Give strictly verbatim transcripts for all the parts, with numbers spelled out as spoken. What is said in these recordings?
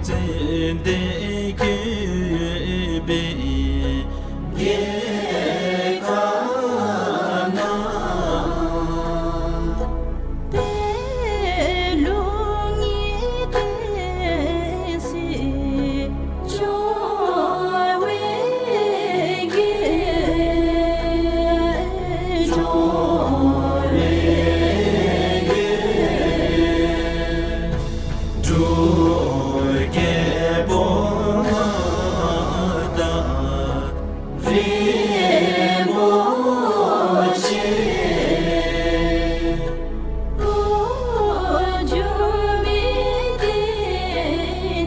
ཙན་དན་བཀོད་པའི་རྒྱལ་ཁབ་ན། པད་ལུང་གི་བསྟན་སྲིད་སྐྱོང་བའི་རྒྱལ། སྐྱོང་བའི་རྒྱལ། འབྲུག་རྒྱལ་པོ་མངའ་བདག་རིན་པོ་ཆེ། འགྲོ་འགྱུར་མི་བདེ་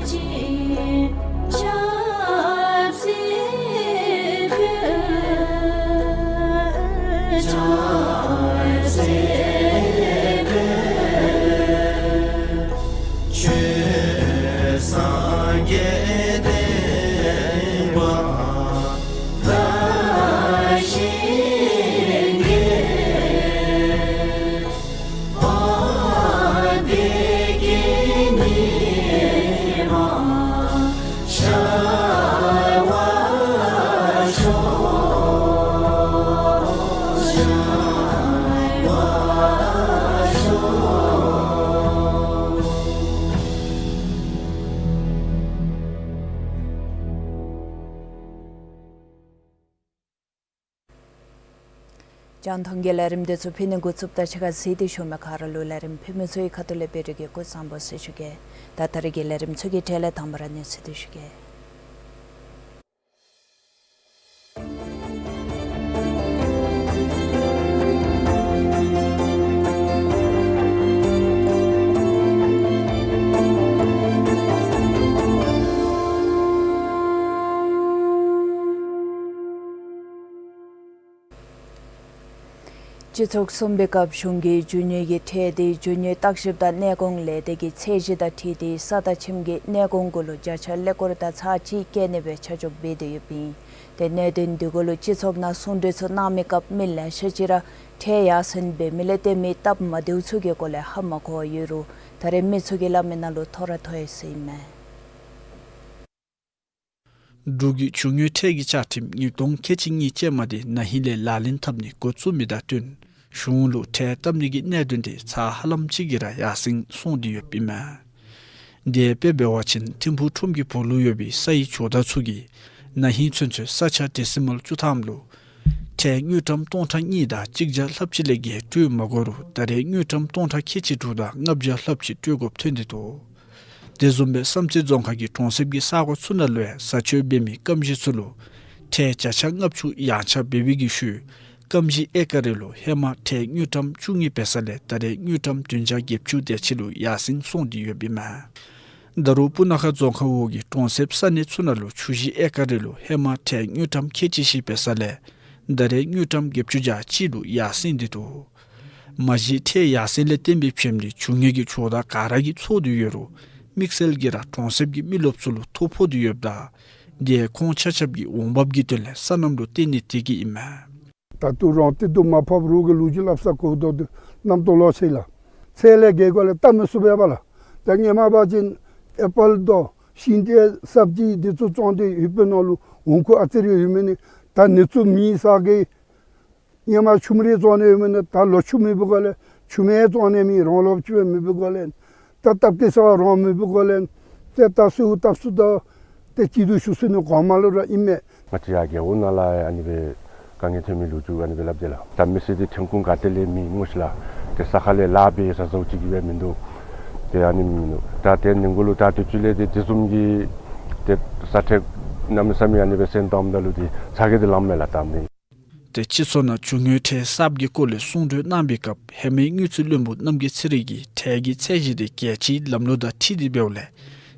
ཅིང་ཆབ་སྲིད་ཕུན། ཆབ་སྲིད་ཕུན། ཆོས་སངས་རྒྱས་བསྟན་པ་དར་ཞིང་རྒྱས། བདེ་སྐྱིད་ཉི་མ་ཤར་བར་ཤོག། ཤར་བར་ཤོག། རྒྱང་མཐོང་གི་ལས་རིམ་འདི་ཚུ་ཕུལ་ནི་འགོ་བཙུགསཔ་ད་ཕྱི་ཁར་གཟིགས་ཏེ་བཞུགས་མི་ག་ར་ལུ་ལས་རིམ་ཕུལ་མི་ཚུ་གི་ཁ་ཐུག་ལས་བཀྲ་ཤིས་བདེ་ལེགས་སྐུ་གཟུགས་བཟང་པོ་ཟེར་ཞུ་གེ། ད་ད་རེས་ཀྱི་ལས་རིམ་ཚུ་གི་གྲས་ལས་དང་པ་ར་གནས་ཚུལ་འདི་ཞུ་གེ། སྤྱི་ཚོགས་གསུམ་པའི་སྐབས་གཞུང་གིས་རྒྱུ་དངོས་ཀྱི་ཁྲལ་དེ་རྒྱུ་དངོས་བརྟག་ཞིབ་དང་གནས་གོང་ལས་སྡེ་གི་ཚད་གཞི་དང་འཁྲིལ་ཏེ་ས་དང་ཁྱིམ་གྱི་གནས་གོང་གུ་ལུ་བརྒྱ་ཆ་ཀླད་ཀོར་དང་ཚག་གཅིག་བཀལ་ནི་སྦེ་ཆ་འཇོག་འབད་དེ་ཡོདཔ་ཨིན། ཏེ་གནད་དོན་འདི་གུ་ལུ་སྤྱི་ཚོགས་ནང་གསུང་གྲོས་ཚུ་གནང་མི་སྐབས་མི་ལེ་ཤ་ཅིག་ར་ཁྲལ་ཡར་སེང་འབད་མི་ལས་བརྟེན་མི་སྟབས་མ་བདེཝ་ཚུ་གི་སྐོར་ལས་ཧ་མ་གོ་བར་ཡོད་རུང་ད་རེས་མི་ཚུ་གིས་སླབ་མི་ནང་ལུ་ཐོ་རངས་ཐོན་ཡི་ཟེར་ཨིན་མས། འབྲུག་གི་རྒྱུ་དངོས་ཁྲལ་གྱི་བཅའ་ཁྲིམས་ཉིས་སྟོང་ཁལ་གཅིག་གཉིས་ཅན་མ་དེ་ན་ཧིང་ལས་ལག་ལེན་འཐབ་ནི་འགོ་བཙུགས་མི་དང་བསྟུན་གཞུང་ལུ་ཁྲལ་བཏབ་ནི་གི་གནད་དོན་དེ་ཚད་ཧ་ལམ་ཅིག་གིས་ར་ཡར་སེང་སོང་སྟེ་ཡོདཔ་ཨིན་མས། དེ་སྦེ་འབད་བ་ཅིན་ཐིམ་ཕུག་ཁྲོམ་གྱི་སྦུག་ལུ་ཡོད་པའི་སའི་ཇོ་བདག་ཚུ་གིས་ན་ཧིང་ཚུན་ཚོད་ས་ཆ་ཌེ་སི་མཱལ་བཅུ་ཐམ་ལུ་ཁྲལ་དངུལ་ཀྲམ་སྟོང་ཕྲག་གཉིས་དང་གཅིག་བརྒྱ་ལྷགཔ་ཅིག་ལས་བརྒལ་སྤྲོད་མ་དགོ་རུང་ད་རེས་དངུལ་ཀྲམ་སྟོང་ཕྲག་ཁལ་གཅིག་དྲུག་དང་ལྔ་བརྒྱ་ལྷགཔ་ཅིག་སྤྲོད་དགོཔ་ཐོན་ཏེ་འདུག། དེ་བཟུམ་སྦེ་བསམ་རྩེ་རྫོང་ཁག་གི་གྲོང་གསེབ་ཀྱི་ས་གོ་ཚུ་ནང་ལུ་ཡང་བཟའ་སྤྱོད་འབད་མི་སྐམ་ཞིང་ཚུ་ལུ་ཁྲལ་བརྒྱ་ཆ་ལྔ་བཅུ་ཡང་ཆག་འབད་བའི་གི་ཤུལ་སྐམ་ཞིང་ཨེ་ཀར་རེ་ལུ་ཧེ་མ་ཁྲལ་དངུལ་ཀྲམ་བཅུ་གཉིས་འབད་ས་ལས་ད་རེས་དངུལ་ཀྲམ་བདུན་བརྒྱ་བརྒྱད་ཅུ་དེ་ཅིག་ལུ་ཡར་སེང་སོང་སྟེ་ཡོདཔ་ཨིན་མས། ད་རུང་སྤུ་ན་ཁ་རྫོང་ཁག་འོག་གི་གྲོང་གསེབ་ས་གནས་ཚུ་ནང་ལུ་ཆུ་ཞིང་ཨེ་ཀར་རེ་ལུ་ཧེ་མ་ཁྲལ་དངུལ་ཀྲམ་ཁལ་གཅིག་བཞི་འབད་ས་ལས་ད་རེས་དངུལ་ཀྲམ་བརྒྱད་ཅུ་གྱ་གཅིག་ལུ་ཡར་སེང་སྟེ་འདུག། མ་གཞི་ཁྲལ་ཡར་སེང་ལས་བརྟེན་པའི་ཕྱེམ་འདི་རྒྱུ་དངོས་ཀྱི་ཇོ་བདག་ག་ར་གིས་ཚོར་དོ་ཡོད་རུང་དམིགས་བསལ་གྱིས་ར་གྲོང་གསེབ་ཀྱི་མི་རློབས་ཚུ་ལུ་ཐོ་ཕོག་སྟེ་ཡོདཔ་ད་དེ་ཁོང་ཆ་ཁྱབ་ཀྱི་འོང་འབབ་ཀྱི་དོན་ལས་སོ་ནམ་ལུ་བརྟེན་ནི་དེ་གིས་ཨིན་མས། ད་ལྟོ་རང་བདེ་སྡུག་མ་ཕོགཔ་རོགས་ཀྱི་ལོ་རྒྱུས་སླབ་ས་གོ་དོ་དེ་རྣམ་རྟོག་ལོག་ཆི་ལགས། ཚད་ལས་བརྒལ་དགོ་ལས་བལྟ་མི་ཚུགས་པས་པ་ལགས། ད་སྔོན་མ་འབད་བ་ཅིན་ཨེ་པཱལ་དང་ཤིང་འབྲས་སབ་ཇི་འདི་ཚུ་བཙོང་སྟེ་ཡུལ་སྤོ་ནང་ལུ་འོང་ཁུངས་ཨ་ཙི་རེ་ཡོད་མི་ནི་ད་ནི་ཚུ་མེད་ས་གི། སྔོན་མ་ཆུམ་རེ་བཙོང་ནི་ཡོད་མི་ནི་ད་ལོ་ཆུམ་མེད་པའི་སྒོ་ལས་ཆུམ་ཡང་བཙོང་ནི་མེད། རང་ལོ་ཆུམ་མེད་པའི་སྒོ་ལས་ད་སྟབས་བདེ་ས་རང་མེད་པའི་སྒོ་ལས་ཏེ་ད་གསོལཝ་བཏབ་ས་དང་ཏེ་སྐྱིད་སྡུག་ཞུ་ས་ནི་གོང་མ་ལུ་ར་ཨིན་མས། ང་བཅས་ཡར་རྒེད་འོག་ནང་ལས་ཨ་ནི་སྦེ་དཀའ་ངལ་ཐོན་མི་ལོ་རྒྱུས་ཨ་ནི་སྦེ་སླབ་དེས་ལགས། ད་མི་སེར་འདི་ཐོན་ཁུངས་ག་ཏེ་ལས་མེད་སྨོ་ཤི་ལགས། ཏེ་ས་ཁ་ལས་ལཱ་འབད་ས་ཟེརཝ་ཅིག་གི་སྦེ་མིན་འདུག། ཏེ་ཨ་ནི་མིན་འདུག། ད་ཏེ་ནི་གུ་ལུ་ད་དུས་ཚོད་ལས་ཏེ་དེ་བཟུམ་གྱི་ཏེ་ས་ཁྲལ་གནམ་མེད་ས་མེད་ཨ་ནི་སྦེ་སེང་བཏངམ་ད་ལུ་ཏེ་ཚ་གྱང་འདི་ལངམ་མས་ལགས་ད་ནི། ཏེ་སྤྱི་ཚོགས་ནང་རྒྱུ་དངོས་ཁྲལ་གསརཔ་གི་སྐོར་ལས་གསུང་གྲོས་གནང་བའི་སྐབས་ཧེ་མའི་དངུལ་རྩིས་བློན་པོ་རྣམ་རྒྱལ་ཚེ་རིང་གིས་ཁྲལ་གྱི་ཚད་གཞི་དེ་རྒྱལ་སྤྱིའི་ལམ་ལུགས་དང་འཁྲིལ་ཏེ་འབདཝ་ལས་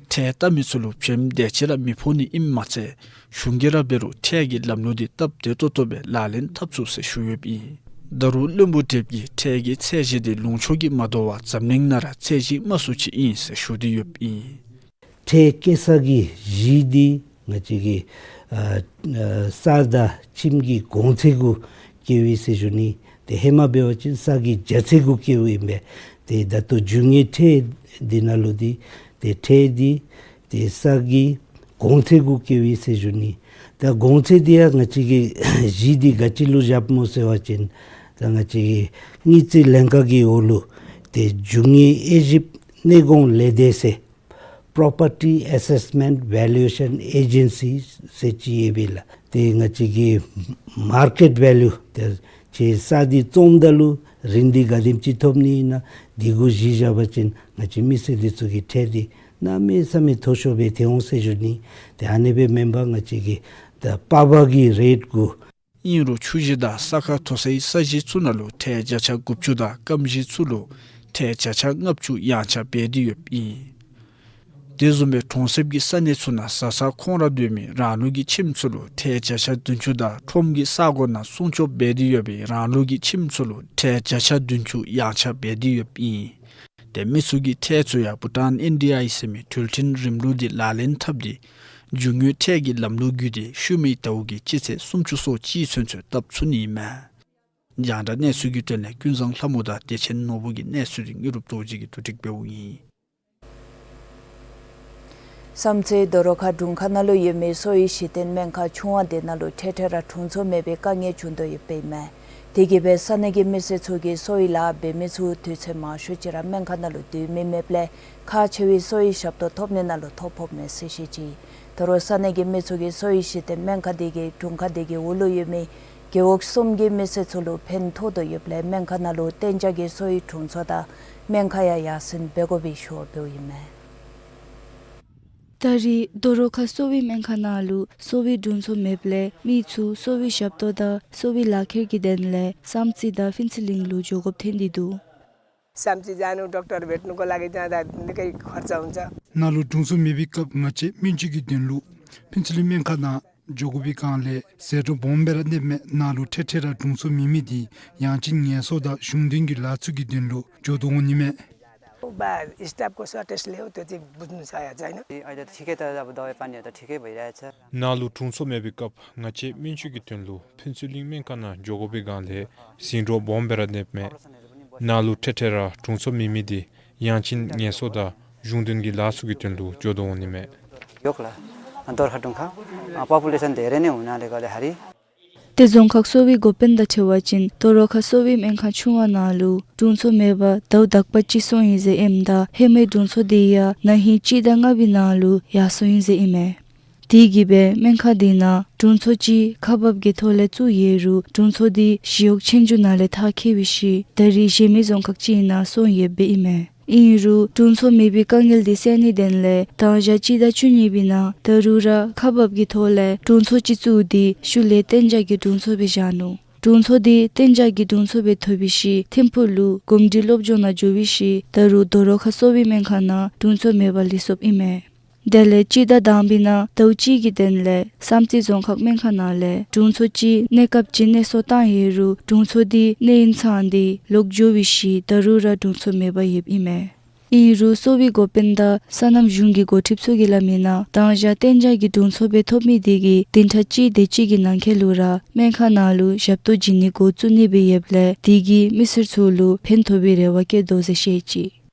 ཁྲལ་བཏབ་མི་ཚུ་ལུ་ཕྱེམ་དེ་ཅིག་ར་མི་ཕོག་ནི་ཨིནམ་མ་ཚད་གཞུང་གིས་ར་འབད་རུང་ཁྲལ་གྱི་ལམ་ལུགས་དེ་སྟབས་བདེ་ཏོག་ཏོ་སྦེ་ལག་ལེན་འཐབ་ཚུགས་ཟེར་ཞུ་ཡོདཔ་ཨིན། ད་རུང་བློན་པོ་བགྲེསཔ་གིས་ཁྲལ་གྱི་ཚད་གཞི་དེ་ལུང་ཕྱོགས་ཀྱིས་མ་དོ་བར་འཛམ་གླིང་ནང་ར་ཚད་གཞི་དམའ་སུ་ཅིག་ཨིན་ཟེར་ཞུ་སྟེ་ཡོདཔ་ཨིན། ཁྲལ་བཀལ་ས་གི་གཞི་འདི་ང་བཅས་ཀྱི་ཨ་ཨ་ས་དང་ཁྱིམ་གྱི་གོང་ཚད་གུ་བཀལཝ་ཨིན་ཟེར་ཞུ་ནི། ཏེ་ཧེ་མ་འབད་བ་ཅིན་ས་གི་རྒྱ་ཚད་གུ་བཀལཝ་ཨིན་པས། ཏེ་ད་ལྟོ་རྒྱུ་དངོས་ཁྲལ་འདི་ནང་ལུ་འདི་ཏེ་ཁྲལ་འདི་ ཏེ་ས་གི་གོང་ཚད་གུ་བཀལཝ་ཨིན་ཟེར་ཞུ་ནི། ད་གོང་ཚད་འདི་ཡང་ང་བཅས་ཀྱིས་གཞི་འདི་ག་ཅི་ལུ་བཞགཔ་སྨོ་ཟེར་བ་ཅིན་ད་ང་བཅས་ཀྱིས་དངུལ་རྩིས་ལྷན་ཁག་གི་འོག་ལུ་ཏེ་རྒྱུ་དངོས་དབྱེ་ཞིབ་གནས་གོང་ལས་སྡེ་ཟེར་Property Assessment Valuation Agency ཟེར་ཅིག་ཡོདཔ་ཨིན་ལགས། ཏེ་ང་བཅས་ཀྱིས་མར་ཀེཊ་བེ་ལུ་ཏེ་ཁྱོད་ས་འདི་བཙོངམ་ད་ལུ་རིན་འདི་ག་དེམ་ཅིག་ཐོབ་ནི་ཨིན་ན་འདི་གུ་གཞི་བཞག་པ་ཅིན་ང་བཅས་མི་སེར་འདི་ཚུ་གི་ཁྲལ་འདི་གནམ་མེད་ས་མེད་མཐོ་ཤོས་སྦེ་ཐོན་འོང་ཟེར་ཞུ་ནི། ཏེ་ཨ་ནི་སྦེ་མེན་པར་ང་བཅས་ཀྱིས་ད་པར་པ་གི་རེཊ་གུ། ཨིན་རུང་ཆུ་གཞི་དང་ས་ཁ་མཐོ་སའི་ས་གཞི་ཚུ་ནང་ལུ་ཁྲལ་བརྒྱ་ཆ་དགུ་བཅུ་དང་སྐམ་གཞི་ཚུ་ལུ་ཁྲལ་བརྒྱ་ཆ་ལྔ་བཅུ་ཡང་ཆག་འབད་དེ་ཡོདཔ་ཨིན། དེ་བཟུམ་སྦེ་གྲོང་གསེབ་ཀྱི་ས་གནས་ཚུ་ནང་བཟའ་ཚང་ཁོང་ར་སྡོད་མི་རང་ལུགས་ཀྱི་ཁྱིམ་ཚུ་ལུ་ཁྲལ་བརྒྱ་ཆ་བདུན་ཅུ་དང་ཁྲོམ་གྱི་ས་གོ་ནང་སྲུང་སྐྱོབ་འབད་དེ་ཡོད་པའི་རང་ལུགས་ཀྱི་ཁྱིམ་ཚུ་ལུ་ཁྲལ་བརྒྱ་ཆ་བདུན་ཅུ་ཡང་ཆག་འབད་དེ་ཡོདཔ་ཨིན། ཏེ་མི་ཚུ་གི་ཁྲལ་ཚུ་ཡང་བྷུ་ཊཱན་ཨེན་ཌི་ཨའི་ཟེར་མི་འཕྲུལ་ཆས་རིམ་ལུགས་འདི་ལག་ལེན་འཐབ་སྟེ་རྒྱུ་དངོས་ཁྲལ་གྱི་ལམ་ལུགས་བརྒྱུད་དེ་ཤུལ་མའི་ཟླཝ་གི་སྤྱི་ཚེས་སུམ་ཅུ་སོ་གཅིག་ཚུན་ཚོད་བཏབ་ཚུགས་ནི་ཨིན་མས། རྒྱང་བསྒྲགས་གནས་ཚུལ་གྱི་དོན་ལས་ཀུན་བཟང་ལྷ་མོ་དང་བདེ་ཆེན་ནོར་བུ་གི་གནས་ཚུལ་འདི་དངོས་གྲུབ་རྡོ་རྗེ་གིས་བསྡུ་སྒྲིག་འབདཝ་ཨིན། བསམ་རྩེ་རྡོ་རོ་ཁ་དྲུང་ཁག་ནང་ལུ་ཡོད་མི་གསོ་བའི་གཞི་རྟེན་སྨན་ཁང་ཆུང་བ་དེ་ནང་ལུ་འཕྲལ་འཕྲལ་ར་དྲུང་འཚོ་མེད་པའི་དཀའ་ངལ་བྱུང་དོ་ཡོདཔ་ཨིན་མས། དེ་གིས་སྦེ་ས་གནས་ཀྱི་མི་སེར་ཚུ་གིས་གསོ་བའི་ལཱ་འབད་མི་ཚུ་དུས་ཚོད་མང་ཤོས་ཅིག་ར་སྨན་ཁང་ནང་ལུ་སྡོད་མི་མེདཔ་ལས་ཁག་ཆེ་བའི་གསོ་བའི་ཞབས་ཏོག་ཐོབ་ནི་ནང་ལུ་ཐོ་ཕོགཔ་མས་ཟེར་བཤད་ཅི། ད་རུང་ས་གནས་ཀྱི་མི་ཚུ་གིས་གསོ་བའི་གཞི་རྟེན་སྨན་ཁང་དེ་གི་དྲུང་ཁག་དེ་གི་འོག་ལུ་ཡོད་མི་རྒེད་འོག་གསུམ་གྱི་མི་སེར་ཚུ་ལུ་ཕན་ཐོགས་དོ་ཡོདཔ་ལས་སྨན་ཁང་ནང་ལུ་གཏན་འཇགས་ཀྱི་གསོ་བའི་དྲུང་འཚོ་དང་སྨན་ཁང་ཡང་ཡར་སེང་འབད་དགོ་པའི་ཞུ་བ་འབདཝ་ཨིན་མས། ད་རེས་རྡོ་རོ་ཁ་གསོ་བའི་སྨན་ཁང་ནང་ལུ་གསོ་བའི་དྲུང་འཚོ་མེདཔ་ལས་མི་ཚུ་གསོ་བའི་ཞབས་ཏོག་དང་གསོ་བའི་ལག་ཁྱེར་གྱི་དོན་ལས་བསམ་རྩེ་དང་ཕུན་ཚོགས་གླིང་ལུ་འགྱོ་དགོཔ་ཐོན་ཏེ་འདུག། सामची जानु, डॉक्टर भेट्नुको लागि जाँदा निकै खर्च हुन्छ। ནཱ་ལུ་དྲུང་འཚོ་མེད་པའི་སྐབས་ང་བཅས་སྨན་བཅོས་ཀྱི་དོན་ལུ་ཕུན་ཚོགས་གླིང་སྨན་ཁང་ནང་འགྱོ་དགོ་པའི་སྒང་ལས་ཟད་འགྲོ་སྦོམ་སྦེ་ར་གནསཔ་མས། ནཱ་ལུ་འཕྲལ་འཕྲལ་ར་དྲུང་འཚོ་མེད་མི་འདི་ཡང་ཅིན་ངལ་གསོ་དང་གཞུང་དོན་གྱི་ལཱ་ཚུ་གི་དོན་ལུ་འགྱོ་དོ་འོང་ནི་མས། बा स्टाफको सर्टेजले हो, त्यो चाहिँ बुझ्नु सकेको छैन। ए, अहिले त ठिकै, त अब दबाई पानीहरू त ठिकै भइरहेछ। ནཱ་ལུ་དྲུང་འཚོ་མེད་པའི་སྐབས་ང་བཅས་སྨན་བཅོས་ཀྱི་དོན་ལུ་ཕུན་ཚོགས་གླིང་སྨན་ཁང་ནང་འགྱོ་དགོ་པའི་སྒང་ལས་ཟད་འགྲོ་སྦོམ་སྦེ་ར་གནསཔ་མས། ནཱ་ལུ་འཕྲལ་འཕྲལ་ར་དྲུང་འཚོ་མེད་མི་འདི་ཡང་ཅིན་ངལ་གསོ་དང་གཞུང་དོན་གྱི་ལཱ་ཚུ་གི་དོན་ལུ་འགྱོ་དོ་འོང་ནི་མས། यो खोला, दोर्खा डुङ्खा, अ, पपुलेसन धेरै नै हुनाले गर्दाखेरि ཏེ་རྫོང་ཁག་གསོ་བའི་འགོ་དཔོན་དང་འཕྲད་པ་ཅིན་རྡོ་རོ་ཁ་གསོ་བའི་སྨན་ཁང་ཆུང་བ་ནང་ལུ་དྲུང་འཚོ་མེད་པར་ཟླཝ་དག་པ་ཅིག་སོང་ཡི་ཟེར་ཨིནམ་ད་ཧེ་མའི་དྲུང་འཚོ་དེ་ཡང་ན་ཧིང་སྤྱི་ཟླ་ལྔ་པའི་ནང་ལུ་ཡར་སོང་ཡི་ཟེར་ཨིན་མས། དེ་གིས་སྦེ་སྨན་ཁང་དེ་ནང་དྲུང་འཚོ་ཅིག་ཁག་འབགཔ་གི་ཐོག་ལས་བཙུགས་ཡོད་རུང་དྲུང་འཚོ་དེ་ཞི་གཡོག་ཆོས་རྒྱུགས་ནང་ལས་མཐར་འཁྱོལ་བའི་ཤུལ་ད་རེས་གཞན་མི་རྫོང་ཁག་ཅིག་ནང་སོང་ཡོདཔ་ཨིན་མས། ཨིན་རུང་དྲུང་འཚོ་མེད་པའི་དཀའ་ངལ་དེ་སེལ་ནིའི་དོན་ལས་དང་ཞག་སྤྱི་ཟླ་བཅུ་གཉིས་པའི་ནང་ད་རུང་ར་ཁག་འབགཔ་གི་ཐོག་ལས་དྲུང་འཚོ་ཅིག་བཙུགས་ཏེ་ཤུལ་ལས་གཏན་འཇགས་ཀྱི་དྲུང་འཚོ་སྦེ་བཞག་ནུག། དྲུང་འཚོ་དེ་གཏན་འཇགས་ཀྱི་དྲུང་འཚོ་སྦེ་ཐོབ་པའི་ཤུལ་ཐིམ་ཕུག་ལུ་གོམས་འདྲིས་སློབ་སྦྱོང་ནང་འགྱོ་བའི་ཤུལ་ད་རུང་རྡོ་རོ་ཁ་གསོ་བའི་སྨན་ཁང་ནང་དྲུང་འཚོ་མེད་པར་ལུས་སོཔ་ཨིན་མས། དེ་ལས་སྤྱི་ཟླ་དང་པའི་ནང་ཟླཝ་གཅིག་གི་དོན་ལས་བསམ་རྩེ་རྫོང་ཁག་སྨན་ཁང་ནང་ལས་དྲུང་འཚོ་ཅིག་གནས་སྐབས་ཅིག་གནས་གསོ་བཏང་ཡོད་རུང་དྲུང་འཚོ་དེ་གནས་ཡུན་ཚང་སྟེ་ལོག་འགྱོ་བའི་ཤུལ་ད་རུང་ར་དྲུང་འཚོ་མེད་པར་ཡོདཔ་ཨིན་མས། ཨིན་རུང་གསོ་བའི་འགོ་དཔོན་དང་སོ་ནམ་གཞུང་གི་འགོ་ཁྲིདཔ་ཚུ་གིས་སླབ་མིའི་ནང་དང་ཞག་གཏན་འཇགས་ཀྱི་དྲུང་འཚོ་སྦེ་ཐོབ་མི་དེ་གིས་བདུན་ཕྲག་གཅིག་དེ་ཅིག་གི་ནང་འཁོད་ལུ་ར་སྨན་ཁང་ནང་ལུ་ཞབས་ཏོག་བྱིན་ནི་འགོ་བཙུགས་ནི་སྦེ་ཡོདཔ་ལས་དེ་གིས་མི་སེར་ཚུ་ལུ་ཕན་ཐོགས་པའི་རེ་བ་བསྐྱེད་དོ་ཟེར་བཤད་ཅི།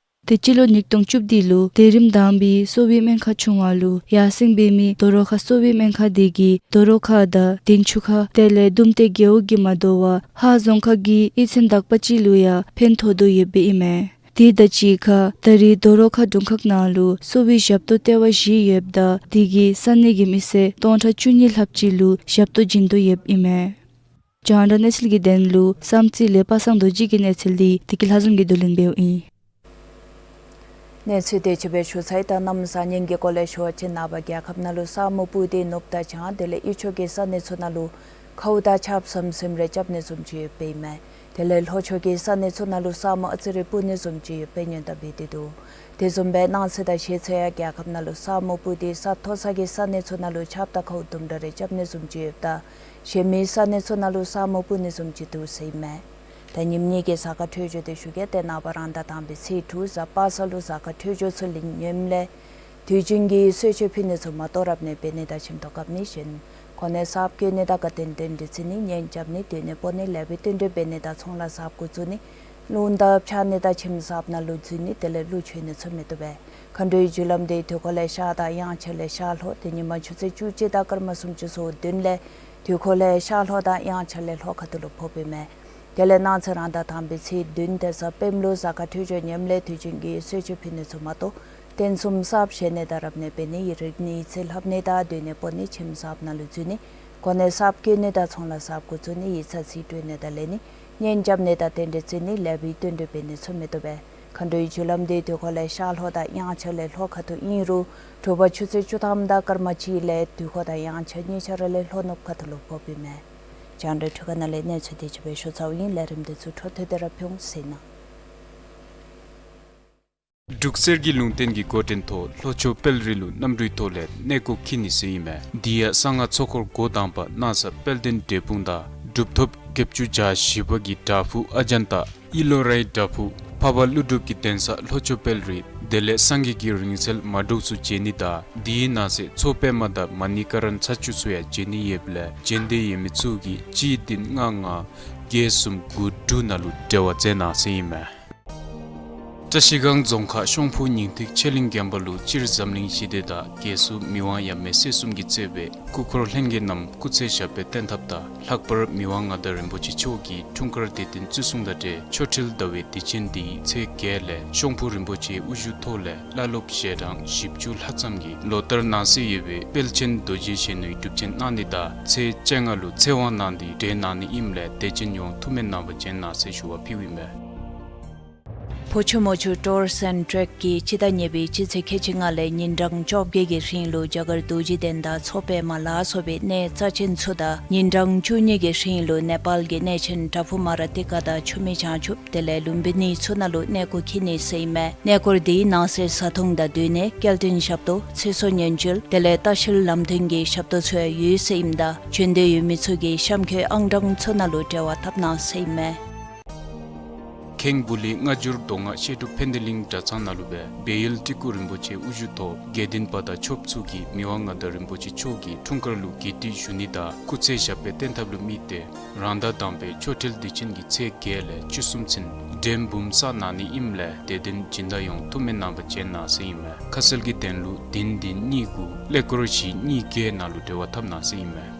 ཏེ་སྤྱི་ལོ་ཉིས་སྟོང་བཅུ་བདུན་ལུ་དེ་རིམ་དང་པའི་གསོ་བའི་སྨན་ཁང་ཆུང་བ་ལུ་ཡར་སེང་འབད་མི་རྡོ་རོ་ཁ་གསོ་བའི་སྨན་ཁང་དེ་གིས་རྡོ་རོ་ཁ་དང་དན་ཆུ་ཁ་དེ་ལས་དུམ་ཏེ་རྒེད་འོག་གིས་མ་དོ་བར་ཧཱ་རྫོང་ཁག་གི་གཡུས་ཚན་དག་པ་ཅིག་ལུ་ཡང་ཕན་ཐོགས་དོ་ཡོདཔ་ཨིན་མས། དེ་དང་གཅིག་ཁར་ད་རེས་རྡོ་རོ་ཁ་དྲུང་ཁག་ནང་ལུ་གསོ་བའི་ཞབས་ཏོག་ལྟེ་བ་བཞི་ཡོདཔ་ད་དེ་གིས་ས་གནས་ཀྱི་མི་སེར་སྟོང་ཕྲག་བཅུ་གཉིས་ལྷགཔ་ཅིག་ལུ་ཞབས་ཏོག་བྱིན་དོ་ཡོདཔ་ཨིན་མས། རྒྱང་བསྒྲགས་གནས་ཚུལ་གྱི་དོན་ལུ་བསམ་རྩེ་ལས་པ་སངས་རྡོ་རྗེ་གི་གནས་ཚུལ་འདི་བདེ་སྐྱིད་ལྷ་འཛོམས་ཀྱིས་བསྡུ་ལེན་འབདཝ་ཨིན། གནས་ཚུལ་དེ་ཅིག་སྦེ་ཞུ་ཚར་ཡི། ད་གནམ་བཟང་ངན་གྱི་སྐོར་ལས་ཞུ་བ་ཅིན་ནངས་པ་རྒྱལ་ཁབ་ནང་ལུ་ས་སྨུག་སྤུབས་ཏེ་ནུབ་དང་བྱང་དེ་ལས་དབུས་ཕྱོགས་ཀྱི་ས་གནས་ཚུ་ནང་ལུ་ཁཝ་དང་ཆརཔ་ཟམ་ཟིམ་རེ་རྐྱབ་ནི་བཟུམ་ཅིག་ཡོདཔ་ཨིན་མས། དེ་ལས་ལྷོ་ཕྱོགས་ཀྱི་ས་གནས་ཚུ་ནང་ལུ་ས་སྨུག་ཨ་ཙི་རེ་སྤུབས་ནི་བཟུམ་ཅིག་ཡོདཔ་སྦེ་སྔོན་བརྡ་འབད་དེ་འདུག། དེ་བཟུམ་སྦེ་གནངས་ཚེ་དང་གཞེས་ཚེ་ཡང་རྒྱལ་ཁབ་ནང་ལུ་ས་སྨུག་སྤུབས་ཏེ་ས་མཐོ་ས་གི་ས་གནས་ཚུ་ནང་ལུ་ཆརཔ་དང་ཁཝ་དུམ་གྲ་རེ་རྐྱབ་ནི་བཟུམ་ཅིག་ཡོདཔ་ད་གཞན་མི་ས་གནས་ཚུ་ནང་ལུ་ས་སྨུག་སྤུབས་ནི་བཟུམ་ཅིག་འདུག་ཟེར་ཨིན་མས། ད་ཉིནམ་གཉིས་ཀྱི་གཟའ་སྐར་འཕྲོད་སྦྱོར་དེ་ཞུ་གེ། ཏེ་ནངས་པ་རང་ཟླ་དང་པའི་ཚེས་དྲུག་གཟའ་པ་སངས་ལུ་གཟའ་སྐར་འཕྲོད་སྦྱོར་ཚུ་ལེགས་ཉེསམ་ལས་དུས་རྒྱུན་གྱི་གསོལ་མཆོད་ཕུལ་ནི་ཚུ་མ་གཏོགས་རབ་གནས་འབད་ནི་དང་བྱིན་མཐོང་བཀབ་ནི་གཞན་ཁོང་ནས་གསརཔ་བསྐོ་ནི་དང་དགའ་སྟོན་རྟེན་འབྲེལ་བརྩི་ནི་གཉེན་རྐྱབ་ནི་སྡོད་གནས་སྤོ་ནི་ལེགས་པའི་རྟེན་འབྲེལ་འབད་ནི་དང་ཚོང་ལཱ་གསརཔ་འགོ་བཙུགས་ནི་ རླུང་དང་ཕྱགས་སྙིགས་དང་ཁྱིམ་གསརཔ་ནང་ལུ་འཛུལ་ནི་དེ་ལས་ཀླུ་མཆོད་ནི་ཚུ་མི་བཏུབ་པས། མཁའ་འགྲོའི་རྒྱུ་ལམ་འདི་དུས་འཁོར་ལས་ཤར་དང་དབྱངས་འཆར་ལས་ཤར་ལྷོ་དེ་ཉིན་མ་ཆུ་ཚོད་བཅུ་གཅིག་དང་སྐར་མ་སུམ་ཅུ་སོ་བདུན་ལས་དུས་འཁོར་ལས་ཤར་ལྷོ་དང་དབྱངས་འཆར་ལས་ལྷོ་ཁ་ཐུག་ལུ་ཕོགཔ་ཨིན་མས། དེ་ལས་གནངས་ཚེ་རང་ཟླ་དང་པའི་ཚེས་བདུན་དེ་ས་པདྨ་ལུ་གཟའ་སྐར་འཕྲོད་སྦྱོར་ཉམས་ལས་དུས་ཆེན་གྱི་གསོལ་མཆོད་ཕུལ་ནི་ཚུ་མ་གཏོགས་རྟེན་གསུམ་གསརཔ་བཞེངས་ནི་དང་རབ་གནས་འབད་ནི་ཡིག་རིག་ནི་ཡིག་ཚང་ལྷབ་ནི་དང་སྡོད་གནས་སྤོ་ནི་ཁྱིམ་གསརཔ་ནང་ལུ་འཛུལ་ནི་གོ་གནས་གསརཔ་བཀོད་ནི་དང་ཚོང་ལཱ་གསརཔ་འགོ་བཙུགས་ནི་ཡིག་ཚང་རྩིས་སྤྲོད་ནི་དང་ལེན་ནི་གཉེན་རྐྱབ་ནི་དང་རྟེན་འབྲེལ་བརྩི་ནི་ལེགས་པའི་རྟེན་འབྲེལ་འབད་ནི་ཚུ་མི་བཏུབ་པས། མཁའ་འགྲོའི་རྒྱུ་ལམ་འདི་དུས་འཁོར་ལས་ཤར་ལྷོ་དང་དབྱངས་འཆར་ལས་ལྷོ་ཁ་ཐུག་ཨིན་རུང་དྲོ་པ་ཆུ་ཚོད་བཅུ་ཐམ་དང་སྐར་མ་གཅིག་ལས་དུས་འཁོར་དང་དབྱངས་འཆར་གཉིས་ཆ་ར་ལས་ལྷོ་ནུབ་ཁ་ཐུག་ལུ་ཕོགཔ་ཨིན་མས། རྒྱང་བསྒྲགས་འཕྲུལ་ཁང་ནང་ལས་གནས་ཚུལ་དེ་ཅིག་སྦེ་ཞུ་ཚརཝ་ཨིན། ལས་རིམ་དེ་ཚུ་འཕྲོ་མཐུད་དེ་ར་ཕུལ་འོང་ཟེར་ཨིན། འབྲུག་གསེར་གྱི་ལུང་བསྟན་གྱི་འགོ་འདྲེན་ཐོག་ལྷོ་ཕྱོགས་དཔལ་རི་ལུ་གནམ་གྲུའི་ཐོག་ལས་གནས་སྐོར་འཁྱིད་ནི་ཟེར་ཨིན་མས། དེ་ཡང་གསང་སྔགས་ཚོགས་འཁོར་འགོ་དང་པ་གནང་ས་དཔལ་ལྡན་འབྲས་སྤུངས་དང་གྲུབ་ཐོབ་བརྒྱད་ཅུ་གྱ་བཞི་པ་གི་བྲག་ཕུག་ཨ་ཛཱན་ཏ་ཨི་ལོ་རའི་བྲག་ཕུག་འཕགས་པ་ཀླུ་སྒྲུབ་ཀྱི་གདན་ས་ལྷོ་ཕྱོགས་དཔལ་རི་དེ་ལས་སངས་རྒྱས་ཀྱི་རིང་བསྲེལ་མ་འདྲོག་ཚུ་མཇལ་ནི་དང་དེའི་ནང་གསེས་མཚོ་པདྨ་དང་མ་ཎི་ཀ་ར་ན་ཚ་ཆུ་ཚུ་ཡང་མཇལ་ནི་ཡོདཔ་ལས་མཇལ་འདོད་ཡོད་མི་ཚུ་གིས་གཅིག་བདུན་ལྔ་ལྔ་བརྒྱད་གསུམ་དགུ་དྲུག་ནང་ལུ་འབྲེལ་བ་མཛད་གནང་ཟེར་ཨིན་མས། བཀྲ་ཤིས་སྒང་རྫོང་ཁག་ཤོང་ཕུ་ཉིང་ཐིག་ཆེ་གླིང་དགོན་པ་ལུ་སྤྱིར་འཛམ་གླིང་ཞི་བདེ་དང་རྒྱལ་སྲུང་མི་དབང་ཡབ་མེས་སྲས་གསུམ་གྱིས་གཙོས་པའི་སྐུ་འཁོར་ལྷན་རྒྱས་རྣམས་སྐུ་ཚེ་ཞབས་པད་བརྟན་ཐབས་དང་ལྷག་པར་མི་དབང་མངའ་བདག་རིན་པོ་ཆེ་མཆོག་གི་འཁྲུངས་སྐར་དུས་སྟོན་བརྩི་སྲུང་དང་འབྲེལ་ཆོ་འཕྲུལ་ཟླ་བའི་དུས་ཆེན་འདི་ཚེས་བརྒྱད་ལས་ཤོང་ཕུ་རིན་པོ་ཆེའི་དབུ་བཞུགས་ཐོག་ལས་བླ་སློབ་ཞལ་གྲངས་བཞི་བཅུ་ལྷག་ཙམ་གྱིས་ལོ་ལྟར་གནང་སྲོལ་ཡོད་པའི་དཔལ་ཆེན་རྡོ་རྗེ་གཞོན་ནུའི་སྒྲུབ་ཆེན་གནང་ནི་དང་ཚེས་བཅོ་ལྔ་ལུ་ཚེ་དབང་གནང་སྟེ་གྲོལ་གནང་ནི་ཨིནམ་ལས་དད་ཅན་ཡོངས་ཐུགས་སྨོན་གནང་བར་བྱོན་གནང་ཟེར་ཞུ་བ་ཕུལཝ་ཨིན་མས། ཕོ་ཆུ་མོ་ཆུ་ཊུར་སེནཌ་ཊེཀ་གིས་སྤྱི་ཟླ་གཉིས་པའི་སྤྱི་ཚེས་ཁལ་གཅིག་ལྔ་ལས་ཉིན་གྲངས་བཅོ་བརྒྱད་ཀྱི་རིང་ལུ་རྒྱ་གར་རྡོ་རྗེ་གདན་དང་མཚོ་པདྨ་ལ་སོགས་པའི་གནས་རྩ་ཆེན་ཚུ་དང་ཉིན་གྲངས་བཅུ་གཉིས་ཀྱི་རིང་ལུ་ནེ་པཱལ་གྱི་གནས་ཆེན་བྲག་ཕུག་མ་ར་ཏི་ཀ་དང་ཆུ་སྨད་བྱང་ཆུབ་དེ་ལས་ལུམ་བི་ནི་ཚུ་ནང་ལུ་གནས་སྐོར་འཁྱིད་ནི་ཟེར་ཨིན་མས། གནས་སྐོར་དེའི་ནང་གསེས་བཟའ་འཐུང་དང་སྡོད་གནས་སྐྱེལ་འདྲེན་ཞབས་ཏོག་ཚེ་སྲོག་ཉེན་བཅོལ་དེ་ལས་ལྟ་བཤལ་ལམ་སྟོན་གྱི་ཞབས་ཏོག་ཚུ་ཡང་ཡོད་ཟེར་ཨིནམ་ད་བྱོན་འདོད་ཡོད་མི་ཚུ་གིས་གཤམ་འཁོད་ཨང་གྲངས་ཚུ་ནང་ལུ་འབྲེལ་བ་འཐབ་གནང་ཟེར་ཨིན་མས། ཁེངས་སྦུག་ལུ་སྔ་འགྱུར་མདོ་སྔགས་བཤད་སྒྲུབ་ཕན་བདེ་གླིང་གྲྭ་ཚང་ནང་ལུ་སྦེ་སྦས་ཡུལ་སྤྲུལ་སྐུ་རིན་པོ་ཆེ་དབུ་བཞུགས་ཐོག་དགེ་འདུན་པ་དང་ཆོསཔ་ཚུ་གིས་མི་དབང་མངའ་བདག་རིན་པོ་ཆེ་མཆོག་གི་འཁྲུངས་སྐར་ལུ་དགེ་སྡིག་ཞུ་ནི་དང་སྐུ་ཚེ་ཞབས་པད་བརྟན་ཐབས་ལུ་དམིགས་ཏེ་རང་ཟླ་དང་པའི་ཆོ་འཕྲུལ་དུས་ཆེན་གྱི་ཚེས་བརྒྱད་ལས་བཅུ་གསུམ་ཚུན་འགྲེམས་འབུམ་བསག་གནང་ནི་ཨིནམ་ལས་དད་ལྡན་སྦྱིན་བདག་ཡོངས་ཐུགས་སྨོན་གནང་བར་བྱོན་གནང་ཟེར་ཨིན་མས། ཁ་གསལ་གྱི་དོན་ལུ་བདུན་བདུན་གཉིས་དགུ་ཀླད་ཀོར་བཞི་གཉིས་བརྒྱད་ནང་ལུ་འབྲེལ་བ་འཐབ་གནང་ཟེར་ཨིན་མས།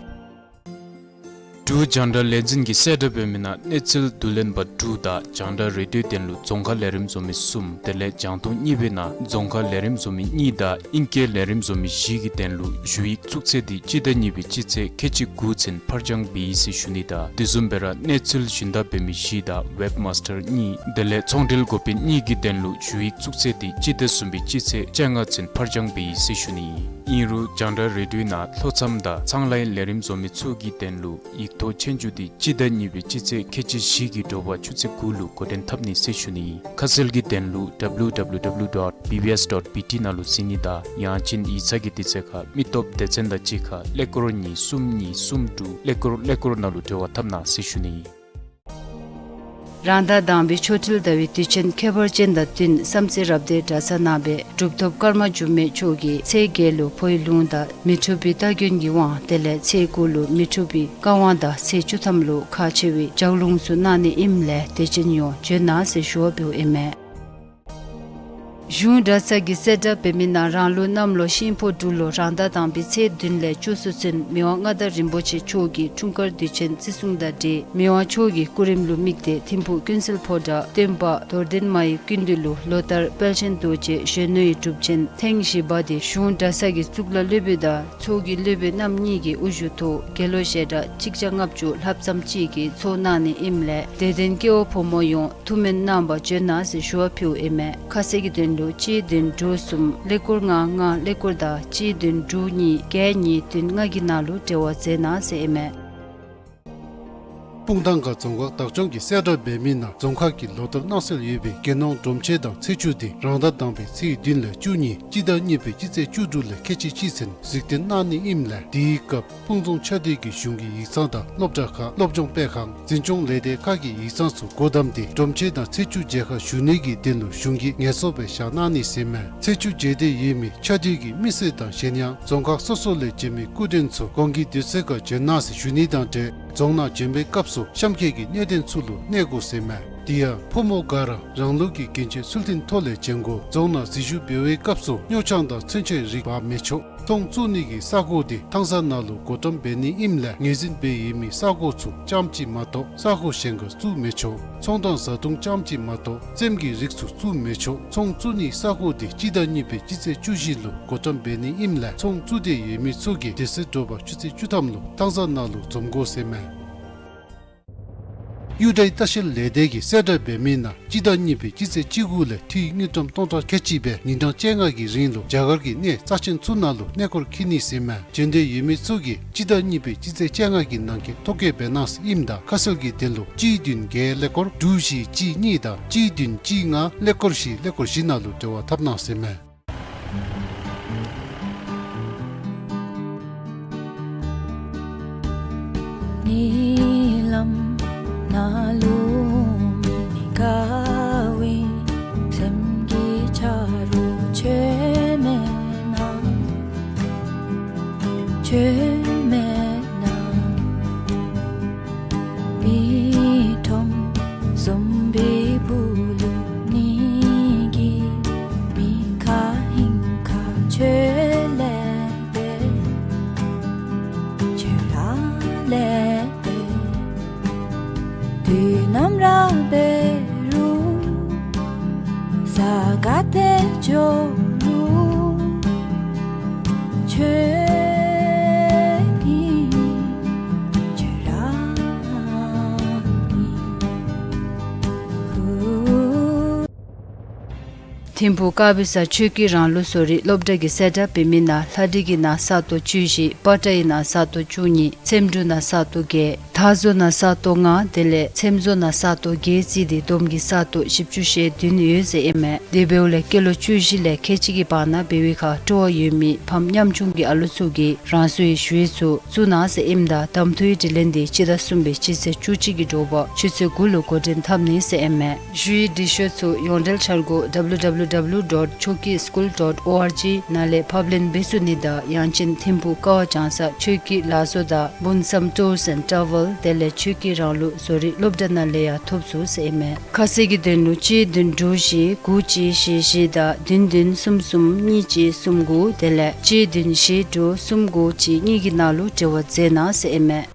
འབྲུག་རྒྱང་བསྒྲགས་ལས་འཛིན་གྱིས་གསལ་བསྒྲགས་འབད་མི་ནང་གནས་ཚུལ་བསྡུ་ལེན་པ་དྲུག་དང་རྒྱང་བསྒྲགས་རེ་ཌིའོའི་དོན་ལུ་རྫོང་ཁ་ལས་རིམ་བཟོ་མི་གསུམ་དེ་ལས་རྒྱང་མཐོང་གཉིས་པའི་ནང་རྫོང་ཁ་ལས་རིམ་བཟོ་མི་གཉིས་དང་ཨིང་སྐད་ལས་རིམ་བཟོ་མི་བཞི་གི་དོན་ལུ་ཞུ་ཡིག་བཙུགས་ཚེས་འདི་སྤྱི་ཟླ་གཉིས་པའི་སྤྱི་ཚེས་ཁལ་གཅིག་དགུ་ཚུན་ཕར་འགྱངས་འབད་ཡི་ཟེར་ཞུ་ནི་དང་དེ་བཟུམ་སྦེ་ར་གནས་ཚུལ་ཞུན་དག་འབད་མི་བཞི་དང་ཝེབ་མཱས་ཊར་གཉིས་དེ་ལས་ཚོང་འབྲེལ་འགོ་དཔོན་གཉིས་ཀྱི་དོན་ལུ་ཞུ་ཡིག་བཙུགས་ཚེས་འདི་སྤྱི་ཟླ་གསུམ་པའི་སྤྱི་ཚེས་བཅོ་ལྔ་ཚུན་ཕར་འགྱངས་འབད་ཡི་ཟེར་ཞུ་ནི་ཨིན། ཨིན་རུང་རྒྱང་བསྒྲགས་རེ་ཌིའོའི་ནང་ལྷོ་མཚམས་དང་ཚངས་ལའི་ལས་རིམ་བཟོ་མི་ཚུ་གི་དོན་ལུ་ཡིག་ཐོག་ཆོས་རྒྱུགས་འདི་སྤྱི་ཟླ་གཉིས་པའི་སྤྱི་ཚེས་ཁལ་གཅིག་བཞི་གི་དྲོ་པ་ཆུ་ཚོད་དགུ་ལུ་འགོ་འདྲེན་འཐབ་ནི་ཟེར་ཞུ་ནི་ཨིན། ཁ་གསལ་གྱི་དོན་ལུ་ཌབ་ལུ་ཌབ་ལུ་ཌབ་ལུ་ཌོཊ་བི་བི་ཨེསི་ཌོཊ་བི་ཊི་ནང་ལུ་གཟིགས་ནི་དང་ཡང་ཅིན་ཡིག་ཚང་གི་དུས་ཚོད་ཁར་མི་སྟོབས་སྡེ་ཚན་དང་གཅིག་ཁར་ཀླད་ཀོར་གཉིས་གསུམ་གཉིས་གསུམ་དྲུག་ཀླད་ཀོར་ཀླད་ཀོར་ནང་ལུ་འབྲེལ་བ་འཐབ་གནང་ཟེར་ཞུ་ནི་ཨིན། རང་ཟླ་དང་པའི་ཆོ་འཕྲུལ་ཟླ་བའི་དུས་ཆེན་ཁྱད་པར་ཅན་དང་བསྟུན་བསམ་རྩེ་རབ་སྡེ་གྲྭ་ཚང་ནང་སྦེ་གྲུབ་ཐོབ་ཀརྨ་འབྱུང་གནས་མཆོག་གིས་ཚེས་བརྒྱད་ལུ་འཕོ་བའི་ལུང་དང་མི་འཁྲུགས་པའི་སྟ་གོན་གྱི་དབང་དེ་ལས་ཚེས་དགུ་ལུ་མི་འཁྲུགས་པའི་བཀའ་དབང་དང་ཚེས་བཅུ་ཐམ་ལུ་ཁག་ཆེ་བའི་ལྗགས་ལུང་ཚུ་གནང་ནི་ཨིནམ་ལས་དད་ཅན་ཡོངས་བྱོན་གནང་ཟེར་ཞུ་བ་འབདཝ་ཨིན་མས། གཞུང་གྲྭ་ཚང་གིས་གསལ་བསྒྲགས་འབད་མི་ནང་རང་ལུགས་གནམ་ལོ་ཤིང་ཕོ་འབྲུག་ལོ་རང་ཟླ་དང་པའི་ཚེས་བདུན་ལས་བཅུ་གསུམ་ཚུན་མི་དབང་མངའ་བདག་རིན་པོ་ཆེ་མཆོག་གི་འཁྲུངས་སྐར་དུས་ཆེན་བརྩི་སྲུང་དང་འབྲེལ་མི་དབང་མཆོག་གི་སྐུ་རིམ་ལུ་དམིགས་ཏེ་ཐིམ་ཕུག་ཀུན་གསལ་ཕོ་བྲང་སྟོན་པ་རྡོར་གདན་མ་ཡི་སྐུ་མདུན་ལུ་ལོ་ལྟར་དཔལ་ཆེན་རྡོ་རྗེ་གཞོན་ནུ་ཡི་སྒྲུབ་ཆེན་ཐེངས་བཞི་པ་འདི་གཞུང་གྲྭ་ཚང་གི་གཙུག་ལག་སློབ་དཔོན་དང་ཚོགས་ཀྱི་སློབ་དཔོན་རྣམ་གཉིས་ཀྱི་དབུ་བཞུགས་ཐོག་དགེ་སློང་ཞལ་གྲངས་གཅིག་བརྒྱ་ལྔ་བཅུ་ལྷགཔ་ཙམ་ཅིག་གིས་ཚོགས་གནང་ནི་ཨིནམ་ལས་དད་ལྡན་སྐྱེ་བོ་ཕོ་མོ་ཡོངས་ཐུགས་སྨོན་གནང་བར་བྱོན་གནང་ཟེར་ཞུ་བ་ཕུལཝ་ཨིན་མས། ཁ་གསལ་གྱི་དོན་ལུ་གཅིག་བདུན་དྲུག་གསུམ་ཀླད་ཀོར་ལྔ་ལྔ་ཀླད་ཀོར་དང་གཅིག་བདུན་དྲུག་གཉིས་བརྒྱད་གཉིས་བདུན་ལྔ་གི་ནང་ལུ་འབྲེལ་བ་མཛད་གནང་ཟེར་ཨིན་མས། སྤུངས་ཐང་ཁ་རྫོང་ཁག་བདག་སྐྱོང་གིས་གསལ་བསྒྲགས་འབད་མི་ནང་རྫོང་ཁག་གིས་ལོ་ལྟར་གནང་སྲོལ་ཡོད་པའི་རྒྱལ་ནང་སྒྲོམ་ཆེན་དང་ཚེས་བཅུ་འདི་རང་ཟླ་དང་པའི་ཚེས་བདུན་ལས་བཅུ་གཉིས་སྤྱི་ཟླ་གཉིས་པའི་སྤྱི་ཚེས་བཅུ་དྲུག་ལས་ཁལ་གཅིག་གཅིག་ཚུན་གཟིགས་སྟོན་གནང་ནི་ཨིནམ་ལས་དེའི་སྐབས་སྤུངས་རྫོང་ཆ་སྡེ་གི་གཞུང་གི་ཡིག་ཚང་དང་སློབ་གྲྭ་ཁག་སློབ་སྦྱོང་སྤེལ་ཁང་འཛིན་སྐྱོང་ལས་སྡེ་ཁག་གི་ཡིག་ཚང་ཚུ་སྒོ་བསྡམས་ཏེ་སྒྲོམ་ཆེན་དང་ཚེས་བཅུ་མཇལ་ཁ་ཞུ་ནི་གི་དོན་ལུ་གཞུང་གིས་ངལ་གསོ་སྦེ་བཞག་གནང་ནི་ཟེར་མས། ཚེས་བཅུ་མཇལ་འདོད་ཡོད་མི་ཆ་སྡེ་གི་མི་སེར་དང་གཞན་ཡང་རྫོང་ཁག་སོ་སོ་ལས་བྱོན་མི་སྐུ་མགྲོན་ཚུ་གོང་གི་དུས་ཚོད་ཁར་བྱོན་གནང་ཟེར་ཞུ་ནི་དང་འབྲེལ་རྫོང་ནང་བྱོན་པའི་སྐབས་སུ་གཤམ་འཁོད་ཀྱི་གནད་དོན་ཚུ་ལུ་གནས་དགོ་ཟེར་མས། དེ་ཡང་ཕོ་མོ་ག་ར་རང་ལུགས་ཀྱི་གྱོན་ཆས་ཚུལ་མཐུན་ཐོག་ལས་བྱོན་དགོ། རྫོང་ནང་འཛུལ་ཞུགས་འབད་བའི་སྐབས་སུ་སྨྱོ་ཆང་དང་ཚོན་མཆོག་རིགས་འབག་མི་ཆོག། ཚོང་བཙུགས་ནི་གི་ས་གོ་དེ་ཐང་ས་ནང་ལུ་བགོ་བཀྲམ་འབད་ནི་ཨིནམ་ལས་ངོས་འཛིན་འབད་ཡོད་མི་ས་གོ་ཚུ་རྐྱངམ་གཅིག་མ་གཏོགས་ས་གོ་གཞན་ག་བཙུགས་མི་ཆོག། ཚོང་དང་བཟའ་འཐུང་རྐྱངམ་གཅིག་མ་གཏོགས་རྩེདམོ་གི་རིགས་ཚུ་བཙུགས་མི་ཆོག། ཚོང་བཙུགས་ནི་ས་གོ་དེ་སྤྱི་ཟླ་གཉིས་པའི་སྤྱི་ཚེས་བཅུ་བཞི་ལུ་བགོ་བཀྲམ་འབད་ནི་ཨིནམ་ལས་ཚོང་བཙུགས་འདོད་ཡོད་མི་ཚུ་གིས་དེ་ཚེ་དྲོ་པ་ཆུ་ཚོད་བཅུ་ཐམ་ལུ་ཐང་ས་ནང་ལུ་འཛོམས་དགོ་ཟེར་མས། གཡུ་སྒྲའི་ལྟ་བཤལ་ལས་སྡེ་གིས་གསལ་བསྒྲགས་འབད་མི་ནང་སྤྱི་ཟླ་གཉིས་པའི་སྤྱི་ཚེས་བཅུ་དགུ་ལས་འཐུས་དངུལ་ཀྲམ་སྟོང་ཕྲག་ཁལ་གཅིག་སྦེ་ཉིན་གྲངས་བཅོ་ལྔ་གི་རིང་ལུ་རྒྱ་གར་གྱི་གནས་རྩ་ཆེན་ཚུ་ནང་ལུ་གནས་སྐོར་འཁྱིད་ནི་ཟེར་མས། བྱོན་འདོད་ཡོད་མི་ཚུ་གིས་སྤྱི་ཟླ་གཉིས་པའི་སྤྱི་ཚེས་བཅོ་ལྔ་གི་ནང་འཁོད་ཐོ་བཀོད་འབད་གནང་ཟེར་ཨིནམ་ད་ཁ་གསལ་གྱི་དོན་ལུ་གཅིག་བདུན་བརྒྱད་ཀླད་ཀོར་དྲུག་བཞི་གཅིག་གཉིས་དང་གཅིག་བདུན་གཅིག་ལྔ་ཀླད་ཀོར་བཞི་ཀླད་ཀོར་བཞི་ནང་ལུ་འབྲེལ་བ་འཐབ་གནང་ཟེར་མས། ཉེ་ལམ་ནཱ་ལུ་མི་དགའ་བའི་སེམས་ཀྱི་ཆ་རོགས་ཁྱོད་མེད་ན། ཁྱོད་མེད་ན། མི་ཁྲོམ་བཟུམ་སྦེ་སྦུག་ལུ་ནི་གི་མི་ཁ་ཧིང་ཁ་ཁྱོད་ལས་འབད། ཁྱོད་ར་ལས་འབད། དུས་ནམ་ར་འབད་རུང་ས་ག་ཏེ་འགྱོ་རུང་ཁྱོད་ཨིན། ཁྱོད་ར་ཨིན། ཧུ། ཐིམ་ཕུག་དཀར་སྦི་ས་ཆོས་ཀྱི་རང་ལུགས་བཟོ་རིག་སློབ་གྲྭ་གིས་གསལ་བསྒྲགས་འབད་མི་ནང་ལྷ་སྒྲིང་གི་ནང་ས་སྟོང་བཅུ་བཞི། སྤ་ཊ་ཡི་ནང་ས་སྟོང་བཅུ་གཉིས། ཚེམ་དྲུང་ནང་ས་སྟོང་བརྒྱད། མཐའ་བཟོ་ནང་ས་སྟོང་ལྔ། དེ་ལས་ཚེམ་བཟོ་ནང་ས་སྟོང་བརྒྱད་བརྩིས་ཏེ་བསྡོམས་ཀྱིས་ས་སྟོང་བཞི་བཅུ་ཞེ་བདུན་ཡོད་ཟེར་ཨིན་མས། དེ་འབདཝ་ལས་སྐྱེས་ལོ་བཅུ་བཞི་ལས་ཁལ་གཅིག་གི་བར་ན་འབད་བའི་ཁར་སྤྲོ་བ་ཡོད་མི་ཕམ་ཉམ་ཆུང་གི་ཨ་ལུ་ཚུ་གིས་རང་སོའི་ཞུ་ཡིག་ཚུ་བཙུགས་གནང་ཟེར་ཨིནམ་ད་གདམ་འཐུའི་དྲི་ལན་དེ་སྤྱི་ཟླ་གསུམ་པའི་སྤྱི་ཚེས་བཅུ་གཅིག་གི་དྲོ་པ་ཆུ་ཚོད་དགུ་ལུ་འགོ་འདྲེན་འཐབ་ནི་ཟེར་ཨིན་མས། ཞུ་ཡིག་འབྲི་ཤོག་ཚུ་ཡོངས་འབྲེལ་འཆར་སྒོ་W W W dot choki school dot O R G ནང་ལས་ཕབ་ལེན་འབད་ཚུགས་ནི་དང་ཡང་ཅིན་ཐིམ་ཕུག་ཀ་བ་བྱང་ས་ཆོས་ཀྱི་ལག་བཟོ་དང་འབུན་བསམ་Tours and Travel དེ་ལས་ཆོས་ཀྱི་རང་ལུགས་བཟོ་རིག་སློབ་གྲྭ་ནང་ལས་ཡང་ཐོབ་ཚུགས་ཟེར་ཨིན་མས། ཁ་གསལ་གྱི་དོན་ལུ་གཅིག་བདུན་དྲུག་བཞི་དགུ་གཅིག་བཞི་བཞི་དང་བདུན་བདུན་གསུམ་གསུམ་གཉིས་གཅིག་གསུམ་དགུ་དེ་ལས་གཅིག་བདུན་བཞི་དྲུག་གསུམ་དགུ་གཅིག་གཉིས་ཀྱི་ནང་ལུ་འབྲེལ་བ་མཛད་གནང་ཟེར་ཨིན་མས།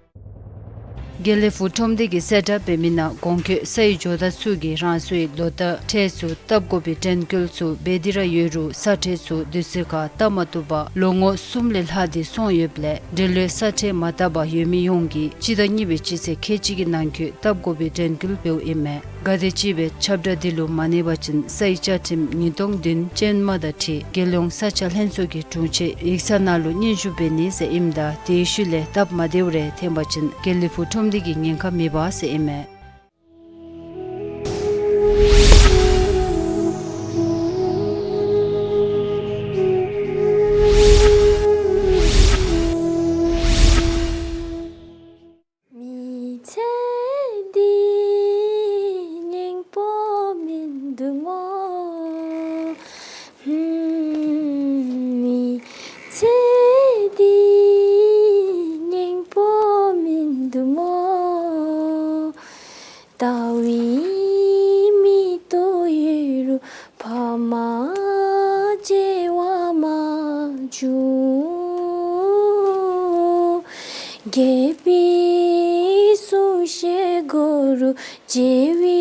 དགེ་ལེགས་ཕུག་ཁྲོམ་སྡེ་གིས་གསལ་བསྒྲགས་འབད་མི་ནང་གོང་འཁོད་སའི་ཇོ་བདག་ཚུ་གིས་རང་སོའི་ལོ་བསྟར་ཁྲལ་ཚུ་བཏབ་དགོ་པའི་དྲན་སྐུལ་ཚུ་འབད་དེ་ར་ཡོད་རུང་ས་ཁྲལ་ཚུ་དུས་ཚོད་ཁར་བཏབ་མ་བཏུབ་པར་ལོ་ངོ་གསུམ་ལས་ལྷག་སྟེ་སོང་ཡོདཔ་ལས་འབྲེལ་ཡོད་ས་ཁྲལ་མ་བཏབ་པར་ཡོད་མི་ཡོངས་ཀྱིས་སྤྱི་ཟླ་གཉིས་པའི་སྤྱི་ཚེས་ཁལ་གཅིག་གི་ནང་འཁོད་བཏབ་དགོ་པའི་དྲན་སྐུལ་འབདཝ་ཨིན་མས། གལ་ཏེ་ཅིག་སྦེ་ཁྱབ་བསྒྲགས་འདི་ལུ་མ་གནས་པ་ཅིན་སའི་བཅའ་ཁྲིམས་ཉིས་སྟོང་བདུན་ཅན་མ་དང་འཁྲིལ་རྒྱལ་ཡོངས་ས་ཆ་ལྷན་ཚོགས་ཀྱི་དྲུང་ཆེན་ཡིག་ཚང་ནང་ལུ་སྙན་ཞུ་འབད་ནི་ཟེར་ཨིནམ་ད་དེའི་ཤུལ་ལས་སྟབས་མ་བདེཝ་རེ་ཐོན་པ་ཅིན་དགེ་ལེགས་ཕུག་ཁྲོམ་སྡེ་གིས་ཉེན་ཁ་མི་འབག་ཟེར་ཨིན་མས། མི་ཚེ་འདི་སྙིང་པོ་མིན་འདུག་སྨོ། མི་ཚེ་འདི་སྙིང་པོ་མིན་འདུག་སྨོ། ལྟ་བའི་མིག་ཏོ་ཡོད་རུང་ཕ་མ་མཇལ་བར་མ་བྱོན། རྒས་པའི་གསུང་བཤད་དགོ་རུང་མཇལ་བའི་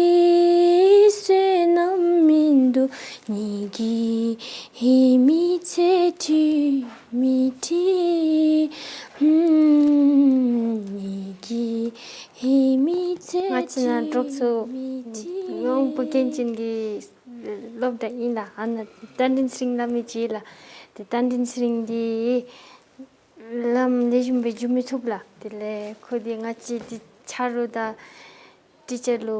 བསོད་ནམས་མིན་འདུག། ཉིད་ཀྱི་ཧེ་མའི་ཚེ་ཁྲིད་མི་ཁྲིད། ཉིད་ཀྱི་ཧེ་མའི་ཚེ་ཁྲིད་མི་ཁྲིད། ང་བཅས་ནཱ་འབྲོག་ཚོ་ངོ་བོ་སྐྱོན་ཅན་གྱི་སློབ་གྲྭ་ཨིན་ལགས། ཨ་ནཱ་རྟ་མགྲིན་ཚེ་རིང་སླབ་མི་ཅིག་ལགས། ཏེ་རྟ་མགྲིན་ཚེ་རིང་འདི་ལམ་ལེགས་ཤོམ་སྦེ་འགྱོ་མི་ཚུགས་ལགས། དེ་ལས་ཁོ་འདི་ང་བཅས་འདི་ཆ་རོགས་དང་ཊི་ཅར་ལུ་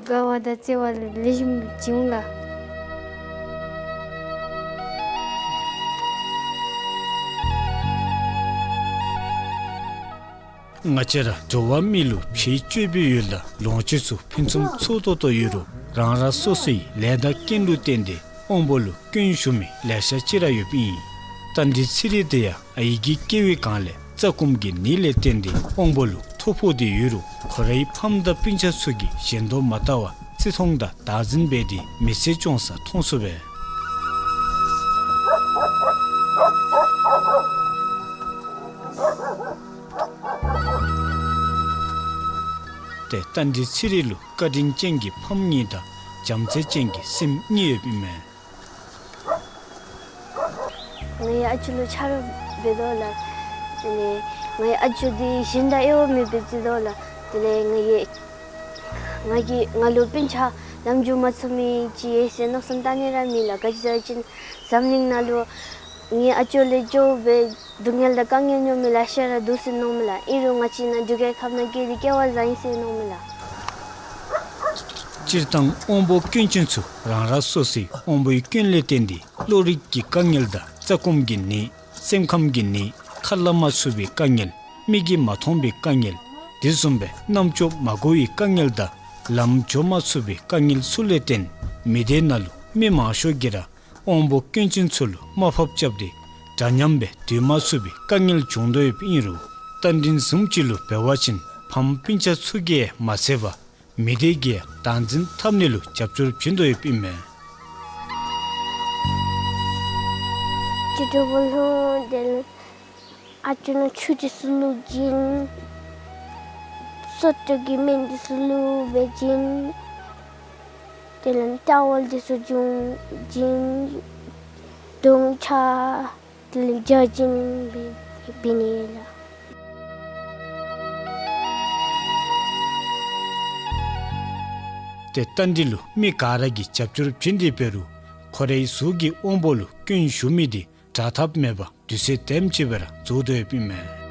དགའ་བ་དང་བརྩེ་བ་ལེགས་ཤོམ་བྱུང་ལགས། ང་བཅས་ར་འགྲོ་བ་མི་ལུ་ཕྱི་སྤྱོད་པའི་ཡུལ་དང་ལོངས་སྤྱོད་ཚུ་ཕུན་སུམ་ཚོགས་ཏོག་ཏོ་ཡོད་རུང་རང་རང་སོ་སོའི་ལས་དང་རྐྱེན་ལུ་བརྟེན་ཏེ་དབང་པོ་ལུ་སྐྱོན་ཞུགས་མི་ལེ་ཤ་ཅིག་ར་ཡོདཔ་ཨིན། རྟ་མགྲིན་ཚེ་རིང་དེ་ཡང་ཨའི་གི་སྐྱེ་བའི་སྒང་ལས་རྩ་སྐུམ་གྱི་ནད་ལས་བརྟེན་ཏེ་དབང་པོ་ལུ་ཐོ་ཕོག་སྟེ་ཡོད་རུང་ ཁོ་རའི་ཕམ་དང་སྤུན་ཆ་ཚུ་གིས་གཞན་དོ་མ་བལྟ་བར་བརྩི་མཐོང་དང་བདག་འཛིན་འབད་དེ་མི་ཚེ་སྐྱོང་ས་མཐོང་ཚུགས་པས། ཏེ་རྟ་མགྲིན་ཚེ་རིང་ལུ་བཀའ་དྲིན་ཅན་གྱི་ཕམ་གཉིས་དང་བྱམས་བརྩེ་ཅན་གྱི་སྲིངམོ་གཉིས་ཡོདཔ་ཨིན་མས། ངེའི་ཨ་ཅོ་ལུ་ཆ་རོགས་འབད་དོ་ལགས། དེ་ལས་ངེའི་ཨ་ཅོ་འདི་གཞན་དང་དབྱེ་བ་མེདཔ་སྦེ་བརྩི་དོ་ལགས། དེ་ལས་ངེའི་ང་གིས་ང་ལུ་སྤུན་ཆ་ལམ་འགྱོ་མ་ཚུགས་མི་ཅིག་ཡོད་ཟེར་མནོ་བསམ་གཏང་ནི་ར་མེད་ལགས། ག་ཅི་ཟེར་བ་ཅིན་འཛམ་གླིང་ནང་ལུ་ངེའི་ཨ་ཅོ་ལས་སྐྱོ་བའི་སྡུག་བསྔལ་དང་དཀའ་ངལ་མྱོང་མི་ལེ་ཤ་ར་འདུག་ཟེར་མནོཝ་མས་ལགས། ཨིན་རུང་ང་བཅས་ནཱ་འབྲུག་རྒྱལ་ཁབ་ནང་སྐྱེས་ཏེ་སྐྱེ་བ་བཟང་ཡི་ཟེར་མནོཝ་མས་ལགས། སྤྱིར་བཏང་དབང་པོ་སྐྱོན་ཅན་ཚུ་རང་རང་སོ་སོའི་དབང་པོའི་སྐྱོན་ལས་བརྟེན་ཏེ་བློ་རིག་གི་དཀའ་ངལ་དང་རྩ་སྐོམ་གྱི་ནད། སེམས་ཁམས་ཀྱི་ནད། ཁ་སླབ་མ་ཚུགས་པའི་དཀའ་ངལ། མིག་གིས་མ་མཐོང་བའི་དཀའ་ངལ། དེ་བཟུམ་སྦེ་རྣམ་ཅོ་མ་གོ་བའི་དཀའ་ངལ་དང་ལམ་འགྱོ་མ་ཚུགས་པའི་དཀའ་ངལ་ཚུ་ལས་བརྟེན་མི་སྡེ་ནང་ལུ་མི་མང་ཤོས་ཀྱིས་ར་དབང་པོ་སྐྱོན་ཅན་ཚུ་ལུ་དམའ་ཕབ་རྐྱབ་སྟེ་འདྲ་མཉམ་སྦེ་སྡོད་མ་ཚུགས་པའི་དཀའ་ངལ་བྱུང་དོ་ཡོདཔ་ཨིན་རུང་རྟ་མགྲིན་བཟུམ་ཅིག་ལུ་འབད་བ་ཅིན་ཕམ་སྤུན་ཆ་ཚུ་གིས་མ་ཚད་པར་མི་སྡེ་གིས་བདག་འཛིན་འཐབ་ནི་ལུ་རྒྱབ་སྐྱོར་བྱིན་དོ་ཡོདཔ་ཨིན་མས། ཅི་དྲོ་པ་ལྷོད་དེ་ལས་ཨ་ཅོ་ནང་ཆུ་འདི་ཚུ་བླུག་བྱིན། སོ་ཏོ་གི་སྨན་འདི་ཚུ་བླུག་སྦེ་བྱིན། དེ་ལས་ཊ་ཝལ་འདི་ཚུ་བྱིན་བྱིན། དོང་ཆ་དེ་ལས་བྱིན་བྱིན་འབད་ནི་ལགས། ཏེ་རྟ་མགྲིན་ལུ་མི་ག་ར་གིས་རྒྱབ་སྐྱོར་བྱིན་ཏེ་འབད་རུང་ཁོ་རའི་གཟུགས་ཀྱི་དབང་པོ་ལུ་སྐྱོན་ཞུགས་མི་འདི་དྲག་ཐབས་མེད་པར་དུས་ཚོད་དེམ་ཅིག་སྦེ་ར་རྫོགས་དོ་ཡོདཔ་ཨིན་མས།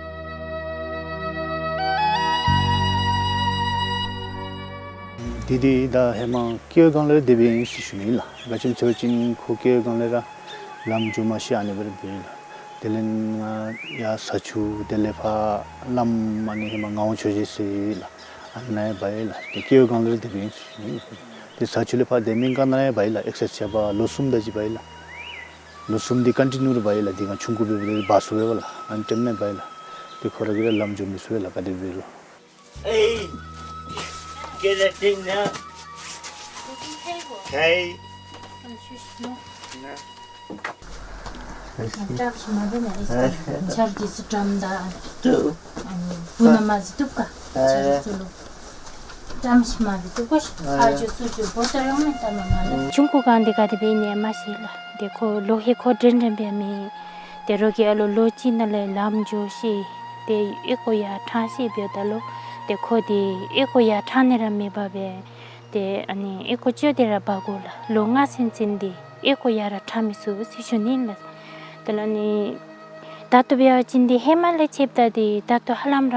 དེ་འདི་ད་ཧེ་མ་ཀེའུ་སྒང་ལས་ར་སྡོདཔ་ཨིན་ཟེར་ཞུ་ནི་ལགས། ག་ཅི་སྨོ་ཟེར་བ་ཅིན་ཁོ་ཀེའུ་སྒང་ལས་ར་ལམ་འགྱོ་མ་ཤེས་ཨ་ནི་སྦེ་ར་སྡོདཔ་ཨིན་ལགས། དེ་ལས་ང་ཡར་ས་ཆུ་དེ་ལས་ཕར་ལམ་ཨ་ནི་ཧེ་མ་ངག་དབང་ཆོས་རྗེ་ཟེར་ལགས། ཨ་ནཱ་ཡང་འབག་ཡི་ལགས། ཏེ་ཀེའུ་སྒང་ལས་ར་སྡོདཔ་ཨིན་ཟེར་ཞུ་ནི་ལགས། ཏེ་ས་ཆུ་ལས་ཕར་སྡོད་མི་སྒང་ནཱ་ཡང་འབག་ཡི་ལགས། ཨེག་སར་སའིཛ་བྱེད་པར་ལོ་གསུམ་དེ་ཅིག་འབག་ཡི་ལགས། ལོ་གསུམ་འདི་ཀོན་ཊི་ནིའུ་ར་འབག་ཡི་ལགས། འདི་ང་ཆུང་ཀུ་འབད་འབདཝ་ད་འབག་ཚུགས་པས་ལགས། ཨ་ནི་ཊེམ་ནང་འབག་ཡི་ལགས། ཏེ་ཁོ་ར་གིས་ར་ལམ་འགྱོ་མི་ཚུགས་པས་ལགས། ག་དེ་འབད་རུང་། ཨེ། ག་ལས་ཏེ་ན། ཧེ། ན། བཀྲ་ཤིས་མ་འབད་ན་ཨེ་ས་ཆར་འདི་ཚུ་དྲངམ་ད། ཏུ། ཨ་ནི་བུ་ནང་མ་ཟི་བཏུབ་ག། ཨེ། ཆར་ཚུ་ལུ། བཀྲ་ཤིས་མ་འབད་བཏུབ་ག་ཤི། ཨ་ཨ་ཅོ་སུ་ཅོ་བོ་ཏ་ཡོང་ནི་ད་མ་མ་ན། ཆུང་ཀུ་སྒང་འདི་ག་དེ་སྦེ་ཨིན་ན་མ་ཤེས་ལགས། ཏེ་ཁོ་ལོ་ཧེ་ཁོ་འདྲན་འདྲ་སྦེ་མེད། ཏེ་རོགས་ཀྱིས་ཨ་ལོ་ལོ་གཅིག་ནང་ལས་ལམ་འགྱོ་ཤེས། ཏེ་ཨོལ་ལྐོག་ཡར་འཐང་ཤེས་འབདཝ་ད་ལུ། ཏེ་ཁོ་འདི་ཨོལ་ལྐོག་ཡར་འཐང་ནི་ར་མེད་པར་སྦེ། ཏེ་ཨ་ནི་ཨོལ་ལྐོག་ཅོ་སྟེ་ར་འབག་དགོ་ལགས། ལོ་ལྔ་ཚུན་ཚོད་འདི་ཨོལ་ལྐོག་ཡར་ར་འཐང་མི་ཚུགས་ཟེར་ཞུ་ནི་ལགས། དེ་ལས་ཨ་ནི་ད་ལྟོ་འབད་བ་ཅིན་འདི་ཧེ་མ་ལས་ཕྱདཔ་ད་འདི་ད་ལྟོ་ཧ་ལམ་ར་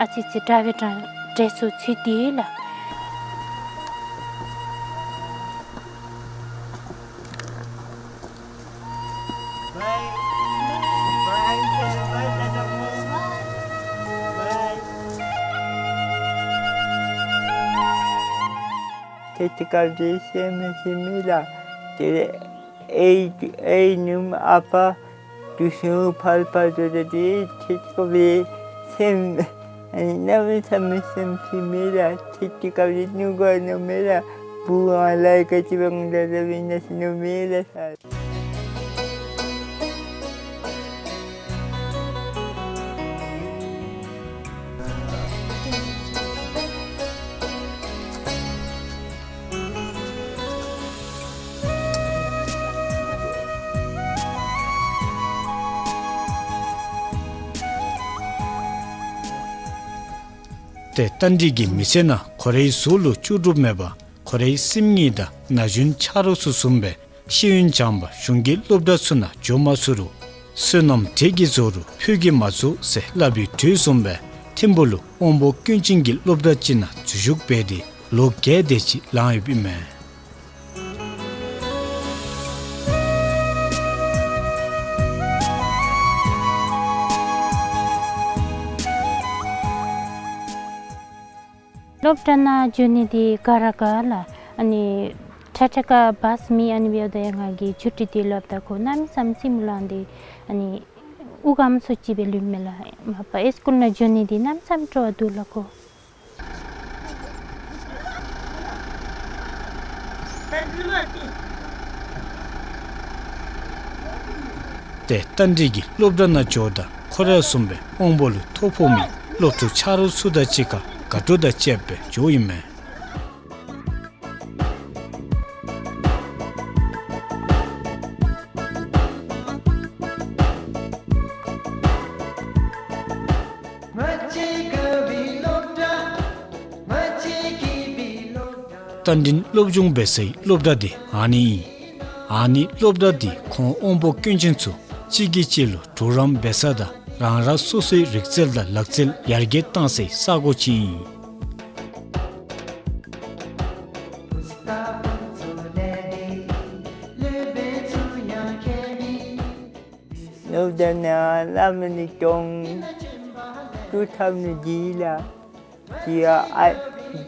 ཨ་ཙི་ཙི་དྲག་སྦེ་དྲག་འགྲོ་སོ་ཚུལ་འདི་ལགས། ཐེ་ཐེ་ཀ་རི་སེམས་ཤི་མི་ལ་ཏེ་ཨེ་ཨེ་ནུམ་ཨ་པ་དུས་སུ་ཕར་ཕར་འགྱོ་སྟེ་ཐེ་ཐེ་ཀ་རི་སེམས་ཨ་ནི་གནམ་མེད་ས་མེད་སེམས་ཤི་མི་ལ་ཐེ་ཐེ་ཀ་རི་ནུ་ག་ནུ་མི་ལ་བུ་ཨ་ལ་ཀ་ཅི་བང་ལ་ལ་བི་ན་སི་ནུ་མི་ལ་ས། ཏེ་རྟ་མགྲིན་གྱི་མི་ཚེ་ནང་ཁོ་རའི་གཟུགས་ལུ་ལྕོགས་གྲུབ་མེད་པར་ཁོ་རའི་སྲིངམོ་གཉིས་དང་ན་གཞོན་ཆ་རོགས་ཚུ་བཟུམ་སྦེ་ཤེས་ཡོན་སྦྱངས་པར་གཞུང་གི་སློབ་གྲྭ་ཚུ་ནང་འགྱོ་མ་ཚུགས་རུང་བསོད་ནམས་འབྲས་ཀྱིས་རྫོགས་རུང་ཕུད་ཀྱིས་མ་རྫོགས་ཟེར་སླབ་པའི་དོན་བཟུམ་སྦེ་ཐིམ་ཕུག་ལུ་དབང་པོ་སྐྱོན་ཅན་གྱི་སློབ་གྲྭ་ཅིག་ནང་འཛུལ་ཞུགས་འབད་དེ་ལོ་བརྒྱད་དེ་ཅིག་ལང་ཡོདཔ་ཨིན་མས། སློབ་གྲྭ་ནང་འགྱོ་ནི་འདི་ག་ར་དགའ་ལགས། ཨ་ནི་ཁྲ་ཁྲ་ཀ་བཱས་མེད། ཨ་ནི་འབདཝ་ད་ཡང་ང་གིས་ཆུ་ཊི་འདི་སླབ་ད་ཁོ་གནམ་མེད་ས་མེད་རྩེདམོ་ལང་སྟེ་ཨ་ནི་དབུགས་ཧམ་སུ་ཅིག་སྦེ་ལུས་མས་ལགས། མ་པ་ཨེ་སི་ཀུལ་ནང་འགྱོ་ནི་འདི་གནམ་མེད་ས་མེད་སྤྲོ་བ་འདུག་ལགས་ཁོ། ཏེ་རྟ་མགྲིན་གྱིས་སློབ་གྲྭ་ནང་འགྱོཝ་ད་ཁོ་ར་བཟུམ་སྦེ་དབང་པོ་ལུ་ཐོ་ཕོག་མི་སློབ་ཕྲུག་ཆ་རོགས་ཚུ་དང་གཅིག་ཁར་དགའ་སྤྲོ་དང་བཅསཔ་སྦེ་འགྱོཝ་ཨིན་མས། རྟ་མགྲིན་སློབ་སྦྱོང་འབད་སའི་སློབ་གྲྭ་འདི་ཨ་ནི་ཨིན། ཨ་ནི་སློབ་གྲྭ་འདི་ཁོང་དབང་པོ་སྐྱོན་ཅན་ཚུ་གཅིག་གིས་གཅིག་ལུ་གྲོགས་རམ་འབད་ས་དང་རང་རང་སོ་སོའི་རིག་རྩལ་དང་ལག་རྩལ་ཡར་རྒྱས་གཏང་སའི་ས་གོ་ཅིག་ཨིན། སློབ་གྲྭ་ནང་བླ་མ་ནི་སྐྱོང་། ཏེ་འཐབ་ནི་འདི་ལགས། འདི་ཡང་ཨ་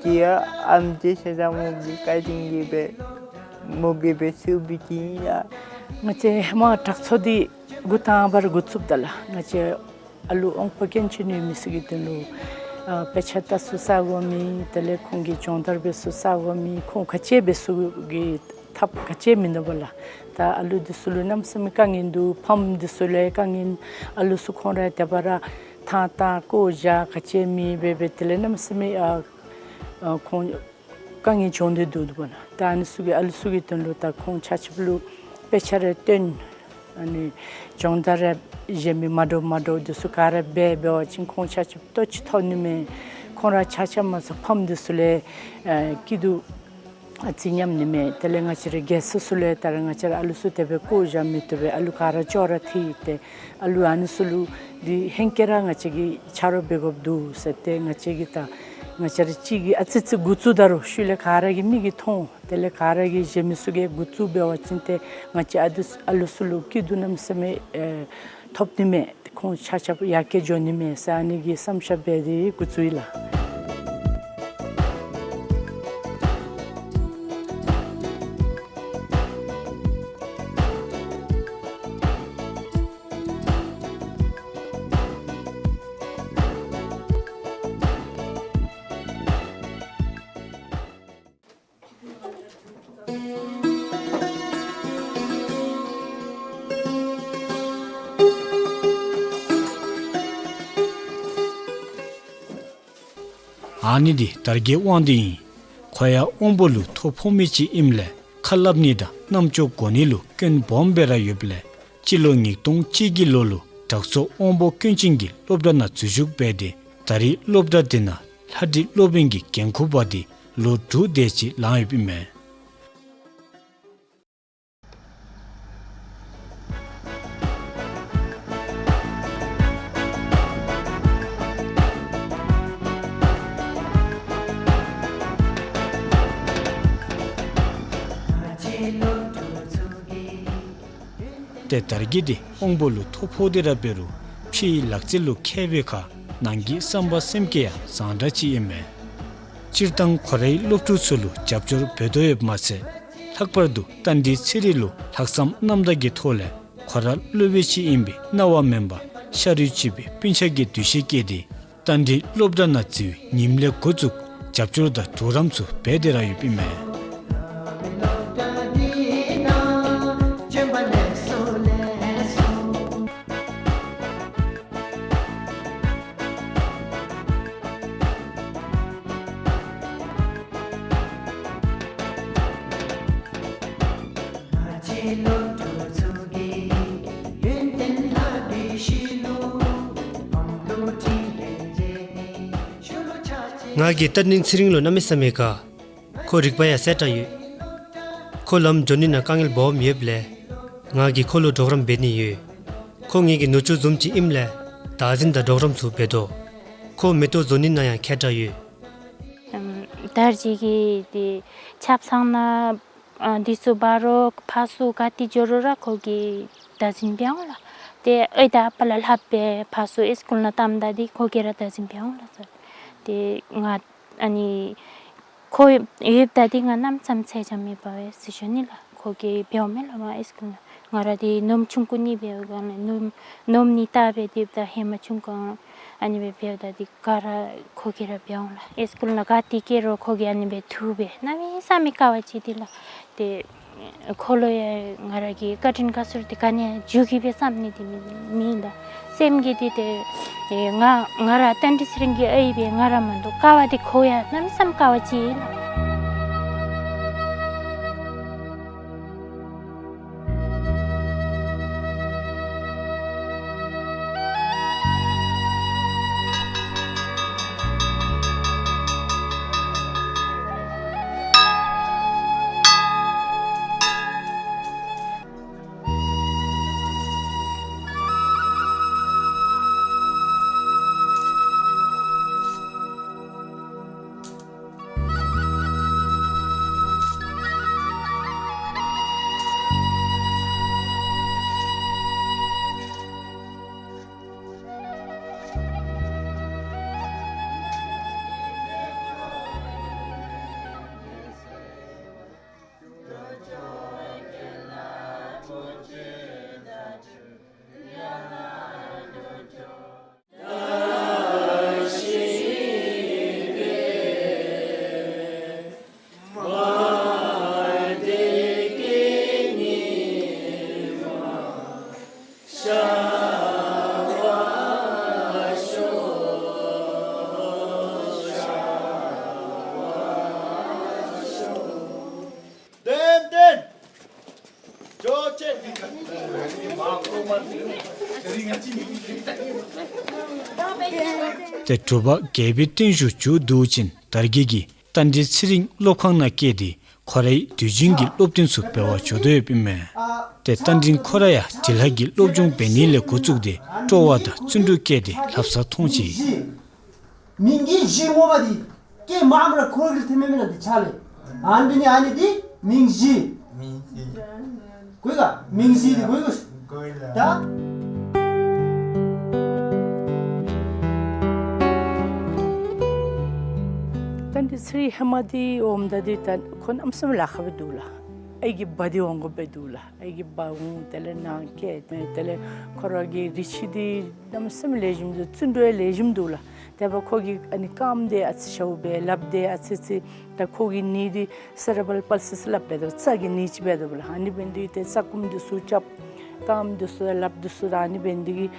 འདི་ཡང་ཨམ་རྗེ་ཚེ་བཟང་མོ་གི་བཀའ་དྲིན་གྱིས་སྦེ་མོ་གིས་སྦེ་ཚུགས་པའི་དེ་ཨིན་ལགས། ང་བཅས་ཧེ་མ་དྲག་ཚོགས་འདི་འགོ་དང་པ་ར་འགོ་བཙུགསཔ་ད་ལགས། ང་བཅས་ཨ་ལུ་དབང་པོ་སྐྱོན་ཅན་ཡོད་མི་ཚུ་གི་དོན་ལུ་ཨ་དཔེ་ཆ་ལྟ་ཚུ་ས་གོ་མེད། དེ་ལས་ཁོང་གི་སྦྱོང་བརྡར་འབད་ཚུ་ས་གོ་མེད། ཁོང་ག་ཅི་འབད་ཚུགས་གི་ཐབས་ག་ཅི་མིན་འདུག་པ་ལགས། ད་ཨ་ལུ་འདི་ཚུ་ལུ་གནམ་མེད་ས་མེད་དཀའ་ངལ་འདུག། ཕམ་འདི་ཚུ་ལུ་དཀའ་ངལ། ཨ་ལུ་ཚུ་ཁོང་ར་དེ་སྦེ་ར་ཐང་བཏང་བཀོ་བཞག་ག་ཅི་མེད་སྦེ་སྦེ་དེ་ལས་གནམ་མེད་ས་མེད་ཨ་ཨ་ཁོང་དཀའ་ངལ་བྱུང་སྟེ་འདུག་འདུག་པ་ལགས། ད་ཨ་ནི་ཚུ་གིས་ཨ་ལུ་ཚུ་གི་དོན་ལུ་ད་ཁོང་ཆ་ཁྱབ་ལུ་དཔེ་ཆ་རེ་སྟོན། ཨ་ནི་སྦྱོང་བརྡར་རེ་གཞན་མི་མ་འདྲཝ་མ་འདྲཝ་འདི་ཚུ་ག་ར་འབད་འབད་བ་ཅིན་ཁོང་ཆ་ཁྱབ་ལྟོ་ཅིག་ཐོབ་ནི་མས། ཁོང་ར་ཆ་ཁྱབ་མ་ཚད་ཕམ་འདི་ཚུ་ལུ་ཨ་སྐྱིད་སྡུག་ཨ་ཙི་ཉམས་ནི་མས། དེ་ལས་ང་བཅས་ར་རྒས་ཚུ་ཚུ་ལུ་ད་རེས་ང་བཅས་ར་ཨ་ལུ་ཚུ་དེ་སྦེ་བཀོ་བཞག་མི་བཏུབ་པས། ཨ་ལུ་ག་ར་ཅོག་ར་འཐད་དེ་ཨ་ལུ་ཨ་ནི་ཚུ་ལུ་འདི་ཧེང་སྐལ་ར་ང་བཅས་ཀྱིས་ཆ་རོགས་འབད་དགོཔ་འདུག་ཟེར་ཏེ་ང་བཅས་ཀྱིས་ད་ང་བཅས་ར་གཅིག་གིས་ཨ་ཙི་ཙི་འགོ་བཙུགས་ད་རུང་ཤུལ་ལས་ག་ར་གི་མིག་གིས་མཐོང་། དེ་ལས་ག་ར་གིས་གཞན་མི་ཚུ་གིས་འགོ་བཙུགས་འབད་བ་ཅིན་ཏེ་ང་བཅས་ཨ་ལུ་ཨ་ལུ་ཚུ་ལུ་སྐྱིད་སྡུག་གནམ་མེད་ས་མེད་ཨེ་ཐོབ་ནི་མས། ཁོང་ཆ་ཁྱབ་ཡར་རྒྱས་འགྱོ་ནི་མས་ཟེར་ཨ་ནི་གི་བསམ་འཆར་འབད་དེ་འགོ་བཙུགས་ཡི་ལགས། ཨ་ནི་འདི་དར་རྒྱས་དབང་འདུས་ཨིན། ཁོ་ཡང་དབང་པོ་ལུ་ཐོ་ཕོག་མི་ཅིག་ཨིནམ་ལས་ཁ་སླབ་ནི་དང་རྣམ་ཅོ་གོ་ནི་ལུ་སྐྱོན་སྦོམ་སྦེ་ར་ཡོདཔ་ལས་སྤྱི་ལོ་ཉིས་སྟོང་གཅིག་གི་ལོ་ལུ་དྲག་ཚོགས་དབང་པོ་སྐྱོན་ཅན་གྱི་སློབ་གྲྭ་ནང་འཛུལ་ཞུགས་འབད་དེ་ད་རེས་སློབ་གྲྭ་དེ་ནང་ལྷ་བྲིས་སློབ་དཔོན་གྱི་འགན་ཁུར་འབག་སྟེ་ལོ་དྲུག་དེ་ཅིག་ལང་ཡོདཔ་ཨིན་མས། ཏེ་དར་རྒྱས་འདི་དབང་པོ་ལུ་ཐོ་ཕོག་སྟེ་ར་འབད་རུང་ཕྱིའི་ལག་རྩལ་ལུ་མཁས་པའི་ཁར་ནང་གི་བསམ་པ་སེམས་བསྐྱེད་ཡང་བཟང་དྲགས་ཅིག་ཨིན་མས། སྤྱིར་བཏང་ཁོ་རའི་སློབ་ཕྲུག་ཚུ་ལུ་རྒྱབ་སྐྱོར་འབད་དོ་ཡོདཔ་མ་ཚད་ལྷག་པར་དུ་རྟ་མགྲིན་ཚེ་རིང་ལུ་ལྷག་བསམ་རྣམ་དག་གི་ཐོག་ལས་ཁོ་ར་སློབ་དཔོན་ཅིག་ཨིན་པའི་སྣང་བ་མེན་པར་ཤ་རུས་གཅིག་པའི་སྤུན་ཆ་གི་འདུ་ཤེས་བསྐྱེད་དེ་རྟ་མགྲིན་སློབ་གྲྭ་ནང་འཛུལ་བའི་ཉིནམ་ལས་འགོ་བཙུགས་རྒྱབ་སྐྱོར་དང་གྲོགས་རམ་ཚུ་འབད་དེ་ར་ཡོདཔ་ཨིན་མས། ང་གིས་རྟ་མགྲིན་ཚེ་རིང་ལུ་གནམ་མེད་ས་མེད་དགའ། ཁོ་རིག་པ་ཡང་གསལ་དྲགས་ཡོད། ཁོ་ལམ་འགྱོ་ནི་ནང་དཀའ་ངལ་སྦོམ་ཡོདཔ་ལས་ང་གིས་ཁོ་ལུ་གྲོགས་རམ་འབད་ནི་ཡོད། ཁོ་ངེ་གི་ནུ་གཅུང་བཟུམ་ཅིག་ཨིནམ་ལས་བདག་འཛིན་དང་གྲོགས་རམ་ཚུ་འབད་དོ། ཁོ་མེ་ཏོག་བཟོ་ནི་ནང་ཡང་མཁས་དྲགས་ཡོད། ཨམ་དར་རྒྱས་ཀྱིས་ཏེ་ཆབ་གསང་ནང་ཨ་འདི་ཚུ་འབག་རུང་ཕར་ཚུར་ག་ཏེ་འགྱོ་རུང་ར་ཁོ་གིས་བདག་འཛིན་འབད་འོང་ལགས། ཏེ་ཨའི་དང་ཨ་པ་ལས་ལྷག་སྦེ་ཕར་ཚུར་ཨིས་ཀུལ་ནང་བཏངམ་ད་འདི་ཁོ་གིས་ར་བདག་འཛིན་འབད་འོང་ལགས་སོ། ཏེ་ང་ཨ་ནི་ཁོ་ཡོདཔ་ད་འདི་ང་གནམ་མེད་ས་མེད་ཚ་གྱང་མེད་པས་ཟེར་ཞུ་ནི་ལགས། ཁོ་གིས་འབདཝ་མས་ལགས། ང་ཨིས་ཀུལ་ནང་ང་ར་འདི་ནོམ་ཆུང་ཀུ་ནི་འབདཝ་ག་ནོམ་ནོམ་ནི་བལྟ་སྦེ་སྡོདཔ་ད་ཧེ་མ་ཆུང་ཀུ་ཨ་ནི་སྦེ་འབདཝ་ད་འདི་ག་ར་ཁོ་གིས་ར་འབད་འོང་ལགས། ཨིས་ཀུལ་ནང་ག་ཏེ་བསྐྱལ་རུང་ཁོ་གིས་ཨ་ནི་སྦེ་འཐུ་སྦེ་གནམ་མེད་ས་མེད་དཀའ་བ་སྤྱད་དེ་ལགས། ཏེ་ཁོ་ལུ་ཡང་ང་ར་གིས་བཀའ་དྲིན་དགའ་ཚོར་འདི་ག་ནི་ཡང་འཇུག་གེ་སྦེ་བསམ་ནི་འདི་མེད་མེད་ལགས། སེམས་ཀྱི་འདི་ཏེ་ཨེ་ང་ང་ར་རྟ་མགྲིན་ཚེ་རིང་གི་ཨའི་སྦེ་ང་ར་མ་གཏོགས་དཀའ་བ་འདི་ཁོ་ཡང་གནམ་མེད་ས་མེད་དཀའ་བ་ཅིག་ཨིན་ལགས། ཏེ་དྲོ་པ་རྒྱལ་པོའི་བརྟན་བཞུགས་མཇུག་བསྡུ་བ་ཅིན་དར་རྒྱས་ཀྱིས་རྟ་མགྲིན་ཚེ་རིང་སློབ་ཁང་ནང་བསྐྱལ་ཏེ་ཁོ་རའི་དུས་རྒྱུན་གྱི་སློབ་ཐུན་ཚུ་འབད་བར་འགྱོ་དོ་ཡོདཔ་ཨིན་མས། ཏེ་རྟ་མགྲིན་ཁོ་ར་ཡང་འབྲི་ལྷག་གི་སློབ་སྦྱོང་འབད་ནི་ལས་འགོ་བཙུགས་ཏེ་སྤྲོ་བ་དང་བརྩོན་འགྲུས་བསྐྱེད་དེ་ལྷབ་ས་མཐོང་ཅི། མིང་གཞི་ངོ་མ་འདི་ཀེ་མ་མ་ར་ཁོ་གི་ཐེ་མེ་མེ་ན་འདི་ཆ་ལེ། ཨ་ནི་འདི་ནི་ཨ་ནི་འདི་མིང་གཞི། མིང་གཞི། གོ་ཡི་ག། མིང་གཞི་འདི་གོ་ཡི་ག། གོ་ཡི་ལགས། ད་རྟ་མགྲིན་ཚེ་རིང་ཧེ་མ་འདི་འོངམ་ད་འདི་ད་ཁོ་གནམ་མེད་ས་མེད་ལཱ་ཁག་སྦེ་འདུག་ལགས། ཨའི་གི་བ་འདི་འོང་དགོཔ་སྦེ་འདུག་ལགས། ཨའི་གི་བ་འོང་དེ་ལས་ནང་བསྐྱལ་དེ་ལས་ཁོ་ར་གི་རི་ཆུ་འདི་གནམ་མེད་ས་མེད་ལེགས་ཤོམ་འདུག། བརྩོན་འགྲུས་ཡང་ལེགས་ཤོམ་འདུག་ལགས། དེ་འབདཝ་ཁོ་གི་ཨ་ནི་རྐངམ་འདི་ཨ་ཙི་ཤཝ་སྦེ་ལགཔ་འདི་ཨ་ཙི་ཙི་ད་ཁོ་གི་ནི་འདི་སེ་རེ་བྲལ་པཱལ་སིས་སླབ་སྦེ་ད་རྩ་གི་ནི་ཅིག་སྦེ་འདུག་ལགས། ཨ་ནི་འབད་ནི་འདི་གིས་ཏེ་རྩ་སྐོམ་འདི་ཚུ་རྐྱབ། རྐངམ་འདི་ཚུ་ལགཔ་འདི་ཚུ་ད་ཨ་ནི་འབད་ནི་འདི་གིས་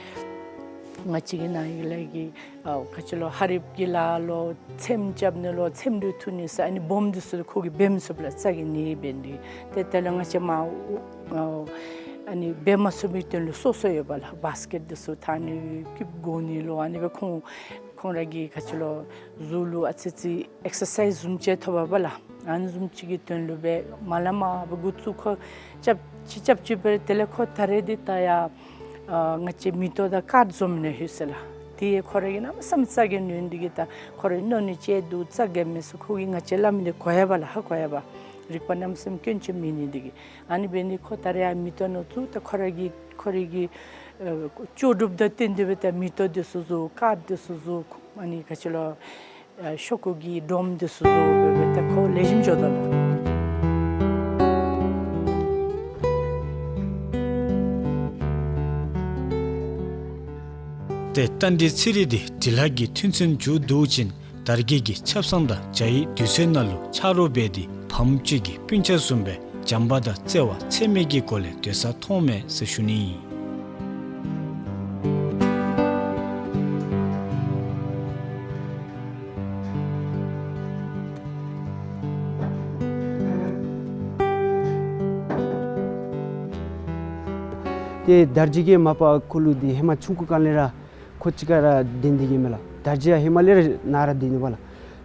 ང་བཅས་ཀྱི་ནཱ་ཡི་ལས་ཀྱི་ཨ་ག་ཅི་ལོ་ཧ་རིཔ་གི་ལཱ་ལོ་ཚེམ་རྐྱབ་ནི་ལོ་ཚེམ་དྲུད་འཐུ་ནི་ས་ཨ་ནི་སྦོམ་འདི་ཚུ་ཁོ་གིས་འབད་མི་ཚུགས་པས་ལགས། རྩ་གི་ནི་འབད་ནི་འདི་གིས། ཏེ་དེ་ལས་ང་བཅས་མར་ཨ་ཨ་ནི་འབད་མ་ཚུགས་པའི་དོན་ལུ་སོ་སོ་ཡོདཔ་ལགས། བཱསི་ཀེཊ་འདི་ཚུ་འཐག་ནི་ཀིབ་བཀོག་ནི་ལོ་ཨ་ནི་སྦེ་ཁོང་ཁོང་ར་གི་ག་ཅི་ལོ་གཟུགས་ལུ་ཨ་ཙི་ཙི་ཨེག་སར་སའིཛ་བཟུམ་ཅིག་ཐོབ་པས་ལགས། ཨ་ནི་བཟུམ་ཅིག་གི་དོན་ལུ་སྦེ་མ་ལས་མར་སྦེ་འགོ་བཙུགས་ཁོ་རྐྱབ་ཅི་རྐྱབ་ཅི་སྦེ་དེ་ལས་ཁོ་ད་རེས་འདི་ད་ཡར་ཨ་ང་བཅས་མེ་ཏོག་དང་ཀརཌ་བཟོ་མི་ནང་ལྷོད་ཅི་ལགས། དེ་ཁོ་ར་གིས་གནམ་མེད་ས་མེད་རྩ་འགེངས་ནི་འདི་གིས་ད་ཁོ་ར་གནོད་ནི་ཅིག་འདུག། རྩ་འགེངས་མི་ཚུགས། ཁོ་གིས་ང་བཅས་སླབ་མི་འདི་གོ་ཡི་བ་ལགས། ཧ་གོ་ཡི་བ། རིག་པ་གནམ་མེད་ས་མེད་སྐྱོན་ཅིག་མེད་ནི་འདི་གིས། ཨ་ནི་འབད་ནི་ཁོ་ད་རེས་ཡར་མེ་ཏོག་ནང་བཙུགས། ད་ཁོ་ར་གི་ཁོ་ར་གི་ཨ་ལྕོགས་གྲུབ་དང་བསྟུན་ཏེ་སྦེ་ད་མེ་ཏོག་འདི་ཚུ་བཟོ། ཀརཌ་འདི་ཚུ་བཟོ། ཨ་ནི་ག་ཅི་ལོ་ཨ་ཤོག་ཀུ་གི་སྒྲོམ་འདི་ཚུ་བཟོ་སྦེ་སྦེ་ད་ཁོ་ལེགས་ཤོམ་འགྱོ་དོ་ལགས། ཏེ་རྟ་མགྲིན་ཚེ་རིང་འདི་འབྲི་ལྷག་གི་ཐོན་ཚན་མཇུག་བསྡུ་ཅིན་དར་རྒྱས་ཀྱིས་ཆབ་གསང་དང་ཇ་ཡི་དུས་ཚོད་ནང་ལུ་ཆ་རོགས་འབད་དེ་ཕམ་གཅིག་གི་སྤུན་ཆ་བཟུམ་སྦེ་བྱམས་པ་དང་བརྩེ་བ་ཚད་མེད་ཀྱི་སྒོ་ལས་སྡོད་ས་མཐོངམ་མས་ཟེར་ཞུ་ནི་ཨིན། ཏེ་དར་རྒྱས་ཀྱིས་མ་པ་ཁོ་ལུ་འདི་ཧེ་མ་ཆུང་ཀུ་སྒང་ལས་ར་ཁོ་གཅིག་ཁར་ར་སྡོད་སྡོད་ཀྱི་མས་ལགས། དར་རྒྱས་ཡང་ཧེ་མ་ལས་ར་ནཱ་ར་སྡོད་ནུག་པ་ལགས།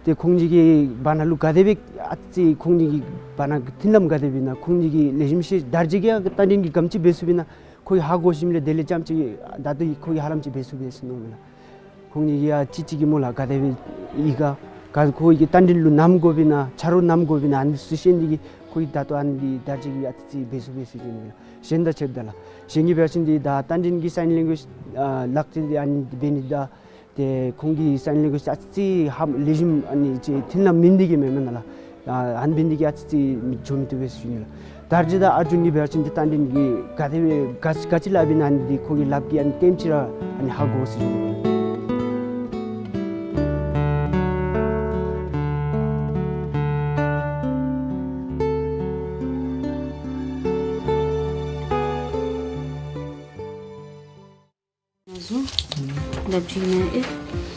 ཏེ་ཁོང་གཉིས་ཀྱི་བར་ན་ལུ་ག་དེ་སྦེ་ཨ་ཙི་ཁོང་གཉིས་ཀྱི་བར་ན་མཐུན་ལམ་ག་དེ་སྦེ་ཨིན་ན་ཁོང་གཉིས་ཀྱིས་ལེགས་ཤོམ་ཤེས། དར་རྒྱས་ཀྱིས་ཡང་རྟ་མགྲིན་གྱིས་ག་དེམ་ཅིག་འབད་ཚུགསཔ་ཨིན་ན་ཁོ་གིས་ཧ་གོ་ཞིནམ་ལས་དེ་ལས་རྐྱངམ་ཅིག་ད་ལྟོ་ཁོ་གིས་ཧ་ལམ་ཅིག་འབད་ཚུགས་པས་ཟེར་མནོཝ་མས་ལགས། ཁོང་གཉིས་ཀྱིས་ཡང་གཅིག་གཅིག་གི་སྨོ་ལགས་ག་དེ་སྦེ་ཨིན་ག་ག་ཁོ་གིས་རྟ་མགྲིན་ལུ་ནམ་དགོཔ་ཨིན་ན་ཆ་རོགས་ནམ་དགོཔ་ཨིན་ན་ཨ་ནི་ཚུ་ཤེས་ནི་འདི་གིས་ཁོ་གིས་ད་ལྟོ་ཨ་ནི་འདི་དར་རྒྱས་ཀྱིས་ཨ་ཙི་ཙི་འབད་ཚུགས་པས་ཟེར་ཞུ་ནི་ལགས། གཞན་དང་ཕྱདཔ་ད་ལགས། གཞན་གྱིས་འབད་བ་ཅིན་འདི་ད་རྟ་མགྲིན་གྱི་སའིན་ལེང་གུ་ཨེཇ་ཨ་ལག་རྩལ་འདི་ཨ་ནི་འདི་འབད་ནི་དང་ཏེ་ཁོང་གི་སའིན་ལེང་གུ་ཨེཇ་ཨ་ཙི་ཙི་ཧ་ལེགས་ཤོམ་ཨ་ནི་ཅིག་མཐུན་ལམ་མེད་ནི་འདི་གིས་མེན་མེན་ན་ལགས། ཨ་ཨ་ནི་འབད་ནི་འདི་གིས་ཨ་ཙི་ཙི་འགྱོ་མི་བཏུབ་པས་ཟེར་ཞུ་ནི་ལགས། དར་རྒྱས་དང་ཨར་ཇུན་གྱིས་འབད་བ་ཅིན་འདི་རྟ་མགྲིན་གྱིས་ག་དེ་སྦེ་ག་ག་ཅི་སླབ་ཨིན་ན་ཨ་ནི་འདི་ཁོ་གི་ལགཔ་གིས་ཨ་ནི་ལྟེམ་ཅིག་ར་ཨ་ནི་ཧ་གོ་ཟེར་ཞུ་ནི་ལགས། ལབ་ཅིག་ན་ཨེ།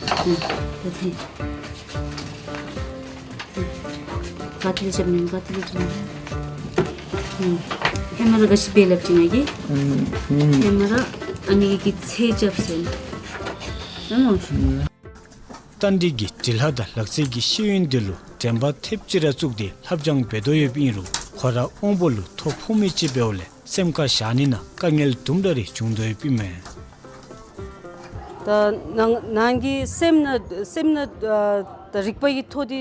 ཨ་ད་ཏེ་ག་ཏེ་ལས་རྐྱབ་ནི་ག་ཏེ་ལས་རྐྱབ་ནི། ཧེ་མ་ར་ག་ཅི་སྦེ་ལབ་ཅིག་ན་གི། ཧེ་མ་ར་ཨ་ནི་གི་ཚེ་རྐྱབ་ཟེར། ཨ་མོ། རྟ་མགྲིན་གྱིས་འབྲི་ལྷག་དང་ལག་རྩལ་གྱི་ཤེས་ཡོན་དེ་ལུ་དྲན་པ་ཐེབས་ཅིག་ར་བཙུགས་ཏེ་ལྷབ་སྦྱང་འབད་དོ་ཡོདཔ་ཨིན་རུང་ཁོ་ར་དབང་པོ་ལུ་ཐོ་ཕོག་མི་ཅིག་འབདཝ་ལས་སེམས་ཁར་བཞག་ནི་ནང་དཀའ་ངལ་དུམ་གྲ་རེ་བྱུང་དོ་ཡོདཔ་ཨིན་མས། ད་ནང་ནང་གི་སེམས་ནང་སེམས་ནང་ཨ་ད་རིག་པ་གི་ཐོ་འདི་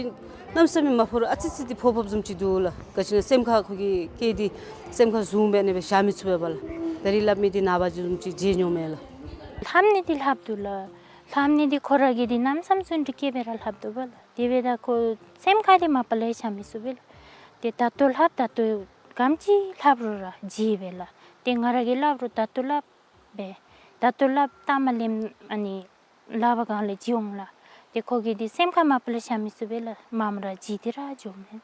གནམ་མེད་ས་མེད་མ་ཕོག་རུང་ཨ་ཙི་ཙི་འདི་ཕོག་ཕོགཔ་བཟུམ་ཅིག་འདུག་ལགས། ག་ཅི་ན་སེམས་ཁར་ཁོ་གི་སྐད་འདི་སེམས་ཁར་བཟུང་སྦེ་ཨ་ནི་སྦེ་བཞག་མི་ཚུགས་པས་པ་ལགས། ད་རིས་སླབ་མི་འདི་ནངས་པ་བཟུམ་ཅིག་བརྗེད་འགྱོཝ་མས་ལགས། ལྷབ་ནི་འདི་ལྷབ་འདུག་ལགས། ལྷབ་ནི་འདི་ཁོ་ར་གིས་འདི་གནམ་མེད་ས་མེད་བརྩོན་འགྲུས་བསྐྱེད་སྦེ་ར་ལྷབ་འདུག་པ་ལགས། དེ་འབདཝ་ད་ཁོ་སེམས་ཁར་འདི་མ་པ་ལས་བཞག་མི་ཚུགས་པས་ལགས། ཏེ་ད་ལྟོ་ལྷབ་ད་ལྟོ་ག་དེམ་ཅིག་ལྷབ་རུང་ར་བརྗེད་པས་ལགས། ཏེ་ང་ར་གིས་སླབ་རུང་ད་ལྟོ་སླབ་སྦེ་ད་ལྟོ་སླབ་ལྟ་མ་ལེནམ་ཨ་ནི་ལག་པ་གང་ལས་བརྗེད་འོང་ལགས། ཏེ་ཁོ་གིས་འདི་སེམས་ཁར་མ་པ་ལས་བཞག་མི་ཚུགས་པས་ལགས། མངམ་ར་བརྗེད་དེ་ར་འགྱོཝ་མས།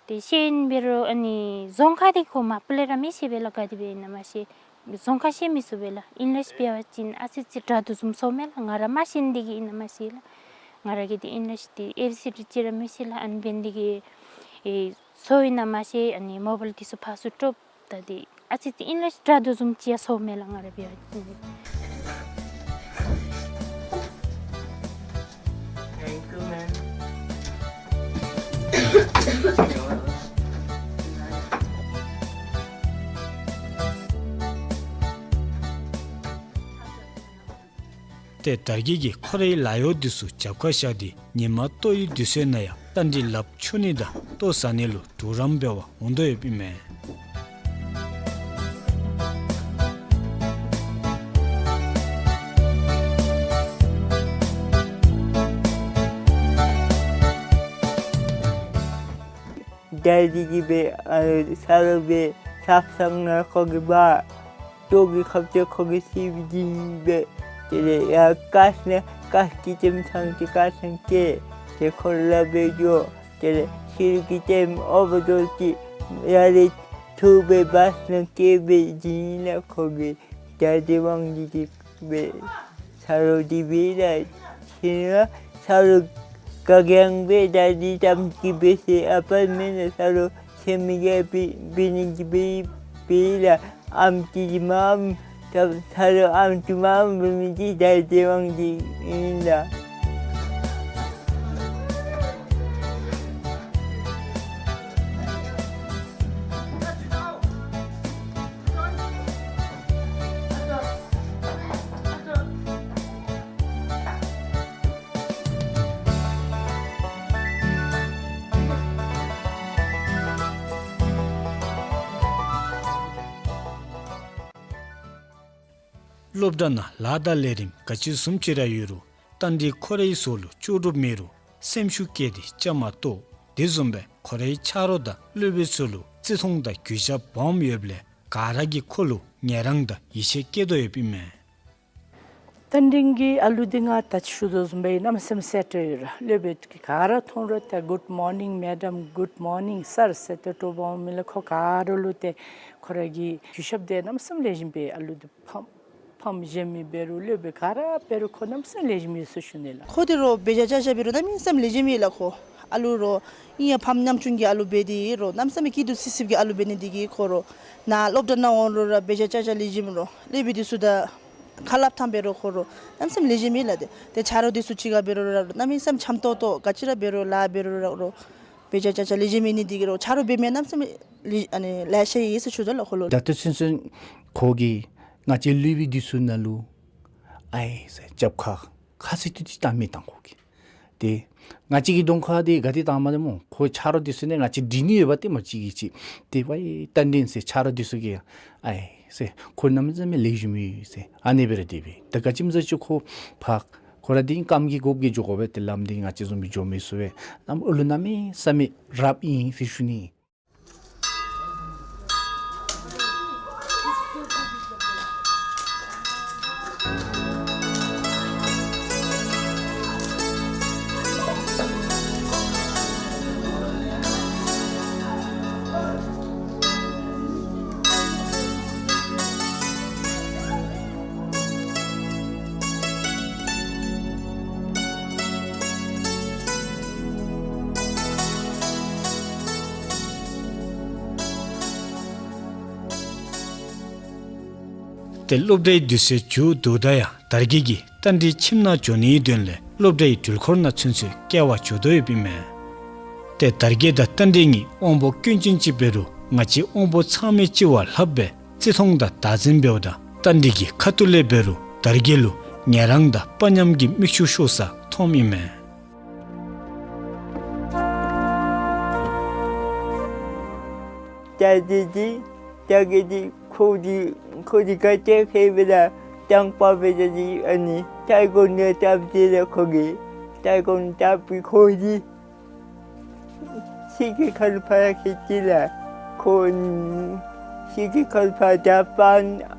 ཏེ་ཤེས་ཡོན་འབད་རུང་ཨ་ནི་རྫོང་ཁ་འདི་ཁོ་མ་པ་ལས་ར་མི་ཤེས་པས་ལགས། ག་དེ་སྦེ་ཨིན་ན་མ་ཤེས། རྫོང་ཁ་ཤེས་མི་ཚུགས་པས་ལགས། ཨིང་ལིཤ་འབད་བ་ཅིན་ཨ་ཙི་ཙི་དྲག་དོ་བཟུམ་ཚོརཝ་མས་ལགས། ང་ར་མ་ཤེས་ནི་འདི་གིས་ཨིན་ན་མ་ཤེས་ལགས། ང་ར་གིས་འདི་ཨིང་ལིཤ་འདི་ཨེ་བི་སི་ཌི་ཅིག་ར་མི་ཤེས་ལགས། ཨ་ནི་འབད་ནི་འདི་གིས་ཨེ་ཚོརཝ་ཨིན་ན་མ་ཤེས། ཨ་ནི་མོ་བཱའིལ་འདི་ཚུ་ཕར་ཚུར་དཀྲོགཔ་ད་འདི་ཨ་ཙི་ཙི་ཨིང་ལིཤ་དྲག་དོ་བཟུམ་ཅིག་ཡང་ཚོརཝ་མས་ལགས། ང་ར་འབད་བ་ཅིན། Thank you, ma'am. ཏེ་དར་རྒྱས་ཀྱིས་ཁོ་རའི་ལཱ་གཡོག་འདི་ཚུ་རྒྱབ་ཁར་བཞག་སྟེ་ཉིན་མ་ལྟོ་ཡི་དུས་ཚོད་ནང་ཡང་རྟ་མགྲིན་ལགཔ་འཁྱུ་ནི་དང་ལྟོ་ཟ་ནི་ལུ་གྲོགས་རམ་འབད་བར་འོང་དོ་ཡོདཔ་ཨིན་མས། ཌེ་ཌི་གིས་སྦེ་ཨ་ས་རོ་སྦེ་ཆབ་གསང་ནང་ཁོ་གིས་འབག། ལྟོ་གི་ཁབ་ཏེ་ཁོ་གིས་བསིལ་སྦེ་བྱིན་སྦེ། དེ་ལས་ཡར་ཀཱཊ་ནང་ཀཱཊ་ཀྱི་ལྟདམོ་ཚང་སྟེ་ཀཱཊ་ཚང་བཀལ། ཏེ་ཁོ་ལཱ་འབད་འགྱོ། དེ་ལས་ཕྱི་རུ་གི་ལྟདམོ་ཨོ་བར་ཌོསི་ཅིག་ཡར་ལས་ཐུག་སྦེ་བཱསི་ནང་བཀལ་སྦེ་བྱིན་ལགས། ཁོ་གིས་ཌེ་ཌི་དབང་འདུས་ཅིག་སྦེ་ས་རོ་འདི་སྦེ་ལགས། ཤེས་ནི་ལགས། ས་རོ་ག་གིས་ཡང་སྦེ་ཌེ་ཌི་གཏམ་ཅིག་འབད་ཟེར་ཨ་པ་མེན་ན། ས་རོ་ཆེ་མི་གིས་འབད་འབད་ནི་ཅིག་འབད་འབད་ལགས། ཨམ་ཅིག་མ་ཨམ་ད་ས་རོ་ཨམ་ཅིག་མ་ཨམ་འབད་མི་འདི་ཌེ་ཌི་དབང་འདུས་ཨིན་ལགས། སློབ་གྲྭ་ནང་ལཱ་དང་ལས་རིམ་ག་ཅི་བཟུམ་ཅིག་ར་ཡོད་རུང་རྟ་མགྲིན་ཁོ་རའི་བཟོ་ལུ་ལྕོགས་གྲུབ་མེད་རུང་སེམས་ཤུགས་བསྐྱེད་དེ་བཅའ་མར་གཏོགས། དེ་བཟུམ་སྦེ་ཁོ་རའི་ཆ་རོགས་དང་སློབ་དཔོན་ཚུ་ལུ་བརྩི་མཐོང་དང་གུས་ཞབས་སྦོམ་ཡོདཔ་ལས་ག་ར་གིས་ཁོ་ལུ་ངལ་རངས་དང་ཡིད་ཆེས་བསྐྱེད་དོ་ཡོདཔ་ཨིན་མས། རྟ་མགྲིན་གྱི་ཨ་ལུ་འདི་ང་ད་ཅི་ཞུ་དོ་བཟུམ་སྦེ་གནམ་མེད་ས་མེད་སེར་སྤྲོ་ཡོད་ར། སློབ་དཔོན་ག་ར་མཐོང་རུང་ཏེ་good morning madam, good morning sir ཟེར་ཏེ་དྲོ་པ་མེ་ལ་ཁོ་ག་ར་ལུ་ཏེ་ཁོ་ར་གི་གུས་ཞབས་འདི་གནམ་མེད་ས་མེད་ལེགས་ཤོམ་སྦེ་ཨ་ལུ་འདི་ཕམ་ཕམ་གཞན་མི་འབད་རུང་སློབ་དཔོན་ག་ར་འབད་རུང་ཁོ་གནམ་མེད་ས་མེད་ལེགས་ཤོམ་ཡོད་ཟེར་ཞུ་ནི་ལགས། ཁོ་འདི་རུང་འབད་བཞག་བཅའ་བཞག་འབད་རུང་གནམ་མེད་ས་མེད་ལེགས་ཤོམ་ཡོད་ལགས། ཁོ་ཨ་ལུ་རུང་ཨིན་ཡང་ཕམ་ཉམ་ཆུང་གི་ཨ་ལུ་འབད་དེ་རུང་གནམ་མེད་ས་མེད་སྐྱིད་སྡུག་སི་སི་གི་ཨ་ལུ་འབད་ནི་འདི་གིས་ཁོ་རུང་ནཱ་སློབ་གྲྭ་ནང་འོང་རུང་ར་འབད་བཞག་བཅའ་བཞག་ལེགས་ཤོམ་རུང་སློབ་དཔོན་འདི་ཚུ་དང་ཁ་སླབ་ཐངས་འབད་རུང་ཁོ་རུང་གནམ་མེད་ས་མེད་ལེགས་ཤོམ་ཡོད་ལགས། ཏེ་ཏེ་ཆ་རོགས་འདི་ཚུ་གཅིག་ཁར་འབད་རུང་ར་གནམ་མེད་ས་མེད་འཆམ་ཏོག་ཏོ་ག་ཅི་ར་འབད་རུང་ལཱ་འབད་རུང་ར་རུང་འབད་བཞག་བཅའ་བཞག་ལེགས་ཤོམ་ཡོད་ནི་འདི་གིས་རུང་ཆ་རོགས་འབད་མི་གནམ་མེད་ས་མེད་ལེགས་ཨ་ནི་ལེ་ཤ་ཡོད་ཟེར་ཞུ་དོ་ལགས་ཁོ་ལུ། ད་ལྟོ་ཚུན་ཚོད་ཁོ་གིས་ང་བཅས་སློབ་དཔོན་འདི་ཚུ་ནང་ལུ་ཨའི་ཟེར་རྒྱབ་ཁར་ཁ་ཚིག་ཏོག་ཏོ་ཅིག་བཏང་མི་བཏང་། ཁོ་གིས་ཏེ་ང་བཅས་ཀྱི་གདོང་ཁར་འདི་ག་དེ་བཏངམ་སྨོ། ཁོ་ཆ་རོགས་འདི་ཚུ་ནང་ང་བཅས་འདྲིས་ནི་ཡོདཔ་ཏེ་སྨོ་གཅིག་གིས་གཅིག་ཏེ་ཝའི་རྟ་མགྲིན་ཟེར་ཆ་རོགས་འདི་ཚུ་གིས་ཨའི་ཟེར་ཁོ་གནམ་མེད་ས་མེད་ལེགས་ཤོམ་ཡོད་ཟེར་ཨ་ནི་སྦེ་ར་དེ་སྦེ། ད་ག་ཅི་སྨོ་ཟེར་ཅིག་ཁོ་ཕར་ཁོ་ར་འདི་རྐངམ་གི་སྒོ་གིས་འགྱོ་དགོ་པས། ཏེ་ལམ་འདི་ང་བཅས་བཟུམ་སྦེ་འགྱོ་མི་ཚུགས་པས། ཨ་ལུ་གནམ་མེད་ས་མེད་རབ་ཨིན་ཟེར་ཞུ་ནི། ཏེ་སློབ་གྲྭའི་དུས་ཚོད་མཇུག་བསྡུཝ་ད་ཡང་དར་རྒྱས་ཀྱིས་རྟ་མགྲིན་ཁྱིམ་ནང་འགྱོ་ནིའི་དོན་ལས་སློབ་གྲྭའི་འགྲུལ་འཁོར་ནང་ཚུན་ཚོད་བསྐྱལ་བར་འགྱོ་དོ་ཡོདཔ་ཨིན་མས། ཏེ་དར་རྒྱས་དང་རྟ་མགྲིན་གཉིས་དབང་པོ་སྐྱོན་ཅན་ཅིག་འབད་རུང་ང་བཅས་དབང་པོ་ཚང་མའི་ལྕི་བར་ལྷགཔ་སྦེ་བརྩི་མཐོང་དང་བདག་འཛིན་འབདཝ་ད་རྟ་མགྲིན་གྱི་ཁ་ཐུག་ལས་འབད་རུང་དར་རྒྱས་ལུ་ཉེ་རང་དང་དཔའ་ཉམས་ཀྱི་མིག་ཆུ་ཤོར་ས་མཐོངམ་ཨིན་མས། ད་འདི་འདི་ད་གི་འདི་ཁོ་འདི་ཁོ་འདི་ག་ཏེ་ཁེ་བེ་ད་དང་པ་བེ་ད་འདི་ཨ་ནི་ཏའི་ཀོན་ཌོ་ཏབ་ཏེ་ལ་ཁོ་གི་ཏའི་ཀོན་ཏབ་པི་ཁོ་འདི་ཤི་ཀི་ཁ་ལུ་ཕར་ཁེ་ཅི་ལ་ཁོ་ཤི་ཀི་ཁ་ལུ་ཕར་ཇ་པཱན་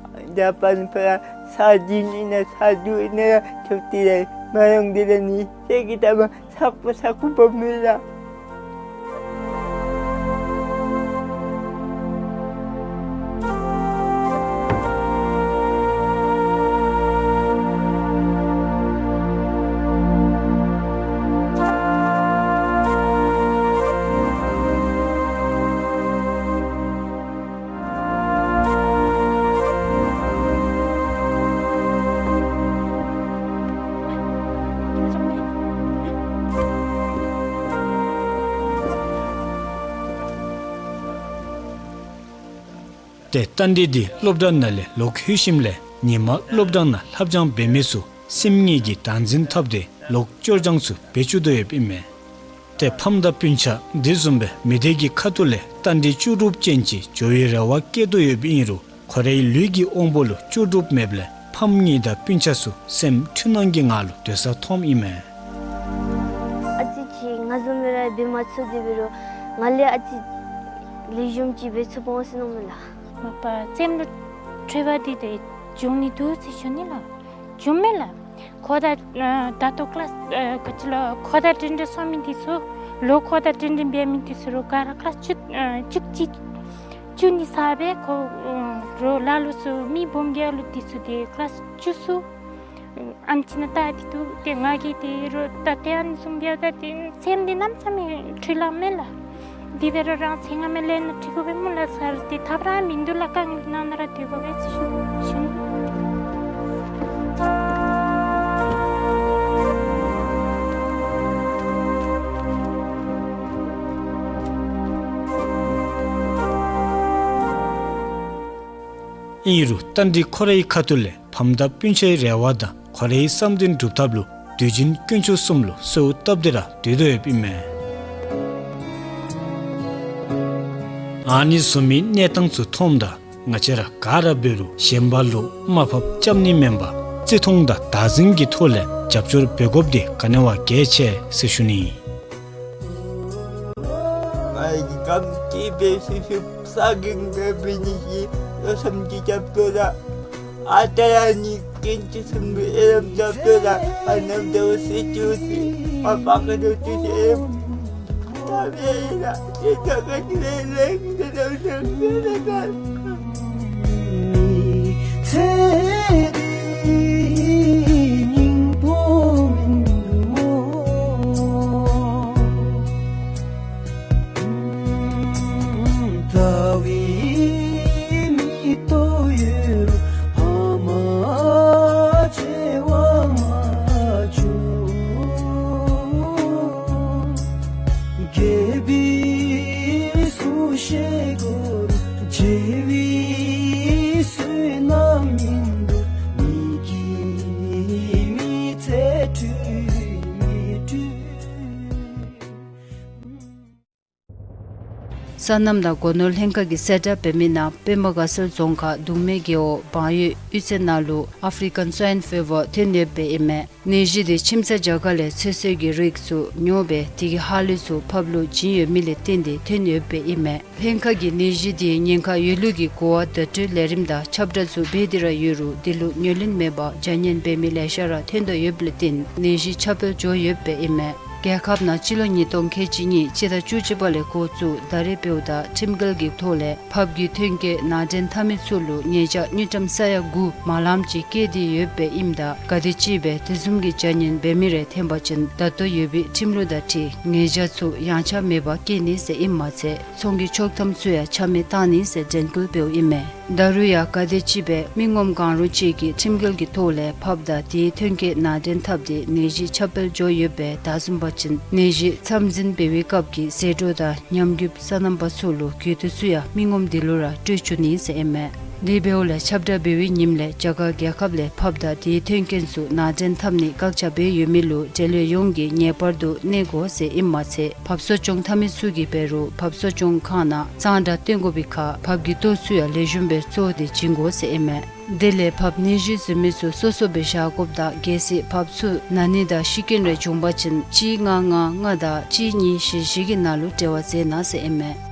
ཇ་པཱན་ཕར་ས་ཇིན་ཨིན་ན་ས་དུ་ཨིན་ན་ཐུབ་ཏེ་ལ་མ་ཡོང་དེ་ལ་ནི་ཤི་ཀི་ཏ་མ་ས་ཀུ་ས་ཀུ་པ་མེ་ལ། ཏེ་རྟ་མགྲིན་འདི་སློབ་གྲྭ་ནང་ལས་ལོག་ལྷོད་ཞིནམ་ལས་ཉིན་མ་སློབ་གྲྭ་ནང་ལྷབ་སྦྱང་འབད་མི་ཚུ་སེམས་ངལ་གྱིས་བདག་འཛིན་འཐབ་སྟེ་ལོག་སྐྱོར་སྦྱང་ཚུ་འབད་བཅུག་དོ་ཡོདཔ་ཨིན་མས། ཏེ་ཕམ་དང་སྤུན་ཆ་འདི་བཟུམ་སྦེ་མི་སྡེ་གི་ཁ་ཐུག་ལས་རྟ་མགྲིན་ལྕོགས་གྲུབ་ཅན་ཅིག་འགྱོ་བའི་རེ་བ་བསྐྱེད་དོ་ཡོདཔ་ཨིན་རུང་ཁོ་རའི་ལུས་ཀྱི་དབང་པོ་ལུ་ལྕོགས་གྲུབ་མེདཔ་ལས་ཕམ་གཉིས་དང་སྤུན་ཆ་ཚུ་སེམས་འཁྲུལ་སྣང་གི་ངང་ལུ་སྡོད་ས་མཐོངམ་ཨིན་མས། ཨ་ཙི་ཅིག་ང་བཟུམ་སྦེ་ར་འབད་མ་ཚུགས་དེ་འབད་རུང་ང་ལས་ཨ་ཙི་ལེགས་ཤོམ་ཅིག་འབད་ཚུགས་པ་འོང་ཟེར་མནོཝ་མས་ལགས། མ་པ་སེམས་ལུ་འཁྲུལ་པ་འདི་ཏེ་བྱུང་ནི་འདུག་ཟེར་ཞུ་ནི་ལགས། བྱུངམ་མས་ལགས། ཁོ་དང་ཨ་ད་ལྟོ་ཀི་ལཱསི་ཨ་ག་ཅི་ལོ་ཁོ་དང་འདྲན་འདྲ་སོང་མི་འདི་ཚུ་ལོ་ཁོ་དང་འདྲན་འདྲ་འབད་མི་འདི་ཚུ་རུང་ག་ར་ཀི་ལཱསི་བཅུ་ཨ་བཅུ་གཅིག་བཅུ་གཉིས་ཚར་སྦེ་ཁོ་ཨ་རོགས་ལ་ལུ་ཚུ་མི་སྦོམ་རྒྱ་ལུ་འདི་ཚུ་ཏེ་ཀི་ལཱསི་བཅུ་གསུམ་ཨ་ནི་ཅིག་ནང་ལྟ་སྟེ་འདུག། ཏེ་ང་གིས་ཏེ་རོགས་ད་ཏེ་ཨ་ནི་བཟུམ་འབདཝ་ད་ཏེ་སེམས་འདི་གནམ་མེད་ས་མེད་འཁྲུལ་ལངམ་མས་ལགས། དེ་འབད་རུང་རང་ཚེ་སྔ་མའི་ལས་ནང་འཁྲུལ་དགོ་པས་སྨོ་ལགས། ས་རུ་ཏེ་ཐབས་ར་མིན་འདུག་ལགས། དཀའ་ངལ་ནང་ན་ར་སྡོད་དགོ་པས་ཟེར་ཞུ་ཞུ་ནི། ཨིན་རུང་རྟ་མགྲིན་ཁོ་རའི་ཁ་ཐུག་ལས་ཕམ་དང་སྤུན་ཆའི་རེ་བ་དང་ཁོ་རའི་བསམ་དོན་སྒྲུབ་ཐབས་ལུ་དུས་རྒྱུན་དཀོན་མཆོག་གསུམ་ལུ་གསོལཝ་བཏབ་སྟེ་ར་སྡོད་དོ་ཡོདཔ་ཨིན་མས། ཨ་ནི་བཟུམ་མའི་གནས་སྟངས་ཚུ་མཐོངམ་ད་ང་བཅས་ར་ག་ར་འབད་རུང་གཞན་པ་ལུ་དམའ་ཕབ་རྐྱབ་ནི་མེན་པར་བརྩི་མཐོང་དང་བདག་འཛིན་གྱི་ཐོག་ལས་རྒྱབ་སྐྱོར་འབད་དགོཔ་འདི་ག་ནི་བ་གལ་ཆེ་ཟེར་ཞུ་ནི། ང་གིས་ག་དེ་སྦེ་ཤུལ་ཤུལ་ས་གི་ང་འབད་ནི་ཤེས། ལོ་སམ་གྱི་རྒྱབ་སྐྱོར་ར་ཨ་རྟག་ར་ནི་གིན་ཅི་སུན་བུ་ཨེ་རམ་རྒྱབ་སྐྱོར་ར་ཨ་ནམ་དེ་བ་སེ་ཅུ་སི་ཨ་པ་ག་དོ་ཅུ་སི་ཨེ་རམ་ད་བེ་ཨེ་ར་ཨེ་ད་ག་ཅི་ལེ་ལེ་ཨེ་ད་ད་ད་ད་ད། སོ་ནམ་དང་སྒོ་ནོར་ལྷན་ཁག་གིས་གསལ་བསྒྲགས་འབད་མི་ནང་པདྨ་དགའ་ཚལ་རྫོང་ཁག་གདུང་མའི་རྒེད་འོག་བང་ཡོས་གཡུས་ཚན་ནང་ལུ་ཨཕ་རི་ཀཱན་སྭའིན་ཕི་བར་ཐོན་ཡོདཔ་ཨིན་མས། ནད་གཞི་འདི་ཁྱིམ་ཚང་རྒྱ་གར་ལས་ཚོད་བསྲེ་གི་རིགས་ཚུ་ཉོ་སྦེ་དེ་གི་ཧ་ལུགས་ཚུ་ཕབ་ལུ་བྱིན་ཡོད་མི་ལས་བརྟེན་ཏེ་ཐོན་ཡོདཔ་ཨིན་མས། ལྷན་ཁག་གིས་ནད་གཞི་འདི་ཉེན་ཁ་ཡོད་ལུགས་ཀྱི་གོ་བ་བརྡ་སྤྲོད་ལས་རིམ་དང་ཁྱབ་བསྒྲགས་ཚུ་འབད་དེ་ར་ཡོད་རུང་དེ་ལུ་ཉན་ལེན་མེད་པར་བྱ་ཉན་འབད་མི་ལེ་ཤ་ར་ཐོན་དོ་ཡོདཔ་ལས་བརྟེན་ནད་གཞི་ཁྱབ་སྤེལ་འགྱོ་ཡོདཔ་ཨིན་མས། རྒྱལ་ཁབ་ནང་སྤྱི་ལོ་ཉིས་སྟོང་ཁལ་གཅིག་གཉིས་སྤྱི་ཟླ་བཅུ་གཅིག་པ་ལས་འགོ་བཙུགས་ཟླ་རེ་འབདཝ་ད་ཁྲིམས་འགལ་གྱི་ཐོག་ལས་ཕགཔ་གི་ཐོན་སྐྱེད་ནང་འདྲེན་འཐབ་མི་ཚུ་ལུ་ཉེས་བྱ་དངུལ་ཀྲམ་ས་ཡ་དགུ་མ་ལངམ་ཅིག་བཀལ་ཏེ་ཡོདཔ་ཨིནམ་ད་ག་དེ་ཅིག་སྦེ་དེ་བཟུམ་གྱི་བྱ་ངན་འབད་མི་རེ་ཐོན་པ་ཅིན་ད་ལྟོ་ཡོད་པའི་ཁྲིམས་ལུགས་དང་འཁྲིལ་ཉེས་བྱ་ཚུ་ཡངས་ཆག་མེད་པར་བཀལ་ནི་ཟེར་ཨིནམ་མ་ཚད་ཚོང་གི་ཆོག་ཐམ་ཚུ་ཡང་ཆ་མེད་བཏང་ནི་ཟེར་དྲན་སྐུལ་འབདཝ་ཨིན་མས། ད་རུང་ཡང་ག་དེ་ཅིག་སྦེ་མི་ངོམ་གང་རུང་ཅིག་གིས་ཁྲིམས་འགལ་གྱི་ཐོག་ལས་ཕགཔ་དང་དེའི་ཐོན་སྐྱེད་ནང་འདྲེན་འཐབ་སྟེ་ནད་གཞི་ཁྱབ་སྤེལ་འགྱོ་ཡོདཔ་སྦེ་བདའ་བཟུང་པ་ཅིན་ནད་གཞི་མཚམས་འཛིན་འབད་བའི་སྐབས་ཀྱི་ཟད་འགྲོ་དང་ཉམས་རྒུདཔ་སོ་ནམ་པ་ཚུ་ལུ་གྱོད་དོན་ཚུ་ཡང་མི་ངོམ་དེ་ལུ་ར་སྤྲོད་བཅུག་ནི་ཟེར་ཨིན་མས། དེ་འབདཝ་ལས་ཁྱབ་བསྒྲགས་འབད་བའི་ཉིནམ་ལས་རྒྱ་གར་རྒྱལ་ཁབ་ལས་ཕགཔ་དང་དེའི་ཐོན་སྐྱེད་ཚུ་ནང་འདྲེན་འཐབ་ནི་བཀག་ཆ་འབད་ཡོད་མི་ལུ་འབྲེལ་ཡོད་ཡོངས་ཀྱིས་ངེས་པར་དུ་གནས་དགོ་ཟེར་ཨིནམ་མ་ཚད་ཕགཔ་གསོ་སྐྱོང་འཐབ་མི་ཚུ་གིས་འབད་རུང་ཕགཔ་གསོ་སྐྱོང་ཁང་ནང་གཙང་སྦྲ་བཏོན་དགོ་པའི་ཁར་ཕགཔ་གི་ལྟོ་ཚུ་ཡང་ལེགས་ཤོམ་སྦེ་བཙོ་སྟེ་བྱིན་དགོ་ཟེར་ཨིན་མས། དེ་ལས་ཕགཔ་ནད་གཞི་བཟོ་མི་ཚུ་སོ་སོ་སྦེ་བཞག་དགོཔ་དང་གལ་སྲིད་ཕགཔ་ཚུ་ན་ནི་དང་ཤི་རྐྱེན་རེ་བྱུང་པ་ཅིན་གཅིག་ལྔ་ལྔ་ལྔ་དང་གཅིག་གཉིས་བཞི་བཞི་གི་ནང་ལུ་འབྲེལ་བ་མཛད་གནང་ཟེར་ཨིན་མས།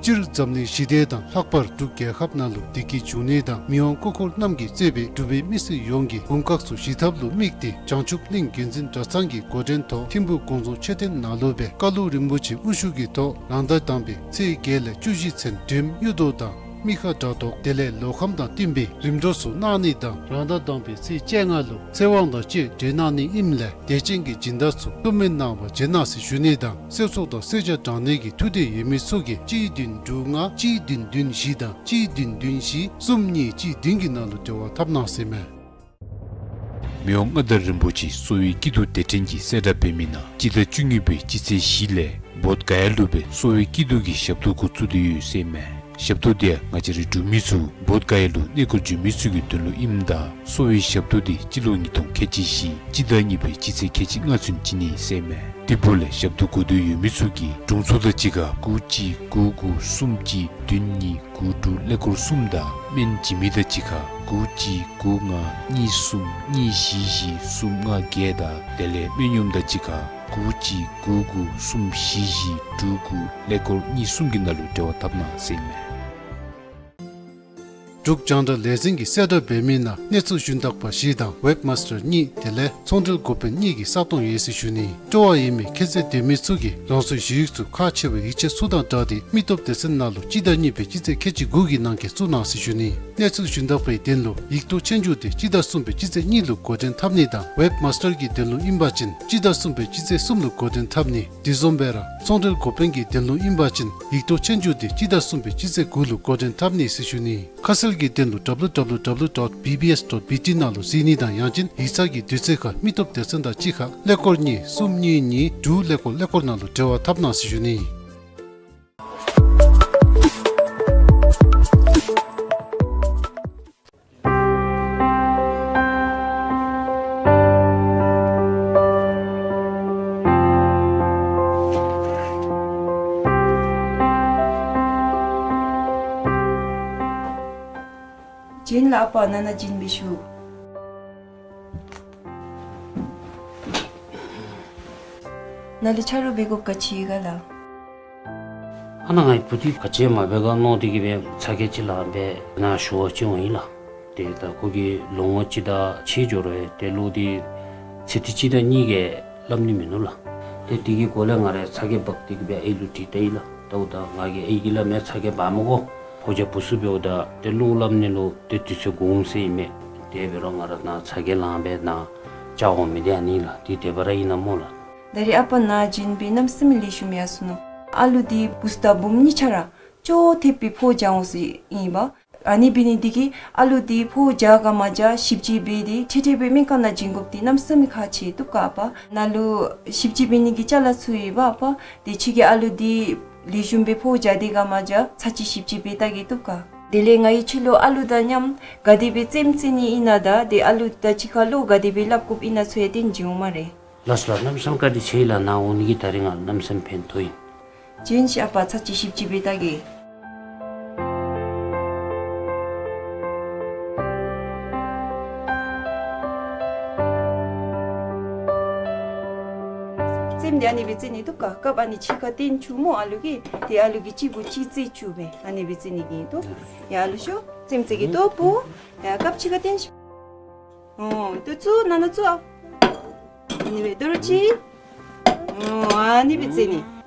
སྤྱིར་འཛམ་གླིང་ཞི་བདེ་དང་ལྷག་པར་འབྲུག་རྒྱལ་ཁབ་ནང་ལུ་བདེ་སྐྱིད་འབྱུང་ནི་དང་མི་དབང་སྐུ་འཁོར་རྣམས་ཀྱིས་གཙོས་པའི་འབྲུག་པའི་མི་སེར་ཡོངས་ཀྱི་དགུང་ཁག་ཚུ་ཞི་ཐབས་ལུ་དམིགས་ཏེ་བྱང་ཆུབ་གླིང་རྒྱུན་འཛིན་གྲྭ་ཚང་གི་འགོ་འདྲེན་ཐོག་ཐིམ་ཕུག་དགོངས་རྫོང་མཆོད་རྟེན་ནང་ལུ་སྦེ་བཀའ་བློན་རིན་པོ་ཆེ་དབུ་བཞུགས་ཀྱི་ཐོག་རང་ཟླ་དང་པའི་ཚེས་བརྒྱད་ལས་བཅུ་བཞི་ཚུན་སྒྲོལམ་གཡུ་ཐོག་དང་མི་ཁ་དགྲ་བཟློག་དེ་ལས་ལོ་ཁམས་དང་བསྟུན་པའི་རིམ་གྲོ་ཚུ་གནང་ནི་དང་རང་ཟླ་དང་པའི་ཚེས་བཅོ་ལྔ་ལུ་ཚེ་དབང་དང་བཅས་གྲོལ་གནང་ནི་ཨིནམ་ལས་དད་ཅན་གྱི་སྦྱིན་བདག་ཚུ་བློ་མོས་གནང་བར་བྱོན་གནང་ཟེར་ཞུ་ནི་དང་གསེར་ཚོགས་དང་གསེར་ཇ་དྲང་ནི་གི་ཐུགས་འདོད་ཡོད་མི་ཚུ་གིས་གཅིག་བདུན་དྲུག་ལྔ་གཅིག་བདུན་བདུན་བཞི་དང་གཅིག་བདུན་བདུན་བཞི་གསུམ་གཉིས་གཅིག་བདུན་གྱི་ནང་ལུ་འབྲེལ་བ་འཐབ་གནང་ཟེར་མས། མི་དབང་མངའ་བདག་རིན་པོ་ཆེ་གསོ་བའི་སྐྱིད་སྡུག་དེ་འཕྲལ་གྱི་གསལ་བསྒྲགས་འབད་མི་ནང་སྤྱི་ཟླ་བཅུ་གཉིས་པའི་སྤྱི་ཚེས་བཞི་ལས་བོདྷ་ག་ཡ་ལུ་སྦེ་གསོ་བའི་སྐྱིད་སྡུག་གི་ཞབས་ཏོག་འགོ་བཙུགས་ཏེ་ཡོད་ཟེར་མས། ཞབས་ཏོག་དེ་ཡང་ང་བཅས་རའི་འབྲུག་མི་ཚུ་བོདྷ་ག་ཡ་ལུ་གནས་སྐོར་འབྱོན་མི་ཚུ་གི་དོན་ལུ་ཨིནམ་ད་གསོ་བའི་ཞབས་ཏོག་དེ་སྤྱི་ལོ་ཉིས་སྟོང་ཁལ་གཅིག་བཞི་སྤྱི་ཟླ་གཉིས་པའི་སྤྱི་ཚེས་ཁལ་གཅིག་ལྔ་ཚུན་བྱིན་ནི་ཟེར་མས། དེ་འབདཝ་ལས་ཞབས་ཏོག་དགོས་འདོད་ཡོད་མི་ཚུ་གིས་དྲུང་འཚོ་དང་གཅིག་ཁར་དགུ་གཅིག་དགུ་དགུ་གསུམ་གཅིག་བདུན་གཉིས་དགུ་དྲུག་ཀླད་ཀོར་གསུམ་དང་སྨན་བྱིན་མི་དང་གཅིག་ཁར་དགུ་གཅིག་དགུ་ལྔ་གཉིས་གསུམ་གཉིས་བཞི་བཞི་གསུམ་ལྔ་བརྒྱད་དང་དེ་ལས་སྨན་གཡོགམ་དང་གཅིག་ཁར་དགུ་གཅིག་དགུ་དགུ་གསུམ་བཞི་བཞི་དྲུག་དགུ་ཀླད་ཀོར་གཉིས་གསུམ་གྱི་ནང་ལུ་འབྲེལ་བ་འཐབ་གནང་ཟེར་མས། འབྲུག་རྒྱང་བསྒྲགས་ལས་འཛིན་གྱིས་གསལ་བསྒྲགས་འབད་མི་ནང་གནས་ཚུལ་ཞུན་དག་པ་བཞི་དང་ཝེབ་མཱསི་ཊར་གཉིས་དེ་ལས་ཚོང་འབྲེལ་འགོ་དཔོན་གཉིས་ཀྱི་ས་སྟོང་ཡོད་ཟེར་ཞུ་ནི། སྤྲོ་བ་ཡོད་མི་ཁྱད་ཚད་ལྡན་མི་ཚུ་གིས་རང་སོའི་ཞུ་ཡིག་ཚུ་ཁག་ཆེ་བའི་ཡིག་ཆ་ཚུ་དང་སྦྲགས་ཏེ་མི་སྟོབས་སྡེ་ཚན་ནང་ལུ་སྤྱི་ཟླ་གཉིས་པའི་སྤྱི་ཚེས་ཁལ་གཅིག་དགུ་གི་ནང་འཁོད་བཙུགས་གནང་ཟེར་ཞུ་ནི། གནས་ཚུལ་ཞུན་དག་པའི་དོན་ལུ་ཡིག་ཐོག་ཆོས་རྒྱུགས་དེ་སྤྱི་ཟླ་གསུམ་པའི་སྤྱི་ཚེས་གཉིས་ལུ་འགོ་འདྲེན་འཐབ་ནི་དང་ཝེབ་མཱསི་ཊར་གྱི་དོན་ལུ་ཨིན་པ་ཅིན་སྤྱི་ཟླ་གསུམ་པའི་སྤྱི་ཚེས་གསུམ་ལུ་འགོ་འདྲེན་འཐབ་ནི། དེ་བཟུམ་སྦེ་ར་ཚོང་འབྲེལ་འགོ་དཔོན་གྱི་དོན་ལུ་ཨིན་པ་ཅིན་ཡིག་ཐོག་ཆོས་རྒྱུགས་དེ་སྤྱི་ཟླ་གསུམ་པའི་སྤྱི་ཚེས་དགུ་ལུ་འགོ་འདྲེན་འཐབ་ནི་ཟེར་ཞུ་ནི། ཁ་གསལ་གྱི་དོན་ལུ་W W W dot B B S dot B T ནང་ལུ་གཟིགས་ནི་དང་ཡང་ཅིན་ཡིག་ཚང་གི་དུས་ཚོད་ཁར་མི་སྟོབས་སྡེ་ཚན་དང་གཅིག་ཁར་ཀླད་ཀོར་གཉིས་གསུམ་གཉིས་གཉིས་དྲུག་ཀླད་ཀོར་ཀླད་ཀོར་ནང་ལུ་འབྲེལ་བ་འཐབ་གནང་ཟེར་ཞུ་ནི། བྱོན་ལགས་ཨ་པ། ནཱ་ནཱ་བྱོན་པའི་ཤུལ། ནཱ་ལུ་ཆ་རོགས་འབད་དགོཔ་ག་ཅི་ཡོད་ག་ལགས། ཨ་ནཱ་ངེའི་བུ་འདི་ག་ཅི་མ་འབད་ག་མནོ་སྟེ་གིས་སྦེ་ཚ་གྱང་ཅིག་ལངམ་སྦེ་ནཱ་ཞུ་བར་བྱོན་འོང་ཡི་ལགས། ཏེ་ད་ཁོ་གིས་ལོ་ངོ་གཅིག་དང་ཕྱེད་འགྱོ་རུང་ཏེ་ལོག་སྟེ་ཚེ་ཐིག་གཅིག་དང་གཉིས་ཀྱི་སླབ་ནི་མིན་ནུག་ལགས། ཏེ་དེ་གི་སྒོ་ལས་ང་ར་ཚ་གྱང་འབག་སྟེ་གིས་སྦེ་ཨའི་ལུ་དྲིས་ལྟ་ཡི་ལགས། ད་འོ་ད་ང་གིས་ཨའི་གིས་སླབ་མས། ཚ་གྱང་འབག་མི་དགོ། ཕོ་རྒྱས་བུ་ཚུ་འབདཝ་ད་ཏེ་ལོག་སླབ་ནི་ལུ་ཏེ་དུས་ཚོད་འགོར་འོང་ཟེར་ཨིན་མས། དེ་འབད་རུང་ང་ར་ནཱ་ཚ་གྱང་ལངམ་སྦེ་ནཱ་བཅར་འོང་མི་འདི་ཨ་ནི་ལགས། འདི་དེ་སྦེ་ར་ཨིན་ན་སྨོ་ལགས། ད་རེས་ཨ་པ་ནཱ་བྱོན་སྦེ་གནམ་མེད་ས་མེད་ལེགས་ཤོམ་ཡར་སོ་ནུག། ཨ་ལུ་འདི་བུཚ་དང་བུམོ་གཉིས་ཆ་ར་ཅོག་འཐདཔ་སྦེ་ཕོཝ་རྒྱག་འོང་ཟེར་ཨིན་པས། ཨ་ནི་འབད་ནི་འདི་གིས་ཨ་ལུ་འདི་ཕོཝ་རྒྱག་ག་མ་རྒྱག་ཞིབ་དཔྱད་འབད་དེ་ཁྲིག་ཁྲི་སྦེ་སྨན་ཁང་ནང་བྱིན་དགོཔ་འདི་གནམ་མེད་ས་མེད་ཁག་ཆེ་བཏུབ་ག་ཨ་པ། ནཱ་ལུ་ཞིབ་དཔྱད་འབད་ནི་གི་ཅ་ལ་ཚུ་ཡོད་པ་ཨ་པ། དེ་ཁྱོད་ཀྱིས་ཨ་ལུ་འདི་ལེགས་ཤོམ་སྦེ་ཕོཝ་རྒྱག་སྟེ་ག་མ་རྒྱག་ཚར་གཅིག་ཞིབ་དཔྱད་འབད་བལྟ་གེ་བཏུབ་ག། དེ་ལས་ང་གིས་ཁྱོད་ལུ་ཨ་ལུ་དང་མཉམ་ག་དེ་སྦེ་རྩེདམོ་རྩེ་ནི་ཨིན་ན་དང་ཏེ་ཨ་ལུ་དང་གཅིག་ཁར་ལོ་ག་དེ་སྦེ་སླབ་དགོཔ་ཨིན་ན་ཚུ་ཡང་སྟོན་བྱིན་འོང་སྨ་རེ། ལགས་སོ་ལགས། གནམ་མེད་ས་མེད་བཀའ་དྲིན་ཆེ་ལགས། ནཱ་འོང་ནི་གིས་ད་རིས་ང་གནམ་མེད་ས་མེད་ཕན་ཐོགས་ཡི། བྱོན་ཤིག་ཨ་པ། ཚར་གཅིག་ཞིབ་དཔྱད་འབད་བལྟ་གེ། རྩེདམོ་འདི་ཨ་ནི་སྦེ་རྩེ་ནི་བཏུབ་ག། རྐངམ་ཨ་ནི་གཅིག་ཁར་བཏོན་བཅུག་སྨོ་ཨ་ལུ་གིས། ཏེ་ཨ་ལུ་གིས་གཅིག་གུ་གཅིག་རྩེ་བཅུག་སྦེ་ཨ་ནི་སྦེ་རྩེ་ནི་གི་འདུག། ཡ་ཨ་ལུ་ཤོག། རྩེདམོ་རྩེ་གེ་ལྟོ་བུ། ཡ་རྐངམ་གཅིག་ཁར་བཏོན་ཤིག། ཨོ་ཏེ་བཙུགས། ནཱ་ནཱ་བཙུགས་ཨ། ཨ་ནི་སྦེ་དོ་རུང་གཅིག། ཨོ་ཨ་ནི་སྦེ་བརྩི་ནི།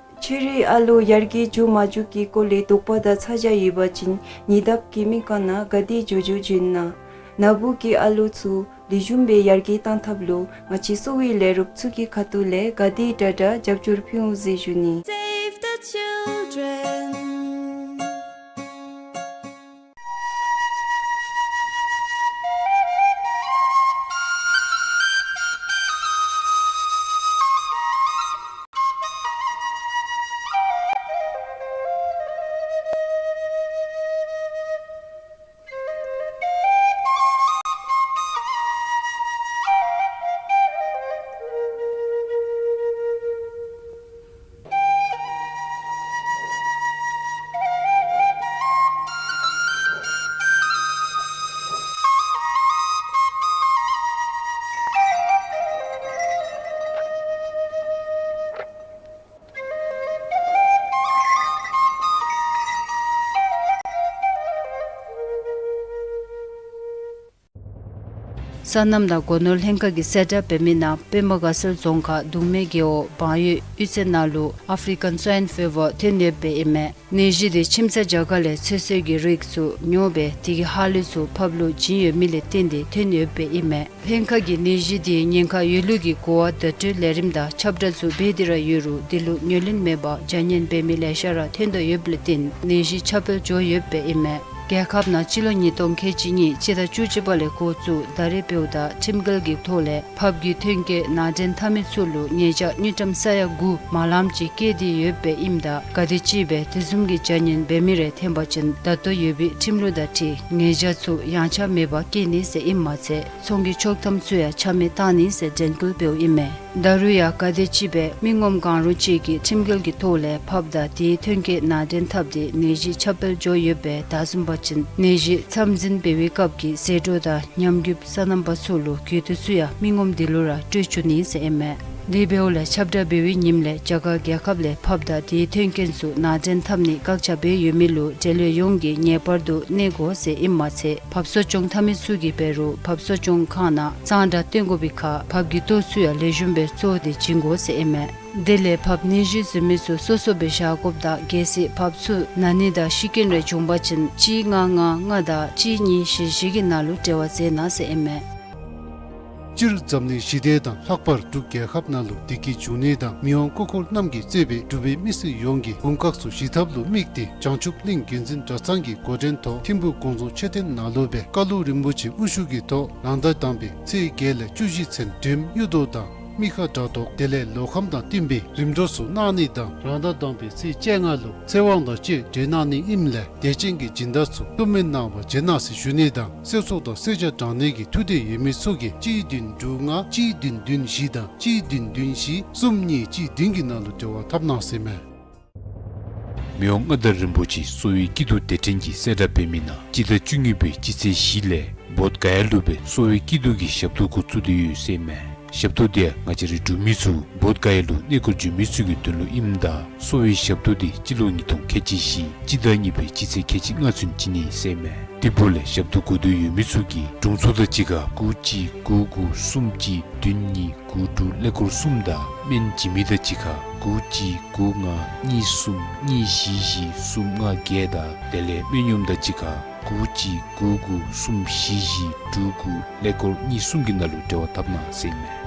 ཕྱི་རོལ་ཨ་ལུ་ཡར་རྒྱས་འགྱོ་མ་འགྱོ་གི་སྐོར་ལས་དོགས་པ་དང་ཚ་གྱང་ཡོད་པ་ཅིན་ཉེ་འདབས་ཀྱི་མི་གང་ན་ག་དེ་འགྱོ་འགྱོ་བྱོན་ན། ན་བུ་གི་ཨ་ལུ་ཚུ་ལེགས་ཤོམ་སྦེ་ཡར་རྒྱས་གཏང་ཐབས་ལུ་ང་བཅས་གསོ་བའི་ལས་རོགས་ཚུ་གི་ཁ་ཐུག་ལས་ག་དེ་དྲག་དྲག་རྒྱབ་སྐྱོར་ཕུལ་འོང་ཟེར་ཞུ་ནི། Save the children. སོ་ནམ་དང་སྒོ་ནོར་ལྷན་ཁག་གིས་གསལ་བསྒྲགས་འབད་མི་ནང་པདྨ་དགའ་ཚལ་རྫོང་ཁག་གདུང་མའི་རྒེད་འོག་བང་ཡོས་གཡུས་ཚན་ནང་ལུ་ཨཕ་རི་ཀན་སྭའིན་ཕི་ཝར་ཐོན་ཡོདཔ་ཨིན་མས། ནད་གཞི་དེ་ཁྱིམ་ཚང་རྒྱ་གར་ལས་ཚོད་བསྲེ་གི་རིགས་ཚུ་ཉོ་སྦེ་དེ་གི་ཧ་ལུགས་ཚུ་ཕགཔ་ལུ་བྱིན་ཡོད་མི་ལས་བརྟེན་ཏེ་ཐོན་ཡོདཔ་ཨིན་མས། ལྷན་ཁག་གིས་ནད་གཞི་དེའི་ཉེན་ཁ་ཡོད་ལུགས་ཀྱི་གོ་བ་བརྡ་སྤྲོད་ལས་རིམ་དང་ཁྱབ་བསྒྲགས་ཚུ་འབད་དེ་ར་ཡོད་རུང་དེ་ལུ་ཉེར་ལེན་མེད་པར་བྱ་ཉེས་འབད་མི་ལེ་ཤ་ར་ཐོན་དོ་ཡོདཔ་ལས་བརྟེན་ནད་གཞི་ཁྱབ་སྤེལ་འགྱོ་ཡོདཔ་ཨིན་མས། རྒྱལ་ཁབ་ནང་སྤྱི་ལོ་ཉིས་སྟོང་ཁལ་གཅིག་གཉིས་སྤྱི་ཟླ་བཅུ་གཅིག་པ་ལས་འགོ་བཙུགས་ད་རེས་འབདཝ་ད་ཁྲིམས་འགལ་གྱི་ཐོག་ལས་ཕགཔ་གི་ཐོན་སྐྱེད་ནང་འདྲེན་འཐབ་མི་ཚུ་ལུ་ཉེས་བྱ་དངུལ་ཀྲམ་ས་ཡ་དགུ་མ་ལངམ་ཅིག་བཀལ་ཏེ་ཡོདཔ་ཨིནམ་ད་ག་དེ་ཅིག་སྦེ་དེ་བཟུམ་གྱི་བྱ་ཉེས་འབད་མི་རེ་ཐོན་པ་ཅིན་ད་ལྟོ་ཡོད་པའི་ཁྲིམས་ལུགས་དང་འཁྲིལ་ཉེས་བྱ་ཚུ་ཡངས་ཆག་མེད་པར་བཀལ་ནི་ཟེར་ཨིནམ་མ་ཚད་ཚོང་གི་ཆོག་ཐམ་ཚུ་ཡང་ཆ་མེད་བཏང་ནི་ཟེར་དྲན་སྐུལ་འབདཝ་ཨིན་མས། ད་རུང་ཡང་ག་དེ་ཅིག་སྦེ་མི་ངོམ་གང་རུང་ཅིག་གིས་ཁྲིམས་འགལ་གྱི་ཐོག་ལས་ཕགཔ་དང་དེའི་ཐོན་སྐྱེད་ནང་འདྲེན་འཐབ་སྟེ་ནད་གཞི་ཁྱབ་སྤེལ་འགྱོ་ཡོདཔ་སྦེ་བདའ་བཟུང་པ་ཅིན་ནད་གཞི་མཚམས་འཛིན་འབད་བའི་སྐབས་ཀྱི་ཟད་འགྲོ་དང་ཉམས་རྒུདཔ་སོ་ནམ་པ་ཚུ་ལུ་གྱོད་དོན་ཚུ་ཡང་མི་ངོམ་དེ་ལུ་ར་སྤྲོད་བཅུག་ནི་ཟེར་ཨིན་མས། དེ་འབདཝ་ལས་ཁྱབ་བསྒྲགས་འབད་བའི་ཉིནམ་ལས་རྒྱ་གར་རྒྱལ་ཁབ་ལས་ཕགཔ་དང་དེའི་ཐོན་སྐྱེད་ཚུ་ནང་འདྲེན་འཐབ་ནི་བཀག་ཆ་འབད་ཡོད་མི་ལུ་འབྲེལ་ཡོད་ཡོངས་ཀྱིས་ངེས་པར་དུ་གནས་དགོ་ཟེར་ཨིནམ་མ་ཚད་ཕགཔ་གསོ་སྐྱོང་འཐབ་མི་ཚུ་གིས་འབད་རུང་ཕགཔ་གསོ་སྐྱོང་ཁང་ནང་གཙང་སྦྲ་བཏོན་དགོ་པའི་ཁར་ཕགཔ་གི་ལྟོ་ཚུ་ཡང་ལེགས་ཤོམ་སྦེ་བཙོ་སྟེ་བྱིན་དགོ་ཟེར་ཨིན་མས། དེ་ལས་ཕགཔ་ནད་གཞི་བཟོ་མི་ཚུ་སོ་སོ་སྦེ་བཞག་དགོཔ་དང་གལ་སྲིད་ཕགཔ་ཚུ་ན་ནི་དང་ཤི་རྐྱེན་རེ་བྱུང་པ་ཅིན་གཅིག་ལྔ་ལྔ་ལྔ་དང་གཅིག་གཉིས་བཞི་བཞི་གི་ནང་ལུ་འབྲེལ་བ་མཛད་གནང་ཟེར་ཨིན་མས། སྤྱིར་འཛམ་གླིང་ཞི་བདེ་དང་ལྷག་པར་འབྲུག་རྒྱལ་ཁབ་ནང་ལུ་བདེ་སྐྱིད་འབྱུང་ནི་དང་མི་དབང་སྐུ་འཁོར་རྣམས་ཀྱིས་གཙོས་པའི་འབྲུག་པའི་མི་སེར་ཡོངས་ཀྱི་དགུང་ཁག་ཚུ་ཞི་ཐབས་ལུ་དམིགས་ཏེ་བྱང་ཆུབ་གླིང་དགེ་འཛིན་གྲྭ་ཚང་གི་འགོ་འདྲེན་ཐོག་ཐིམ་ཕུ་དགོངས་རྫོང་མཆོད་རྟེན་ནང་ལུ་སྦེ་བཀའ་བློན་རིན་པོ་ཆེ་དབུ་བཞུགས་ཀྱི་ཐོག་རང་ཟླ་དང་པའི་ཚེས་བརྒྱད་ལས་བཅུ་བཞི་ཚུན་སྒྲོལམ་གཡུ་ཐོག་དང་མི་ཁ་དགྲ་བཟློག་དེ་ལས་ལོ་ཁམས་དང་བསྟུན་པའི་རིམ་གྲོ་ཚུ་གནང་ནི་དང་རང་ཟླ་དང་པའི་ཚེས་བཅོ་ལྔ་ལུ་ཚེ་དབང་དང་བཅས་གྲོལ་གནང་ནི་ཨིནམ་ལས་དད་ཅན་གྱི་སྦྱིན་བདག་ཚུ་བསླུ་མེད་གནང་བར་བྱོན་གནང་ཟེར་ཞུ་ནི་དང་གསེར་ཚོགས་དང་གསེར་ཇ་དྲང་ནི་གི་ཐུགས་འདོད་ཡོད་མི་ཚུ་གིས་གཅིག་བདུན་དྲུག་ལྔ་གཅིག་བདུན་བདུན་བཞི་དང་གཅིག་བདུན་བདུན་བཞི་གསུམ་གཉིས་གཅིག་བདུན་གྱི་ནང་ལུ་འབྲེལ་བ་འཐབ་གནང་ཟེར་མས། མི་དབང་མངའ་བདག་རིན་པོ་ཆེ་གསོ་བའི་སྐྱིད་སྡུག་དེ་འཕྲིན་གྱིས་གསལ་བསྒྲགས་འབད་མི་ནང་སྤྱི་ཟླ་བཅུ་གཉིས་པའི་སྤྱི་ཚེས་བཞི་ལས་བོདྷ་ག་ཡ་ལུ་སྦེ་གསོ་བའི་སྐྱིད་སྡུག་གི་ཞབས་ཏོག་འགོ་བཙུགས་ཏེ་ཡོད་ཟེར་མས། ཞབས་ཏོག་དེ་ཡང་ང་བཅས་རའི་འབྲུག་མི་ཚུ་བོདྷ་ག་ཡ་ལུ་གནས་སྐོར་འབྱོན་མི་ཚུ་གི་དོན་ལུ་ཨིནམ་ད་གསོ་བའི་ཞབས་ཏོག་དེ་སྤྱི་ལོ་ཉིས་སྟོང་ཁལ་གཅིག་བཞི་སྤྱི་ཟླ་གཉིས་པའི་སྤྱི་ཚེས་ཁལ་གཅིག་ལྔ་ཚུན་བྱིན་ནི་ཟེར་མས། དེ་འབདཝ་ལས་ཞབས་ཏོག་དགོས་འདོད་ཡོད་མི་ཚུ་གིས་དྲུང་འཚོ་དང་གཅིག་ཁར་དགུ་གཅིག་དགུ་དགུ་གསུམ་གཅིག་བདུན་གཉིས་དགུ་དྲུག་ཀླད་ཀོར་གསུམ་དང་སྨན་བྱིན་མི་དང་གཅིག་ཁར་དགུ་གཅིག་དགུ་ལྔ་གཉིས་གསུམ་གཉིས་བཞི་བཞི་གསུམ་ལྔ་བརྒྱད་དང་དེ་ལས་སྨན་གཡོགམ་དང་གཅིག་ཁར་དགུ་གཅིག་དགུ་དགུ་གསུམ་བཞི་བཞི་དྲུག་དགུ་ཀླད་ཀོར་གཉིས་གསུམ་གྱི་ནང་ལུ་འབྲེལ་བ་འཐབ་གནང་ཟེར་མས།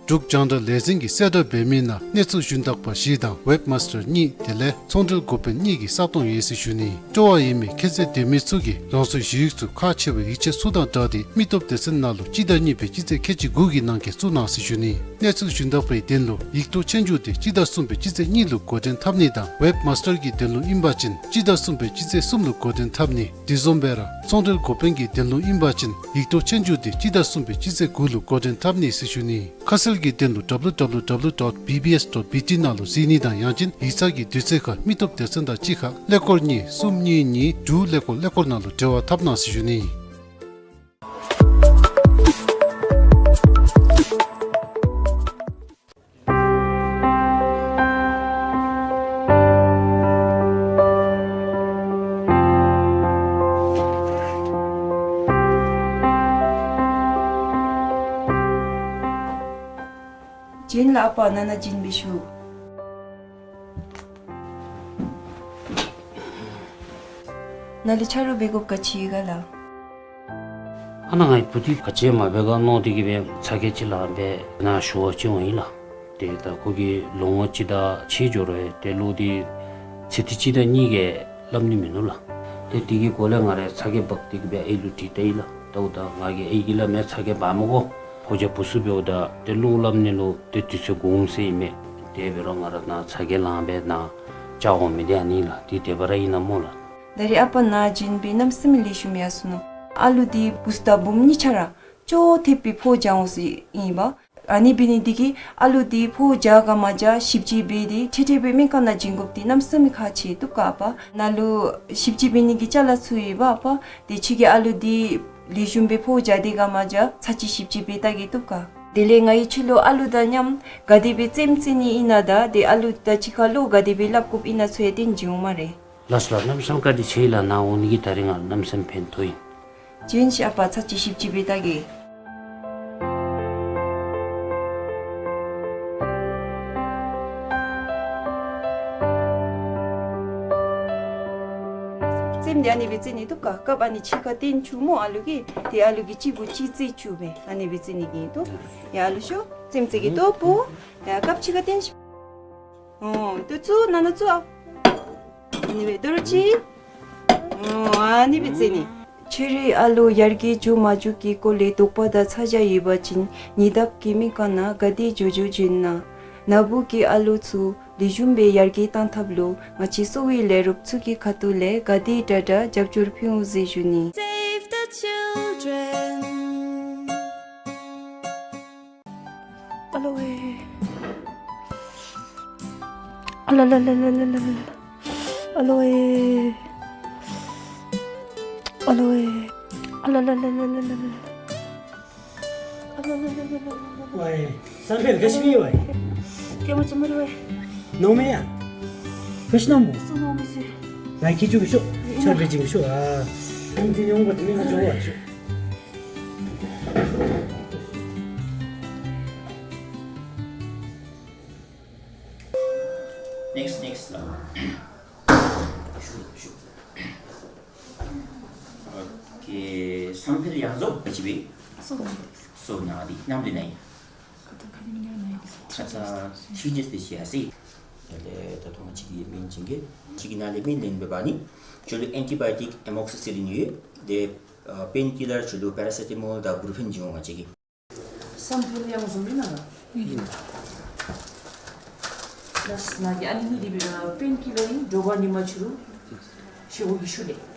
འབྲུག་རྒྱང་བསྒྲགས་ལས་འཛིན་གྱིས་གསལ་བསྒྲགས་འབད་མི་ནང་གནས་ཚུལ་ཞུན་དག་པ་བཞི་དང་ཝེབ་མཱས་ཊར་གཉིས་དེ་ལས་ཚོང་འབྲེལ་འགོ་དཔོན་གཉིས་ཀྱི་ས་སྟོང་ཡོད་ཟེར་ཞུ་ནི། སྤྲོ་བ་ཡོད་མི་ཁྱད་ཚད་ལྡན་མི་ཚུ་གིས་རང་སོའི་ཞུ་ཡིག་ཚུ་ཁག་ཆེ་བའི་ཡིག་ཆ་ཚུ་དང་སྦྲགས་ཏེ་མི་སྟོབས་སྡེ་ཚན་ནང་ལུ་སྤྱི་ཟླ་གཉིས་པའི་སྤྱི་ཚེས་ཁལ་གཅིག་དགུ་གི་ནང་འཁོད་བཙུགས་གནང་ཟེར་ཞུ་ནི། གནས་ཚུལ་ཞུན་དག་པའི་དོན་ལུ་ཡིག་ཐོག་ཆོས་རྒྱུགས་དེ་སྤྱི་ཟླ་གསུམ་པའི་སྤྱི་ཚེས་གཉིས་ལུ་འགོ་འདྲེན་འཐབ་ནི་དང་ཝེབ་མཱས་ཊར་གྱི་དོན་ལུ་ཨིན་པ་ཅིན་སྤྱི་ཟླ་གསུམ་པའི་སྤྱི་ཚེས་གསུམ་ལུ་འགོ་འདྲེན་འཐབ་ནི། དེ་བཟུམ་སྦེ་ར་ཚོང་འབྲེལ་འགོ་དཔོན་གྱི་དོན་ལུ་ཨིན་པ་ཅིན་ཡིག་ཐོག་ཆོས་རྒྱུགས་དེ་སྤྱི་ཟླ་གསུམ་པའི་སྤྱི་ཚེས་དགུ་ལུ་འགོ་འདྲེན་འཐབ་ནི་ཟེར་ཞུ་ནི། ཁ་གསལ་གྱི་དོན་ལུ་W W W dot B B S dot B T ནང་ལུ་གཟིགས་ནི་དང་ཡང་ཅིན་ཡིག་ཚང་གི་དུས་ཚོད་ཁར་མི་སྟོབས་སྡེ་ཚན་དང་གཅིག་ཁར་ཀླད་ཀོར་གཉིས་གསུམ་གཉིས་གཉིས་དྲུག་ཀླད་ཀོར་ཀླད་ཀོར་ནང་ལུ་འབྲེལ་བ་འཐབ་གནང་ཟེར་ཞུ་ནི། གཞན་ལགས་ཨ་པ་ནཱ་ནཱ་བྱིན་སྦེ་ཞུ། ནཱ་ལུ་ཆ་རོགས་འབད་དགོཔ་ག་ཅི་ཡོད་ག་ལགས། ཨ་ནཱ་ངེའི་བུ་འདི་ག་ཅི་མ་འབད་ག་མནོ་སྟེ་གི་སྦེ་ཚ་གྱང་ཅིག་ལངས་སྦེ་ནཱ་ཞུ་བར་བྱོན་ཡི་ལགས། ཏེ་ད་ཁོ་གིས་ལོ་ངོ་གཅིག་དང་ཕྱེད་འགྱོ་རུང་ཏེ་གློག་འདི་ཚེ་ཐིག་གཅིག་དང་གཉིས་ཀྱིས་སླབ་ནི་མིན་ནུག་ལགས། ཏེ་དེ་གི་སྒོ་ལས་ང་ར་ཚ་གྱང་འབག་སྟེ་གི་སྦེ་ཨའི་ལུ་དྲིས་ལྟ་ཡི་ལགས། ད་འོ་ད་ང་གིས་ཨའི་གིས་སླབ་མི་ཚ་གྱང་འབག་མི་དགོ། ཕོ་རྒྱས་བུ་ཚུ་འབདཝ་ད་ཏེ་གློག་སླབ་ནི་ལུ་ཏེ་དུས་ཚོད་འགོར་འོང་ཟེར་ཨིན་མས། དེ་འབད་རུང་ང་ར་ནཱ་ཚ་གྱང་ལངས་སྦེ་ནཱ་བཅར་འོང་མི་འདི་ཨ་ནི་ལགས། འདི་དེ་སྦེ་ར་ཨིན་ན་སྨོ་ལགས། ད་རེས་ཨ་པ་ནཱ་བྱིན་སྦེ་གནམ་མེད་ས་མེད་ལེགས་ཤོམ་ཡར་སོ་ནུག། ཨ་ལུ་འདི་བུཚ་དང་བུམོ་གཉིས་ཆ་ར་ཅོག་འཐདཔ་སྦེ་ཕོཝ་རྒྱག་འོང་ཟེར་ཨིན་པ། ཨ་ནི་འབད་ནི་འདི་གིས་ཨ་ལུ་འདི་ཕོཝ་རྒྱག་ག་མ་རྒྱག་ཞིབ་དཔྱད་འབད་དེ་འཕྲལ་འཕྲལ་སྦེ་སྨན་ཁང་ནང་བྱིན་དགོཔ་འདི་གནམ་མེད་ས་མེད་ཁག་ཆེ་བཏུབ་ག་ཨ་པ། ནཱ་ལུ་ཞིབ་དཔྱད་འབད་ནི་གི་ཅ་ལ་ཚུ་ཡོད་པ་ཨ་པ། དེ་ཁྱོད་ཀྱིས་ཨ་ལུ་འདི་ལེགས་ཤོམ་སྦེ་ཕོཝ་རྒྱག་དེ་ག་མ་རྒྱག་ཚར་གཅིག་ཞིབ་དཔྱད་འབད་བལྟ་གེ་བཏུབ་ག། དེ་ལས་ང་གིས་ཁྱོད་ལུ་ཨ་ལུ་དང་མཉམ་ག་དེ་སྦེ་རྩེདམོ་རྩེ་ནི་ཨིན་ན་དང་ཏེ་ཨ་ལུ་དང་གཅིག་ཁར་བློ་ག་དེ་སྦེ་སླབ་དགོཔ་ཨིན་ན་ཚུ་ཡང་སྟོན་བྱིན་འོང་སྨ་རེ། ལགས་སོ་ལགས། གནམ་མེད་ས་མེད་བཀའ་དྲིན་ཆེ་ལགས། ནཱ་འོང་ནི་གིས་ད་རིས་ང་གནམ་མེད་ས་མེད་ཕན་ཐོགས་ཡི། བྱིན་ཤིག་ཨ་པ། ཚར་གཅིག་ཞིབ་དཔྱད་འབད་བལྟ་གེ། རྩེདམོ་འདི་ཨ་ནི་སྦེ་རྩེ་ནི་བཏུབ་ག། སྐབས་ཨ་ནི་ཕྱི་ཁར་བཏོན་བཅུག་སྨོ་ཨ་ལུ་གིས། ཏེ་ཨ་ལུ་གིས་གཅིག་པོ་གཅིག་རྩེ་བཅུག་སྦེ་ཨ་ནི་སྦེ་རྩེ་ནི་གི་བཏུབ། ཡ་ཨ་ལུ་ཤོག། རྩེདམོ་རྩེ་གེ་ཏོ་བུ། ཡ་སྐབས་ཕྱི་ཁར་བཏོན་ཤིག། ཨོ་ཏེ་བཙུགས། ནཱ་ནཱ་བཙུགས་ཨ། ཨ་ནི་སྦེ་དོ་རུང་ཅིག། ཨོ་ཨ་ནི་སྦེ་རྩེ་ནི། ཁྱོད་རའི་ཨ་ལུ་ཡར་རྒྱས་འགྱོ་མ་འགྱོ་གི་སྐོར་ལས་དོགས་པ་དང་ཚ་གྱང་ཡོད་པ་ཅིན་ཉེ་འདབས་ཀྱི་སྨན་ཁང་ནང་ག་དེ་མགྱོགས་མགྱོགས་བྱོན་གནང་། ནཱ་བུ་གི་ཨ་ལུ་ཚུ་ལེགས་ཤོམ་སྦེ་ཡར་རྒྱས་གཏང་ཐབས་ལུ་ང་བཅས་གསོ་བའི་ལས་རོགསཔ་ཚུ་གི་ཁ་ཐུག་ལས་ག་དེ་དྲག་དྲག་རྒྱབ་སྐྱོར་ཕུལ་འོང་ཟེར་ཞུ་ནི། Save the children. ཨ་ལོ་ཝེ། ཨ་ལ་ལ་ལ། ཨ་ལོ་ཝེ། ཨ་ལོ་ཝེ། ཨ་ལ་ལ་ལ། ཝའི་སམ་ཕེར་ག་ཅི་སྨེ་ཝའི། ཀེ་མ་ཅི་མ་རེ་ཝའི། ནོ་མེ་ཡ། ག་ཅི་ནོ་མོ། སུ་ནོ་མེ་སི། ངེའི་ཁྱི་ཅིག་གིས་ཤོག། ཆརཔ་འབད་བྱིན་གྱི་ཤོག་ཨ། ཨིན་ཏེ་ཉོ་བ་དེ་མེན་ན་ཅོ་བ་ཤོག། Next, next. ཨོ་ཁེ། སམ་ཕེར་ཡང་བཟོ་ག་ཅི་སྦེ། སོ་ནང་འདི་ནམ་འདི་ནང་ཨིན། ཁ་ཙ་ཁ་ཉིནམ་ནང་ཨིན། ཁ་ཙ་ཐི་རི་ཌེས་འདི་ཅིག་ཡར་སོ་ཡི། ད་ད་ལྟོ་ང་བཅས་ཀྱིས་སྨན་བྱིན་གེ། གཅིག་གི་ནང་ལས་སྨན་ལེན་འབད་བ་ནི་ཁྱོད་ལུ་ཨེན་ཊི་བའི་ཊིཀ་ཨེ་མོག་སི་སི་ལིན་ཡོད། དེ་ཨ་པེན་ཀི་ལར་ཁྱོད་ལུ་པེ་ར་སེ་ཊ་མོལ་དང་བུ་རུ་ཕེན་བྱིན་འོང་ང་བཅས་ཀྱིས། སམ་ཕེར་ཡང་བཟོ་མི་ནང་ལགས། ལགས་ནཱ་གི་ཨ་ནི་གཉིས་འདི་སྦེ་པེན་ཀི་ལར་ཨིན། དྲོ་པ་ཉིན་མ་ཕྱི་རུ་བཞེས་སྒོ་གི་ཤུལ་ལས།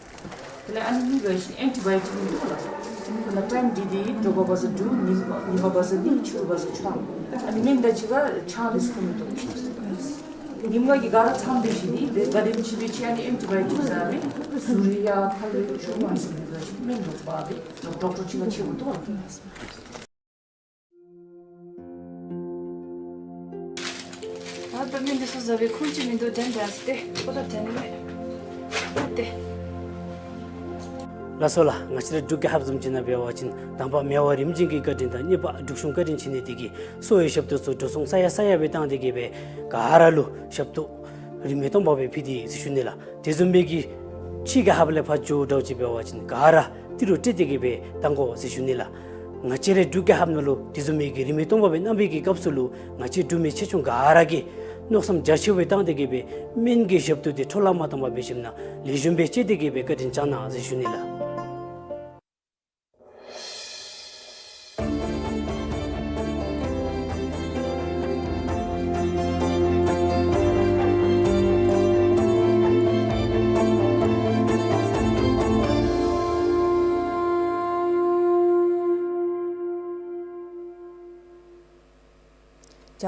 དེ་ལས་ཨ་ནི་གཉིས་འབད་བ་ཅིན་ཨེན་ཊི་བའི་ཊིཀ་ཨིན་འདུག་ལགས། དེ་ལས་ཊའིམ་འདི་འདི་དྲོ་པ་བ་ཟ་དྲོ་ཉིན་ཉིན་མ་བ་ཟ་ཉིན་ཕྱི་རུ་བ་ཟ་ཕྱི་རུ། ཨ་ནི་སྨན་དང་གཅིག་ཁར་ཆང་འདི་ཚུ་འཐུང་མི་བཏུབ། ཉིནམ་གི་ག་ར་ཚང་སྟེ་བཞེས་ནི། དེ་ག་དེམ་ཅིག་སྦེ་ཕྱི་ཨ་ནི་ཨེན་ཊི་བའི་ཊིཀ་ཟ་མི་ཟུར་ཡང་ཐལ་བའི་ཆུ་མ་ཟ་མི་འབད་བ་ཅིན་སྨན་འདི་འབག་སྦེ་ཌོག་ཊར་ཅིག་ཁར་ཕྱད་དགོ་འདུག་ལགས། ད་ལྟོ་སྨན་འདི་ཚུ་ཟ་བའི་ཁུངས་ཅིག་མིན་འདུག། དྲན་དྲན་སྟེ་ཁོ་ད་དྲན་མེད་ཏེ། ལགས་སོ་ལགས། ང་བཅས་ར་འབྲུག་རྒྱལ་ཁབ་བཟུམ་ཅིག་ནང་འབད་བ་ཅིན་དང་པ་མེས་དབོན་རིམ་བྱོན་གྱི་བཀའ་དྲིན་དང་གཉིས་པ་འབྲུག་གཞུང་བཀའ་དྲིན་ཆེ་ནི་འདི་གིས་གསོ་བའི་ཞབས་ཏོག་ཚུ་འགྲོ་སོང་ས་ཡ་ས་ཡ་སྦེ་བཏང་སྟེ་གི་སྦེ་ག་ར་ལུ་ཞབས་ཏོག་རིན་མེད་སྟོང་པ་སྦེ་ཕུལ་ཏེ་ཟེར་ཞུ་ནི་ལགས། དེ་བཟུམ་མའི་གི་ཕྱི་རྒྱལ་ཁབ་ལས་ཕར་འགྱོ་འདྲཝ་ཅིག་འབད་བ་ཅིན་ག་ར་ཏི་རུ་སྤྲོད་དེ་གི་སྦེ་གཏང་དགོ་ཟེར་ཞུ་ནི་ལགས། ང་བཅས་རའི་འབྲུག་རྒྱལ་ཁབ་ནང་ལུ་དེ་བཟུམ་མའི་གི་རིན་མེད་སྟོང་པ་སྦེ་གནང་བའི་གི་སྐབས་སུ་ལུ་ང་བཅས་འབྲུག་མི་ཆེ་ཆུང་ག་ར་གིས་མནོ་བསམ་རྒྱ་ཆེ་བའི་བཏང་སྟེ་གི་སྦེ་སྨན་གྱི་ཞབས་ཏོག་འདི་འཕྲོ་བརླག་མ་བཏང་པར་འབད་ཞིནམ་ལས་ལེགས་ཤོམ་སྦེ་སྤྱོད་དེ་གི་སྦེ་བཀའ་དྲིན་བསྐྱང་གནང་ཟེར་ཞུ་ནི་ལགས།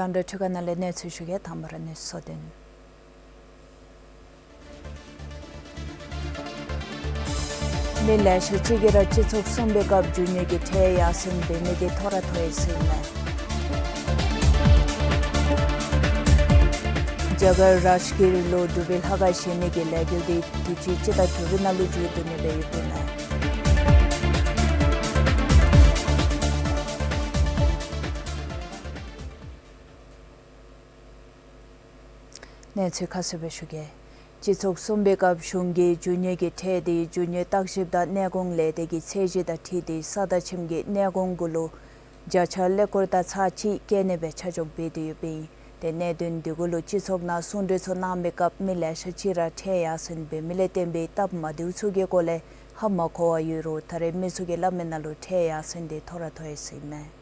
རྒྱང་བསྒྲགས་འཕྲུལ་ཁང་ནང་ལས་གནས་ཚུལ་ཞུ་གེ། དང་པ་ར་གནས་ཚུལ་དོན། མི་ལེ་ཤ་ཅིག་གིས་ར་སྤྱི་ཚོགས་སྲུང་བའི་སྐབས་རྒྱུ་དངོས་ཀྱི་ཁྲལ་ཡར་སེང་འབད་མི་གིས་ཐོ་རངས་ཐོབ་ཡི་ཟེར་ཨིན་མས། རྒྱ་གར་རཱཇ་གིར་ལུ་འབྲུག་པའི་ལྷ་ཁང་བཞེངས་ནི་གི་ལས་འགུལ་འདི་དུས་ཅི་སྤྱི་ཟླ་དྲུག་པའི་ནང་ལུ་མཇུག་བསྡུ་ནི་སྦེ་ཡོདཔ་ཨིན་མས། གནས་ཚུལ་ཁ་གསལ་སྦེ་ཞུ་གེ། སྤྱི་ཚོགས་གསུམ་པའི་སྐབས་གཞུང་གིས་རྒྱུ་དངོས་ཀྱི་ཁྲལ་དེ་རྒྱུ་དངོས་བརྟག་ཞིབ་དང་གནས་གོང་ལས་སྡེ་གི་ཚད་གཞི་དང་འཁྲིལ་ཏེ་ས་དང་ཁྱིམ་གྱི་གནས་གོང་གུ་ལུ་བརྒྱ་ཆ་ཀླད་ཀོར་དང་ཚག་གཅིག་བཀལ་ནི་སྦེ་ཆ་འཇོག་འབད་དེ་ཡོདཔ་ཨིན། ཏེ་གནད་དོན་དེ་གུ་ལུ་སྤྱི་ཚོགས་ནང་གསུང་གྲོས་ཚུ་གནང་བའི་སྐབས་མི་ལེ་ཤ་ཅིག་ར་ཁྲལ་ཡར་སེང་འབད་མི་ལས་བརྟེན་པའི་སྟབས་མ་བདེཝ་ཚུ་གི་སྐོར་ལས་ཧ་མ་གོ་བར་ཡོད་རུང་ད་རེས་མི་ཚུ་གིས་སླབ་མི་ནང་ལུ་ཁྲལ་ཡར་སེང་དེ་ཐོ་ར་ཐོ་ཡི་ཟེར་ཨིན་མས།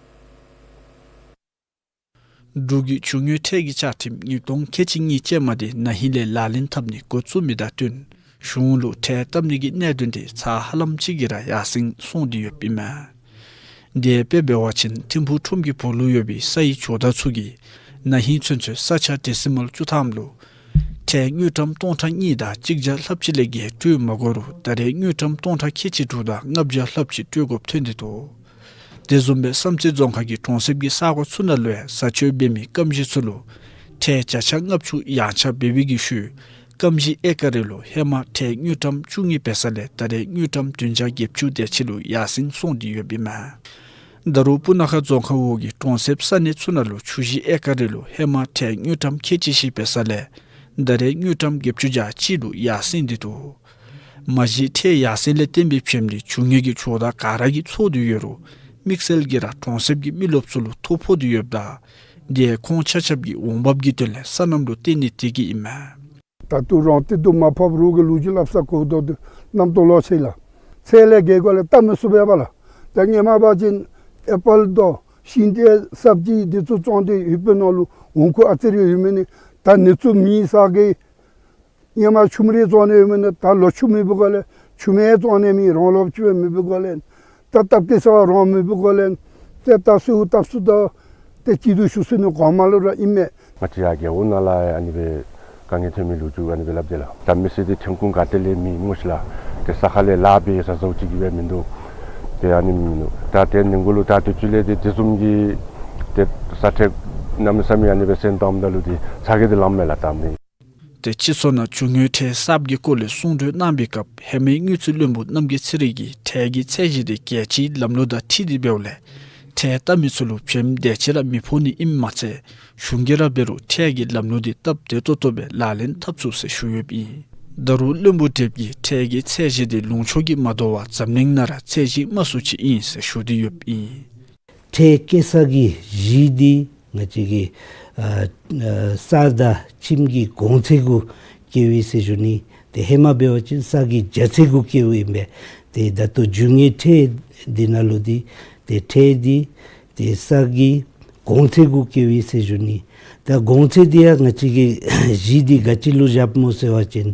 འབྲུག་གི་རྒྱུ་དངོས་ཁྲལ་གྱི་བཅའ་ཁྲིམས་ཉིས་སྟོང་ཁལ་གཅིག་གཉིས་ཅན་མ་དེ་ན་ཧིང་ལས་ལག་ལེན་འཐབ་ནི་འགོ་བཙུགས་མི་དང་བསྟུན་གཞུང་ལུ་ཁྲལ་བཏབ་ནི་གི་གནད་དོན་དེ་ཚ་ཧ་ལམ་ཅིག་གིས་ར་ཡར་སེང་སོང་སྟེ་ཡོདཔ་ཨིན་མས། དེ་སྦེ་འབད་བ་ཅིན་ཐིམ་ཕུག་ཁྲོམ་གྱི་བར་ལུ་ཡོད་པའི་སའི་ཇོ་བདག་ཚུ་གིས་ན་ཧིང་ཚུན་ཚོད་ས་ཆ་ཌེ་སི་མཱལ་བཅུ་ཐམ་ལུ་ཁྲལ་དངུལ་ཀྲམ་སྟོང་ཕྲག་གཉིས་དང་གཅིག་བརྒྱ་ལྷགཔ་ཅིག་ལས་བརྒལ་སྤྲོད་མ་དགོ་རུང་ད་རེས་དངུལ་ཀྲམ་སྟོང་ཕྲག་ཁལ་གཅིག་དྲུག་དང་ལྔ་བརྒྱ་ལྷགཔ་ཅིག་སྤྲོད་དགོཔ་ཐོན་ཏེ་འདུག། དེ་བཟུམ་སྦེ་བསམ་རྩེ་རྫོང་ཁག་གི་གྲོང་གསེབ་ཀྱི་ས་གོ་ཚུ་ནང་ལུ་ཡང་བཟའ་སྤྱོད་འབད་མི་སྐམ་ཞིང་ཚུ་ལུ་ཁྲལ་བརྒྱ་ཆ་ལྔ་བཅུ་ཡང་ཆག་འབད་བའི་གི་ཤུལ་སྐམ་ཞིང་ཨེ་ཀར་རེ་ལུ་ཧེ་མ་ཁྲལ་དངུལ་ཀྲམ་བཅུ་གཉིས་འབད་ས་ལས་ད་རེས་དངུལ་ཀྲམ་བདུན་བརྒྱ་བརྒྱད་ཅུ་དེ་ཅིག་ལུ་ཡར་སེང་སོང་སྟེ་ཡོདཔ་ཨིན་མས། ད་རུང་སྤུ་ན་ཁ་རྫོང་ཁག་འོག་གི་གྲོང་གསེབ་ས་གནས་ཚུ་ནང་ལུ་ཆུ་ཞིང་ཨེ་ཀར་རེ་ལུ་ཧེ་མ་ཁྲལ་དངུལ་ཀྲམ་ཁལ་གཅིག་བཞི་འབད་ས་ལས་ད་རེས་དངུལ་ཀྲམ་བརྒྱད་ཅུ་གྱ་གཅིག་ལུ་ཡར་སེང་སྟེ་འདུག། མ་གཞི་ཁྲལ་ཡར་སེང་ལས་བརྟེན་པའི་བྱེམ་དེ་རྒྱུ་དངོས་ཀྱི་ཇོ་བདག་ག་ར་གིས་ཚོར་དོ་ཡོད་རུང་དམིགས་བསལ་གྱིས་ར་གྲོང་གསེབ་ཀྱི་མི་རློབས་ཚུ་ལུ་ཐོ་ཕོག་སྟེ་ཡོདཔ་ད་དེ་ཁོང་ཆ་ཁྱབ་ཀྱི་འོང་འབབ་ཀྱི་དོན་ལས་སོ་ནམ་ལུ་བརྟེན་ནི་དེ་གིས་ཨིན་མས། ད་ལྟོ་རང་ཏི་ཏུ་མ་ཕབ་རོགས་ཀྱི་ལོ་རྒྱུས་སླབ་ས་གོ་དོ་དུ་རྣམ་རྟོག་ལོག་ཆེ་ལགས། ཚད་ལས་བརྒལ་དགོ་ལས་བཏབ་མི་ཚུགས་པས་པ་ལགས། ད་སྔོན་མ་འབད་བ་ཅིན་ཨེ་པཱལ་དང་ཤིང་འབྲས་སབ་ཇི་འདི་ཚུ་བཙོང་སྟེ་ཡུལ་དཔོན་ནང་ལུ་འོང་ཁུངས་ཨ་ཙི་རེ་ཡོད་མི་ནི་ད་ནི་ཚུ་མེད་ས་གི། སྔོན་མ་ཆུམ་རེ་བཙོང་ནི་ཡོད་མི་ནི་ད་ལོ་ཆུམ་མེད་པའི་སྒོ་ལས་ཆུམ་ཡང་བཙོང་ནི་མེད། རང་ལོ་ཆུམ་ཡང་མེད་པའི་སྒོ་ལས་ད་སྟབས་བདེ་ས་རང་མེད་པའི་སྒོ་ལས་ཏེ་ད་གསོལཝ་བཏབ་ས་དང་ཏེ་སྐྱིད་སྡུག་ཞུ་ས་ནི་གོང་མ་ལུ་ར་ཨིན་མས། ང་བཅས་ཡར་རྒེད་འོག་ནང་ལུ་ཨ་ནི་སྦེ་དཀའ་ངལ་ཐོན་མི་ལོ་རྒྱུས་ཨ་ནི་སྦེ་སླབ་དེས་ལགས། ད་མི་སེར་འདི་ཐོན་ཁུངས་ག་ཏེ་ལས་མེད་སྨོ་ཤིག་ལགས། ཏེ་ས་ཁ་ལས་ལཱ་འབད་ས་ཟཝ་ཅིག་གི་སྦེ་མིན་འདུག། ཏེ་ཨ་ནི་མིན་འདུག། ད་ཏེ་ནི་གུ་ལུ་ད་དུས་ཚོད་ལས་ཏེ་དེ་བཟུམ་གྱི་ཏེ་ས་ཁྲལ་གནམ་མེད་ས་མེད་ཨ་ནི་སྦེ་སེང་བཏངམ་ད་ལུ་ཏེ་ཚ་གྱང་འདི་ལངམ་མས་ལགས་ད་ནི། ཏེ་སྤྱི་ཚོགས་ནང་རྒྱུ་དངོས་ཁྲལ་གསརཔ་གི་སྐོར་ལས་གསུང་གྲོས་གནང་བའི་སྐབས་ཧེ་མའི་དངུལ་རྩིས་བློན་པོ་རྣམ་རྒྱལ་ཚེ་རིང་གིས་ཁྲལ་གྱི་ཚད་གཞི་དེ་རྒྱལ་སྤྱིའི་ལམ་ལུགས་དང་འཁྲིལ་ཏེ་འབདཝ་ལས་ཁྲལ་བཏབ་མི་ཚུ་ལུ་བྱེམ་དེ་ཅིག་ར་མི་ཕོག་ནི་ཨིནམ་མ་ཚད་གཞུང་གིས་ར་འབད་རུང་ཁྲལ་གྱི་ལམ་ལུགས་དེ་སྟབས་བདེ་ཏོག་ཏོ་སྦེ་ལག་ལེན་འཐབ་ཚུགས་ཟེར་ཞུ་ཡོདཔ་ཨིན། ད་རུང་བློན་པོ་བགྲེསཔ་གིས་ཁྲལ་གྱི་ཚད་གཞི་དེ་ལུང་ཕྱོགས་ཀྱིས་མ་དོ་བར་འཛམ་གླིང་ནང་ར་ཚད་གཞི་དམའ་སུ་ཅིག་ཨིན་ཟེར་ཞུ་སྟེ་ཡོདཔ་ཨིན། ཁྲལ་བཀལ་ས་གི་གཞི་འདི་ང་བཅས་ཀྱི་ཨ་ཨ་ས་དང་ཁྱིམ་གྱི་གོང་ཚད་གུ་བཀལཝ་ཨིན་ཟེར་ཞུ་ནི། ཏེ་ཧེ་མ་འབད་བ་ཅིན་ས་གི་རྒྱ་ཚད་གུ་བཀལཝ་ཨིན་པས། ཏེ་ད་ལྟོ་རྒྱུ་དངོས་ཁྲལ་འདི་ནང་ལུ་འདི་ཏེ་ཁྲལ་འདི་ཏེ་ས་གི་གོང་ཚད་གུ་བཀལཝ་ཨིན་ཟེར་ཞུ་ནི། ད་གོང་ཚད་འདི་ཡང་ང་བཅས་ཀྱི་གཞི་འདི་ག་ཅི་ལུ་བཞགཔ་སྨོ་ཟེར་བ་ཅིན་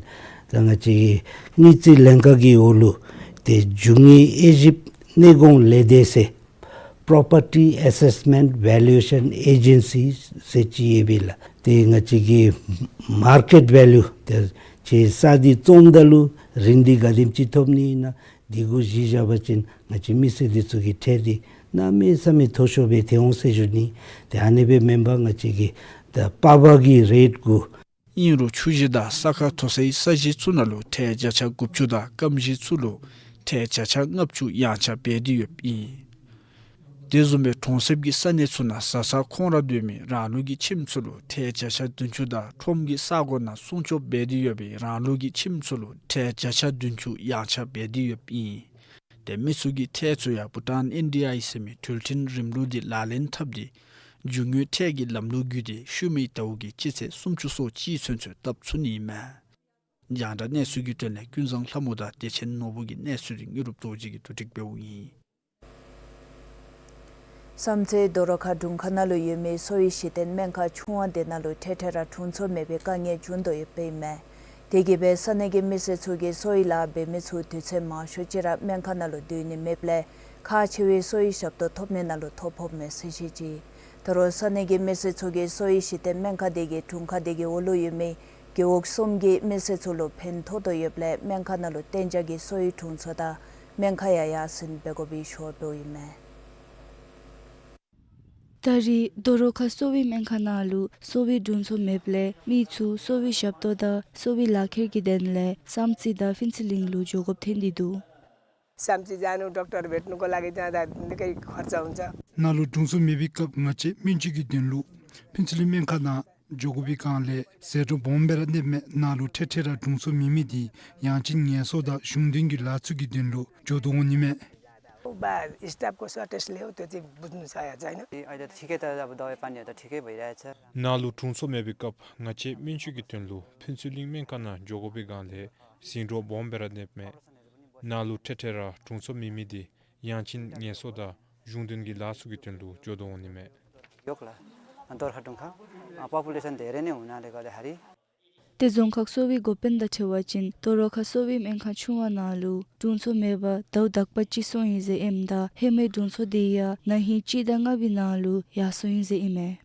ད་ང་བཅས་ཀྱི་དངུལ་རྩིས་ལྷན་ཁག་གི་འོག་ལུ་ཏེ་རྒྱུ་དངོས་དབྱེ་ཞིབ་གནས་གོང་ལས་སྡེ་ཟེར་Property Assessment Valuation Agency ཟེར་ཅིག་ཡོད་པས་ལགས། ཏེ་ང་བཅས་ཀྱི་མར་ཀེཊ་ཝེ་ལུ་ཏེ་ཁྱོད་ས་འདི་བཙོངམ་ད་ལུ་རིན་འདི་ག་དེམ་ཅིག་ཐོབ་ནི་ཨིན་ན་འདི་གུ་གཞི་བཞག་པ་ཅིན་ང་བཅས་མི་སེར་འདི་ཚུ་གི་ཁྲལ་འདི་གནམ་མེད་ས་མེད་མཐོ་ཤོས་སྦེ་ཐལ་འོང་ཟེར་ཞུ་ནི། ཏེ་ཨ་ནི་སྦེ་མེན་པར་ང་བཅས་ཀྱི་ད་པར་པ་གི་རེཊ་གུ། ཨིན་རུང་ཆུ་ཞིང་དང་ས་ཁ་མཐོ་སའི་ས་གཞི་ཚུ་ནང་ལུ་ཁྲལ་བརྒྱ་ཆ་དགུ་བཅུ་དང་སྐམ་ཞིང་ཚུ་ལུ་ཁྲལ་བརྒྱ་ཆ་ལྔ་བཅུ་ཡང་ཆག་འབད་དེ་ཡོདཔ་ཨིན། དེ་བཟུམ་སྦེ་གྲོང་གསེབ་ཀྱི་ས་གནས་ཚུ་ནང་བཟའ་ཚང་ཁོང་ར་སྡོད་མི་རང་ལུགས་ཀྱི་ཁྱིམ་ཚུ་ལུ་ཁྲལ་བརྒྱ་ཆ་བདུན་ཅུ་དང་ཁྲོམ་གྱི་ས་གོ་ནང་སྲུང་སྐྱོབ་འབད་དེ་ཡོད་པའི་རང་ལུགས་ཀྱི་ཁྱིམ་ཚུ་ལུ་ཁྲལ་བརྒྱ་ཆ་བདུན་ཅུ་ཡང་ཆག་འབད་དེ་ཡོདཔ་ཨིན། ཏེ་མི་ཚུ་གི་ཁྲལ་ཚུ་ཡང་བྷུ་ཊཱན་ཨེན་ཌི་ཨའི་ཟེར་མི་འཕྲུལ་ཆས་རིམ་ལུགས་འདི་ལག་ལེན་འཐབ་སྟེ་རྒྱུ་དངོས་ཁྲལ་གྱི་ལམ་ལུགས་བརྒྱུད་དེ་ཤུལ་མའི་ཟླཝ་གི་སྤྱི་ཚེས་སུམ་ཅུ་སོ་གཅིག་ཚུན་ཚོད་བཏབ་ཚུགས་ནི་ཨིན་མས། རྒྱང་བསྒྲགས་གནས་ཚུལ་གྱི་དོན་ལས་ཀུན་བཟང་ལྷ་མོ་དང་བདེ་ཆེན་ནོར་བུ་གི་གནས་ཚུལ་འདི་དངོས་གྲུབ་རྡོ་རྗེ་གིས་བསྡུ་སྒྲིག་འབདཝ་ཨིན། བསམ་རྩེ་རྡོ་རོ་ཁ་དྲུང་ཁག་ནང་ལུ་ཡོད་མི་གསོ་བའི་གཞི་རྟེན་སྨན་ཁང་ཆུང་བ་དེ་ནང་ལུ་འཕྲལ་འཕྲལ་ར་དྲུང་འཚོ་མེད་པའི་དཀའ་ངལ་བྱུང་དོ་ཡོདཔ་ཨིན་མས། དེ་གིས་སྦེ་ས་གནས་ཀྱི་མི་སེར་ཚུ་གིས་གསོ་བའི་ལཱ་འབད་མི་ཚུ་དུས་ཚོད་མང་ཤོས་ཅིག་ར་སྨན་ཁང་ནང་ལུ་སྡོད་ནི་མེདཔ་ལས་ཁག་ཆེ་བའི་གསོ་བའི་ཞབས་ཏོག་ཐོབ་ནི་ནང་ལུ་ཐོ་ཕོགཔ་མས་ཟེར་བཤད་ཅི། ད་རུང་ས་གནས་ཀྱི་མི་སེར་ཚུ་གིས་གསོ་བའི་གཞི་རྟེན་སྨན་ཁང་དེ་གི་དྲུང་ཁག་དེ་གི་འོག་ལུ་ཡོད་མི་རྒེད་འོག་གསུམ་གྱི་མི་སེར་ཚུ་ལུ་ཕན་ཐོགས་དོ་ཡོདཔ་ལས་སྨན་ཁང་ནང་ལུ་གཏན་འཇགས་ཀྱི་གསོ་བའི་དྲུང་འཚོ་དང་སྨན་ཁང་ཡང་ཡར་སེང་འབད་དགོ་པའི་ཞུ་བ་འབདཝ་ཨིན་མས། ད་རེས་རྡོ་རོ་ཁ་གསོ་བའི་སྨན་ཁང་ནང་ལུ་གསོ་བའི་དྲུང་འཚོ་མེདཔ་ལས་མི་ཚུ་གསོ་བའི་ཞབས་ཏོག་དང་གསོ་བའི་ལག་ཁྱེར་གྱི་དོན་ལས་བསམ་རྩེ་དང་ཕུན་ཚོགས་གླིང་ལུ་འགྱོ་དགོཔ་ཐོན་ཏེ་འདུག། བསམ་རྩེ जानु डॉक्टर भेट्नुको लागि जाँदा निकै खर्च हुन्छ। ནཱ་ལུ་དྲུང་འཚོ་མེད་པའི་སྐབས་ང་བཅས་སྨན་བཅོས་ཀྱི་དོན་ལུ་ཕུན་ཚོགས་གླིང་སྨན་ཁང་ནང་ འགྱོ་དགོ་པའི་སྒང་ལས་ཟད་འགྲོ་སྦོམ་སྦེ་ར་གནསཔ་མས། ནཱ་ལུ་འཕྲལ་འཕྲལ་ར་དྲུང་འཚོ་མེད་མི་འདི་ཡང་ཅིན་ངལ་གསོ་དང་གཞུང་དོན་གྱི་ལཱ་ཚུ་གི་དོན་ལུ་འགྱོ་དོ་འོང་ནི་མས། ཨོ་བ་स्टाफको सर्टेज ले हो, त्यो चाहिँ बुझ्नु छ या छैन। अहिले त ठिकै त अब दबाई पानीहरू त ठिकै भइरहेछ। ནཱ་ལུ་དྲུང་འཚོ་མེད་པའི་སྐབས་ང་བཅས་སྨན་བཅོས་ཀྱི་དོན་ལུ་ཕུན་ཚོགས་གླིང་སྨན་ཁང་ནང་འགྱོ་དགོ་པའི་སྒང་ལས་ཟད་འགྲོ་སྦོམ་སྦེ་ར་གནསཔ་མས། ནཱ་ལུ་འཕྲལ་འཕྲལ་ར་དྲུང་འཚོ་མེད་མི་འདི་ཡང་ཅིན་ངལ་གསོ་དང་གཞུང་དོན་གྱི་ལཱ་ཚུ་གི་དོན་ལུ་འགྱོ་དོ་འོང་ནི་མས། ཡོག་ལ་ཨ་དོ་ར་ཁ་དྲུང་ཁ་ཨ་པོ་པུ་ལེ་ཤཱན་དེ་རེ་ནི་འོང་ན་ལེ་ག་ལེ་ཧ་རི། ཏེ་རྫོང་ཁག་གསོ་བའི་འགོ་དཔོན་དང་འཁྲིལ་བ་ཅིན་དོ་རུང་ཁ་གསོ་བའི་སྨན་ཁང་ཆུང་བ་ནང་ལུ་དྲུང་འཚོ་མེད་པར་ཟླཝ་དག་པ་ཅིག་སོང་ཡི་ཟེར་ཨིནམ་ད་ཧེ་མའི་དྲུང་འཚོ་དེ་ཡང་ན་ཧིང་སྤྱི་ཟླ་ལྔ་པའི་ནང་ལུ་ཡར་སོང་ཡི་ཟེར་ཨིན་མས།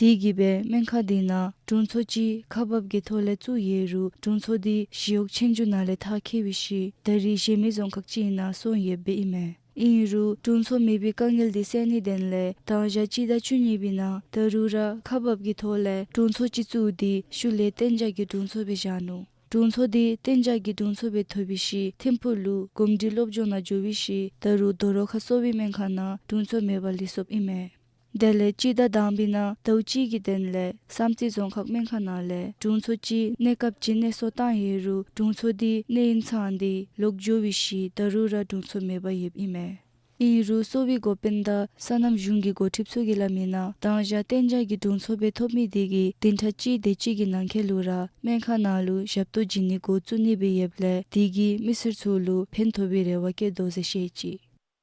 དེ་གིས་སྦེ་སྨན་ཁང་དེ་ནང་དྲུང་འཚོ་ཅིག་ཁག་འབག་གི་ཐོག་ལས་བཙུགས་ཡོད་རུང་དྲུང་འཚོ་དེ་ཞི་གཡོག་ཆོས་རྒྱུགས་ནང་ལས་མཐར་འཁྱོལ་བའི་ཤུལ་ད་རིས་གཞན་མི་རྫོང་ཁག་ཅིག་ནང་སོང་ཡོདཔ་ཨིན་མས། ཨིན་རུང་དྲུང་འཚོ་མེད་པའི་དཀའ་ངལ་དེ་སེལ་ནིའི་དོན་ལས་དང་ཞག་སྤྱི་ཟླ་བཅུ་གཉིས་པའི་ནང་ད་རུང་ར་ཁག་འབག་གི་ཐོག་ལས་དྲུང་འཚོ་ཅིག་བཙུགས་ཏེ་ཤུལ་ལས་གཏན་འཇགས་ཀྱི་དྲུང་འཚོ་སྦེ་བཞག་ནུག། དྲུང་འཚོ་དེ་གཏན་འཇགས་ཀྱི་དྲུང་འཚོ་སྦེ་ཐོབ་པའི་ཤུལ་ཐིམ་ཕུག་ལུ་གོམས་འདྲིས་སློབ་སྦྱོང་ནང་འགྱོ་བའི་ཤུལ་ད་རུང་དོ་རུང་ཁ་གསོ་བའི་སྨན་ཁང་ནང་དྲུང་འཚོ་མེད་པར་ལུས་སོཔ་ཨིན་མས། དེ་ལས་སྤྱི་ཟླ་དང་པའི་ནང་ཟླཝ་གཅིག་གི་དོན་ལས་བསམ་རྩེ་རྫོང་ཁག་སྨན་ཁང་ནང་ལས་དྲུང་འཚོ་ཅིག་གནས་སྐབས་ཅིག་གནས་སོ་བཏང་ཡོད་རུང་དྲུང་འཚོ་དེ་གནས་ཡུན་ཚང་སྟེ་ལོག་འགྱོ་བའི་ཤུལ་ད་རུང་ར་དྲུང་འཚོ་མེད་པར་ཡོདཔ་ཨིན་མས། ཨིན་རུང་གསོ་བའི་འགོ་དཔོན་དང་སོ་ནམ་གཞུང་གི་འགོ་ཁྲིདཔ་ཚུ་གིས་སླབ་མིའི་ནང་དང་ཞག་གཏན་འཇགས་ཀྱི་དྲུང་འཚོ་སྦེ་ཐོབ་མི་དེ་གིས་བདུན་ཕྲག་གཅིག་དེ་ཅིག་གི་ནང་འཁོད་ལུ་ར་སྨན་ཁང་ནང་ལུ་ཞབས་ཏོག་བྱིན་ནི་འགོ་བཙུགས་ནི་སྦེ་ཡོདཔ་ལས་དེ་གིས་མི་སེར་ཚུ་ལུ་ཕན་ཐོགས་པའི་རེ་བ་བསྐྱེད་དོ་ཟེར་བཤད་ཅི།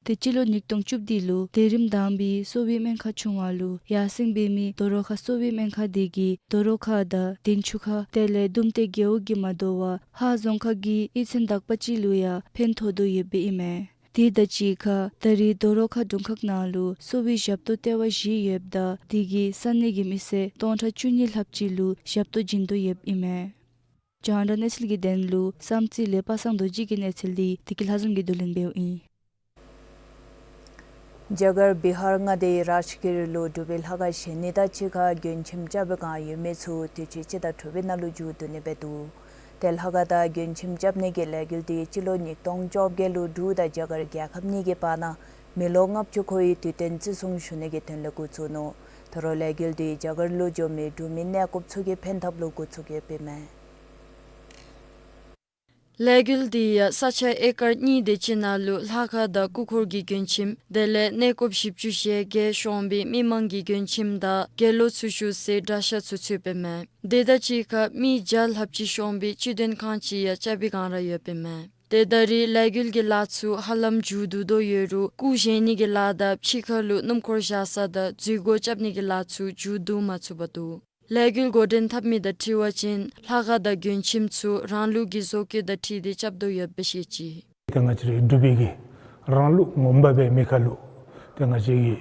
ཏེ་སྤྱི་ལོ་ཉིས་སྟོང་བཅུ་བདུན་ལུ་དེ་རིམ་དང་པའི་གསོ་བའི་སྨན་ཁང་ཆུང་བ་ལུ་ཡར་སེང་འབད་མི་དོ་རུང་ཁ་གསོ་བའི་སྨན་ཁང་དེ་གིས་དོ་རུང་ཁ་དང་དན་ཆུ་ཁ་དེ་ལས་དུམ་ཏེ་རྒེད་འོག་གི་མ་དོ་བར་ཧཱ་རྫོང་ཁག་གི་གཡུས་ཚན་དག་པ་ཅིག་ལུ་ཡང་ཕན་ཐོགས་དོ་ཡོདཔ་ཨིན་མས། དེ་དང་གཅིག་ཁར་ད་རིས་དོ་རུང་ཁ་དྲུང་ཁག་ནང་ལུ་གསོ་བའི་ཞབས་ཏོག་ལྟེ་བ་བཞི་ཡོདཔ་ད་དེ་གིས་ས་གནས་ཀྱི་མི་སེར་སྟོང་ཕྲག་བཅུ་གཉིས་ལྷགཔ་ཅིག་ལུ་ཞབས་ཏོག་བྱིན་དོ་ཡོདཔ་ཨིན་མས། རྒྱང་བསྒྲགས་གནས་ཚུལ་གྱི་དོན་ལུ་བསམ་རྩེ་ལས་པ་སངས་རྡོ་རྗེ་གི་གནས་ཚུལ་འདི་བདེ་སྐྱིད་ལྷ་འཛོམས་ཀྱིས་བསྡུ་ལེན་འབདཝ་ཨིན། རྒྱ་གར་བི་ཧར་མངའ་སྡེའི་རཱཇ་གིར་ལུ་འབྲུག་པའི་ལྷ་ཁང་བཞེངས་ནི་དང་གཅིག་ཁར་མགྱོན་ཁྱིམ་རྐྱབ་པའི་བསྒང་ཡོད་མི་ཚུ་དུས་ཅི་སྤྱི་ཟླ་དྲུག་པའི་ནང་ལུ་མཇུག་བསྡུ་ནི་འབད་འདུག། ཏེ་ལྷ་ཁང་དང་མགྱོན་ཁྱིམ་རྐྱབ་ནི་གི་ལས་འགུལ་འདི་སྤྱི་ལོ་ཉིས་སྟོང་བཅོ་བརྒྱད་ལུ་འབྲུག་དང་རྒྱ་གར་རྒྱལ་ཁབ་གཉིས་ཀྱི་བར་ན་མི་ལོ་ལྔ་བཅུ་འཁོར་བའི་དུས་སྟོན་བརྩི་སྲུང་ཞུ་ནི་གི་དོན་ལས་འགོ་བཙུགས་ནུག། ད་རུང་ལས་འགུལ་འདི་རྒྱ་གར་ལུ་འབྱོན་མི་འབྲུག་མི་གནས་སྐོརཔ་ཚུ་གི་ཕན་ཐབས་ལུ་འགོ་བཙུགས་ཡོདཔ་ཨིན་མས། ལས་འགུལ་འདི་ཡང་ས་ཆ་ཨེ་ཀར་གཉིས་དེ་ཅིག་ནང་ལུ་ལྷ་ཁང་དང་སྐུ་འཁོར་གྱི་མགྱོན་ཁྱིམ་དེ་ལས་གནས་སྐོརཔ་བཞི་བཅུ་ཞེ་བརྒྱད་ཤོང་བའི་མི་མང་གི་མགྱོན་ཁྱིམ་དང་དགེ་སློང་ཚུ་བཞུགས་སའི་གྲྭ་ཤག་ཚུ་ཚུདཔ་ཨིན་མས། དེ་དང་གཅིག་ཁར་མི་བརྒྱ་ལྷགཔ་ཅིག་ཤོང་བའི་སྤྱི་མཐུན་ཁང་ཅིག་ཡང་རྐྱབ་པའི་བསྒང་ར་ཡོདཔ་ཨིན་མས། ཏེ་ད་རིས་ལས་འགུལ་གྱི་ལཱ་ཚུ་ཧ་ལམ་མཇུག་བསྡུ་དོ་ཡོད་རུང་སྐུ་བཞེངས་ནི་གི་ལཱ་དང་ཕྱི་ཁ་ལུ་སྣུམ་འཁོར་བཞག་ས་དང་འཛུལ་སྒོ་རྐྱབ་ནི་གི་ལཱ་ཚུ་མཇུག་བསྡུ་མ་ཚུགས་པར་འདུག། ལས་འགུལ་འགོ་འདྲེན་འཐབ་མི་དང་འཁྲིལ་བ་ཅིན་ལྷ་ཁང་དང་མགྱོན་ཁྱིམ་ཚུ་རང་ལུགས་ཀྱི་བཟོ་བཀོད་དང་འཁྲིལ་ཏེ་རྐྱབ་དོ་ཡོདཔ་སྦེ་བཤད་ཅི། ཏེ་ང་བཅས་རའི་འབྲུག་པའི་གི་རང་ལུགས་ངོ་མ་སྦེ་མེད་ཁར་ལུ་ཏེ་ང་བཅས་ཀྱིས་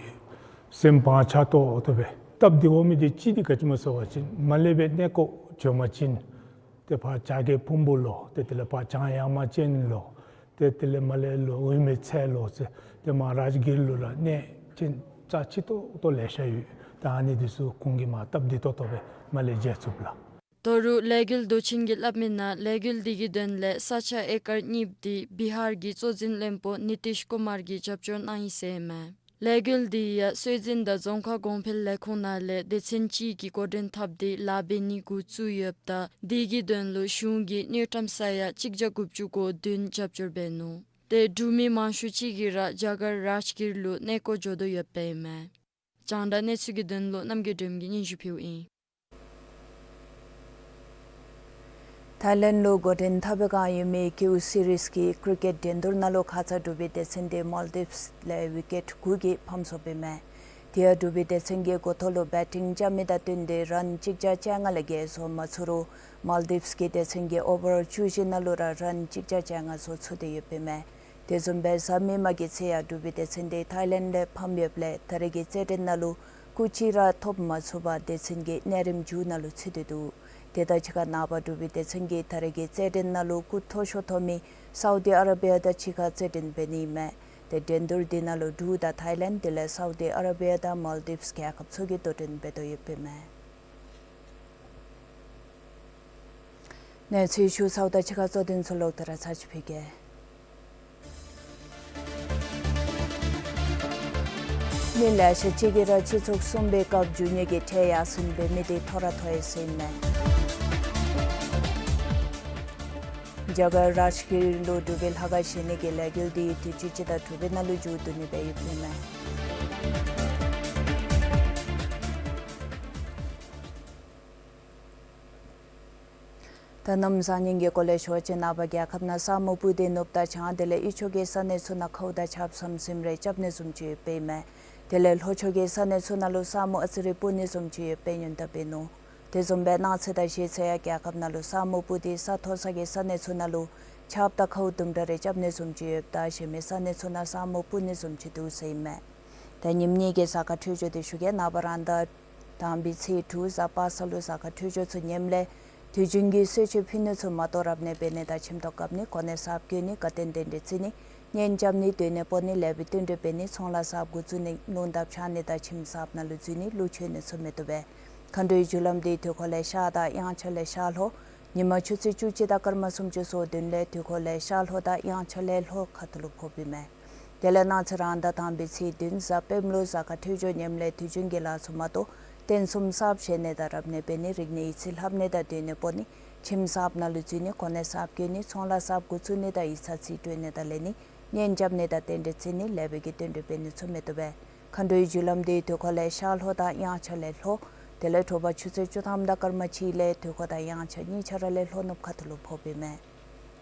སེམས་ཕངས་ཆགས་ཏོག་ཏོ་སྦེ་སྟབས་བདེ་བོ་མེད་དེ་ཅིག་འདི་ག་ཅི་སྨོ་ཟེར་བ་ཅིན་མ་ལས་སྦེ་གནས་སྐོར་འགྱོ་བ་ཅིན་ཏེ་ཕར་བྱ་རྒོད་ཕུང་པོ་ལུ་ཏེ་དེ་ལས་ཕར་བྱང་ཡངས་མ་ཅན་ལུ་ཏེ་དེ་ལས་མར་ལས་ལུ་འོད་མའི་ཚལ་ལུ་ཟེར་ཏེ་མར་རཱཇ་གིར་ལུ་ར་གནས་ཆེན་རྩ་ཆེ་ཏོག་ཏོ་ལེ་ཤ་ཡོད། ད་ཨ་ནི་འདི་ཚུ་ཁོང་གིས་མར་སྟབས་བདེ་ཏོག་ཏོ་སྦེ་མར་ལས་མཇལ་ཚུགསཔ་ལགས། ད་རུང་ལས་འགུལ་མདོ་ཆེན་གྱིས་སླབ་མིའི་ནང་ལས་འགུལ་འདི་གི་དོན་ལས་ས་ཆ་ཨེ་ཀར་གཉིས་འདི་བི་ཧར་གྱི་གཙོ་འཛིན་བློན་པོ་ནི་ཏིཤ་ཀུ་མར་གྱིས་རྒྱབ་སྐྱོར་གནང་ཡི་ཟེར་ཨིན་མས། ལས་འགུལ་འདི་ཡང་སྲོལ་འཛིན་དང་རྫོང་ཁ་གོང་འཕེལ་ལས་ཁུངས་ནང་ལས་སྡེ་ཚན་ཅིག་གིས་འགོ་འདྲེན་འཐབ་སྟེ་ལཱ་འབད་ནི་འགོ་བཙུགས་ཡོདཔ་ད་འདི་གི་དོན་ལུ་གཞུང་གིས་དངུལ་ཀྲམ་ས་ཡ་གཅིག་བརྒྱ་དགུ་བཅུ་གོ་བདུན་རྒྱབ་སྐྱོར་འབད་ནུག། ཏེ་འབྲུག་མི་མང་ཤོས་ཅིག་གིས་ར་རྒྱ་གར་རཱཇ་གིར་ལུ་གནས་སྐོར་འགྱོ་དོ་ཡོདཔ་ཨིན་མས། རྒྱང་བསྒྲགས་གནས་ཚུལ་གྱི་དོན་ལུ་རྣམ་རྒྱལ་སྒྲོལམ་གྱིས་སྙན་ཞུ་ཕུལཝ་ཨིན། ཐའི་ལེནཌ་ལུ་འགོ་འདྲེན་འཐབ་པའི་བསྒང་ཡོད་མི་ཀིའུ་སི་རིསི་ཀི་ཀྲི་ཀེཊ་འགྲན་བསྡུར་ནང་ལུ་ཁ་ཙ་འབྲུག་པའི་སྡེ་ཚན་འདི་མཱལ་ཌིབས་ལས་ཝི་ཀེཊ་དགུ་གིས་ཕམ་སོཔ་ཨིན་མས། དེ་ཡང་འབྲུག་པའི་སྡེ་ཚན་གྱིས་འགོ་ཐོག་ལུ་བེ་ཊིང་རྐྱབ་མི་དང་བསྟུན་ཏེ་རཱན་གཅིག་བརྒྱ་བཅོ་ལྔ་ལས་བརྒལ་བཟོ་མ་ཚུགས་རུང་མཱལ་ཌིབས་ཀྱི་སྡེ་ཚན་གྱིས་ཨོ་བར་བཅུ་བཞི་ནང་ལུ་ར་རཱན་གཅིག་བརྒྱ་བཅོ་ལྔ་བཟོ་ཚུགས་ཏེ་ཡོདཔ་ཨིན་མས། དེ་བཟུམ་སྦེ་གཟའ་མིག་དམར་གྱི་ཚེ་ཡང་འབྲུག་པའི་སྡེ་ཚན་འདི་ཐའི་ལེནཌ་ལས་ཕམ་ཡོདཔ་ལས་ད་རེས་ཀྱི་རྩེད་འགྲན་ནང་ལུ་སྐུགས་གཅིག་ར་ཐོབ་མ་ཚུགས་པར་སྡེ་ཚན་གྱི་གནས་རིམ་མཇུག་ནང་ལུ་ཚུད་དེ་འདུག། དེ་དང་གཅིག་ཁར་ནངས་པ་འབྲུག་པའི་སྡེ་ཚན་གྱིས་ད་རེས་ཀྱི་རྩེད་འགྲན་ནང་ལུ་སྐུགས་མཐོ་ཤོས་ཐོབ་མི་སའུ་དི་ཨ་ར་བི་ཡ་དང་གཅིག་ཁར་རྩེད་འགྲན་འབད་ནི་ཨིན་མས། ཏེ་འགྲན་བསྡུར་འདི་ནང་ལུ་འབྲུག་དང་ཐའི་ལེནཌ་དེ་ལས་སའུ་དི་ཨ་ར་བི་ཡ་དང་མཱལ་ཌིབས་རྒྱལ་ཁབ་ཚུ་གིས་དོ་འགྲན་འབད་དོ་ཡོདཔ་ཨིན་མས། གནས་ཚུལ་ཞུ་ཚརཝ་དང་གཅིག་ཁར་གཙོ་དོན་ཚུ་ལོག་སྟེ་ར་ཚར་ཅིག་ཕུལ་གེ། མི་ལེ་ཤ་ཅིག་གིས་ར་སྤྱི་ཚོགས་གསུམ་པའི་སྐབས་རྒྱུ་ནོར་གྱི་ཁྲལ་ཡར་སེང་འབད་མི་དེ་མཐོ་ར་མཐོ་ཡི་ཟེར་ཨིན་མས། རྒྱ་གར་རཱཇ་གིར་ལུ་འབྲུག་པའི་ལྷ་ཁང་བཞེངས་ནི་གི་ལས་འགུལ་དེ་དུས་ཅི་ཅིག་དང་དྲུག་པའི་ནང་ལུ་མཇུག་བསྡུ་ནི་སྦེ་ཡོདཔ་ཨིན་མས། ད་གནམ་བཟང་ངན་གྱི་སྐོར་ལས་ཞུ་བ་ཅིན་ནངས་པ་རྒྱལ་ཁབ་ནང་ས་སྨུག་སྤུབས་ཏེ་ནུབ་དང་བྱང་དེ་ལས་དབུས་ཕྱོགས་ཀྱི་ས་གནས་ཚུ་ནང་ཁཝ་དང་ཆརཔ་ཟམ་ཟིམ་རེ་རྐྱབ་ནི་བཟུམ་ཅིག་ཡོདཔ་ཨིན་མས། དེ་ལས་ལྷོ་ཕྱོགས་ཀྱི་ས་གནས་ཚུ་ནང་ལུ་ས་སྨུག་ཨ་ཙི་རེ་སྤུབས་ནི་བཟུམ་ཅིག་ཡོདཔ་སྦེ་ཉེན་བརྡ་འབད་ནུག། དེ་བཟུམ་སྦེ་གནངས་ཚེ་དང་གཞེས་ཚེ་ཡང་རྒྱལ་ཁབ་ནང་ལུ་ས་སྨུག་སྤུབས་ཏེ་ས་མཐོ་ས་གི་ས་གནས་ཚུ་ནང་ལུ་ཆརཔ་དང་ཁཝ་དུམ་གྲ་རེ་རྐྱབ་ནི་བཟུམ་ཅིག་ཡོདཔ་ད་གཞན་མི་ས་གནས་ཚུ་ནང་ས་སྨུག་སྤུབས་ནི་བཟུམ་ཅིག་འདུག་ཟེར་ཨིན་མས། ད་ཉིནམ་གཉིས་ཀྱི་གཟའ་སྐར་འཕྲོད་སྦྱོར་དེ་ཞུ་གེ། ནངས་པ་རང་ཟླ་དང་པའི་ཚེས་དྲུག་གཟའ་པ་སངས་ལུ་གཟའ་སྐར་འཕྲོད་སྦྱོར་ཚུ་ངནམ་ལས་དུས་རྒྱུན་གྱི་གསོལ་མཆོད་ཕུལ་ནི་ཚུ་མ་གཏོགས་རབ་གནས་འབད་ནི་དང་ཁྱིམ་ཐོག་བཀབ་ནི་གོ་གནས་གསརཔ་བསྐོ་ནི་དགའ་སྟོན་རྟེན་འབྲེལ་བརྩི་ནི་གཉེན་རྐྱབ་ནི་སྡོད་གནས་སྤོ་ནི་ལེགས་པའི་བསྟུན་གྲོས་འབད་ནི་ཚོང་ལཱ་གསརཔ་འགོ་བཙུགས་ནི་རླུང་རྟ་འཕྱར་ནི་དང་ཁྱིམ་གསརཔ་ནང་ལུ་འཛུལ་ནི་ལུ་འཆོལ་ནི་ཚུ་མི་བཏུབ་པས། མཁའ་འགྲོའི་རྒྱུ་ལམ་དེ་དུས་འཁོར་ལས་ཤར་དང་དབྱངས་འཆར་ལས་ཤར་ལྷོ། ཉིན་མ་ཆུ་ཚོད་བཅུ་གཅིག་དང་སྐར་མ་སུམ་ཅུ་སོ་བདུན་ལས་དུས་འཁོར་ལས་ཤར་ལྷོ་དང་དབྱངས་འཆར་ལས་ལྷོ་ཁ་ཐུག་ལུ་ཕོགཔ་ཨིན་མས། དེ་ལས་གནངས་ཚེ་རང་ཟླ་དང་པའི་ཚེས་བདུན་གཟའ་སྤེནམ་ལུ་གཟའ་སྐར་འཕྲོད་སྦྱོར་ངནམ་ལས་དུས་རྒྱུན་གྱི་ལཱ་ཚུ་མ་གཏོགས་རྟེན་གསུམ་གསརཔ་བཞེངས་ནི་དང་རབ་གནས་འབད་ནི་རིག་གནས་ཡིག་རྩིས་ལྷབ་ནི་དང་སྡོད་གནས་སྤོ་ནི་ཁྱིམ་གསརཔ་ནང་ལུ་འཛུལ་ནི་གོ་གནས་གསརཔ་བསྐོ་ནི་ཚོང་ལཱ་གསརཔ་འགོ་བཙུགས་ནི་དང་ཡིག་ཚང་རྩིས་སྤྲོད་ནི་དང་ལེན་ནི་གཉེན་རྐྱབ་ནི་དང་རྟེན་འབྲེལ་བརྩི་ནི་ལེགས་པའི་གི་བསྟུན་གྲོས་འབད་ནི་ཚུ་མི་བཏུབ་པས། མཁའ་འགྲོའི་རྒྱུ་ལམ་དེ་དུས་འཁོར་ལས་ཤར་ལྷོ་དང་དབྱངས་འཆར་ལས་ལྷོ། དེ་ལས་དྲོ་པ་ཆུ་ཚོད་བཅུ་ཐམ་དང་སྐར་མ་གཅིག་ལས་དུས་འཁོར་དང་དབྱངས་འཆར་གཉིས་ཆ་ར་ལས་ལྷོ་ནུབ་ཁ་ཐུག་ལུ་ཕོགཔ་ཨིན་མས།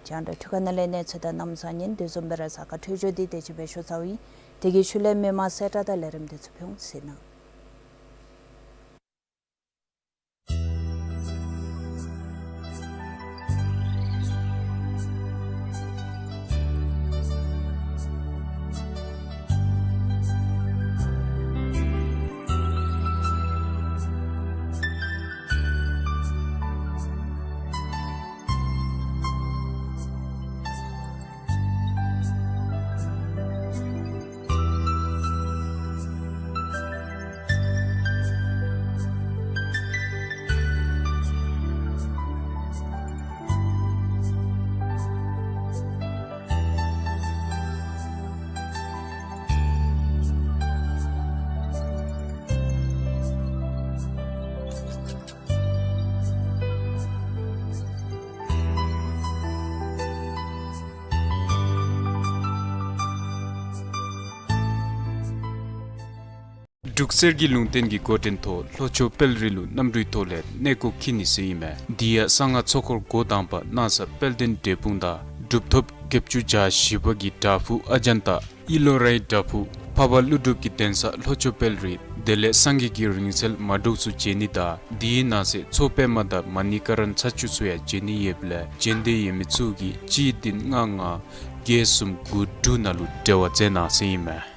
རྒྱང་བསྒྲགས་འཕྲུལ་ཁང་ནང་ལས་གནས་ཚུལ་དང་གནམ་བཟང་ངན་དེ་བཟུམ་སྦེ་ར་གཟའ་སྐར་འཕྲོད་སྦྱོར་དེ་དེ་ཅིག་སྦེ་ཞུ་ཚརཝ་ཨིན། དེ་གི་ཤུལ་ལས་མི་མང་གསལ་བསྒྲགས་དང་ལས་རིམ་དེ་ཚུ་ཕུལ་འོང་ཟེར་ཨིན། འབྲུག་གསེར་གྱི་ལུང་བསྟན་གྱི་འགོ་འདྲེན་ཐོག་ལྷོ་ཕྱོགས་དཔལ་རི་ལུ་གནམ་གྲུའི་ཐོག་ལས་གནས་སྐོར་འཁྱིད་ནི་ཟེར་ཨིན་མས། དེ་ཡང་གསང་སྔགས་ཚོགས་འཁོར་འགོ་དང་པ་གནང་ས་དཔལ་ལྡན་འབྲས་སྤུངས་དང་གྲུབ་ཐོབ་བརྒྱད་ཅུ་གྱ་བཞི་པ་གི་བྲག་ཕུག་ཨ་ཛན་ཏ། ཨི་ལོ་རའི་བྲག་ཕུག། འཕགས་པ་ཀླུ་སྒྲུབ་ཀྱི་གདན་ས་ལྷོ་ཕྱོགས་དཔལ་རི། དེ་ལས་སངས་རྒྱས་ཀྱི་རིང་བསྲེལ་མ་འབྲུག་ཚུ་མཇལ་ནི་དང་དེའི་ནང་གསེས་མཚོ་པདྨ་དང་མ་ཎི་ཀ་ར་ན་ཚ་ཆུ་ཚུ་ཡང་མཇལ་ནི་ཡོདཔ་ལས་མཇལ་འདོད་ཡོད་མི་ཚུ་གིས་གཅིག་བདུན་ལྔ་ལྔ་བརྒྱད་གསུམ་དགུ་དྲུག་ནང་ལུ་འབྲེལ་བ་མཛད་གནང་ཟེར་ཨིན་མས།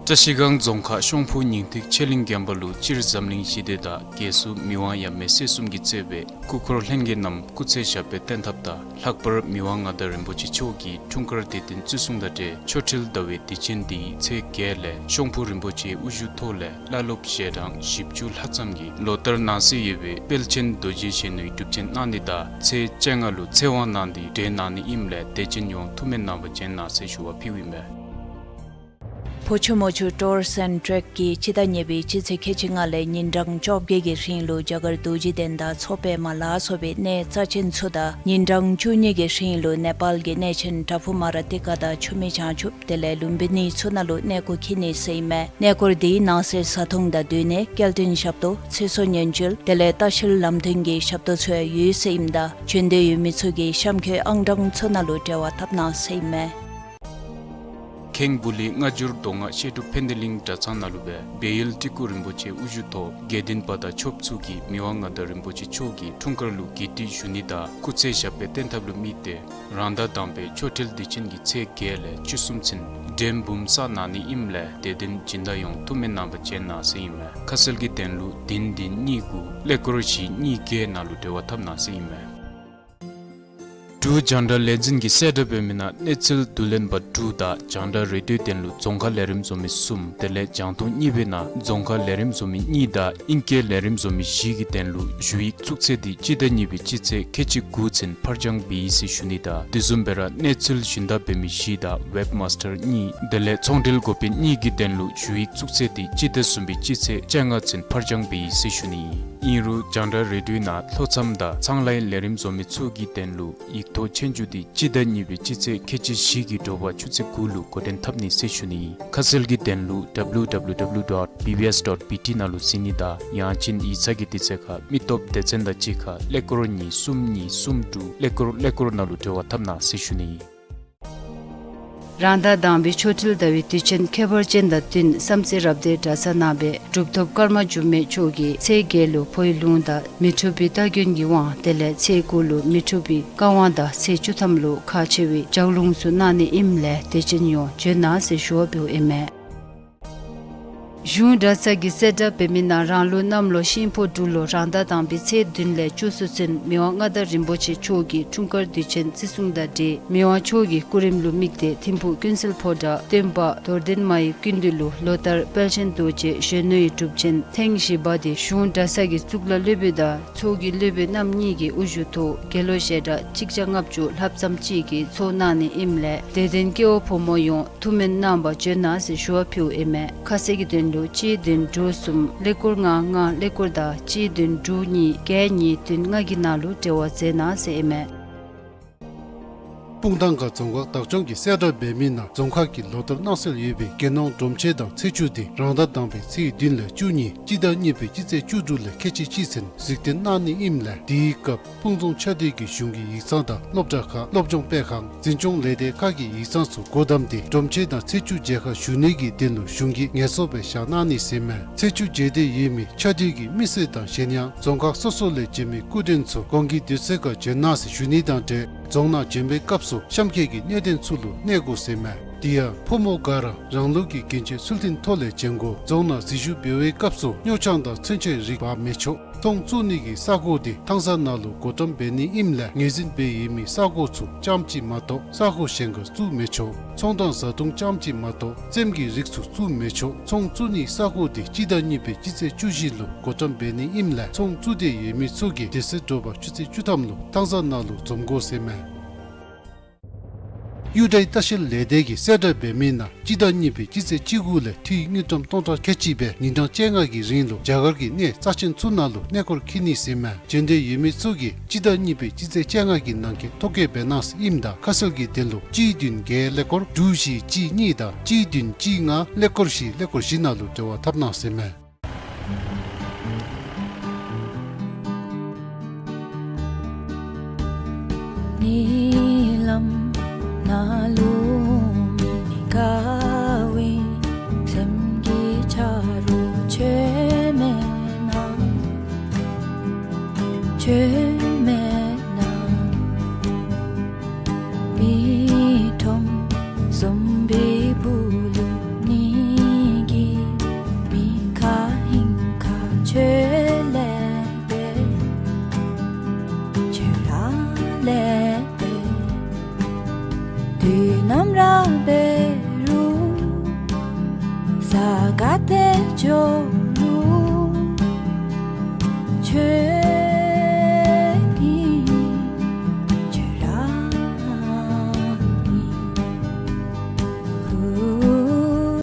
བཀྲ་ཤིས་སྒང་རྫོང་ཁག་ཤོང་ཕུ་ཉིང་ཐིག་ཆོས་གླིང་དགོན་པ་ལུ་སྤྱིར་འཛམ་གླིང་ཞི་བདེ་དང་རྒྱལ་སྲུང་མི་དབང་ཡབ་མེས་སྲས་གསུམ་གྱིས་གཙོས་པའི་སྐུ་འཁོར་ལྷན་རྒྱས་རྣམས་སྐུ་ཚེ་ཞབས་པད་བརྟན་ཐབས་དང་ལྷག་པར་མི་དབང་མངའ་བདག་རིན་པོ་ཆེ་མཆོག་གི་འཁྲུངས་སྐར་དུས་སྟོན་བརྩི་སྲུང་དང་འབྲེལ་ཆོ་འཕྲུལ་ཟླ་བའི་དུས་ཆེན་འདི་ཚེས་བརྒྱད་ལས་ཤོང་ཕུ་རིན་པོ་ཆེའི་དབུ་བཞུགས་ཐོག་ལས་བླ་སློབ་ཞལ་གྲངས་བཞི་བཅུ་ལྷག་ཙམ་གྱིས་ལོ་ལྟར་གནང་སྲོལ་ཡོད་པའི་དཔལ་ཆེན་རྡོ་རྗེ་གཞོན་ནུའི་སྒྲུབ་ཆེན་གནང་ནི་དང་ཚེས་བཅོ་ལྔ་ལུ་ཚེ་དབང་གནང་སྟེ་གྲོལ་གནང་ནི་ཨིནམ་ལས་དད་ཅན་ཡོངས་ཐུགས་སྨོན་གནང་བར་བྱོན་གནང་ཟེར་ཞུ་བ་ཕུལཝ་ཨིན་མས། ཕོ་ཆུ་མོ་ཆུ་ཊུར་སེནཊ་ཊེག་གིས་སྤྱི་ཟླ་གཉིས་པའི་སྤྱི་ཚེས་ཁལ་གཅིག་ལྔ་ལས་ཉིན་གྲངས་བཅོ་བརྒྱད་ཀྱི་རིང་ལུ་རྒྱ་གར་རྡོ་རྗེ་གདན་དང་མཚོ་པདྨ་ལ་སོགས་པའི་གནས་རྩ་ཆེན་ཚུ་དང་ཉིན་གྲངས་བཅུ་གཉིས་ཀྱི་རིང་ལུ་ནེ་པཱལ་གྱི་གནས་ཆེན་བྲག་ཕུག་མ་ར་ཏི་ཀ་དང་ཆུ་སྨད་བྱང་ཆུབ་དེ་ལས་ལུམ་བི་ནི་ཚུ་ནང་ལུ་གནས་སྐོར་འཁྱིད་ནི་ཟེར་ཨིན་མས། གནས་སྐོར་དེའི་ནང་གསེས་བཟའ་འཐུང་དང་སྡོད་གནས་སྐྱེལ་འདྲེན་ཞབས་ཏོག་ཚེ་སྲོག་ཉེན་བཅོལ་དེ་ལས་ལྟ་བཤལ་ལམ་སྟོན་གྱི་ཞབས་ཏོག་ཚུ་ཡང་ཡོད་ཟེར་ཨིནམ་ད་བྱོན་འདོད་ཡོད་མི་ཚུ་གིས་གཤམ་འཁོད་ཨང་གྲངས་ཚུ་ནང་ལུ་འབྲེལ་བ་འཐབ་གནང་ཟེར་ཨིན་མས། ཁེངས་སྦུག་ལུ་སྔ་འགྱུར་མདོ་སྔགས་བཤད་སྒྲུབ་ཕན་བདེ་གླིང་གྲྭ་ཚང་ནང་ལུ་སྦེ་སྦས་ཡུལ་སྤྲུལ་སྐུ་རིན་པོ་ཆེ་དབུ་བཞུགས་ཐོག་དགེ་འདུན་པ་དང་ཆོསཔ་ཚུ་གིས་མི་དབང་མངའ་བདག་རིན་པོ་ཆེ་མཆོག་གི་འཁྲུངས་སྐར་ལུ་དགེ་སྡིག་ཞུ་ནི་དང་སྐུ་ཚེ་ཞབས་པད་བརྟན་ཐབས་ལུ་དམིགས་ཏེ་རང་ཟླ་དང་པའི་ཆོ་འཕྲུལ་དུས་ཆེན་གྱི་ཚེས་བརྒྱད་ལས་བཅུ་གསུམ་ཚུན་འགྲེམས་འབུམ་བསགས་གནང་ནི་ཨིནམ་ལས་དད་ལྡན་སྦྱིན་བདག་ཡོངས་ཐུགས་སྨོན་གནང་བར་བྱོན་གནང་ཟེར་ཨིན་མས། ཁ་གསལ་གྱི་དོན་ལུ་བདུན་བདུན་གཉིས་དགུ་ཀླད་ཀོར་བཞི་གཉིས་བརྒྱད་ནང་ལུ་འབྲེལ་བ་འཐབ་གནང་ཟེར་ཨིན་མས། འབྲུག་རྒྱང་བསྒྲགས་ལས་འཛིན་གྱིས་གསལ་བསྒྲགས་འབད་མི་ནང་གནས་ཚུལ་བསྡུ་ལེན་པ་དྲུག་དང་རྒྱང་བསྒྲགས་རེ་ཌིའོ་དོན་ལུ་རྫོང་ཁ་ལས་རིམ་བཟོ་མི་གསུམ་དེ་ལས་རྒྱང་མཐོང་གཉིས་པའི་ནང་རྫོང་ཁ་ལས་རིམ་བཟོ་མི་གཉིས་དང་ཨིང་སྐད་ལས་རིམ་བཟོ་མི་བཞི་གི་དོན་ལུ་ཞུ་ཡིག་བཙུགས་ཚེས་འདི་སྤྱི་ཟླ་གཉིས་པའི་སྤྱི་ཚེས་ཁལ་གཅིག་དགུ་ཚུན་ཕར་འགྱངས་འབད་ཡི་ཟེར་ཞུ་ནི་དང་དེ་བཟུམ་སྦེ་ར་གནས་ཚུལ་ཞུན་དག་འབད་མི་བཞི་དང་ཝེབ་མཱས་ཊར་གཉིས་དེ་ལས་ཚོང་འབྲེལ་འགོ་དཔོན་གཉིས་ཀྱི་དོན་ལུ་ཞུ་ཡིག་བཙུགས་ཚེས་འདི་སྤྱི་ཟླ་གསུམ་པའི་སྤྱི་ཚེས་བཅོ་ལྔ་ཚུན་ཕར་འགྱངས་འབད་ཡི་ཟེར་ཞུ་ནི། ཨིན་རུང་རྒྱང་བསྒྲགས་རེ་ཌིའོ་ནང་ལྷོ་མཚམས་དང་ཚང་ལའི་ལས་རིམ་བཟོ་མི་ཚུ་གི་དོན་ལུ་ཡིག་ཐོག་ཆོས་རྒྱུགས་འདི་སྤྱི་ཟླ་གཉིས་པའི་སྤྱི་ཚེས་ཁལ་གཅིག་བཞི་གི་དྲོ་པ་ཆུ་ཚོད་དགུ་ལུ་འགོ་འདྲེན་འཐབ་ནི་ཟེར་ཞུ་ནི། ཁ་གསལ་གྱི་དོན་ལུ་W W W dot B B S dot B T ནང་ལུ་གཟིགས་ནི་དང་ཡང་ཅིན་ཡིག་ཚང་གི་དུས་ཚོད་ཁར་མི་སྟོབས་སྡེ་ཚན་དང་གཅིག་ཁར་ཀླད་ཀོར་གཉིས་གསུམ་གཉིས་གསུམ་དྲུག་ཀླད་ཀོར་ཀླད་ཀོར་ནང་ལུ་འབྲེལ་བ་འཐབ་གནང་ཟེར་ཞུ་ནི། རང་ཟླ་དང་པའི་ཆོ་འཕྲུལ་ཟླ་བའི་དུས་ཆེན་ཁྱད་པར་ཅན་དང་བསྟུན་བསམ་རྩེ་རབ་སྡེའི་གྲྭ་ཚང་ནང་སྦེ་གྲུབ་ཐོབ་ཀརྨ་འབྱུང་གནས་མཆོག་གིས་ཚེས་བརྒྱད་ལུ་འཕོ་བའི་ལུང་དང་མི་འཁྲུགས་པའི་རྟ་རྒྱུན་གྱི་དབང་དེ་ལས་ཚེས་དགུ་ལུ་མི་འཁྲུགས་པའི་བཀའ་དབང་དང་ཚེས་བཅུ་ཐམ་ལུ་ཁག་ཆེ་བའི་ལྗགས་ལུང་ཚུ་གནང་ནི་ཨིནམ་ལས་དད་ཅན་ཡོངས་བྱོན་གནང་ཟེར་ཞུ་བ་འབདཝ་ཨིན་མས། གཞུང་གྲྭ་ཚང་གིས་གསལ་བསྒྲགས་འབད་མི་ནང་རང་ལུགས་གནམ་ལོ་ཤིང་ཕོ་འབྲུག་ལོ་རང་ཟླ་དང་པའི་ཚེས་བདུན་ལས་བཅུ་གསུམ་ཚུན་མི་དབང་མངའ་བདག་རིན་པོ་ཆེ་མཆོག་གི་འཁྲུངས་སྐར་དུས་ཆེན་བརྩི་སྲུང་དང་འབྲེལ་མི་དབང་མཆོག་གི་སྐུ་རིམ་ལུ་དམིགས་ཏེ་ཐིམ་ཕུག་ཀུན་གསལ་ཕོ་བྲང་སྟོན་པ་རྡོར་གདན་མ་ཡི་སྐུ་མདུན་ལུ་ལོ་ལྟར་དཔལ་ཆེན་རྡོ་རྗེ་གཞོན་ནུ་ཡི་སྒྲུབ་ཆེན་ཐེངས་བཞི་པ་འདི་གཞུང་གྲྭ་ཚང་གི་གཙུག་ལག་སློབ་དཔོན་དང་ཚོགས་ཀྱི་སློབ་དཔོན་རྣམ་གཉིས་ཀྱི་དབུ་བཞུགས་ཐོག་དགེ་སློང་ཞལ་གྲངས་གཅིག་བརྒྱ་ལྔ་བཅུ་ལྷག་ཙམ་ཅིག་གིས་ཚོགས་གནང་ནི་ཨིནམ་ལས་དད་ལྡན་སྐྱེ་བོ་ཕོ་མོ་ཡོངས་ཐུགས་སྨོན་གནང་བར་བྱོན་གནང་ཟེར་ཞུ་བ་ཕུལཝ་ཨིན་མས། ཁ་གསལ་གྱི་དོན་ལུ་གཅིག་བདུན་དྲུག་གསུམ་ཀླད་ཀོར་ལྔ་ལྔ་ཀླད་ཀོར་དང་གཅིག་བདུན་དྲུག་གཉིས་བརྒྱད་གཉིས་བདུན་ལྔ་གི་ནང་ལུ་འབྲེལ་བ་མཛད་གནང་ཟེར་ཨིན་མས། སྤུངས་ཐང་ཁ་རྫོང་ཁག་བདག་སྐྱོང་གིས་གསལ་བསྒྲགས་འབད་མི་ནང་རྫོང་ཁག་གི་ལོ་ལྟར་གནང་སྲོལ་ཡོད་པའི་དགེ་སློང་སྒྲོམ་ཆེན་དང་ཚེས་བཅུ་འདི་རང་ཟླ་དང་པའི་ཚེས་བདུན་ལས་བཅུ་གཉིས་སྤྱི་ཟླ་གཉིས་པའི་སྤྱི་ཚེས་བཅུ་དྲུག་ལས་ཁལ་གཅིག་གཅིག་ཚུན་གཟིགས་སྟོན་གནང་ནི་ཨིནམ་ལས་དེའི་སྐབས་སྤུངས་རྫོང་ཆ་འདོད་ཀྱི་གཞུང་གི་ཡིག་ཚང་དང་སློབ་གྲྭ་ཁག་སློབ་སྦྱོང་སྤེལ་ཁང་འཛིན་སྐྱོང་ལས་སྡེ་ཁག་གི་ཡིག་ཚང་ཚུ་སྒོ་བསྡམས་ཏེ་སྒྲོམ་ཆེན་དང་ཚེས་བཅུ་མཇལ་ཁ་ཞུ་ནི་གི་དོན་ལུ་གཞུང་གིས་ངལ་གསོ་སྦེ་བཞག་གནང་ནི་ཟེར་མས། ཚེས་བཅུ་མཇལ་འདོད་ཡོད་མི་ཆ་འདོད་ཀྱི་མི་སེར་དང་གཞན་ཡང་རྫོང་ཁག་སོ་སོ་ལས་བྱོན་མི་སྐུ་མགྲོན་ཚུ་གོང་གི་དུས་ཚོད་ཁར་བྱོན་གནང་ཟེར་ཞུ་ནི་དང་འབྲེལ་རྫོང་ནང་བྱོན་པའི་སྐབས་སུ་གཤམ་འཁོད་ཀྱི་གནད་དོན་ཚུ་ལུ་གནས་དགོ་ཟེར་མས། དེ་ཡང་ཕོ་མོ་ག་ར་རང་ལུགས་ཀྱི་གྱོན་ཆས་ཚུལ་མཐུན་ཐོག་ལས་བྱོན་དགོ། རྫོང་ནང་འཛུལ་ཞུགས་འབད་བའི་སྐབས་སུ་སྨྱོ་ཆང་དང་ཚོན་ཆས་རིགས་འབག་མི་ཆོག། ཚོང་བཙུགས་ནི་གི་ས་གོ་དེ་ཐང་ས་ནང་ལུ་བགོ་བཀྲམ་འབད་ནི་ཨིནམ་ལས་ངོས་འཛིན་འབད་ཡོད་མི་ས་གོ་ཚུ་རྐྱངམ་ཅིག་མ་གཏོགས་ས་གོ་གཞན་ཁར་བཙུགས་མི་ཆོག། ཚོང་དང་བཟའ་འཐུང་རྐྱངམ་ཅིག་མ་གཏོགས་རྩེདམོ་གི་རིགས་ཚུ་བཙུགས་མི་ཆོག། ཚོང་བཙུགས་ནི་ས་གོ་དེ་སྤྱི་ཟླ་གཉིས་པའི་སྤྱི་ཚེས་བཅུ་བཞི་ལུ་བགོ་བཀྲམ་འབད་ནི་ཨིནམ་ལས་ཚོང་བཙུགས་འདོད་ཡོད་མི་ཚུ་གིས་དེ་ཚེས་དྲོ་པ་ཆུ་ཚོད་བཅུ་ཐམ་ལུ་ཐང་ས་ནང་ལུ་འཛོམས་དགོ་ཟེར་མས། གཡུ་སྒྲ་ལྟ་བཤལ་ལས་སྡེ་གིས་གསལ་བསྒྲགས་འབད་མི་ནང་སྤྱི་ཟླ་གཉིས་པའི་སྤྱི་ཚེས་བཅུ་དགུ་ལས་འཐུས་དངུལ་ཀྲམ་སྟོང་ཕྲག་ཁལ་གཅིག་སྦེ་ཉིན་གྲངས་བཅོ་ལྔ་གི་རིང་ལུ་རྒྱ་གར་གྱི་གནས་རྩ་ཆེན་ཚུ་ནང་ལུ་གནས་སྐོར་འཁྱིད་ནི་ཟེར་མས། བྱོན་འདོད་ཡོད་མི་ཚུ་གིས་སྤྱི་ཟླ་གཉིས་པའི་སྤྱི་ཚེས་བཅོ་ལྔ་གི་ནང་འཁོད་ཐོ་བཀོད་འབད་གནང་ཟེར་ཨིནམ་ད་ཁ་གསལ་གྱི་དོན་ལུ་གཅིག་བདུན་བརྒྱད་ཀླད་ཀོར་དྲུག་བཞི་གཅིག་གཉིས་དང་གཅིག་བདུན་གཅིག་ལྔ་ཀླད་ཀོར་བཞི་ཀླད་ཀོར་བཞི་ནང་ལུ་འབྲེལ་བ་འཐབ་གནང་ཟེར་མས། ཉི་ལམ་ནང་ལུ་མི་དགའ་བའི་སེམས་ཀྱི་ཆ་རོགས་ཁྱོད་མེད་ན། ཁྱོད་མེད་ན། མི་ཁྲོམ་ཟོམ་པའི་སྦུག་ལུ་ནི་གི་མི་ཁ་ཧིང་ཁ་ཁྱོད་ལེགས་པས། ཁྱོད་ར་ལེགས་པས། དུས་ནམ་ར་འབད་རུང་ས་ག་ཏེ་འགྱོ་རུང་ཁྱོད་ཨིན། ཁྱོད་ར་ཨིན། ཧུ།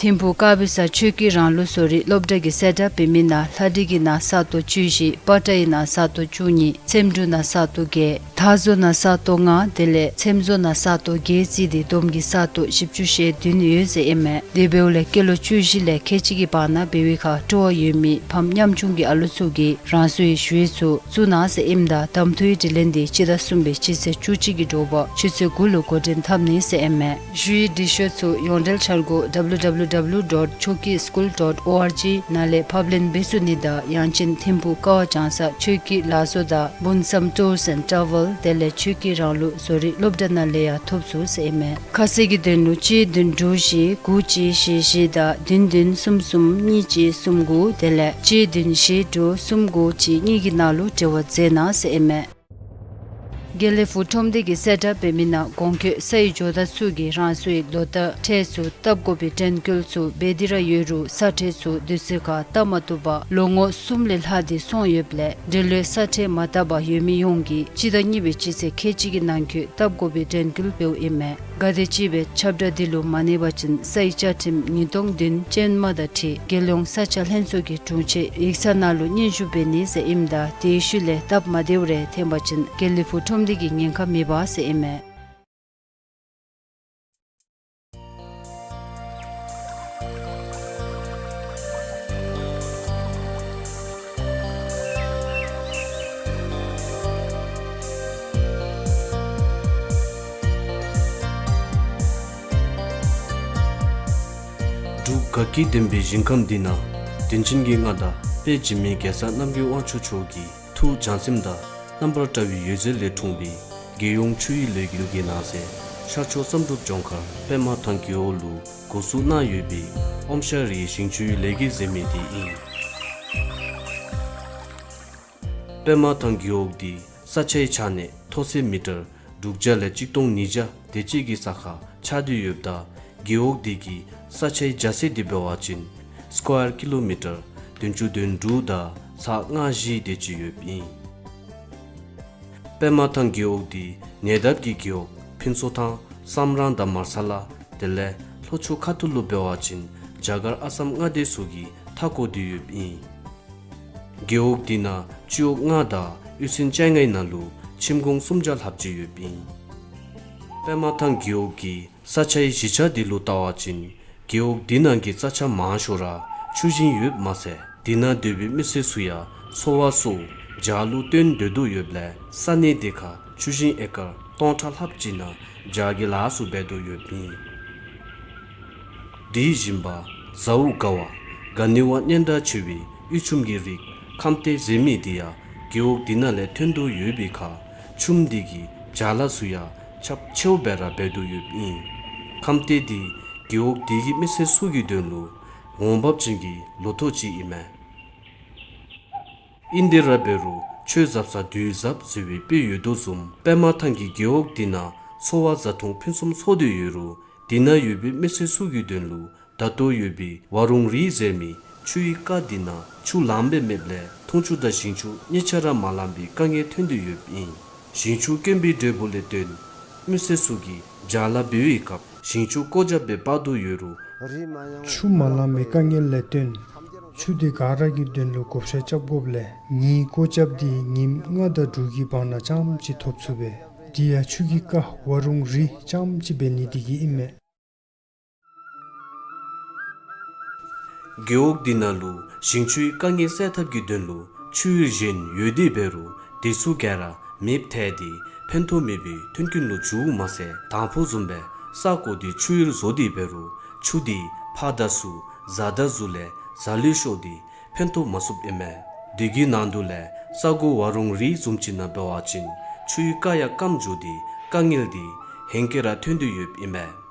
ཐིམ་ཕུག་དཀར་སྦི་ས་ཆོས་ཀྱི་རང་ལུགས་བཟོ་རིག་སློབ་གྲྭ་གིས་གསལ་བསྒྲགས་འབད་མི་ནང་ལྷ་འབྲི་གི་ནང་ས་སྟོང་བཅུ་བཞི་སྤ་ཏ་ཡི་ནང་ས་སྟོང་བཅུ་གཉིས་ཚེམ་དྲུང་ནང་ས་སྟོང་བརྒྱད་ཐར་ཚོ་ནང་ས་སྟོང་ལྔ་དེ་ལས་ཚེམ་བཟོ་ནང་ས་སྟོང་བརྒྱད་བརྩིས་ཏེ་བསྡོམས་ཀྱིས་ས་སྟོང་བཞི་བཅུ་ཞེ་བདུན་ཡོད་ཟེར་ཨིན་མས། དེ་འབདཝ་ལས་སྐྱེས་ལོ་བཅུ་བཞི་ལས་ཁལ་གཅིག་གི་བར་ན་འབད་བའི་ཁར་སྤྲོ་བ་ཡོད་མི་ཕམ་ཉམ་ཆུང་གི་ཨ་ལུ་ཚུ་གིས་རང་སོའི་ཞུ་ཡིག་ཚུ་བཙུགས་གནང་ཟེར་ཨིནམ་ད་གདམ་འཐུའི་དྲི་ལན་འདི་སྤྱི་ཟླ་གསུམ་པའི་སྤྱི་ཚེས་བཅུ་གཅིག་གི་དྲོ་པ་ཆུ་ཚོད་དགུ་ལུ་འགོ་འདྲེན་འཐབ་ནི་ཟེར་ཨིན་མས། ཞུ་ཡིག་འབྲི་ཤོག་ཚུ་ཡོངས་འབྲེལ་འཆར་སྒོ་W W W dot choki school dot org ནང་ལས་ཕབ་ལེན་འབད་ཚུགས་ནི་དང་ཡང་ཅིན་ཐིམ་ཕུག་ཀ་བ་ལྗང་ས་ཆོས་ཀྱི་ལག་བཟོ་དང་འབུམ་སམ་ཊུརསི་ཨེནཌ་ཊ་ཝེལ་དེ་ལས་ཆོས་ཀྱི་རང་ལུགས་བཟོ་རིག་སློབ་གྲྭ་ནང་ལས་ཡང་ཐོབ་ཚུགས་ཟེར་ཨིན་མས། ཁ་གསལ་གྱི་དོན་ལུ་གཅིག་བདུན་དྲུག་བཞི་དགུ་གཅིག་བཞི་བཞི་དང་བདུན་བདུན་གསུམ་གསུམ་གཉིས་གཅིག་གསུམ་དགུ་དེ་ལས་གཅིག་བདུན་བཞི་དྲུག་གསུམ་དགུ་གཅིག་གཉིས་ཀྱི་ནང་ལུ་འབྲེལ་བ་མཛད་གནང་ཟེར་ཨིན་མས། དགེ་ལེགས་ཕུག་ཁྲོམ་སྡེ་གི་གསལ་བསྒྲགས་འབད་མི་ནང་གོང་འཁོད་ས་ཡི་ཇོ་བདག་ཚུ་གིས་རང་སོའི་ལོ་བསྟར་ཁྲལ་ཚུ་བཏབ་དགོ་པའི་དྲན་སྐུལ་ཚུ་འབད་དེ་ར་ཡོད་རུང་ས་ཁྲལ་ཚུ་དུས་ཚོད་ཁར་བཏབ་མ་བཏུབ་པར་ལོ་ངོ་གསུམ་ལས་ལྷག་སྟེ་སོང་ཡོདཔ་ལས་འབྲེལ་ཡོད་ས་ཁྲལ་མ་བཏབ་པར་ཡོད་མི་ཡོངས་ཀྱིས་སྤྱི་ཟླ་གཉིས་པའི་སྤྱི་ཚེས་ཁལ་གཅིག་གི་ནང་འཁོད་བཏབ་དགོ་པའི་དྲན་སྐུལ་འབདཝ་ཨིན་མས། ག་དེམ་ཅིག་སྦེ་ཁྱབ་བསྒྲགས་འདི་ལུ་མ་གནས་པ་ཅིན་ས་ཡི་བཅའ་ཁྲིམས་ཉིས་སྟོང་བདུན་ཅན་མ་དང་འཁྲིལ་རྒྱལ་ཡོངས་ས་ཆ་ལྷན་ཚོགས་ཀྱི་དྲུང་ཆེན་ཡིག་ཚང་ནང་ལུ་སྙན་ཞུ་འབད་ནི་ཟེར་ཨིནམ་ད་དེའི་ཤུལ་ལས་སྟབས་མ་བདེཝ་རེ་ཐོན་པ་ཅིན་དགེ་ལེགས་ཕུག་ཁྲོམ་སྡེ་གིས་ཉེན་ཁ་མེད་པ་ཟེར་ཨིན་མས། འབྲུག་དགའ་སྐྱིད་ལྡན་པའི་ཞིང་ཁམས་འདི་ན། དྲིན་ཅན་གྱི་མངའ་བདག་དཔལ་འཇིགས་མེད་རྒྱལ་ཚབ་རྣམ་རྒྱལ་དབང་ཕྱུག་མཆོག་གི་ཐུགས་བྱམས་སེམས་དང་རྣམ་པར་བཀྲ་བའི་འོད་ཟེར་ལས་འཁྲུངས་པའི་རྒྱལ་ཡོངས་ཆུ་ཡི་ལས་འགུལ་གྱི་ནང་གསེས་ཤར་ཕྱོགས་བསམ་གྲུབ་ལྗོངས་མཁར་པདྨ་ཐང་རྒེད་འོག་ལུ་འགོ་བཙུགས་གནང་ཡོད་པའི་ཨོམ་ཤ་རིའི་ཞིང་ཆུའི་ལས་འགུལ་ཟེར་མི་དེ་ཨིན། པདྨ་ཐང་རྒེད་འོག་འདི་ས་ཆའི་ཆ་ནས་མཐོ་ཚད་མི་ཊར་དྲུག་བརྒྱ་ལས་གཅིག་སྟོང་ཉིས་བརྒྱ་དེ་ཅིག་གི་ས་ཁར་ཆགས་ཏེ་ཡོདཔ་ད་རྒེད་འོག་འདི་གི་ས་ཆའི་རྒྱ་ཚད་འདི་འབད་བ་ཅིན་སི་ཀོ་ཡར་ཀི་ལོ་མི་ཊར་བདུན་ཅུ་དོན་དྲུག་དང་ཚག་ལྔ་བཞི་དེ་ཅིག་ཡོདཔ་ཨིན། པདྨ་ཐང་རྒེད་འོག་འདི་ཉེ་འདབས་ཀྱི་རྒེད་འོག་ཕུན་ཚོགས་ཐང་སམ་རང་དང་མར་ས་ལ་དེ་ལས་ལྷོ་ཕྱོགས་ཁ་ཐུག་ལུ་འབད་བ་ཅིན་རྒྱ་གར་ཨ་སམ་མངའ་སྡེ་ཚུ་གིས་མཐའ་བསྐོར་ཏེ་ཡོདཔ་ཨིན། རྒེད་འོག་འདི་ནང་སྤྱི་འོག་ལྔ་དང་གཡུས་ཚན་བཅོ་ལྔའི་ནང་ལུ་ཁྱིམ་གུང་སུམ་བརྒྱ་ལྷགཔ་ཅིག་ཡོདཔ་ཨིན། པདྨ་ཐང་རྒེད་འོག་གི་ས་ཆའི་གཞི་ཆགས་འདི་ལུ་བལྟ་བ་ཅིན་རྒེད་འོག་འདི་ནང་གི་རྩྭ་ཆག་མང་ཤོས་ར་ཆུ་ཞིང་ཡོདཔ་མ་ཚད་འདི་ནང་སྡོད་པའི་མི་སེར་ཚུ་ཡང་འཚོ་བ་སོགས་བྱག་ལུ་བརྟེན་སྡོད་དོ་ཡོདཔ་ལས་ས་གནས་འདི་ཁར་ཆུ་ཞིང་ཨེ་ཀར་སྟོང་ཕྲག་ལྷགཔ་ཅིག་ནང་བྱག་གི་ལཱ་ཚུ་འབད་དོ་ཡོདཔ་ཨིན། དེ་བཞིན་པ་ཟའུ་དགའ་བ་ག་ནི་བ་སྙན་གྲགས་ཆེ་བའི་གཡུ་ཆུམ་གྱི་རིགས་ཁམས་ཏའི་ཟེར་མི་འདི་ཡང་རྒེད་འོག་འདི་ནང་ལས་ཐོན་དོ་ཡོད་པའི་ཁར་ཆུམ་འདི་གི་བྱག་ལཱ་ཚུ་ཡང་ཁྱབ་ཆེཝ་སྦེ་ར་འབད་དོ་ཡོདཔ་ཨིན། ཁམས་ཏའི་འདི་རྒེད་འོག་འདི་གི་མི་སེར་ཚུ་གི་དོན་ལུ་འོང་འབབ་ཅན་གྱི་ལོ་ཐོག་ཅིག་ཨིན་མས། ཨིན་དེ་ར་འབད་རུང་ཆོས་ཟབ་ས་དུས་ཟབ་ཟེར་བའི་དཔེ་ཡོད་དོ་བཟུམ་པདྨ་ཐང་གི་རྒེད་འོག་འདི་ནང་འཚོ་བ་བཟའ་འཐུང་ཕུན་སུམ་ཚོགས་ཏེ་ཡོད་རུང་འདི་ནང་ཡོད་པའི་མི་སེར་ཚུ་གི་དོན་ལུ་ད་ལྟོ་ཡོད་པའི་ཝ་རུང་རི་ཟེར་མི་ཆུའི་རྐ་འདི་ནང་ཆུ་ལངམ་སྦེ་མེདཔ་ལས་འཐུང་ཆུ་དང་ཞིང་ཆུ་གཉིས་ཆ་ར་མ་ལང་པའི་དཀའ་ངལ་ཐོན་ཏེ་ཡོདཔ་ཨིན། ཞིང་ཆུ་དཀོན་པའི་འབྲས་བུ་ལས་བརྟེན་མི་སེར་ཚུ་གིས་བྱག་ལཱ་འབད་བའི་སྐབས་ཞིང་ཆུ་བཀོ་བཞག་སྦེ་འབག་དོ་ཡོད་རུང་ཆུ་མ་ལང་པའི་དཀའ་ངལ་ལས་བརྟེན་ཆུ་དེ་ག་ར་གི་དོན་ལུ་བགོ་བཤའ་རྐྱབ་དགོཔ་ལས་ཉིནམ་བཀོ་རྐྱབ་འདི་ཉིནམ་ལྔ་དང་དྲུག་གི་བར་ན་རྐྱངམ་ཅིག་ཐོབ་ཚུགས་པས། དེ་ཡང་ཆུ་གི་རྐ་ཝ་རུང་རི་རྐྱངམ་ཅིག་འབད་ནི་དེ་གིས་ཨིན་མས། རྒེད་འོག་འདི་ནང་ལུ་ཞིང་ཆུའི་དཀའ་ངལ་སེལ་ཐབས་ཀྱི་དོན་ལུ་ཆུ་གཡུར་གཞན་ཡོད་དེ་འབད་རུང་དེ་ཚུ་ག་ར་མེདཔ་ཐལ་ཏེ་ཕན་ཐོགས་མེད་པའི་མཐུན་རྐྱེན་ལུ་འགྱུརཝ་མ་ཚད་དང་ཕུ་བཟུམ་སྦེ་ས་བརྐོ་སྟེ་ཆུ་གཡུར་བཟོ་སྟེ་འབད་རུང་ཆུ་དེ་ཕར་བདའ་ཚུགས་ཟ་བདའ་ཚུགས་ལས་ཟ་ལུས་ཤོར་ཏེ་ཕན་ཐོགས་མ་ཚུགསཔ་ཨིན་མས། དེ་གི་ནང་དུ་ལས་ས་གོ་ཝ་རུང་རི་བཟུམ་ཅིག་ནང་འབད་བ་ཅིན་ཆུའི་རྐ་ཡང་སྐམ་འགྱོ་སྟེ་དཀའ་ངལ་འདི་ཧེང་སྐལ་ར་ཐོན་ཏེ་ཡོདཔ་ཨིན་མས།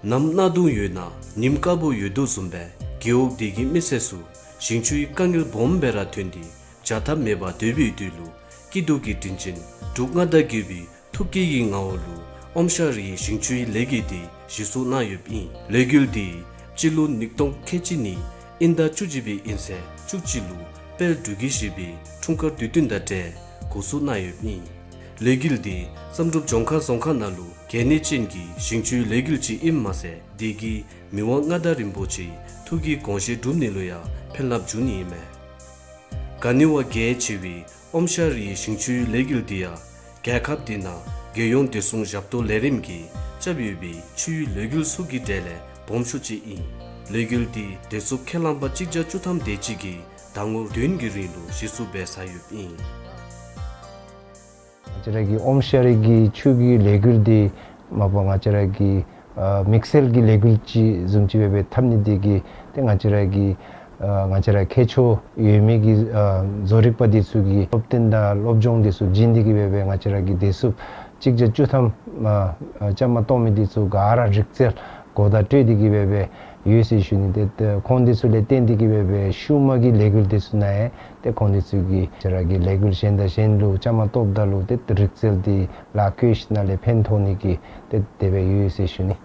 ནམ་གནག་དུང་ཡོད་ན་ཉིམ་དཀརཔོ་ཡོད་དོ་བཟུམ་སྦེ་རྒེད་འོག་འདི་གི་མི་སེར་ཚུ་ཞིང་ཆུའི་དཀའ་ངལ་སྦོམ་སྦེ་ར་ཐོན་ཏེ་བྱ་ཐབས་མེད་པར་སྡོད་པའི་དུས་ལུ་སྐྱིད་སྡུག་གི་དྲིན་ཅན་འབྲུག་མངའ་བདག་རྒྱལ་པོའི་ཐུགས་བསྐྱེད་ཀྱི་ངོ་བོ་ལུ་ཨོམ་ཤ་རིའི་ཞིང་ཆུའི་ལས་འགུལ་འདི་གཞི་བཙུགས་གནང་ཡོདཔ་ཨིན། ལས་འགུལ་འདི་སྤྱི་ལོ་ཉིས་སྟོང་ཁལ་གཅིག་ནི་དབྱིན་ཟླ་བཅུ་གཅིག་པའི་དབྱིན་ཚེས་བཅུ་གཅིག་ལུ་དཔལ་འབྲུག་རྒྱལ་བཞི་པའི་འཁྲུངས་སྐར་དུས་སྟོན་དང་འབྲེལ་འགོ་བཙུགས་གནང་ཡོདཔ་ཨིན། ལས་འགུལ་འདི་བསམ་གྲུབ་ལྗོངས་མཁར་རྫོང་ཁག་ནང་ལུ་གལ་གནད་ཅན་གྱི་ཞིང་ཆུའི་ལས་འགུལ་ཅིག་ཨིནམ་མ་ཚད་དེ་གིས་མི་དབང་མངའ་བདག་རིན་པོ་ཆེའི་ཐུགས་ཀྱི་དགོངས་བཞེད་སྒྲུབ་ནི་ལུ་ཡང་ཕན་རླབས་འབྱུང་ནི་ཨིན་མས། ག་ནི་བ་གལ་ཆེ་བའི་ཨོམ་ཤ་རིའི་ཞིང་ཆུའི་ལས་འགུལ་འདི་ཡང་རྒྱལ་ཁབ་འདི་ནང་རྒྱལ་ཡོངས་བདེ་སྲུང་ཞབས་ཏོག་ལས་རིམ་གྱིས་རྐྱབ་ཡོད་པའི་ཆུའི་ལས་འགུལ་ཚུ་གི་གྲས་ལས་སྦོམ་ཤོས་ཅིག་ཨིན། ལས་འགུལ་འདི་བདེ་སྲུང་ཁས་བླངས་པ་གཅིག་བརྒྱ་བཅུ་ཐམ་དེ་ཅིག་གིས་ཟླ་ངོ་བདུན་གྱི་རིང་ལུ་གཞི་བཙུགས་འབད་ཚར་ཡོདཔ་ཨིན། ང་བཅས་ར་གི་ཨོམ་ཤ་རི་གི་ཆུ་གི་ལས་འགུལ་འདི་མ་པ་ང་བཅས་ར་གི་ཨ་དམིགས་བསལ་གྱི་ལས་འགུལ་ཅིག་བཟུམ་ཅིག་སྦེ་འབད་འཐབ་ནི་དེ་གིས་ཏེ་ང་བཅས་ར་གི་ཨ་ང་བཅས་ར་ཁྱད་ཆོས་ཡོད་མི་གི་ཨ་བཟོ་རིག་པ་འདི་ཚུ་གི་སློབ་སྟོན་དང་སློབ་སྦྱོང་འདི་ཚུ་བྱིན་ཏེ་གིས་སྦེ་སྦེ་ང་བཅས་ར་གི་བདེ་སྲུང་གཅིག་བརྒྱ་བཅུ་ཐམ་ཨ་ཨ་བཅའ་མར་གཏོགས་མི་འདི་ཚུ་ག་ར་རིག་རྩལ་གོ་བརྡ་སྤྲོད་དེ་གིས་སྦེ་སྦེ་ ཡོད་ཟེར་ཞུ་ནི། ཏེ་ཏེ་ཁོང་འདི་ཚུ་ལས་བརྟེན་ཏེ་གིས་སྦེ་སྦེ་ཤུལ་མ་གི་ལས་འགུལ་འདི་ཚུ་ནང་ཡང་ཏེ་ཁོང་འདི་ཚུ་གིས་ཁྱེད་ར་གི་ལས་འགུལ་གཞན་དང་གཞན་ལུ་བཅའ་མར་གཏོགསཔ་ད་ལུ་ཏེ་ཏེ་རིག་རྩལ་འདི་ལཱ་བཀོལ་ཞིནམ་ལས་ཕན་ཐོགས་ནི་གི་ཏེ་དེ་སྦེ་ཡོད་ཟེར་ཞུ་ནི།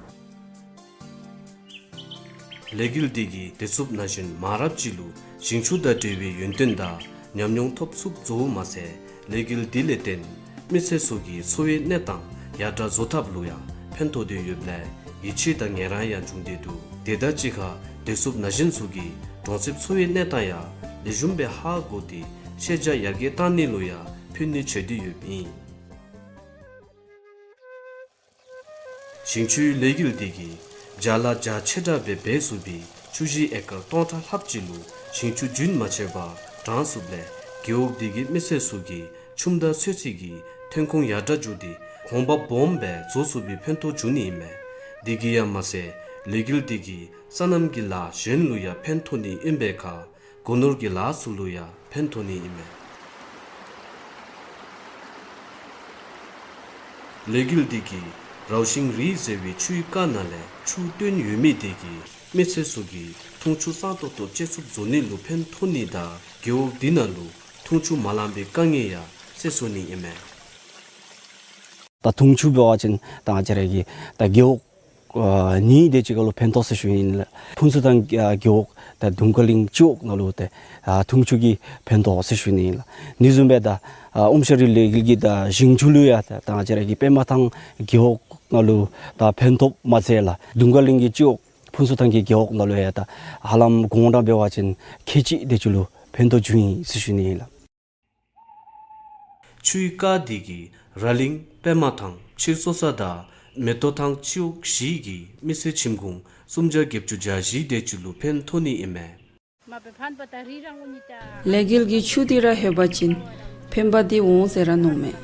ལས་འགུལ་འདི་གིས་དེ་ཚུ་ནང་བཞིན་མང་རབས་ཅིག་ལུ་ཞིང་ཆུ་དང་འབྲེལ་བའི་ཡོན་ཏན་དང་ཉམས་མྱོང་ཐོབ་ཚུགསཔ་བཟོཝ་མ་ཚད་ལས་འགུལ་འདི་ལས་བརྟེན་མི་སེར་ཚུ་གི་འཚོ་བའི་གནས་སྟངས་ཡར་དྲག་བཟོ་ཐབས་ལུ་ཡང་ཕན་ཐོགས་ཏེ་ཡོདཔ་ལས་ཡིད་ཆེས་དང་ངལ་རངས་ཡང་བྱུང་སྟེ་འདུག། དེ་དང་གཅིག་ཁར་དེ་ཚུ་ནང་བཞིན་ཚུ་གི་གྲོང་གསེབ་འཚོ་བའི་གནས་སྟངས་ཡང་ལེགས་ཤོམ་སྦེ་ཧ་གོ་སྟེ་ཤེས་བྱ་ཡར་རྒྱས་གཏང་ནི་ལུ་ཡང་ཕན་ནུས་ཆེ་སྟེ་ཡོདཔ་ཨིན། ཞིང་ཆུའི་ལས་འགུལ་འདི་གིས་བྱ་ལཱ་རྒྱ་ཆེ་དྲགས་སྦེ་འབད་ཚུགས་པའི་ཆུ་བཞི་ཨེ་ཀར་སྟོང་ཕྲག་ལྷགཔ་ཅིག་ལུ་ཞིང་ཆུ་རྒྱུན་མ་ཆད་པར་དྲང་ཚུགསཔ་ལས་རྒེད་འོག་འདི་གི་མི་སེར་ཚུ་གི་ཆུམ་དང་ཚོད་བསྲེ་གི་ཐོན་ཁུངས་ཡར་དྲག་འགྱོ་སྟེ་གོང་འཕེལ་སྦོམ་སྦེ་བཟོ་ཚུགས་པའི་ཕན་ཐོགས་བྱུང་ནི་ཨིན་མས། འདི་གིས་ཡང་མ་ཚད་ལས་འགུལ་འདི་གིས་སོ་ནམ་གྱི་ལཱ་གཞན་ལུ་ཡང་ཕན་ཐོགས་ནི་ཨིན་པའི་ཁར་སྒོ་ནོར་གྱི་ལཱ་ཚུ་ལུ་ཡང་ཕན་ཐོགས་ནི་ཨིན་མས། ལས་འགུལ་འདི་གིས་རའུ་ཤིང་རི་ཟེར་བའི་ཆུའི་རྐ་ནང་ལས་ཆུ་བཏོན་ཡོད་མི་འདི་གིས་མི་སེར་ཚུ་གིས་འཐུང་ཆུ་གཙང་ཏོག་ཏོ་སྤྱོད་ཚུགསཔ་བཟོ་ནི་ལུ་ཕན་ཐོགས་ནི་དང་རྒེད་འོག་འདི་ནང་ལུ་འཐུང་ཆུ་མ་ལང་པའི་དཀའ་ངལ་ཡང་སེལ་ཚུགས་ནི་ཨིན་མས། ད་འཐུང་ཆུ་འབད་བ་ཅིན་ད་ང་བཅས་ར་གི་ད་རྒེད་འོག་ཨ་གཉིས་དེ་ཅིག་ཁར་ལུ་ཕན་ཐོགས་ཟེར་ཞུ་ནི་ཨིན་ལགས། ཕུན་ཚོགས་ཐང་གི་ཨ་རྒེད་འོག་ད་དུང་དཀར་གླིང་སྤྱི་འོག་ནང་ལུ་ཏེ་ཨ་འཐུང་ཆུ་གི་ཕན་ཐོགས་ཟེར་ཞུ་ནི་ཨིན་ལགས། དེ་བཟུམ་སྦེ་ད་ཨ་ཨོམ་ཤ་རི་ལས་འགུལ་གྱིས་ད་ཞིང་ཆུ་ལུ་ཡང་ད་ད་ང་བཅས་ར་གི་པདྨ་ཐང་རྒེད་འོག་ནང་ལུ་ད་ཕན་ཐོགས་མ་ཚད་ལགས། དུང་དཀར་གླིང་གི་སྤྱི་འོག་ཕུན་ཚོགས་ཐང་གི་རྒེད་འོག་ནང་ལུ་ཡང་ད་ཧ་ལམ་དགོང་གྲངས་འབད་བ་ཅིན་ཁལ་གཅིག་དེ་ཅིག་ལུ་ཕན་ཐོགས་བྱུང་ཡི་ཟེར་ཞུ་ནི་ཨིན་ལགས། ཆུའི་རྐ་འདི་གིས་ར་གླིང་པདྨ་ཐང་ཕྱིར་སོ་ས་དང་མེ་ཏོག་ཐང་སྤྱི་འོག་བཞི་གི་མི་སེར་ཁྱིམ་གུང་སུམ་བརྒྱ་བརྒྱད་ཅུ་གྱ་བཞི་དེ་ཅིག་ལུ་ཕན་ཐོགས་ནི་ཨིན་མས། ལས་འགུལ་གྱི་ཆུ་འདི་ར་ལྷོད་པ་ཅིན་ཕན་པ་འདི་འོང་ཟེར་ར་མནོཝ་མས།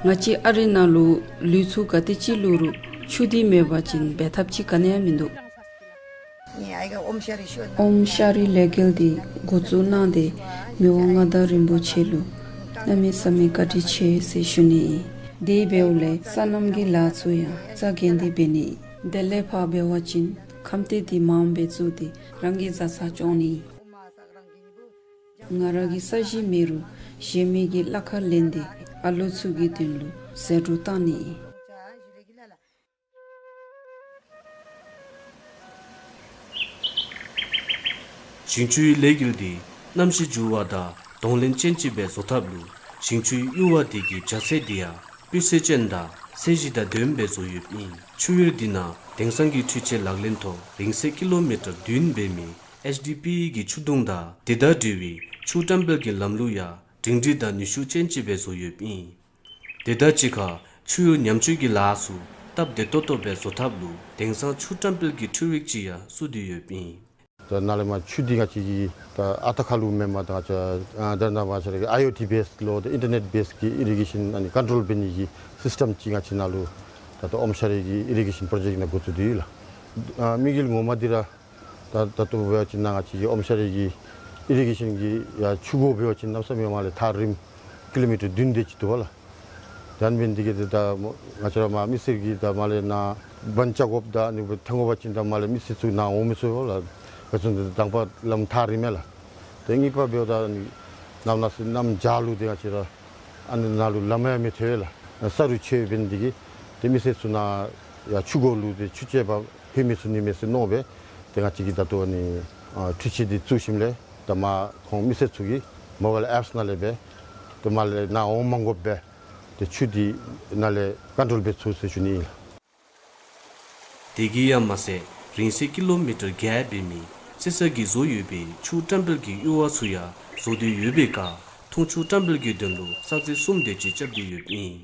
ང་བཅས་ཨ་རི་ནང་ལུ་ལུས་ཚུགས་ག་དེ་ཅིག་ལུས་རུང་ཆུ་འདི་མེད་པ་ཅིན་འབད་ཐབས་ཅིག་ག་ནི་ཡང་མིན་འདུག། ཨོམ་ཤ་རི་ལས་འགུལ་འདི་འགོ་བཙུགས་གནང་སྟེ་མི་དབང་མངའ་བདག་རིན་པོ་ཆེ་ལུ་གནམ་མེད་ས་མེད་བཀའ་དྲིན་ཆེ་ཟེར་ཞུ་ནི་ཨིན། དེ་འབདཝ་ལས་སོ་ནམ་གྱི་ལཱ་ཚུ་ཡང་རྩ་འགེངས་ཏེ་འབད་ནི་ཨིན། དེ་ལས་ཕར་འབད་བ་ཅིན་ཁམས་ཏེ་འདི་མངམ་སྦེ་བཙུགས་ཏེ་རང་གི་བཟའ་ཚང་སྐྱོང་ནི་ཨིན། ང་ར་གི་ས་གཞི་མེད་རུང་གཞན་མི་གི་གླ་ཁར་ལེན་ཏེ་ཨ་ལོ་ཚུ་གི་དོན་ལུ་ཟད་འགྲོ་བཏང་ནི་ཨིན། ཞིང་ཆུའི་ལས་འགུལ་འདི་གནམ་གཤིས་འགྱུར་བ་དང་གདོང་ལེན་ཅན་ཅིག་སྦེ་བཟོ་ཐབས་ལུ་ཞིང་ཆུའི་གཡུར་བ་འདི་གི་རྒྱ་ཚད་འདི་ཡང་སྤུས་ཚད་ཅན་དང་ཚད་གཞི་དང་ལྡནམ་སྦེ་བཟོ་ཡོདཔ་ཨིན། ཆུ་གཡུར་འདི་ནང་དེང་སང་གི་འཕྲུལ་ཆས་ལག་ལེན་ཐོག་རིང་ཚད་ཀི་ལོ་མི་ཊར་བདུན་འབད་མི་ཨེཆ་ཌི་པི་ཨི་གི་ཆུ་དུང་དང་དེ་དང་འབྲེལ་བའི་ཆུ་བཀྲམ་སྤེལ་གྱི་ལམ་ལུགས་ཡང་སྒྲིང་སྒྲི་དང་ནུས་ཤུགས་ཅན་ཅིག་སྦེ་བཟོ་ཡོདཔ་ཨིན། དེ་དང་གཅིག་ཁར་ཆུ་གཡུར་ཉམས་བཅོས་ཀྱི་ལཱ་ཚུ་སྟབས་བདེ་ཏོག་ཏོ་སྦེ་བཟོ་ཐབས་ལུ་དེང་སང་ཆུ་བཀྲམ་སྤེལ་གྱི་འཕྲུལ་རིག་ཅིག་ཡང་བཙུགས་ཏེ་ཡོདཔ་ཨིན། ད་ནཱ་ལས་མར་ཆུ་འདི་ང་བཅས་ཀྱི་ད་ཨ་རྟག་ཁ་ལུ་མེན་པར་ད་ང་བཅས་ཨ་ད་ནཱ་ང་བཅས་ར་གི་ཨའི་ཨོ་ཊི་བེསི་ལུ་ད་ཨིན་ཊར་ནེཊ་བེསི་གི་ཨི་རི་གེ་ཤཱན་ཨ་ནི་ཀོན་ཊོལ་འབད་ནི་གི་སིསི་ཊེམ་ཅིག་ང་བཅས་ནཱ་ལུ་ད་ད་ཨོམ་ཤ་རི་གི་ཨི་རི་གེ་ཤཱན་པྲོ་ཇེཀཊ་ནང་འགོ་བཙུགས་ཏེ་ཡོད་ལགས། ཨ་དམིགས་ཡུལ་ངོ་མ་འདི་ར་ད་ད་ལྟོ་འབད་བ་ཅིན་ནཱ་ང་བཅས་ཀྱི་ཨོམ་ཤ་རི་གི་ཨི་རི་གེ་ཤཱན་གྱི་ཡ་ཆུ་འགོ་འབད་བ་ཅིན་གནམ་མེད་ས་མེད་མར་ལས་ཐག་རིངམོ་ཀི་ལོ་མི་ཊར་བདུན་དེ་ཅིག་འདུག་པ་ལགས། ད་ཨ་ནི་འབད་ནི་འདི་གིས་ད་ང་བཅས་ར་མར་མི་སེར་གྱིས་ད་མར་ལས་ནཱ་བཱན་རྐྱབ་དགོཔ་ད་ཨ་ནི་འབད་ཐོན་དགོ་པ་ཅིན་ད་མར་ལས་མི་སེར་ཚུ་ནཱ་འོང་མི་ཚུགས་པ་ལགས། ག་ཅི་འདི་དང་པ་ལམ་ཐག་རིངམོ་ལགས། ད་གཉིས་པ་འབདཝ་ད་ཨ་ནི་གནམ་ནང་ས་གནམ་བྱཱར་ལུ་ཏེ་ང་བཅས་ར་ཨ་ནི་ནང་ལུ་ལམ་ཡང་མི་ཐོན་པས་ལགས། ས་རུད་ཆེ་འབད་ནི་འདི་གིས་ཏེ་མི་སེར་ཚུ་ནཱ་ཡར་ཆུ་འགོ་ལུ་ཏེ་ཆུ་རྐྱབ་པར་ལྷོད་མི་ཚུགས་ནི་མས་ཟེར་མནོ་སྦེ་ཏེ་ང་བཅས་ཀྱིས་ད་ལྟོ་ཨ་ནི་ཨ་འཕྲུལ་ཆས་འདི་བཙུགས་ཞིནམ་ལས་ད་མར་ཁོང་མི་སེར་ཚུ་གིས་མོ་བཱའིལ་ཨེཔསི་ནང་ལས་སྦེ་ཏེ་མར་ལས་ནཱ་འོང་མ་དགོཔ་སྦེ་ཏེ་ཆུ་འདི་ནཱ་ལས་ཀོན་ཊོལ་འབད་ཚུགས་ཟེར་ཞུ་ནི་ཨིན་ལགས། དེ་གིས་ཡང་མ་ཚད་རིང་ཚད་ཀི་ལོ་མི་ཊར་བརྒྱད་འབད་མི་རྩེ་ས་གིས་བཟོ་ཡོད་པའི་ཆུ་བཀྲམ་སྤེལ་གྱི་གཡུར་བ་ཚུ་ཡང་བཟོ་སྟེ་ཡོད་པའི་ཁར་འཐུང་ཆུ་བཀྲམ་སྤེལ་གྱི་དོན་ལུ་ས་ཚིགས་གསུམ་དེ་ཅིག་རྐྱབ་སྟེ་ཡོདཔ་ཨིན།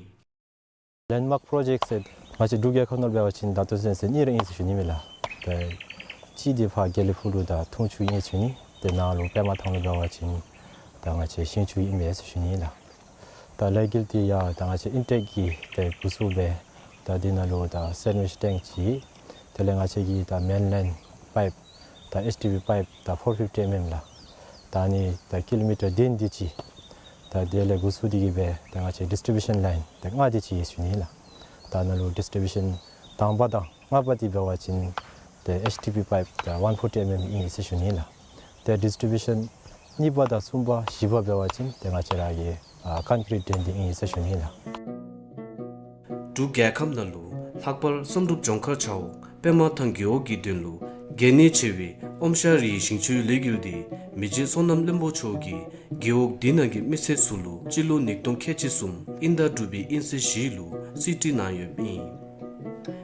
ལེནཌ་མཱརཀ་པྲོ་ཇེཀཊ་ཟེར་ང་བཅས་འབྲུག་རྒྱལ་ཁབ་ནང་འབད་བ་ཅིན་ད་ལྟོ་ཚུན་ཚོད་གཉིས་ར་ཨིན་ཟེར་ཞུ་ནི་མས་ལགས། ད་གཅིག་འདི་ཕར་དགེ་ལེགས་ཕུག་ལུ་ད་འཐུང་ཆུ་ཨིན་ཟེར་ཞུ་ནི། ཏེ་ནཱ་ལུ་པདྨ་ཐང་ལུ་འབད་བ་ཅིན་ད་ང་བཅས་ཞིང་ཆུ་ཨིན་མས་ཟེར་ཞུ་ནི་ལགས། ད་ལས་འགུལ་འདི་ཡང་ད་ང་བཅས་ཨིན་ཊེཀ་གིས་ཏེ་འགོ་བཙུགས་སྦེ་ད་འདི་ནང་ལུ་ད་སེན་ཝིཆ་ཊེངཀ་ཅིག་དེ་ལས་ང་བཅས་ཀྱི་ད་མེན་ལེན་པའིཔ་ད་ཨེཆ་ཌི་པི་པའིཔ་ད་ཕོར་ཕིཕ་ཊི་ཨེམ་ཨེམ་ལགས། ད་ཨ་ནི་ད་ཀི་ལོ་མི་ཊར་བདུན་དེ་ཅིག་ད་དེ་ལས་འགོ་བཙུགས་ཏེ་གིས་སྦེ་ད་ང་བཅས་ཌིསི་ཊི་བིའུ་ཤཱན་ལའིན་ད་ལྔ་དེ་ཅིག་ཡོད་ཟེར་ཞུ་ནི་ལགས། ད་ནཱ་ལུ་ཌིསི་ཊི་བིའུ་ཤཱན་དང་པ་དང་ལྔ་པ་འདི་འབད་བ་ཅིན་ ཏེ་ཨེཆ་ཌི་པི་པའིཔ་ཏེ་ཝན་ཕོར་ཊི་ཨེམ་ཨེམ་ཨིན་ཟེར་ཞུ་ནི་ལགས། ཏེ་ཌིས་ཊི་རི་བིའུ་ཤན་གཉིས་པ་དང་གསུམ་པ་བཞི་པ་འབད་བ་ཅིན་ཏེ་ང་བཅས་ར་གི་ཨ་ཀོན་ཀི་རིཊ་ཌྲེན་འདི་ཨིན་ཟེར་ཞུ་ནི་ལགས། འབྲུག་རྒྱལ་ཁབ་ནང་ལུ་ལྷག་པར་བསམ་གྲུབ་ལྗོངས་མཁར་བྱ་འོག་པདྨ་ཐང་རྒེད་འོག་གི་དོན་ལུ་གལ་གནད་ཆེ་བའི་ཨོམ་ཤ་རིའི་ཞིང་ཆུའི་ལས་འགུལ་འདི་མི་རྗེ་བསོད་ནམས་བློན་པོ་མཆོག་གིས་རྒེད་འོག་འདི་ནང་གི་མི་སེར་ཚུ་ལུ་སྤྱི་ལོ་ཉིས་སྟོང་ཁལ་གཅིག་གསུམ་དབྱིན་ཟླ་དྲུག་པའི་དབྱིན་ཚེས་བཞི་ལུ་གསེར་བྲིས་གནང་ཡོདཔ་ཨིན།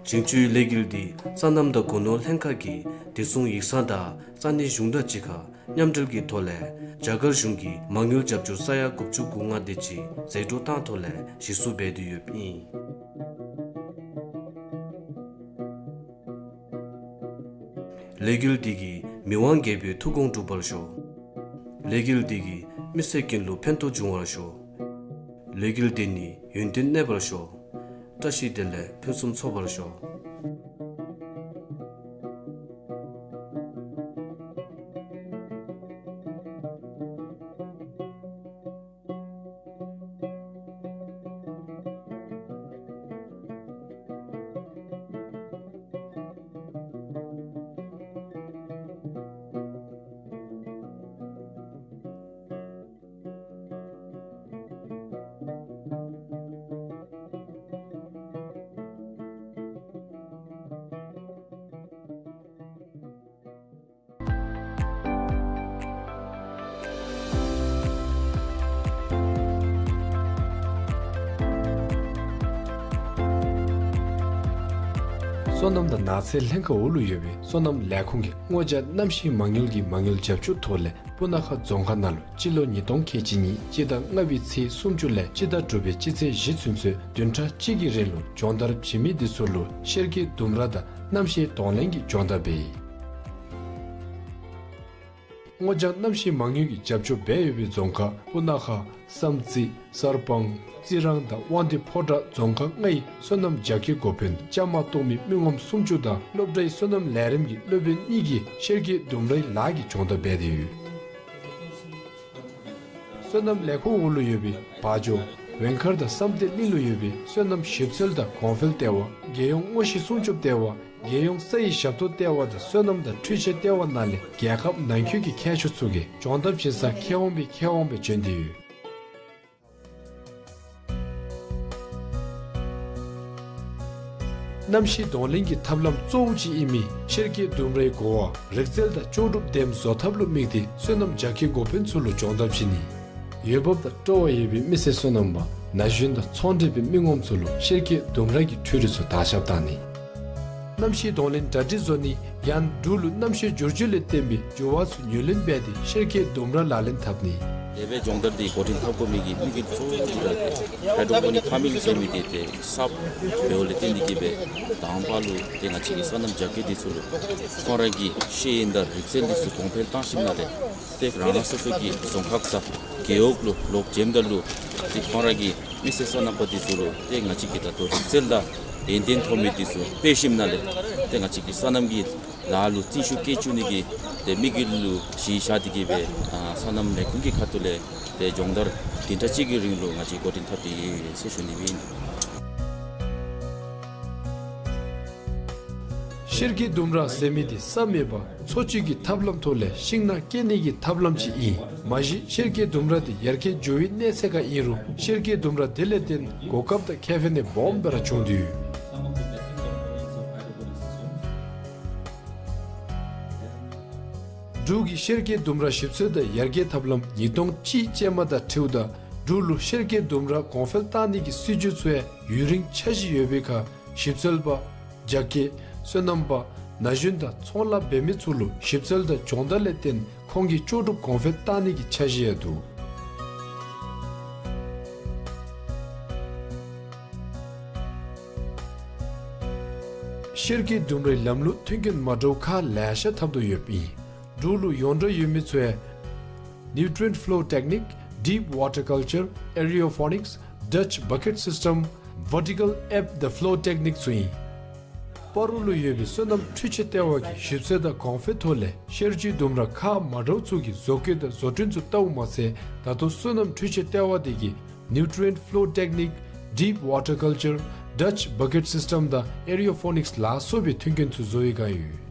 ཞིང་ཆུའི་ལས་འགུལ་འདི་སོ་ནམ་དང་སྒོ་ནོར་ལྷན་ཁག་གིས་བདེ་སྲུང་ཡིག་ཚང་དང་ས་གནས་གཞུང་དང་གཅིག་ཁར་མཉམ་འབྲེལ་གྱི་ཐོག་ལས་རྒྱ་གར་གཞུང་གི་མ་དངུལ་རྒྱབ་སྐྱོར་ས་ཡ་དགུ་བཅུ་གོ་ལྔ་དེ་ཅིག་ཟད་འགྲོ་བཏང་ཐོག་ལས་གཞི་བཙུགས་འབད་དེ་ཡོདཔ་ཨིན། ལས་འགུལ་འདི་གིས་མི་དབང་རྒྱལ་པོའི་ཐུགས་དགོངས་འགྲུབ་པར་ཤོག། ལས་འགུལ་འདི་གིས་མི་སེར་ཀུན་ལུ་ཕན་ཐོགས་འབྱུང་བར་ཤོག། ལས་འགུལ་འདི་ནི་ཡུན་བརྟན་གནས་པར་ཤོག། བཀྲ་ཤིས་བདེ་ལེགས་ཕུན་སུམ་ཚོགས་པར་ཤོག། སོ་ནམ་དང་ནགས་ཚལ་ལྷན་ཁག་འོག་ལུ་ཡོད་པའི་སོ་ནམ་ལས་ཁུངས་ཀྱིས་སྔོ་ལྗང་གནམ་གཤིས་མ་དངུལ་གྱི་མ་དངུལ་རྒྱབ་སྐྱོར་ཐོག་ལས་སྤུ་ན་ཁ་རྫོང་ཁག་ནང་ལུ་སྤྱི་ལོ་ཉིས་སྟོང་ཁལ་གཅིག་གཉིས་སྤྱི་ཟླ་ལྔ་པའི་ཚེས་སུམ་ཅུ་ལས་སྤྱི་ཟླ་དྲུག་པའི་སྤྱི་ཚེས་བཞི་ཚུན་ཚོད་བདུན་ཕྲག་གཅིག་གི་རིང་ལུ་སྦྱོང་བརྡར་བྱིན་མི་འདི་ཚུ་ལུ་གཤེར་ཁའི་ལྡུམ་ར་དང་གནམ་གཤིས་གདོང་ལེན་གྱི་སྦྱོང་བརྡར་འབད་ཡི། སྔོ་ལྗང་གནམ་གཤིས་མ་དངུལ་གྱི་རྒྱབ་སྐྱོར་འབད་ཡོད་པའི་རྫོང་ཁག་སྤུ་ན་ཁ་བསམ་རྩེ་གསར་སྤང་རྩི་རང་དང་དབང་འདུས་ཕོ་བྲང་རྫོང་ཁག་ལྔའི་སོ་ནམ་རྒྱ་སྐྱེད་འགོ་དཔོན་བཅའ་མར་གཏོགས་མི་མི་ངོམ་སུམ་ཅུ་དང་སློབ་གྲྭའི་སོ་ནམ་ལས་རིམ་གྱི་སློབ་དཔོན་གཉིས་ཀྱིས་གཤེར་ཁའི་ལྡུམ་རའི་ལཱ་གི་སྦྱོང་བརྡར་འབད་དེ་ཡོད། སོ་ནམ་ལས་ཁུངས་འོག་ལུ་ཡོད་པའི་བ་འཇོ་ཝེང་མཁར་དང་བསམ་གཏན་གླིང་ལུ་ཡོད་པའི་སོ་ནམ་ཞིབ་འཚོལ་དང་གོང་འཕེལ་ལྟེ་བ་རྒྱལ་ཡོངས་སྔོ་ཤིང་སྲུང་སྐྱོབ་ལྟེ་བ་རྒྱལ་ཡོངས་ས་ཡི་ཞབས་ཏོག་ལྟེ་བ་དང་སོ་ནམ་དང་འཕྲུལ་ཆས་ལྟེ་བ་ནང་ལས་རྒྱལ་ཁབ་ནང་འཁོད་ཀྱི་མཁས་མཆོག་ཚུ་གིས་སྦྱོང་བརྡར་བྱིན་སར་མཁས་དབང་སྦེ་མཁས་དབང་སྦེ་བྱོན་ཏེ་ཡོད། གནམ་གཤིས་གདོང་ལེན་གྱི་ཐབས་ལམ་གཙོ་བོ་ཅིག་ཨིན་མི་གཤེར་ཁའི་ལྡུམ་རའི་གོ་བ་རིག་རྩལ་དང་ལྕོགས་གྲུབ་འདེམས་བཟོ་ཐབས་ལུ་དམིགས་ཏེ་སོ་ནམ་རྒྱ་སྐྱེད་འགོ་དཔོན་ཚུ་ལུ་སྦྱོང་བརྡར་བྱིན་ནི། འོས་འབབ་དང་སྤྲོ་བ་ཡོད་པའི་མི་སེར་སོ་ནམ་པ་ན་གཞོན་དང་ཚོང་འབྲེལ་པའི་མི་ངོམ་ཚུ་ལུ་གཤེར་ཁའི་ལྡུམ་ར་གི་འཕྲུལ་རིག་ཚུ་དར་ཁྱབ་བཏང་ནི། གནམ་གཤིས་གདོང་ལེན་གྲ་སྒྲིག་བཟོ་ནི། ཡང་འབྲུག་ལུ་གནམ་གཤིས་འགྱུར་བཅོས་ལས་བརྟེན་པའི་འགྱུར་བ་ཚུ་ངོས་ལེན་འབད་དེ་གཤེར་ཁའི་ལྡུམ་ར་ལག་ལེན་འཐབ་ནི། དེ་སྦེ་སྦྱོང་བརྡར་འདི་འགོ་འདྲེན་འཐབ་དགོ་མི་གི་དམིགས་ཡུལ་གཙོ་བོ་འདི་ར་ཏེ་ཧའི་ཌྲོ་པོ་ནིག་ཕར་མིང་ཟེར་མི་འདི་ཏེ་གསརཔ་འབདཝ་ལས་བརྟེན་ཏེ་གིས་སྦེ་དང་པ་ལུ་ཏེ་ང་བཅས་ཀྱི་སོ་ནམ་རྒྱ་སྐྱེད་འདི་ཚུ་ལུ་ཁོང་ར་གི་ཤེས་ཡོན་དང་རིག་རྩལ་འདི་ཚུ་གོང་འཕེལ་བཏང་ཞིནམ་ལས་ཏེ་རང་རང་སོ་སོ་གི་རྫོང་ཁག་དང་རྒེད་འོག་ལུ་ལོག་འབྱོནམ་ད་ལུ་ཏེ་ཁོང་ར་གི་མི་སེར་སོ་ནམ་པ་འདི་ཚུ་ལུ་ཏེ་ང་བཅས་ཀྱིས་ད་ལྟོ་རིག་རྩལ་དང་ཡོན་ཏན་ཐོབ་མི་འདི་ཚུ་སྤེལ་ཞིནམ་ལས་ཏེ་ང་བཅས་ཀྱི་སོ་ནམ་གྱི་ལཱ་ལུ་བརྩོན་ཤུགས་བསྐྱེད་བཅུག་ནི་གི་ཏེ་དམིགས་ཡུལ་ལུ་གཞི་བཞག་སྟེ་གིས་སྦེ་ཨ་སོ་ནམ་ལས་ཁུངས་ཀྱི་ཁ་ཐུག་ལས་ཏེ་སྦྱོང་བརྡར་བདུན་ཕྲག་གཅིག་གི་རིང་ལུ་ང་བཅས་འགོ་འདྲེན་འཐབ་སྟེ་ཡོད་ཟེར་ཞུ་ནི་སྦེ་ཨིན། གཤེར་ཁའི་ལྡུམ་ར་ཟེར་མི་འདི་ས་མེད་པར་འཚོ་བཅུད་ཀྱི་ཐབས་ལམ་ཐོག་ལས་ཤིང་ནགས་སྐྱེ་ནི་གི་ཐབས་ལམ་ཅིག་ཨིན། མ་གཞི་གཤེར་ཁའི་ལྡུམ་ར་འདི་ཡར་རྒྱས་འགྱོ་བའི་གནས་ཚད་ཁར་ཨིན་རུང་གཤེར་ཁའི་ལྡུམ་ར་དེ་ལས་བརྟེན་གོ་སྐབས་དང་ཁེ་ཕན་ནི་སྦོམ་སྦེ་ར་བྱུང་སྟེ་ཡོད། འབྲུག་གི་གཤེར་ཁའི་ལྡུམ་ར་ཞིབ་འཚོལ་དང་ཡར་རྒྱས་ཐབས་ལམ་ཉིས་སྟོང་གཅིག་ཅན་མ་དང་འཁྲིལཝ་ད་འབྲུག་ལུ་གཤེར་ཁའི་ལྡུམ་ར་གོང་འཕེལ་བཏང་ནི་གི་སྲིད་བྱུས་ཚུ་ཡང་ཡུན་རིང་ཆ་བཞག་ཡོད་པའི་ཁར་ཞིབ་འཚོལ་པ་རྒྱ་སྐྱེད་སོ་ནམ་པ་ན་གཞོན་དང་ཚོང་ལཱ་འབད་མི་ཚུ་ལུ་ཞིབ་འཚོལ་དང་སྦྱོང་བརྡར་ལས་བརྟེན་ཁོང་གི་ལྕོགས་གྲུབ་གོང་འཕེལ་བཏང་ནི་གི་ཆ་བཞག་ཡང་འདུག། གཤེར་ཁའི་ལྡུམ་རའི་ལམ་ལུགས་མཐུན་རྐྱེན་མ་འདྲཝ་ཁག་ལེ་ཤ་འཐབ་དོ་ཡོདཔ་ཨིན། འབྲུག་ལུ་ཡོངས་གྲགས་ཡོད་མི་ཚུ་ཡང་Nutrient Flow Technique, Deep Water Culture, Aeroponics, Dutch Bucket System, Vertical Ebb the Flow Technique ཚུ་ཨིན། སྤ་རོ་ལུ་ཡོད་པའི་སོ་ནམ་འཕྲུལ་ཆས་ལྟེ་བ་གིས་ཞིབ་འཚོལ་དང་གོང་འཕེལ་ཐོག་ལས་གཤེར་ཆུའི་ལྡུམ་ར་ཁག་མ་འདྲཝ་ཚུ་གི་བཟོ་བཀོད་དང་བཟོ་སྐྲུན་ཚུ་ལྟཝ་མ་ཚད་ད་ལྟོ་སོ་ནམ་འཕྲུལ་ཆས་ལྟེ་བ་འདི་གིས་Nutrient Flow Technique, Deep Water Culture, Dutch Bucket System དང་Aeroponics ལ་སོགས་པའི་མཐུན་རྐྱེན་ཚུ་བཟོ་བའི་བསྒང་ཡོད།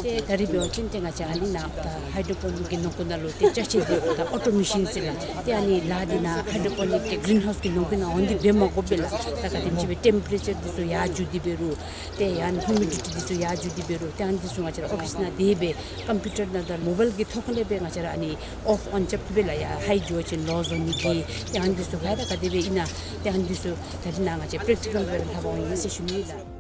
ཏེ་ད་རིས་འབད་བ་ཅིན་ཏེ་ང་བཅས་ཨ་ནི་ནཱ་ད་ཧའི་ཌོ་པོ་ནིག་གི་ནང་འཁོད་ནང་ལུ་ཏེ་ཅ་ཆས་འདི་ད་ཨོ་ཊོ་མེ་ཤཱན་ཟེར་ལགས། ཏེ་ཨ་ནི་ལཱ་འདི་ནཱ་ཧའི་ཌོ་པོ་ནིག་གི་གི་རིན་ཧའུསི་གི་ནང་འཁོད་ནང་འོང་སྟེ་འབད་མ་དགོ་པས་ལགས། ད་ག་དེམ་ཅིག་སྦེ་ཊེམ་པེ་རེ་ཅར་འདི་ཚུ་ཡར་འགྱོ་སྟེ་འབད་རུང་ཏེ་ཡང་ཧིའུ་མི་ཌི་ཊི་འདི་ཚུ་ཡར་འགྱོ་སྟེ་འབད་རུང་ཏེ་ཨ་ནི་འདི་ཚུ་ང་བཅས་ར་ཨོ་ཕིསི་ནང་སྡོད་སྦེ་ཀམ་པིའུ་ཊར་ནང་དང་མོ་བཱའིལ་གྱི་ཐོག་ཁ་ལས་སྦེ་ང་བཅས་ར་ཨ་ནི་ཨོཕ་ཨོན་རྐྱབ་སྟེ་འབད་ལགས། ཡར་ཧའི་འགྱོ་བ་ཅིན་ལོ་བཟོ་ནི་གི་ཏེ་ཨ་ནི་འདི་ཚུ་ག་ར་ག་དེ་སྦེ་ཨིན་ན་ཏེ་ཨ་ནི་འདི་ཚུ་ད་རིས་ནཱ་ང་བཅས་པེ་རེག་ཊི་ཀཱལ་སྦེ་ལྷབ་པར་འོང་ཡི་ཟེར་ཞུ་ནི་ལགས།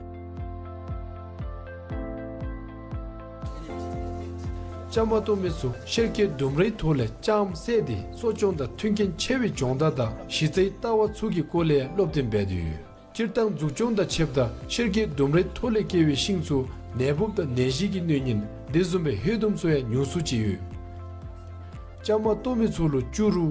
བཅའ་མར་གཏོགས་མི་ཚུ་ཤེལ་གྱི་ལྡུམ་རའི་ཐོག་ལས་ལྕངམ་བསལ་ཏེ་གསོ་སྐྱོང་དང་མཐུན་རྐྱེན་ཆེ་བའི་སྦྱོང་བརྡར་དང་གཞི་རྩའི་ལྟ་བ་ཚུ་གི་སྐོར་ལས་སློབ་སྟོན་འབད་དེ་ཡོད། སྤྱིར་བཏང་འཛུགས་སྐྱོང་དང་ཕྱདཔ་ད་ཤེལ་གྱི་ལྡུམ་རའི་ཐོག་ལས་སྐྱེ་བའི་ཤིང་ཚུ་ནད་འབུབ་དང་ནད་གཞི་གི་གནོད་ཉེན་དེ་བཟུམ་སྦེ་ཧོད་དུམ་ཚུ་ཡང་ཉུང་སུ་ཅིག་ཡོད། བཅའ་མར་གཏོགས་མི་ཚུ་ལུ་སྐྱུ་རུ་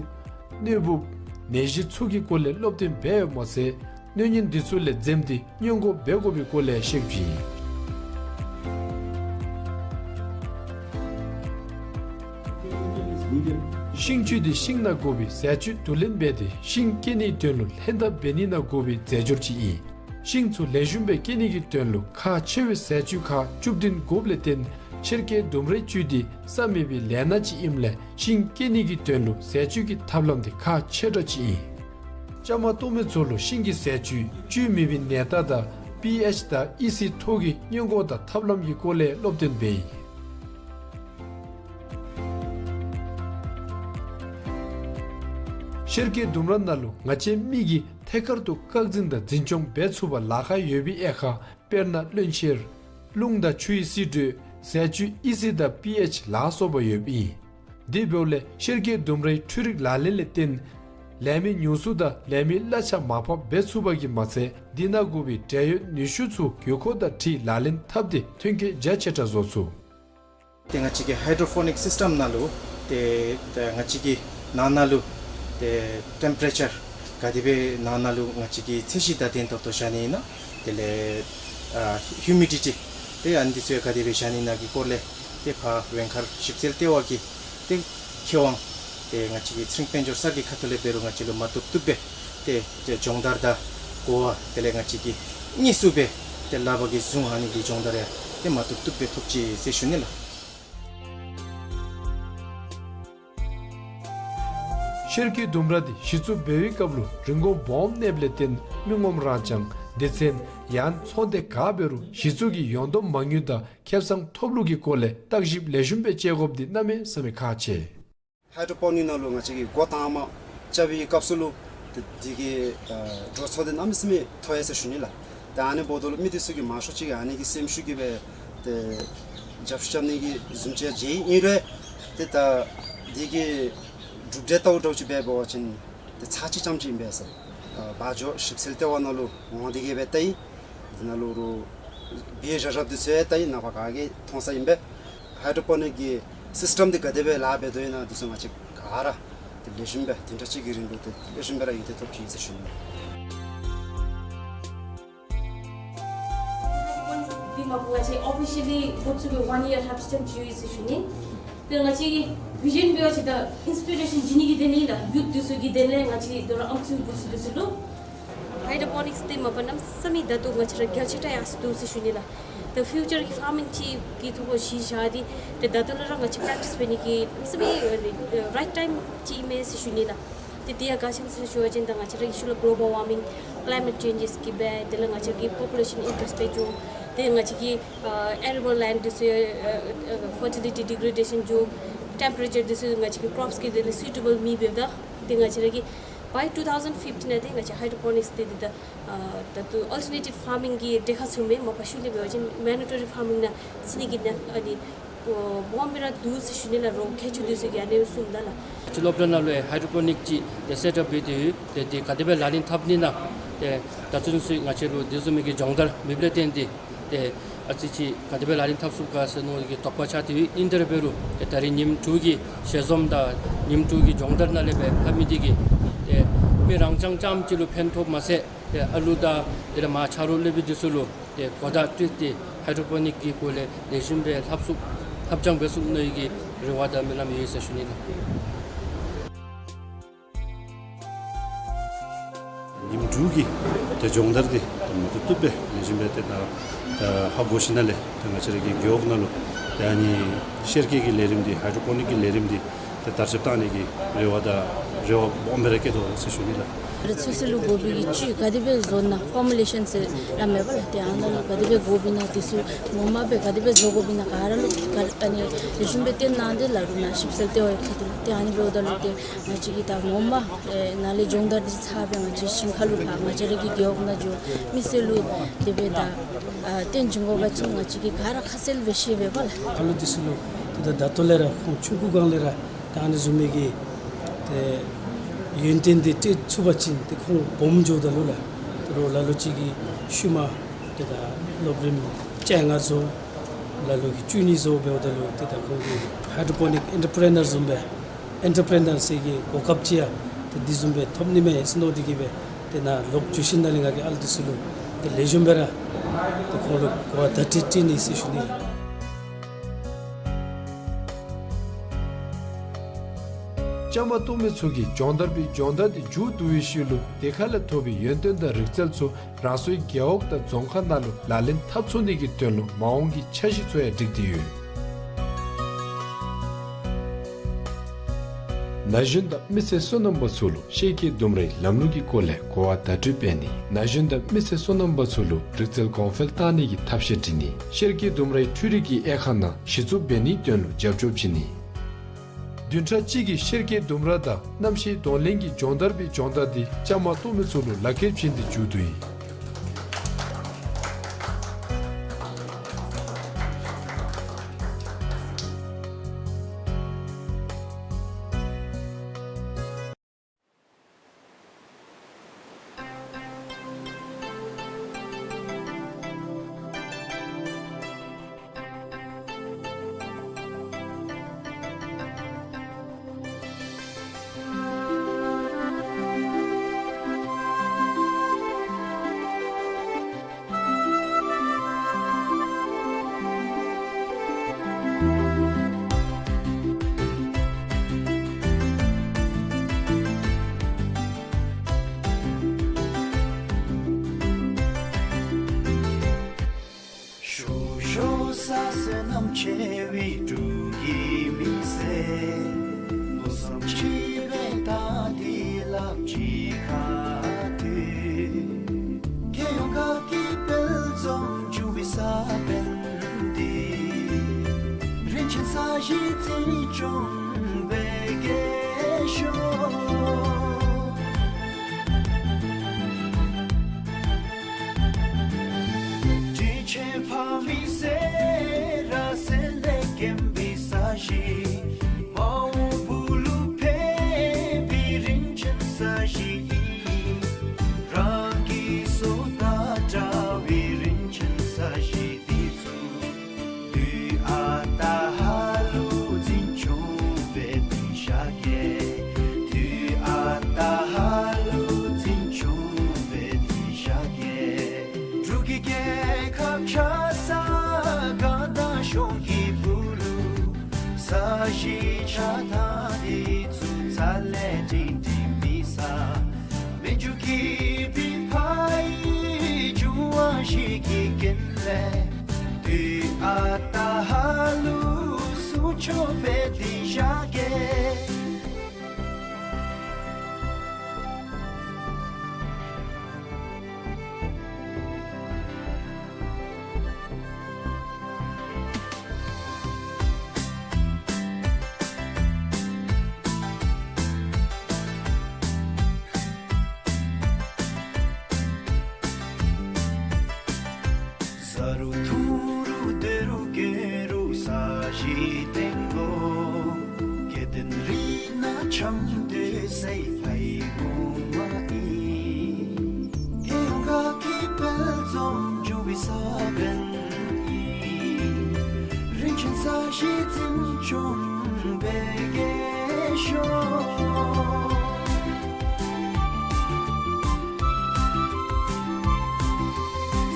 གནོད་འབུབ་ནད་གཞི་ཚུ་གི་སྐོར་ལས་སློབ་སྟོན་འབད་ཡོདཔ་མ་ཚད་གནོད་ཉེན་འདི་ཚུ་ལས་འཛེམས་ཏེ་སྔོན་འགོག་འབད་དགོ་པའི་སྐོར་ལས་བཤད་བྱིན། ཤིང་བཅུད་དེ་ཤིང་ནང་དགོ་པའི་ཟས་བཅུད་བསྡུ་ལེན་འབད་དེ་ཤིང་སྐྱེ་ནིའི་དོན་ལུ་ལྷན་ཐབས་འབད་ནི་ནང་དགོ་པའི་རྫས་སྦྱོར་ཅིག་ཨིན། ཤིང་ཚུ་ལེགས་ཤོམ་སྦེ་སྐྱེ་ནི་གི་དོན་ལུ་ཁག་ཆེ་བའི་ཟས་བཅུད་ཁག་བཅུ་བདུན་དགོཔ་ལས་བརྟེན་ཤེལ་གྱི་ལྡུམ་རའི་བཅུད་འདི་ས་མེད་པའི་ལས་སྣ་ཅིག་ཨིནམ་ལས་ཤིང་སྐྱེ་ནི་གི་དོན་ལུ་ཟས་བཅུད་ཀྱི་ཐབས་ལམ་འདི་ཁག་ཆེ་དྲགས་ཅིག་ཨིན། བཅའ་མར་གཏོགས་མི་ཚུ་ལུ་ཤིང་གི་ཟས་བཅུད་བཅུད་མེད་པའི་ནད་རྟགས་དང་པི་ཨེཆ་དང་ཨི་སི་ཐོག་གི་སྔོན་འགོག་དང་ཐབས་ལམ་གྱི་སྐོར་ལས་སློབ་སྟོན་འབད་ཡི། ཤེལ་གྱི་ལྡུམ་ར་ནང་ལུ་ང་བཅས་མི་གིས་ཐད་ཀར་དུ་བཀག་འཛིན་དང་འཛིན་སྐྱོང་འབད་ཚུགས་པར་ལཱ་ཁག་ཡོད་པའི་དབྱེ་ཁག་དཔེར་ན་རློན་གཤེར་རླུང་དང་ཆུའི་བསིལ་དྲོད་ཟས་བཅུད་ཨི་སི་དང་པི་ཨེཆ་ལ་སོགས་པ་ཡོདཔ་ཨིན། དེ་འབདཝ་ལས་ཤེལ་གྱི་ལྡུམ་རའི་འཕྲུལ་རིག་ལག་ལེན་ལས་བརྟེན་ལས་མི་ཉུང་སུ་དང་ལས་མི་གླ་ཆ་མར་ཕབ་འབད་ཚུགས་པ་གིས་མ་ཚད་དེ་ནང་དགོ་པའི་འབྲེལ་ཡོད་ནུས་ཤུགས་ཚུ་དགོས་མཁོ་དང་འཁྲིལ་ལག་ལེན་འཐབ་སྟེ་ཐོན་སྐྱེད་རྒྱ་ཆེ་དྲགས་བཟོ་ཚུགས། ཏེ་ང་བཅས་ཀྱི་ཧའི་ཌོ་པོ་ནིཀ་སིསི་ཊམ་ནང་ལུ་ཏེ་ཏེ་ང་བཅས་ཀྱི་ནང་ན་ལུ་ཏེ་ཊེམ་པེ་རེ་ཅར་ག་དེ་སྦེ་ནང་ན་ལུ་ང་བཅས་ཀྱི་ཚད་གཞི་དང་ལྡན་ཏོག་ཏོ་བཞག་ནི་ཨིན་ན། དེ་ལས་ཨ་ཧིའུ་མི་ཌི་ཊི་ཏེ་ཨ་ནི་འདི་ཚུ་ཡང་ག་དེ་སྦེ་བཞག་ནི་ཨིན་ན་གི་སྐོར་ལས་ཏེ་ཕར་ཝེང་མཁར་ཞིབ་འཚོལ་ལྟེ་བ་གིས་ཏེ་མཁས་དབང་ཏེ་ང་བཅས་ཀྱི་ཚེ་རིང་དཔལ་འབྱོར་སར་གྱི་ཁ་ཐུག་ལས་འབད་རུང་ང་བཅས་ལུ་མ་བཏུབ་བཏུབ་སྦེ་ཏེ་ཏེ་སྦྱོང་བརྡར་དང་གོ་བ་དེ་ལས་ང་བཅས་ཀྱིས་དངོས་སུ་སྦེ་ཏེ་ལག་པ་གིས་བཟུང་ཨ་ནི་གི་སྦྱོང་བརྡར་ཡང་ཏེ་མ་བཏུབ་བཏུབ་སྦེ་ཐོབ་ཅི་ཟེར་ཞུ་ནི་ལགས། ཤེལ་གྱི་ལྡུམ་ར་འདི་གཞི་བཙུགས་འབད་བའི་སྐབས་ལུ་རིན་གོང་སྦོམ་གནསཔ་ལས་བརྟེན་མི་ངོམ་རང་རྐྱང་སྡེ་ཚན་ཡང་ཚོང་སྡེ་ག་འབད་རུང་གཞི་བཙུགས་ཀྱི་ཡོང་འདོམས་མ་དངུལ་དང་ཁེ་བཟང་ཐོབ་ལུགས་ཀྱི་སྐོར་ལས་བརྟག་ཞིབ་ལེགས་ཤོམ་སྦེ་དཔྱད་དགོཔ་འདི་གནམ་མེད་ས་མེད་ཁག་ཆེ། ཧའི་ཌོ་པོ་ནིཀ་ནང་ལུ་ང་བཅས་ཀྱིས་འགོ་དང་པ་རྐྱབ་པའི་སྐབས་སུ་ལུ་ཏེ་དེ་གི་ཨ་འགྲོ་སོང་འདི་གནམ་མེད་ས་མེད་མཐོ་ཡི་ཟེར་ཞུ་ནི་ལགས། ཏེ་ཨ་ནི་འབདཝ་ད་ལུ་མི་འདི་ཚུ་གིས་མང་ཤོས་ཅིག་གིས་ཨ་ནི་གི་སེམས་ཤུགས་ཀྱིས་སྦེ་ཏེ་རྒྱབ་སྐྱོར་རྐྱབ་ནི་གི་བཟུམ་ཅིག་ཡང་མཇལ་ཡི། ཨིན་རུང་ཏེ་ད་དེ་གི་གྲུབ་འབྲས་ལྟཝ་འདྲཝ་ཅིག་འབད་བ་ཅིན་ཏེ་ཚར་གཅིག་ཙམ་ཅིག་ཨིན་པས་ཟེར། ཨ་བ་འཇོ་ཞིབ་འཚོལ་ལྟེ་བ་ནང་ལུ་འོང་སྟེ་གི་སྦེ་བལྟ་ཡི། དེ་ནང་ལུ་རུང་བེ་ར་རབ་འདི་ཚུ་ཡང་བལྟ་ཡི། ནངས་པ་ག་གིས་མཐོང་ས་ཨིན་པས། ཧའི་ཌོ་པོ་ནིཀ་གི་སིསི་ཊམ་འདི་ག་དེ་སྦེ་ལཱ་འབད་དོ་ཨིན་ན་འདི་ཚུ་ང་བཅས་ག་ར་ཏེ་ལེགས་ཤོམ་སྦེ་བདུན་ཕྲག་གཅིག་གི་རིང་ལུ་ཏེ་ལེགས་ཤོམ་སྦེ་ར་ཡིད་ཆེས་ཐོབ་ཅི་ཟེར་ཞུ་ནི། འདི་མ་པ་ང་བཅས་ཨོ་ཕི་ཤལ་ལི་འགོ་བཙུགས་སྦེ་ཝན་ཡར་ལྷགཔ་ཅིག་ཙམ་ཅིག་ཡོད་ཟེར་ཞུ་ནི། ཏེ་ང་བཅས་ཀྱི་བི་ཞཱན་འབད་བ་ཅིན་ད་ཨིནསི་པི་རེ་ཤཱན་བྱིན་ནི་གི་དོན་ལས་ལགས། ཡུཐ་འདི་ཚུ་གི་དོན་ལས་ང་བཅས་དོ་རུང་ཨམ་སྲུའི་འགོ་ཚུགས་འདི་ཚུ་ལུ་ཧའི་ཌོ་པོ་ནིཀསི་འདི་མ་པ་གནམ་མེད་ས་མེད་ད་ལྟོ་ང་བཅས་ར་རྒྱ་ཆེ་དྲགས་ཡར་སོང་འདུག་ཟེར་ཞུ་ནི་ལགས། ད་ཕིའུ་ཅར་གྱི་ཕར་མིང་ཅིག་གི་ཐོག་ཁར་གཞི་བཞག་སྟེ་ཏེ་ད་ལྟོ་ལས་ར་ང་བཅས་པེ་རེག་ཊིསི་འབད་ནི་གི་གནམ་མེད་ས་མེད་རའིཊ་ཊའིམ་ཅིག་ཨིན་མས་ཟེར་ཞུ་ནི་ལགས། ཏེ་དེ་ཡང་ག་ཅི་སྨོ་ཟེར་ཞུ་བ་ཅིན་ད་ང་བཅས་ར་གི་ཤུལ་ལུ་གི་ལོ་བཱལ་ཝར་མིང་ཀི་ལའི་མེཊ་ཅེན་ཇེསི་གིས་འབད་དེ་ལས་ང་བཅས་ར་གི་པོ་པུ་ལེ་ཤཱན་ཨིན་ཀྲིསི་འབད་འགྱོ། ཏེ་ང་བཅས་ཀྱི་ཨ་ཨེ་རེ་བཱལ་ལེནཌ་འདི་ཚུ་ཨ་ཨ་ཕར་ཊི་ལི་ཊི་ཌི་གྲེ་ཌེ་ཤཱན་འགྱོ། ཊེམ་པེ་རེ་ཅར་འདི་ཚུ་ང་བཅས་ཀྱི་ཀྲོཔསི་གི་དོན་ལས་སུའི་ཊེ་བཱལ་མེད་འབདཝ་ད་ཏེ་ང་བཅས་ར་གིས་བའི་ཊུ་ཐའུ་ཟེན་ཕིཕ་ཊིན་ནང་ཏེ་ང་བཅས་ཧའི་ཌོ་པོ་ནིཀསི་འདི་ཏེ་ད་ཨ་ད་ལྟོ་ཨོལ་ཊར་ནེ་ཊིབ་ཕར་མིང་གི་གྲལ་ཁར་སོང་མི་མ་པ་ཤུལ་ལས་འབད་བ་ཅིན་མེན་ཌེ་ཊོ་རི་ཕར་མིང་ནང་ཟེར་ནི་གི་ནང་ཨ་ནི་སྦོམ་སྦེ་ར་འདུག་ཟེར་ཞུ་ནི་ལགས། རོགས་མཁས་མཆོག་འདི་ཚུ་གིས་ཨ་ནི་གསུངམ་ད་ལགས། ང་བཅས་སློབ་གྲྭ་ནང་ལུ་ཧའི་ཌོ་པོ་ནིཀ་ཅིག་ཏེ་སེཊ་ཨཔ་འབད་དེ་ཡོད། ཏེ་འདི་ག་དེ་སྦེ་ལག་ལེན་འཐབ་ནི་ཨིན་ན་ཏེ་ད་ལྟོ་ཚུན་ཚོད་ང་བཅས་ལུ་དེ་བཟུམ་མའི་གི་སྦྱོང་བརྡར་མེདཔ་ལས་བརྟེན་ཏེ་ཏེ་ཨ་ཙི་ཅིག་ག་དེ་སྦེ་ལག་ལེན་འཐབ་ཚུགས་ག་ཟེར་མནོ་བའི་གི་དོགས་པ་ཆགས་ཏེ་ཡོད། ཨིན་དེ་ར་འབད་རུང་ཏེ་ད་རིས་ཉིནམ་དྲུག་གི་ཞལ་འཛོམས་དང་ཉིནམ་དྲུག་གི་སྦྱོང་བརྡར་ནང་ལས་སྦེ་ལྷབ་མི་འདི་གིས་ཏེ་མི་རང་རྐྱང་རྐྱངམ་ཅིག་ལུ་ཕན་ཐོགསཔ་མ་ཚད་ཏེ་ཨ་ལུ་དང་དེ་ལས་མར་ཆ་རོགས་སློབ་དཔོན་འདི་ཚུ་ལུ་ཏེ་གོ་བརྡ་སྤྲོད་དེ་ཧའི་ཌོ་པོ་ནིཀ་གི་སྐོར་ལས་ལེགས་ཤོམ་སྦེ་ལྷབ་ཚུགས་ལྷབ་སྦྱང་འབད་ཚུགས་མནོ་བའི་གི་རེ་བ་དང་སྨོན་ལམ་ཡོད་ཟེར་ཞུ་ནི་ལགས། ཉིནམ་དྲུག་གི་ཏེ་སྦྱོང་བརྡར་འདི་ཏེ་མ་བཏུབ་བཏུབ་སྦེ་ལེགས་ཤོམ་སྦེ་ཏེ་ད་ད་ཧ་གོ་ཞིནམ་ལས་ཏེ་ང་བཅས་ར་གི་རྒེད་འོག་ནང་ལུ་ ཨ་ནི་ཤེར་སྐྱེས་ཀྱི་ལས་རིམ་འདི་ཧའི་ཌྲོ་པོ་ནིཀ་གི་ལས་རིམ་འདི་ཏེ་དར་ཁྱབ་བཏང་ནི་གི་རེ་བ་དང་རེ་བ་སྦོམ་སྦེ་ར་བསྐྱེད་དོ་ཟེར་ཞུ་ནི་ལགས། ད་རེས་ཚོད་བསྲེ་ལུ་དགོ་པའི་གི་བཅུད་ག་དེ་སྦེ་བཟོ་ན་ཕོར་མུ་ལེ་ཤཱན་ཟེར་ར་མེད་པ་ལགས། ཏེ་ཨ་ནཱ་ལུ་ག་དེ་སྦེ་དགོ་པའི་ན་དེ་ཚུ་ངོ་མ་སྦེ་ག་དེ་སྦེ་བཟོ་དགོ་པའི་ན་ག་ར་ལུ་ག་ཨ་ནི་ལེགས་ཤོམ་སྦེ་སྟོན་གནང་སྟེ་ལགས་རུང་ན་ཞིབ་གསལ་ཏེ་འོང་ཡི་ཁ་ཐུག་ལགས། ཏེ་ཨ་ནི་འབདཝ་ད་ལུ་ཏེ་ང་བཅས་ཀྱིས་ད་ངོ་མ་ཨེ་ནཱ་ལས་སྦྱོང་བརྡར་འདི་ཚར་སྦེ་ང་བཅས་ཞིང་ཁ་ལུ་ཕར་ང་བཅས་ར་གི་རྒེད་འོག་ནང་འགྱོ་མི་སེར་ལུ་དེ་སྦེ་ད་ཨ་སྟོན་བྱིན་དགོ་པ་ཅིན་ང་བཅས་ཀྱིས་ག་ར་ཁ་གསལ་སྦེ་ཤེས་པས་པ་ལགས། ད་ལུ་དེ་ཚུ་ལུ་ཏེ་ད་ད་ལྟོ་ལས་ར་ཁོང་ཆུང་ཀུ་སྒང་ལས་ར་ད་ཨ་ནི་བཟུམ་མའི་གི་ཏེ་ཡོན་ཏན་འདི་སྤྲོད་ཚུགས་པ་ཅིན་ཏེ་ཁོང་སྦོམ་འགྱོཝ་ད་ལུ་ལགས། ད་རུང་ལ་ལུ་ཅིག་གིས་ཤུལ་མ་ཏེ་ད་སློབ་རིམ་བཅོ་ལྔ་བཟོ། ལ་ལུ་གིས་བཅུ་གཉིས་བཟོ་འབདཝ་ད་ལུ་ཏེ་ད་ཁོང་གིས་ཧའི་ཌྲོ་པོ་ནིཀ་ཨེན་ཊར་པི་རི་ནར་བཟུམ་སྦེ་ཨེན་ཊར་པི་རི་ནར་ཟེར་གྱི་གོ་སྐབས་ཅིག་ཡང་ཏེ་འདི་བཟུམ་སྦེ་ཐོབ་ནི་མས་ཟེར་མནོ་སྟེ་གིས་སྦེ་ཏེ་ནཱ་ལོག་འགྱོ་ཞིནམ་ལས་ང་གིས་ཨ་ལུ་འདི་ཚུ་ལུ་ཏེ་ལེགས་ཤོམ་སྦེ་ར་ཏེ་ཁོང་ལུ་གོ་བ་བརྡ་སྤྲོད་སྤྲོད་ནི་ཟེར་ཞུ་ནི་ལགས། བཅའ་མར་གཏོགས་མི་ཚུ་གིས་སྦྱོང་བརྡར་པའི་སྦྱོང་བརྡར་འདི་མཇུག་བསྡུ་བའི་ཤུལ་ལུ་དེ་ཁ་ལས་ཐོབ་པའི་ཡོན་ཏན་དང་རིག་རྩལ་ཚུ་རང་སོའི་རྒེད་འོག་དང་རྫོང་ཁག་ནང་ལུ་ལག་ལེན་འཐབ་ཚུགས་ནི་གི་དོན་ལུ་མ་འོངས་ཀྱི་འཆར་གཞི་ཚུ་ཡང་སྒྲིག་སྟེ་ཡོད། ན་གཞོན་དང་མི་སེར་སོ་ནམ་པ་ཚུ་ལུ་ཤེར་སྐྱེས་ལྡུམ་རའི་ལམ་ལུགས་ཀྱི་སྐོར་ལས་གོ་བ་བརྡ་སྤྲོད་འབད་ནི། ན་གཞོན་དང་མི་སེར་སོ་ནམ་པ་ཚུ་ལུ་རིག་རྩལ་གོང་འཕེལ་གཏང་ནི་གི་ཐབས་ཤེས་སྒྲིག་ནི། ཤེར་སྐྱེས་ལྡུམ་རའི་འཕྲུལ་རིག་གི་དབྱེ་ཁག་ནང་གཞི་བཙུགས་འབད་ནིའི་དོན་ལུ་རྒྱབ་སྐྱོར་བྱིན་ནི། བདུན་ཕྲག་གཅིག་གི་ཤེར་སྐྱེས་ལྡུམ་ར་དང་གནམ་གཤིས་གདོང་ལེན་གྱི་སྦྱོང་བརྡར་པའི་སྦྱོང་བརྡར་འདི་བཅའ་མར་གཏོགས་མི་ཚུ་ལུ་ལག་ཁྱེར་བྱིན་ཏེ་མཇུག་བསྡུ་ཡི། ཤོག་ཤོག་ས་སོ་ནམ་ཆེ་བའི་འབྲུག་གི་མི་སེར། ལོ་གསུམ་ཅིག་སྦེ་ད་འདི་ལགཔ་ཅིག་ཁར་སྡོད། རྒྱལ་ཡོངས་དགའ་སྐྱིད་དཔལ་འཛོམས་འབྱུང་བའི་ས་བོན་འདི། རིན་ཆེན་ས་གཞི་འཛིན་སྐྱོང་འབད་གེ་ཤོག། དྲིན་ཆེན་ཕ་མའི་སེར་བ་སེམས་ལས་སྐྱེན་པའི་ས་གཞི། མ་འོངས་བུ་ལུ་ཕན་པའི་རིན་ཆེན་ས་གཞི་ཨིན། རང་གི་སོ་ད་བཀྲ་བའི་རིན་ཆེན་ས་གཞི་འདི་ཚུ། དུས་ཨ་རྟག་ཧ་ལུགས་འཛིན་སྐྱོང་འབད་དེ་བཞག་གེ། དུས་ཨ་རྟག་ཧ་ལུགས་འཛིན་སྐྱོང་འབད་དེ་བཞག་གེ། འབྲུག་གི་རྒྱལ་ཁབ་ཆགས་ས་གང་དང་གཞུང་གི་བུ་ལུ། ས་གཞི་ཆགས་ཐངས་འདི་ཚུ་རྩ་ལས་སྒྲིང་སྒྲིང་མེད་ས། མི་རྒྱུ་གི་པི་ཕ་ཡི་འབྱུང་བ་བཞི་གི་རྐྱེན་ལས། དུས་ཨ་རྟག་ཧ་ལུགས་སྲུང་སྐྱོབ་འབད་དེ་བཞག་གེ། བཟའ་རུང་འཐུང་རུང་སྡོད་རུང་སྐྱོན་རུང་ས་གཞི་སྟེང་ལུ། སྐྱེ་ལྡན་རིགས་སྣ་འཆམ་སྡོད་སའི་ཕ་ཡི་འོ་མ་ཨིན། རྒྱལ་ཡོངས་དགའ་སྐྱིད་དཔལ་འཛོམས་འབྱུང་བའི་ས་བོན་ཨིན། རིན་ཆེན་ས་གཞི་འཛིན་སྐྱོང་འབད་གེ་ཤོག།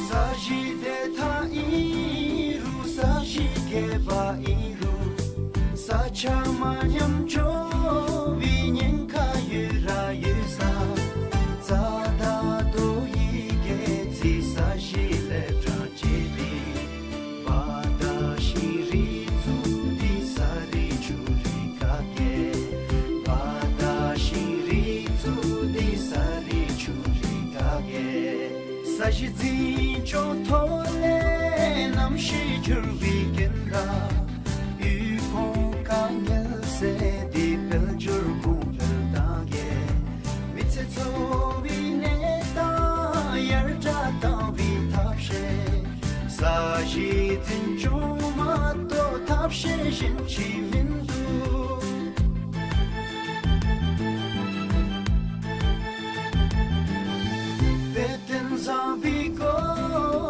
ས་གཞི་བདེ་ཐང་ཨིན་རུང་ས་གཞི་རྒས་པ་ཨིན་རུང་། ས་ཆ་མ་ཉམས་འགྱོ་བའི་ཉེན་ཁ་ཡོད་ར་ཡོད་ས། རྩ་དང་རྡོ་ཡི་སྒལ་ཚིགས་ས་གཞི་ལས་གྲངས་བཅད་པའི། བ་དང་ཤིང་རིགས་ ས་གཞི་འཛིན་སྐྱོང་ཐོག་ལས་གནམ་གཤིས་འགྱུར་བའི་རྐྱེན་དང་། དབུལ་ཕོངས་དཀའ་ངལ་སེལ་ཏེ་དཔལ་འབྱོར་གོང་འཕེལ་བཏང་གེ། མི་ཚེ་འཚོ་བའི་གནས་སྟངས་ཡར་དྲག་བཏང་བའི་ཐབས་ཤེས། ས་གཞི་འཛིན་སྐྱོང་མ་གཏོགས་ཐབས་ཤེས་གཞན་ཅི་མིན་འདུག། དཔེ་སྟོན་བཟང་པོའི་སྒོ་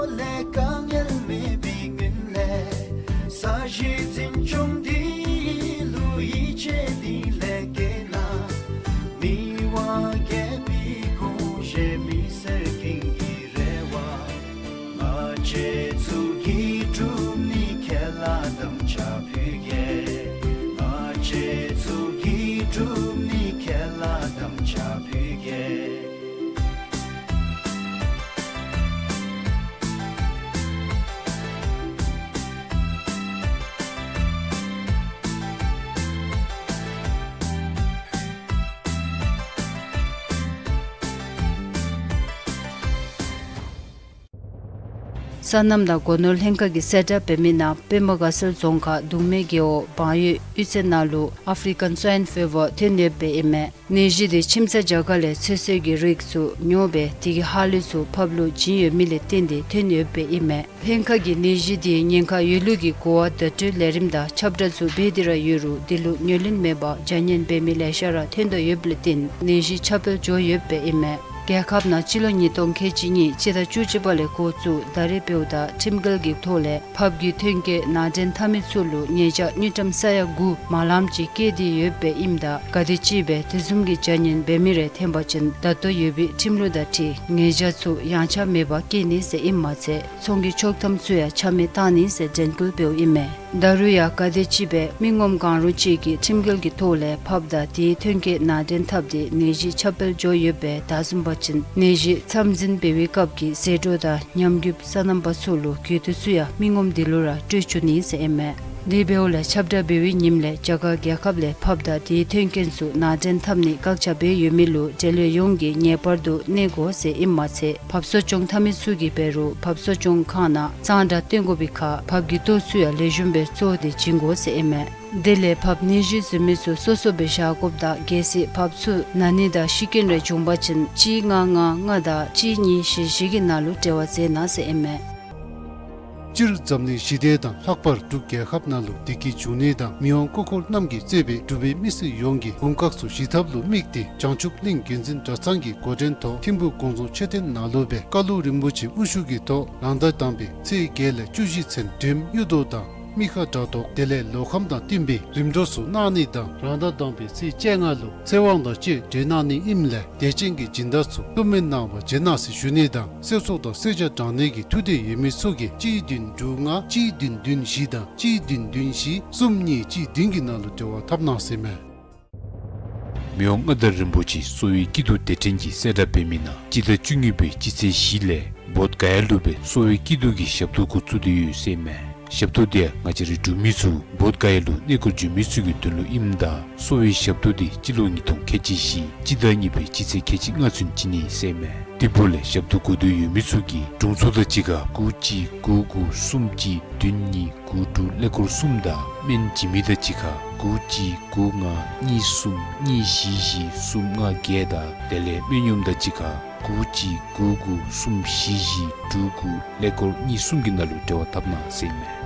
ལས་དཀའ་ངལ་མེད་པའི་སྔོན་ལས། ས་གཞི་འཛིན་སྐྱོང་འདི་ལུ་ཡིད་ཆེས་གཏིང་ལས་བསྐྱེད་ན། མི་དབང་རྒྱལ་པོའི་དགོངས་བཞེད་མི་སེར་ཀུན་གྱི་རེ་བ། ང་བཅས་ཚུ་གིས་སྒྲུབ་ནི་ཁས་བླངས་དམ་བཅའ་ཕུལ་གེ། ང་བཅས་ཚུ་གིས་སྒྲུབ་ནི་ཁས་བླངས་དམ་བཅའ་ཕུལ་གེ། སོ་ནམ་དང་སྒོ་ནོར་ལྷན་ཁག་གིས་གསལ་བསྒྲགས་འབད་མི་ནང་པདྨ་དགའ་ཚལ་རྫོང་ཁག་གདུང་སྨད་རྒེད་འོག་བང་ཡོས་གཡུས་ཚན་ནང་ལུ་ཨཕ་རི་ཀཱན་སྭའིན་ཕི་བར་ཐོན་ཡོདཔ་ཨིན་མས། ནད་གཞི་འདི་ཁྱིམ་ཚང་རྒྱ་གར་ལས་ཚོད་བསྲེ་གི་རིགས་ཚུ་ཉོ་སྦེ་དེ་གི་ཧ་ལུགས་ཚུ་ཕབ་ལུ་བྱིན་ཡོད་མི་ལས་བརྟེན་ཏེ་ཐོན་ཡོདཔ་ཨིན་མས། ལྷན་ཁག་གིས་ནད་གཞི་འདི་ཉེན་ཁ་ཡོད་ལུགས་ཀྱི་གོ་བ་བརྡ་སྤྲོད་ལས་རིམ་དང་ཁྱབ་བསྒྲགས་ཚུ་འབད་དེ་ར་ཡོད་རུང་དེ་ལུ་ཉན་ལེན་མེད་པར་བྱ་ཉན་འབད་མི་ལེ་ཤ་ར་ཐོན་དོ་ཡོདཔ་ལས་བརྟེན་ནད་གཞི་ཁྱབ་སྤེལ་འགྱོ་ཡོདཔ་ཨིན་མས། རྒྱལ་ཁབ་ནང་སྤྱི་ལོ་ཉིས་སྟོང་ཁལ་གཅིག་གཉིས་སྤྱི་ཟླ་བཅུ་གཅིག་པ་ལས་འགོ་བཙུགས་ད་རེས་འབདཝ་ད་ཁྲིམས་འགལ་གྱི་ཐོག་ལས་ཕགཔ་གི་ཐོན་སྐྱེད་ནང་འདྲེན་འཐབ་མི་ཚུ་ལུ་ཉེས་བྱ་དངུལ་ཀྲམ་ས་ཡ་དགུ་མ་ལངམ་ཅིག་བཀལ་ཏེ་ཡོདཔ་ཨིནམ་ད་ག་དེ་ཅིག་སྦེ་དེ་བཟུམ་གྱི་བྱ་ཉན་འབད་མི་རེ་ཐོན་པ་ཅིན་ད་ལྟོ་ཡོད་པའི་ཁྲིམས་ལུགས་དང་འཁྲིལ་ཉེས་བྱ་ཚུ་ཡངས་ཆག་མེད་པར་བཀལ་ནི་ཟེར་ཨིནམ་མ་ཚད་ཚོང་གི་ཆོག་ཐམ་ཚུ་ཡང་ཆ་མེད་བཏང་ནི་ཟེར་དྲན་སྐུལ་འབདཝ་ཨིན་མས། ད་རུང་ཡང་ག་དེ་ཅིག་སྦེ་མི་ངོམ་གང་རུང་ཅིག་གིས་ཁྲིམས་འགལ་གྱི་ཐོག་ལས་ཕགཔ་དང་དེའི་ཐོན་སྐྱེད་ནང་འདྲེན་འཐབ་སྟེ་ནད་གཞི་ཁྱབ་སྤེལ་འགྱོ་ཡོདཔ་སྦེ་བདའ་བཟུང་པ་ཅིན་ནད་གཞི་མཚམས་འཛིན་འབད་བའི་སྐབས་ཀྱི་ཟད་འགྲོ་དང་ཉམས་རྒུདཔ་སོ་ནམ་པ་ཚུ་ལུ་གྱོད་དོན་ཚུ་ཡང་མི་ངོམ་དེ་ལུ་ར་སྤྲོད་བཅུག་ནི་ཟེར་ཨིན་མས། དེ་འབདཝ་ལས་ཁྱབ་བསྒྲགས་འབད་བའི་ཉིནམ་ལས་རྒྱ་གར་རྒྱལ་ཁབ་ལས་ཕགཔ་དང་དེའི་ཐོན་སྐྱེད་ཚུ་ནང་འདྲེན་འཐབ་ནི་བཀག་ཆ་འབད་ཡོད་མི་ལུ་འབྲེལ་ཡོད་ཡོངས་ཀྱིས་ངེས་པར་དུ་གནས་དགོ་ཟེར་ཨིནམ་མ་ཚད་ཕགཔ་གསོ་སྐྱོང་འཐབ་མི་ཚུ་གིས་འབད་རུང་ཕགཔ་གསོ་སྐྱོང་ཁང་ནང་གཙང་སྦྲ་བཏོན་དགོ་པའི་ཁར་ཕགཔ་གི་ལྟོ་ཚུ་ཡང་ལེགས་ཤོམ་སྦེ་བཙོ་སྟེ་བྱིན་དགོ་ཟེར་ཨིན་མས། དེ་ལས་ཕགཔ་ནད་གཞི་བཟོ་མི་ཚུ་སོ་སོ་སྦེ་བཞག་དགོཔ་དང་གལ་སྲིད་ཕགཔ་ཚུ་ན་ནི་དང་ཤི་རྐྱེན་རེ་བྱུང་པ་ཅིན་གཅིག་ལྔ་ལྔ་ལྔ་དང་གཅིག་གཉིས་བཞི་བཞི་གི་ནང་ལུ་འབྲེལ་བ་མཛད་གནང་ཟེར་ཨིན་མས། སྤྱིར་འཛམ་གླིང་ཞི་བདེ་དང་ལྷག་པར་འབྲུག་རྒྱལ་ཁབ་ནང་ལུ་བདེ་སྐྱིད་འབྱུང་གནས་དང་མི་དབང་སྐུ་འཁོར་རྣམས་ཀྱིས་གཙོས་པའི་འབྲུག་པའི་མི་སེར་ཡོངས་ཀྱི་དགུང་ཁག་ཚུ་ཞི་ཐབས་ལུ་དམིགས་ཏེ་བྱང་ཆུབ་གླིང་དགེ་འཛིན་གྲྭ་ཚང་གི་འགོ་འདྲེན་ཐོག་ཐིམ་ཕུག་དགོངས་རྫོང་མཆོད་རྟེན་ནང་ལུ་སྦེ་བཀའ་བློན་རིན་པོ་ཆེ་དབུ་བཞུགས་ཀྱི་ཐོག་རང་ཟླ་དང་པའི་ཚེས་བརྒྱད་ལས་བཅུ་བཞི་ཚུན་སྒྲོལམ་དབྱུག་ཏོ་དང་མི་ཁ་དགྲ་བཟློག་དེ་ལས་ལོ་ཁམས་དང་བསྟུན་པའི་རིམ་གྲོ་ཚུ་གནང་ནི་དང་རང་ཟླ་དང་པའི་ཚེས་བཅོ་ལྔ་ལུ་ཚེ་དབང་དང་བཅས་གྲོལ་གནང་ནི་ཨིནམ་ལས་དད་ཅན་གྱི་སྦྱིན་བདག་ཚུ་བསྟུད་མར་གནང་བར་བྱོན་གནང་ཟེར་ཞུ་ནི་དང་གསེར་སོགས་དང་གསེར་ཆ་དྲང་གནས་ཀྱི་ཐུགས་འདོད་ཡོད་མི་ཚུ་གིས་གཅིག་བདུན་དྲུག་ལྔ་གཅིག་བདུན་བདུན་བཞི་དང་གཅིག་བདུན་བདུན་བཞི་གསུམ་གཉིས་གཅིག་བདུན་གྱི་ནང་ལུ་འབྲེལ་བ་འཐབ་གནང་ཟེར་མས། མི་དབང་མངའ་བདག་རིན་པོ་ཆེ་གསོ་བའི་སྐྱིད་སྡུག་དེ་དྲན་གྱི་གསལ་བསྒྲགས་འབད་མི་ནང་སྤྱི་ཟླ་བཅུ་གཉིས་པའི་སྤྱི་ཚེས་བཞི་ལས་བོདྷ་ག་ཡ་ལུ་སྦེ་གསོ་བའི་སྐྱིད་སྡུག་གི་ཞབས་ཏོག་འགོ་བཙུགས་ཏེ་ཡོད་ཟེར་མས། ཞབས་ཏོག་འདི་ཡང་ང་བཅས་རའི་འབྲུག་མི་ཚུ་བོདྷ་ག་ཡ་ལུ་གནས་སྐོར་འབྱོན་མི་ཚུ་གི་དོན་ལུ་ཨིནམ་ད་གསོ་བའི་ཞབས་ཏོག་འདི་སྤྱི་ལོ་ཉིས་སྟོང་ཁལ་གཅིག་བཞི་སྤྱི་ཟླ་གཉིས་པའི་སྤྱི་ཚེས་ཁལ་གཅིག་ལྔ་ཚུན་བྱིན་ནི་ཟེར་མས། དེ་འབདཝ་ལས་ཞབས་ཏོག་དགོས་འདོད་ཡོད་མི་ཚུ་གིས་དྲུང་འཚོ་དང་གཅིག་ཁར་དགུ་གཅིག་དགུ་དགུ་གསུམ་གཅིག་བདུན་གཉིས་དགུ་དྲུག་ཀླད་ཀོར་གསུམ་དང་སྨན་བྱིན་མི་དང་གཅིག་ཁར་དགུ་གཅིག་དགུ་ལྔ་གཉིས་གསུམ་གཉིས་བཞི་བཞི་གསུམ་ལྔ་བརྒྱད་དང་དེ་ལས་སྨན་གཡོགམ་དང་གཅིག་ཁར་དགུ་གཅིག་དགུ་དགུ་གསུམ་བཞི་བཞི་དྲུག་དགུ་ཀླད་ཀོར་གཉིས་གསུམ་གྱི་ནང་ལུ་འབྲེལ་བ་འཐབ་གནང་ཟེར་མས།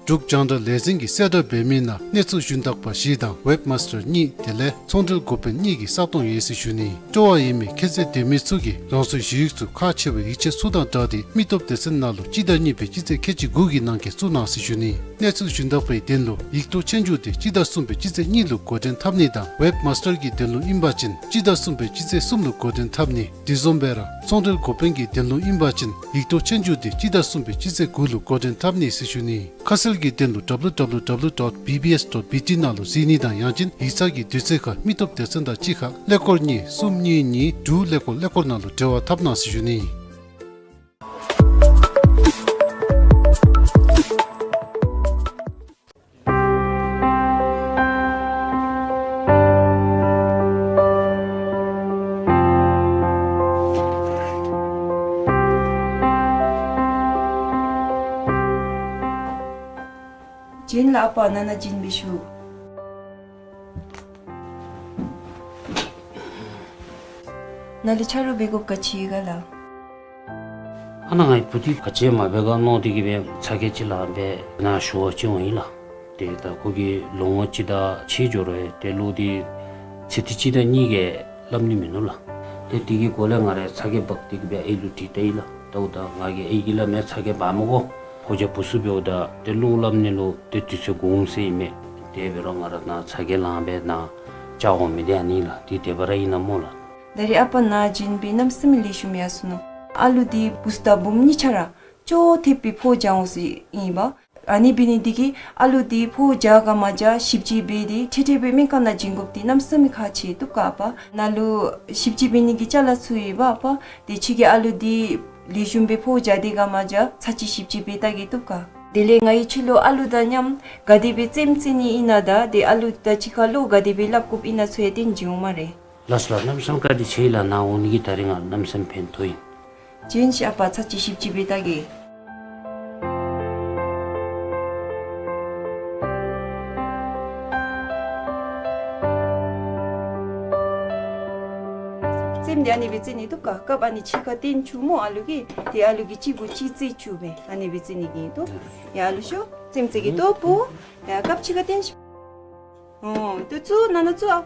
འབྲུག་རྒྱང་བསྒྲགས་ལས་འཛིན་གྱིས་གསལ་བསྒྲགས་འབད་མི་ནང་གནས་ཚུལ་ཞུན་དག་པ་བཞི་དང་ཝེབ་མཱས་ཊར་གཉིས་དེ་ལས་ཚོང་འབྲེལ་འགོ་དཔོན་གཉིས་ཀྱི་ས་སྟོང་ཡོད་ཟེར་ཞུ་ནི། སྤྲོ་བ་ཡོད་མི་ཁྱད་ཚད་ལྡན་མི་ཚུ་གིས་རང་སོའི་ཞུ་ཡིག་ཚུ་ཁག་ཆེ་བའི་ཡིག་ཆ་ཚུ་དང་སྦྲགས་ཏེ་མི་སྟོབས་སྡེ་ཚན་ནང་ལུ་སྤྱི་ཟླ་གཉིས་པའི་སྤྱི་ཚེས་ཁལ་གཅིག་དགུ་གི་ནང་འཁོད་བཙུགས་གནང་ཟེར་ཞུ་ནི། གནས་ཚུལ་ཞུན་དག་པའི་དོན་ལུ་ཡིག་ཐོག་ཆོས་རྒྱུགས་དེ་སྤྱི་ཟླ་གསུམ་པའི་སྤྱི་ཚེས་གཉིས་ལུ་འགོ་འདྲེན་འཐབ་ནི་དང་ཝེབ་མཱས་ཊར་གྱི་དོན་ལུ་ཨིན་པ་ཅིན་སྤྱི་ཟླ་གསུམ་པའི་སྤྱི་ཚེས་གསུམ་ལུ་འགོ་འདྲེན་འཐབ་ནི། དེ་བཟུམ་སྦེ་ར་ཚོང་འབྲེལ་འགོ་དཔོན་གྱི་དོན་ལུ་ཨིན་པ་ཅིན་ཡིག་ཐོག་ཆོས་རྒྱུགས་དེ་སྤྱི་ཟླ་གསུམ་པའི་སྤྱི་ཚེས་དགུ་ལུ་འགོ་འདྲེན་འཐབ་ནི་ཟེར་ཞུ་ནི། ཁ་གསལ་གྱི་དོན་ལུ་W W W dot B B S dot B T ནང་ལུ་གཟིགས་ནི་དང་ཡང་ཅིན་ཡིག་ཚང་གི་དུས་ཚོད་ཁར་མི་སྟོབས་སྡེ་ཚན་དང་གཅིག་ཁར་ཀླད་ཀོར་གཉིས་གསུམ་གཉིས་གཉིས་དྲུག་ཀླད་ཀོར་ཀླད་ཀོར་ནང་ལུ་འབྲེལ་བ་འཐབ་གནང་ཟེར་ཞུ་ནི། གཞན་ལགས་ཨ་པ་ནང་ན་བྱིན་སྦེ་ཞུ། ནཱ་ལུ་ཆ་རོགས་འབད་དགོཔ་ག་ཅི་ཡོད་ག་ལགས། ཨ་ནཱ་ངེའི་བུ་འདི་ག་ཅི་མ་འབད་ག་མནོ་སྟེ་གིས་སྦེ་ཚ་གྱང་ཅིག་ལངས་སྦེ་ནཱ་ཞུ་བར་བྱོན་ཡི་ལགས། ཏེ་ད་ཁོ་གིས་ལོ་ངོ་གཅིག་དང་ཕྱེད་འགྱོ་རུང་ཏེ་གློ་འདི་ཚེ་ཐིག་གཅིག་དང་གཉིས་ཀྱིས་སླབ་ནི་མིན་ནུག་ལགས། ཏེ་དེ་གི་སྐོར་ལས་ང་ར་ཚ་གྱང་འབག་སྟེ་གིས་སྦེ་ཨའི་ལུ་དྲིས་ལྟ་ཡི་ལགས། ད་འོ་ད་ང་གིས་ཨའི་གིས་སླབ་མས། ཚ་གྱང་འབག་མི་དགོ། ཕོ་རྒྱས་བུ་ཚུ་འབདཝ་ད་ཏེ་གློ་སླབ་ནི་ལུ་ཏེ་དུས་ཚོད་འགོར་འོང་ཟེར་ཨིན་མས། དེ་འབད་རུང་ང་ར་ནཱ་ཚ་གྱང་ལངས་སྦེ་ནཱ་བཅར་འོང་མི་འདི་ཨ་ནི་ལགས། འདི་དེ་སྦེ་ར་ཨིན་ན་སྨོ་ལགས། ད་རེས་ཨ་པ་ནཱ་བྱིན་སྦེ་གནམ་མེད་ས་མེད་ལེགས་ཤོམ་ཡར་སོ་ནུག། ཨ་ལུ་འདི་བུཚ་དང་བུམོ་གཉིས་ཆ་ར་ཅོག་འཐདཔ་སྦེ་ཕོཝ་རྒྱག་འོང་ཟེར་ཨིན་པས། ཨ་ནི་འབད་ནི་འདི་གིས་ཨ་ལུ་འདི་ཕོཝ་རྒྱག་ག་མ་རྒྱག་ཞིབ་དཔྱད་འབད་དེ་འཕྲལ་འཕྲལ་སྦེ་སྨན་ཁང་ནང་བྱིན་དགོཔ་འདི་གནམ་མེད་ས་མེད་ཁག་ཆེ་བཏུབ་ག་ཨ་པ། ནཱ་ལུ་ཞིབ་དཔྱད་འབད་ནི་གི་ཅ་ལ་ཚུ་ཡོད་པ་ཨ་པ། ཏེ་ཁྱོད་ཀྱིས་ཨ་ལུ་འདི་ལེགས་ཤོམ་སྦེ་ཕོཝ་རྒྱག་དེས་ག་མ་རྒྱག་ཚར་གཅིག་ཞིབ་དཔྱད་འབད་བལྟ་གེ་བཏུབ་ག། དེ་ལས་ང་གིས་ཁྱོད་ལུ་ཨ་ལུ་དང་མཉམ་ག་དེ་སྦེ་རྩེདམོ་རྩེ་ནི་ཨིན་ན་དང་ཏེ་ཨ་ལུ་དང་གཅིག་ཁར་བློ་ག་དེ་སྦེ་སླབ་དགོཔ་ཨིན་ན་ཚུ་ཡང་སྟོན་བྱིན་འོང་སྨ་རེ། ལགས་སོ་ལགས། གནམ་མེད་ས་མེད་བཀའ་དྲིན་ཆེ་ལགས། ནཱ་འོང་ནི་གིས་ད་རིས་ང་གནམ་མེད་ས་མེད་ཕན་ཐོགས་ཡི། བྱིན་ཤིག་ཨ་པ། ཚར་གཅིག་ཞིབ་དཔྱད་འབད་བལྟ་གེ། རྩེདམོ་འདི་ཨ་ནི་སྦེ་རྩེ་ནི་བཏུབ་ག། སྐབས་ཨ་ནི་གཅིག་ཁར་བཏོན་བཅུག་སྨོ་ཨ་ལུ་གིས། ཏེ་ཨ་ལུ་གིས་གཅིག་གུ་གཅིག་རྩེ་བཅུག་སྦེ་ཨ་ནི་སྦེ་རྩེ་ནི་གི་ཨིན་ཏོ། ཡ་ཨ་ལུ་ཤོག། རྩེདམོ་རྩེ་གེ་ཏོ་བུ། ཡ་སྐབས་གཅིག་ཁར་བཏོན་ཤིག། ཨོ་ཏེ་བཙུགས། ནང་ན་བཙུགས་ཨ།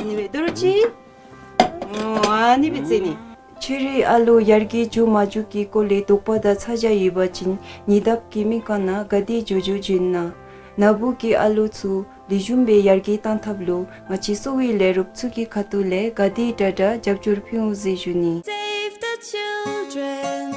ཨ་ནི་སྦེ་དོ་རུང་གཅིག། ཨོ་ཨ་ནི་སྦེ་རྩེ་ནི། ཁྱོད་རའི་ཨ་ལུ་ཡར་རྒྱས་འགྱོ་མ་འགྱོ་གི་སྐོར་ལས་དོགས་པ་དང་ཚ་གྱང་ཡོད་པ་ཅིན་ཉེ་འདབས་ཀྱི་སྨན་ཁང་ནང་ག་དེ་མགྱོགས་མགྱོགས་བྱོན་གནང་། ནཱ་བུ་གི་ཨ་ལུ་ཚུ་ལེགས་ཤོམ་སྦེ་ཡར་རྒྱས་གཏང་ཐབས་ལུ་ང་བཅས་གསོ་བའི་ལས་རོགསཔ་ཚུ་གི་ཁ་ཐུག་ལས་ག་དེ་དྲག་དྲག་རྒྱབ་སྐྱོར་ཕུལ་འོང་ཟེར་ཞུ་ནི། Save the children.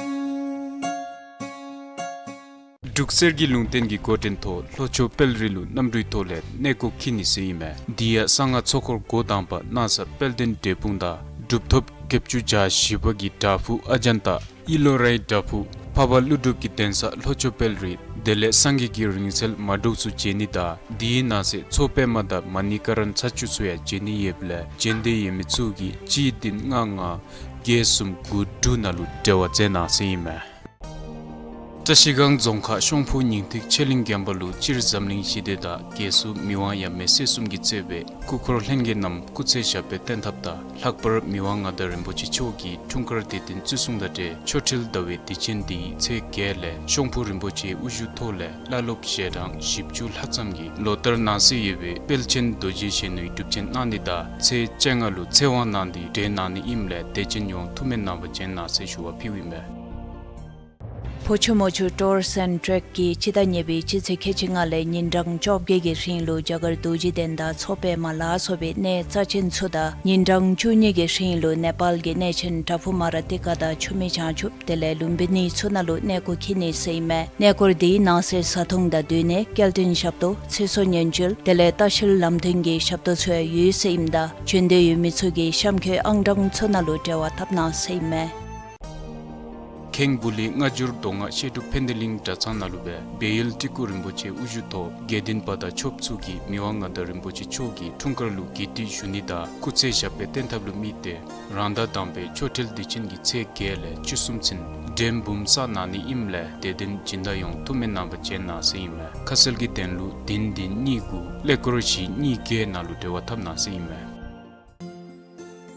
འབྲུག་གསེར་གྱི་ལུང་བསྟན་གྱི་འགོ་འདྲེན་ཐོག་ལྷོ་ཕྱོགས་དཔལ་རི་ལུ་གནམ་གྲུའི་ཐོག་ལས་གནས་སྐོར་འཁྱིད་ནི་ཟེར་ཨིན་མས། འདི་ཡང་གསང་སྔགས་ཚོགས་འཁོར་འགོ་དང་པ་སྣང་ས་དཔལ་ལྡན་འབྲས་སྤུངས་དང་གྲུབ་ཐོབ་བརྒྱད་ཅུ་གྱ་བཞི་པ་གི་བྲག་ཕུག་ཨ་ཛཱན་ཏ། ཨི་ལོ་རའི་བྲག་ཕུག། འཕགས་པ་ཀླུ་སྒྲུབ་ཀྱི་གདན་ས་ལྷོ་ཕྱོགས་དཔལ་རི། དེ་ལས་སངས་རྒྱས་ཀྱི་རིང་བསྲེལ་མ་འདྲོག་ཚུ་མཇལ་ནི་དང་འདི་ནང་གསེས་མཚོ་པདྨ་དང་མ་ཎི་ཀ་ར་ན་ཚ་བཅུ་ཚུ་ཡང་མཇལ་ནི་ཡོདཔ་ལས་མཇལ་འདོད་ཡོད་མི་ཚུ་གིས་གཅིག་བདུན་ལྔ་ལྔ་བརྒྱད་གསུམ་དགུ་དྲུག་ནང་ལུ་འབྲེལ་བ་མཛད་གནང་ཟེར་ཨིན་མས། བཀྲ་ཤིས་སྒང་རྫོང་ཁག་ཤོང་ཕུ་ཉིང་ཐིག་ཆེ་གླིང་དགོན་པ་ལུ་སྤྱིར་འཛམ་གླིང་ཞི་བདེ་དང་རྒྱལ་སྲུང་མི་དབང་ཡབ་མེས་སྲས་གསུམ་གྱིས་གཙོས་པའི་སྐུ་འཁོར་ལྷན་རྒྱས་རྣམས་སྐུ་ཚེ་ཞབས་པད་བརྟན་ཐབས་དང་ལྷག་པར་མི་དབང་མངའ་བདག་རིན་པོ་ཆེ་མཆོག་གི་འཁྲུངས་སྐར་དུས་སྟོན་བརྩི་སྲུང་དང་འབྲེལ་ཆོ་འཕྲུལ་ཟླ་བའི་དུས་ཆེན་འདི་ཚེས་བརྒྱད་ལས་ཤོང་ཕུ་རིན་པོ་ཆེའི་དབུ་བཞུགས་ཐོག་ལས་བླ་སློབ་ཞལ་གྲངས་བཞི་བཅུ་ལྷག་ཙམ་གྱིས་ལོ་ལྟར་གནང་སྲོལ་ཡོད་པའི་དཔལ་ཆེན་རྡོ་རྗེ་གཞོན་ནུའི་སྒྲུབ་ཆེན་གནང་ནི་དང་ཚེས་བཅོ་ལྔ་ལུ་ཚེ་དབང་གནང་སྟེ་གྲོལ་གནང་ནི་ཨིནམ་ལས་དད་ཅན་ཡོངས་ཐུགས་སྨོན་གནང་བར་བྱོན་གནང་ཟེར་ཞུ་བ་ཕུལཝ་ཨིན་མས། ཕོ་ཆུ་མོ་ཆུ་ཊུར་སེནཊ་ཀྱིས་སྤྱི་ཟླ་གཉིས་པའི་སྤྱི་ཚེས་ཁལ་གཅིག་ལྔ་ལས་ཉིན་གྲངས་བཅོ་བརྒྱད་ཀྱི་རིང་ལུ་རྒྱ་གར་རྡོ་རྗེ་གདན་དང་མཚོ་པདྨ་ལ་སོགས་པའི་གནས་རྩ་ཆེན་ཚུ་དང་ཉིན་གྲངས་བཅུ་གཉིས་ཀྱི་རིང་ལུ་ནེ་པཱལ་གྱི་གནས་ཆེན་བྲག་ཕུག་མ་ར་ཏི་ཀ་དང་ཆུ་སྨད་བྱང་ཆུབ་དེ་ལས་ལུམ་བི་ནི་ཚུ་ནང་ལུ་གནས་སྐོར་འཁྱིད་ནི་ཟེར་ཨིན་མས། གནས་སྐོར་འདིའི་ནང་གསེས་བཟའ་འཐུང་དང་སྡོད་གནས་སྐྱེལ་འདྲེན་ཞབས་ཏོག་ཚེ་སྲོག་ཉེན་བཅོལ་དེ་ལས་ལྟ་བཤལ་ལམ་སྟོན་གྱི་ཞབས་ཏོག་ཚུ་ཡང་ཡོད་ཟེར་ཨིནམ་ད་བྱོན་འདོད་ཡོད་མི་ཚུ་གིས་གཤམ་འཁོད་ཨང་གྲངས་ཚུ་ནང་ལུ་འབྲེལ་བ་འཐབ་གནང་ཟེར་ཨིན་མས། ཁེངས་སྦུག་ལུ་སྔ་འགྱུར་མདོ་སྔགས་བཤད་སྒྲུབ་ཕན་བདེ་གླིང་གྲྭ་ཚང་ནང་ལུ་སྦེ་སྦས་ཡུལ་སྤྲུལ་སྐུ་རིན་པོ་ཆེ་དབུ་བཞུགས་ཐོག་དགེ་འདུན་པ་དང་ཆོསཔ་ཚུ་གིས་མི་དབང་མངའ་བདག་རིན་པོ་ཆེ་མཆོག་གི་འཁྲུངས་སྐར་ལུ་དགེ་ཁྲིད་ཞུ་ནི་དང་སྐུ་ཚེ་ཞབས་པད་བརྟན་ཐབས་ལུ་དམིགས་ཏེ་རང་ཟླ་དང་པའི་ཆོ་འཕྲུལ་དུས་ཆེན་གྱི་ཚེས་བརྒྱད་ལས་བཅུ་གསུམ་ཚུན་འགྲེམས་འབུམ་བསག་གནང་ནི་ཨིནམ་ལས་དད་ལྡན་སྦྱིན་བདག་ཡོངས་ཐུགས་སྨོན་གནང་བར་བྱོན་གནང་ཟེར་ཨིན་མས། ཁ་གསལ་གྱི་དོན་ལུ་བདུན་བདུན་གཉིས་དགུ་ཀླད་ཀོར་བཞི་གཉིས་བརྒྱད་ནང་ལུ་འབྲེལ་བ་འཐབ་གནང་ཟེར་ཨིན་མས།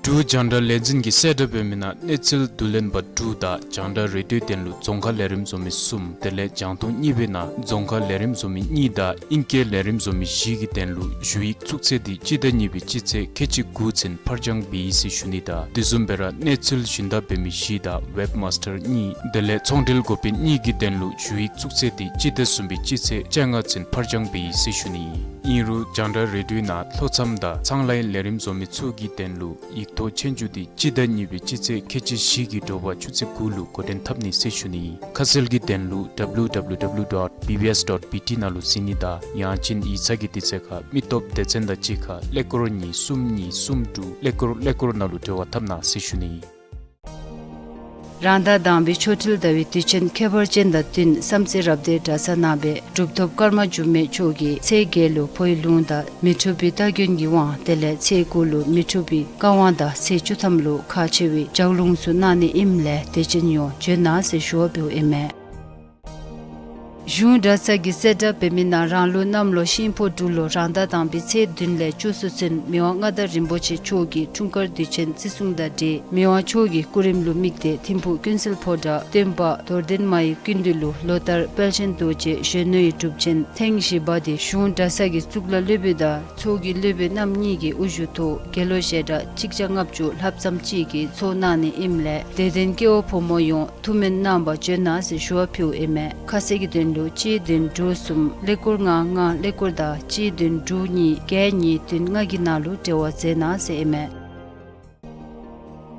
འབྲུག་རྒྱང་བསྒྲགས་ལས་འཛིན་གྱིས་གསལ་བསྒྲགས་འབད་མི་ནང་གནས་ཚུལ་བསྡུ་ལེན་པ་དྲུག་དང་རྒྱང་བསྒྲགས་རེ་ཌིའོའི་དོན་ལུ་རྫོང་ཁ་ལས་རིམ་བཟོ་མི་གསུམ་དེ་ལས་རྒྱང་མཐོང་གཉིས་པའི་ནང་རྫོང་ཁ་ལས་རིམ་བཟོ་མི་གཉིས་དང་ཨིང་སྐད་ལས་རིམ་བཟོ་མི་བཞི་གི་དོན་ལུ་ཞུ་ཡིག་བཙུགས་ཚེས་འདི་སྤྱི་ཟླ་གཉིས་པའི་སྤྱི་ཚེས་ཁལ་གཅིག་དགུ་ཚུན་ཕར་འགྱངས་འབད་ཡི་ཟེར་ཞུ་ནི་དང་དེ་བཟུམ་སྦེ་ར་གནས་ཚུལ་ཞུན་དག་འབད་མི་བཞི་དང་ཝེབ་མཱས་ཊར་གཉིས་དེ་ལས་ཚོང་འབྲེལ་འགོ་དཔོན་གཉིས་ཀྱི་དོན་ལུ་ཞུ་ཡིག་བཙུགས་ཚེས་འདི་སྤྱི་ཟླ་གསུམ་པའི་སྤྱི་ཚེས་བཅོ་ལྔ་ཚུན་ཕར་འགྱངས་འབད་ཡི་ཟེར་ཞུ་ནི་ཨིན། ཨིན་རུང་རྒྱང་བསྒྲགས་རེ་ཌིའོའི་ནང་ལྷོ་མཚམས་དང་ཚངས་ལའི་ལས་རིམ་བཟོ་མི་ཚུ་གི་དོན་ལུ་ཡིག་ཐོག་ཆོས་རྒྱུགས་འདི་སྤྱི་ཟླ་གཉིས་པའི་སྤྱི་ཚེས་ཁལ་གཅིག་བཞི་གི་དྲོ་པ་ཆུ་ཚོད་དགུ་ལུ་འགོ་འདྲེན་འཐབ་ནི་ཟེར་ཞུ་ནི་ཨིན། ཁ་གསལ་གྱི་དོན་ལུ་ཌབ་ལིའུ་ཌབ་ལིའུ་ཌབ་ལིའུ་ཌོཊ་བི་བི་ཨེསི་ཌོཊ་བི་ཊི་ནང་ལུ་གཟིགས་ནི་དང་ཡང་ཅིན་ཡིག་ཚང་གི་དུས་ཚོད་ཁར་མི་སྟོབས་སྡེ་ཚན་དང་གཅིག་ཁར་ཀླད་ཀོར་གཉིས་གསུམ་གཉིས་གསུམ་དྲུག་ཀླད་ཀོར་ཀླད་ཀོར་ནང་ལུ་འབྲེལ་བ་འཐབ་གནང་ཟེར་ཞུ་ནི་ཨིན། རང་ཟླ་དང་པའི་ཆོ་འཕྲུལ་ཟླ་བའི་དུས་ཆེན་ཁྱད་པར་ཅན་དང་བསྟུན་བསམ་རྩེ་རབ་སྡེ་གྲྭ་ཚང་ནང་སྦེ་གྲུབ་ཐོབ་ཀརྨ་འབྱུང་གནས་མཆོག་གིས་ཚེས་བརྒྱད་ལུ་འཕོ་བའི་ལུང་དང་མི་འཁྲུགས་པའི་སྟ་གོན་གྱི་དབང་དེ་ལས་ཚེས་དགུ་ལུ་མི་འཁྲུགས་པའི་བཀའ་དབང་དང་ཚེས་བཅུ་ཐམ་ལུ་ཁག་ཆེ་བའི་ལྗགས་ལུང་ཚུ་གནང་ནི་ཨིནམ་ལས་དད་ཅན་ཡོངས་བྱོན་གནང་ཟེར་ཞུ་བ་འབདཝ་ཨིན་མས། གཞུང་གྲྭ་ཚང་གི་གསལ་བསྒྲགས་འབད་མི་ནང་རང་ལུགས་གནམ་ལོ་ཤིང་ཕོ་འབྲུག་ལོ་རང་ཟླ་དང་པའི་ཚེས་བདུན་ལས་བཅུ་གསུམ་ཚུན་མི་དབང་མངའ་བདག་རིན་པོ་ཆེ་མཆོག་གི་འཁྲུངས་སྐར་དུས་ཆེན་བརྩི་སྲུང་དང་འབྲེལ་མི་དབང་མཆོག་གི་སྐུ་རིམ་ལུ་དམིགས་ཏེ་ཐིམ་ཕུག་ཀུན་གསལ་ཕོ་བྲང་སྟོན་པ་རྡོར་གདན་མ་ཡི་སྐུ་མདུན་ལུ་ལོ་ལྟར་དཔལ་ཆེན་རྡོ་རྗེ་གཞོན་ནུ་ཡི་སྒྲུབ་ཆེན་ཐེངས་བཞི་པ་དེ་གཞུང་གྲྭ་ཚང་གི་གཙུག་ལག་སློབ་དཔོན་དང་ཚོགས་ཀྱི་སློབ་དཔོན་རྣམ་གཉིས་ཀྱི་དབུ་བཞུགས་ཐོག་དགེ་སློང་ཞལ་གྲངས་གཅིག་བརྒྱ་ལྔ་བཅུ་ལྷག་ཙམ་ཅིག་གིས་ཚོགས་གནང་ནི་ཨིནམ་ལས་དད་ལྡན་སྐྱེ་བོ་ཕོ་མོ་ཡོངས་ཐུགས་སྨོན་གནང་བར་བྱོན་གནང་ཟེར་ཞུ་བ་ཕུལཝ་ཨིན་མས། ཁ་གསལ་གྱི་དོན་ལུ་གཅིག་བདུན་དྲུག་གསུམ་ཀླད་ཀོར་ལྔ་ལྔ་ཀླད་ཀོར་དང་གཅིག་བདུན་དྲུག་གཉིས་བརྒྱད་གཉིས་བདུན་ལྔ་གི་ནང་ལུ་འབྲེལ་བ་མཛད་གནང་ཟེར་ཨིན་མས།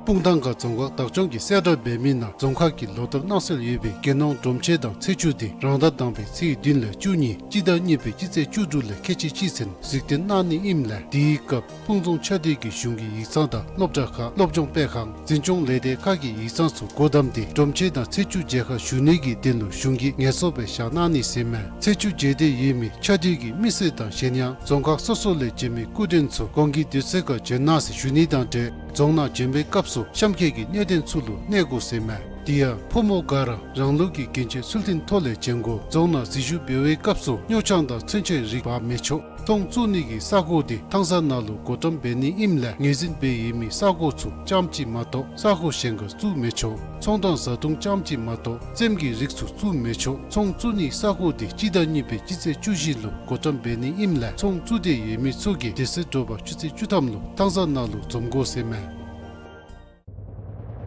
སྤུངས་ཐང་ཁ་རྫོང་ཁག་བདག་སྐྱོང་གི་གསལ་བསྒྲགས་འབད་མི་ནང་རྫོང་ཁག་གི་ལོ་ལྟར་གནང་སྲོལ་ཡོད་པའི་དགེ་སློང་སྒྲོམ་ཆེན་དང་ཚེས་བཅུ་དེ་རང་ཟླ་དང་པའི་ཚེས་བདུན་ལས་བཅུ་གཉིས་སྤྱི་ཟླ་གཉིས་པའི་སྤྱི་ཚེས་བཅུ་དྲུག་ལས་ཁལ་གཅིག་གཅིག་ཚུན་གཟིགས་སྟོན་གནང་ནི་ཨིནམ་ལས་དེའི་སྐབས་སྤུངས་རྫོང་ཆ་འདི་གི་གཞུང་གི་ཡིག་ཚང་དང་སློབ་གྲྭ་ཁག་སློབ་སྦྱོང་སྤེལ་ཁང་འཛིན་སྐྱོང་ལས་སྡེ་ཁག་གི་ཡིག་ཚང་ཚུ་སྒོ་བསྡམས་ཏེ་སྒྲོམ་ཆེན་དང་ཚེས་བཅུ་མཇལ་ཁ་ཞུ་ནི་གི་དོན་ལུ་གཞུང་གིས་ངལ་གསོ་སྦེ་བཞག་གནང་ནི་ཟེར་ཨིན་མས། ཚེས་བཅུ་མཇལ་འདོད་ཡོད་མི་ཆ་འདི་གི་མི་སེར་དང་གཞན་ཡང་རྫོང་ཁག་སོ་སོ་ལས་བྱོན་མི་སྐུ་མགྲོན་ཚུ་གོང་གི་དུས་ཚོད་ཁར་བྱོན་གནང་ཟེར་ཞུ་ནི་དང་འབྲེལ་རྫོང་ནང་བྱོན་པའི་སྐབས་སུ་གཤམ་འཁོད་ཀྱི་གནད་དོན་ཚུ་ལུ་གནས་དགོ་ཟེར་ཨིན་མས། དེ་ཡང་ཕོ་མོ་ག་ར་རང་ལུགས་ཀྱི་གྱོན་ཆས་ཚུལ་མཐུན་ཐོག་ལས་བྱོན་དགོ། རྫོང་ནང་འཛུལ་ཞུགས་འབད་བའི་སྐབས་སུ་སྨྱོ་ཆང་དང་ཚོན་ཆས་རིགས་འབག་མི་ཆོག། ཚོང་བཙུགས་ནི་གི་ས་གོ་དེ་ཐང་ས་ནང་ལུ་བགོ་བཀྲམ་འབད་ནི་ཨིནམ་ལས་ངོས་འཛིན་འབད་ཡོད་མི་ས་གོ་ཚུ་རྐྱངམ་ཅིག་མ་གཏོགས་ས་གོ་གཞན་ཁར་བཙུགས་མི་ཆོག། ཚོང་དང་བཟའ་འཐུང་རྐྱངམ་ཅིག་མ་གཏོགས་ཙེམ་གྱི་རིགས་ཚུ་བཙུགས་མི་ཆོག། ཚོང་བཙུགས་ནི་ས་གོ་དེ་སྤྱི་ཟླ་གཉིས་པའི་སྤྱི་ཚེས་བཅུ་བཞི་ལུ་བགོ་བཀྲམ་འབད་ནི་ཨིནམ་ལས་ཚོང་བཙུགས་འདོད་ཡོད་མི་ཚུ་གིས་དེ་ཚེ་དྲོ་པ་ཆུ་ཚོད་བཅུ་ཐམ་ལུ་ཐང་ས་ནང་ལུ་འཛོམས་དགོ་ཟེར་ཨིན་མས།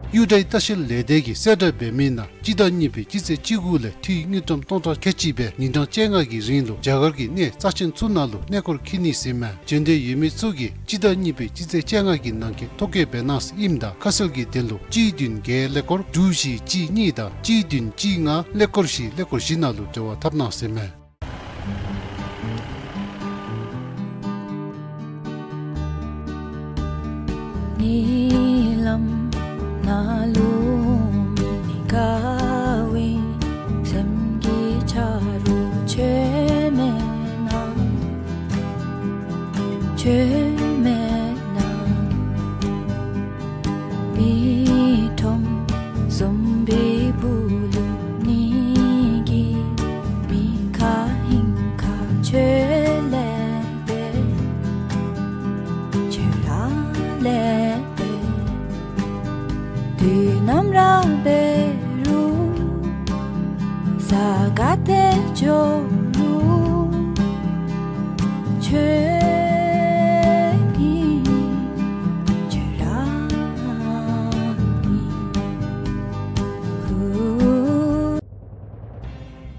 གཡུ་སྒྲའི་ལྟ་བཤལ་ལས་སྡེ་གི་གསལ་བསྒྲགས་འབད་མི་ནང་སྤྱི་ཟླ་གཉིས་པའི་སྤྱི་ཚེས་བཅུ་དགུ་ལས་འཐུས་དངུལ་ཀྲམ་སྟོང་ཕྲག་ཁལ་གཅིག་སྦེ་ཉིན་གྲངས་བཅོ་ལྔ་གི་རིང་ལུ་རྒྱ་གར་གྱི་གནས་རྩ་ཆེན་ཚུ་ནང་ལུ་གནས་སྐོར་འཁྱིད་ནི་ཟེར་ཨིན་མས། བྱོན་འདོད་ཡོད་མི་ཚུ་གིས་སྤྱི་ཟླ་གཉིས་པའི་སྤྱི་ཚེས་བཅོ་ལྔ་གི་ནང་འཁོད་ཐོ་བཀོད་འབད་གནང་ཟེར་ཨིནམ་ད་ཁ་གསལ་གྱི་དོན་ལུ་གཅིག་བདུན་བརྒྱད་ཀླད་ཀོར་དྲུག་བཞི་གཅིག་གཉིས་དང་གཅིག་བདུན་གཅིག་ལྔ་ཀླད་ཀོར་བཞི་ཀླད་ཀོར་བཞི་ནང་ལུ་འབྲེལ་བ་འཐབ་གནང་ཟེར་ཨིན་མས། ཉིནམ་ནང་ལུ་མི་དགའ་བའི་སེམས་ཀྱི་ཆ་རོགས་ཁྱོད་མེད་ན། ཁྱོད་མེད་ན། མི་ཁྲོམ་བཟུམ་པའི་སྦུག་ལུ་ནི་གི་མི་ཁ་ཧིང་ཁ་ཁྱོད་ལས་པེ། ཁྱོད་ར་ལས་པེ། དུས་ནམ་ར་འབད་རུང་ས་ག་ཏེ་འགྱོ་རུང་ཁྱོད་ཨིན། ཁྱོད་ར་ཨིན། ཧུ།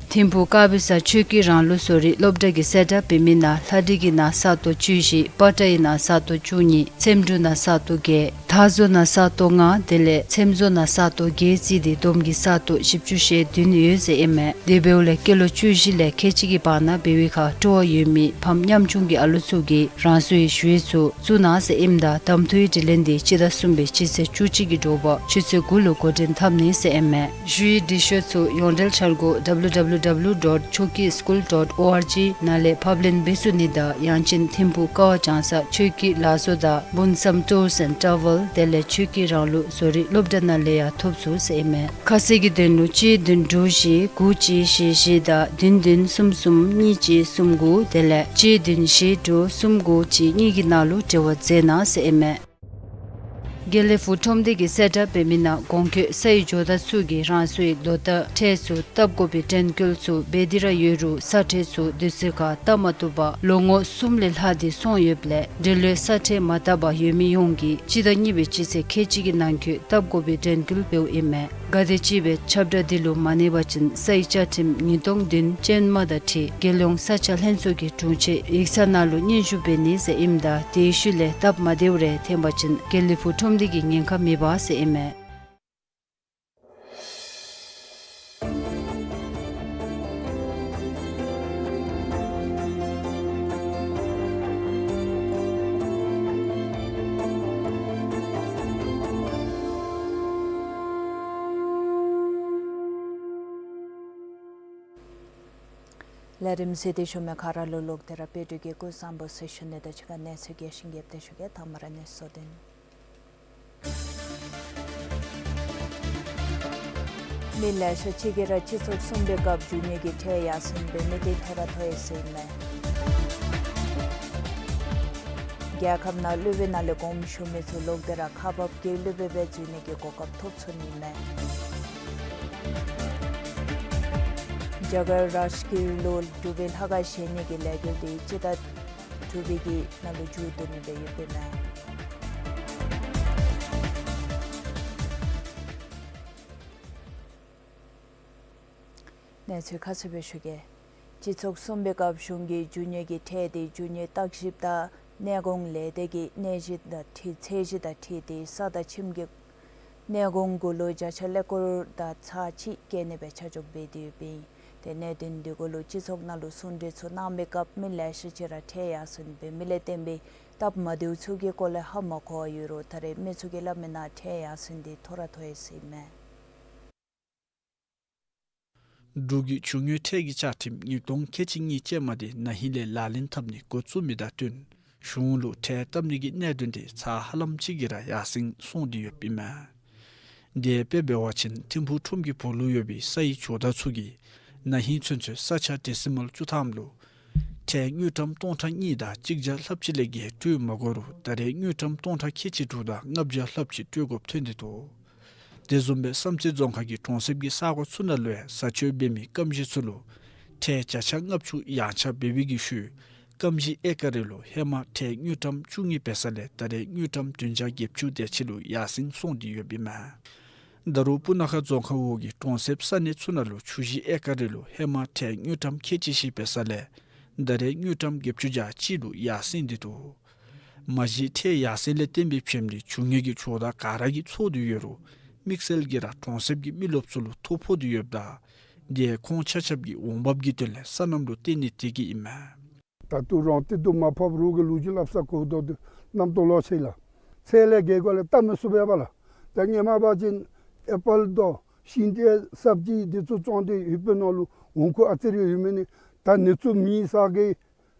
ཐིམ་ཕུག་དཀར་སྦི་ས་ཆོས་ཀྱི་རང་ལུགས་བཟོ་རིག་སློབ་གྲྭ་གི་གསལ་བསྒྲགས་འབད་མི་ནང་ལྷ་འབྲི་གི་ནང་ས་སྟོང་བཅུ་བཞི། པ་ཏྲ་ཡི་ནང་ས་སྟོང་བཅུ་གཉིས། ཚེམ་དྲུང་ནང་ས་སྟོང་བརྒྱད། དར་མཛོ་ནང་ས་སྟོང་ལྔ། དེ་ལས་ཚེམ་བཟོ་ནང་ས་སྟོང་བརྒྱད་བརྩིས་ཏེ་བསྡོམས་ཀྱིས་ས་སྟོང་བཞི་བཅུ་ཞེ་བདུན་ཡོད་ཟེར་ཨིན་མས། དེ་འབདཝ་ལས་སྐྱེས་ལོ་བཅུ་བཞི་ལས་ཁལ་གཅིག་གི་བར་ན་འབད་བའི་ཁར་སྤྲོ་བ་ཡོད་མི་ཕམ་ཉམ་ཆུང་གི་ཨ་ལུ་ཚུ་གིས་རང་སོའི་ཞུ་ཡིག་ཚུ་བཙུགས་གནང་ཟེར་ཨིནམ་ད་གདམ་འཐུའི་དྲི་ལན་དེ་སྤྱི་ཟླ་གསུམ་པའི་སྤྱི་ཚེས་བཅུ་གཅིག་གི་དྲོ་པ་ཆུ་ཚོད་དགུ་ལུ་འགོ་འདྲེན་འཐབ་ནི་ཟེར་ཨིན་མས། ཞུ་ཡིག་འབྲི་ཤོག་ཚུ་ཡོངས་འབྲེལ་འཆར་སྒོ་W W W dot choki school dot org ནང་ལས་ཕབ་ལེན་འབད་ཚུགས་ནི་དང་ཡང་ཅིན་ཐིམ་ཕུག་ཀ་བ་བྱང་ས་ཆོས་ཀྱི་ལག་བཟོ་དང་འབུམ་སམ་ཊུརསི་ཨེནཌ་ཊ་ཝེལ་དེ་ལས་ཆོས་ཀྱི་རང་ལུགས་བཟོ་རིག་སློབ་གྲྭ་ནང་ལས་ཡང་ཐོབ་ཚུགས་ཟེར་ཨིན་མས། ཁ་གསལ་གྱི་དོན་ལུ་གཅིག་བདུན་དྲུག་བཞི་དགུ་གཅིག་བཞི་བཞི་དང་བདུན་བདུན་གསུམ་གསུམ་གཉིས་གཅིག་གསུམ་དགུ་དེ་ལས་གཅིག་བདུན་བཞི་དྲུག་གསུམ་དགུ་གཅིག་གཉིས་ཀྱི་ནང་ལུ་འབྲེལ་བ་མཛད་གནང་ཟེར་ཨིན་མས། དགེ་ལེགས་ཕུག་ཁྲོམ་སྡེ་གི་གསལ་བསྒྲགས་འབད་མི་ནང་གོང་འཁོད་ས་ཡི་ཇོ་བདག་ཚུ་གིས་རང་སོའི་ལོ་བསྟར་ཁྲལ་ཚུ་བཏབ་དགོ་པའི་དྲན་སྐུལ་ཚུ་འབད་དེ་ར་ཡོད་རུང་ས་ཁྲལ་ཚུ་དུས་ཚོད་ཁར་བཏབ་མ་བཏུབ་པར་ལོ་ངོ་གསུམ་ལས་ལྷག་སྟེ་སོང་ཡོདཔ་ལས་འབྲེལ་ཡོད་ས་ཁྲལ་མ་བཏབ་པར་ཡོད་མི་ཡོངས་ཀྱིས་སྤྱི་ཟླ་གཉིས་པའི་སྤྱི་ཚེས་ཁལ་གཅིག་གི་ནང་འཁོད་བཏབ་དགོ་པའི་དྲན་སྐུལ་འབདཝ་ཨིན་མས། གལ་ཏེ་ཅིག་སྦེ་ཁྱབ་བསྒྲགས་འདི་ལུ་མ་གནས་པ་ཅིན་ས་ཡི་བཅའ་ཁྲིམས་ཉིས་སྟོང་བདུན་ཅན་མ་དང་འཁྲིལ་རྒྱལ་ཡོངས་ས་ཆ་ལྷན་ཚོགས་ཀྱི་དྲུང་ཆེ་ཡིག་ཚང་ནང་ལུ་སྙན་ཞུ་འབད་ནི་ཟེར་ཨིནམ་ད་དེའི་ཤུལ་ལས་སྟབས་མ་བདེཝ་རེ་ཐོན་པ་ཅིན་དགེ་ལེགས་ཕུག་ཁྲོམ་སྡེ་གི་ཉེན་ཁ་མེད་པ་ཟེར་ཨིན་མས། ལས་རིམ་གཟིགས་ཏེ་བཞུགས་མི་ག་ར་ལུ་ལོག་སྟེ་ར་དཔལ་སྒྲོན་གྱིས་སྐུ་གཟུགས་བཟང་པོ་ཟེར་ཞུ་ནི་དང་གཅིག་ཁར་གནས་ཚུལ་རྒྱས་ཤིང་རྒྱསཔ་སྦེ་ཞུ་གེ། ད་མར་གནས་ཚུལ་དེ། མི་ལེ་ཤ་ཅིག་གིས་ར་སྤྱི་ཚོགས་གསུམ་པའི་སྐབས་རྒྱུ་དངོས་ཀྱི་ཁྲལ་ཡར་སེང་འབད་མི་དེ་ཐོ་ར་ཐོ་ཡི་ཟེར་ཨིན་མས། རྒྱལ་ཁབ་ནང་སློབ་དཔོན་ནང་ལས་དགོངསམ་ཞུ་མི་ཚུ་ལོག་སྟེ་ར་ཁག་འབགཔ་གི་སློབ་དཔོན་སྦེ་འཛུལ་ནི་གི་གོ་སྐབས་ཐོབ་ཚུགས་ནི་མས། རྒྱ་གར་རཱཇ་གིར་ལུ་འབྲུག་པའི་ལྷ་ཁང་བཞེངས་ནི་གི་ལས་འགུལ་དེ་སྤྱི་ཟླ་དྲུག་པའི་གི་ནང་ལུ་མཇུག་བསྡུ་ནི་སྦེ་ཡོདཔ་ཨིན་མས། གནས་ཚུལ་ཁ་གསལ་སྦེ་ཞུ་གེ། སྤྱི་ཚོགས་གསུམ་པའི་སྐབས་གཞུང་གིས་རྒྱུ་དངོས་ཀྱི་ཁྲལ་དེ་རྒྱུ་དངོས་བརྟག་ཞིབ་དང་གནས་གོང་ལས་སྡེ་གི་གནས་གཞི་དང་འཁྲིལ་ཚད་གཞི་དང་འཁྲིལ་ཏེ་ས་དང་ཁྱིམ་གྱི་གནས་གོང་གུ་ལུ་བརྒྱ་ཆ་ཀླད་ཀོར་དང་ཚག་གཅིག་བཀལ་ནི་སྦེ་ཆ་འཇོག་འབད་དེ་ཡོདཔ་ཨིན། ཏེ་གནད་དོན་དེ་གུ་ལུ་སྤྱི་ཚོགས་ནང་ལུ་གསུང་གྲོས་ཚུ་གནང་བའི་སྐབས་མི་ལེ་ཤ་ཅིག་ར་ཁྲལ་ཡར་སེང་འབད་མི་ལས་བརྟེན་པའི་སྟབས་མ་བདེཝ་ཚུ་གི་སྐོར་ལས་ཧ་མ་གོ་བར་ཡོད་རུང་ད་རེས་མི་ཚུ་གིས་སླབ་མི་ནང་ཁྲལ་ཡར་སེང་དེ་ཐོ་ར་ཐོ་ཡི་ཟེར་ཨིན་མས། འབྲུག་གི་རྒྱུ་དངོས་ཁྲལ་གྱི་བཅའ་ཁྲིམས་ཉིས་སྟོང་ཁལ་གཅིག་གཉིས་ཅན་མ་དེ་ན་ཧིང་ལས་ལག་ལེན་འཐབ་ནི་འགོ་བཙུགས་མི་དང་བསྟུན་གཞུང་ལུ་ཁྲལ་བཏབ་ནི་གི་གནད་དོན་དེ་ཚ་ཧ་ལམ་ཅིག་གིས་ར་ཡར་སེང་སོང་སྟེ་ཡོདཔ་ཨིན་མས། དེ་སྦེ་འབད་བ་ཅིན་ཐིམ་ཕུག་ཁྲོམ་གྱི་སྦོ་ལུ་ཡོད་པའི་སའི་ཇོ་བདག་ཚུ་གིས་ན་ཧིང་ཚུན་ཚོད་ས་ཆ་ཌེ་སི་མཱལ་བཅུ་ཐམ་ལུ་ཁྲལ་དངུལ་ཀྲམ་སྟོང་ཕྲག་གཉིས་དང་གཅིག་བརྒྱ་ལྷགཔ་ཅིག་ལས་བརྒལ་སྤྲོད་མ་དགོ་རུང་ད་རེས་དངུལ་ཀྲམ་སྟོང་ཕྲག་ཁལ་གཅིག་དྲུག་དང་ལྔ་བརྒྱ་ལྷགཔ་ཅིག་སྤྲོད་དགོཔ་ཐོན་ཏེ་འདུག། དེ་བཟུམ་སྦེ་བསམ་རྩེ་རྫོང་ཁག་གི་གྲོང་གསེབ་ཀྱི་ས་གོ་ཚུ་ནང་ལུ་ཡང་བཟའ་སྤྱོད་འབད་མི་སྐམ་ཞིང་ཚུ་ལུ་ཁྲལ་བརྒྱ་ཆ་ལྔ་བཅུ་ཡང་ཆག་འབད་བའི་གི་ཤུལ་སྐམ་ཞིང་ཨེ་ཀར་རེ་ལུ་ཧེ་མ་ཁྲལ་དངུལ་ཀྲམ་བཅུ་གཉིས་འབད་ས་ལས་ད་རེས་དངུལ་ཀྲམ་བདུན་བརྒྱ་བརྒྱད་ཅུ་དེ་ཅིག་ལུ་ཡར་སེང་སོང་སྟེ་ཡོདཔ་ཨིན་མས། ད་རུང་སྤུ་ན་ཁ་རྫོང་ཁག་འོག་གི་གྲོང་གསེབ་ས་གནས་ཚུ་ནང་ལུ་ཆུ་ཞིང་ཨེ་ཀར་རེ་ལུ་ཧེ་མ་ཁྲལ་དངུལ་ཀྲམ་ཁལ་གཅིག་བཞི་འབད་ས་ལས་ད་རེས་དངུལ་ཀྲམ་བརྒྱད་ཅུ་གྱ་གཅིག་ལུ་ཡར་སེང་སྟེ་འདུག། མ་གཞི་ཁྲལ་ཡར་སེང་ལས་བརྟེན་པའི་བྱེམ་དེ་རྒྱུ་དངོས་ཀྱི་ཇོ་བདག་ག་ར་གིས་ཚོར་དོ་ཡོད་རུང་དམིགས་བསལ་གྱིས་ར་གྲོང་གསེབ་ཀྱི་མི་རློབས་ཚུ་ལུ་ཐོ་ཕོག་སྟེ་ཡོདཔ་ད་དེ་ཁོང་ཆ་ཁྱབ་ཀྱི་འོང་འབབ་ཀྱི་དོན་ལས་སོ་ནམ་ལུ་བརྟེན་ནི་དེ་གིས་ཨིན་མས། ད་ལྟོ་རང་བཏུབ་བཏུབ་མ་ཕབ་རོགས་ཀྱི་ལོ་རྒྱུས་སླབ་ས་གོ་དོ་དེ་རྣམ་རྟོག་ལོག་ཆི་ལགས། ཚད་ལས་བརྒལ་དགོ་ལས་བཏབ་མི་ཚུགས་པས་པ་ལགས། ད་སྔོན་མ་འབད་བ་ཅིན་ཨེ་པཱལ་དང་ཤིང་འབྲས་སབ་ཇི་འདི་ཚུ་བཙོང་སྟེ་ཡུལ་དཔོན་ནང་ལུ་འོང་ཁུངས་ཨ་ཙི་རེ་ཡོད་མི་ནི་ད་ཨ་ནི་ཚུ་མེད་ས་གི་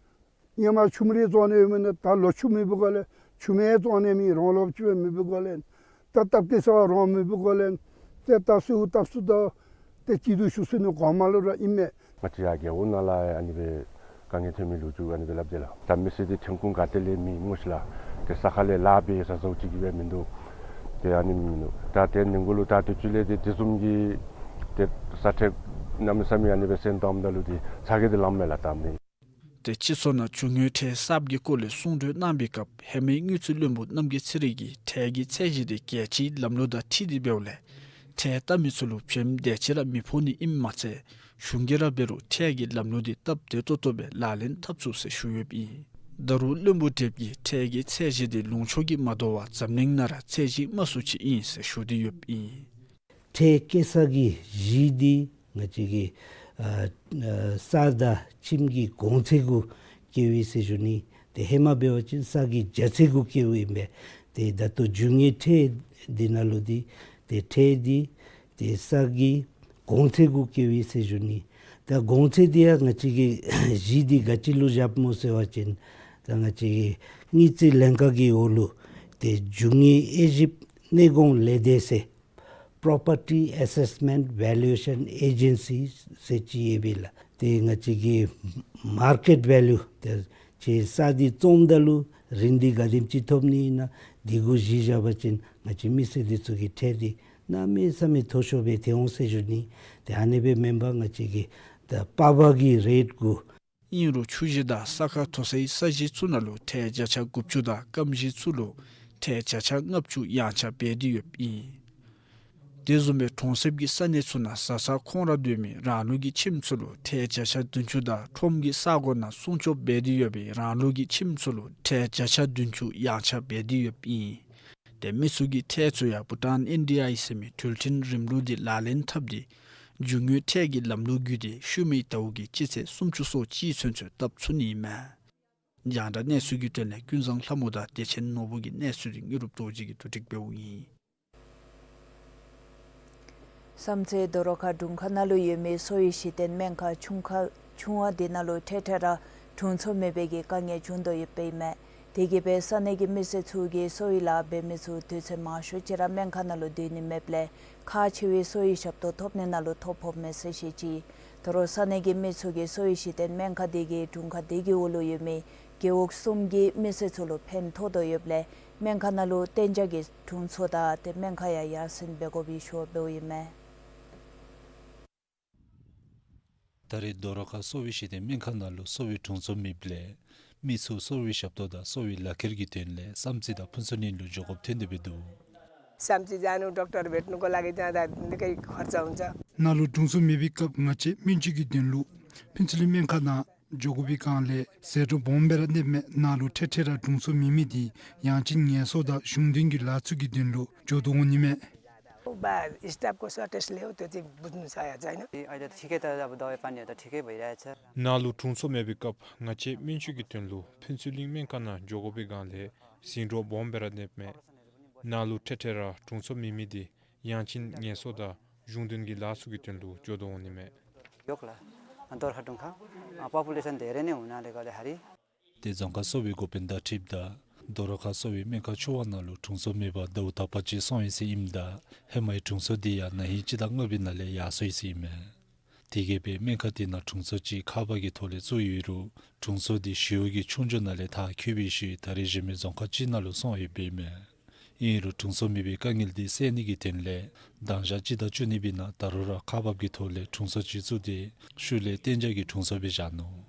སྔོན་མ་ཆུམ་རེ་བཙོང་ནི་ཡོད་མི་ནི་ད་ལོ་ཆུ་མེད་པའི་སྒོ་ལས་ཆུམ་ཡང་བཙོང་ནི་མེད། རང་ལོ་ཆུ་མེད་པའི་སྒོ་ལས་ད་སྟབས་ཀྱི་ས་རང་མེད་པའི་སྒོ་ལས་ཏེ་ད་གསོལཝ་བཏབ་ས་དང་ཏེ་སྐྱིད་སྡུག་ཞུ་ས་ནི་གོང་མ་ལུ་ར་ཨིན་མས། ང་བཅས་ཡར་རྒེད་འོག་ནང་ལས་ཨ་ནི་སྦེ་དཀའ་ངལ་ཐོན་མི་ལོ་རྒྱུས་ཨ་ནི་སྦེ་སླབ་དེས་ལགས། ད་མི་སེར་འདི་ཐོན་ཁུངས་ག་ཏེ་ལས་མེད་སྨོ་ཤི་ལགས། ཏེ་ས་ཁ་ལས་ལཱ་འབད་ས་ས་ཅིག་གི་སྦེ་མིན་འདུག། ཏེ་ཨ་ནི་མིན་འདུག། ད་ཏེ་ནི་གུ་ལུ་ད་དུས་ཅི་ལས་ཏེ་དེ་བཟུམ་གྱི་ཏེ་ས་ཁྲལ་གནམ་མེད་ས་མེད་ཨ་ནི་སྦེ་སེང་བཏངམ་ད་ལུ་ཏེ་ཚ་གྱང་འདི་ལངམ་མས་ལགས་ད་མི། ཏེ་སྤྱི་ཚོགས་ནང་རྒྱུ་དངོས་ཁྲལ་གསརཔ་གི་སྐོར་ལས་གསུང་གྲོས་གནང་བའི་སྐབས་ཧེ་མའི་དངུལ་རྩིས་བློན་པོ་རྣམ་རྒྱལ་ཚེ་རིང་གིས་ཁྲལ་གྱི་ཚད་གཞི་དེ་རྒྱལ་སྤྱིའི་ལམ་ལུགས་དང་འཁྲིལ་ཏེ་འབདཝ་ལས་ཁྲལ་བཏབ་མི་ཚུ་ལུ་བྱེམ་དེ་ཅིག་ར་མི་ཕོག་ནི་ཨིནམ་མ་ཚད་གཞུང་གིས་ར་འབད་རུང་ཁྲལ་གྱི་ལམ་ལུགས་དེ་སྟབས་བདེ་ཏོག་ཏོ་སྦེ་ལག་ལེན་འཐབ་ཚུགས་ཟེར་ཞུ་ཡོདཔ་ཨིན། ད་རུང་བློན་པོ་བགྲེསཔ་གིས་ཁྲལ་གྱི་ཚད་གཞི་དེ་ལུང་ཕྱོགས་ཀྱིས་མ་དོ་བར་འཛམ་གླིང་ནང་ར་ཚད་གཞི་དམའ་སུ་ཅིག་ཨིན་ཟེར་ཞུ་སྟེ་ཡོདཔ་ཨིན། ཁྲལ་བཀལ་ས་གི་གཞི་འདི་ང་བཅས་ཀྱི་ཨ་ཨ་ས་དང་ཁྱིམ་གྱི་གོང་ཚད་གུ་བཀལཝ་ཨིན་ཟེར་ཞུ་ནི། ཏེ་ཧེ་མ་འབད་བ་ཅིན་ས་གི་རྒྱ་ཚད་གུ་བཀལཝ་ཨིན་པས། ཏེ་ད་ལྟོ་རྒྱུ་དངོས་ཁྲལ་འདི་ནང་ལུ་འདི་ཏེ་ཁྲལ་འདི་ཏེ་ས་གི་གོང་ཚད་གུ་བཀལཝ་ཨིན་ཟེར་ཞུ་ནི། ད་གོང་ཚད་འདི་ཡང་ང་བཅས་ཀྱིས་གཞི་འདི་ག་ཅི་ལུ་བཞགཔ་སྨོ་ཟེར་བ་ཅིན་ད་ང་བཅས་ཀྱི་དངུལ་རྩིས་ལྷན་ཁག་གི་འོག་ལུ་ཏེ་རྒྱུ་དངོས་དབྱེ་ཞིབ་གནས་གོང་ལས་སྡེ་ཟེར་Property Assessment Valuation Agency ཟེར་ཅིག་ཡོད་པས་ལགས། ཏེ་ང་བཅས་ཀྱི་མར་ཀེཊ་ཝེ་ལུ་ཏེ་ཁྱོད་ས་འདི་བཙོངམ་ད་ལུ་རིན་འདི་ག་དེམ་ཅིག་ཐོབ་ནི་ཨིན་ན་འདི་གུ་གཞི་བཞག་པ་ཅིན་ང་བཅས་མི་སེར་འདི་ཚུ་གི་ཁྲལ་འདི་གནམ་མེད་ས་མེད་མཐོ་ཤོས་སྦེ་ཐལ་འོང་ཟེར་ཞུ་ནི། ཏེ་ཨ་ནི་སྦེ་མེན་པར་ང་བཅས་ཀྱི་ད་པར་པ་གི་རེཊ་གུ་ཨིན་རུང་ཆུ་ཞིང་དང་ས་ཁ་མཐོ་སའི་ས་གཞི་ཚུ་ནང་ལུ་ཁྲལ་བརྒྱ་ཆ་དགུ་བཅུ་དང་སྐམ་ཞིང་ཚུ་ལུ་ཁྲལ་བརྒྱ་ཆ་ལྔ་བཅུ་ཡང་ཆག་འབད་དེ་ཡོདཔ་ཨིན། དེ་བཟུམ་སྦེ་གྲོང་གསེབ་ཀྱི་ས་གནས་ཚུ་ནང་བཟའ་ཚང་ཁོང་ར་སྡོད་མི་རང་ལུགས་ཀྱི་ཁྱིམ་ཚུ་ལུ་ཁྲལ་བརྒྱ་ཆ་བདུན་ཅུ་དང་ཁྲོམ་གྱི་ས་གོ་ནང་སྲུང་སྐྱོབ་འབད་དེ་ཡོད་པའི་རང་ལུགས་ཀྱི་ཁྱིམ་ཚུ་ལུ་ཁྲལ་བརྒྱ་ཆ་བདུན་ཅུ་ཡང་ཆག་འབད་དེ་ཡོདཔ་ཨིན། ཏེ་མི་ཚུ་གི་ཁྲལ་ཚུ་ཡང་བྷུ་ཊཱན་ཨེན་ཌི་ཨའི་ཟེར་མི་འགྲུལ་འཕྲིན་རིམ་ལུགས་འདི་ལག་ལེན་འཐབ་སྟེ་རྒྱུ་དངོས་ཁྲལ་གྱི་ལམ་ལུགས་བརྒྱུད་དེ་ཤུལ་མའི་ཟླཝ་གི་སྤྱི་ཚེས་སུམ་ཅུ་སོ་གཅིག་ཚུན་ཚོད་བཏབ་ཚུགས་ནི་ཨིན་མས། རྒྱང་བསྒྲགས་གནས་ཚུལ་གྱི་དོན་ལས་ཀུན་བཟང་ལྷ་མོ་དང་བདེ་ཆེན་ནོར་བུ་གི་གནས་ཚུལ་འདི་དངོས་གྲུབ་རྡོ་རྗེ་གིས་བསྡུ་སྒྲིག་འབདཝ་ཨིན། བསམ་རྩེ་རྡོ་རོ་ཁ་དྲུང་ཁག་ནང་ལུ་ཡོད་མི་གསོ་བའི་གཞི་རྟེན་སྨན་ཁང་ཆུང་ཁག་ཆུང་བ་དེ་ནང་ལུ་འཕྲལ་འཕྲལ་ར་དྲུང་འཚོ་མེད་པའི་གི་དཀའ་ངལ་བྱུང་དོ་ཡོདཔ་ཨིན་མས། དེ་གིས་སྦེ་ས་གནས་ཀྱི་མི་སེར་ཚུ་གིས་གསོ་བའི་ལཱ་འབད་མི་ཚུ་དུས་ཚོད་མང་ཤོས་ཅིག་ར་སྨན་ཁང་ནང་ལུ་སྡོད་ནི་མེདཔ་ལས་ཁག་ཆེ་བའི་གསོ་བའི་ཞབས་ཏོག་ཐོབ་ནི་ནང་ལུ་ཐོ་ཕོགཔ་མས་ཟེར་བཤད་ཅི། ད་རུང་ས་གནས་ཀྱི་མི་ཚུ་གིས་གསོ་བའི་གཞི་རྟེན་སྨན་ཁང་དེ་གིས་དྲུང་ཁག་དེ་གི་འོག་ལུ་ཡོད་མི་རྒེད་འོག་གསུམ་གྱི་མི་སེར་ཚུ་ལུ་ཕན་ཐོགས་དོ་ཡོདཔ་ལས་སྨན་ཁང་ནང་ལུ་གཏན་འཇགས་ཀྱི་དྲུང་འཚོ་དང་ཏེ་སྨན་ཁང་ཡང་ཡར་སེང་འབད་དགོཔ་སྦེ་ཞུ་བ་འབདཝ་ཨིན་མས། ད་རེས་རྡོ་ར་ཁ་གསོ་བའི་གཞི་རྟེན་སྨན་ཁང་ནང་ལུ་གསོ་བའི་དྲུང་འཚོ་མེདཔ་ལས་མི་ཚུ་གསོ་བའི་ཞབས་ཏོག་དང་གསོ་བའི་ལག་ཁྱེར་གྱི་དོན་ལས་བསམ་རྩེ་དང་ཕུན་ཚོགས་གླིང་ལུ་འགྱོ་དགོཔ་ཐོན་ཏེ་འབད་འདུག། བསམ་རྩེ་जानु डॉक्टर भेट्नको लागि जाँदा निकै खर्च हुन्छ। ནཱ་ལུ་དྲུང་འཚོ་མེད་པའི་སྐབས་ང་བཅས་སྨན་བཅོས་ཀྱི་དོན་ལུ་ཕུན་ཚོགས་གླིང་སྨན་ཁང་ནང་འགྱོ་དགོ་པའི་སྒང་ལས་ཟད་འགྲོ་སྦོམ་སྦེ་ར་གནསཔ་མས། ནཱ་ལུ་འཕྲལ་འཕྲལ་ར་དྲུང་འཚོ་མེད་མི་འདི་ཡང་ཅིན་ངལ་གསོ་དང་གཞུང་དོན་གྱི་ལཱ་ཚུ་གི་དོན་ལུ་འགྱོ་དོ་འོང་ནི་མས། बा स्टाफको सर्टेजले हो, त्यो चाहिँ बुझ्नु सकिएको छैन। ए, अहिले त ठिकै, त अब दबाई पानीहरू त ठिकै भइरहेछ। ནཱ་ལུ་དྲུང་འཚོ་མེད་པའི་སྐབས་ང་བཅས་སྨན་བཅོས་ཀྱི་དོན་ལུ་ཕུན་ཚོགས་གླིང་སྨན་ཁང་ནང་འགྱོ་དགོ་པའི་སྒང་ལས་ཟད་འགྲོ་སྦོམ་སྦེ་ར་གནསཔ་མས། ནཱ་ལུ་འཕྲལ་འཕྲལ་ར་དྲུང་འཚོ་མེད་མི་འདི་ཡང་ཅིན་ངལ་གསོ་དང་གཞུང་དོན་གྱི་ལཱ་ཚུ་གི་དོན་ལུ་འགྱོ་དོ་འོང་ནི་མས། ཡོག་ལ། ཨ་རྡོ་ར་ཁ་དྲུང་ཁག་ཨ་པོ་པུ་ལེ་ཤཱན་དེ་རེ་ནི་འོང་ན་ལེ་ག་ལེ་ཧ་རི། ཏེ་རྫོང་ཁག་གསོ་བའི་འགོ་དཔོན་དང་འཁྲིལཝ་ད་རྡོ་ར་ཁ་གསོ་བའི་སྨན་ཁང་ཆུང་བ་ནང་ལུ་དྲུང་འཚོ་མེད་པར་ཟླཝ་དག་པ་ཅིག་སོང་ཡི་ཟེར་ཨིནམ་ད་ཧེ་མའི་དྲུང་འཚོ་འདི་ཡང་ན་ཧིང་སྤྱི་ཟླ་ལྔ་པའི་ནང་ལས་ཡར་སོང་ཡི་ཟེར་ཨིན་མས། དེ་གིས་སྦེ་སྨན་ཁང་དེ་ནང་དྲུང་འཚོ་ཅིག་ཁག་འབག་གི་ཐོག་ལས་བཙུགས་ཡོད་རུང་དྲུང་འཚོ་འདི་ཞི་གཡོག་གི་ཆོས་རྒྱུགས་ནང་ལས་མཐར་འཁྱོལ་བའི་ཤུལ་ད་རེས་གཞན་མི་རྫོང་ཁག་ཅིག་ནང་ལུ་སོང་ཡོདཔ་ཨིན་མས། ཨིན་རུང་དྲུང་འཚོ་མེད་པའི་དཀའ་ངལ་འདི་སེལ་ནི་གི་དོན་ལས་གདན་ཞག་སྤྱི་ཟླ་བཅུ་གཉིས་པའི་ནང་ད་རུང་ར་ཁག་འབག་གི་ཐོག་ལས་དྲུང་འཚོ་ཅིག་བཙུགས་ཏེ་ཤུལ་ལས་གཏན་འཇགས་ཀྱི་དྲུང་འཚོ་སྦེ་བཞག་ནུག།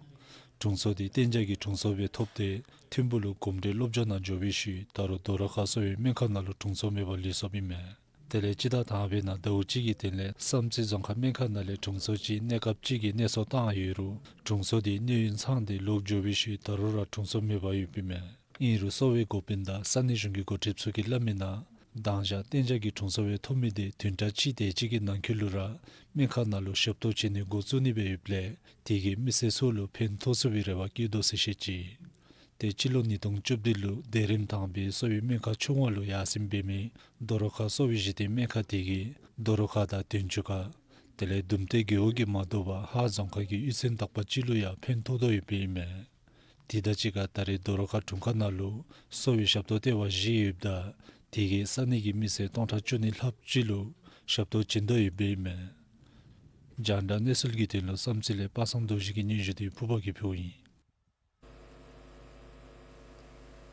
དྲུང་འཚོ་འདི་གཏན་འཇགས་ཀྱི་དྲུང་འཚོ་སྦེ་ཐོབ་སྟེ་ཐིམ་ཕུག་ལུ་གོམས་འདྲིས་སློབ་སྦྱོང་ནང་འགྱོ་བའི་ཤུལ་ད་རུང་རྡོ་ར་ཁ་གསོ་བའི་སྨན་ཁང་ནང་ལུ་དྲུང་འཚོ་མེད་པར་ལུས་སོཔ་ཨིན་མས། དེ་ལས་སྤྱི་ཟླ་དང་པའི་ནང་ཟླཝ་གཅིག་གི་དོན་ལས་བསམ་རྩེ་རྫོང་ཁག་སྨན་ཁང་ནང་ལས་དྲུང་འཚོ་ཅིག་གནས་སྐབས་ཅིག་གི་གནས་སོར་བཏང་ཡོད་རུང་དྲུང་འཚོ་དེ་གནས་ཡུན་ཚང་སྟེ་ལོག་འགྱོ་བའི་ཤུལ་ད་རུང་ར་དྲུང་འཚོ་མེད་པར་ཡོདཔ་ཨིན་མས། ཨིན་རུང་གསོ་བའི་འགོ་དཔོན་དང་ས་གནས་གཞུང་གི་འགོ་ཁྲིདཔ་ཚུ་གིས་སླབ་མིའི་ནང་གདན་ཞག་གཏན་འཇགས་ཀྱི་དྲུང་འཚོ་སྦེ་ཐོབ་མི་དེ་བདུན་ཕྲག་གཅིག་དེ་ཅིག་གི་ནང་འཁོད་ལུ་ར་སྨན་ཁང་ནང་ལུ་ཞབས་ཏོག་བྱིན་ནི་འགོ་བཙུགས་ནི་སྦེ་ཡོདཔ་ལས་དེ་གིས་མི་སེར་ཚུ་ལུ་ཕན་ཐོགས་ཚུགས་པའི་རེ་བ་བསྐྱེད་དོ་ཟེར་བཤད་ཅི། ཏེ་སྤྱི་ལོ་ཉིས་སྟོང་བཅུ་བདུན་ལུ་སྡེ་རིམ་དང་པའི་གསོ་བའི་སྨན་ཁང་ཆུང་བ་ལུ་ཡར་སེང་འབད་མི་རྡོ་ར་ཁ་གསོ་བའི་གཞི་རྟེན་སྨན་ཁང་དེ་གིས་རྡོ་ར་ཁ་དང་དོན་ཆུ་ཁ་དེ་ལས་དུམ་མཐའི་རྒེད་འོག་གི་མ་དོ་བར་ཧཱ་རྫོང་ཁག་གི་གཡུས་ཚན་དག་པ་ཅིག་ལུ་ཡང་ཕན་ཐོགས་དོ་ཡོདཔ་ཨིན་མས། དེ་དང་གཅིག་ཁར་ད་རེས་རྡོ་ར་ཁ་དྲུང་ཁག་ནང་ལུ་གསོ་བའི་ཞབས་ཏོག་ལྟེ་བ་བཞི་ཡོདཔ་ད་དེ་གིས་ས་གནས་ཀྱི་མི་སེར་སྟོང་ཕྲག་བཅུ་གཉིས་ལྷགཔ་ཅིག་ལུ་ཞབས་ཏོག་བྱིན་དོ་ཡོདཔ་ཨིན་མས། རྒྱང་བསྒྲགས་གནས་ཚུལ་གྱི་དོན་ལུ་བསམ་རྩེ་ལས་པ་སངས་རྡོ་རྗེ་གི་སྙན་ཞུ་དེ་ཕུར་པ་གིས་ཕུལཝ་ཨིན།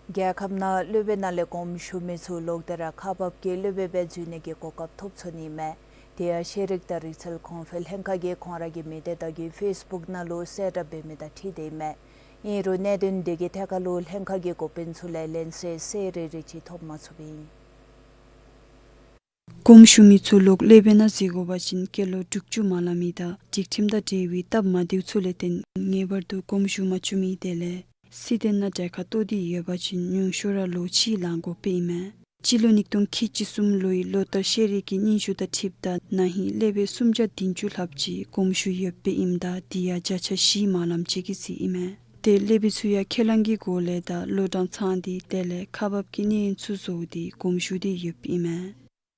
རྒྱལ་ཁབ་ནང་སློབ་དཔོན་ནང་ལས་དགོངསམ་ཞུ་མི་ཚུ་ལོག་སྟེ་ར་ཁག་འབག་གི་སློབ་དཔོན་སྦེ་འཛུལ་ནི་གི་གོ་སྐབས་ཐོབ་ཚུགས་ནི་མས། དེ་ཡང་ཤེས་རིག་དང་རིག་རྩལ་གོང་འཕེལ་ལྷན་ཁག་གིས་ཁོང་ར་གི་མི་སྡེ་དག་གི་ཕེསི་བུཀ་ནང་ལུ་གསལ་བསྒྲགས་འབད་མི་དང་འཁྲིལ་ཏེ་ཨིན་མས། ཨིན་རུང་གནད་དོན་དེ་གི་ཐད་ཁར་ལུ་ལྷན་ཁག་གི་འགོ་དཔོན་ཚུ་ལས་ལན་གསལ་གསལ་རི་རི་ཅིག་ཐོབ་མ་ཚུགསཔ་ཨིན། དགོངསམ་ཞུ་མི་ཚུ་ལོག་སློབ་དཔོན་ནང་འཛུལ་དགོ་པ་ཅིན་སྐྱེས་ལོ་དྲུག་ཅུ་མ་ལང་མི་དང་སྒྲིག་ཁྲིམས་དང་འབྲེལ་བའི་སྟབས་མ་བདེཝ་ཚུ་ལས་བརྟེན་ངེས་པར་དུ་དགོངསམ་ཞུ་མ་བཅུག་མི་དེ་ལས་སྲིད་དོན་ནང་གྲལ་ཁར་གཏོགས་ཏེ་ཡོད་པ་ཅིན་ཉུང་ཤོས་ར་ལོ་གཅིག་ལང་དགོཔ་ཨིན་མས། སྤྱི་ལོ་ཉིས་སྟོང་ཁལ་གཅིག་གསུམ་ལོའི་ལོ་བསྟར་ཤེས་རིག་གི་སྙན་ཞུ་དང་འཁྲིལཝ་ད་ན་ཧིང་སློབ་དཔོན་སུམ་བརྒྱ་བདུན་ཅུ་ལྷགཔ་ཅིག་དགོངསམ་ཞུ་ཡོདཔ་ཨིནམ་ད་དེ་ཡང་བརྒྱ་ཆ་བཞི་མ་ལངམ་ཅིག་གི་རྩིས་ཨིན་མས། ཏེ་སློབ་དཔོན་ཚུ་ཡང་ཁས་བླངས་ཀྱི་སྒོ་ལས་དང་ལོ་གྲངས་ཚང་སྟེ་དེ་ལས་ཁག་འབག་གི་གནས་ཡུན་ཚུ་རྫོགས་ཏེ་དགོངསམ་ཞུ་སྟེ་ཡོདཔ་ཨིན་མས།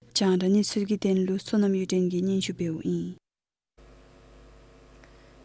རྒྱང་བསྒྲགས་གནས་ཚུལ་གྱི་དོན་ལུ་བསོད་ནམས་གཡུ་སྒྲོན་གྱིས་སྙན་ཞུ་འབདཝ་ཨིན།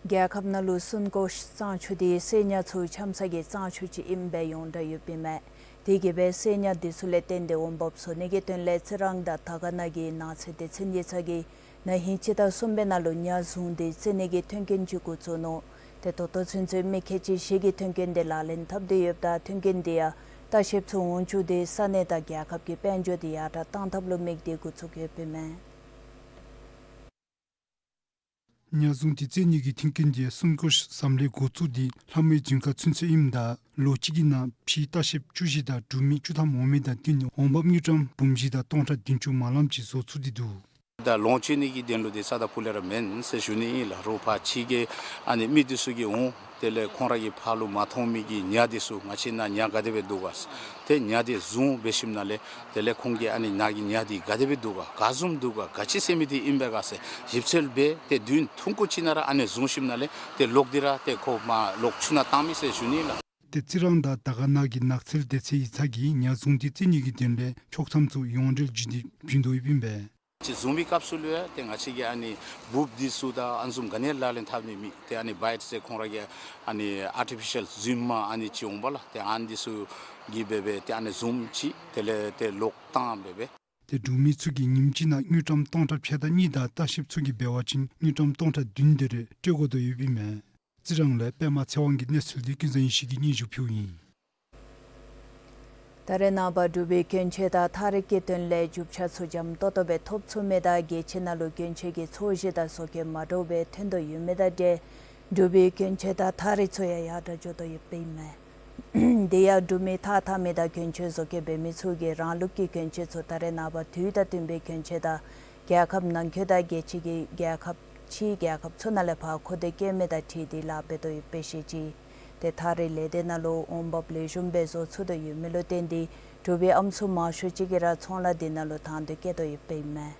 རྒྱལ་ཁབ་ནང་ལུ་སུན་ཀོ་གཙང་ཆུ་དེ་བསད་ཉ་ཚུ་འཁྱམ་ས་གི་གཙང་ཆུ་ཅིག་ཨིནམ་སྦེ་ཡོངས་གྲགས་ཡོདཔ་ཨིན་མས། དེ་གིས་སྦེ་བསད་ཉ་དེ་ཚུ་ལས་བརྟེན་ཏེ་འོང་འབབ་བཟོ་ནི་གི་དོན་ལས་རྩི་རང་དང་དར་དཀར་ན་གི་ནགས་ཚལ་སྡེ་ཚན་གྱི་ཚབ་ཀྱིས་ན་ཧིང་སྤྱི་ཟླ་གསུམ་པའི་ནང་ལུ་ཉ་བཟུང་སྟེ་རྩི་ནི་གི་མཐུན་རྐྱེན་ཅིག་འགོ་བཙུགས་ནུག། ཏེ་ད་ལྟོ་ཚུན་ཚོད་མི་ཁལ་གཅིག་བཞི་གིས་མཐུན་རྐྱེན་དེ་ལག་ལེན་འཐབ་སྟེ་ཡོདཔ་ད་མཐུན་རྐྱེན་དེ་ཡང་ལྟ་བཤལཔ་ཚུ་འོང་བཅུག་སྟེ་ས་གནས་དང་རྒྱལ་ཁབ་ཀྱི་དཔལ་འབྱོར་དེ་ཡར་དྲག་གཏང་ཐབས་ལུ་དམིགས་ཏེ་འགོ་བཙུགས་ཡོདཔ་ཨིན་མས། ཉ་བཟུང་སྟེ་རྩི་ནི་གི་མཐུན་རྐྱེན་དེ་སུན་ཀོ་ཟམ་ལས་འགོ་བཙུགས་ཏེ་ལྷ་མོའི་ཇིང་ཁ་ཚུན་ཚོད་ཨིནམ་ད་ལོ་གཅིག་གི་ནང་ཕྱིའི་ལྟ་བཤལཔ་བཅུ་བཞི་དང་འབྲུག་མི་བཅུ་ཐམ་འོང་མི་དང་བསྟུན་ནས་འོང་འབབ་དངུལ་ཀྲམ་འབུམ་བཞི་དང་སྟོང་ཕྲག་བདུན་ཅུ་མ་ལངམ་ཅིག་བཟོ་ཚུགས་ཏེ་འདུག། ད་ལོངས་སྤྱོད་ནི་གི་དོན་ལུ་དེ་རྩ་དང་ཕུ་ལས་ར་མེན་ཟེར་ཞུ་ནི་ཨིན་ལགས། རོགས་ཕར་ཕྱི་གི་ཨ་ནི་མི་དེ་ཚུ་གིས་འོང་དེ་ལས་ཁོང་ར་གི་ཕར་ལུ་མ་མཐོང་མི་གི་ཉ་དེ་ཚུ་ང་བཅས་ནང་ཉ་ག་དེ་སྦེ་འདུག་ག་ཟེར་ཏེ་ཉ་དེ་བཟུང་འབད་ཞིནམ་ལས་དེ་ལས་ཁོང་གིས་ཨ་ནི་ནཱ་གི་ཉ་དེ་ག་དེ་སྦེ་འདུག་ག་ག་བཟུམ་འདུག་ག་ག་ཅི་ཟེར་མི་དེ་ཨིན་པས་ག་ཟེར་ཞིབ་འཚོལ་འབད་དེ་དུས་ཐུང་ཀུ་ཅིག་ནང་ར་ཨ་ནི་བཟུང་ཞིནམ་ལས་དེ་ལོག་སྟེ་ར་དེ་ཁོ་མར་ལོག་ཆུ་ནང་བཏང་མི་ཟེར་ཞུ་ནི་ལགས། ཏེ་རྩི་རང་དང་དར་དཀར་ན་གི་ནགས་ཚལ་སྡེ་ཚན་གྱི་ཚབ་ཀྱིས་ཉ་བཟུང་སྟེ་རྩི་ནི་གི་དོན་ལས་ཕྱོགས་མཚམས་ཚུ་ཡོངས་འབྲེལ་བརྒྱུད་དེ་བྱིན་དོ་ཡོདཔ་ཨིན་པས། ཅིག་བཟུང་བའི་སྐབས་སུ་ལུ་ཡང་ཏེ་ང་བཅས་ཀྱིས་ཨ་ནི་འབུཔ་འདི་ཚུ་དང་ཨ་ནི་བཟུམ་ག་ནི་ལག་ལེན་འཐབ་ནི་མེད། ཏེ་ཨ་ནི་བའིཊ་ཟེར་ཁོང་ར་གི་ཨ་ནི་ཨར་ཊི་ཕི་ཤལ་རྫུན་མ་ཨ་ནི་ཅིག་འོང་པ་ལགས། ཏེ་ཨ་ནི་འདི་ཚུ་ གིས་འབད་འབད་ཏེ་ཨ་ནི་བཟུམ་ཅིག་དེ་ལས་ཏེ་ལོག་བཏང་འབད་འབད། ཏེ་འབྲུག་མི་ཚུ་གིས་ཉིནམ་གཅིག་ནང་དངུལ་ཀྲམ་སྟོང་ཕྲག་ཕྱེད་དང་གཉིས་དང་ལྟ་བཤལཔ་ཚུ་གིས་འབད་བ་ཅིན་དངུལ་ཀྲམ་སྟོང་ཕྲག་བདུན་དེ་རེ་སྤྲོད་དགོ་དོ་ཡོདཔ་ཨིན་མས། རྩི་རང་ལས་པདྨ་ཚེ་དབང་གི་གནས་ཚུལ་འདི་ཀུན་བཟང་ཡེ་ཤེས་ཀྱིས་སྙན་ཞུ་ཕུལཝ་ཨིན། ད་རེས་ནངས་པ་འབྲུག་པའི་གྱོན་ཆས་དང་ཐག་རིས་ཀྱི་དོན་ལས་རྒྱུ་ཆ་ཚུ་འཇམ་ཏོག་ཏོ་སྦེ་ཐོབ་ཚུགས་མི་དང་རྒྱལ་སྤྱི་ནང་ལུ་གྱོན་ཆས་ཀྱི་ཚོས་གཞི་དང་བཟོ་བཀོད་མ་འདྲཝ་སྦེ་ཐོན་དོ་ཡོད་མི་དང་འབྲེལ་འབྲུག་པའི་གྱོན་ཆས་དང་ཐག་རིས་ཚུ་ཡང་ཡར་དྲག་འགྱོ་དོ་ཡོདཔ་ཨིན་མས། དེ་ཡང་འབྲུག་མི་ཐགས་འཐག་མི་དང་གྱོན་ཆས་བཟོ་བཀོད་འབད་མི་ཚུ་གིས་རང་ལུགས་ཀྱི་གྱོན་ཆས་ཚུ་ད་རེས་ནངས་པ་དུས་དང་བསྟུན་པའི་གྱོན་ཆས་དང་རྒྱལ་ཁབ་ནང་འཁོད་དང་རྒྱལ་སྤྱི་གི་རྒྱལ་ཁབ་ཕྱིའི་རྒྱལ་ཁབ་ཚུ་ནང་ལས་ཕར་མཁོ་འདོད་བསྐྱེད་མི་དང་འཁྲིལ་ཏེ་ལཱ་འབད་དོ་ཡོདཔ་སྦེ་བཤད་ཅི། ཏེ་ཐག་རིས་ལས་སྡེ་ནང་ལུ་འོང་འབབ་ལེགས་ཤོམ་སྦེ་བཟོ་ཚུགས་དོ་ཡོད་མི་ལུ་བརྟེན་ཏེ་འབྲུག་པའི་ཨམ་སྲུ་མང་ཤོས་ཅིག་གིས་ར་ཚོང་ལཱ་འདི་ནང་ལུ་དང་འདོད་བསྐྱེད་དོ་ཡོདཔ་ཨིན་མས།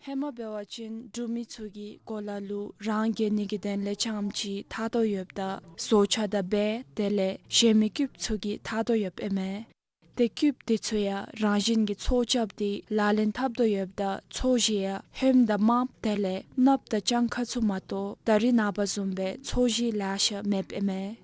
ཧེ་མ་འབད་བ་ཅིན་འབྲུག་མི་ཚུ་གིས་གོ་ལ་ལུ་རང་གྱོན་ནི་གི་དོན་ལས་རྐྱངམ་ཅིག་འཐག་དོ་ཡོདཔ་ད་བཟོ་ཆ་དང་སྦལ་དེ་ལས་གཞན་མི་སྐུདཔ་ཚུ་གིས་འཐག་དོ་ཡོདཔ་ཨིན་མས། ཏེ་སྐུདཔ་འདི་ཚུ་ཡང་རང་བཞིན་གྱི་ཚོས་རྐྱབ་སྟེ་ལག་ལེན་འཐབ་དོ་ཡོདཔ་ད་ཚོས་གཞི་ཡང་ཧོནམ་དང་དམརཔོ་དེ་ལས་གནགཔོ་དང་སྤྱང་ཁ་ཚུ་མ་གཏོགས་ད་རེས་ནངས་པ་བཟུམ་སྦེ་ཚོས་གཞི་ལེ་ཤ་མེདཔ་ཨིན་མས།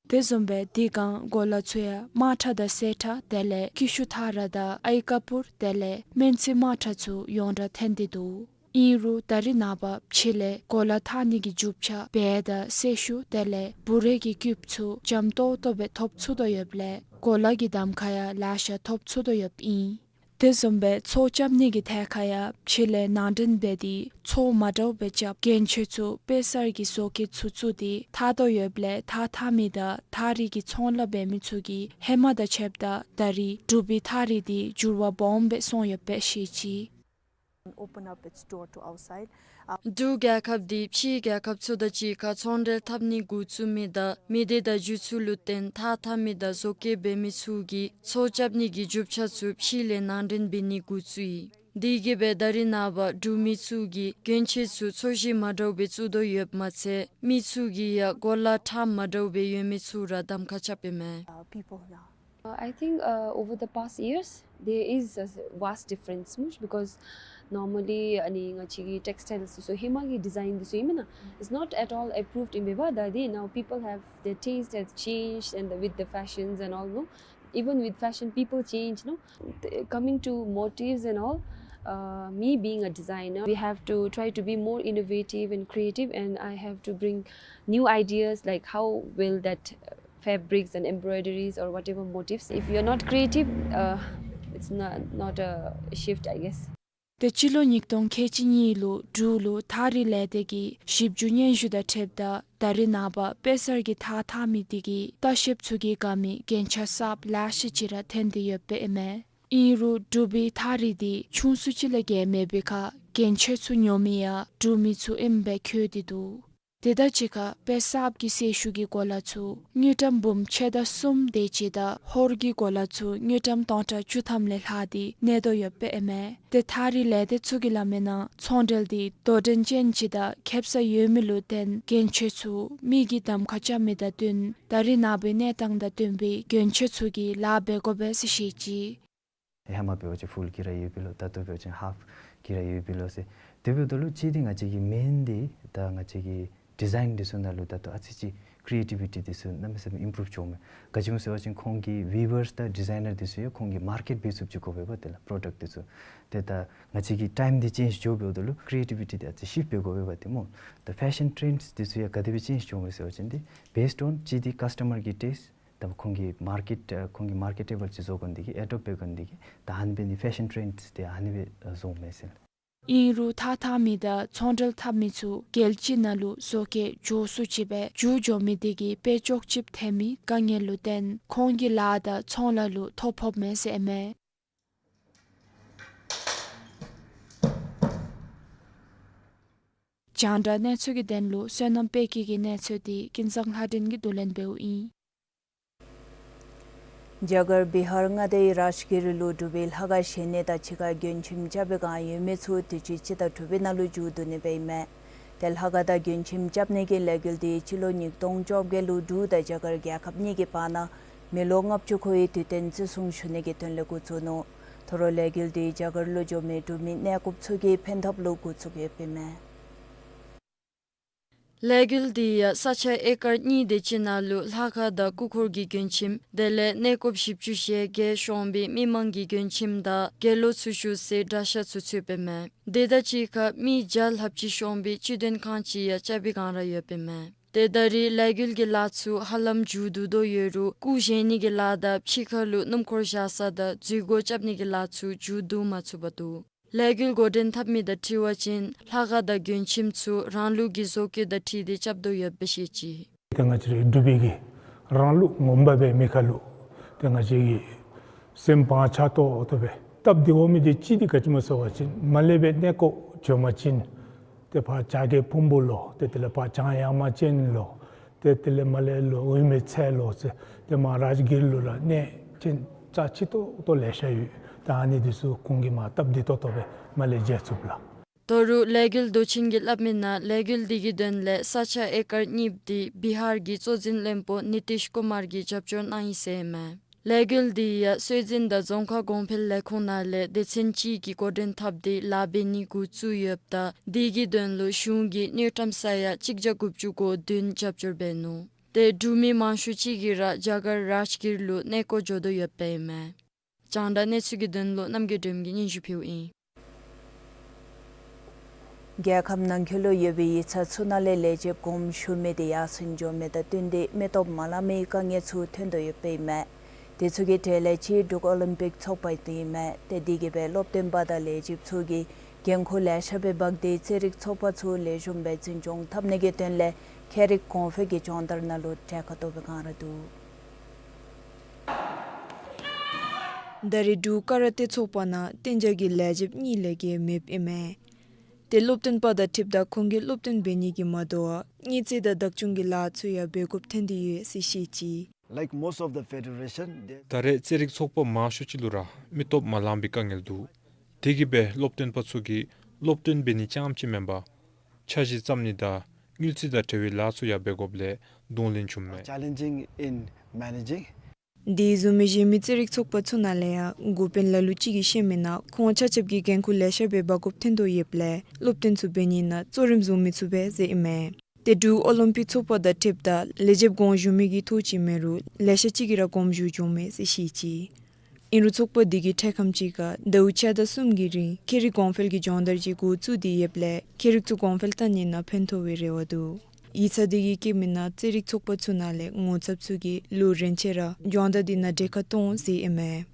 དེ་བཟུམ་སྦེ་དེ་སྒང་གོ་ལ་ཚུ་ཡང་དམར་ཁྲ་དང་སེར་ཁྲ་དེ་ལས་ཀི་ཤུ་ཐ་ར་དང་ཨའི་ཀ་པུར་དེ་ལས་སྨན་རྩི་དམར་ཁྲ་ཚུ་ཡོངས་གྲགས་ཐོན་ཏེ་འདུག། ཨིན་རུང་ད་རེས་ནངས་པ་ཕྱི་ལས་གོ་ལ་འཐག་ནི་གི་རྒྱུ་ཆ་སྦལ་དང་སེར་ཤུ་དེ་ལས་བུ་རས་ཀྱི་སྐུདཔ་ཚུ་འཇམ་ཏོག་ཏོ་སྦེ་ཐོབ་ཚུགས་དོ་ཡོདཔ་ལས་གོ་ལ་གི་གདམ་ཁ་ཡང་ལེ་ཤ་ཐོབ་ཚུགས་དོ་ཡོདཔ་ཨིན། དེ་བཟུམ་སྦེ་ཚོས་རྐྱབ་ནི་གི་ཐད་ཁར་ཡང་ཕྱི་ལས་ནང་འདྲེན་འབད་དེ་ཚོས་མ་འདྲཝ་སྦེ་རྐྱབ་གྱོན་ཆས་ཚུ་དཔེ་གསར་གྱི་བཟོ་བཀོད་ཚུ་བཙུགས་ཏེ་འཐག་དོ་ཡོདཔ་ལས་ཐགས་འཐག་མི་དང་ཐགས་རིས་ཀྱི་ཚོང་ལཱ་འབད་མི་ཚུ་གིས་ཧེ་མ་དང་ཕྱདཔ་ད་ད་རེས་འབྲུག་པའི་ཐགས་རིས་འདི་འགྱུར་བ་སྦོམ་སྦེ་སོང་ཡོདཔ་སྦེ་བཤད་ཅི། Open up its door to outside. འབྲུག་རྒྱལ་ཁབ་འདི་ཕྱིའི་རྒྱལ་ཁབ་ཚུ་དང་གཅིག་ཁར་ཚོང་འབྲེལ་འཐབ་ནི་འགོ་བཙུགས་མི་དང་མི་སྡེ་དང་རྒྱུ་ཚུ་ལུ་བརྟེན་ཐགས་འཐག་མི་དང་བཟོ་བཀོད་འབད་མི་ཚུ་གིས་ཚོས་རྐྱབ་ནི་གི་རྒྱུ་ཆ་ཚུ་ཕྱི་ལས་ནང་འདྲེན་འབད་ནི་འགོ་བཙུགས་ཡི། དེ་གིས་སྦེ་ད་རེས་ནངས་པ་འབྲུག་མི་ཚུ་གིས་གྱོན་ཆས་ཚུ་ཚོས་གཞི་མ་འདྲཝ་སྦེ་བཙུགས་དོ་ཡོདཔ་མ་ཚད་མི་ཚུ་གིས་ཡང་གོ་ལ་ཁྲ་མ་འདྲཝ་སྦེ་ཡོད་མི་ཚུ་ར་གདམ་ཁ་རྐྱབ་ཨིན་མས། Uh, people now. Uh, I think, uh, over the past years, there is a vast difference, མས། Because normally, ཨ་ནི་ང་བཅས་ཀྱི་textiles འདི་ཚུ་ཧེ་མ་གི་design འདི་ཚུ་ཨིན་མེན་ན། It's not at all approved in Beba. That day now people have, their taste has changed, and the, with the fashions and all, no? Even with fashion, people change, no? The, coming to motifs and all, uh, me being a designer, we have to try to be more innovative and creative, and I have to bring new ideas, like how will that, uh, fabrics and embroideries or whatever motifs. If you are not creative, uh, it's not, not a shift, I guess. ཏེ་སྤྱི་ལོ་ཉིས་སྟོང་ཁལ་གཅིག་གཉིས་ལུ་འབྲུག་ལུ་ཐགས་རིས་ལས་སྡེ་གི་ཞིབ་འཇུག་སྙན་ཞུ་དང་འཁྲིལཝ་ད་ད་རེས་ནངས་པ་དཔེ་གསར་གྱི་ཐགས་འཐག་མི་དེ་གིས་ལྟ་བཤལཔ་ཚུ་གིས་དགའ་མི་གྱོན་ཆས་གསརཔ་ལེ་ཤ་ཅིག་ར་ཐོན་ཏེ་ཡོདཔ་ཨིན་མས། ཨིན་རུང་འབྲུག་པའི་ཐགས་རིས་འདི་ཆུང་སུ་ཅིག་ལས་བརྒལ་མེད་པའི་ཁར་གྱོན་ཆས་ཚུ་ཉོ་མི་ཡང་འབྲུག་མི་ཚུ་ཨིནམ་སྦེ་འཁོད་དེ་འདུག། དེ་དང་གཅིག་ཁར་དཔེ་གསརཔ་གི་སེར་ཤུལ་གྱི་གོ་ལ་ཚུ་དངུལ་ཀྲམ་འབུམ་ཕྱེད་དང་གསུམ་དེ་ཅིག་དང་ཧོར་གྱི་གོ་ལ་ཚུ་དངུལ་ཀྲམ་སྟོང་ཕྲག་བཅུ་ཐམ་ལས་ལྷག་སྟེ་གནས་དོ་ཡོདཔ་ཨིན་མས། ཏེ་ཐགས་རིས་ལས་སྡེ་ཚུ་གིས་སླབ་མིའི་ནང་ཚོང་འབྲེལ་འདི་དོ་འགྲན་ཅན་ཅིག་དང་ཁེབ་ས་ཡོད་མི་ལུ་བརྟེན་གྱོན་ཆས་ཚུ་མི་གིས་གདམ་ཁ་རྐྱབ་མི་དང་བསྟུན་ད་རེས་ནངས་པའི་གནས་སྟངས་དང་བསྟུན་པའི་གྱོན་ཆས་ཚུ་གི་ལཱ་འབད་དགོ་པས་ཟེར་བཤད་ཅི། ཧེ་མ་འབད་བ་ཅིན་ཕུལ་གྱི་ར་ཡོདཔ་ཨིན་ལོ། ད་ལྟོ་འབད་བ་ཅིན་ཧཱཕ་གྱི་ར་ཡོདཔ་ཨིན་ལོ་ཟེར། དེ་འབདཝ་ད་ལུ་གཅིག་འདི་ང་བཅས་ཀྱི་མེན་འདི་ད་ང་བཅས་ཀྱི་ཌི་ཛའིན་འདི་ཚུ་ནང་ལུ་ད་ལྟོ་ཨ་ཙི་ཅིག་ཀི་རི་ཨེ་ཊི་བི་ཊི་འདི་ཚུ་གནམ་མེད་ས་མེད་ཨིམ་པུ་རུབ་འགྱོཝ་མས། ག་ཅི་སྨོ་ཟེར་བ་ཅིན་ཁོང་གི་ཝི་ཝརསི་དང་ཌི་ཛའིན་ནར་འདི་ཚུ་ཡང་ཁོང་གིས་མར་ཀེཊ་འབད་ཚུགསཔ་ཅིག་དགོ་པས་པ། དེ་ལས་པྲོ་ཌཀཊ་འདི་ཚུ། ཏེ་ད་ང་བཅས་ཀྱི་ཊའིམ་འདི་ཅེནཇ་འགྱོཝ་འབདཝ་ད་ལུ་ཀི་རི་ཨེ་ཊི་བི་ཊི་འདི་ཨ་ཙི་ཤིཕཊ་འབད་དགོ་པས་པ་ཏེ་སྨོ། ད་ཕེ་ཤཱན་ཊྲེནཌསི་འདི་ཚུ་ཡང་ག་དེ་སྦེ་ཅེནཇ་འགྱོཝ་མས་ཟེར་བ་ཅིན་འདི་བེསཌ་ཨོན་གཅིག་འདི་ཀཱསི་ཊ་མར་གྱི་ཊེསཊ། ད་ཁོང་གིས་མར་ཀེཊ་ཨ་ཁོང་གིས་མར་ཀེ་ཊེ་བཱལ་ཅིག་བཟོ་དགོ་ནི་དེ་གིས་ཨེ་ཌོབཊ་འབད་དགོ་ནི་དེ་གིས་ད་ཨ་ནི་སྦེ་འདི་ཕེ་ཤཱན་ཊྲེནཌསི་འདི་ཨ་ནི་སྦེ་བཟོཝ་མས་ཟེར། ཨིན་རུང་ཐགས་འཐག་མི་དང་ཚོང་འབྲེལ་འཐབ་མི་ཚུ་རྒྱལ་སྤྱི་ནང་ལུ་བཟོ་བཀོད་མགྱོགས་སུ་ཅིག་སྦེ་འགྱོ་འགྱོ་མི་དེ་གིས་དཔལ་འབྱོར་ཅིག་ཐོན་མི་དཀའ་ངལ་ལུ་བརྟེན་ཁོང་གི་ལཱ་དང་ཚོང་ལཱ་ལུ་ཐོ་ཕོགཔ་མས་ཟེར་ཨིན་མས། རྒྱང་བསྒྲགས་གནས་ཚུལ་གྱི་དོན་ལུ་བསོད་ནམས་དཔལ་སྐྱིད་ཀྱི་གནས་ཚུལ་འདི་ཀུན་བཟང་ལྷ་སྒྲོན་གྱིས་བསྡུ་ལེན་འབདཝ་ཨིན། རྒྱ་གར་བི་ཧར་མངའ་སྡེའི་རཱཇ་གིར་ལུ་འབྲུག་པའི་ལྷ་ཁང་བཞེངས་ནི་དང་གཅིག་ཁར་མགྱོནམ་རྐྱབ་པའི་བསྒང་ཡོད་མི་ཚུ་དུས་ཅི་སྤྱི་ཟླ་དྲུག་པའི་ནང་ལུ་མཇུག་བསྡུ་ནི་སྦེ་ཨིན་མས། ཏེ་ལྷ་ཁང་དང་མགྱོནམ་རྐྱབ་ནི་གི་ལས་འགུལ་འདི་སྤྱི་ལོ་ཉིས་སྟོང་བཅོ་བརྒྱད་ལུ་འབྲུག་དང་རྒྱ་གར་རྒྱལ་ཁབ་གཉིས་ཀྱི་བར་ན་མི་ལོ་ལྔ་བཅུ་འཁོར་བའི་དུས་སྟོན་བརྩི་སྲུང་ཞུ་ནི་གི་དོན་ལས་འགོ་བཙུགས་ནུག། ད་རུང་ལས་འགུལ་འདི་རྒྱ་གར་ལུ་འགྱོ་མི་འབྲུག་མི་གནས་སྐོརཔ་ཚུ་གི་ཕན་ཐབས་ལུ་འགོ་བཙུགས་ཡོདཔ་ཨིན་མས། ལས་འགུལ་འདི་ཡང་ས་ཆ་ཨེ་ཀར་གཉིས་དེ་ཅིག་ནང་ལུ་ལྷ་ཁང་དང་སྐུ་འཁོར་གྱི་མགྱོན་ཁྱིམ་དེ་ལས་གནས་སྐོརཔ་བཞི་བཅུ་ཞེ་བརྒྱད་ཤོང་པའི་མི་མང་གི་མགྱོན་ཁྱིམ་དང་དགེ་སློང་ཚུ་བཞུགས་སའི་གྲྭ་ཤག་ཚུ་ཚུདཔ་ཨིན་མས། དེ་དང་གཅིག་ཁར་མི་བརྒྱ་ལྷགཔ་ཅིག་ཤོང་པའི་སྤྱི་དོན་ཁང་ཅིག་ཡང་རྐྱབ་པའི་བསྒང་ར་ཡོདཔ་ཨིན་མས། ཏེ་ད་རེས་ལས་འགུལ་གྱི་ལཱ་ཚུ་ཧ་ལམ་མཇུག་བསྡུ་དོ་ཡོད་རུང་སྐུ་བཞེངས་ནི་གི་ལཱ་དང་ཕྱི་ཁ་ལུ་སྣུམ་འཁོར་བཞག་ས་དང་འཛུལ་སྒོ་རྐྱབ་ནི་གི་ལཱ་ཚུ་མཇུག་བསྡུ་མ་ཚུགས་པར་འདུག། ལས་འགུལ་འགོ་འདྲེན་འཐབ་མི་དང་འཁྲིལ་བ་ཅིན་ལྷ་ཁང་དང་མགྱོན་ཁྱིམ་ཚུ་རང་ལུགས་ཀྱི་བཟོ་བཀོད་དང་འཁྲིལ་ཏེ་རྐྱབ་དོ་ཡོདཔ་སྦེ་བཤད་ཅི། ཏེ་ང་བཅས་རའི་འབྲུག་པའི་གི་རང་ལུགས་ངོ་མ་སྦེ་མེད་ཁར་ལུ་ཏེ་ང་བཅས་ཀྱིས་སེམས་བག་ཆགས་ཏོག་ཏོ་སྦེ་སྟབས་བདེ་བོ་མེད་དེ་ཅིག་འདི་ག་ཅི་སྨོ་ཟེར་བ་ཅིན་མ་ལས་སྦེ་གནས་སྐོར་འགྱོ་མ་ཅིན་ཏེ་ཕར་བྱ་རྒོད་ཕུང་པོ་ལོ་ཏེ་དེ་ལས་ཕར་བྱང་ཡངས་མ་ཅན་ལོ་ཏེ་དེ་ལས་མར་ལས་ལོག་འོད་མའི་ཚལ་ལོ་ཟེར་ཏེ་མར་རཱཇ་གིར་ལུ་ར་གནས་ཆེན་རྩ་ཆེ་ཏོག་ཏོ་ལེ་ཤ་ཡོད། ད་ཨ་ནི་འདི་ཚུ་ཁོང་གིས་མར་སྟབས་བདེ་ཏོག་ཏོ་སྦེ་མར་ལས་མཇལ་ཚུགས་ལགས། ད་རུང་ལས་འགུལ་མདོ་ཆེན་གྱིས་སླབ་མི་ནང་ལས་འགུལ་འདི་གི་དོན་ལས་ས་ཆ་ཨེ་ཀར་གཉིས་པོ་འདི་བི་ཧར་གྱི་གཙོ་འཛིན་བློན་པོ་ནི་ཏིཤ་ཀུ་མར་གྱིས་རྒྱབ་སྐྱོར་གནང་ཡི་ཟེར་ཨིན་མས། ལས་འགུལ་འདི་ཡང་སྲོལ་འཛིན་དང་རྫོང་ཁ་གོང་འཕེལ་ལས་ཁུངས་ནང་ལས་སྡེ་ཚན་གཅིག་གིས་འགོ་འདྲེན་འཐབ་སྟེ་ལཱ་འབད་ནི་འགོ་བཙུགས་ཡོདཔ་ད་འདི་གི་དོན་ལུ་གཞུང་གིས་དངུལ་ཀྲམ་ས་ཡ་གཅིག་བརྒྱ་དགུ་བཅུ་གོ་བདུན་རྒྱབ་སྐྱོར་འབད་ནུག། ཏེ་འབྲུག་མི་མང་ཤོས་ཅིག་གིས་ར་རྒྱ་གར་རཱཇ་གིར་ལུ་གནས་སྐོར་འགྱོ་དོ་ཡོདཔ་ཨིན་མས། རྒྱང་བསྒྲགས་གནས་ཚུལ་གྱི་དོན་ལུ་རྣམ་རྒྱལ་སྒྲོལམ་གྱིས་སྙན་ཞུ་ཕུལཝ་ཨིན། རྒྱལ་ཁབ་ནང་འཁོད་ལུ་ཡོད་པའི་ཡིག་ཚང་ཚུ་ནང་ལས་ལས་བྱེདཔ་དགོངསམ་ཞུ་མི་དེ་ཡར་སེང་འགྱོ་མི་དང་བསྟུན་ཏེ་མི་སྟོབས་མ་ལང་མིའི་དཀའ་ངལ་ཚུ་ཐོན་དོ་ཡོདཔ་ཨིན་མས། དེ་ཚུ་གི་གྲས་ལས་གཅིག་འབྲུག་ཨོ་ལིམ་པིག་ཚོགས་པ་དེ་ཨིན་མས། ཏེ་དེ་གིས་སྦེ་སློབ་སྟོན་པ་དང་ལས་བྱེདཔ་ཚུ་གིས་འགན་ཁུར་ལེ་ཤ་སྦེ་འབག་སྟེ་རྩེད་རིགས་ཚོགས་པ་ཚུ་ལེགས་ཤོམ་སྦེ་འཛིན་སྐྱོང་འཐབ་ནི་གི་དོན་ལས་ཁྱད་རིག་གོང་འཕེལ་གྱི་སྦྱོང་བརྡར་ནང་ལུ་གྲལ་ཁར་གཏོགས་པའི་བསྒང་ར་འདུག། ད་རེས་འབྲུག་ཀ་ར་ཏེ་ཚོགས་པ་ནང་གཏན་འཇགས་ཀྱི་ལས་བྱེདཔ་གཉིས་ལས་བརྒལ་མེདཔ་ཨིན་མས། ཏེ་སློབ་སྟོན་པ་དང་འཁྲིལཝ་ད་ཁོང་གིས་སློབ་སྟོན་འབད་ནི་གིས་མ་དོ་བར་དངུལ་རྩིས་དང་བདག་སྐྱོང་གི་ལཱ་ཚུ་ཡང་འབད་དགོཔ་ཐོན་ཏེ་ཡོད་ཟེར་བཤད་ཅི། Like most of the federation, they ད་རེས་རྩེད་རིགས་ཚོགས་པ་མང་ཤོས་ཅིག་ལུ་ར་མི་སྟོབས་མ་ལང་པའི་དཀའ་ངལ་འདུག། དེ་གིས་སྦེ་སློབ་སྟོན་པ་ཚུ་གིས་སློབ་སྟོན་འབད་ནི་རྐྱངམ་ཅིག་མེན་པར་འཆར་གཞི་བརྩམ་ནི་དང་དངུལ་རྩིས་དང་འབྲེལ་བའི་ལཱ་ཚུ་ཡང་འབད་དགོཔ་ལས་གདོང་ལེན་བྱུངམ་མས། Challenging in managing. དེ་བཟུམ་མའི་གཞན་མི་རྩེད་རིགས་ཚོགས་པ་ཚུ་ནང་ལས་ཡང་འགོ་དཔོན་ལ་ལུ་ཅིག་གིས་བཤད་མི་ནང་ཁོང་ཆ་ཁྱབ་ཀྱིས་འགན་ཁུར་ལེ་ཤ་སྦེ་འབག་དགོཔ་ཐོན་དོ་ཡོདཔ་ལས་སློབ་སྟོན་ཚུ་འབད་ནི་ནང་གཙོ་རིམ་བཟུང་མི་ཚུགས་པས་ཟེར་ཨིན་མས། ཏེ་འབྲུག་ཨོ་ལིམ་པིག་ཚོགས་པ་དང་འཁྲིལཝ་ད་ལས་བྱེདཔ་དགོངས་ཞུ་མི་གི་ཐོ་ཅིག་མེད་རུང་ལེ་ཤ་ཅིག་གིས་ར་དགོངསམ་ཞུ་བྱུངམ་མས་ཟེར་བཤད་ཅི། ཨིན་རུང་ཚོགས་པ་འདི་གིས་འཕྲལ་ཁམས་ཅིག་ཁར་ཟླཝ་ཕྱེད་དང་གསུམ་གྱི་རིང་ཁྱད་རིག་གོང་འཕེལ་གྱི་སྦྱོང་བརྡར་ཅིག་འགོ་བཙུགས་ཏེ་ཡོདཔ་ལས་ཁྱད་རིག་ཚུ་གོང་འཕེལ་བཏང་ནི་ནང་ཕན་ཐོགས་པའི་རེ་བ་འདུག། ཡིག་ཚང་འདི་གིས་བཀོད་མི་ནང་རྩེད་རིགས་ཚོགས་པ་ཚུ་ནང་ལས་ངོ་ཚབ་ཚུ་གིས་ལོ་རིམ་བཞིན་ར་སྦྱོང་བརྡར་འདི་ནང་གྲལ་ཁར་གཏོགས་འོང་ཟེར་ཨིན་མས།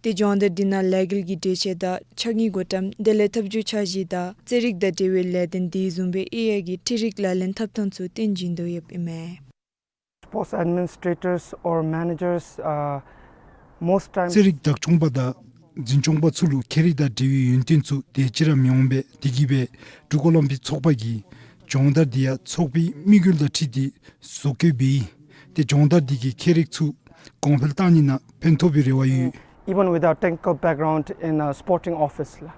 ཏེ་སྦྱོང་བརྡར་འདི་ནང་ལས་འགུལ་གྱི་གྲོས་ཆོད་དང་ཕྱགས་སྙིགས་བགོ་བཀྲམ་དེ་ལས་ཐབས་བྱུས་འཆར་གཞི་དང་རྩེད་རིགས་དང་འབྲེལ་བའི་ལས་དོན་དེ་བཟུམ་སྦེ་ཨེ་ཡ་གི་འཕྲུལ་རིག་ལག་ལེན་འཐབ་ཐངས་ཚུ་སྟོན་བྱིན་དོ་ཡོདཔ་ཨིན་མས། Sports administrators or managers, uh, most times རྩེད་རིགས་བདག་སྐྱོང་པ་དང་འཛིན་སྐྱོང་པ་ཚུ་ལུ་ཁྱད་རིག་དང་འབྲེལ་བའི་ཡོན་ཏན་ཚུ་དེ་ཅིག་ར་མི་འོང་པས། དེ་གིས་སྦེ་འབྲུག་ཨོ་ལིམ་པིག་ཚོགས་པ་གིས་སྦྱོང་བརྡར་འདི་ཡང་ཚོགས་པའི་དམིགས་ཡུལ་དང་འཁྲིལ་ཏེ་བཟོ་བཀོད་འབད་ཡི། ཏེ་སྦྱོང་བརྡར་འདི་གིས་ཁྱད་རིག་ཚུ་གོང་འཕེལ་བཏང་ནི་ནང་ཕན་ཐོགས་པའི་རེ་བ་ཡོད། Even without technical background in a sporting office ལགས།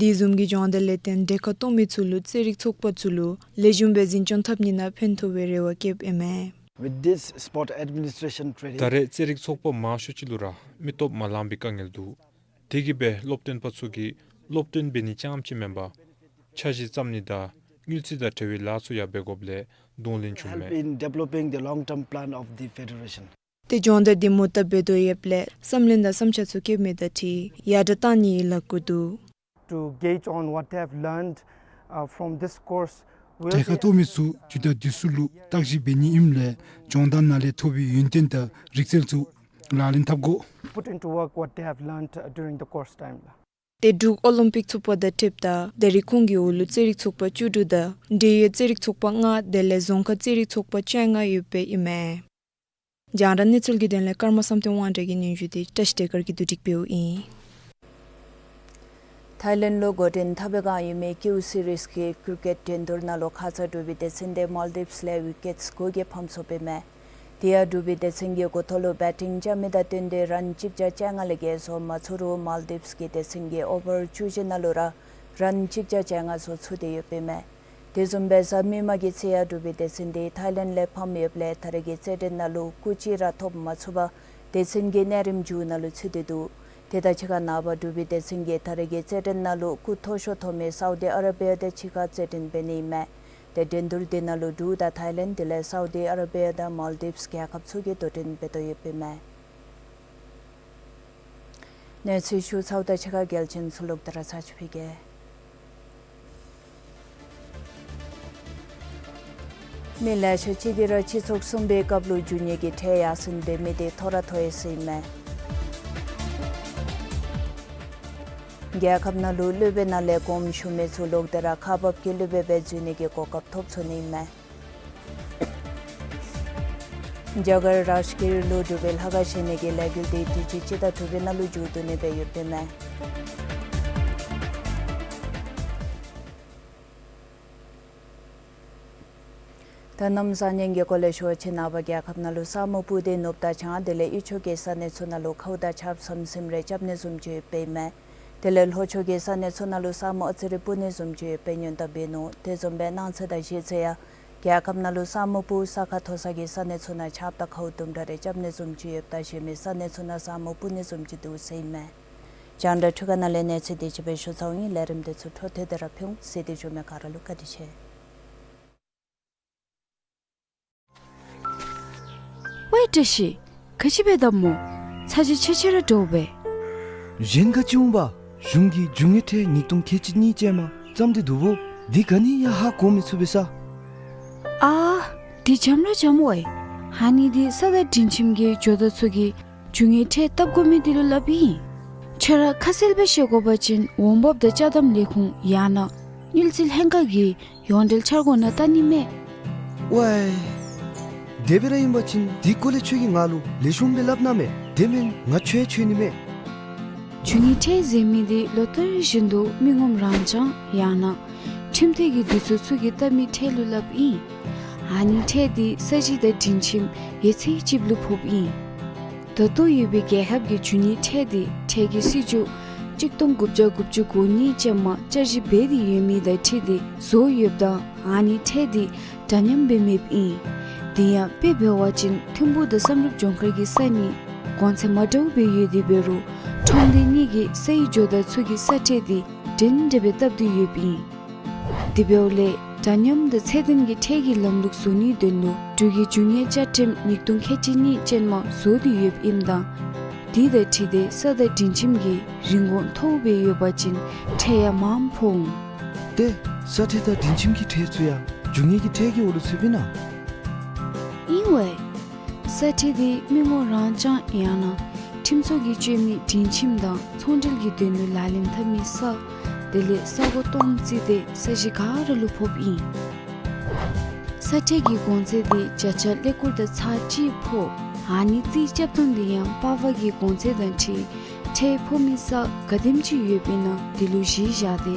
དེ་བཟུམ་གྱི་སྦྱོང་བརྡར་ལས་དོན་གྲལ་ཁར་གཏོགས་མི་ཚུ་ལུ་རྩེད་རིགས་ཚོགས་པ་ཚུ་ལུ་ལེགས་ཤོམ་སྦེ་འཛིན་སྐྱོང་འཐབ་ནི་ནང་ཕན་ཐོགས་པའི་རེ་བ་བསྐྱེདཔ་ཨིན་མས། With this sport administration training, ད་རེས་རྩེད་རིགས་ཚོགས་པ་མང་ཤོས་ཅིག་ལུ་ར་མི་སྟོབས་མ་ལང་པའི་དཀའ་ངལ་འདུག། དེ་གིས་སྦེ་སློབ་སྟོན་པ་ཚུ་གིས་སློབ་སྟོན་འབད་ནི་རྐྱངམ་ཅིག་མེན་པར་འཆར་གཞི་བརྩམ་ནི་དང་དངུལ་རྩིས་དང་འབྲེལ་བའི་ལཱ་ཚུ་ཡང་འབད་དགོཔ་ལས་གདོང་ལེན་བྱུངམ་མས། Help in developing the long-term plan of the federation. ཏེ་སྦྱོང་བརྡར་འདི་མུ་མཐུད་འབད་དོ་ཡོདཔ་ལས་བསམ་བློ་དང་བསམ་འཆར་ཚུ་བསྐྱེད་མི་དང་འཁྲིལ་ཡར་དྲག་གཏང་ནིའི་ལས་འགུལ་འདུག། To gauge on what they have learned, uh, from this course, we'll གྲལ་ཁར་གཏོགས་མི་ཚུ་དུས་དང་དུས་སུ་ལུ་བརྟག་ཞིབ་འབད་ནི་ཨིནམ་ལས་སྦྱོང་བརྡར་ནང་ལས་ཐོབ་པའི་ཡོན་ཏན་དང་རིག་རྩལ་ཚུ་ལག་ལེན་འཐབ་དགོ། Put into work what they have learned, uh, during the course time. ཏེ་འབྲུག་ཨོ་ལིམ་པིག་ཚོགས་པ་དང་འཁྲིལཝ་ད་ད་རེས་ཁོང་གི་འོག་ལུ་རྩེད་རིགས་ཚོགས་པ་བཅུ་དྲུག་དང་འབྲེལ་ཡོད་རྩེད་རིགས་ཚོགས་པ་ལྔ་དེ་ལས་རྫོང་ཁ་རྩེད་རིགས་ཚོགས་པ་བཅོ་ལྔ་ཡོདཔ་ཨིན་མས། རྒྱང་བསྒྲགས་གནས་ཚུལ་གྱི་དོན་ལས་ཀརྨ་བསམ་གཏན་དབང་གྲགས་ཀྱི་སྙན་ཞུ་དེ་བཀྲ་ཤིས་བདེ་དཀར་གྱིས་བསྡུ་སྒྲིག་འབདཝ་ཨིན། ཐའི་ལེནཌ་ལུ་འགོ་འདྲེན་འཐབ་པའི་བསྒང་ཡོད་མི་ཀིའུ་སི་རིསི་ཀི་ཀྲི་ཀེཊ་འགྲན་བསྡུར་ནང་ལུ་ཁ་ཙ་འབྲུག་པའི་སྡེ་ཚན་དེ་མཱལ་ཌིབས་ལས་ཝི་ཀེཊས་དགུ་བརྒྱ་ཕམ་སོངམ་ཨིན་མས། དེ་ཡང་འབྲུག་པའི་སྡེ་ཚན་གྱིས་འགོ་ཐོག་ལུ་བེ་ཊིང་རྐྱབ་མི་དང་བསྟུན་ཏེ་རན་གཅིག་བརྒྱ་བཅོ་ལྔ་ལས་བརྒལ་བཟོ་མ་ཚུགས་རུང་མཱལ་ཌིབས་ཀྱི་སྡེ་ཚན་གྱིས་ཨོ་བར་བཅུ་བཞི་ནང་ལུ་ར་རན་གཅིག་བརྒྱ་བཅོ་ལྔ་བཟོ་ཚུགས་ཏེ་ཡོདཔ་ཨིན་མས། དེ་བཟུམ་སྦེ་གཟའ་མིག་དམར་གྱི་ཚེས་ཡང་འབྲུག་པའི་སྡེ་ཚན་དེ་ཐའི་ལེནཌ་ལས་ཕམ་ཡོདཔ་ལས་ད་རེས་ཀྱི་རྩེད་འགྲན་ནང་ལུ་སྐུགས་ཅིག་ར་ཐོབ་མ་ཚུགས་པར་སྡེ་ཚན་གྱི་གནས་རིམ་མཇུག་ནང་ལུ་ཚུད་དེ་འདུག། དེ་དང་གཅིག་ཁར་ནངས་པ་འབྲུག་པའི་སྡེ་ཚན་གྱིས་ད་རེས་ཀྱི་རྩེད་འགྲན་ནང་ལུ་སྐུགས་མཐོ་ཤོས་ཐོབ་མི་སའུ་དི་ཨ་ར་བི་ཡ་དང་གཅིག་ཁར་རྩེད་འགྲན་འབད་ནི་ཨིན་མས། ཏེ་འགྲན་བསྡུར་འདི་ནང་ལུ་འབྲུག་དང་ཐའི་ལེནཌ་དེ་ལས་སའུ་ཌི་ཨ་ར་བི་ཡ་དང་མཱལ་ཌིབས་རྒྱལ་ཁབ་ཚུ་གིས་དོ་འགྲན་འབད་དོ་ཡོདཔ་ཨིན་མས། གནས་ཚུལ་ཞུ་ཚརཝ་ད་ཕྱི་ཁ་གལ་ཆེན་ཚུ་ལོག་སྟེ་ར་ཚར་ཅིག་ཕུལ་གེ། མི་ལེ་ཤ་ཅིག་གིས་ར་སྤྱི་ཚོགས་གསུམ་པའི་སྐབས་ལུ་རྒྱུ་དངོས་ཀྱི་ཁྲལ་ཡར་སེང་འབད་མི་དེ་མཐོ་ར་མཐོ་ཡི་ཟེར་ཨིན་མས། རྒྱལ་ཁབ་ནང་ལུ་སློབ་དཔོན་ནང་ལས་གོངམ་ཞུ་མི་ཚུ་ལོག་སྟེ་ར་ཁག་འབགཔ་གི་སློབ་དཔོན་སྦེ་འཛུལ་ནི་གི་གོ་སྐབས་ཐོབ་ཚུགས་ནི་ཨིན་མས། རྒྱ་གར་རཱཇ་གིར་ལུ་འབྲུག་པའི་ལྷ་ཁང་བཞེངས་ནི་གི་ལས་འགུལ་དེ་དུས་ཅི་སྤྱི་ཟླ་དྲུག་པའི་ནང་ལུ་མཇུག་བསྡུ་ནི་སྦེ་ཡོདཔ་ཨིན་མས། ད་གནམ་བཟང་ངན་གྱི་སྐོར་ལས་ཞུ་བ་ཅིན་ནངས་པ་རྒྱལ་ཁབ་ནང་ལུ་ས་སྨུག་སྤུབས་ཏེ་ནུབ་དང་བྱང་དེ་ལས་དབུས་ཕྱོགས་ཀྱི་ས་གནས་ཚུ་ནང་ལུ་ཁཝ་དང་ཆརཔ་ཟམ་ཟིམ་རེ་རྐྱབ་ནི་བཟུམ་ཅིག་ཡོདཔ་ཨིན་མས། དེ་ལས་ལྷོ་ཕྱོགས་ཀྱི་ས་གནས་ཚུ་ནང་ལུ་ས་སྨུག་ཨ་ཙི་རེ་སྤུབས་ནི་བཟུམ་ཅིག་ཡོདཔ་སྦེ་སྔོན་བརྡ་འབད་ནུག། དེ་བཟུམ་སྦེ་གནངས་ཚེ་དང་གཞེས་ཚེ་ཡང་རྒྱལ་ཁབ་ནང་ལུ་ས་སྨུག་སྤུབས། ས་ཁ་མཐོ་ས་གི་ས་གནས་ཚུ་ནང་ཆརཔ་དང་ཁཝ་དུམ་གྲ་རེ་རྐྱབ་ནི་བཟུམ་ཅིག་ཡོདཔ་ད་གཞན་མི་ས་གནས་ཚུ་ནང་ས་སྨུག་སྤུབས་ནི་བཟུམ་ཅིག་འདུག་ཟེར་ཨིན་མས། རྒྱང་བསྒྲགས་འཕྲུལ་ཁང་ནང་ལས་གནས་ཚུལ་དེ་ཅིག་སྦེ་ཞུ་ཚརཝ་ཨིན། ལས་རིམ་དེ་ཚུ་འཕྲོ་མཐུད་དེ་ར་ཕུལ་འོང་། གཟིགས་ཏེ་བཞུགས་མི་ག་ར་ལུ་བཀའ་དྲིན་ཆེ། ཝའེ་བཀྲ་ཤིས། ག་ཅི་འབད་དོ་སྨོ། ཚ་གྱང་ཆེ་ཆེ་ར་འདྲཝ་སྦེ། གཞན་ག་ཅི་འོང་པ། གཞུང་གིས་རྒྱུ་དངོས་ཁྲལ་ཉིས་སྟོང་ཁལ་གཅིག་གཉིས་ཅན་མ་བརྩམས་ཏེ་འདུག་སྨོ། འདི་ག་ནི་ཡང་ཧ་གོ་མི་ཚུགས་པས་ས། ཨ་འདི་འཇམ་ར་འཇམ་ཝའེ། ཨ་ནི་འདི་ས་དང་སྒྲིང་ཁྱིམ་གྱི་ཇོ་བདག་ཚུ་གིས་རྒྱུ་དངོས་ཁྲལ་བཏབ་དགོ་མི་འདི་ལུ་སླབ་ཨིན། ཁྱོད་ར་ཁ་གསལ་སྦེ་བཤད་དགོ་པ་ཅིན་འོང་འབབ་དང་ཅ་དམ་ལས་ཁུངས་ཡང་ན་དངུལ་རྩིས་ལྷན་ཁག་གིས་ཡོངས་འབྲེལ་འཆར་སྒོ་ནང་བལྟ་ནི་མས། ཝའེ། དེ་སྦེ་ར་ཨིན་པ་ཅིན་འདི་སྐོར་ལས་ཁྱོད་ཀྱིས་ང་ལུ་ལེགས་ཤོམ་སྦེ་སླབ་གནང་མས། དེ་མེན་ང་འཆོལ་འཆོལ་ནི་མས། རྒྱུ་དངོས་ཁྲལ་ཟེར་མི་འདི་ལོ་ལྟར་བཞིན་དུ་མི་ངོམ་རང་རྐྱང་ཡང་ན་ཁྲིམས་འཐེན་གྱི་འདུས་ཚོགས་ཚུ་གིས་བཏབ་མི་ཁྲལ་ལུ་སླབ་ཨིན། ཨ་ནི་ཁྲལ་འདི་ས་གཞི་དང་སྒྲིང་ཁྱིམ་ཡོད་ཚད་ཅིག་ལུ་ཕོགཔ་ཨིན། ད་ལྟོ་ཡོད་པའི་རྒྱལ་ཁབ་ཀྱི་རྒྱུ་དངོས་ཁྲལ་འདི་ཁྲལ་གྱི་སྲིད་བྱུས་གཅིག་སྟོང་དགུ་བརྒྱ་དགུ་བཅུ་གོ་གཉིས་ཅན་མ་བསྐྱར་ཞིབ་འབད་དེ་ཡོད་མི་དང་འཁྲིལ་ཏེ་བཟོ་ཡོདཔ་ད་ཨ་ནི་ཁྲལ་འདི་འདྲ་མཉམ་སྦེ་མེདཔ་ཨིན། དེ་ཡང་དཔེ་འབད་བ་ཅིན་ཐིམ་ཕུག་དང་བསམ་གྲུབ་ལྗོངས་མཁར་གྱི་ས་གཉིས་གོང་ཚད་མ་འདྲཝ་སྦེ་ཡོད་དེ་འབད་རུང་ཁྲོམ་སྡེ་གཉིས་ཀྱི་སའི་ཇོ་བདག་ཚུ་གིས་ས་ཁྲལ་འདི་འདྲན་འདྲ་སྦེ་བཏབ་སྟེ་ཡོདཔ་ཨིན། དེ་འབདཝ་ལས་འདྲ་མཉམ་དང་ཚད་ལྡན་གྱི་ཁྲལ་གྱི་ལམ་ལུགས་བཟོ་ནིའི་དོན་ལུ་འབྲུག་གི་རྒྱུ་དངོས་བཅའ་ཁྲིམས་ཉིས་སྟོང་ཁལ་གཅིག་གཉིས་ཅན་མ་བཟོ་སྟེ་ཡོདཔ་ཨིནམ་ད་དེ་དང་འཁྲིལ་ཏེ་ས་དང་སྒྲིང་ཁྱིམ་གྱི་རིན་གོང་མཐོཝ་སྦེ་ཡོད་པ་ཅིན་ཁྲལ་ཡང་མངམ་ཕོག་འོང་། ཏེ་ས་ཁྲལ་དང་སྒྲིང་ཁྱིམ་གྱི་ཁྲལ་ཚུ་ཡང་རྒྱུ་དངོས་ཀྱི་ཁྲལ་གྱི་འོག་ལུ་ཚུདཔ་ཨིན་ན། ཨིན་ཝའེ། ས་ཁྲལ་འདི་མི་ངོམ་རང་རྐྱང་ཡང་ན་ཁྲིམས་ཚོགས་ཀྱིས་སྤྱོད་མི་སྒྲིང་ཁྱིམ་དང་ཚོང་འབྲེལ་གྱི་དོན་ལུ་ལག་ལེན་འཐབ་མི་ས་དེ་ལས་ས་གོ་སྟོང་རྩིས་ཏེ་ས་གཞི་ག་ར་ལུ་ཕོགཔ་ཨིན། ས་ཁྲལ་གྱི་གོང་ཚད་འདི་བརྒྱ་ཆ་ཀླད་ཀོར་དང་ཚག་གཅིག་ཕོག། ཨ་ནི་རྩིས་རྐྱབ་ཐངས་འདི་ཡང་པར་པ་གི་གོང་ཚད་དང་འཁྲིལ་ཁྲལ་ཕོག་མི་ས་ག་དེམ་ཅིག་ཡོདཔ་ཨིན་ན་དེ་ལུ་གཞི་བཞག་སྟེ་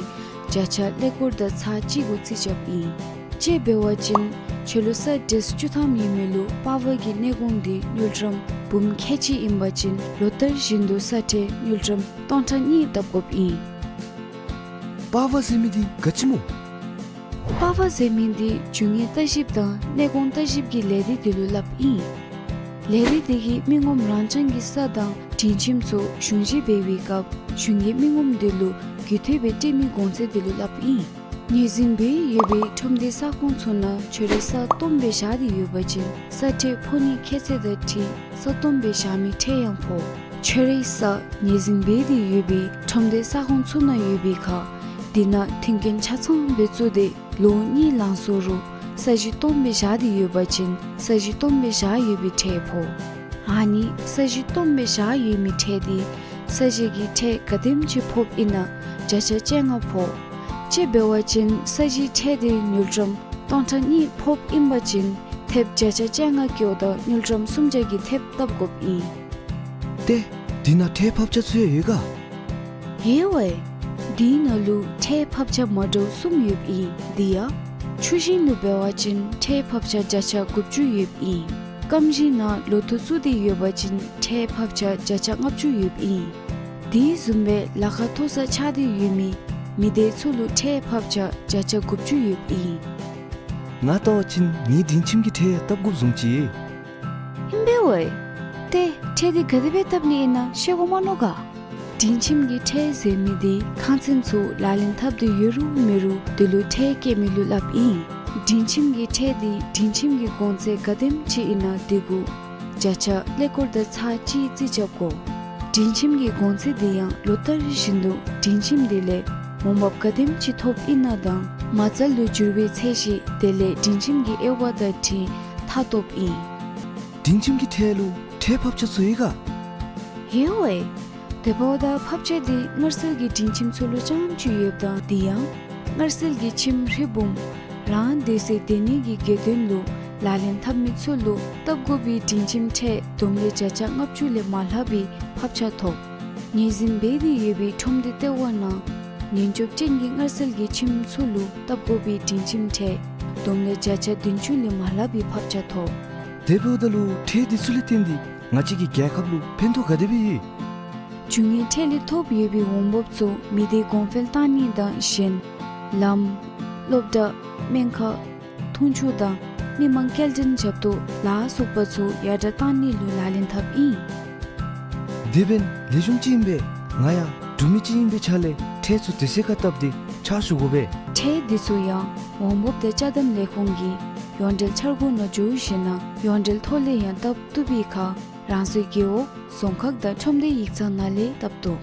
བརྒྱ་ཆ་ཀླད་ཀོར་དང་ཚག་གཅིག་གུ་རྩིས་རྐྱབ་ཨིན། དཔྱེ་འབད་བ་ཅིན་ཁྱོད་ལུ་ས་ཌེས་བཅུ་ཐམ་ཡོད་མི་ལུ་པར་པ་གི་གནས་གོང་འདི་དངུལ་ཀྲམ་འབུམ་ཁལ་གཅིག་ཨིན་པ་ཅིན་ལོ་ལྟར་བཞིན་དུ་ས་ཁྲལ་དངུལ་ཀྲམ་སྟོང་ཕྲག་གཉིས་བཏབ་དགོཔ་ཨིན། པར་པ་ཟེར་མི་འདི་ག་ཅི་སྨོ། པར་པ་ཟེར་མི་འདི་རྒྱུ་དངོས་ལྟ་ཞིབ་དང་གནས་གོང་ལྟ་ཞིབ་ཀྱི་ལས་སྡེ་དེ་ལུ་སླབ་ཨིན། ལས་སྡེ་དེ་གིས་མི་ངོམ་རང་རྐྱང་གི་ས་དང་སྒྲིང་ཁྱིམ་ཚུ་གཞུང་བཞེས་འབད་བའི་སྐབས་གཞུང་གིས་མི་ངོམ་དེ་ལུ་རྒུད་འཐུས་སྦེ་སྤྲོད་མི་གོང་ཚད་དེ་ལུ་སླབ་ཨིན། ངོས་འཛིན་འབད་ཡོད་པའི་ཁྲོམ་སྡེ་ས་ཁོངས་ཚུ་ནང་ཁྱོད་རའི་ས་སྟོངམ་སྦེ་བཞག་སྟེ་ཡོད་པ་ཅིན་ས་ཁྲལ་ཕོག་ནིའི་ཁྱད་ཚད་དང་འཁྲིལ་ས་སྟོངམ་སྦེ་བཞག་མི་ཁྲལ་ཡང་ཕོག། ཁྱོད་རའི་ས་ངོས་འཛིན་འབད་དེ་ཡོད་པའི་ཁྲོམ་སྡེ་ས་ཁོངས་ཚུ་ནང་ཡོད་པའི་ཁར་དེ་ནང་མཐུན་རྐྱེན་ཆ་ཚང་སྦེ་བཙུགས་ཏེ་ལོ་གཉིས་ལང་སོ་རུང་ས་གཞི་སྟོངམ་སྦེ་བཞག་སྟེ་ཡོད་པ་ཅིན་ས་གཞི་སྟོངམ་སྦེ་བཞག་ཡོད་པའི་ཁྲལ་ཕོག། ཨ་ནི་ས་གཞི་སྟོངམ་སྦེ་བཞག་ཡོད་མི་ཁྲལ་འདི་ས་གཞི་གི་ཁྲལ་ག་དེམ་ཅིག་ཕོགཔ་ཨིན་ན་བརྒྱ་ཆ་བཅོ་ལྔ་ཕོག། དཔྱེ་འབད་བ་ཅིན་ས་གཞིའི་ཁྲལ་འདི་དངུལ་ཀྲམ་སྟོང་ཕྲག་གཉིས་ཕོགཔ་ཨིན་པ་ཅིན་ཐེབས་བརྒྱ་ཆ་བཅོ་ལྔ་ཀྱོག་དང་དངུལ་ཀྲམ་སུམ་བརྒྱ་གི་ཐེབས་བཏབ་དགོཔ་ཨིན། ཏེ་དེ་ནང་ཁྲལ་ཕབ་ཆ་ཚུ་ཡང་ཡོད་ག། ཡོད་ཝའེ། དེའི་ནང་ལུ་ཁྲལ་ཕབ་ཆ་མ་འདྲཝ་གསུམ་ཡོདཔ་ཨིན། དེ་ཡང་ཆུ་ཞིང་ལུ་འབད་བ་ཅིན་ཁྲལ་ཕབ་ཆ་བརྒྱ་ཆ་དགུ་བཅུ་ཡོདཔ་ཨིན། སྐམ་ཞིང་ནང་ལོ་ཐོག་བཙུགས་ཏེ་ཡོད་པ་ཅིན་ཁྲལ་ཕབ་ཆ་བརྒྱ་ཆ་ལྔ་བཅུ་ཡོདཔ་ཨིན། དེ་བཟུམ་སྦེ་ལ་ཁ་མཐོ་ས་ཆགས་ཏེ་ཡོད་མི་མི་སྡེ་ཚུ་ལུ་ཁྲལ་ཕབ་ཆ་བརྒྱ་ཆ་དགུ་བཅུ་ཡོདཔ་ཨིན། ང་བལྟ་བ་ཅིན་ངེའི་སྒྲིང་ཁྱིམ་གྱི་ཁྲལ་ཡང་བཏབ་དགོཔ་བཟུམ་ཅིག། ཨིན་པས་ཝའེ། ཏེ་ཁྲལ་འདི་ག་དེ་སྦེ་བཏབ་ནི་ཨིན་ན་ཤེས་དགོ་མ་མནོ་ག། སྒྲིང་ཁྱིམ་གྱི་ཁྲལ་ཟེར་མི་འདི་ཁང་ཚན་ཚུ་ལག་ལེན་འཐབ་སྟེ་ཡོད་རུང་མེད་རུང་དེ་ལུ་ཁྲལ་བཀལ་མི་ལུ་སླབ་ཨིན། སྒྲིང་ཁྱིམ་གྱི་ཁྲལ་འདི་སྒྲིང་ཁྱིམ་གྱི་གོང་ཚད་ག་དེམ་ཅིག་ཨིན་ན་དེ་གུ་བརྒྱ་ཆ་ཀླད་ཀོར་དང་ཚག་གཅིག་རྩིས་རྐྱབ་དགོ། སྒྲིང་ཁྱིམ་གྱི་གོང་ཚད་འདི་ཡང་ལོ་ལྟར་བཞིན་དུ་སྒྲིང་ཁྱིམ་དེ་ལས་འོང་འབབ་ག་དེམ་ཅིག་ཐོབ་ཨིན་ན་དང་མ་རྩ་ལུ་འགྱུར་བའི་ཚད་གཞི་དེ་ལས་སྒྲིང་ཁྱིམ་གྱི་དབྱེ་བ་དང་འཁྲིལ་མཐའ་སྟོབ་ཨིན། སྒྲིང་ཁྱིམ་གྱི་ཁྲལ་ལུ་ཁྲལ་ཕབ་ཆ་ཚུ་ཡོད་ག། ཡོད་ཝའེ། དེ་འབདཝ་ད་ཕབ་ཆ་འདི་མངར་སིལ་གྱི་སྒྲིང་ཁྱིམ་ཚུ་ལུ་རྐྱངམ་ཅིག་ཡོདཔ་ད་དེ་ཡང་མངར་སིལ་གྱི་ཁྱིམ་རི་བུམ་རང་སྡོད་སའི་སྡོད་གནས་ཀྱི་སྒེར་དོན་ལུ་ལག་ལེན་འཐབ་མི་ཚུ་ལུ་བཏབ་དགོ་པའི་སྒྲིང་ཁྱིམ་ཁྲལ་བསྡོམས་ལས་བརྒྱ་ཆ་ལྔ་བཅུ་ལས་མ་ལྷག་པའི་ཕབ་ཆ་ཐོབ། ངོས་འཛིན་འབད་དེ་ཡོད་པའི་ཁྲོམ་སྡེ་ལྟེ་བ་ནང་ཉེན་སྐྱོབ་ཅན་གྱི་མངར་སིལ་གྱི་ཁྱིམ་ཚུ་ལུ་བཏབ་དགོ་པའི་སྒྲིང་ཁྱིམ་ཁྲལ་བསྡོམས་ལས་བརྒྱ་ཆ་བདུན་ཅུ་ལས་མ་ལྷག་པའི་ཕབ་ཆ་ཐོབ། དེ་འབདཝ་ད་ལུ་ཁྲལ་འདི་ཚུ་ལས་བརྟེན་ཏེ་ང་བཅས་ཀྱི་རྒྱལ་ཁབ་ལུ་ཕན་ཐོགས་ག་དེ་སྦེ་ཡོད། རྒྱུ་དངོས་ཁྲལ་ལས་ཐོབ་ཡོད་པའི་འོང་འབབ་ཚུ་མི་སྡེ་གོང་འཕེལ་བཏང་ནི་དང་གཞན་ལམ་སློབ་གྲྭ་སྨན་ཁང་འཐུང་ཆུ་དང་མི་མང་སྐྱེལ་འདྲེན་རྐྱབ་ཏུ་ལ་སོགས་པ་ཚུ་ཡར་དྲག་བཏང་ནི་ལུ་ལག་ལེན་འཐབ་ཨིན། དེ་འབདན་ལེགས་ཤོམ་ཅིག་ཨིན་པས། ང་ཡང་འབྲུག་མི་ཅིག་ཨིན་པའི་ཆ་ལས་ཁྲལ་ཚུ་དུས་ཚོད་ཁར་བཏབ་སྟེ་ཕྱག་ཞུ་དགོ་པས། ཁྲལ་འདི་ཚུ་ཡང་འོང་འབབ་དང་ཅ་དམ་ལས་ཁུངས་ཀྱི་ཡོངས་འབྲེལ་འཆར་སྒོ་ནང་འཇུག་ཞིནམ་ལས་ཡོངས་འབྲེལ་ཐོག་ལས་ཡང་བཏབ་བཏུབ་པའི་ཁར་རང་སོའི་རྒེད་འོག་རྫོང་ཁག་དང་ཁྲོམ་སྡེ་ཡིག་ཚང་ནང་ལས་བཏབ་བཏུབ།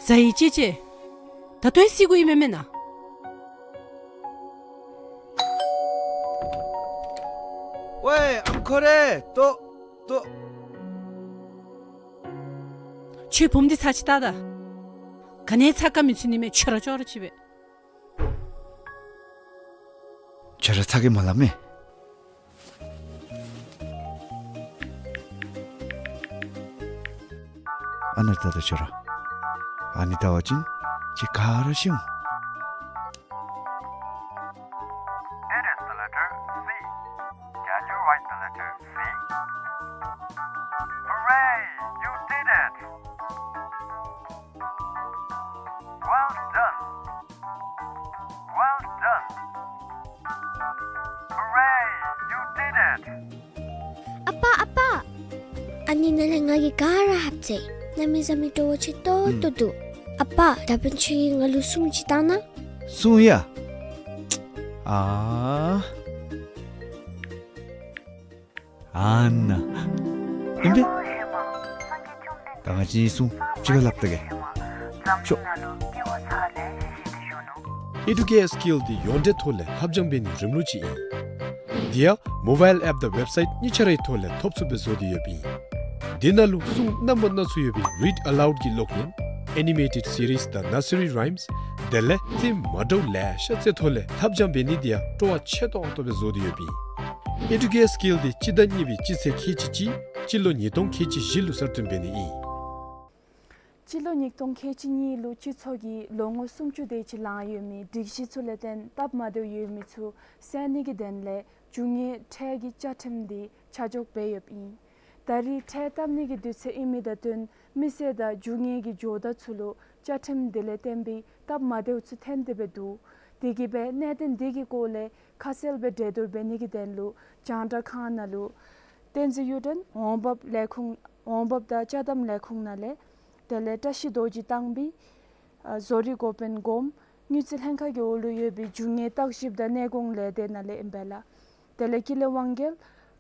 ཟ་ཡི་ཅི་ཅི། ད་ལྟོ་ཡང་བསད་དགོ་ཡི་མེན་མེན་ན། ཝའེ་ཨམ་ཁོ་རེ། ལྟོ་ལྟོ། ཁྱོད་བུམོ་འདི་ཚར་ཅིག་བལྟ་ད། ག་ནི་ཚ་ག་མི་ཚུད་ནི་མས། ཁྱོད་ར་ཅོག་ར་ཅིག་སྦེ། ཁྱོད་ར་ཚ་གི་མ་སླབ་མས། ཨ་ནཱ་བལྟ་ད་ཁྱོད་ར། ཨ་ནི་བལྟ་བ་ཅིན་ཁྱོད་ག་ར་ཤེས་འོང་། It is the letter C. Can you write the letter C? Hooray! You did it! Well done! Well done! Hooray! You did it! ཨ་པ་ཨ་པ། ཨ་ནི་ནང་ལས་ང་གིས་ག་ར་ཧབ་ཚེ་གནམ་མེད་ས་མེད་སྤྲོ་བ་ཆེ་ཏོག་ཏོ་འདུག། ཨ་པ་ད་འབདན་ཁྱོད་ཀྱིས་ང་ལུ་སྲུང་ཅིག་བཏང་ན། སྲུང་ཡ། ཨ། ཨ་ནཱ། ཨིན་པས། ད་ང་བཅས་གཉིས་སྲུང་གཅིག་ཁར་སླབ་ད་གེ། ཤོག། Educare Skill འདི་ཡོངས་འབྲེལ་ཐོག་ལས་ལྷབ་སྦྱང་འབད་ནིའི་རིམ་ལུགས་ཅིག་ཨིན། དེ་ཡང་མོ་བཱའིལ་ཨེཔ་དང་ཝེབ་སའིཊ་གཉིས་ཆ་རའི་ཐོག་ལས་ཐོབ་ཚུགསཔ་སྦེ་བཟོ་སྟེ་ཡོདཔ་ཨིན། དེ་ནང་ལུ་སྲུང་རྣམ་པ་སྣ་ཚོགས་ཡོད་པའི་རིཌ་ཨ་ལའུཌ་ཀྱི་གློག་བརྙན་ཨེ་ནི་མེ་ཊེཌ་སི་རིསི་དང་ནར་སི་རི་རའིམསི་དེ་ལས་ཐིམ་མ་འདྲཝ་ལེ་ཤ་བརྩི་ཐོག་ལས་ལྷབ་སྦྱང་འབད་ནི་དེ་ཡང་སྤྲོ་བ་ཆེ་ཏོག་ཏོ་སྦེ་བཟོ་སྟེ་ཡོདཔ་ཨིན། Educare Skill འདི་སྤྱི་ཟླ་གཉིས་པའི་སྤྱི་ཚེས་ཁལ་གཅིག་གཅིག་སྤྱི་ལོ་ཉིས་སྟོང་ཁལ་གཅིག་བཞི་ལུ་གསར་བཏོན་འབད་ནི་ཨིན། སྤྱི་ལོ་ཉིས་སྟོང་ཁལ་གཅིག་གཉིས་ལུ་སྤྱི་ཚོགས་ཀྱིས་ལོ་ངོ་སུམ་ཅུ་དེ་ཅིག་ལང་ཡོད་མི་སྒྲིག་གཞི་ཚུ་ལས་བརྟེན་སྟབས་མ་བདེཝ་ཡོད་མི་ཚུ་སེལ་ནི་གི་དོན་ལས་རྒྱུ་དངོས་ཁྲལ་གྱི་བཅའ་ཁྲིམས་འདི་ཆ་འཇོག་འབད་ཡོདཔ་ཨིན། ད་རེས་ཁྲལ་བཏབ་ནི་གི་དུས་ཚོད་ཨིན་མི་དང་བསྟུན་མི་སེར་དང་རྒྱུ་དངོས་ཀྱི་ཇོ་བདག་ཚུ་ལུ་བཅའ་ཁྲིམས་འདི་ལས་བརྟེན་པའི་སྟབས་མ་བདེཝ་ཚུ་ཐོན་ཏེ་སྦེ་འདུག། དེ་གིས་སྦེ་གནད་དོན་འདི་གི་སྐོར་ལས་ཁ་གསལ་སྦེ་གྲོས་བསྡུར་འབད་ནི་གི་དོན་ལུ་རྒྱང་བསྒྲགས་ཁང་ནང་ལུ་བསྟན་འཛིན་གཡུ་སྒྲོན་འོང་འབབ་ལས་ཁུངས་འོང་འབབ་དང་ཅ་དམ་ལས་ཁུངས་ནང་ལས་དེ་ལས་བཀྲ་ཤིས་རྡོ་རྗེ་གཏམ་དཔེ་ཨ་བཟོ་རིག་འགོ་དཔོན་སྒོམ་དངུལ་རྩིས་ལྷན་ཁག་གི་འོག་ལུ་ཡོད་པའི་རྒྱུ་དངོས་བརྟག་ཞིབ་དང་གནས་སྐོང་ལས་སྡེ་ནང་ལས་ཨིན་པས་ལགས། དེ་ལས་ཀུན་ལེགས་དབང་རྒྱལ་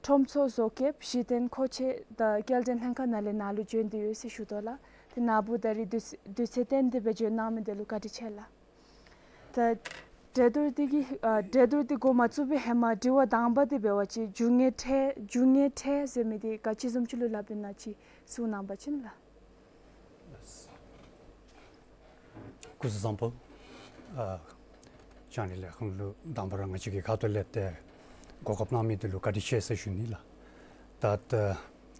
ཁྲོམ་ཚོགས་བཟོ་བཀོདཔ་གཞི་རྟེན་མཁོ་ཆས་དང་སྐྱེལ་འདྲེན་ལྷན་ཁག་ནང་ལས་ནཱ་ལུ་བྱོན་ཏེ་ཡོད་ཟེར་ཞུ་དོ་ལགས། དེ་ནཱ་བུ་ད་རེས་དུས་དུས་ཚོད་བཏོན་ཏེ་སྦེ་བྱོན་གནང་མི་དེ་ལུ་བཀའ་དྲིན་ཆེ་ལགས། ད་གྲོས་བསྡུར་འདི་གི་ཨ་གྲོས་བསྡུར་འདི་འགོ་མ་བཙུགས་པའི་ཧེ་མ་དྲི་བ་དང་པ་འདི་འབད་བ་ཅིན་རྒྱུ་དངོས་ཁྲལ་རྒྱུ་དངོས་ཁྲལ་ཟེར་མི་འདི་ག་ཅི་བཟུམ་ཅིག་ལུ་སླབ་ཨིན་ན་ཅིག་གསུང་གནང་པ་ཅིན་ལགས། སྐུ་གཟུགས་བཟང་པོ། ཨ་ལྕང་རི་ལས་ཁུངས་ལུ་དང་པ་ར་ང་བཅས་ཀྱི་ཁ་ཐུག་ལས་ཏེ་གོ་སྐབས་གནང་མི་འདི་ལུ་བཀའ་དྲིན་ཆེ་ཟེར་ཞུ་ནི་ལགས། ད་ལྟོ་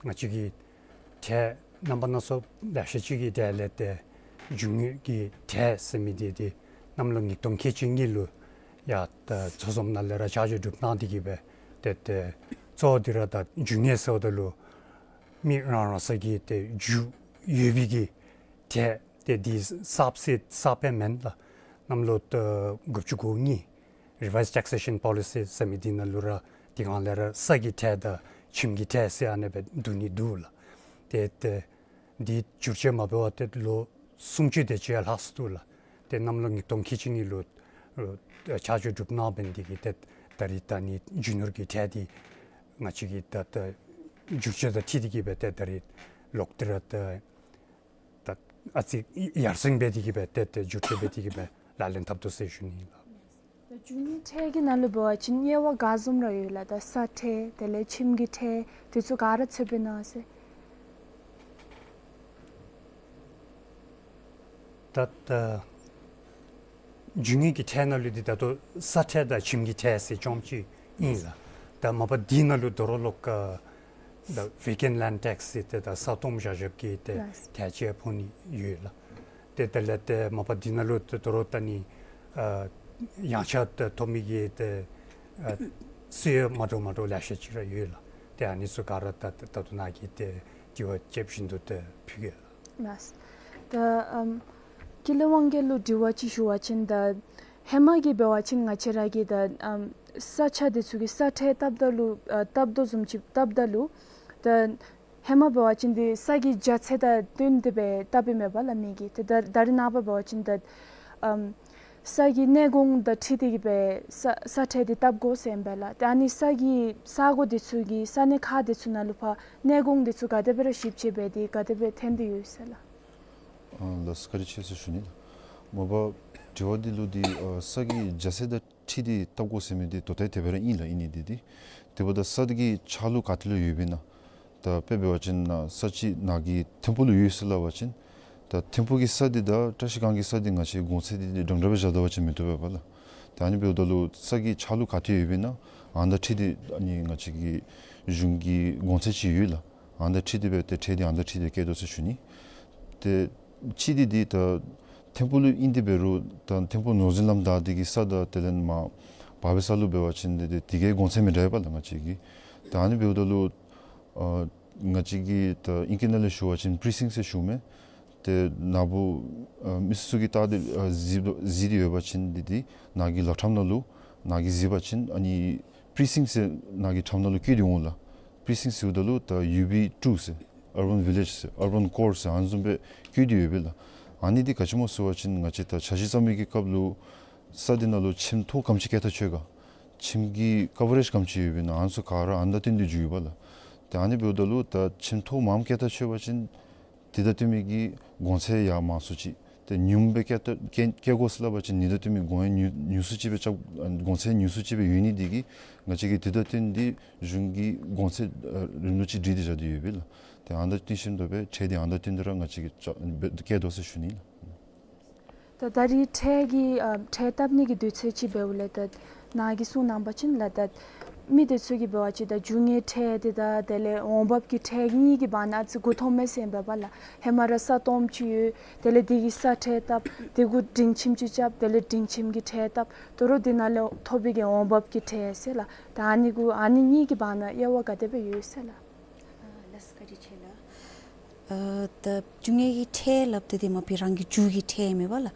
ང་བཅས་ཀྱི་ཁྲལ་རྣམ་པ་སྣ་ཚོགས་ལེ་ཤ་ཅིག་གི་གྲས་ལས་ཏེ་རྒྱུ་དངོས་ཀྱི་ཁྲལ་ཟེར་མི་འདི་འདི་གནམ་ལོ་ཉིས་སྟོང་ཁལ་གཅིག་གཉིས་ལུ་ ཡ་ད་ཚོགས་འཛོམས་ནང་ལས་ར་ཆ་འཇོག་གྲུབ་གནང་སྟེ་གི་སྦེ་ཏེ་ཏེ་གཙོ་བོ་འདི་ར་ད་རྒྱུ་དངོས་ཟེརཝ་ད་ལུ་མི་རང་རང་སོ་གི་ཏེ་རྒྱུ་ཡོད་པའི་གི་ཁྲལ་ཏེ་འདི་གསརཔ་ཟེར་གསརཔ་སྦེ་མེན་ལགས། གནམ་ལོ་ད་དགུ་བཅུ་གོ་གཉིས་Revised Taxation Policy ཟེར་མི་འདི་ནང་ལུ་ར་དེ་སྒང་ལས་ར་ས་གི་ཁྲལ་དང་ཁྱིམ་གྱི་ཁྲལ་ཟེར་ཨ་ནེ་སྦེ་བསྡུ་ནི་འདུག་ལགས། ཏེ་ཏེ་འདི་བསྒྱུར་བཅོས་མ་འབད་བར་ཏེ་ལོ་སུམ་ཅུ་དེ་ཅིག་ཡང་ལྷག་སོ་ནུག་ལགས། ཏེ་གནམ་ལོ་ཉིས་སྟོང་ཁལ་གཅིག་གཉིས་ལུ་ཨ་ཆ་འཇོག་གྲུབ་གནང་འབད་ནི་དེ་གིས་ཏེ་ད་རིས་ད་ནི་རྒྱུ་ནོར་གྱི་ཁྲལ་འདི་ང་བཅས་ཀྱིས་ད་ད་བསྒྱུར་བཅོས་དང་འཁྲིལ་ཏེ་གི་སྦེ་ཏེ་ད་རིས་ལོག་སྟེ་ར་ད་ད་ཨ་ཙི་ཡར་སེང་འབད་དེ་གི་སྦེ་ཏེ་ཏེ་བསྒྱུར་བཅོས་འབད་དེ་གི་སྦེ་ལག་ལེན་འཐབ་དོ་ཟེར་ཞུ་ནི་ལགས། ད་རྒྱུ་དངོས་ཁྲལ་གྱི་ནང་ལུ་འབད་བ་ཅིན་དབྱེ་བ་ག་བཟུམ་ར་ཡོད་ལགས། ད་ས་ཁྲལ་དེ་ལས་ཁྱིམ་གྱི་ཁྲལ་དེ་ཚུ་ག་ར་ཚུདཔ་ཨིན་ན་ཟེར། ད་ད་རྒྱུ་དངོས་ཀྱི་ཁྲལ་ནང་ལུ་འདི་ད་ལྟོ་ས་ཁྲལ་དང་ཁྱིམ་གྱི་ཁྲལ་ཟེར་རྐྱངམ་ཅིག་ཨིན་ལགས། ད་མ་པ་འདི་ནང་ལུ་དོ་རུང་ལོག་ཀ་ད་Vacant Land Tax ཟེར་ཏེ་ད་ས་སྟོངམ་བཞག་བཞགཔ་གི་ཏེ་ལགས། ཁྲལ་ཅིག་ཕོག་ནི་ཡོད་ལགས། ཏེ་དེ་ལས་ཏེ་མ་པ་འདི་ནང་ལུ་ཏེ་དོ་རུང་ད་ནི་ཨ་ཡངས་ཆག་ཏེ་ཐོབ་མི་གི་ཏེ་ཨ་སོ་ཡོལ་མ་འདྲཝ་མ་འདྲཝ་ལེ་ཤ་ཅིག་ར་ཡོད་ལགས། ཏེ་ཨ་ནི་ཚུ་ག་ར་ད་ད་ལྟོ་ནཱ་གིས་ཏེ་དྲི་བ་རྐྱབ་བཞིན་དུ་ཏེ་ཕུལ་གེ་ལགས། ལགས། ད་ཨམ་ཀུན་ལེགས་དབང་རྒྱལ་ལུ་དྲི་བ་ཅིག་ཞུ་བ་ཅིན་ད་ཧེ་མ་གི་འབད་བ་ཅིན་ང་བཅས་ར་གིས་ད་ཨམ་ས་ཆ་དེ་ཚུ་གི་ས་ཁྲལ་བཏབ་ད་ལུ་ཨ་བཏབ་དོ་བཟུམ་ཅིག་བཏབ་ད་ལུ་ད་ཧེ་མ་འབད་བ་ཅིན་འདི་ས་གི་རྒྱ་ཚད་དང་བསྟུན་ཏེ་སྦེ་བཏབ་ཨིན་མས་པ་ལགས་མི་གིས། ཏེ་ད་ད་རིས་ནངས་པ་འབད་བ་ཅིན་ད་ཨམ་ས་གི་གནས་གོང་དང་འཁྲིལ་ཏེ་གི་སྦེ་ས་ས་ཁྲལ་འདི་བཏབ་དགོ་ཟེར་ཨིན་པས་ལགས། ཏེ་ཨ་ནི་ས་གི་ས་གོ་དེ་ཚུ་གི་ས་གནས་ཁག་དེ་ཚུ་ནང་ལུ་ཕར་གནས་གོང་དེ་ཚུ་ག་དེ་སྦེ་ར་ཞིབ་དཔྱད་འབད་དེ་ག་དེ་སྦེ་ཐོན་ཏེ་ཡོད་ཟེར་ལགས། ཨ་ལགས་བཀའ་དྲིན་ཆེ་ཟེར་ཞུ་ནི་ལགས། མ་པ་དྲི་བ་འདི་ལུ་འདི་ཨ་ས་གི་རྒྱ་ཚད་དང་འཁྲིལ་ཏེ་བཏབ་དགོ་ཟེར་མི་འདི་དོ་ཏེ་དེ་སྦེ་ར་ཨིན་ལགས། ཨིན་ནི་འདི་འདི་དེ་འབདཝ་ད་ས་འདི་གི་ཆག་ལུགས་ག་ཏེ་ལུ་ཡོདཔ་ཨིན་ན། ད་དཔེ་འབད་བ་ཅིན་ནཱ་ས་ཅིག་ནཱ་གི་ཐིམ་ཕུག་ལུ་ཡོད་ཟེར་སླབ་པ་ཅིན་ད་ཐིམ་ཕུག་གི་ས་འདི་དང་བཀྲ་ཤིས་སྒང་གི་ས་འདི་ང་བཅས་གོང་ཚད་འདི་འདྲན་འདྲ་སྦེ་བཞག་ད་པ་ཅིན་མི་བཏུབ་པས་པ་ལགས། ད་ཨ་ནི་འབདཝ་ད་ལུ་ས་གི་ཆག་ལུགས་ག་ཏེ་ཡོདཔ་ཨིན་ན་ཨ་ནི་དང་འཁྲིལ་ཏེ་ཨ་ནི་ང་བཅས་ཀྱི་གཞུང་གི་གོང་ཚད་ཅིག་ཡོད་ལགས། ཨ་ནི་དང་འཁྲིལ་ཏེ་སྦེ་ཏེ་ཁྲལ་འདི་ཨ་ནི་དང་འཁྲིལ་ཏེ་བཀལ་དོ་ཟེར་ཞུ་ནི། ཏེ་གཅིག་འདི་འདི་ད་ཐིམ་ཕུག་ལུ་ཨིན་ཏེ་འབད་རུང་ད་ཐིམ་ཕུག་ནོར་འཛིན་ལམ་བདའ་སྟེ་གི་ས་དང་དེ་ལས་མར་བར་པའི་ས་ལུ་འབད་བ་ཅིན་འདི་འདི་དེ་གི་གོང་ཚད་མི་འདྲ་བས་པ་ལགས་ང་བཅས་ཀྱི། ད་ཨ་ནི་འབདཝ་ད་ལུ་ཨ་ང་བཅས་ཀྱི་ད་ཨིང་སྐད་ནང་ལས་ཞུ་བ་ཅིན་པི་རི་སིང་ཟེར་ཞུཝ་མས། ཏེ་ནཱ་བུ་ཨ་མི་སེར་ཚུ་གིས་བལྟ་སྟེ་ཨ་གཟིགས་གཟིགས་ཏེ་ཡོད་པ་ཅིན་འདི་འདི་ནཱ་གི་ལོ་ཁྲམ་ནང་ལུ་ནཱ་གིས་གཟིགས་པ་ཅིན་ཨ་ནི་པི་རི་སིང་ཟེར་ནཱ་གི་ཁྲམ་ནང་ལུ་བཀོད་དེ་འོང་ལགས། པི་རི་སིང་ཟེརཝ་ད་ལུ་ད་ཡུ་བི་ཊུ་ཟེར་ཨར་བཱན་བི་ལེཇ་ཟེར་ཨར་བཱན་ཀོར་ཟེར་ཨ་ནི་བཟུམ་སྦེ་བཀོད་དེ་ཡོད་པས་ལགས། ཨ་ནི་འདི་ག་ཅི་སྨོ་ཟེར་བ་ཅིན་ང་བཅས་ད་འཆར་གཞི་བརྩམ་མི་གི་སྐབས་ལུ་ས་འདི་ནང་ལུ་ཁྱིམ་ཐོག་ག་དེམ་ཅིག་བཀལ་ཐག་ཆོད་ག། ཁྱིམ་གྱི་ཀ་བ་རེཇ་ག་དེམ་ཅིག་ཡོདཔ་ཨིན་ན་ཨ་ནི་ཚུ་ག་ར་ཨ་ནི་དང་བསྟུན་ཏེ་འགྱོཝ་ཨིན་པས་ལགས། ཏེ་ཨ་ནི་འབདཝ་ད་ལུ་ད་ཁྱིམ་ཐོག་མངམ་བཀལ་ཐག་ཆོད་པ་ཅིན་དེ་དང་བསྟུན་མི་གི་གོང་ཚད་ཡང་མང་སུ་ཅིག་ཏེ་ཉུངམ་སྦེ་བཀལ་ཏེ་བཀལ་བཀལ་དགོ་ཟེར་སླབ་པ་ཅིན་ཨ་ནི་དང་བསྟུན་མི་གོང་ཡང་ཉུང་ཉུང་སུ་ཅིག་སྦེ་རྐྱབ་གོང་ཚད་ཉུང་སུ་ཅིག་སྦེ་ཡོད་ནི་འདི་གིས་ང་བཅས་ཀྱིས་དེ་དང་བསྟུན་ཏེ་གཞུང་གི་གོང་ཚད་ཨ་རིམ་ལུགས་ཅིག་སྒྲིག་སྟེ་བཞག་སྟེ་ཡོད་པས་ལགས། ཏེ་ཨ་ནི་དང་བསྟུན་ཞིནམ་ལས་སྦེ་ཁྲལ་འདི་ཨ་ནི་དང་བསྟུན་ཏེ་ར་ང་བཅས་ཀྱིས་བཀལ་དོ་ཟེར་ཞུ་ནི་ལགས། ད་ད་རིས་ཁྲལ་གྱི་ཨ་ཁྲལ་བཏབ་ནི་གི་དུས་ཚོད་ཅིག་འབདཝ་ལས་ད་ནཱ་གིས་གསུངས་གནང་པ་ཅིན་ལགས་ད་མི་དེ་ཚུ་གིས་འབད་བ་ཅིན་ད་རྒྱུ་དངོས་ཁྲལ་འདི་དང་དེ་ལས་འོང་འབབ་ཀྱི་ཁྲལ་གཉིས་ཀྱི་བར་ན་ཨ་ཙི་མགུ་འཐོམ་མས་ཟེར་ཨིན་པས་པ་ལགས། ཧེ་མ་ར་ས་སྟོངམ་ཅིག་ཡོད། དེ་ལས་དེ་གི་ས་ཁྲལ་བཏབ། དེ་གུ་སྒྲིང་ཁྱིམ་ཅིག་རྐྱབ། དེ་ལས་སྒྲིང་ཁྱིམ་གྱི་ཁྲལ་བཏབ། དོ་རུང་དེ་ནང་ལས་ཐོབ་པའི་གི་འོང་འབབ་ཀྱི་ཁྲལ་ཟེར་ལགས། ད་ཨ་ནི་གུ་ཨ་ནི་གཉིས་ཀྱི་བར་ན་དབྱེ་བ་ག་དེ་སྦེ་ཡོད་ཟེར་ལགས། ཨ་ལགས་བཀའ་དྲིན་ཆེ་ལགས། ཨ་ད་རྒྱུ་དངོས་ཀྱི་ཁྲལ་སླབ་ད་འདི་མ་པ་རང་གི་རྒྱུ་གི་ཁྲལ་ཨིན་མས་པ་ལགས།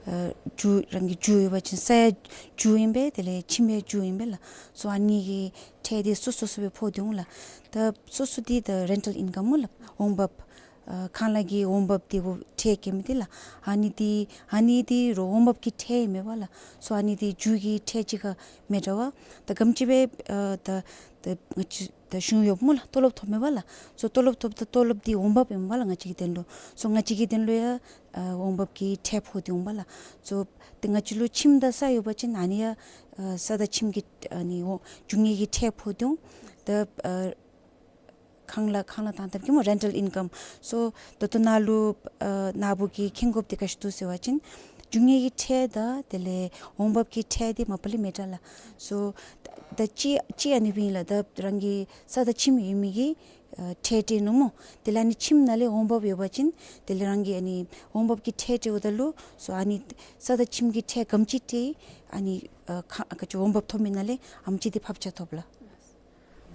ཨ་རྒྱུ་རང་གི་རྒྱུ་ཡོད་པ་ཅིན་ས་ཡང་རྒྱུ་ཨིན་པས། དེ་ལས་ཁྱིམ་ཡང་རྒྱུ་ཨིན་པས་ལགས། སོ་ཨ་ནི་གི་ཁྲལ་འདི་སོ་སོ་སོ་སྦེ་ཕོག་སྟེ་འོང་ལགས། ད་སོ་སོ་འདི་ད་རེན་ཊལ་ཨིན་ཀམ་སྨོ་ལགས། འོང་འབབ་ཨ་ཁང་གླ་གི་འོང་འབབ་འདི་གུ་ཁྲལ་བཀལ་མི་འདི་ལགས། ཨ་ནི་འདི་ཨ་ནི་འདི་རོགས་འོང་འབབ་ཀྱི་ཁྲལ་ཨིན་མས་པ་ལགས། སོ་ཨ་ནི་འདི་རྒྱུ་གི་ཁྲལ་གཅིག་ཁར་མི་འདྲ་བས། ད་ག་དེམ་ཅིག་སྦེ་ཨ་ད་ད་ང་བཅས་ད་གཞུང་ཡོདཔ་སྨོ་ལགས། ཏོ་ལོབ་ཐོབ་མས་པ་ལགས། སོ་ཏོ་ལོབ་ཐོབ་ད་ཏོ་ལོབ་འདི་འོང་འབབ་ཨིན་པས་ལགས་ང་བཅས་ཀྱི་དོན་ལུ། སོ་ང་བཅས་ཀྱི་དོན་ལུ་ཡང་ཨ་འོང་འབབ་ཀྱི་ཁྲལ་ཕོག་སྟེ་འོང་པས་ལགས། སོ་ཏེ་ང་བཅས་ལུ་ཁྱིམ་དང་ས་ཡོད་པ་ཅིན་ཨ་ནི་ཡང་ཨ་ས་དང་ཁྱིམ་གྱི་ཨ་ནི་འོ་རྒྱུ་དངོས་ཀྱི་ཁྲལ་ཕོག་སྟེ་འོང་། ད་ཨ་ཁང་གླ་ཁང་གླ་བཏང་བཏངམ་གི་སྨོ་རེན་ཊལ་ཨིན་ཀམ། སོ་ད་ལྟོ་ནཱ་ལུ་ཨ་ནཱ་བུ་གིས་མཁྱེན་དགོཔ་འདི་ག་ཅི་འདུག་ཟེར་བ་ཅིན་རྒྱུ་དངོས་ཀྱི་ཁྲལ་དང་དེ་ལས་འོང་འབབ་ཀྱི་ཁྲལ་འདི་མ་པ་ལས་མི་འདྲ་ལགས། སོ་ད་ཅི་ཅི་ཨ་ནི་སྦེ་ཨིན་ལགས། ད་རང་གི་ས་དང་ཁྱིམ་ཡོད་མི་གིས་ ཨ་ཁྲལ་སྤྲོད་ནུག་སྨོ། དེ་ལས་ཨ་ནི་ཁྱིམ་ནང་ལས་འོང་འབབ་ཡོད་པ་ཅིན་དེ་ལས་རང་གིས་ཨ་ནི་འོང་འབབ་ཀྱི་ཁྲལ་སྤྲོད་འོངམ་ད་ལུ་སོ་ཨ་ནི་ས་དང་ཁྱིམ་གྱི་ཁྲལ་ག་དེམ་ཅིག་སྤྲོད་ཨ་ནི་ཨ་ཁ་ཁ་ཅིག་འོང་འབབ་ཐོབ་མི་ནང་ལས་ཨ་དེམ་ཅིག་དེ་ཕབ་ཆ་ཐོབ་ལགས།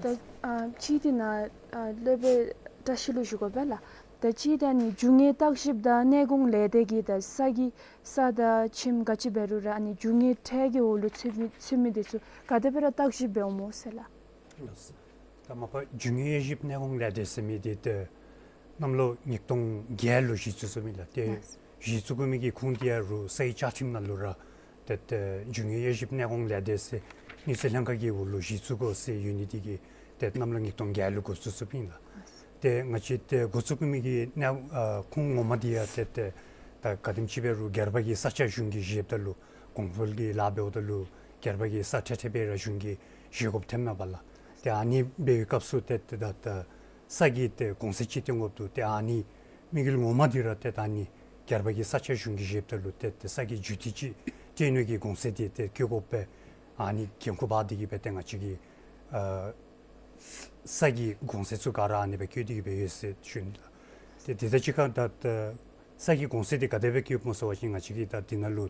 ད་ཨ་གཅིག་དེ་ནཱ་ཨ་སློབ་དཔོན་བཀྲ་ཤིས་ལུ་ཞུ་དགོ་པས་ལགས། ད་གཅིག་དེ་ཨ་ནི་རྒྱུ་དངོས་བརྟག་ཞིབ་དང་གནས་གོང་ལས་སྡེ་གིས་ད་ས་གི་ས་དང་ཁྱིམ་ག་ཅི་འབད་རུང་ར་ཨ་ནི་རྒྱུ་དངོས་ཁྲལ་གྱི་འོག་ལུ་ཚུད་མི་ཚུད་མི་དེ་ཚུ་ག་དེ་སྦེ་ར་བརྟག་ཞིབ་འབདཝ་སྨོ་ཟེར་ལགས། ལགས། ད་མ་པ་རྒྱུ་དངོས་དབྱེ་ཞིབ་གནས་གོང་ལས་སྡེ་ཟེར་མི་དེ་ཏེ་གནམ་ལོ་ཉིས་སྟོང་བརྒྱད་ལུ་གཞི་བཙུགས་ཟེར་མི་ལགས། ཏེ་ལགས། གཞི་བཙུགས་དགོ་མི་གི་ཁུངས་དེ་ཡང་རུང་སའི་བཅའ་ཁྲིམས་ནང་ལུ་ར་ཏེ་ཏེ་རྒྱུ་དངོས་དབྱེ་ཞིབ་གནས་གོང་ལས་སྡེ་ཟེར་དངུལ་རྩིས་ལྷན་ཁག་གི་འོག་ལུ་གཞི་བཙུགས་དགོ་ཟེར་ཡོད་ནི་དེ་གིས་ཏེ་གནམ་ལོ་ཉིས་སྟོང་བརྒྱད་ལུ་འགོ་བཙུགས་ཟེར་ཨིན་ལགས། ཏེ་ང་བཅས་ཏེ་འགོ་བཙུགས་དགོ་མི་གི་གནས་ཨ་ཁུངས་ངོ་མ་དེ་ཡང་ཏེ་ཏེ་ད་ག་དེམ་ཅིག་འབད་རུང་སྒེར་པ་གིས་ས་ཆ་གཞུང་གིས་བཞེསཔ་ད་ལུ་གོང་འཕེལ་གྱི་ལཱ་འབདཝ་ད་ལུ་སྒེར་པ་གིས་ས་ཁྲལ་ཁྲལ་སྦེ་ར་གཞུང་གིས་བཞེས་དགོཔ་ཐོནམ་མས་པ་ལགས། ཏེ་ཨ་ནི་འབད་བའི་སྐབས་སུ་ཏེ་ཏེ་ད་ད་ས་གི་ཏེ་གོང་ཚད་ཅིག་བཏོན་དགོཔ་འདུག། ཏེ་ཨ་ནི་དམིགས་ཡུལ་ངོ་མ་དེ་ར་ཏེ་ད་ཨ་ནི་སྒེར་པ་གིས་ས་ཆ་གཞུང་གིས་བཞེསཔ་ད་ལུ་ཏེ་ཏེ་ས་གི་རྒྱུ་དེ་ཅིག་སྤྲོད་ནི་གི་གོང་ཚད་དེ་ཏེ་བཀོད་དགོ་པས། ཨ་ནི་འགན་ཁུར་འབག་སྟེ་གིས་སྦེ་ཏེ་ང་བཅས་ཀྱིས་ཨ་ས་གི་གོང་ཚད་ཚུ་ག་ར་ཨ་ནི་སྦེ་བཀོད་དེ་གིས་སྦེ་ཡོད་ཟེར་ཞུ་ནི་ལགས། ཏེ་དེ་དང་གཅིག་ཁར་ད་ད་ས་གི་གོང་ཚད་དེ་ག་དེ་སྦེ་བཀོདཔ་སྨོ་ཟེར་བ་ཅིན་ང་བཅས་ཀྱིས་ད་འདི་ནང་ལུ་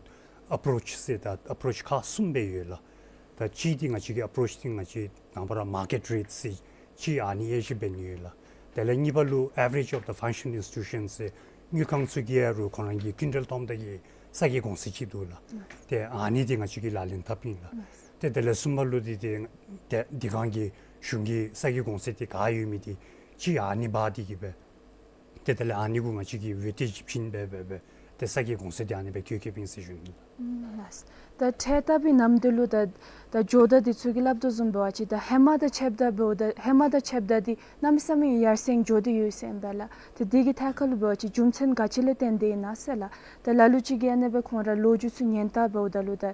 ཨེཔ་རོཆ་ཟེར་ད་ཨེཔ་རོཆ་ཁག་གསུམ་སྦེ་ཡོད་ལགས། ད་གཅིག་དེ་ང་བཅས་ཀྱི་ཨེཔ་རོཆ་དེ་ང་བཅས་དང་པ་ར་མར་ཀེཊ་རེཊ་ཟེར་གཅིག་ཨ་ནི་དབྱེ་ཞིབ་འབད་ནི་ཡོད་ལགས། དེ་ལས་གཉིས་པ་ལུ་average of the financial institutions ཟེར་དངུལ་ཁང་ཚུ་གི་ཡང་རུང་ཁོང་ར་གི་ཀུན་ཊལ་བཏོནམ་ད་གི་ས་གི་གོང་ཚད་ཅིག་འདུག་ལགས། ཏེ་ཨ་ནི་དེ་ང་བཅས་ཀྱིས་ལག་ལེན་འཐབ་ཨིན་ལགས། ཏེ་དེ་ལས་གསུམ་པ་ལུ་དེ་དེ་དེ་དེ་སྒང་གི་གཞུང་གི་ས་གི་གོང་ཚད་དེ་ག་ཡོད་མི་དེ་ཅིག་ཨ་ནི་འབག་སྟེ་གིས་སྦེ་ཏེ་དེ་ལས་ཨ་ནི་གུ་ང་བཅས་ཀྱིས་ཝེ་ཊེཇ་བྱིན་སྦེ་སྦེ་སྦེ་ཏེ་ས་གི་གོང་ཚད་དེ་ཨ་ནི་སྦེ་བཀོད་བཀོདཔ་ཨིན་ཟེར་ཞུ་ནི། ཨུམ་ལགས། ད་ཁྲལ་བཏབ་པའི་ནམ་དུས་ལུ་ད་ད་ཇོ་བདག་འདི་ཚུ་གིས་སླབ་དོ་བཟུམ་འབད་བ་ཅིན་ད་ཧེ་མ་དང་ཕྱདཔ་ད་འབདཝ་ད་ཧེ་མ་དང་ཕྱདཔ་ད་འདི་གནམ་མེད་ས་མེད་ཡར་སེང་འགྱོ་སྟེ་ཡོད་ཟེར་ཨིན་པས་ལགས། ཏེ་འདི་གི་ཐད་ཁར་ལུ་འབད་བ་ཅིན་རྒྱུ་མཚན་ག་ཅི་ལས་བརྟེན་ཏེ་ཨིན་ན་ཟེར་ལགས། ད་ལ་ལུ་ཅིག་གིས་ཨ་ནི་སྦེ་ཁོང་ར་ལོ་རྒྱུས་ཚུ་ཉན་བལྟ་འབདཝ་ད་ལུ་ད་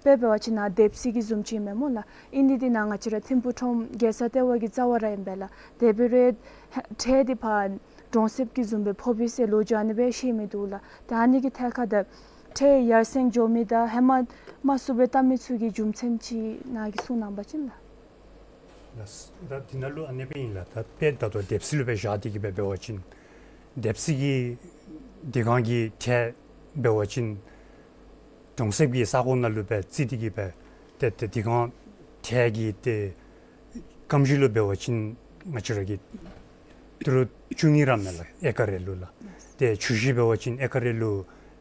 དཔེ་འབད་བ་ཅིན་ནཱ་དེབ་གཟིགས་ཀྱི་བཟུམ་ཅིག་མས་སྨོ་ལགས། ཨིན་ཏེ་འདི་ནཱ་ང་བཅས་ར་ཐིམ་ཕུག་ཁྲོམ་རྒྱལ་ས་ལྟེ་བ་གི་རྩ་བར་ར་ཨིན་པས་ལགས། དེ་འབད་རུང་ཁྲལ་འདི་ཕར་གྲོང་གསེབ་ཀྱི་བཟུམ་སྦེ་ཕོགཔ་ཨིན་ཟེར་ལོ་རྒྱུས་ཨ་ནི་སྦེ་བཤད་མི་འདུག་ལགས། ད་ཨ་ནི་གི་ཐད་ཁར་ད་ཁྲལ་ཡར་སེང་འགྱོ་མི་དང་ཧེ་མ་མ་བཙུགས་པར་བཏབ་མི་ཚུ་གི་རྒྱུ་མཚན་ཅིག་ནཱ་གིས་གསུང་གནང་བ་ཅིན་ལགས། ལགས། ད་འདི་ནང་ལུ་ཨ་ནི་སྦེ་ཨིན་ལགས། ད་དཔེ་ད་ལྟོ་དེབ་གཟིགས་ལུ་སྦེ་བཞག་སྟེ་གིས་སྦེ་འབད་བ་ཅིན་དེབ་གཟིགས་ཀྱི་དེ་སྒང་གི་ཁྲལ་འབད་བ་ཅིན་གྲོང་གསེབ་ཀྱི་ས་གོ་ནང་ལུ་སྦེ་བརྩི་སྟེ་གིས་སྦེ་ཏེ་ཏེ་དེ་སྒང་ཁྲལ་གྱི་ཏེ་སྐམ་ཞིང་ལུ་འབད་བ་ཅིན་ང་བཅས་ར་གི་ཏི་རུ་བཅུ་གཉིས་ར་མས་ལགས་ཨེ་ཀར་རེ་ལུ་ལགས། ཏེ་ཆུ་ཤིང་འབད་བ་ཅིན་ཨེ་ཀར་རེ་ལུ་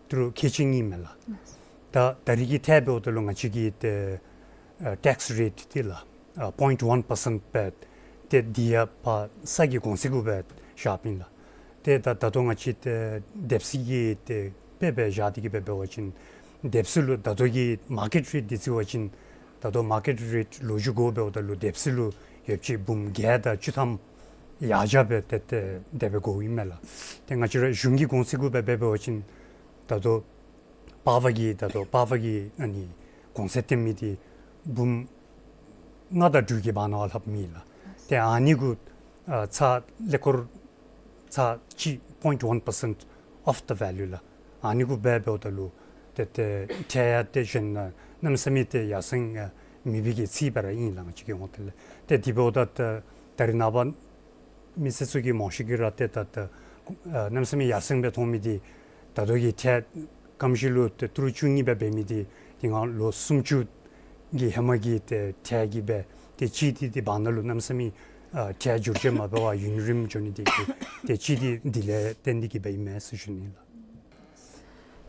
ཏི་རུ་ཁལ་གཅིག་གཉིས་མས་ལགས། ད་ད་རིས་ཀྱི་ཁྲལ་འབདཝ་ད་ལུ་ང་བཅས་ཀྱི་ཏེ་ཨ་ཊེགསི་རེཊ་འདི་ལགས་ཨ་point one percent སྦེ་ཏེ་འདི་ཡང་ཕར་ས་གི་གོང་ཚད་གུ་སྦེ་བཞགཔ་ཨིན་ལགས། ཏེ་ད་ད་ལྟོ་ང་བཅས་ཏེ་དེབ་གཟིགས་ཀྱི་ཏེ་དཔེ་སྦེ་བཞག་སྟེ་གིས་སྦེ་འབད་བ་ཅིན་དེབ་གཟིགས་ལུ་ད་ལྟོ་གི་མར་ཀེཊ་རེཊ་འདི་བརྩི་བ་ཅིན་ད་ལྟོ་མར་ཀེཊ་རེཊ་ལོ་རྒྱུས་བགོ་འབདཝ་ད་ལུ་དེབ་གཟིགས་ལུ་ཡོདཔ་ཅིག་འབུམ་བརྒྱད་དང་བཅུ་ཐམ་ཡར་འཇགས་སྦེ་ཏེ་ཏེ་དེ་སྦེ་བགོཝ་ཨིན་མས་ལགས། ཏེ་ང་བཅས་ར་གཞུང་གི་གོང་ཚད་གུ་སྦེ་འབད་བ་ཅིན་ད་ལྟོ་པར་པ་གི་ད་ལྟོ་པར་པ་གི་ཨ་ནི་གོང་ཚད་བཏོན་མི་འདི་འབུམ་ལྔ་དང་དྲུག་གི་བར་ན་ལྷགཔ་མེད་ལགས། ཏེ་ཨ་ནི་གུ་ཨ་ཚད་ཀླད་ཀོར་ཚད་གཅིག point one percent of the value ལགས། ཨ་ནི་གུ་སྦེ་འབདཝ་ད་ལུ་ཏེ་ཏེ་ཁྲལ་ཡང་ཏེ་གཞན་གནམ་མེད་ས་མེད་ཏེ་ཡར་སེང་ཨ་མེད་པའི་གི་ཚད་སྦེ་ར་ཨིན་ལགས་ང་བཅས་ཀྱི་ངོས་ལས། ཏེ་དེ་འབདཝ་ད་ད་ད་རེས་ནངས་པ་མི་སེར་ཚུ་གིས་མང་ཤོས་ཀྱིས་ར་ཏེ་ད་ད་ཨ་གནམ་མེད་ས་མེད་ཡར་སེང་སྦེ་མཐོང་མི་འདི་ད་ལྟོ་གི་ཁྲལ་སྐམ་ཞིང་ལུ་ཏེ་ཏི་རུ་བཅུ་གཉིས་སྦེ་འབད་མི་འདི་དེ་སྒང་ལོ་སུམ་ཅུ་གི་ཧེ་མ་གི་ཏེ་ཁྲལ་གྱིས་སྦེ་ཏེ་ཅིག་ཏེ་དེ་བར་ན་ལུ་གནམ་མེད་ས་མེད་ཨ་ཁྲལ་བསྒྱུར་བཅོས་མ་འབད་བར་ཡུན་རིངམོ་འགྱོ་ནི་འདི་གིས་ཏེ་ཅིག་ཏེ་འདི་ལས་བརྟེན་ཏེ་གིས་སྦེ་ཨིན་མས་ཟེར་ཞུ་ནི་ལགས།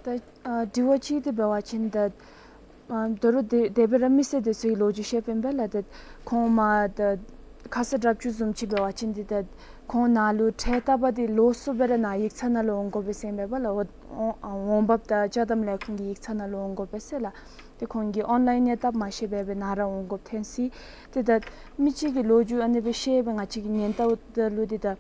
ད་ཨ་དྲི་བ་ཅིག་འདི་འབད་བ་ཅིན་ད་ཨ་ད་རུང་དེ་དེ་སྦེ་ར་མི་སེར་དེ་ཚུ་གིས་ལོ་རྒྱུས་བཤདཔ་ཨིན་པས་ལགས། ད་ཁོང་མར་ད་ཁ་ས་དྲག་ཅུ་བཟུམ་ཅིག་འབད་བ་ཅིན་འདི་ད་ཁོང་ནཱ་ལུ་ཁྲལ་བཏབ་པ་འདི་ལོགས་སུ་སྦེ་ར་ནཱ་ཡིག་ཚང་ནང་ལུ་འོང་དགོ་པས་ཟེར་ཨིན་པས་ལགས། འོ་འོ་འོང་འབབ་དང་ཅ་དམ་ལས་ཁུངས་ཀྱི་ཡིག་ཚང་ནང་ལུ་འོང་དགོ་པས་ཟེར་ལགས། ཏེ་ཁོང་གིས་ཨོན་ལཱའིན་ཡང་བཏབ་མ་ཤེས་པར་སྦེ་ནཱ་ར་འོང་དགོཔ་ཐོན་ཅི། ཏེ་ད་མི་ཅིག་གིས་ལོ་རྒྱུས་ཨ་ནི་སྦེ་བཤད་སྦེ་ང་བཅས་ཀྱིས་ཉན་བལྟཝ་ད་ལུ་འདི་ད་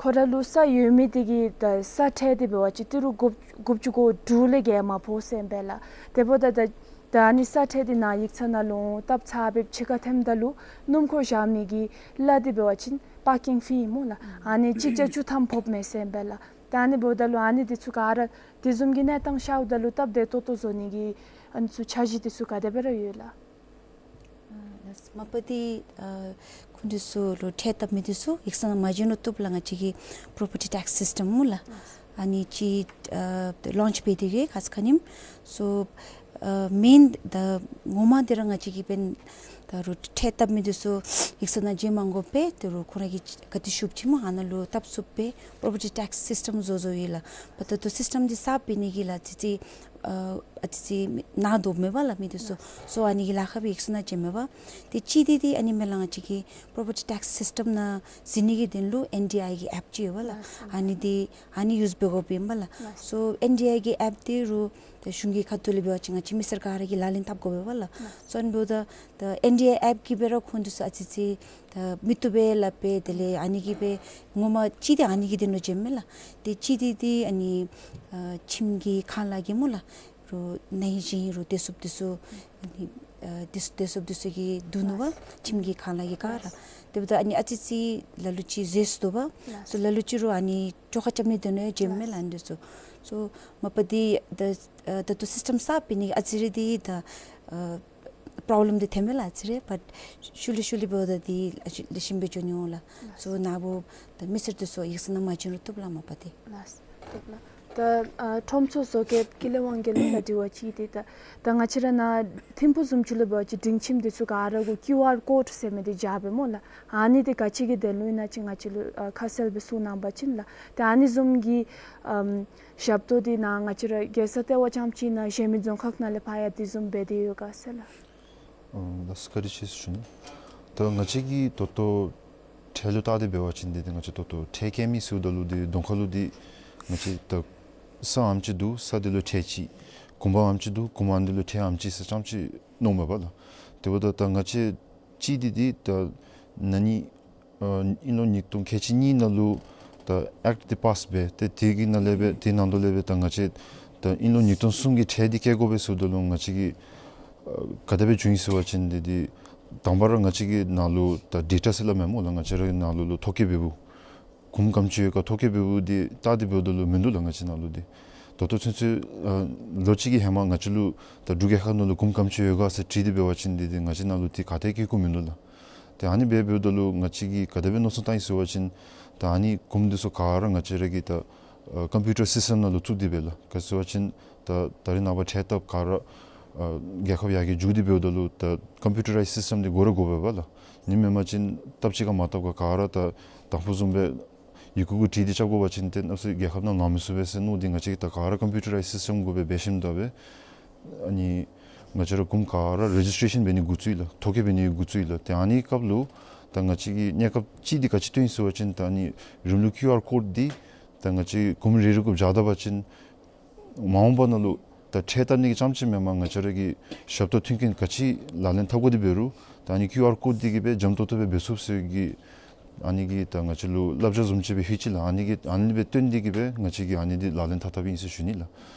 ཁོ་ར་ལུ་ས་ཡོད་མི་འདི་གི་ད་ས་ཁྲལ་འདི་འབད་བ་ཅིན་ཏི་རུ་དགུ་དགུ་བཅུ་གོ་དྲུག་ལས་བརྒལ་མ་ཕོག་ཟེར་ཨིན་པས་ལགས། དེ་འབདཝ་ད་ད་ད་ཨ་ནི་ས་ཁྲལ་འདི་ནཱ་ཡིག་ཚང་ནང་ལུ་འོང་བཏབ་ཚར་སྦེ་ཕྱི་ཁར་ཐོནམ་ད་ལུ་སྣུམ་འཁོར་བཞག་མི་གི་གླ་འདི་འབད་བ་ཅིན་པར་ཀིང་ཕི་སྨོ་ལགས། ཨ་ནི་གཅིག་བརྒྱ་བཅུ་ཐམ་ཕོགཔ་མས་ཟེར་ཨིན་པས་ལགས། ད་ཨ་ནི་འབདཝ་ད་ལུ་ཨ་ནི་འདི་ཚུ་ག་ར་དེ་བཟུམ་གྱི་གནས་སྟངས་ཤརཝ་ད་ལུ་སྟབས་བདེ་ཏོག་ཏོ་བཟོ་ནི་གི་ཨ་ནི་ཚུ་འཆར་གཞི་འདི་ཚུ་ག་དེ་སྦེ་ར་ཡོད་ལགས། ཨ་ལགས། མ་པ་འདི་ཨ་ འདི་ཚུ་ལུ་ཁྲལ་བཏབ་མི་འདི་ཚུ་ཡིག་ཚང་ནང་མ་བྱིན་རུང་བཏུབ་ལགས། ང་བཅས་ཀྱི་པོ་རོ་པར་ཊི་ཊེགསི་སིསི་ཊམ་སྨོ་ལགས། ཨ་ནི་ཅིག་ཨ་ལོན་ཆི་འབད་དེ་གི་ཁ་ཙ་ཁ་ཉིནམ། སོ་ཨ་མེན་ད་ངོ་མ་འདི་ར་ང་བཅས་ཀྱིས་འབདན་ད་རུང་ཁྲལ་བཏབ་མི་འདི་ཚུ་ཡིག་ཚང་ནང་བྱིན་མ་དགོ་པར་ད་རུང་ཁོང་ར་གིས་ག་ཏེ་ཤུབ་ཅིག་སྨོ་ཨ་ནཱ་ལུ་བཏབ་ཚུགསཔ་སྦེ་པོ་རོ་པར་ཊི་ཊེགསི་སིསི་ཊམ་བཟོ་བཟོཝ་ཨིན་ལགས། པ་ད་ལྟོ་སིསི་ཊམ་འདི་གསརཔ་འབད་ནི་གིས་ལགས་ཨ་ཙི་ཅིག་ཨ་ཨ་ཙི་ཅིག་ནཱ་དོ་མེད་པ་ལགས་མི་འདི་ཚུ། སོ་ཨ་ནི་གི་ལཱ་ཁག་སྦེ་ཡིག་ཚང་ནང་བྱིན་མེད་པ། ཏེ་གཅིག་འདི་འདི་ཨ་ནི་མས་ལགས། ང་བཅས་ཀྱི་པོ་རོ་པར་ཊི་ཊེགསི་སིསི་ཊམ་ནང་འཛུལ་ནི་གི་དོན་ལུ་ཨེན་ཌི་ཨའི་གི་ཨེཔ་ཅིག་ཡོད་པ་ལགས། ཨ་ནི་འདི་ཨ་ནི་ཡུས་འབད་དགོཔ་ཨིན་པ་ལགས། སོ་ཨེན་ཌི་ཨའི་གི་ཨེཔ་འདི་རུང་ད་གཞུང་གི་ཁ་ཐུག་ལས་འབད་བ་ཅིན་ང་བཅས་མི་སེར་ག་ར་གིས་ལག་ལེན་འཐབ་དགོ་པས་པ་ལགས། སོ་ཨ་ནི་འབདཝ་ད་ད་ཨེན་ཌི་ཨའི་ཨེཔ་གིས་འབད་ར་ཁོང་འདི་ཚུ་ཨ་ཙི་ཅིག་ད་མི་བཏུབ་པས་སླབ་སྦེ་དེ་ལས་ཨ་ནི་གིས་སྦེ་ངོ་མ་གཅིག་འདི་ཨ་ནི་གི་དོན་ལུ་བྱིནམ་མས་ལགས། ཏེ་གཅིག་འདི་འདི་ཨ་ནི་ཨ་ཁྱིམ་གྱི་ཁང་གླ་གི་སྨོ་ལགས། རུང་ནང་བཞིན་རུང་བདེ་སྲུངཔ་འདི་ཚུ་ཨ་ནི་ཨ་བདེ་སྲུངཔ་འདི་ཚུ་གིས་བསྡུ་ནུག་པ། ཁྱིམ་གྱི་ཁང་གླ་གི་ག་ར། དེ་འབདཝ་ད་ཨ་ནི་ཨ་ཙི་ཅིག་ལ་ལུ་ཅིག་ཟད་སོང་དོ་པ། སོ་ལ་ལུ་ཅིག་རུང་ཨ་ནི་བཅོ་ཁ་རྐྱབ་ནིའི་དོན་ལུ་ཡང་བྱིནམ་མས་ལགས་ཨ་ནི་འདི་ཚུ། སོ་མ་པ་འདི་ད་ཨ་ད་ལྟོ་སིསི་ཊམ་གསརཔ་འབད་ནི་གིས་ཨ་ཙི་རེ་འདི་ད་ཨ་པོརོབ་ལེམ་འདི་ཐོནམ་མས་ལགས་ཨ་ཙི་རེ། བཊ་ཤུལ་ལས་ཤུལ་ལས་འབདཝ་ད་འདི་ལེགས་ཤོམ་སྦེ་འགྱོ་ནི་འོང་ལགས། སོ་ནཱ་བུ་ད་མི་སེར་འདི་ཚུ་ཡིག་ཚང་ནང་མ་བྱིན་རུང་བཏུབ་ལགས་མ་པ་འདི། ལགས་སོ། ད་ཨ་ཁྲོམ་ཚོགས་བཟོ་མཁན་ཀུན་ལེགས་དབང་རྒྱལ་ལགས་ལུ་དྲི་བ་ཅིག་འདི་ད་ད་ང་བཅས་ར་ནཱ་ཐིམ་ཕུག་བཟུམ་ཅིག་ལུ་འབད་བ་ཅིན་སྒྲིང་ཁྱིམ་འདི་ཚུ་ག་ར་གུ་ཀིའུ་ཨར་ཀོཌ་ཟེར་མི་འདི་རྐྱབ་པས་སྨོ་ལགས། ཨ་ནི་འདི་ག་ཅི་གི་དོན་ལུ་ཨིན་ན་ཅིག་ང་བཅས་ལུ་ཨ་ཁ་གསལ་སྦེ་གསུང་གནང་བ་ཅིན་ལགས། ཏེ་ཨ་ནི་བཟུམ་གྱི་ཨམ་ཞབས་ཏོག་འདི་ནཱ་ང་བཅས་ར་རྒྱལ་ས་ལྟེ་བ་རྐྱངམ་ཅིག་ཨིན་ན་གཞན་མི་རྫོང་ཁག་ནང་ལས་ཕར་ཡང་དེ་བཟུམ་འབད་དེ་ཡོད་ག་ཟེར་ལགས། ཨ་ལགས་སོ། བཀའ་དྲིན་ཆེ་ཟེར་ཞུ་ནི། ད་ང་བཅས་ཀྱིས་ད་ལྟོ་ཁྲལ་ལུ་བལྟ་སྟེ་འབད་བ་ཅིན་འདི་ཏེ་ང་བཅས་ད་ལྟོ་ཁྲལ་བཀལ་མི་ཟེརཝ་ད་ལུ་འདི་གདོང་ཁ་ལུ་འདི་ང་བཅས་ད་ས་ཨམ་ཅིག་འདུག། ས་འདི་ལུ་ཁྲལ་ཅིག། གུང་པ་ཨམ་ཅིག་འདུག། གུང་པ་འདི་ལུ་ཁྲལ་ཨམ་ཅིག་ཟེར་རྐྱངམ་ཅིག་མནོཝ་མས་པ་ལགས། དེ་འབདཝ་ད་ད་ང་བཅས་གཅིག་འདི་འདི་ད་ན་ནིང་ཨ་དབྱིན་ལོ་ཉིས་སྟོང་ཁལ་གཅིག་གཉིས་ནང་ལུ་ད་ཨེཀཊ་འདི་པཱསི་འབད། ཏེ་དེ་གི་ནང་ལས་སྦེ་དེ་ནང་དོ་ལས་སྦེ་ད་ང་བཅས་ད་དབྱིན་ལོ་ཉིས་སྟོང་གསུམ་གྱི་ཁྲལ་འདི་བཀལ་དགོ་པས་ཟེརཝ་ད་ལུ་ང་བཅས་ཀྱིས་ཨ་ག་དེ་སྦེ་བྱུང་ཡི་ཟེར་བ་ཅིན་འདི་འདི་དང་པ་ར་ང་བཅས་ཀྱི་ནང་ལུ་ད་ཌེ་ཊ་ཟེར་སླབ་མས་སྨོ་ལགས། ང་བཅས་ར་གི་ནང་ལུ་ལུ་ཐོ་བཀོད་འབད་འབདཝ་གུམ་ག་དེམ་ཅིག་ཡོད་ག་ཐོ་བཀོད་འབད་འབདཝ་འདི་བལྟ་སྟེ་འབདཝ་ད་ལུ་མིན་འདུག་ལགས། ང་བཅས་ནང་ལུ་འདི་ད་ལྟོ་ཚུན་ཚོད་ཨ་ལོ་གཅིག་གི་ཧེ་མ་ང་བཅས་ལུ་ད་འབྲུག་རྒྱལ་ཁབ་ནང་ལུ་གུམ་ག་དེམ་ཅིག་ཡོད་ག་ཟེར་དྲིས་ཏེ་འབད་བ་ཅིན་འདི་འདི་ང་བཅས་ནང་ལུ་འདི་ག་ཏེ་བཀོད་བཀོདཔ་མིན་འདུག་ལགས། ཏེ་ཨ་ནི་སྦེ་འབདཝ་ད་ལུ་ང་བཅས་ཀྱིས་ག་དེ་སྦེ་མནོ་བསམ་བཏང་ཡི་ཟེར་བ་ཅིན་ད་ཨ་ནི་གུམ་འདི་ཚུ་ག་ར་ང་བཅས་ར་གི་ད་ཨ་ཀམ་པིའུ་ཊར་སིསི་ཊམ་ནང་ལུ་བཙུགས་ཏེ་སྦེ་ལགས། ག་ཟེར་བ་ཅིན་ད་ད་རེས་ནངས་པ་ཁྲལ་བཏབ་ག་ར་ཨ་རྒྱལ་ཁབ་ཡར་རྒྱས་འགྱོ་སྟེ་འབདཝ་ད་ལུ་ད་ཀམ་པིའུ་ཊ་རའིཛ་སིསི་ཊམ་འདི་དགོ་ར་དགོ་པས་པ་ལགས། ཨ་ནི་མེན་པ་ཅིན་བཏབ་ཅི་ག་མ་བཏབ་ག་ག་ར་ད་དང་ཕུ་བཟུམ་སྦེ་ཡི་གུ་གུ་བྲིས་ཏེ་རྐྱབ་དགོ་པ་ཅིན་ཏེ་གནམ་མེད་ས་མེད་རྒྱལ་ཁབ་ནང་ལང་མི་ཚུགས་པས་ཟེར་མནོ་སྟེ་ང་བཅས་ཀྱིས་ད་ག་ར་ཀམ་པིའུ་ཊ་རའིཛ་སིསི་ཊམ་གུ་སྦེ་འབད་ཞིནམ་ད་སྦེ་ཨ་ནི་ང་བཅས་ར་གུམ་ག་ར་རེ་ཇིསི་ཊེ་ཤཱན་འབད་ནི་འགོ་བཙུགས་ཡི་ལགས། ཐོ་བཀོད་འབད་ནི་འགོ་བཙུགས་ཡི་ལགས། ཏེ་ཨ་ནི་སྐབས་ལུ་ད་ང་བཅས་ཀྱིས་གནས་སྐབས་ཅིག་འདི་ག་ཅི་སྟོན་ཡི་ཟེར་བ་ཅིན་ད་ཨ་ནི་རིམ་ལུགས་ཀིའུ་ཨར་ཀོཌ་འདི་ད་ང་བཅས་གུམ་རེ་རེ་གུ་བཞག་ད་པ་ཅིན་མ་འོངས་པ་ནང་ལུ་ད་ཁྲལ་བཏབ་ནི་གི་རྐྱངམ་ཅིག་མེན་པར་ང་བཅས་ར་གི་ཞབས་ཏོག་མཐུན་རྐྱེན་ག་ཅི་ལག་ལེན་འཐབ་དགོ་དེ་འབད་རུང་ད་ཨ་ནི་ཀིའུ་ཨར་ཀོཌ་འདི་གིས་སྦེ་འཇམ་ཏོག་ཏོ་སྦེ་འབད་ཚུགས་ཟེར་གི་ཨ་ནི་གི་ད་ང་བཅས་ལུ་བསླབ་བྱ་བཟུམ་ཅིག་སྦེ་ལྷོད་ཅི་ལགས། ཨ་ནི་གི་ཨ་ནི་སྦེ་བཏོན་ཏེ་གིས་སྦེ་ང་བཅས་ཀྱིས་ཨ་ནི་འདི་ལག་ལེན་འཐབ་འཐབཔ་ཨིན་ཟེར་ཞུ་ནི་ལགས།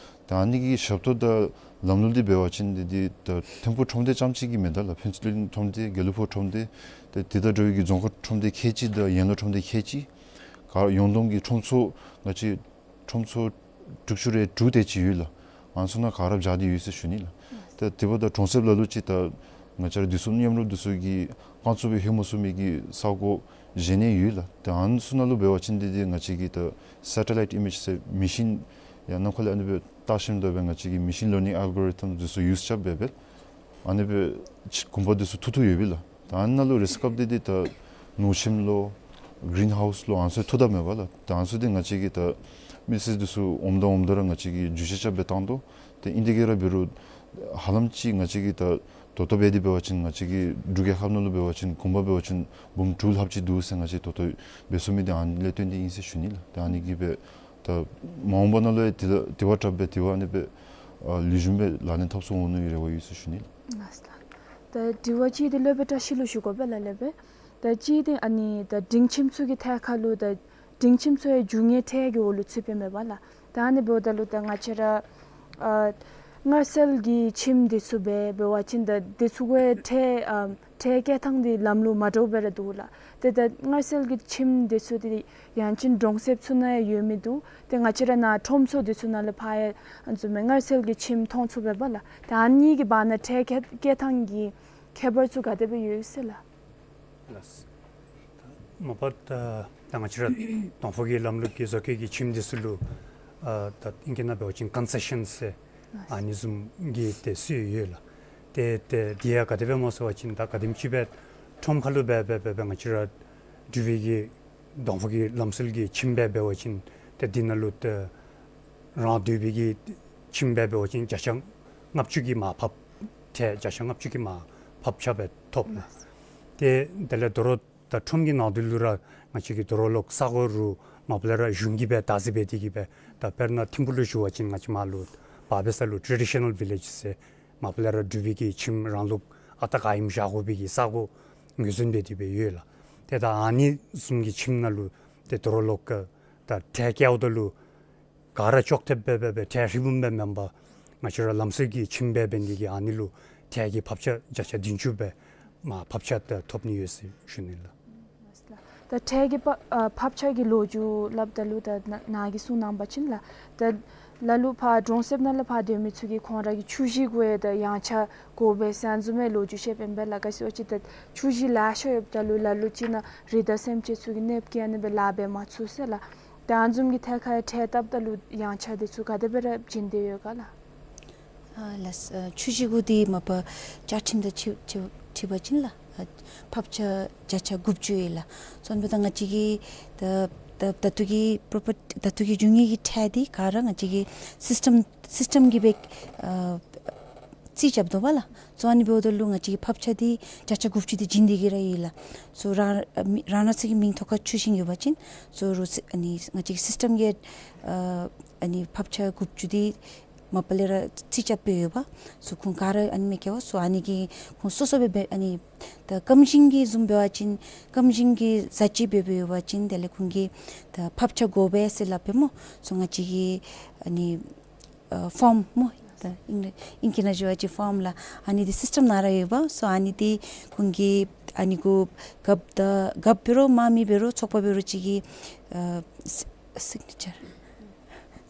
ད་ཨ་ནི་གི་ཞབས་ཏོག་དང་ལམ་ལུགས་འདི་འབད་བ་ཅིན་འདི་འདི་ད་ཐིམ་ཕུག་ཁྲོམ་སྡེ་རྐྱངམ་ཅིག་གི་མེན་ད་ལགས། ཕུན་ཚོགས་གླིང་ཁྲོམ་སྡེ་དགེ་ལུགས་ཕུག་ཁྲོམ་སྡེ་ཏེ་དེ་དང་འདྲ་བའི་གི་རྫོང་ཁག་ཁྲོམ་སྡེ་ཁལ་གཅིག་དང་ཡན་ལག་ཁྲོམ་སྡེ་ཁལ་གཅིག་ག་ཡོངས་བསྡོམས་ཀྱི་ཁྲོམ་ཚུ་ང་བཅས་ཁྲོམ་ཚུ་དྲུག་ཅུ་རེ་དྲུག་དེ་ཅིག་ཡོད་ལགས། ཨ་ནི་ཚུ་ནང་ག་ར་བཞག་སྟེ་ཡོད་ཟེར་ཞུ་ནི་ལགས། ད་དེ་འབདཝ་ད་གྲོང་གསེབ་ལ་ལུ་ཅིག་ད་ང་བཅས་ར་བདེ་སྲུང་མཉམ་རུབ་འདི་ཚུ་གིས་རྐང་བཙུགས་སྦེ་ལྷོད་མ་ཚུགས་མི་གི་ས་གོ་གཞན་ཡང་ཡོད་ལགས། ད་ཨ་ནི་ཚུ་ནང་ལུ་འབད་བ་ཅིན་འདི་འདི་ང་བཅས་ཀྱིས་ད་སེ་ཊ་ལའིཊ་ཨི་མེཇ་ཟེར་མེ་ཤིན་ཡང་ནམ་མཁའ་ལས་ཨ་ནི་སྦེ་བལྟ་ཞིནམ་ད་སྦེ་ང་བཅས་ཀྱིས་མེ་ཤིན་ལར་ནིང་ཨལ་གོ་རི་ཐམ་འདི་ཚུ་ཡུས་རྐྱབ་སྦེ་སྦེ་ཨ་ནི་སྦེ་ཅིག་གོམ་པ་འདི་ཚུ་བཏོག་བཏོགཔ་ཡོད་པས་ལགས། ད་ཨ་ནཱ་ལུ་རེས་སྐབས་འདི་འདི་ད་ནོར་ཁྱིམ་ལོ་གིརིན་ཧའུསི་ལོ་ཨ་ནི་ཚུ་ཐོབ་དོ་མས་པ་ལགས། ད་ཨ་ནི་ཚུ་འདི་ང་བཅས་ཀྱིས་ད་མི་སེར་འདི་ཚུ་འོངམ་ད་འོངམ་ད་ར་ང་བཅས་ཀྱིས་བརྒྱུད་བཤེར་རྐྱབ་སྦེ་བཏང་དོ། ཏེ་ཨིན་དེ་གིས་ར་འབད་རུང་ཧ་ལམ་ཅིག་ང་བཅས་ཀྱིས་ད་ད་ལྟོ་འབད་དེ་འབད་བ་ཅིན་ང་བཅས་ཀྱི་འབྲུག་རྒྱལ་ཁབ་ནང་ལུ་འབད་བ་ཅིན་གུང་པ་འབད་བ་ཅིན་འབུམ་དྲུག་ལྷགཔ་ཅིག་འདུག་ཟེར་ང་བཅས་ད་ལྟོ་འབད་ཚུགས་མི་འདི་ཨ་ནི་ལས་བརྟེན་ཏེ་ཨིན་ཟེར་ཞུ་ནི་ལགས། ཏེ་ཨ་ནི་གིས་སྦེ་ད་མ་འོངས་པ་ནང་ལུ་ཡང་དེ་ལུ་དེ་བ་དྲགཔ་སྦེ་དེ་བ་ཨ་ནི་སྦེ་ཨ་ལེགས་ཤོམ་སྦེ་ལག་ལེན་འཐབ་ཚུགས་འོང་ནི་རེ་བ་ཡོད་ཟེར་ཞུ་ནི་ལགས། ལགས་སོ་ལགས། ད་དྲི་བ་ཅིག་འདི་སློབ་དཔོན་བཀྲ་ཤིས་ལུ་ཞུ་དགོ་པས་ལགས་སློབ་དཔོན། ད་ཅིག་འདི་ཨ་ནི་ད་སྒྲིང་ཁྱིམ་ཚུ་གི་ཐད་ཁར་ལུ་ད་སྒྲིང་ཁྱིམ་ཚུ་ཡང་རྒྱུ་དངོས་ཁྲལ་གྱི་འོག་ལུ་ཚུད་པས་མས་པ་ལགས། ད་ཨ་ནི་འབདཝ་ད་ལུ་ད་ང་བཅས་ར་ཨ་མངའ་གསལ་གྱི་ཁྱིམ་འདི་ཚུ་སྦེ་འབད་བ་ཅིན་ད་འདི་ཚུ་གི་ཁྲལ་ཨ་ཁྲལ་བཀལ་ཐངས་འདི་ལམ་ལུགས་མ་འདྲཝ་སྦེ་ར་འདུག་ལགས། ཏེ་ད་མངའ་གསལ་གྱི་ཁྱིམ་འདི་ཚུ་འདི་ཡང་ཅིན་གྲོང་གསེབ་ཚུ་ནང་ཡང་ཡོད་མི་འདུག། ཏེ་ང་བཅས་ར་ནཱ་ཁྲོམ་ཚོགས་འདི་ཚུ་ནང་ལས་ཕར་ཡང་ཨ་ནི་ཚུ་མས་མངའ་གསལ་གྱི་ཁྱིམ་མཐོང་ཚུགས་པས་པ་ལགས། ད་ཨ་ནི་གི་བར་ན་ཁྲལ་བཀལ་བཀལ་ཐངས་ཀྱི་ཁྱད་པར་ཚུ་ག་དེ་སྦེ་ཡོད་ཟེར་ལགས། ལགས། མ་པ་ད་ད་ང་བཅས་ར་གདོང་ཕུག་གི་ལམ་ལུགས་ཀྱི་བཟོ་བཀོད་ཀྱི་ཁྱིམ་འདི་ཚུ་ལུ་ཨ་ད་ཨིང་སྐད་ནང་འབད་བ་ཅིན་ཀོན་སེ་ཤཱན་ཟེར་ཨ་ནི་བཟུམ་གྱི་ཏེ་སྲོལ་ཡོད་ལགས། ཏེ་ཏེ་འདི་ཡང་ག་དེ་སྦེ་སྨོ་ཟེར་བ་ཅིན་ད་ག་དེམ་ཅིག་སྦེ་ཁྲོམ་ཁ་ལུ་སྦེ་སྦེ་སྦེ་སྦེ་ང་བཅས་ར་འབྲུག་པའི་གི་གདོང་ཕུག་གི་ལམ་སྲོལ་གྱི་ཁྱིམ་སྦེ་འབད་བ་ཅིན་ཏེ་འདི་ནང་ལུ་ཏེ་རང་སྡོད་པའི་གི་ཁྱིམ་སྦེ་འབད་བ་ཅིན་བརྒྱ་ཆ་ལྔ་བཅུ་གི་མར་ཕབ་ཁྲལ་བརྒྱ་ཆ་ལྔ་བཅུ་གི་མར་ཕབ་ཆག་སྦེ་ཐོབ་ལགས། ཏེ་དེ་ལས་དོ་རུང་ད་ཁྲོམ་གྱི་ནང་དོ་ལུ་ར་ང་བཅས་ཀྱིས་དོ་རུང་ལོག་ས་གོ་རུ་མ་པ་ལས་ར་གཞུང་གིས་སྦེ་བདག་འཛིན་འབད་དེ་གིས་སྦེ་ད་དཔེར་ན་ཐིམ་ཕུག་ལུ་ཞུ་བ་ཅིན་ང་བཅས་མར་ལུ་བར་པའི་ས་ལུ་ཊེ་ཌི་ཤ་ནཱལ་བི་ལེཇ་ཟེར་མ་པ་ལས་ར་འབྲུག་པའི་གི་ཁྱིམ་རང་ལུགས་ཨ་རྟག་ག་ཨིནམ་བཞག་དགོ་པའི་གི་ས་གོ་ངོས་འཛིན་འབད་དེ་སྦེ་ཡོད་ལགས། ཏེ་ད་ཨ་ནི་བཟུམ་གྱི་ཁྱིམ་ནང་ལུ་ཏེ་དོ་རུང་ལོག་ད་ཁྲལ་བཀལཝ་ད་ལུ་ག་ར་ཅོག་འཐདཔ་སྦེ་སྦེ་སྦེ་ཁྲལ་ཧྲིལ་བུམ་སྦེ་མེན་པར་ང་བཅས་ར་ལམ་སྲོལ་གྱི་ཁྱིམ་སྦེ་འབད་ནི་དེ་གིས་ཨ་ནི་ལུ་ཁྲལ་གྱི་ཕབ་ཆག་བརྒྱ་ཆ་བདུན་ཅུ་སྦེ་མར་ཕབ་ཆག་ད་ཐོབ་ནི་ཡོད་ཟེར་ཞུ་ནི་ལགས། ད་ཁྲལ་གྱི་ཕ་ཨ་ཕབ་ཆག་གི་ལོ་རྒྱུས་སླབ་ད་ལུ་ད་ནཱ་ནཱ་གིས་གསུངས་གནང་པ་ཅིན་ལགས། ད་ལ་ལུ་ཕར་གྲོང་གསེབ་ནང་ལས་ཕར་སྡོད་མི་ཚུ་གིས་ཁོང་ར་གི་ཆུ་གཞི་གུ་ཡང་ད་ཡངས་ཆག་དགོ་པས་ཟེར་ཨ་ནི་བཟུམ་མའི་ལོ་རྒྱུས་བཤདཔ་ཨིན་པས་ལགས། ག་ཅི་ཟེར་བ་ཅིན་ད་ཆུ་གཞི་ལེ་ཤ་ཡོདཔ་ད་ལུ་ལ་ལུ་ཅིག་ནང་རི་དྭགས་སེམས་ཅན་ཚུ་གིས་གནོདཔ་བཀལ་ཨ་ནི་སྦེ་ལཱ་འབད་མ་ཚུགས་ཟེར་ལགས། ད་ཨ་ནི་བཟུམ་གྱི་ཐད་ཁར་ཡང་ཁྲལ་བཏབ་ད་ལུ་ཡངས་ཆག་འདི་ཚུ་ག་དེ་སྦེ་ར་བྱིན་ཏེ་ཡོད་ག་ལགས། ཨ་ལགས། ཨ་ཆུ་གཞི་གུ་འདི་མ་པ་བཅའ་ཁྲིམས་དང་འཁྲིལ་འཁྲིལ་འཁྲིལ་བ་ཅིན་ལགས། ཨ་ཕབ་ཆག་བརྒྱ་ཆ་དགུ་བཅུ་ཡོད་ལགས། སོ་ཨ་ནི་འབདཝ་ད་ང་བཅས་ཀྱི་ད་ད་ད་ལྟོ་གི་པོརོ་པར་ཊི་ད་ལྟོ་གི་རྒྱུ་དངོས་ཀྱི་ཁྲལ་འདི་ག་ར་ང་བཅས་ཀྱི་སིསི་ཊམ་སིསི་ཊམ་གྱིས་སྦེ་ཨ་རྩིས་རྐྱབ་དོ་བ་ལགས། སོ་ཨ་ནི་འབདཝ་ད་ལུ་ང་བཅས་ཀྱི་ཕབ་ཆག་འདི་བརྒྱ་ཆ་དགུ་བཅུ་འདི་བྱིན་ཏེ་གི་ར་ཡོད་ལགས། སོ་རང་རང་རང་སོའི་གི་མིང་ཐོག་ཁར་ཆུ་ཤིང་ཡོད་པ་ཅིན་སོ་རུ་སི་ཨ་ནི་ང་བཅས་ཀྱི་སིསི་ཊམ་གྱིས་ཨ་ཨ་ནི་ཕབ་ཆག་དགུ་བཅུ་འདི་མ་པ་ལས་ར་རྩིས་རྐྱབ་སྦེ་ཡོདཔ། སོ་ཁོང་ག་ར་ཨ་ནི་མས་ཀྱི་བ། སོ་ཨ་ནི་གི་ཁོང་སོ་སོ་སྦེ་སྦེ་ཨ་ནི་ད་སྐམ་ཤིང་གི་བཟུམ་འབད་བ་ཅིན་སྐམ་ཤིང་གི་བཟའ་སྤྱོད་འབད་འབད་ཡོད་པ་ཅིན་དེ་ལས་ཁོང་གིས་ད་ཕབ་ཆག་དགོ་པས་ཟེར་སླབ་པས་སྨོ། སོ་ང་བཅས་ཀྱིས་ཨ་ནི་ཨ་ཕོརམ་སྨོ། ད་ཨིང་ཨིང་སྐད་ནང་ཞུ་བ་ཅིན་ཕོརམ་ལགས། ཨ་ནི་འདི་སིསི་ཊམ་ནང་ར་ཡོདཔ། སོ་ཨ་ནི་འདི་ཁོང་གིས་ཨ་ནི་གུ་རྒཔོ་ད་རྒཔོ་འབད་རུང་དམངམ་འབད་རུང་ཚོགས་པ་འབད་རུང་ཅིག་གིས་ཨ་སི་སིག་ནི་ཅར་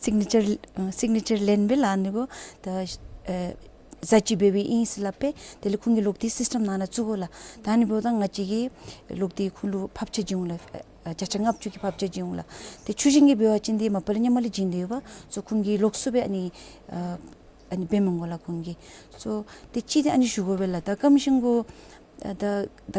སིག་ནི་ཅར་ཨ་སིག་ནི་ཅར་ལེན་པས་ལགས། ཨ་ནི་གུ་ད་ཨ་བཟའ་སྤྱོད་འབད་འབདཝ་ཨིན་ཟེར་སླབ་པས། དེ་ལས་ཁོང་གིས་ལོག་སྟེ་སིསི་ཊམ་ནང་ན་བཙུགས་དགོ་ལགས། ད་ཨ་ནི་འབདཝ་ད་ང་བཅས་ཀྱིས་ལོག་སྟེ་ཁོང་ལུ་ཕབ་ཆག་བྱིན་འོང་ལགས། ཨ་བརྒྱ་ཆ་ལྔ་བཅུ་གི་ཕབ་ཆག་བྱིན་འོང་ལགས། ཏེ་ཆུ་ཤིང་གི་འབད་བ་ཅིན་འདི་མ་པ་ལས་ཧེ་མ་ལས་བྱིན་ཏེ་ཡོདཔ། སོ་ཁོང་གིས་ལོགས་སུ་སྦེ་ཨ་ནི་ཨ་ཨ་ནི་འབད་མི་དགོ་ལགས་ཁོང་གིས། སོ་ཏེ་ཅིག་འདི་ཨ་ནི་ཞུ་དགོ་པས་ལགས། ད་སྐམ་ཤིང་གུ་ཨ་ད་ད་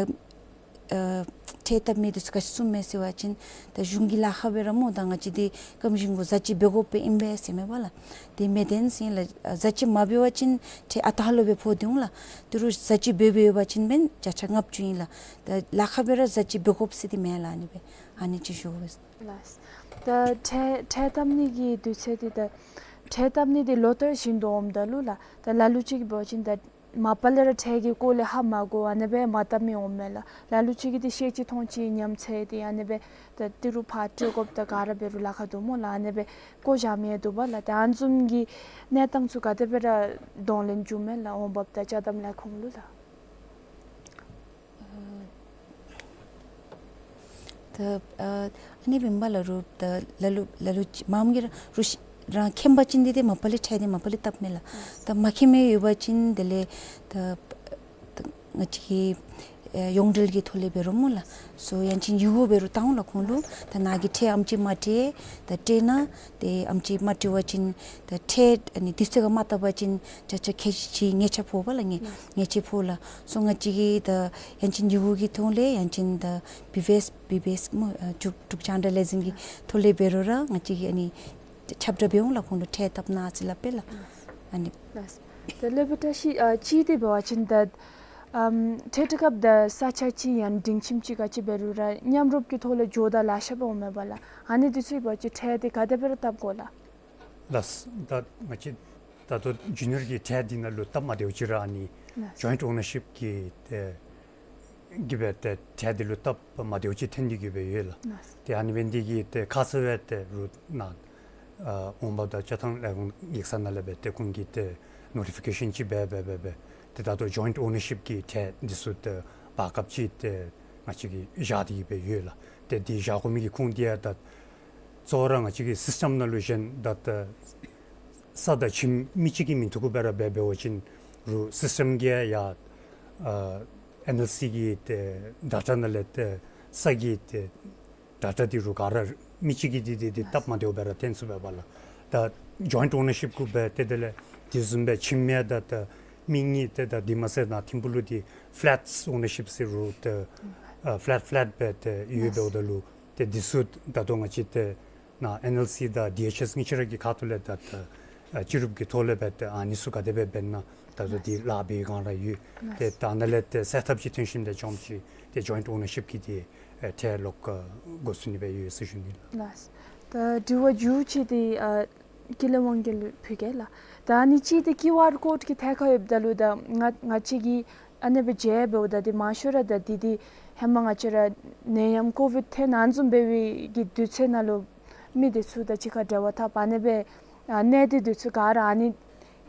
ཨ་ཁྲལ་བཏབ་མི་འདི་ཚུ་ག་ཅི་གསུངམ་མས་ཟེར་བ་ཅིན་ད་གཞུང་གི་ལཱ་ཁག་སྦེ་ར་སྨོ། ད་ང་བཅས་འདི་སྐམ་ཤིང་གུ་བཟའ་སྤྱོད་འབད་དགོཔ་ཨིན་པས་ཟེར་མས་པ་ལགས། དེ་མེན་ཟེར་ལགས། ཨ་བཟའ་སྤྱོད་མ་འབད་བ་ཅིན་ཁྲལ་ཨ་རྟག་ལུ་སྦེ་ཕོག་སྟེ་འོང་ལགས། ད་རུང་བཟའ་སྤྱོད་འབད་འབད་ཡོད་པ་ཅིན་འབདན་བརྒྱ་ཆ་ལྔ་བཅུ་ཨིན་ལགས། ད་ལཱ་ཁག་སྦེ་ར་བཟའ་སྤྱོད་འབད་དགོཔ་ཟེར་འདི་མེན་ལགས། ཨ་ནི་སྦེ་ཨ་ནི་ཅིག་ཞུ་དགོ་པས། ལགས། ད་ཁྲལ་ཁྲལ་བཏབ་ནི་གི་དུས་ཚོད་འདི་ད་ཁྲལ་བཏབ་ནི་འདི་ལོ་ལྟར་བཞིན་དུ་འོངམ་ད་ལུ་ལགས། ད་ལ་ལུ་ཅིག་འབད་བ་ཅིན་ད་མ་པ་ལས་ར་ཁྲལ་གྱི་སྐོར་ལས་ཧ་མ་གོ་ཨ་ནི་སྦེ་མ་བཏབ་མི་འོང་མས་ལགས། ལ་ལུ་ཅིག་གིས་འདི་ཤེས་ཅི་མཐོང་ཅི་ཉམས་ཚད་འདི་ཨ་ནི་སྦེ་ད་ཏི་རུ་ཕར་སྤྲོད་དགོཔ་ད་ག་ར་འབད་རུང་ལཱ་ཁག་འདུག་སྨོ་ལགས། ཨ་ནི་སྦེ་བཀོ་བཞག་མི་འདུག་པ་ལགས། ད་ཨ་ནི་བཟུམ་གྱི་གནས་སྟངས་ཚུ་ག་དེ་སྦེ་ར་གདོང་ལེན་འབྱུངམ་མས་ལགས། འོང་འབབ་དང་ཅ་དམ་ལས་ཁུངས་ལུ་ལགས། ད་ཨ་ཨ་ནི་བཟུམ་སྦེ་ལ་རུང་ད་ལ་ལུ་ལ་ལུ་ཅིག་མངམ་གིས་ར་རུང་ཤི་རང་མཁྱེན་པ་ཅིན་འདི་ཏེ་མ་པ་ལས་ཁྲལ་འདི་མ་པ་ལས་བཏབ་མས་ལགས། ད་མ་མཁྱེན་མི་ཡོད་པ་ཅིན་དེ་ལས་ད་ད་ང་བཅས་ཀྱི་ཨེ་ཡོངས་འབྲེལ་གྱི་ཐོག་ལས་འབད་རུང་སྨོ་ལགས། སོ་ཡང་ཅིན་ཡི་གུ་འབད་རུང་བཏང་འོང་ལགས་ཁོང་ལུ། ད་ནཱ་གིས་ཁྲལ་ཨེམ་ཅིག་མ་སྤྲོད་ད་སྤྲོད་གནང་། ཏེ་ཨེམ་ཅིག་མ་སྤྲོད་པ་ཅིན་ད་ཁྲལ་ཨ་ནི་དུས་ཚོད་ཁར་མ་བཏབ་པ་ཅིན་བརྒྱ་ཆ་ཁལ་གཅིག་ཉེས་ཆད་ཕོག་པ་ལགས། ཉེས་ཉེས་ཆད་ཕོག་ལགས། སོ་ང་བཅས་ཀྱིས་ད་ཡང་ཅིན་ཡི་གུ་གི་ཐོག་ལས་ཡང་ཅིན་ད་བི་བི་ཨེསི་བི་བི་ཨེསི་སྨོ། ཨ་འབྲུག་འབྲུག་ཇཱ་ནཱ་ཊ་ལའི་ཟིང་གི་ཐོག་ལས་འབད་རུང་ར་ང་བཅས་ཀྱིས་ཨ་ནི་ཁྱབ་བསྒྲགས་འབད་འོང་ལགས། ཁོང་ལུ་ཁྲལ་བཏབ་གནང་ཟེར་སླབ་སྦེ་ལགས། ཨ་ནི་ལགས། ད་ལས་འབད་བཀྲིས་ཨ་ཅིག་འདི་འབད་བ་ཅིན་ད་ཨམ་ཁྲལ་སྤྲོད་སྐབས་ད་ས་ཆ་ཅིག་ཡང་སྒྲིང་ཁྱིམ་ཅིག་ག་ཅི་འབད་རུང་ར་མཉམ་རུབ་ཀྱི་ཐོག་ལས་འགྱོཝ་ད་ལཱ་ཤ་སྦེ་འོང་མས་པ་ལགས། ཨ་ནི་འདི་ཚུ་འབད་བ་ཅིན་ཁྲལ་འདི་ག་དེ་སྦེ་ར་བཏབ་དགོ་ལགས། ལགས། ད་ང་བཅས་ད་ལྟོ་རྒྱུ་ནོར་གྱི་ཁྲལ་འདི་ནང་ལུ་སྟབས་མ་བདེཝ་ཅིག་ར་ཨ་ནི་ལགས། ཇོའིནཊ་ཨོ་ནར་ཤིབ་ཀྱི་ཏེ་གི་སྦེ་ཏེ་ཁྲལ་འདི་ལུ་སྟབས་མ་བདེཝ་ཅིག་ཐོན་ཏེ་གི་སྦེ་ཡོད་ལགས། ལགས། ཏེ་ཨ་ནི་འབད་ནི་འདི་གིས་ཏེ་ཁ་ཙ་སྦེ་ཏེ་རུང་ནཱ་ཨ་འོང་འབབ་དང་ཅ་དམ་ལས་ཁུངས་ཡིག་ཚང་ནང་ལས་སྦེ་ཏེ་ཁོང་གིས་ཏེ་ནོ་ཊི་ཕི་ཀེ་ཤཱན་ཅིག་འབད་འབད་འབད་འབད་ཏེ་ད་ལྟོ་ཇོའིནཊ་ཨོ་ནར་ཤིབ་ཀྱི་ཁྲལ་འདི་ཚུ་ཏེ་བར་སྐབས་ཅིག་ཏེ་ང་བཅས་ཀྱིས་བཞག་སྟེ་གི་སྦེ་ཡོད་ལགས། ཏེ་འདི་བཞག་དགོ་མི་གི་ཁུངས་འདི་ཡང་ད་གཙོ་བོ་ར་ང་བཅས་ཀྱི་སིསི་ཊམ་ནང་ལུ་གཞན་ད་ད་ས་དང་ཁྱིམ་མི་གཅིག་གི་མིང་ཐོག་གུ་སྦེ་ར་འབད་འབད་བ་ཅིན་རུང་སིསི་ཊམ་གྱིས་ཡང་ཨ་ཨེན་ཨེལ་སི་གི་ཏེ་ཌེ་ཊ་ནང་ལས་ཏེ་ ས་གི་ཏེ་ཌེ་ཊ་འདི་རུ་ག་ར་མི་གཅིག་གིས་འདི་འདི་འདི་སྟབས་མ་བདེཝ་སྦེ་ར་སྟོན་ཚུགས་པས་པ་ལགས། ད་ཇོའིནཊ་ཨོ་ནར་ཤིཔ་གུ་སྦེ་ཏེ་དེ་ལས་དེ་བཟུམ་སྦེ་ཁྱིམ་ཡང་ད་ད་མི་གཉིས་ཏེ་ད་འདི་མ་ཚད་ནཱ་ཐིམ་ཕུག་ལུ་འདི་ཕ་ལེཊ་ཨོ་ནར་ཤིཔ་ཟེར་རུང་ཏེ་ཨ་ཕ་ལེཊ་ཕ་ལེཊ་སྦེ་ཏེ་ཡོདཔ་འབདཝ་ད་ལུ་ཏེ་འདི་ཚུ་ད་ལྟོ་ང་བཅས་ཏེ་ནཱ་ཨེན་ཨེལ་སི་དང་ཌི་ཨེཆ་ཨེསི་གཉིས་ཆ་ར་གི་ཁ་ཐུག་ལས་ད་ད་ཨ་སྤྱི་རུབ་ཀྱི་ཐོག་ལས་སྦེ་ཏེ་ཨ་ནི་ཚུ་ག་དེ་སྦེ་འབད་ན་ད་ལྟོ་འདི་ལཱ་འབད་བའི་སྒང་ར་ཡོད། ཏེ་ད་ནཱ་ལས་ཏེ་སེཊ་ཨཔ་ཅིག་ཐོན་ཞིནམ་ལས་རྐྱངམ་ཅིག་ཏེ་ཇོའིནཊ་ཨོ་ནར་ཤིཔ་གི་ཏེ་ཨེ་ཁྲལ་ལོག་ཨ་དགོ་ཚུགས་ནི་སྦེ་ཡོད་ཟེར་ཞུ་ནི་ལགས། ལགས། ད་དྲི་བ་མཇུག་ཅིག་འདི་ཨ་ཀུན་ལེགས་དབང་རྒྱལ་ལུ་ཕུལ་གེ་ལགས། ད་ཨ་ནི་གཅིག་འདི་ཀིའུ་ཨར་ཀོཌ་ཀྱི་ཐད་ཁར་ཡོདཔ་ད་ལུ་ད་ང་ང་བཅས་ཀྱིས་ཨ་ནི་སྦེ་མཇལཝ་ད་འདི་མང་ཤོས་ར་ད་འདི་འདི་ཧེ་མ་ང་བཅས་ར་ནད་ཡམས་ཀོ་བིཌ་ཐོན་ཨ་ནི་བཟུམ་འབད་བའི་གི་དུས་ཚོད་ནང་ལུ་མི་འདི་ཚུ་དང་གཅིག་ཁར་འབྲེལ་བ་འཐབ་ཨ་ནི་སྦེ་ཨ་གནས་སྡུད་འདི་ཚུ་ག་ར་ཨ་ནི་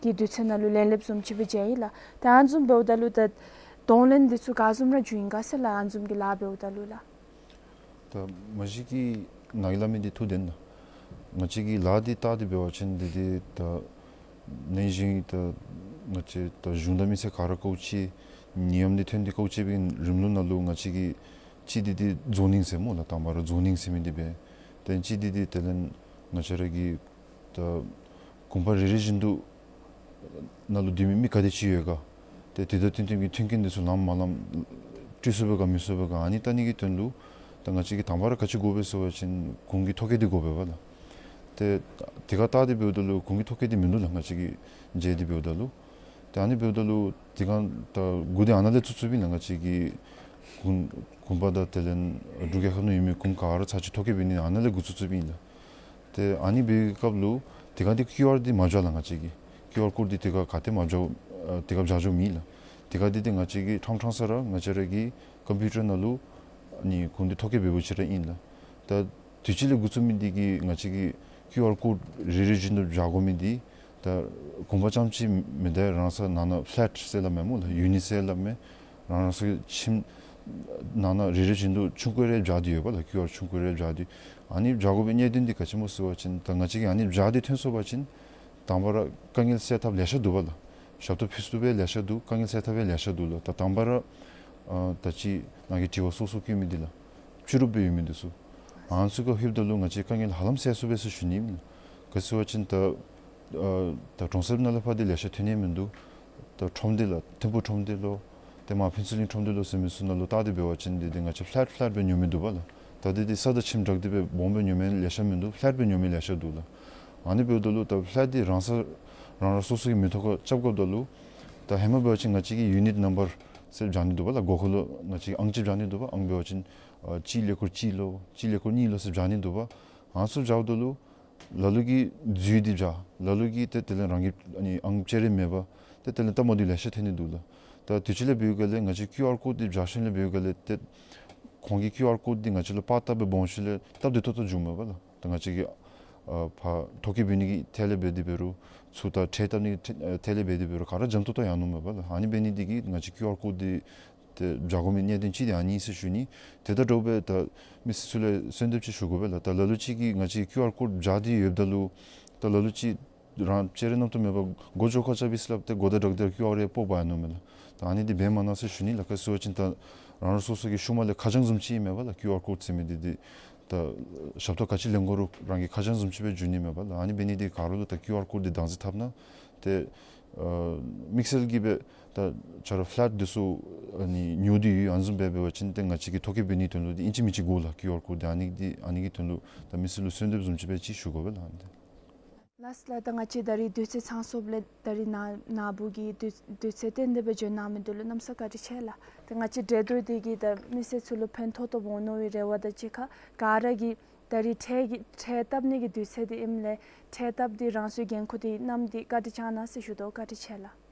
གི་དུས་ཚོད་ནང་ལུ་ལེན་ལེནམ་བཟུམ་ཅིག་སྦེ་མཇལ་ཡི་ལགས། ད་ཨ་ནི་བཟུམ་འབདཝ་ད་ལུ་ད་གདོང་ལེན་འདི་ཚུ་ག་བཟུམ་ར་འབྱུང་ཡི་ག་ཟེར་ལགས། ཨ་ནི་བཟུམ་གྱི་ལཱ་འབདཝ་ད་ལུ་ལགས། ད་མ་གཞི་གི་ནཱ་གིས་སླབ་མི་འདི་ཐུགས་བདེན་ལགས། ང་བཅས་ཀྱི་ལཱ་འདི་བལྟ་སྟེ་འབད་བ་ཅིན་འདི་འདི་ད་ནང་བཞིན་ད་ང་བཅས་ད་གཞུང་དང་མི་སེར་ག་ར་དཀའཝ་སྤྱད་ནད་ཡམས་འདི་ཐོན་ཏེ་དཀའཝ་སྤྱད་པའི་རིམ་ལུགས་ནང་ལུ་ང་བཅས་ཀྱིས་གཅིག་འདི་འདི་ཛོ་ནིང་ཟེར་སྨོ་ལགས། དང་པ་ར་ཛོ་ནིང་ཟེར་མི་འདི་འབད། ཏེ་གཅིག་འདི་འདི་དེ་ལས་ང་བཅས་ར་གི་ད་གུང་པ་རེ་རེ་བཞིན་དུ་ནང་ལུ་སྡོད་མི་མི་ག་དེ་ཅིག་ཡོད་ག། ཏེ་དེ་དང་བསྟུན་བསྟུན་གྱི་མཐུན་རྐྱེན་འདི་ཚུ་ལངམ་མ་ལངམ་སྤྲོད་ཚུགས་པས་ག་མི་ཚུགས་པས་ག། ཨ་ནི་བལྟ་ནི་གི་དོན་ལུ་ད་ང་བཅས་ཀྱིས་དང་པ་ར་ག་ཅི་དགོ་པས་ཟེར་བ་ཅིན་གུང་གི་ཐོ་བཀོད་འདི་དགོ་པས་པ་ལགས། ཏེ་དེ་ཁར་བལྟ་སྟེ་འབདཝ་ད་ལུ་གུང་གི་ཐོ་བཀོད་འདི་མིན་འདུག་ལགས། ང་བཅས་ཀྱིས་མཇལ་ཏེ་འབདཝ་ད་ལུ། ཏེ་ཨ་ནི་འབདཝ་ད་ལུ་དེ་སྒང་ད་འགོ་འདི་ཨ་ནཱ་ལས་བཙུགས་བཙུགསཔ་ཨིན་ལགས། ང་བཅས་ཀྱི་གུང་གུང་པ་དང་དེ་ལས་འབྲུག་རྒྱལ་ཁབ་ནང་ཡོད་མི་གུང་ག་ར་ཚར་གཅིག་ཐོ་བཀོད་འབད་ནི་ཨ་ནཱ་ལས་འགོ་བཙུགས་བཙུགསཔ་ཨིན་ལགས། ཏེ་ཨ་ནི་འབད་བའི་སྐབས་ལུ་དེ་སྒང་འདི་ཀིའུ་ཨར་འདི་མ་འཇུག་ལགས། ང་བཅས་ཀྱིས་ཀིའུ་ཨར་ཀོཌ་འདི་དེ་སྒང་ག་ཏེ་མ་འཇུག་ཨ་དེ་སྒང་འཇུག་འཇུག་མེད་ལགས། དེ་སྒང་འདི་ཏེ་ང་བཅས་ཀྱིས་ཕྲང་ཕྲང་ས་ར་ང་བཅས་ར་གི་ཀམ་པིའུ་ཊར་ནང་ལུ་ཨ་ནི་གུང་འདི་ཐོ་བཀོད་འབད་འབདཝ་ཅིག་ར་ཨིན་ལགས། ད་དུས་ཅི་ལས་འགོ་བཙུགས་མི་འདི་གིས་ང་བཅས་ཀྱིས་ཀིའུ་ཨར་ཀོཌ་རེ་རེ་བཞིན་དུ་འཇུག་དགོ་མི་འདི་ད་གུང་པ་རྐྱངམ་ཅིག་མེན་ཏེ་རང་ས་ནང་ན་ཕ་ལེཊ་ཟེར་སླབ་མས་སྨོ་ལགས། ཡུ་ནིཊ་ཟེར་སླབ་མས། རང་རང་སོའི་ཁྱིམ་ནང་ན་རེ་རེ་བཞིན་དུ་ཆུང་ཀུ་རེ་འཇུག་སྟེ་ཡོད་པ་ལགས། ཀིའུ་ཨར་ཆུང་ཀུ་རེ་འཇུག་སྟེ། ཨ་ནི་འཇུག་དགོ་པའི་གནད་དོན་འདི་ག་ཅི་སྨོ་ཟེར་བ་ཅིན་ད་ང་བཅས་ཀྱིས་ཨ་ནི་འཇུག་སྟེ་ཐོན་སོང་པ་ཅིན་དང་པ་ར་དཀའ་ངལ་སེལ་ཐབས་ལེ་ཤ་འདུག་པ་ལགས། ཞབས་ཏོག་ཕུལ་ཚུགས་པའི་ལེ་ཤ་འདུག། དཀའ་ངལ་སེལ་ཐབས་ཡང་ལེ་ཤ་འདུག་ལགས། ད་དང་པ་ར་ཨ་ད་ཅི་ནཱ་གིས་དྲི་བ་སོ་སོ་བཀོད་མི་འདི་ལགས། སྤྱི་རུབ་སྦེ་ཡོད་མི་འདི་ཚུ་ཨ་ནི་ཚུ་ཁར་ལྷོདཔ་ད་ལུ་ང་བཅས་དཀའ་ངལ་ཧ་ལམ་སེལ་ཚུགས་པས་ཟེར་ཞུ་ནི་ཨིན། ག་ཅི་ཟེར་བ་ཅིན་ད་ཨ་ད་གྲོང་གསེབ་ནང་ལས་ཕར་འདི་ལེ་ཤ་ཐོན་ནི་མིན་འདུག། ད་ཁྲོམ་སྡེ་ལགས། ཐིམ་ཕུག་ཁྲོམ་སྡེ་ལོ། ཏེ་མར་ཕུན་ཚོགས་གླིང་ཁྲོམ་སྡེ་ལོ་ཟེར་མི་ཚུ་ནང་ལུ་བལྟ་སྟེ་འབད་བ་ཅིན་འདི་འདི་ང་བཅས་ཕ་ལེཊ་ཕ་ལེཊ་སྦེ་ཉོ་མི་འདུག་པ་ལགས། ད་འདི་འདི་ས་དང་ཁྱིམ་སྦྲགས་ཏེ་སྦེ་སྦོམ་སྦེ་ཉོ་མི་ལེ་ཤ་མིན་འདུག། ཕ་ལེཊ་སྦེ་ཉོ་མི་ལེ་ཤ་འདུག་ལགས། ཨ་ནི་འབདཝ་ད་ལུ་ད་ཕ་ལེཊ་འདི་རང་ས་རང་རང་སོ་སོ་གི་མི་ཐོག་ཁར་རྐྱབ་དགོཔ་ད་ལུ་ད་ཧེ་མ་འབད་བ་ཅིན་ང་བཅས་ཀྱིས་ཡུ་ནིཊ་ནམ་བར་ཟེར་བཞག་ནི་འདུག་པ་ལགས། སྒོ་ཁར་ལུ་ང་བཅས་ཀྱིས་ཨང་ཅིག་བཞག་ནི་འདུག་པ། ཨང་འབད་བ་ཅིན་ཨ་གཅིག་ཀླད་ཀོར་གཅིག་ལོ། གཅིག་ཀླད་ཀོར་གཉིས་ལོ་ཟེར་བཞག་ནི་འདུག་པ། ཨ་ནི་ཚུ་བཞགཔ་ད་ལུ་ལ་ལུ་གིས་འཛུལ་ཏེ་བཞག། ལ་ལུ་གིས་ཏེ་དེ་ལས་རང་གི་ཨ་ནི་ཨང་ཅིག་རེ་མེད་པར་ཏེ་དེ་ལས་སྟབས་མ་བདེཝ་ལེ་ཤ་ཐོན་ནི་འདུག་ལགས། ད་དུས་ཅི་ལས་འབདཝ་ལས་ང་བཅས་ཀིའུ་ཨར་ཀོཌ་འདི་བཞག་ཞིནམ་ལས་འབདཝ་ལས་ཏེ་ཁོང་གིས་ཀིའུ་ཨར་ཀོཌ་འདི་ང་བཅས་ལུ་པར་བཏབ་སྦེ་འབག་ཞིནམ་ལས་སྟབས་བདེ་ཏོག་ཏོ་བྱུངམ་མས་པ་ལགས། ད་ང་བཅས་ཀྱིས་ཨ་ཕར་ཐོ་བཀོད་འབད་ནི་གི་ཐད་ལས་འབད་དེ་འབད་རུང་ཚུར་ད་ཁྲལ་བཏབ་ནི་གི་ཐད་ལས་འབད་དེ་འབད་རུང་ག་ར་འཇམ་ཏོག་ཏོ་ཡར་སོངམ་མས་པ་ལགས། ཨ་ནི་འབད་ནི་འདི་གིས་ང་བཅས་ཀིའུ་ཨར་ཀོཌ་འདི་ཏེ་བཞག་དགོ་མི་གནད་དོན་ཅིག་འདི་ཨ་ནི་ཨིན་ཟེར་ཞུ་ནི། དེ་དང་འདྲཝ་སྦེ་ད་མི་སེར་ཚུ་ལས་གསོལ་འདེབས་ཅིག་ཞུ་དགོ་པས་ལགས། ད་ལ་ལུ་ཅིག་གིས་ང་བཅས་ཀྱིས་ཀིའུ་ཨར་ཀོཌ་བཞག་སྟེ་ཡོདཔ་ད་ལུ་ད་ལ་ལུ་ཅིག་རང་ཅིག་རེ་རྣམ་རྟོག་མེད་པར་སྒོ་ཅོག་ཁར་རྐྱབ་ཡི་ཟེར་སླབ་སྟེ་སྒོ་དང་སྦྲགས་ཏེ་ཀིའུ་ཨར་རེ་སྤོ་འབག་ཡར་སོངམ་མས་ལགས། ད་ཨ་ནི་འདི་འབད་མ་གནང་ཟེར་ཞུ་ནི་ལགས། ག་ཅི་ཟེར་བ་ཅིན་ད་རང་རང་སོ་སོ་གི་ཤུལ་མ་ལས་ཁ་བྱང་བཟུམ་ཅིག་ཨིན་མས་པ་ལགས། ཀིའུ་ཨར་ཀོཌ་ཟེར་མི་འདི་འདི་ད་ཞབས་ཏོག་ག་ཅི་ལེན་དགོ་རུང་རང་གི་ཁ་བྱང་བཟུམ་ཅིག་སྦེ་འབྱུང་ནི་མས་པ་ལགས། ཨ་ནི་འབད་ནི་འདི་ག་ར་ལུ་ད་ཀིའུ་ཨར་ཀོཌ་འདི་བདག་འཛིན་འཐབ་ན་ཏེ་ཨ་དམིགས་བསལ་གྱིས་སྦེ་ད་ཁྱོད་ར་ཕ་ལེཊ་འདི་ཚུ་ཨ་ནི་ཉོ་སྟེ་ཡོད་ཨ་ནི་བཟུམ་སྦེ་འབད་བ་ཅིན་ཏེ་ང་བཅས་ཀྱིས་ཐོ་བཀོད་འབད་ནིའི་དོན་ལུ་འདི་ཨིན་ཅི་མིན་ཅི་དགོ་ལགས། ཀིའུ་ཨར་ཀོཌ་འདི་ཨ་ནི་འདི་ཨ་ནི་གི་དོན་ལུ་ད་མི་སེར་ལུ་གསོལ་འདེབས་བཟུམ་ཅིག་སྦེ་ཅིག་ཞུ་དགོ་པས་ལགས། ཨ་ནི་འདི། ལགས་ལགས། ད་ང་བཅས་ད་རིས་དུས་ཚོད་ཚང་སོངམ་ལས་ད་རིས་ནཱ་ནཱ་བུ་གི་དུས་དུས་ཚོད་བཏོན་ཏེ་སྦེ་བྱོན་གནང་མི་འདི་ལུ་གནམ་ས་བཀའ་དྲིན་ཆེ་ལགས། ད་ང་བཅས་འབྲེལ་གཏོགས་འདི་གིས་ད་མི་སེར་ཚུ་ལུ་ཕན་ཐོགས་ཏོག་ཏོ་འོང་ནི་གི་རེ་བ་དང་གཅིག་ཁར་ག་ར་གིས་ད་རིས་ཁྲལ་གྱི་ཁྲལ་བཏབ་ནི་གི་དུས་ཚོད་འདི་ཨིནམ་ལས་ཁྲལ་བཏབ་སྟེ་རང་སོའི་འགན་ཁུར་འདི་བསྣམས་ཏེ་བཀའ་དྲིན་བསྐྱང་གནང་ཟེར་ཞུ་དོ། བཀའ་དྲིན་ཆེ་ལགས།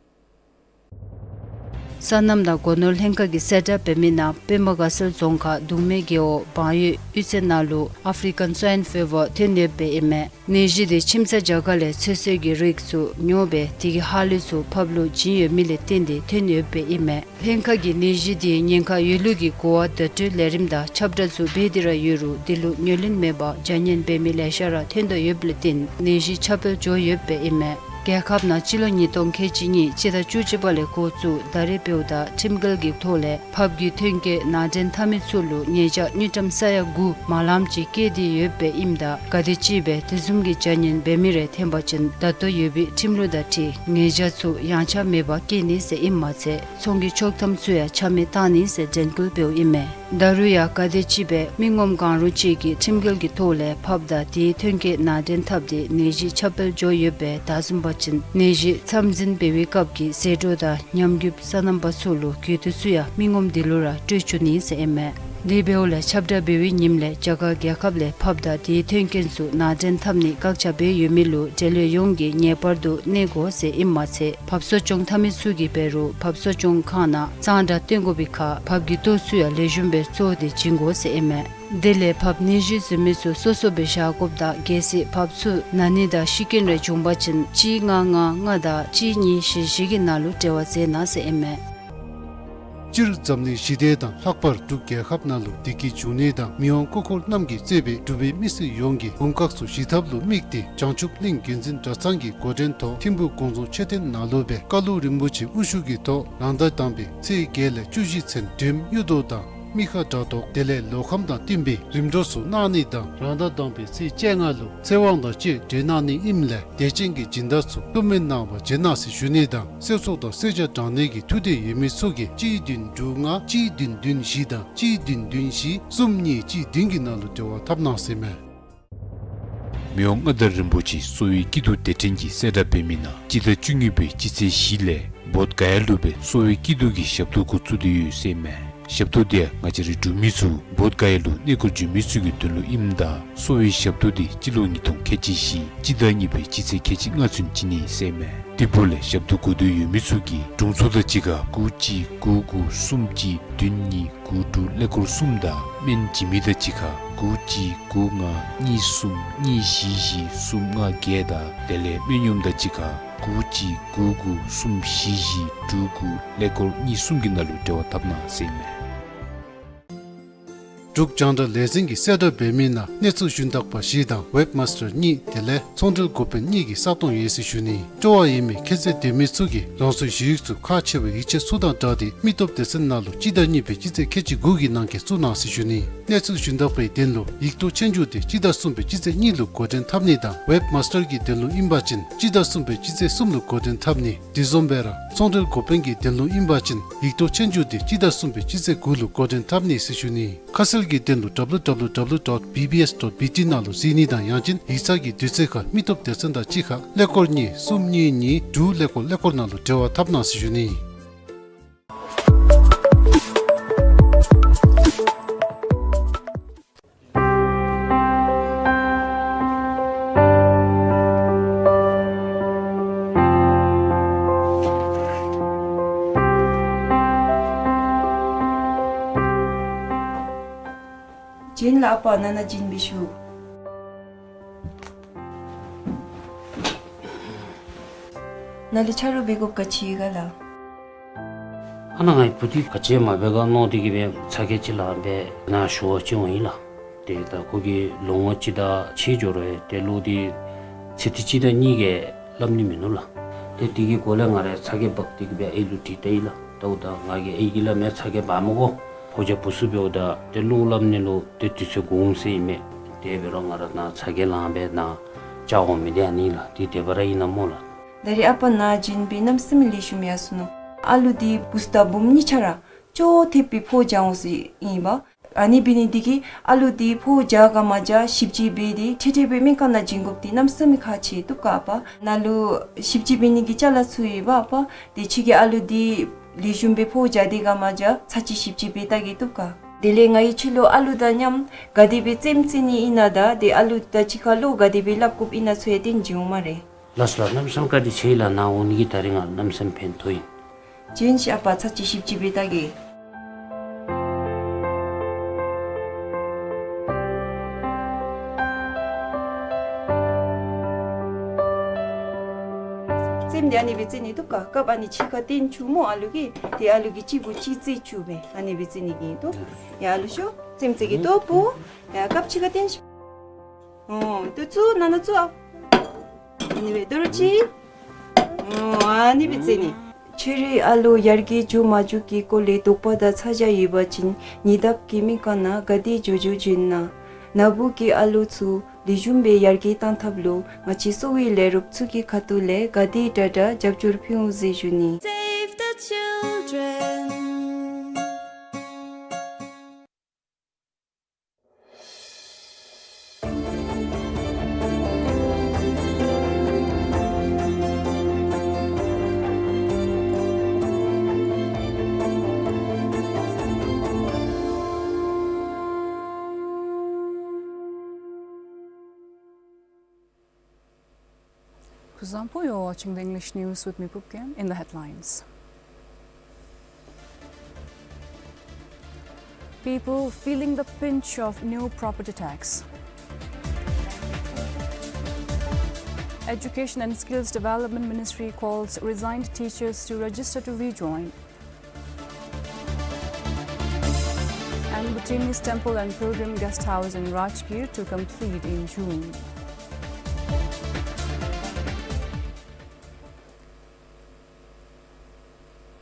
སོ་ནམ་དང་སྒོ་ནོར་ལྷན་ཁག་གིས་གསལ་བསྒྲགས་འབད་མི་ནང་པདྨ་དགའ་ཚལ་རྫོང་ཁག་གདུང་མའི་རྒེད་འོག་བང་ཡོས་གཡུས་ཚན་ནང་ལུ་ཨཕ་རི་ཀཱན་སྭའིན་ཕི་བར་ཐོན་ཡོདཔ་ཨིན་མས། ནད་གཞི་འདི་ཁྱིམ་ཚང་རྒྱ་གར་ལས་ཚོད་བསྲེ་གི་རིགས་ཚུ་ཉོ་སྦེ་དེ་གི་ཧ་ལུགས་ཚུ་ཕབ་ལུགས་བྱིན་ཡོད་མི་ལས་བརྟེན་ཏེ་ཐོན་ཡོདཔ་ཨིན་མས། ལྷན་ཁག་གིས་ནད་གཞི་འདི་ཉེན་ཁ་ཡོད་ལུགས་ཀྱི་གོ་བ་བརྡ་སྤྲོད་ལས་རིམ་དང་ཁྱབ་བསྒྲགས་ཚུ་འབད་དེ་ར་ཡོད་རུང་དེ་ལུ་ཉན་ལེན་མེད་པར་བྱ་ཉེས་འབད་མི་ལེ་ཤ་ར་ཐོན་དོ་ཡོདཔ་ལས་བརྟེན་ནད་གཞི་ཁྱབ་སྤེལ་འགྱོ་ཡོདཔ་ཨིན་མས། རྒྱལ་ཁབ་ནང་སྤྱི་ལོ་ཉིས་སྟོང་ཁལ་གཅིག་གཉིས་སྤྱི་ཟླ་བཅུ་གཅིག་པ་ལས་འགོ་བཙུགས་ད་རེས་འབདཝ་ད་ཁྲིམས་འགལ་གྱི་ཐོག་ལས་ཕགཔ་གི་ཐོན་སྐྱེད་ནང་འདྲེན་འཐབ་མི་ཚུ་ལུ་ཉེས་བྱ་དངུལ་ཀྲམ་ས་ཡ་དགུ་མ་ལངམ་ཅིག་བཀལ་ཏེ་ཡོདཔ་ཨིནམ་ད་ག་དེམ་ཅིག་སྦེ་དེ་བཟུམ་གྱི་བྱ་ངན་འབད་མི་རེ་ཐོན་པ་ཅིན་ད་ལྟོ་ཡོད་པའི་ཁྲིམས་ལུགས་དང་འཁྲིལ་ཉེས་བྱ་ཚུ་ཡངས་ཆག་མེད་པར་བཀལ་ནི་ཟེར་ཨིནམ་མ་ཚད་ཚོང་གི་ཆོག་ཐམ་ཚུ་ཡང་ཆ་མེད་བཏང་ནི་ཟེར་དྲན་སྐུལ་འབདཝ་ཨིན་མས། ད་རུང་ཡང་ག་དེམ་ཅིག་སྦེ་མི་ངོམ་གང་རུང་ཅིག་གིས་ཁྲིམས་འགལ་གྱི་ཐོག་ལས་ཕགཔ་དང་དེའི་ཐོན་སྐྱེད་ནང་འདྲེན་འཐབ་སྟེ་ནད་གཞི་ཁྱབ་སྤེལ་འགྱོ་ཡོདཔ་སྦེ་བདའ་བཟུང་པ་ཅིན་ནད་གཞི་མཚམས་འཛིན་འབད་བའི་སྐབས་ཀྱི་ཟད་འགྲོ་དང་ཉམས་རྒུདཔ་སོ་ནམ་པ་ཚུ་ལུ་གྱོད་དོན་ཚུ་ཡང་མི་ངོམ་དེ་ལུ་ར་སྤྲོད་བཅུག་ནི་ཟེར་ཨིན་མས། དེ་འབདཝ་ལས་ཁྱབ་བསྒྲགས་འབད་བའི་ཉིནམ་ལས་རྒྱ་གར་རྒྱལ་ཁབ་ལས་ཕགཔ་དང་དེའི་ཐོན་སྐྱེད་ཚུ་ནང་འདྲེན་འཐབ་ནི་བཀག་ཆ་འབད་ཡོད་མི་ལུ་འབྲེལ་ཡོད་ཡོངས་ཀྱིས་ངེས་པར་དུ་གནས་དགོ་ཟེར་ཨིནམ་མ་ཚད་ཕགཔ་གསོ་སྐྱོང་འཐབ་མི་ཚུ་གིས་འབད་རུང་ཕགཔ་གསོ་སྐྱོང་ཁང་ནང་གཙང་སྦྲ་བཏོན་དགོ་པའི་ཁར་ཕགཔ་གི་ལྟོ་ཚུ་ཡང་ལེགས་ཤོམ་སྦེ་བཙོ་སྟེ་བྱིན་དགོ་ཟེར་ཨིན་མས། དེ་ལས་ཕགཔ་ནད་གཞི་ཟོན་མི་ཚུ་སོ་སོ་སྦེ་བཞག་དགོཔ་དང་གལ་སྲིད་ཕགཔ་ཚུ་ན་ནི་དང་ཤི་རྐྱེན་རེ་བྱུང་པ་ཅིན་གཅིག་ལྔ་ལྔ་ལྔ་དང་གཅིག་གཉིས་བཞི་བཞི་གི་ནང་ལུ་འབྲེལ་བ་མཛད་གནང་ཟེར་ཨིན་མས། སྤྱིར་འཛམ་གླིང་ཞི་བདེ་དང་ལྷག་པར་འབྲུག་རྒྱལ་ཁབ་ནང་ལུ་བདེ་སྐྱིད་འབྱུང་ནི་དང་མི་དབང་སྐུ་འཁོར་རྣམས་ཀྱིས་གཙོས་པའི་འབྲུག་པའི་མི་སེར་ཡོངས་ཀྱིས་དགུང་ཁག་ཚུ་ཞི་ཐབས་ལུ་དམིགས་ཏེ་བྱང་ཆུབ་གླིང་རྒྱུན་འཛིན་གྲྭ་ཚང་གི་འགོ་འདྲེན་ཐོག་ཐིམ་ཕུག་དགོངས་རྫོང་མཆོད་རྟེན་ནང་ལུ་སྦེ་བཀའ་བློན་རིན་པོ་ཆེ་དབུ་བཞུགས་ཀྱི་ཐོག་རང་ཟླ་དང་པའི་ཚེས་བརྒྱད་ལས་བཅུ་བཞི་ཚུན་སྒྲོལམ་གཡུ་ཐོག་དང་མི་ཁ་དགྲ་བཟློག་དེ་ལས་ལོ་ཁམས་དང་བསྟུན་པའི་རིམ་གྲོ་ཚུ་གནང་ནི་དང་རང་ཟླ་དང་པའི་ཚེས་བཅོ་ལྔ་ལུ་ཚེ་དབང་དང་བཅས་གྲོལ་གནང་ནི་ཨིནམ་ལས་དད་ཅན་གྱི་སྦྱིན་བདག་ཚུ་བླུ་མེན་གནང་བར་བྱོན་གནང་ཟེར་ཞུ་ནི་དང་སྲོག་ཚོགས་དང་སེར་སྐྱ་དྲང་གནས་ཀྱི་ཐུགས་འདོད་ཡོད་མི་ཚུ་གིས་གཅིག་བདུན་དྲུག་ལྔ་གཅིག་བདུན་བདུན་བཞི་དང་གཅིག་བདུན་བདུན་བཞི་གསུམ་གཉིས་གཅིག་བདུན་གྱི་ནང་ལུ་འབྲེལ་བ་འཐབ་གནང་ཟེར་མས། མི་དབང་མངའ་བདག་རིན་པོ་ཆེ་གསོ་བའི་སྐྱིད་སྡུག་དེ་དྲན་གྱི་གསལ་བསྒྲགས་འབད་མི་ནང་སྤྱི་ཟླ་བཅུ་གཉིས་པའི་སྤྱི་ཚེས་བཞི་ལས་བོདྷ་ག་ཡ་ལུ་སྦེ་གསོ་བའི་སྐྱིད་སྡུག་གི་ཞབས་ཏོག་འགོ་བཙུགས་ཏེ་ཡོད་ཟེར་མས། ཞབས་ཏོག་དེ་ཡང་ང་བཅས་རའི་འབྲུག་མི་ཚུ་བོདྷ་ག་ཡ་ལུ་གནས་སྐོར་འབྱོན་མི་ཚུ་གི་དོན་ལུ་ཨིནམ་ད་གསོ་བའི་ཞབས་ཏོག་དེ་སྤྱི་ལོ་ཉིས་སྟོང་ཁལ་གཅིག་བཞི་སྤྱི་ཟླ་གཉིས་པའི་སྤྱི་ཚེས་ཁལ་གཅིག་ལྔ་ཚུན་བྱིན་ནི་ཟེར་མས། དེ་འབདཝ་ལས་ཞབས་ཏོག་དགོས་འདོད་ཡོད་མི་ཚུ་གིས་དྲུང་འཚོ་དང་གཅིག་ཁར་དགུ་གཅིག་དགུ་དགུ་གསུམ་གཅིག་བདུན་གཉིས་དགུ་དྲུག་ཀླད་ཀོར་གསུམ་དང་སྨན་བྱིན་མི་དང་གཅིག་ཁར་དགུ་གཅིག་དགུ་ལྔ་གཉིས་གསུམ་གཉིས་བཞི་བཞི་གསུམ་ལྔ་བརྒྱད་དང་དེ་ལས་སྨན་གཡོགམ་དང་གཅིག་ཁར་དགུ་གཅིག་དགུ་དགུ་གསུམ་བཞི་བཞི་དྲུག་དགུ་ཀླད་ཀོར་གཉིས་གསུམ་གྱི་ནང་ལུ་འབྲེལ་བ་འཐབ་གནང་ཟེར་མས། འབྲུག་རྒྱང་བསྒྲགས་ལས་འཛིན་གྱིས་གསལ་བསྒྲགས་འབད་མི་ནང་གནས་ཚུལ་ཞུན་དག་པ་བཞི་དང་ཝེབ་མཱསི་ཊར་གཉིས་དེ་ལས་ཚོང་འབྲེལ་འགོ་དཔོན་གཉིས་ཀྱི་ས་སྟོང་ཡོད་ཟེར་ཞུ་ནི། སྤྲོ་བ་ཡོད་མི་ཁྱད་ཚད་ལྡན་མི་ཚུ་གིས་རང་སོའི་ཞུ་ཡིག་ཚུ་ཁག་ཆེ་བའི་ཡིག་ཆ་ཚུ་དང་སྦྲགས་ཏེ་མི་སྟོབས་སྡེ་ཚན་ནང་ལུ་སྤྱི་ཟླ་གཉིས་པའི་སྤྱི་ཚེས་ཁལ་གཅིག་དགུ་གི་ནང་འཁོད་བཙུགས་གནང་ཟེར་ཞུ་ནི། གནས་ཚུལ་ཞུན་དག་པའི་དོན་ལུ་ཡིག་ཐོག་ཆོས་རྒྱུགས་དེ་སྤྱི་ཟླ་གསུམ་པའི་སྤྱི་ཚེས་གཉིས་ལུ་འགོ་འདྲེན་འཐབ་ནི་དང་ཝེབ་མཱསི་ཊར་གྱི་དོན་ལུ་ཨིན་པ་ཅིན་སྤྱི་ཟླ་གསུམ་པའི་སྤྱི་ཚེས་གསུམ་ལུ་འགོ་འདྲེན་འཐབ་ནི། དེ་བཟུམ་སྦེ་ར་ཚོང་འབྲེལ་འགོ་དཔོན་གྱི་དོན་ལུ་ཨིན་པ་ཅིན་ཡིག་ཐོག་ཆོས་རྒྱུགས་དེ་སྤྱི་ཟླ་གསུམ་པའི་སྤྱི་ཚེས་དགུ་ལུ་འགོ་འདྲེན་འཐབ་ནི་ཟེར་ཞུ་ནི། ཁ་གསལ་གྱི་དོན་ལུ་W W W dot B B S dot B T ནང་ལུ་གཟིགས་ནི་དང་ཡང་ཅིན་ཡིག་ཚང་གི་དུས་ཚོད་ཁར་མི་སྟོབས་སྡེ་ཚན་དང་གཅིག་ཁར་ཀླད་ཀོར་གཉིས་གསུམ་གཉིས་གཉིས་དྲུག་ཀླད་ཀོར་ཀླད་ཀོར་ནང་ལུ་འབྲེལ་བ་འཐབ་གནང་ཟེར་ཞུ་ནི། བྱིན་ལ་ཨ་པ་ནང་ན་བྱིན་འབད་ཤིག། ནཱ་ལུ་ཆ་རོགས་འབད་དགོཔ་ག་ཅི་ཡོད་ག་ལགས། ཨ་ནཱ་ངེའི་བུ་འདི་ག་ཅི་མ་འབད་ག་མནོ་སྟེ་གིས་སྦེ་ཚ་གྱང་ཅིག་ལངམ་སྦེ་ནཱ་ཞུ་བར་བྱོན་འོང་ཡི་ལགས། ཏེ་ད་ཁོ་གིས་ལོ་ངོ་གཅིག་དང་ཕྱེད་འགྱོ་རུང་ཏེ་ལོག་སྟེ་ཚེ་ཐིག་གཅིག་དང་གཉིས་ཀྱི་སླབ་ནི་མིན་ནུག་ལགས། ཏེ་དེ་གི་སྒོ་ལས་ང་ར་ཚ་གྱང་འབག་སྟེ་གིས་སྦེ་ཨའི་ལུ་དྲིས་ལྟ་ཡི་ལགས། ད་འོ་ད་ང་གིས་ཨའི་གིས་སླབ་མས། ཚ་གྱང་འབག་མི་དགོ། ཕོ་རྒྱས་བུ་ཚུ་འབདཝ་ད་ཏེ་ལོག་སླབ་ནི་ལུ་ཏེ་དུས་ཚོད་འགོར་འོང་ཟེར་ཨིན་མས། དེ་འབད་རུང་ང་ར་ནཱ་ཚ་གྱང་ལངམ་སྦེ་ནཱ་བཅར་འོང་མི་འདི་ཨ་ནི་ལགས། འདི་དེ་སྦེ་ར་ཨིན་ན་སྨོ་ལགས། ད་རེས་ཨ་པ་ནཱ་བྱིན་འབད་གནམ་མེད་ས་མེད་ལེགས་ཤོམ་ཡར་སོ་ནུག། ཨ་ལུ་འདི་བུཚ་དང་བུམོ་གཉིས་ཆ་ར་ཅོག་འཐདཔ་སྦེ་ཕོཝ་རྒྱས་འོང་ཟེར་ཨིན་པས། ཨ་ནི་འབད་ནི་འདི་གིས་ཨ་ལུ་འདི་ཕོཝ་རྒྱས་ག་མ་རྒྱས་ཞིབ་དཔྱད་འབད་དེ་འཕྲལ་འཕྲལ་སྦེ་སྨན་ཁང་ནང་བྱིན་དགོཔ་འདི་གནམ་མེད་ས་མེད་ཁག་ཆེ་བཏུབ་ག་ཨ་པ། ནཱ་ལུ་ཞིབ་དཔྱད་འབད་ནི་གི་ཅ་ལ་ཚུ་ཡོད་པ་ཨ་པ། དེ་ཁྱོད་ཀྱིས་ཨ་ལུ་འདི་ལེགས་ཤོམ་སྦེ་ཕོཝ་རྒྱས་ཏེ་ག་མ་རྒྱས་ཚར་གཅིག་ཞིབ་དཔྱད་འབད་བལྟ་གེ་བཏུབ་ག། དེ་ལས་ང་གིས་ཁྱོད་ལུ་ཨ་ལུ་དང་མཉམ་ག་དེ་སྦེ་རྩེདམོ་རྩེ་ནི་ཨིན་ན་དང་ཏེ་ཨ་ལུ་དང་གཅིག་ཁར་ལོ་ག་དེ་སྦེ་སླབ་དགོཔ་ཨིན་ན་ཚུ་ཡང་སྟོན་བྱིན་འོང་སྨ་རེ། ལགས་སོ་ལགས། གནམ་མེད་ས་མེད་བཀའ་དྲིན་ཆེ་ལགས། ནཱ་འོང་ནི་གིས་ད་རིས་ང་གནམ་མེད་ས་མེད་ཕན་ཐོགས་ཡི། བྱིན་ཤིག་ཨ་པ། ཚར་གཅིག་ཞིབ་དཔྱད་འབད་བལྟ་གེ། རྩེདམོ་འདི་ཨ་ནི་སྦེ་རྩེ་ནི་བཏུབ་ག། རྐངམ་ཨ་ནི་གཅིག་ཁར་བཏོན་བཅུག་སྨོ་ཨ་ལུ་གིས། ཏེ་ཨ་ལུ་གིས་གཅིག་གུ་གཅིག་རྩེ་བཅུག་སྦེ་ཨ་ནི་སྦེ་རྩེ་ནི་གི་ཏོ། ཡ་ཨ་ལུ་ཤོག། རྩེདམོ་རྩེ་གེ་ཏོ་བུ། ཡ་རྐངམ་གཅིག་ཁར་བཏོན་ཤིག། ཨོ་ཏོ་བཙུགས། ནང་ན་བཙུགས་ཨ། ཨ་ནི་སྦེ་དོ་རུང་གཅིག། ཨ་ནི་སྦེ་བརྩི་ནི། ཕྱི་རུའི་ཨ་ལུ་ཡར་རྒྱས་འགྱོ་མ་འགྱོ་གི་སྐོར་ལས་དོགས་པ་དང་ཚ་གྱང་ཡོད་པ་ཅིན་ཉེ་འདབས་ཀྱི་མི་ག་ནང་ག་དེ་འགྱོ་འགྱོཝ་ཨིན་ན། ན་བུ་གི་ཨ་ལུ་ཚུ་ལེགས་ཤོམ་སྦེ་ཡར་རྒྱས་གཏང་ཐབས་ལུ་ང་བཅས་གསོ་བའི་ལས་རོགས་ཚུ་གི་ཁ་ཐུག་ལས་ག་དེ་དྲག་དྲག་རྒྱབ་སྐྱོར་ཕུལ་འོང་ཟེར་ཞུ་ནི། Save the children. Kuzuzangpo, you're watching the English news with me, Pupken. In the headlines: People feeling the pinch of new property tax. Education and Skills Development Ministry calls resigned teachers to register to rejoin. And Bhutanese temple and pilgrim guest house in Rajgir to complete in June.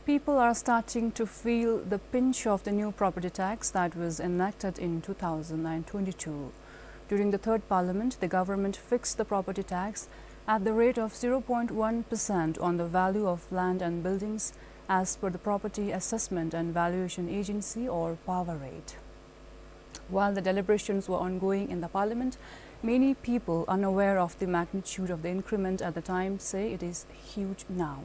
People are starting to feel the pinch of the new property tax that was enacted in two thousand and twenty-two. During the third parliament, the government fixed the property tax at the rate of zero point one percent on the value of land and buildings, as per the Property Assessment and Valuation Agency, or PAVA rate. While the deliberations were ongoing in the parliament, many people unaware of the magnitude of the increment at the time say it is huge now.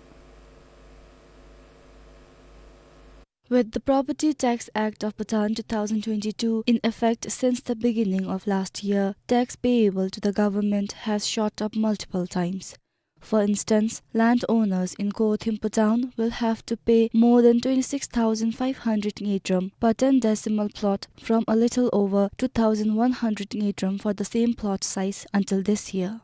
With the Property Tax Act of Bhutan two thousand twenty-two in effect since the beginning of last year, tax payable to the government has shot up multiple times. For instance, landowners in Kothim Phuthang will have to pay more than twenty-six thousand five hundred ngultrum per ten decimal plot from a little over two thousand one hundred ngultrum for the same plot size until this year.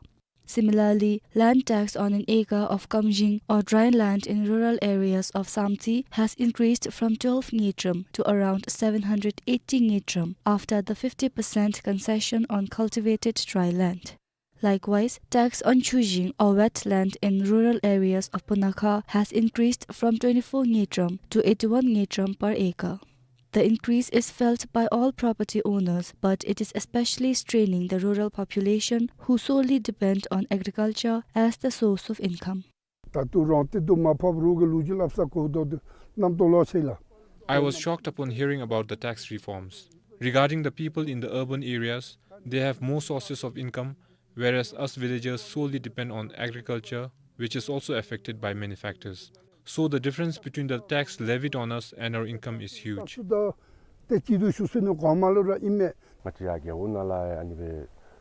Similarly, land tax on an acre of kamjing or dry land in rural areas of Samtse has increased from twelve ngultrum to around seven hundred eighty ngultrum after the fifty percent concession on cultivated dry land. Likewise, tax on chujing or wet land in rural areas of Punakha has increased from twenty-four ngultrum to eighty-one ngultrum per acre. The increase is felt by all property owners, but it is especially straining the rural population who solely depend on agriculture as the source of income. ད་ལྟོ་རང་བདེ་སྡུག་མ་ཕབ་རོགས་ཀྱི་ལོ་རྒྱུས་སླབ་ས་གོ་དོ་དུ་རྣམ་རྟོག་ལོག་ཆེ་ལགས། I was shocked upon hearing about the tax reforms. Regarding the people in the urban areas, they have more sources of income, whereas us villagers solely depend on agriculture, which is also affected by many factors. So the difference between the tax levied on us and our income is huge. ད་ལྟོ་ཏེ་སྐྱིད་སྡུག་ཞུ་ས་ནི་གོང་མ་ལུ་ར་ཨིན་མས། ང་བཅས་ཡར་རྒེད་འོག་ནང་ལས་ཨ་ནི་སྦེ་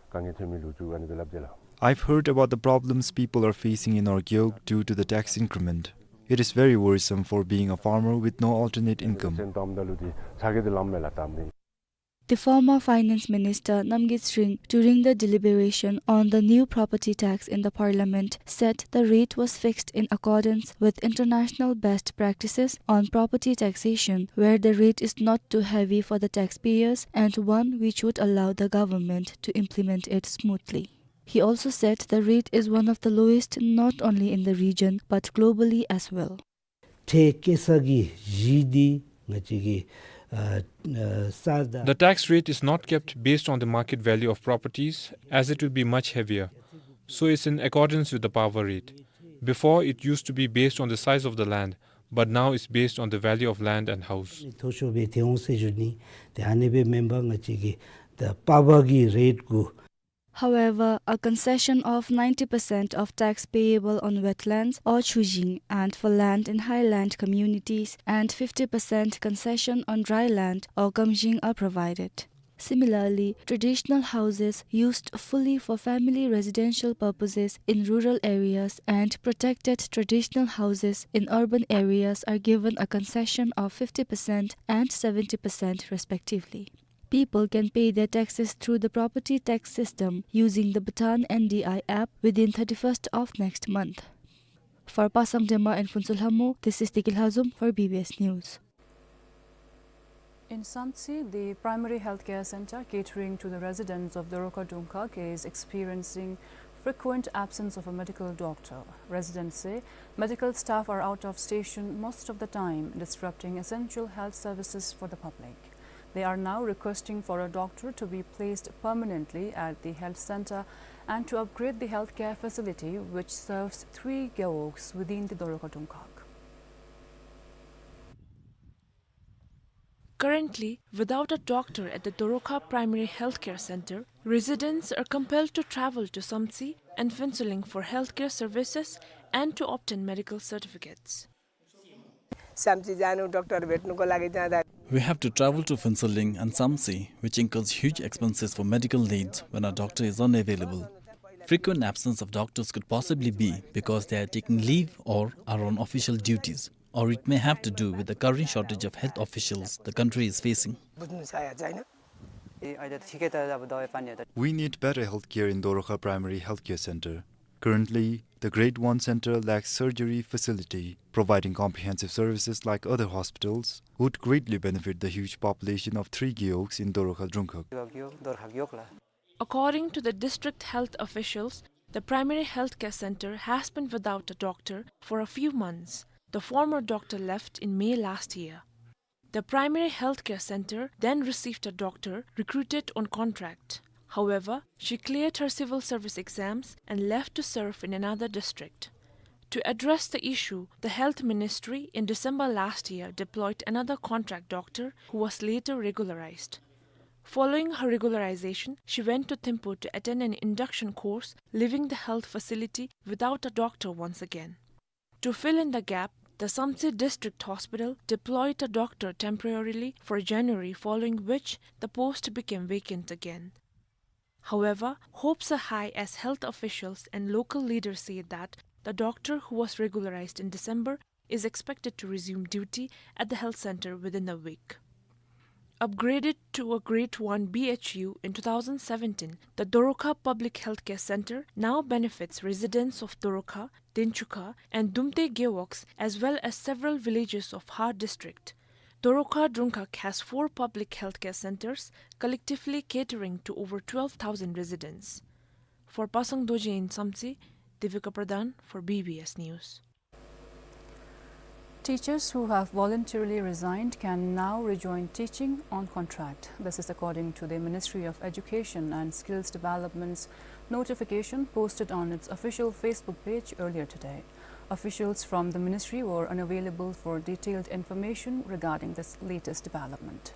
དཀའ་ངལ་ཐོན་མི་ལོ་རྒྱུས་ཨ་ནི་སྦེ་སླབ་དེས་ལགས། I've heard about the problems people are facing in our Gewog due to the tax increment. It is very worrisome for being a farmer with no alternate income. སེམས་གཏམ་ད་ལུ་དེ་ཚ་གྱང་དེ་ལངམ་མས་ལགས་གཏམ་དེ། The former Finance Minister Namgyitsring, during the deliberation on the new property tax in the parliament, said the rate was fixed in accordance with international best practices on property taxation, where the rate is not too heavy for the taxpayers and one which would allow the government to implement it smoothly. He also said the rate is one of the lowest not only in the region but globally as well. ཁྲལ་བཀལ་ས་གི་གཞི་འདི་ང་བཅས་ཀྱི་ཨ་ཨ་ས་དང་། The tax rate is not kept based on the market value of properties, as it will be much heavier. So it's in accordance with the PAVA rate. Before, it used to be based on the size of the land, but now it's based on the value of land and house. མཐོ་ཤོས་སྦེ་ཏེ་འོང་ཟེར་ཞུ་ནི། ཏེ་ཨ་ནི་སྦེ་མེན་པར་ང་བཅས་ཀྱི་ད་པ་བ་གི་རེཊ་གུ། However, a concession of ninety percent of tax payable on wetlands or chujing and for land in highland communities and fifty percent concession on dry land or kamjing are provided. Similarly, traditional houses used fully for family residential purposes in rural areas and protected traditional houses in urban areas are given a concession of fifty percent and seventy percent respectively. People can pay their taxes through the property tax system using the Bhutan N D I app within thirty-first of next month. For Pasang Dema and Phuntsho Lhamo, this is Tiki Lhazom for B B S News. In Samtse, the primary healthcare center catering to the residents of Doroka Dungkhag is experiencing Frequent absence of a medical doctor. Residents say medical staff are out of station most of the time, disrupting essential health services for the public. They are now requesting for a doctor to be placed permanently at the health center and to upgrade the healthcare facility, which serves three gewogs within the Doroka Dungkhag. Currently, without a doctor at the Doroka Primary Healthcare Center, residents are compelled to travel to Samtse and Phuentsholing for healthcare services and to obtain medical certificates. साम्ची जानु डाक्टर भेट्नुको लागि जाँदा We have to travel to Phuentsholing and Samtse, which incurs huge expenses for medical needs when our doctor is unavailable. Frequent absence of doctors could possibly be because they are taking leave or are on official duties, or it may have to do with the current shortage of health officials the country is facing. बुझ्नु छ या, छैन? ए, अहिले त ठिकै त अब दबाई पानीहरू त We need better healthcare in Doroka Primary Healthcare Center. Currently, the Grade one center lacks surgery facility. Providing comprehensive services like other hospitals would greatly benefit the huge population of three gewogs in Doroka Dungkhag. यो, यो, दोर्खा योक ला। According to the district health officials, the primary healthcare center has been without a doctor for a few months. The former doctor left in May last year. The primary healthcare center then received a doctor recruited on contract. However, she cleared her civil service exams and left to serve in another district. To address the issue, the health ministry in December last year deployed another contract doctor who was later regularized. Following her regularization, she went to Thimphu to attend an induction course, leaving the health facility without a doctor once again. To fill in the gap, the Samtse District Hospital deployed a doctor temporarily for January, following which the post became vacant again. However, hopes are high as health officials and local leaders say that the doctor who was regularized in December is expected to resume duty at the health center within a week. Upgraded to a Grade one B H U in two thousand seventeen, the Doroka Public Healthcare Center now benefits residents of Doroka, Denchukha, and Dumte gewogs, as well as several villages of Har district. Doroka Dungkhag has four public healthcare centers, collectively catering to over twelve thousand residents. For Pasang Dorji in Samtse, Devika Pradhan for B B S News. Teachers who have voluntarily resigned can now rejoin teaching on contract. This is according to the Ministry of Education and Skills Development's notification posted on its official Facebook page earlier today. Officials from the ministry were unavailable for detailed information regarding this latest development.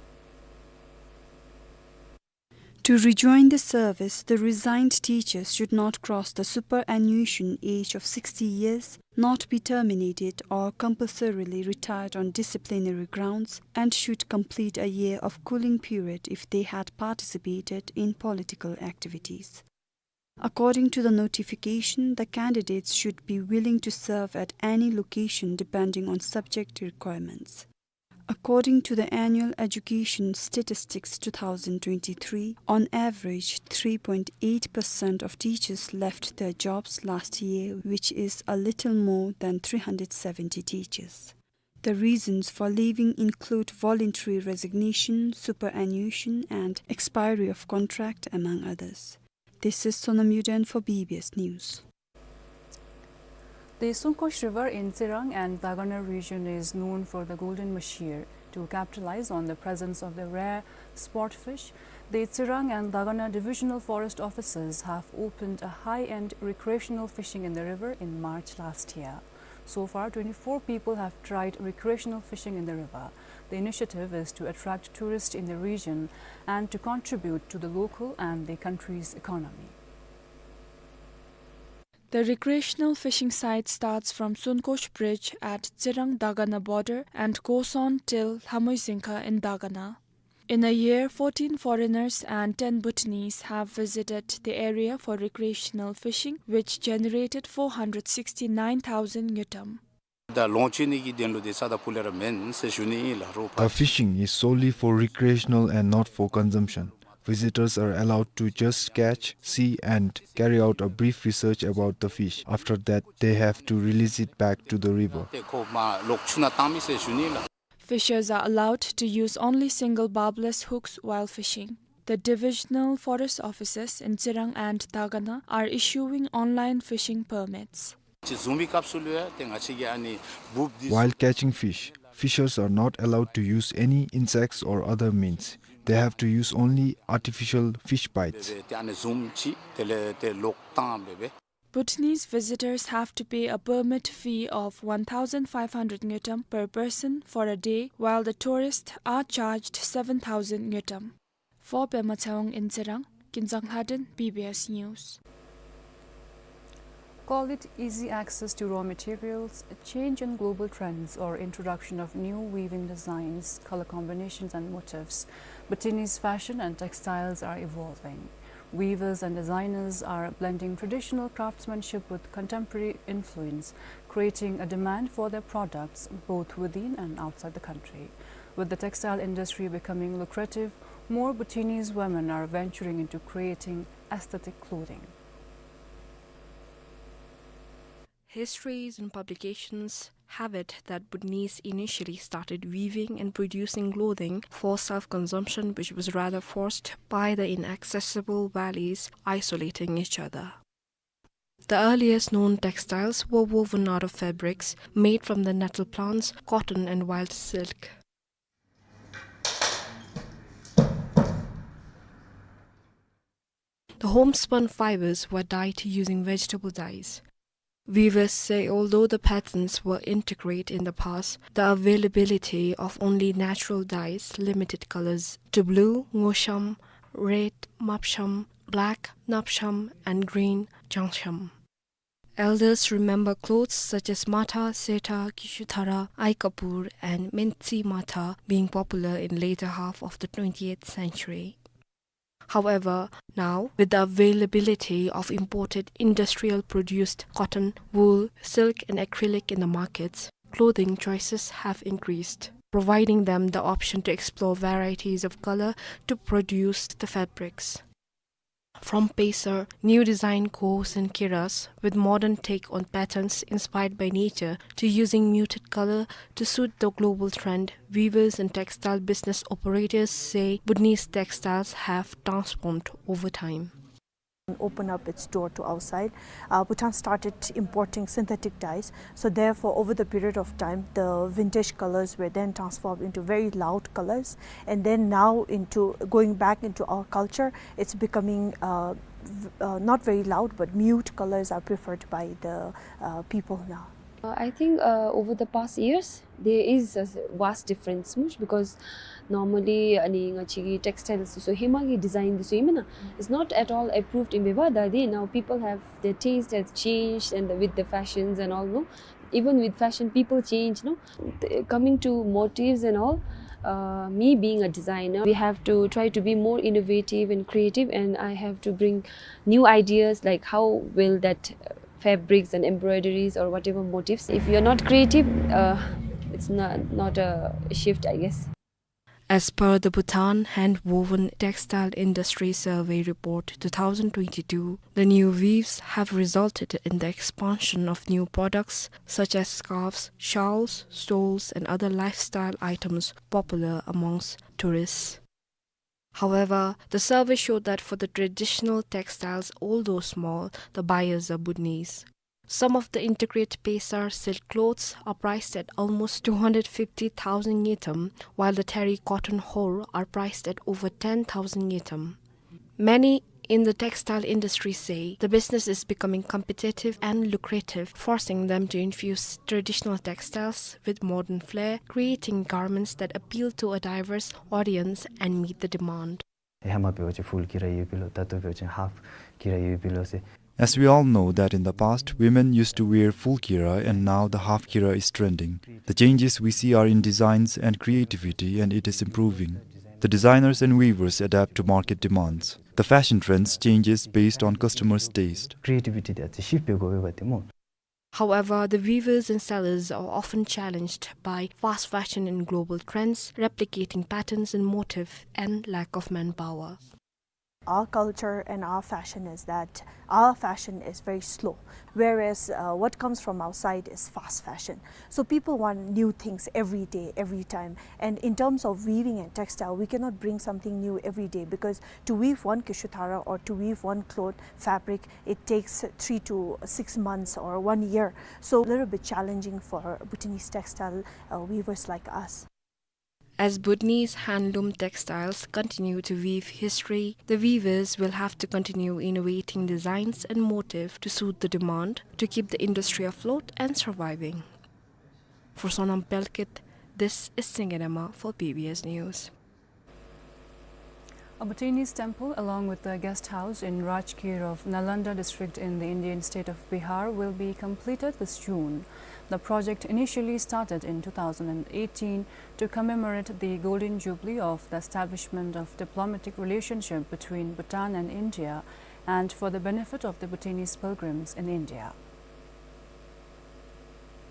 To rejoin the service, the resigned teachers should not cross the superannuation age of sixty years, not be terminated or compulsorily retired on disciplinary grounds, and should complete a year of cooling period if they had participated in political activities. According to the notification, the candidates should be willing to serve at any location depending on subject requirements. According to the Annual Education Statistics two thousand twenty-three, on average, three point eight percent of teachers left their jobs last year, which is a little more than three hundred seventy teachers. The reasons for leaving include voluntary resignation, superannuation, and expiry of contract, among others. This is Sonam Yuden for B B S News. The Sunkosh River in Tsirang and Dagana region is known for the golden mahseer. To capitalize on the presence of the rare sport fish, the Tsirang and Dagana divisional forest officers have opened a high-end recreational fishing in the river in March last year. So far, twenty-four people have tried recreational fishing in the river. The initiative is to attract tourists in the region and to contribute to the local and the country's economy. The recreational fishing site starts from Sunkosh Bridge at Tsirang Dagana border and goes on till Lhamui Zingkha in Dagana. In a year, fourteen foreigners and ten Bhutanese have visited the area for recreational fishing, which generated four hundred sixty-nine thousand ngultrum. ད་ལོངས་སྤྱོད་ནི་གི་དོན་ལུ་དེ་རྩ་དང་ཕུ་ལས་ར་མེན་ཟེར་ཞུ་ནི་ཨིན་ལགས། རོགས་ཕར། The fishing is solely for recreational and not for consumption. Visitors are allowed to just catch, see, and carry out a brief research about the fish. After that, they have to release it back to the river. དེ་ཁོ་མར་ལོག་ཆུ་ནང་བཏང་མི་ཟེར་ཞུ་ནི་ཨིན་ལགས། Fishers are allowed to use only single barbless hooks while fishing. The divisional forest officers in Tsirang and Dagana are issuing online fishing permits. ཅིག་བཟུང་བའི་སྐབས་སུ་ལུ་ཡང་ཏེ་ང་བཅས་ཀྱིས་ཨ་ནི་འབུཔ་འདི། While catching fish, fishers are not allowed to use any insects or other means. They have to use only artificial fish bites. ཏེ་ཨ་ནི་བཟུངམ་ཅིག་དེ་ལས་ཏེ་ལོག་བཏང་འབད་བས། Bhutanese visitors have to pay a permit fee of one thousand five hundred ngultrum per person for a day, while the tourists are charged seven thousand ngultrum. For Pema Tshewang in Tsirang, Kinzang Lhaden, B B S News. Call it easy access to raw materials, a change in global trends, or introduction of new weaving designs, color combinations, and motifs, Bhutanese fashion and textiles are evolving. Weavers and designers are blending traditional craftsmanship with contemporary influence, creating a demand for their products both within and outside the country. With the textile industry becoming lucrative, more Bhutanese women are venturing into creating aesthetic clothing. Histories and publications have it that Bhutanese initially started weaving and producing clothing for self-consumption, which was rather forced by the inaccessible valleys isolating each other. The earliest known textiles were woven out of fabrics made from the nettle plants, cotton, and wild silk. The homespun fibers were dyed using vegetable dyes. Weavers say although the patterns were intricate in the past, the availability of only natural dyes limited colors to blue, ngosham, red, mapsham, black, napsham, and green, jangsham. Elders remember clothes such as matha, seta, kishuthara, aikapur, and mentsi matha being popular in later half of the twentieth century. However, now, with the availability of imported industrial-produced cotton, wool, silk, and acrylic in the markets, clothing choices have increased, providing them the option to explore varieties of color to produce the fabrics. From paisar, new design coats and kiras with modern take on patterns inspired by nature, to using muted color to suit the global trend, weavers and textile business operators say Bhutanese textiles have transformed over time. Open up its door to outside. Uh, Bhutan started importing synthetic dyes. So therefore, over the period of time, the vintage colors were then transformed into very loud colors. And then now into, going back into our culture, it's becoming, uh, v-, uh, not very loud, but mute colors are preferred by the, uh, people now. Uh, I think, uh, over the past years, there is a vast difference, much, because normally, ཨ་ནི་ང་བཅས་ཀྱི་textiles ཚུ་ཧེ་མ་གི་design འདི་ཚུ་ཨིན་མེན་ན། It's not at all approved in Beba. That day now people have, their taste has changed, and with the fashions and all, no? Even with fashion, people change, no? The, coming to motifs and all, uh, me being a designer, we have to try to be more innovative and creative, and I have to bring new ideas, like how will that, uh, fabrics and embroideries or whatever motifs. If you're not creative, uh, it's not, not a shift, I guess. As per the Bhutan Hand Woven Textile Industry Survey Report two thousand twenty-two, the new weaves have resulted in the expansion of new products such as scarves, shawls, stoles, and other lifestyle items popular amongst tourists. However, the survey showed that for the traditional textiles, although small, the buyers are Bhutanese. Some of the intricate paisar silk clothes are priced at almost two hundred fifty thousand ngultrum, while the terry cotton hor are priced at over ten thousand ngultrum. Many in the textile industry say the business is becoming competitive and lucrative, forcing them to infuse traditional textiles with modern flair, creating garments that appeal to a diverse audience and meet the demand. ཧེ་མ་འབད་བ་ཅིན་full kira ཡོདཔ་ཨིན་ལོ། ད་ལྟོ་འབད་བ་ཅིན་half kira ཡོདཔ་ཨིན་ལོ་ཟེར། As we all know that in the past, women used to wear full kira and now the half kira is trending. The changes we see are in designs and creativity, and it is improving. The designers and weavers adapt to market demands. The fashion trends changes based on customers' taste. Creativity འདི་ཨ་ཙི་shift འབད་དགོ་པས་ཏེ་སྨོ། However, the weavers and sellers are often challenged by fast fashion and global trends, replicating patterns and motif, and lack of manpower. our culture and our fashion is that our fashion is very slow, whereas, uh, what comes from outside is fast fashion. So people want new things every day, every time. And in terms of weaving and textile, we cannot bring something new every day, because to weave one kishuthara or to weave one cloth fabric, it takes three to six months or one year. So a little bit challenging for Bhutanese textile, uh, weavers like us. As Bhutanese handloom textiles continue to weave history, the weavers will have to continue innovating designs and motifs to suit the demand to keep the industry afloat and surviving. For Sonam Pelkut, this is Singye Dema for B B S News. A Bhutanese temple, along with the guest house in Rajgir of Nalanda district in the Indian state of Bihar, will be completed this June. The project initially started in two thousand eighteen to commemorate the Golden Jubilee of the establishment of diplomatic relationship between Bhutan and India and for the benefit of the Bhutanese pilgrims in India.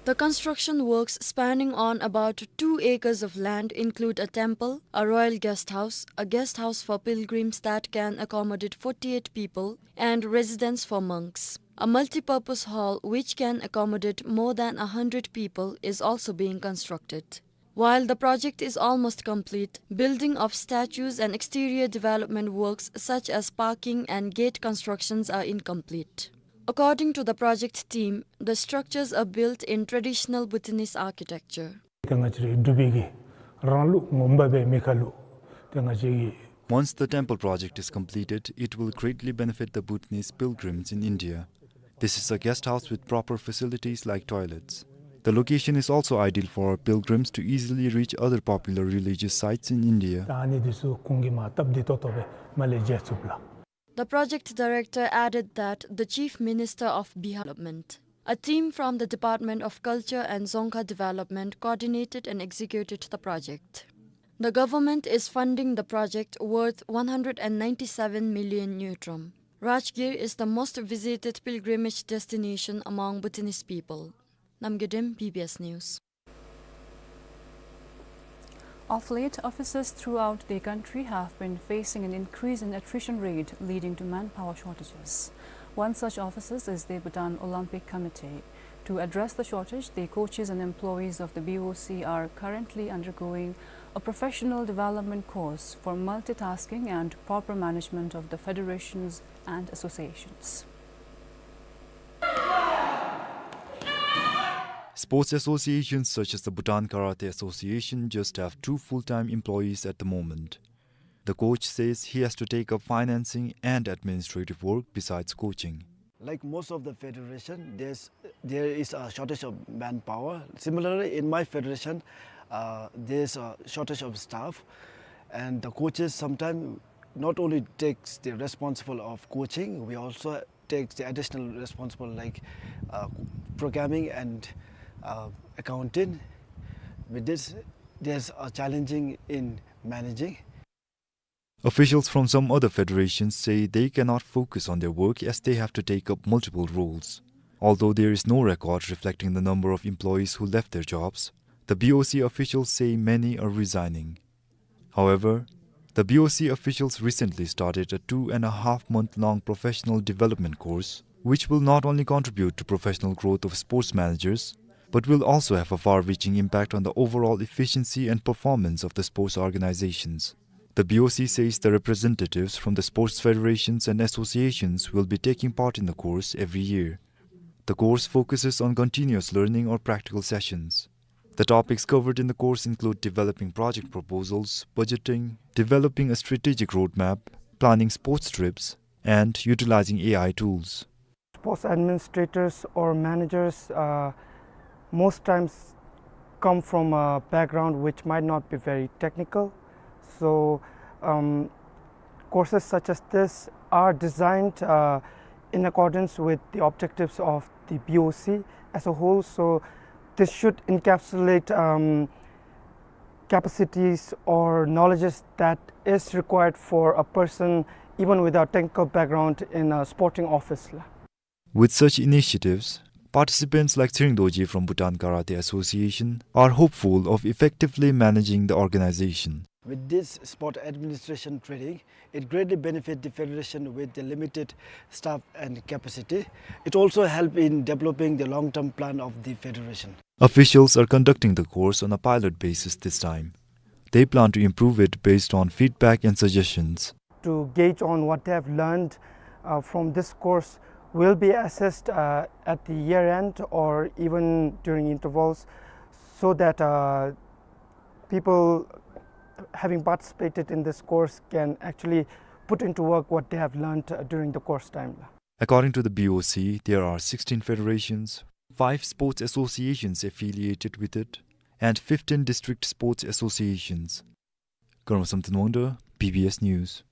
The construction works, spanning on about two acres of land, include a temple, a royal guest house, a guest house for pilgrims that can accommodate forty-eight people, and residence for monks. A multi-purpose hall which can accommodate more than a hundred people is also being constructed. While the project is almost complete, building of statues and exterior development works such as parking and gate constructions are incomplete. According to the project team, the structures are built in traditional Bhutanese architecture. ཏེ་ང་བཅས་རའི་འབྲུག་པའི་གི་རང་ལུགས་ངོ་མ་སྦེ་མེད་ཁ་ལུ་ཏེ་ང་བཅས་ཀྱི། Once the temple project is completed, it will greatly benefit the Bhutanese pilgrims in India. This is a guest house with proper facilities like toilets. The location is also ideal for our pilgrims to easily reach other popular religious sites in India. ད་ཨ་ནི་འདི་ཚུ་ཁོང་གིས་མར་སྟབས་བདེ་ཏོག་ཏོ་སྦེ་མར་ལས་མཇལ་ཚུགས་ལགས། The project director added that the Chief Minister of Bihar development, a team from the Department of Culture and Dzongkha Development coordinated and executed the project. The government is funding the project worth one hundred and ninety-seven million ngultrum. Rajgir is the most visited pilgrimage destination among Bhutanese people. Namgay Dem, B B S News. Of late, officers throughout the country have been facing an increase in attrition rate, leading to manpower shortages. One such officer is the Bhutan Olympic Committee. To address the shortage, the coaches and employees of the B O C are currently undergoing a professional development course for multitasking and proper management of the federations and associations. Sports associations such as the Bhutan Karate Association just have two full-time employees at the moment. The coach says he has to take up financing and administrative work besides coaching. Like most of the federation, there's, there is a shortage of manpower. Similarly, in my federation, uh, there's a shortage of staff, and the coaches sometimes not only takes the responsible of coaching, we also takes the additional responsible like, uh, programming and, uh, accounting. With this, there's a challenging in managing. Officials from some other federations say they cannot focus on their work as they have to take up multiple roles. Although there is no record reflecting the number of employees who left their jobs, the B O C officials say many are resigning. However, the B O C officials recently started a two and a half month long professional development course, which will not only contribute to professional growth of sports managers, but will also have a far-reaching impact on the overall efficiency and performance of the sports organizations. The B O C says the representatives from the sports federations and associations will be taking part in the course every year. The course focuses on continuous learning or practical sessions. The topics covered in the course include developing project proposals, budgeting, developing a strategic roadmap, planning sports trips, and utilizing A I tools. Sports administrators or managers, uh, most times come from a background which might not be very technical. So, um, courses such as this are designed, uh, in accordance with the objectives of the B O C as a whole. So this should encapsulate, um, capacities or knowledges that is required for a person even without technical background in a sporting office la. With such initiatives, participants like Tshering Dorji from Bhutan Karate Association are hopeful of effectively managing the organization. With this sport administration training, it greatly benefit the federation with the limited staff and capacity. It also help in developing the long-term plan of the federation. Officials are conducting the course on a pilot basis this time. They plan to improve it based on feedback and suggestions. To gauge on what they have learned, uh, from this course will be assessed, uh, at the year end or even during intervals, so that, uh, people having participated in this course can actually put into work what they have learned, uh, during the course time. According to the B O C, there are sixteen federations, five sports associations affiliated with it, and fifteen district sports associations. Karma Samten Wangda, B B S News.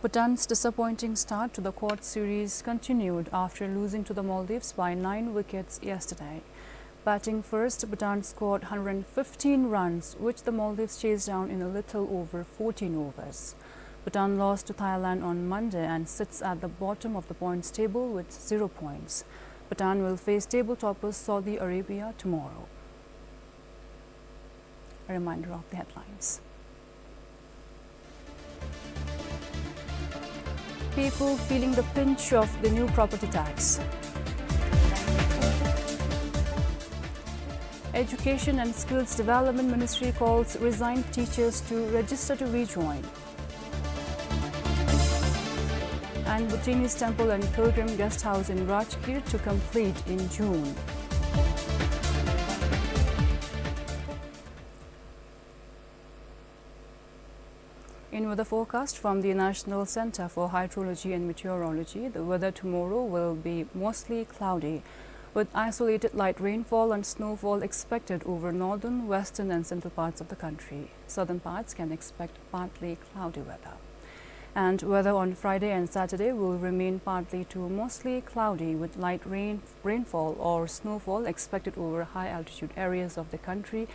Bhutan's disappointing start to the quad series continued after losing to the Maldives by nine wickets yesterday. Batting first, Bhutan scored hundred fifteen runs, which the Maldives chased down in a little over fourteen overs. Bhutan lost to Thailand on Monday and sits at the bottom of the points table with zero points. Bhutan will face table toppers Saudi Arabia tomorrow. A reminder of the headlines. People feeling the pinch of the new property tax. Education and Skills Development Ministry calls resigned teachers to register to rejoin. And Bhutanese temple and pilgrim guest house in Rajgir to complete in June. In weather forecast from the National Center for Hydrology and Meteorology, the weather tomorrow will be mostly cloudy, with isolated light rainfall and snowfall expected over northern, western and central parts of the country. Southern parts can expect partly cloudy weather. And weather on Friday and Saturday will remain partly to mostly cloudy, with light rain, rainfall or snowfall expected over high altitude areas of the country,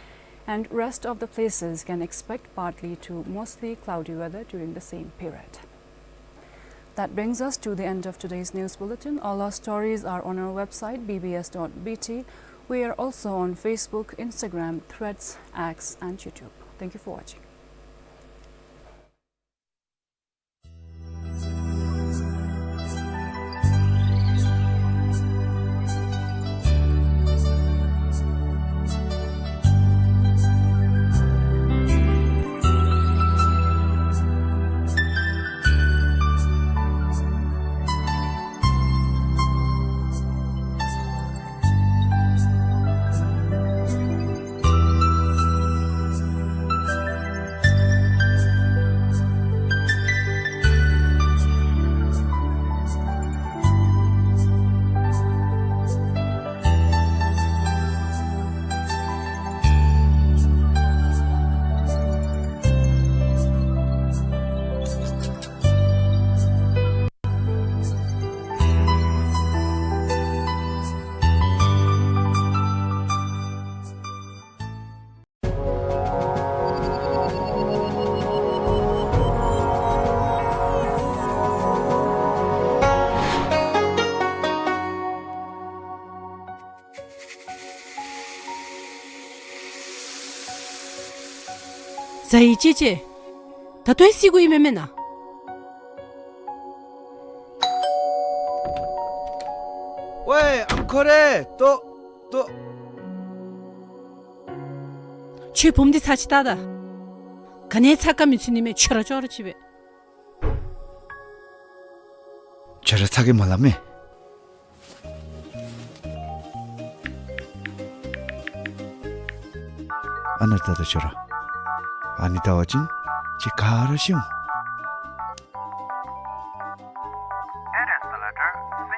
and rest of the places can expect partly to mostly cloudy weather during the same period. That brings us to the end of today's news bulletin. All our stories are on our website, B B S dot B T. We are also on Facebook, Instagram, Threads, X, and YouTube. Thank you for watching. ཟ་ཡི་ཅེ་ཅེ། ད་ལྟོ་ཡང་བསད་དགོ་ཡི་མེན་མེན་ན། ཝེ་ཨམ་ཁོ་རེ་ལྟོ་ལྟོ། ཁྱོད་བུམོ་འདི་ཚར་ཅིག་བལྟ་ད། ག་ནི་ཚ་ག་མི་ཚུད་ནི་མེད། ཁྱོད་ར་ཅོག་ར་ཅིག་སྦེ། ཁྱོད་ར་ཚ་གི་མ་ལ་མེ། ཨ་ནཱ་ལྟ་ད་ཁྱོད་ར། ཨ་ནི་ལྟ་བ་ཅིན་ཁྱོད་ག་ར་ཤེས་འོང་། It is the letter C.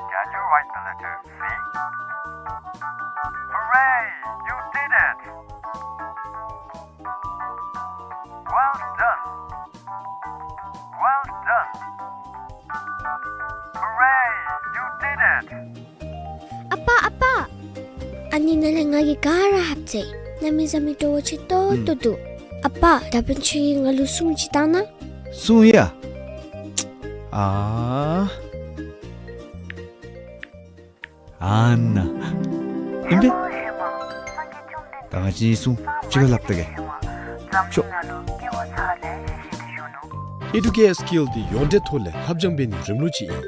Can you write the letter C? Hooray! You did it! Well done! Well done! Hooray! You did it! ཨ་པ་ཨ་པ། ཨ་ནི་ནང་ལས་ང་གིས་ག་ར་ཧབ་ཚེ། གནམ་མེད་ས་མེད་སྤྲོ་བོ་ཆེ་ཏོག་ཏོ་འདུག། ཨ་པ། ད་འབདན་ཁྱོད་ཀྱིས་ང་ལུ་སྲུང་ཅིག་བཏང་ན། སྲུང་ཡ། ཨ། ཨ་ནཱ། ཨིན་པས། ད་ང་བཅས་གཉིས་སྲུང་གཅིག་ཁར་སླབ་ད་གེ། འཛམ་གླིང་ནང་ལུ་སྐྱེ་བོ་ཚང་ལས་ལེགས་ཤོམ་དུ་བཞུགས་ནུག། Educare Skill འདི་ཡོངས་འབྲེལ་ཐོག་ལས་ལྷབ་སྦྱང་འབད་ནིའི་རིམ་ལུགས་ཅིག་ཨིན།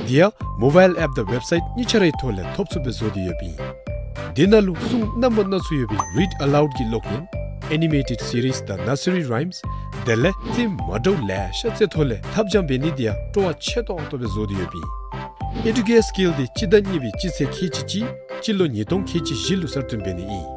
དེ་ཡང་མོ་བཱའིལ་ཨེཔ་དང་ཝེབ་སའིཊ་གཉིས་ཆ་རའི་ཐོག་ལས་ཐོབ་ཚུགསཔ་སྦེ་བཟོ་སྟེ་ཡོདཔ་ཨིན། དེ་ནང་ལུ་གསུང་རྣམ་པ་སྣ་ཚོགས་ཡོད་པའི་རིཌ་ཨ་ལའུཌ་ཀྱི་ཀློག་ཡོན་ཨེ་ནི་མེ་ཊེཌ་སི་རིསི་དང་ནར་སི་རི་རའིམསི་དེ་ལས་རྩེདམོ་མ་འདྲཝ་ལེ་ཤ་རྩེད་ཐོག་ལས་ལྷབ་སྦྱང་འབད་ནི་དེ་ཡང་སྤྲོ་བ་ཆེ་ཏོག་ཏོ་སྦེ་བཟོ་སྟེ་ཡོདཔ་ཨིན། Educare Skill འདི་སྤྱི་ཟླ་གཉིས་པའི་སྤྱི་ཚེས་ཁལ་གཅིག་གཅིག་སྤྱི་ལོ་ཉིས་སྟོང་ཁལ་གཅིག་བཞི་ལུ་གསར་བཏོན་འབད་ནི་ཨིན།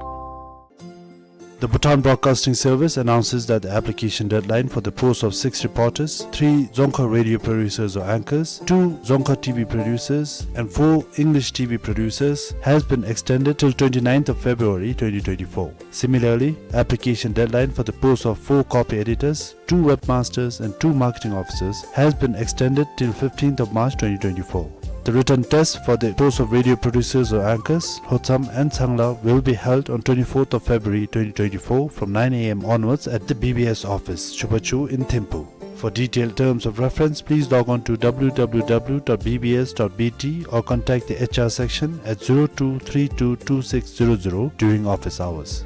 The Bhutan Broadcasting Service announces that the application deadline for the post of six reporters, three Dzongkha radio producers or anchors, two Dzongkha T V producers, and four English T V producers has been extended till twenty-ninth of February twenty twenty-four. Similarly, application deadline for the post of four copy editors, two webmasters, and two marketing officers has been extended till fifteenth of March twenty twenty-four. The written test for the post of radio producers or anchors, Lhotsam and Tsangla, will be held on twenty-fourth of February twenty twenty-four from nine A M onwards at the B B S office, Chubachu in Thimphu. For detailed terms of reference, please log on to W W W dot B B S dot B T or contact the H R section at zero two three two two six zero zero during office hours.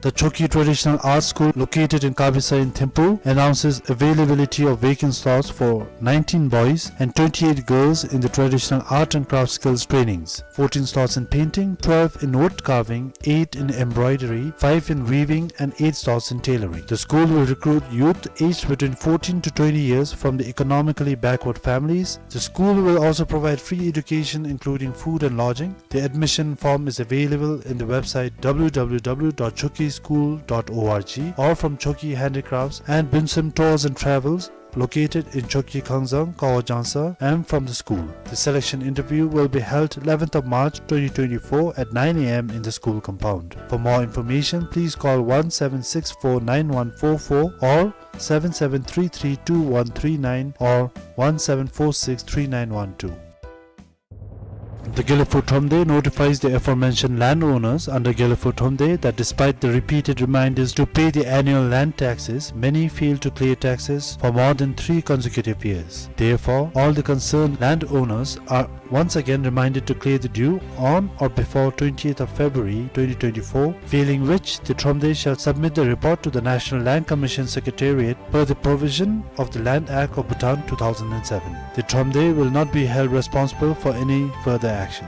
The Chokyi Traditional Arts School, located in Kabisa in Thimphu, announces availability of vacant slots for nineteen boys and twenty-eight girls in the traditional art and craft skills trainings. Fourteen slots in painting, twelve in wood carving, eight in embroidery, five in weaving, and eight slots in tailoring. The school will recruit youth aged between fourteen to twenty years from the economically backward families. The school will also provide free education, including food and lodging. The admission form is available in the website W W W dot choki school dot org or from Chokyi Handicrafts and Bunsem Tours and Travels, located in Chokyi Khangzang, Kawo Jangsa, and from the school. The selection interview will be held eleventh of March twenty twenty-four at nine A M in the school compound. For more information, please call one seven six four nine one four four or seven seven three three two one three nine or one seven four six three nine one two. The Gelephu Thromde notifies the aforementioned landowners under Gelephu Thromde that despite the repeated reminders to pay the annual land taxes, many fail to clear taxes for more than three consecutive years. Therefore, all the concerned landowners are once again reminded to clear the due on or before twentieth of February twenty twenty-four, failing which the Thromde shall submit the report to the National Land Commission Secretariat per the provision of the Land Act of Bhutan two thousand and seven. The Thromde will not be held responsible for any further action.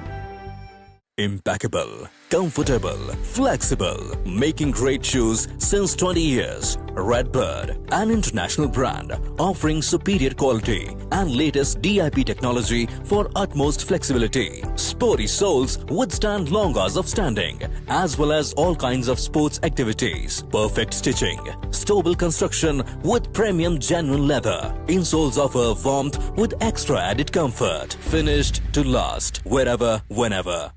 Impeccable, comfortable, flexible, making great shoes since twenty years. Redbird, an international brand offering superior quality and latest D I P technology for utmost flexibility. Sporty soles withstand long hours of standing, as well as all kinds of sports activities. Perfect stitching, stable construction with premium genuine leather. Insoles offer warmth with extra added comfort. Finished to last, wherever, whenever.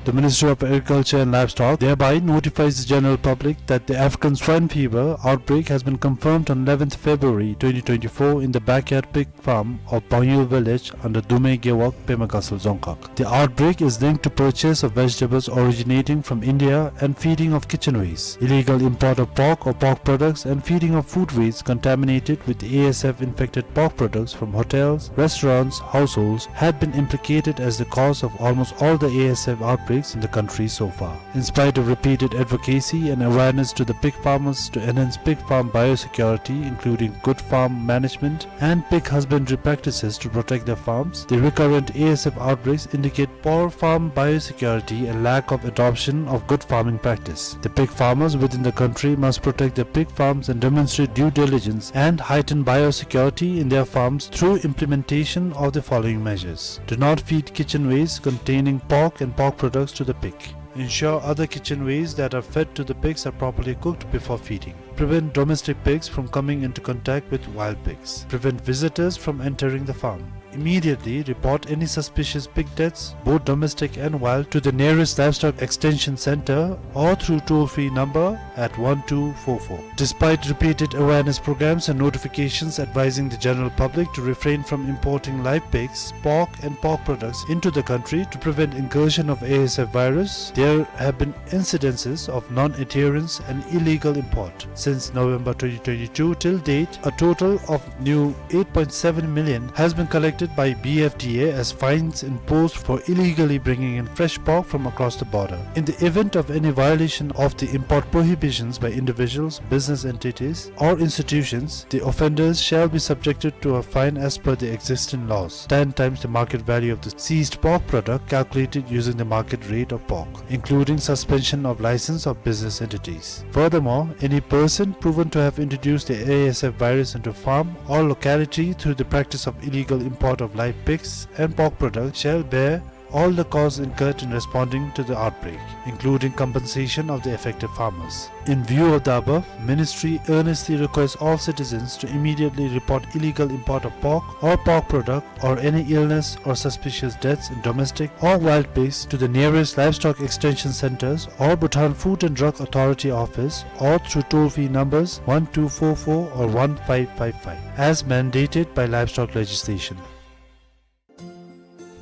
The Ministry of Agriculture and Livestock thereby notifies the general public that the African swine fever outbreak has been confirmed on eleventh February twenty twenty-four in the backyard pig farm of Pangyul village under Dumei Gewog, Pema Gatshel Dzongkhag. The outbreak is linked to purchase of vegetables originating from India and feeding of kitchen waste. Illegal import of pork or pork products and feeding of food waste contaminated with A S F infected pork products from hotels, restaurants, households had been implicated as the cause of almost all the A S F outbreaks in the country so far. In spite of repeated advocacy and awareness to the pig farmers to enhance pig farm biosecurity, including good farm management and pig husbandry practices to protect their farms, the recurrent A S F outbreaks indicate poor farm biosecurity and lack of adoption of good farming practice. The pig farmers within the country must protect their pig farms and demonstrate due diligence and heighten biosecurity in their farms through implementation of the following measures. Do not feed kitchen waste containing pork and pork products to the pig. Ensure other kitchen waste that are fed to the pigs are properly cooked before feeding. Prevent domestic pigs from coming into contact with wild pigs. Prevent visitors from entering the farm. Immediately report any suspicious pig deaths, both domestic and wild, to the nearest livestock extension center or through toll-free number at one two four four. Despite repeated awareness programs and notifications advising the general public to refrain from importing live pigs, pork and pork products into the country to prevent incursion of A S F virus, there have been incidences of non-adherence and illegal import. Since November twenty twenty-two till date, a total of new eight point seven million has been collected collected by B F D A as fines imposed for illegally bringing in fresh pork from across the border. In the event of any violation of the import prohibitions by individuals, business entities, or institutions, the offenders shall be subjected to a fine as per the existing laws, ten times the market value of the seized pork product calculated using the market rate of pork, including suspension of license of business entities. Furthermore, any person proven to have introduced the A S F virus into farm or locality through the practice of illegal import of live pigs and pork products shall bear all the costs incurred in responding to the outbreak, including compensation of the affected farmers. In view of the above, Ministry earnestly requests all citizens to immediately report illegal import of pork or pork product or any illness or suspicious deaths in domestic or wild pigs to the nearest livestock extension centers or Bhutan Food and Drug Authority office or through toll-free numbers one two four four or one five five five, as mandated by livestock legislation.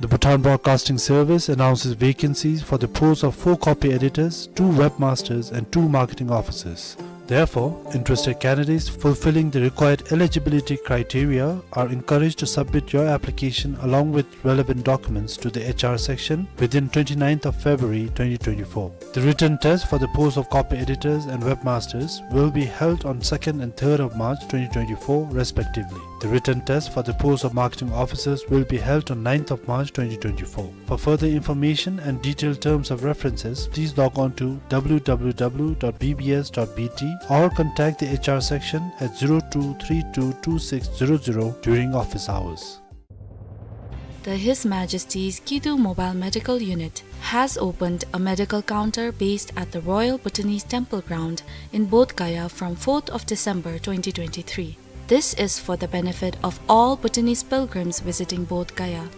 The Bhutan Broadcasting Service announces vacancies for the post of four copy editors, two webmasters, and two marketing officers. Therefore, interested candidates fulfilling the required eligibility criteria are encouraged to submit your application along with relevant documents to the H R section within twenty-ninth of February twenty twenty-four. The written test for the post of copy editors and webmasters will be held on second and third of March twenty twenty-four, respectively. The written test for the post of marketing officers will be held on ninth of March twenty twenty-four. For further information and detailed terms of references, please log on to W W W dot B B S dot B T or contact the H R section at zero two three two two six zero zero during office hours. The His Majesty's Kidu Mobile Medical Unit has opened a medical counter based at the Royal Bhutanese Temple Ground in Bodh Gaya from fourth of December twenty twenty-three. This is for the benefit of all Bhutanese pilgrims visiting Bodh Gaya.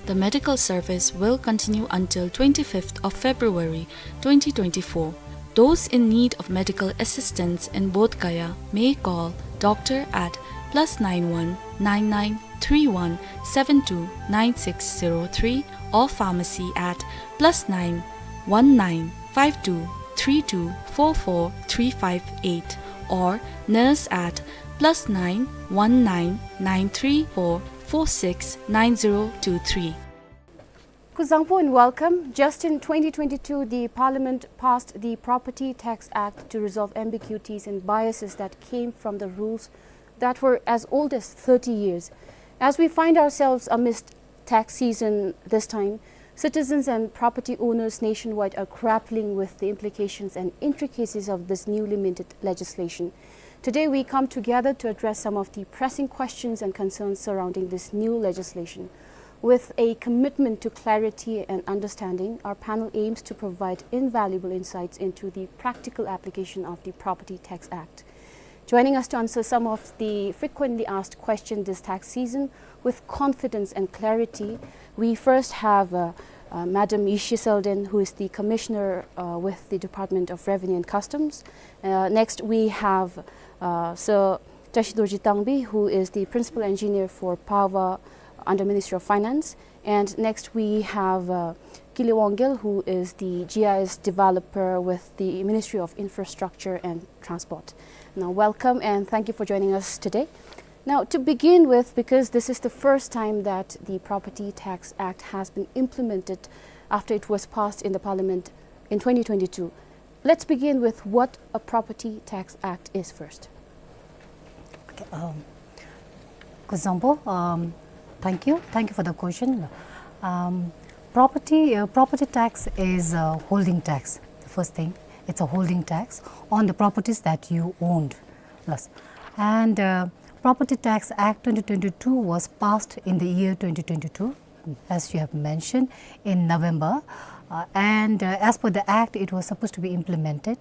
The medical service will continue until twenty-fifth of February twenty twenty-four. Those in need of medical assistance in Bodh Gaya may call doctor at plus nine one nine nine three one seven two nine six zero three or pharmacy at plus nine one nine five two three two four four three five eight or nurse at plus nine one nine nine three four four six nine zero two three. Kuzuzangpo and welcome. Just in twenty twenty-two, the Parliament passed the Property Tax Act to resolve ambiguities and biases that came from the rules that were as old as thirty years. As we find ourselves amidst tax season this time, citizens and property owners nationwide are grappling with the implications and intricacies of this newly minted legislation. Today, we come together to address some of the pressing questions and concerns surrounding this new legislation. With a commitment to clarity and understanding, our panel aims to provide invaluable insights into the practical application of the Property Tax Act. Joining us to answer some of the frequently asked questions this tax season with confidence and clarity, we first have, uh, uh, Madam Yishi Selden, who is the Commissioner, uh, with the Department of Revenue and Customs. Uh, next, we have, uh, Sir Tashi Dorji Tangbi, who is the Principal Engineer for Power under Ministry of Finance. And next we have, uh, Kili Wangel, who is the G I S developer with the Ministry of Infrastructure and Transport. Now, welcome and thank you for joining us today. Now, to begin with, because this is the first time that the Property Tax Act has been implemented after it was passed in the Parliament in twenty twenty-two, let's begin with what a Property Tax Act is first. Okay, um, Kuzuzangpo, um, thank you. Thank you for the question. Um, property, uh, property tax is a holding tax. The first thing, it's a holding tax on the properties that you owned. Plus, and, uh, Property Tax Act twenty twenty-two was passed in the year twenty twenty-two, as you have mentioned, in November. Uh, and, uh, as per the act, it was supposed to be implemented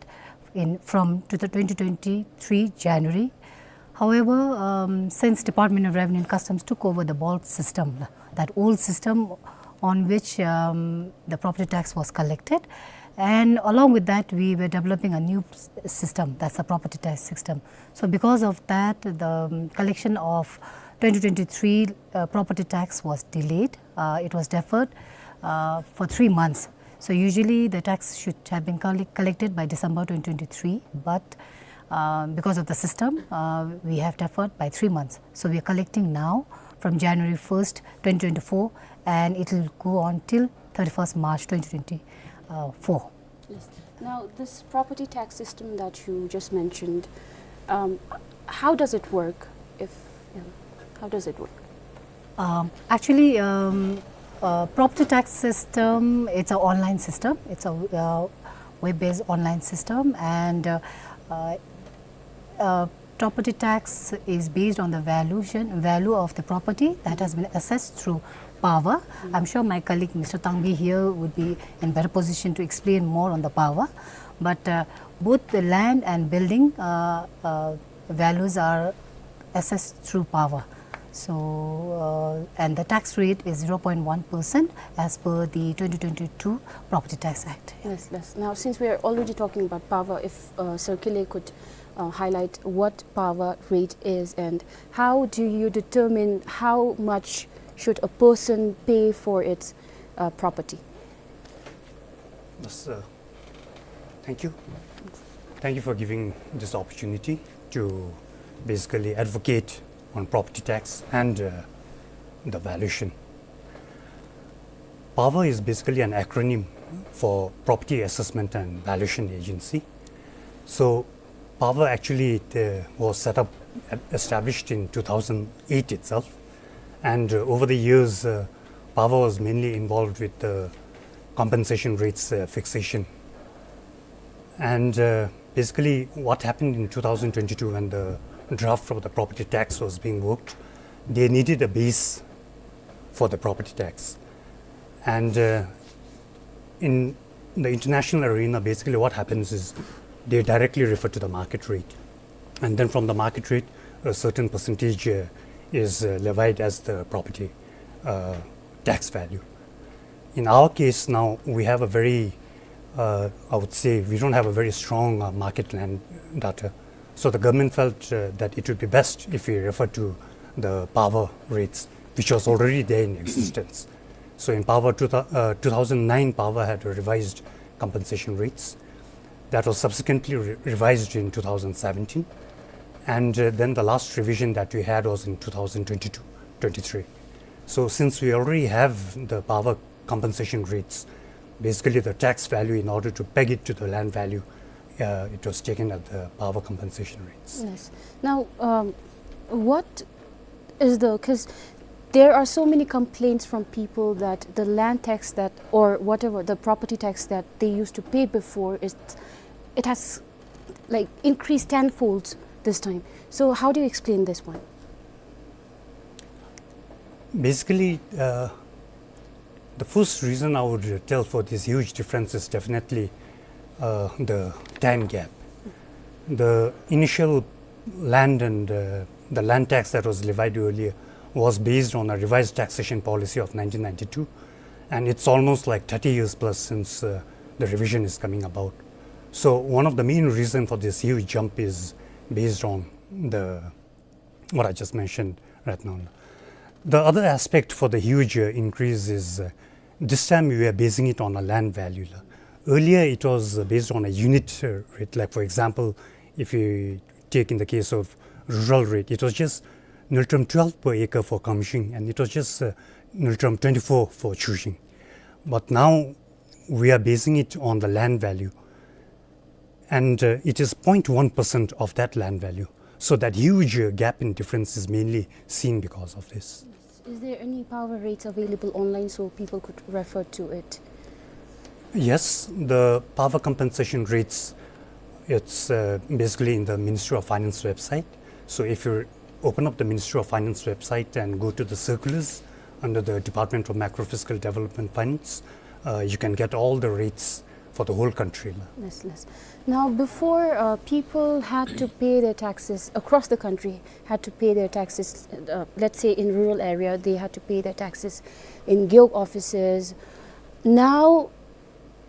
in, from to the twenty twenty-three January. However, um, since Department of Revenue and Customs took over the BOLC system, that old system on which, um, the property tax was collected, and along with that, we were developing a new s-, system, that's the property tax system. So because of that, the, um, collection of twenty twenty-three, uh, property tax was delayed. Uh, it was deferred, uh, for three months. So usually the tax should have been colle-, collected by December twenty twenty-three, but, uh, because of the system, uh, we have deferred by three months. So we are collecting now from January first, twenty twenty-four, and it will go on till thirty-first March twenty twenty-four. Yes. Now, this property tax system that you just mentioned, um, how does it work? If, you know, how does it work? Um, actually, um, uh, property tax system, it's an online system. It's a, uh, web-based online system, and, uh, uh, uh, property tax is based on the valuation, value of the property that has been assessed through PAVA. I'm sure my colleague, Mister Tangbi, here would be in better position to explain more on the PAVA. But, uh, both the land and building, uh, uh, values are assessed through PAVA. So, uh, and the tax rate is zero point one percent as per the twenty twenty-two Property Tax Act. Yes, yes. Now, since we are already talking about PAVA, if, uh, Sir Kile could, uh, highlight what PAVA rate is and how do you determine how much should a person pay for its, uh, property? Yes, uh, thank you. Thank you for giving this opportunity to basically advocate on property tax and, uh, the valuation. PAVA is basically an acronym for Property Assessment and Valuation Agency. So PAVA actually, uh, was set up, uh, established in two thousand eight itself. And, uh, over the years, uh, PAVA was mainly involved with the compensation rates, uh, fixation. And, uh, basically, what happened in two thousand twenty-two, when the draft of the property tax was being worked, they needed a base for the property tax. And, uh, in the international arena, basically what happens is they directly refer to the market rate. And then from the market rate, a certain percentage, uh, is, uh, levied as the property, uh, tax value. In our case now, we have a very, uh, I would say, we don't have a very strong, uh, market land data. So the government felt, uh, that it would be best if we refer to the PAVA rates, which was already there in existence. So in PAVA, two thou-, uh, two thousand nine, PAVA had revised compensation rates. That was subsequently re-, revised in two thousand seventeen. And, uh, then the last revision that we had was in two thousand twenty-two twenty-three. So since we already have the PAVA compensation rates, basically the tax value, in order to peg it to the land value, uh, it was taken at the PAVA compensation rates. Yes. Now, um, what is the, 'cause there are so many complaints from people that the land tax that, or whatever, the property tax that they used to pay before, is, it has, like, increased tenfold this time. So how do you explain this one? Basically, uh, the first reason I would tell for this huge difference is definitely, uh, the time gap. The initial land and, uh, the land tax that was levied earlier was based on a revised taxation policy of nineteen ninety-two, and it's almost like thirty years plus since, uh, the revision is coming about. So one of the main reason for this huge jump is based on the, what I just mentioned right now. The other aspect for the huge, uh, increase is, uh, this time we are basing it on a land value la. Earlier it was, uh, based on a unit, uh, rate. Like, for example, if you take in the case of rural rate, it was just nultrum twelve per acre for Kamshing, and it was just, uh, nultrum twenty-four for Chushing. But now we are basing it on the land value, and, uh, it is zero point one percent of that land value. So that huge, uh, gap in difference is mainly seen because of this. Is there any PAVA rates available online so people could refer to it? Yes, the PAVA compensation rates, it's, uh, basically in the Ministry of Finance website. So if you open up the Ministry of Finance website and go to the circulars under the Department of Macrofiscal Development Finance, uh, you can get all the rates for the whole country. Yes, yes. Now, before, uh, people had to pay their taxes across the country, had to pay their taxes, uh, let's say in rural area, they had to pay their taxes in Gewog offices. Now,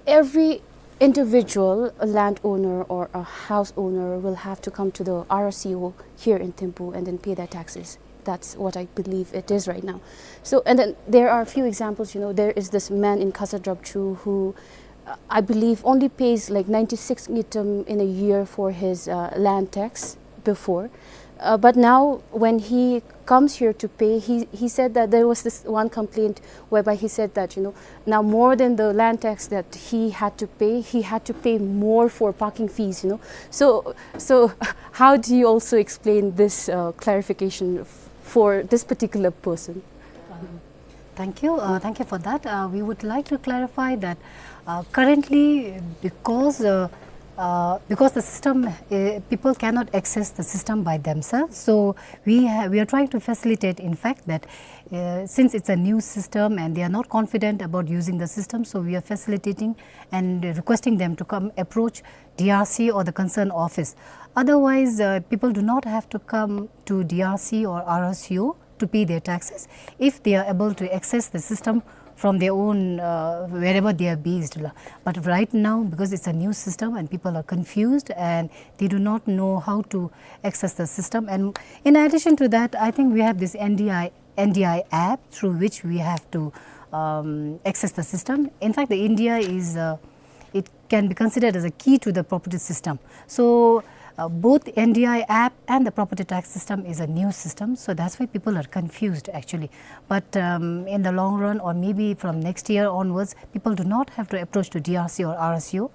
every individual, a landowner or a house owner, will have to come to the R C O here in Thimphu and then pay their taxes. That's what I believe it is right now. So, and then there are a few examples, you know, there is this man in Khasad Drapchu who, uh, I believe, only pays, like, ninety-six ngultrum in a year for his, uh, land tax before. Uh, but now, when he comes here to pay, he, he said that there was this one complaint whereby he said that, you know, now more than the land tax that he had to pay, he had to pay more for parking fees, you know. So, so how do you also explain this, uh, clarification f-, for this particular person? Um, Thank you. Uh, thank you for that. Uh, we would like to clarify that, uh, currently, because, uh, uh, because the system, uh, people cannot access the system by themselves, so we ha-, we are trying to facilitate, in fact, that, uh, since it's a new system and they are not confident about using the system, so we are facilitating and requesting them to come approach D R C or the concerned office. Otherwise, uh, people do not have to come to D R C or R S U to pay their taxes if they are able to access the system from their own, uh, wherever they are based, la. But right now, because it's a new system and people are confused and they do not know how to access the system. And in addition to that, I think we have this N D I, N D I app through which we have to, um, access the system. In fact, the India is, uh, it can be considered as a key to the property system. So, uh, both N D I app and the property tax system is a new system, so that's why people are confused actually. But, um, in the long run, or maybe from next year onwards, people do not have to approach to D R C or R S U.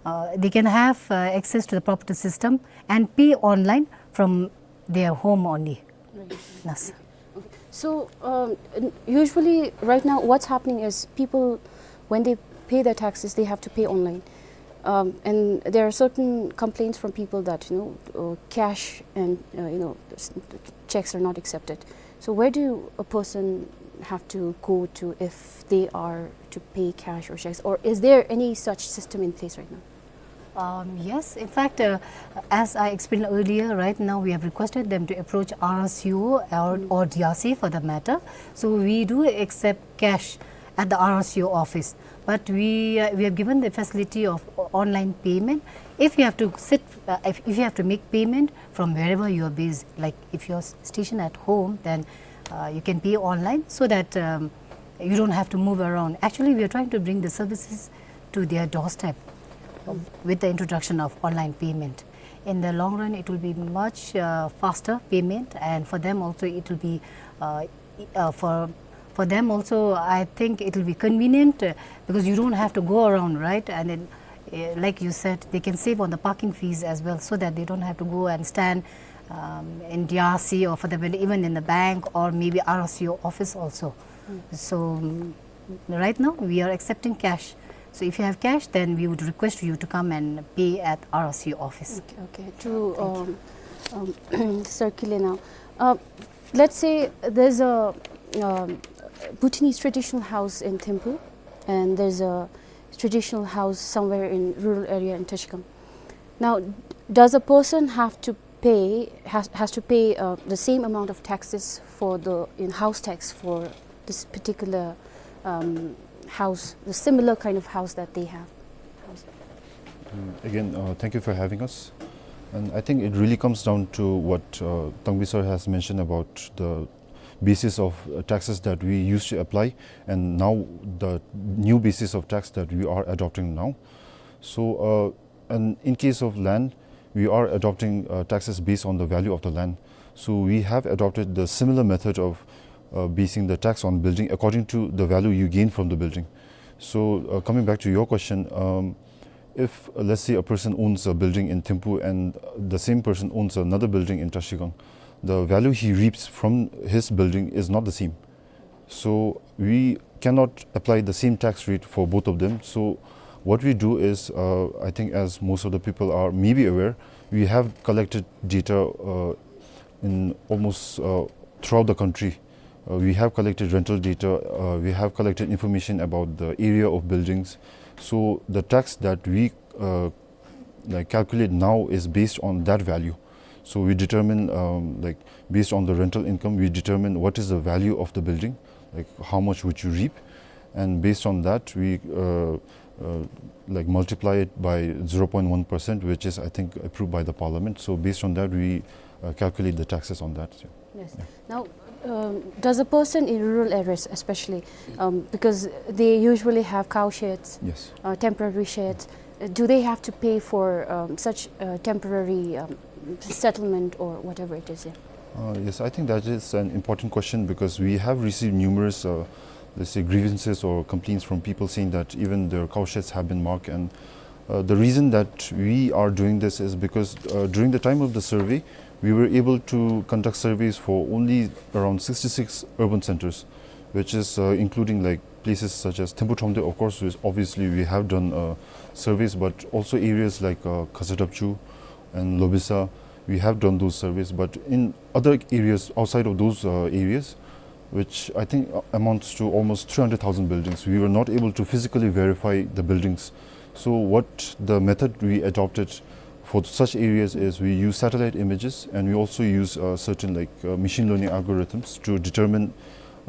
Uh, they can have, uh, access to the property system and pay online from their home only. Right. Yes. Okay. So, um, n-, usually right now what's happening is people, when they pay their taxes, they have to pay online. Um, and there are certain complaints from people that, you know, uh, cash and, uh, you know, s-, checks are not accepted. So where do a person have to go to if they are to pay cash or checks? Or is there any such system in place right now? Um, yes, in fact, uh, as I explained earlier, right now we have requested them to approach R S U or, or D R C for the matter. So we do accept cash at the R S U office, but we, uh, we have given the facility of o-, online payment. If you have to sit, uh, if, if you have to make payment from wherever you are based, like if you're s-, stationed at home, then, uh, you can pay online so that, um, you don't have to move around. Actually, we are trying to bring the services to their doorstep with the introduction of online payment. In the long run, it will be much, uh, faster payment, and for them also it will be, uh, e-, uh, for, for them also, I think it will be convenient, uh, because you don't have to go around, right? And then, uh, like you said, they can save on the parking fees as well, so that they don't have to go and stand, um, in D R C or for the, even in the bank or maybe R S U office also. So, mm, right now we are accepting cash. So if you have cash, then we would request you to come and pay at R S U office. Okay, okay. To, um, um, Sir Kile now. Uh, let's say there's a, um, Bhutanese traditional house in Thimphu, and there's a traditional house somewhere in rural area in Trashigang. Now, does a person have to pay, has, has to pay, uh, the same amount of taxes for the, in house tax for this particular, um, house, the similar kind of house that they have? Mm, again, uh, thank you for having us. And I think it really comes down to what, uh, Tangbir sir has mentioned about the basis of, uh, taxes that we used to apply, and now the new basis of tax that we are adopting now. So, uh, and in case of land, we are adopting, uh, taxes based on the value of the land. So we have adopted the similar method of, uh, basing the tax on building according to the value you gain from the building. So, uh, coming back to your question, um, if, uh, let's say, a person owns a building in Thimphu and, uh, the same person owns another building in Trashigang, the value he reaps from his building is not the same. So we cannot apply the same tax rate for both of them. So what we do is, uh, I think as most of the people are maybe aware, we have collected data, uh, in almost, uh, throughout the country. Uh, we have collected rental data, uh, we have collected information about the area of buildings. So the tax that we, uh, like, calculate now is based on that value. So we determine, um, like, based on the rental income, we determine what is the value of the building, like, how much would you reap, and based on that, we, uh, uh, like, multiply it by zero point one percent, which is, I think, approved by the parliament. So based on that, we, uh, calculate the taxes on that. Yeah. Yes. Yeah. Now, um, does a person in rural areas especially, um, because they usually have cow sheds, yes, uh, temporary sheds, uh, do they have to pay for, um, such, uh, temporary, um, settlement or whatever it is? Yeah. Uh, yes, I think that is an important question because we have received numerous, uh, let's say, grievances or complaints from people saying that even their cow sheds have been marked. And uh, the reason that we are doing this is because uh, during the time of the survey, we were able to conduct surveys for only around sixty-six urban centers, which is uh, including, like, places such as Themphu Thromde, of course, which obviously we have done uh, surveys, but also areas like uh, Khazar Dapchu and Lobesa, we have done those surveys. But in other areas outside of those uh, areas, which I think uh, amounts to almost three hundred thousand buildings, we were not able to physically verify the buildings. So what the method we adopted for such areas is we use satellite images, and we also use uh, certain, like, uh, machine learning algorithms to determine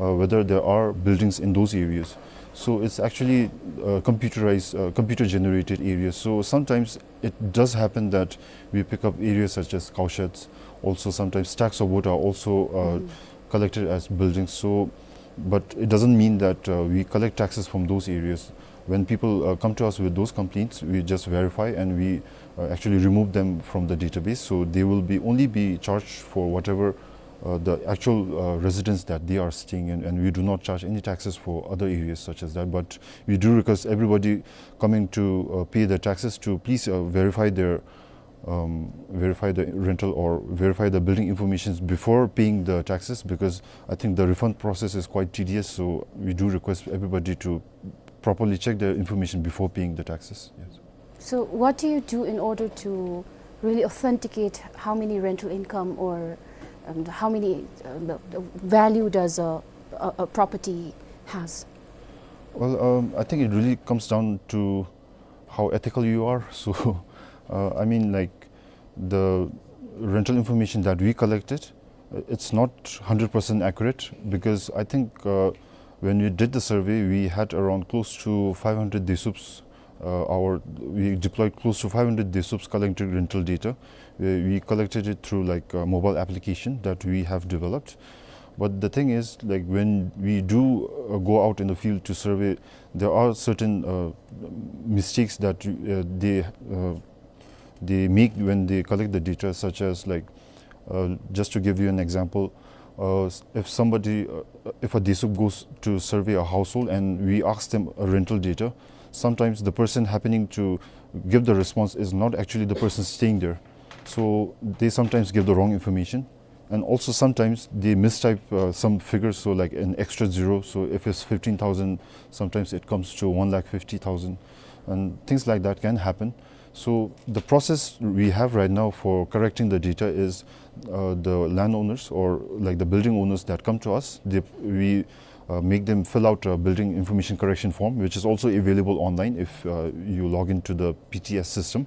uh, whether there are buildings in those areas. So it's actually uh, computerized, uh, computer generated areas. So sometimes it does happen that we pick up areas such as cow sheds. Also, sometimes stacks of wood are also uh, collected as buildings. So, but it doesn't mean that uh, we collect taxes from those areas. When people uh, come to us with those complaints, we just verify and we uh, actually remove them from the database. So they will be only be charged for whatever uh, the actual uh, residence that they are staying in, and we do not charge any taxes for other areas such as that. But we do request everybody coming to uh, pay their taxes to please uh, verify their um, verify the rental or verify the building informations before paying the taxes, because I think the refund process is quite tedious. So we do request everybody to properly check their information before paying the taxes. Yes. So what do you do in order to really authenticate how many rental income or um, how many um, the, the value does a, a, a property has? Well, um, I think it really comes down to how ethical you are. So, uh, I mean, like, the rental information that we collected, uh, it's not hundred percent accurate, because I think uh, when we did the survey, we had around close to five hundred desups. Uh, our we deployed close to five hundred desups collecting rental data. We, we collected it through, like, a mobile application that we have developed. But the thing is, like, when we do uh, go out in the field to survey, there are certain uh, mistakes that uh, they uh, they make when they collect the data, such as, like, uh, just to give you an example, uh, s- if somebody, uh, if a desup goes to survey a household and we ask them a rental data, sometimes the person happening to give the response is not actually the person staying there. So they sometimes give the wrong information. And also sometimes they mistype uh, some figures, so, like, an extra zero. So if it's fifteen thousand, sometimes it comes to one lakh fifty thousand, and things like that can happen. So the process we have right now for correcting the data is uh, the landowners, or, like, the building owners that come to us, they, we uh, make them fill out a building information correction form, which is also available online if uh, you log into the P T S system.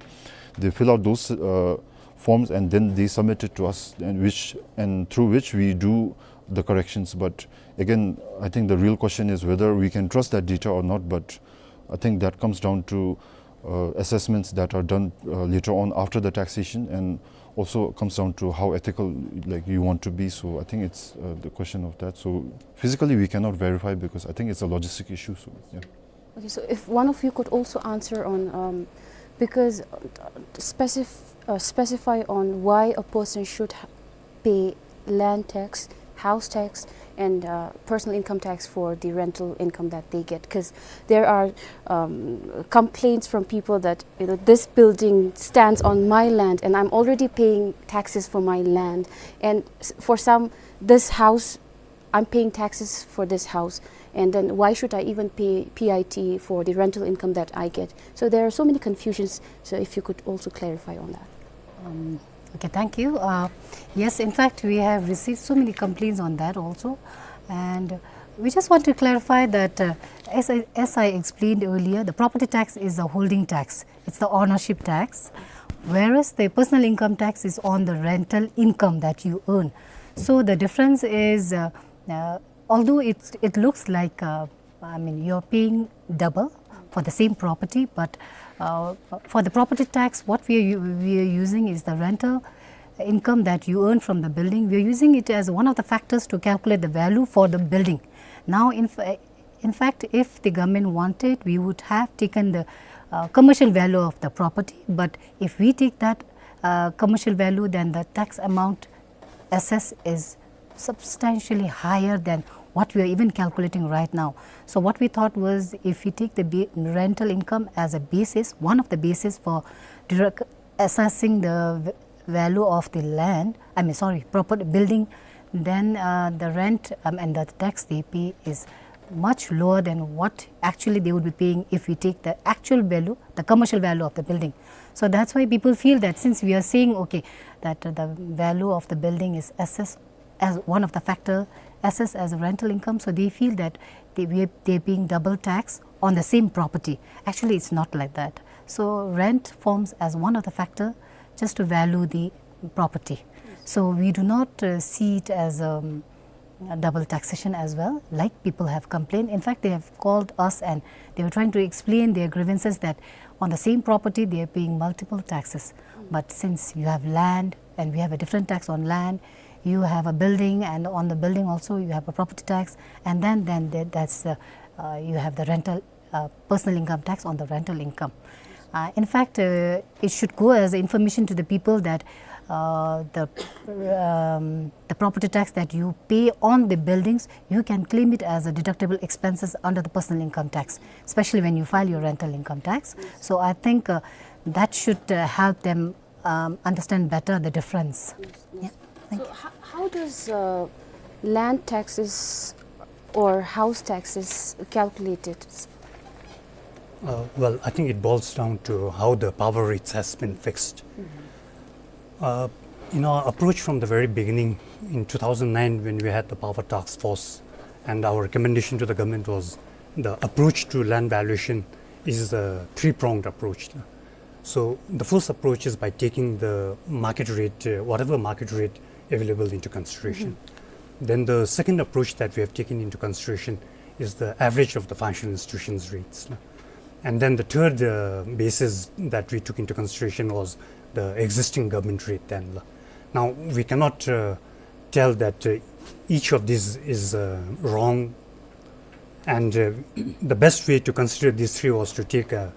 They fill out those uh, forms and then they submit it to us, and which and through which we do the corrections. But again, I think the real question is whether we can trust that data or not. But I think that comes down to uh, assessments that are done uh, later on after the taxation, and also comes down to how ethical, like, you want to be. So I think it's uh, the question of that. So physically we cannot verify because I think it's a logistic issue. So, yeah. Okay, so if one of you could also answer on, um, because uh, specif- uh, specify on why a person should ha- pay land tax, house tax, and uh, personal income tax for the rental income that they get, because there are um, complaints from people that, you know, this building stands on my land and I'm already paying taxes for my land, and s- for some, this house, I'm paying taxes for this house, and then why should I even pay P I T for the rental income that I get? So there are so many confusions. So if you could also clarify on that. Um, okay, thank you. Uh, yes, in fact, we have received so many complaints on that also. And we just want to clarify that, uh, as, I, as I explained earlier, the property tax is a holding tax. It's the ownership tax, whereas the personal income tax is on the rental income that you earn. So the difference is, uh, uh, although it, it looks like, uh, I mean, you're paying double for the same property, but uh, for the property tax, what we are, u- we are using is the rental income that you earn from the building. We are using it as one of the factors to calculate the value for the building. Now, in, fa- in fact, if the government wanted, we would have taken the uh, commercial value of the property. But if we take that uh, commercial value, then the tax amount assessed is substantially higher than what we are even calculating right now. So what we thought was, if we take the ba-, rental income as a basis, one of the basis for direct assessing the v-, value of the land, I mean, sorry, property, building, then, uh, the rent, um, and the tax they pay is much lower than what actually they would be paying if we take the actual value, the commercial value of the building. So that's why people feel that since we are saying, okay, that, uh, the value of the building is assessed as one of the factor, assessed as a rental income, so they feel that they, we are, they're paying double tax on the same property. Actually, it's not like that. So rent forms as one of the factor just to value the property. So we do not, uh, see it as, um, a double taxation as well, like people have complained. In fact, they have called us and they were trying to explain their grievances that on the same property they are paying multiple taxes. But since you have land and we have a different tax on land, you have a building, and on the building also you have a property tax, and then, then there, that's the, uh, you have the rental, uh, personal income tax on the rental income. Uh, in fact, uh, it should go as information to the people that, uh, the, um, the property tax that you pay on the buildings, you can claim it as a deductible expenses under the personal income tax, especially when you file your rental income tax. So I think, uh, that should, uh, help them, um, understand better the difference. Yeah. Thank you. So ho-, how does, uh, land taxes or house taxes calculated? Uh, well, I think it boils down to how the power rates has been fixed. Uh, in our approach from the very beginning, in two thousand nine, when we had the power task force, and our recommendation to the government was the approach to land valuation is a three-pronged approach. So the first approach is by taking the market rate, uh, whatever market rate available, into consideration. Then the second approach that we have taken into consideration is the average of the financial institutions' rates. And then the third, uh, basis that we took into consideration was the existing government rate then. Now, we cannot, uh, tell that, uh, each of these is, uh, wrong, and, uh, the best way to consider these three was to take a,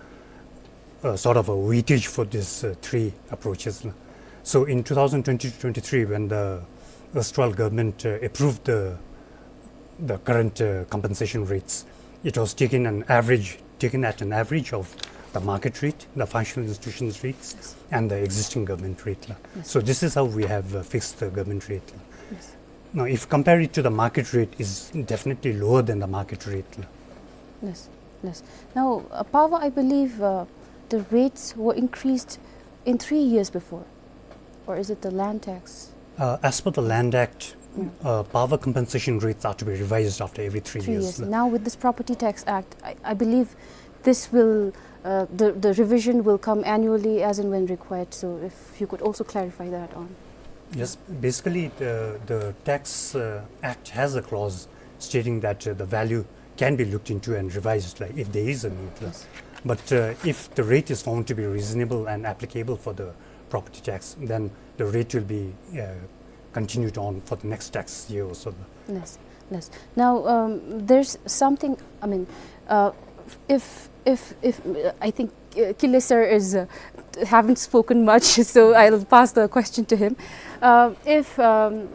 a sort of a weightage for these, uh, three approaches. So in two thousand twenty to twenty-three, when the erstwhile government, uh, approved the, the current, uh, compensation rates, it was taken an average, taken at an average of the market rate, the financial institutions rates, and the existing government rate. So this is how we have, uh, fixed the government rate. Now, if compare it to the market rate, is definitely lower than the market rate. Yes, yes. Now, uh, power, I believe, uh, the rates were increased in three years before, or is it the Land Tax? Uh, as per the Land Act, uh, power compensation rates are to be revised after every three years. Three years. Now, with this Property Tax Act, I, I believe this will, uh, the, the revision will come annually as and when required. So, if you could also clarify that on. Yes, basically, the, the Tax, uh, Act has a clause stating that, uh, the value can be looked into and revised, like, if there is a need. But, uh, if the rate is found to be reasonable and applicable for the property tax, then the rate will be, uh, continued on for the next tax year or so. Yes, yes. Now, um, there's something, I mean, uh, if, if, if, uh, I think, uh, Kile sir is, uh, haven't spoken much, so I'll pass the question to him. Uh, if, um,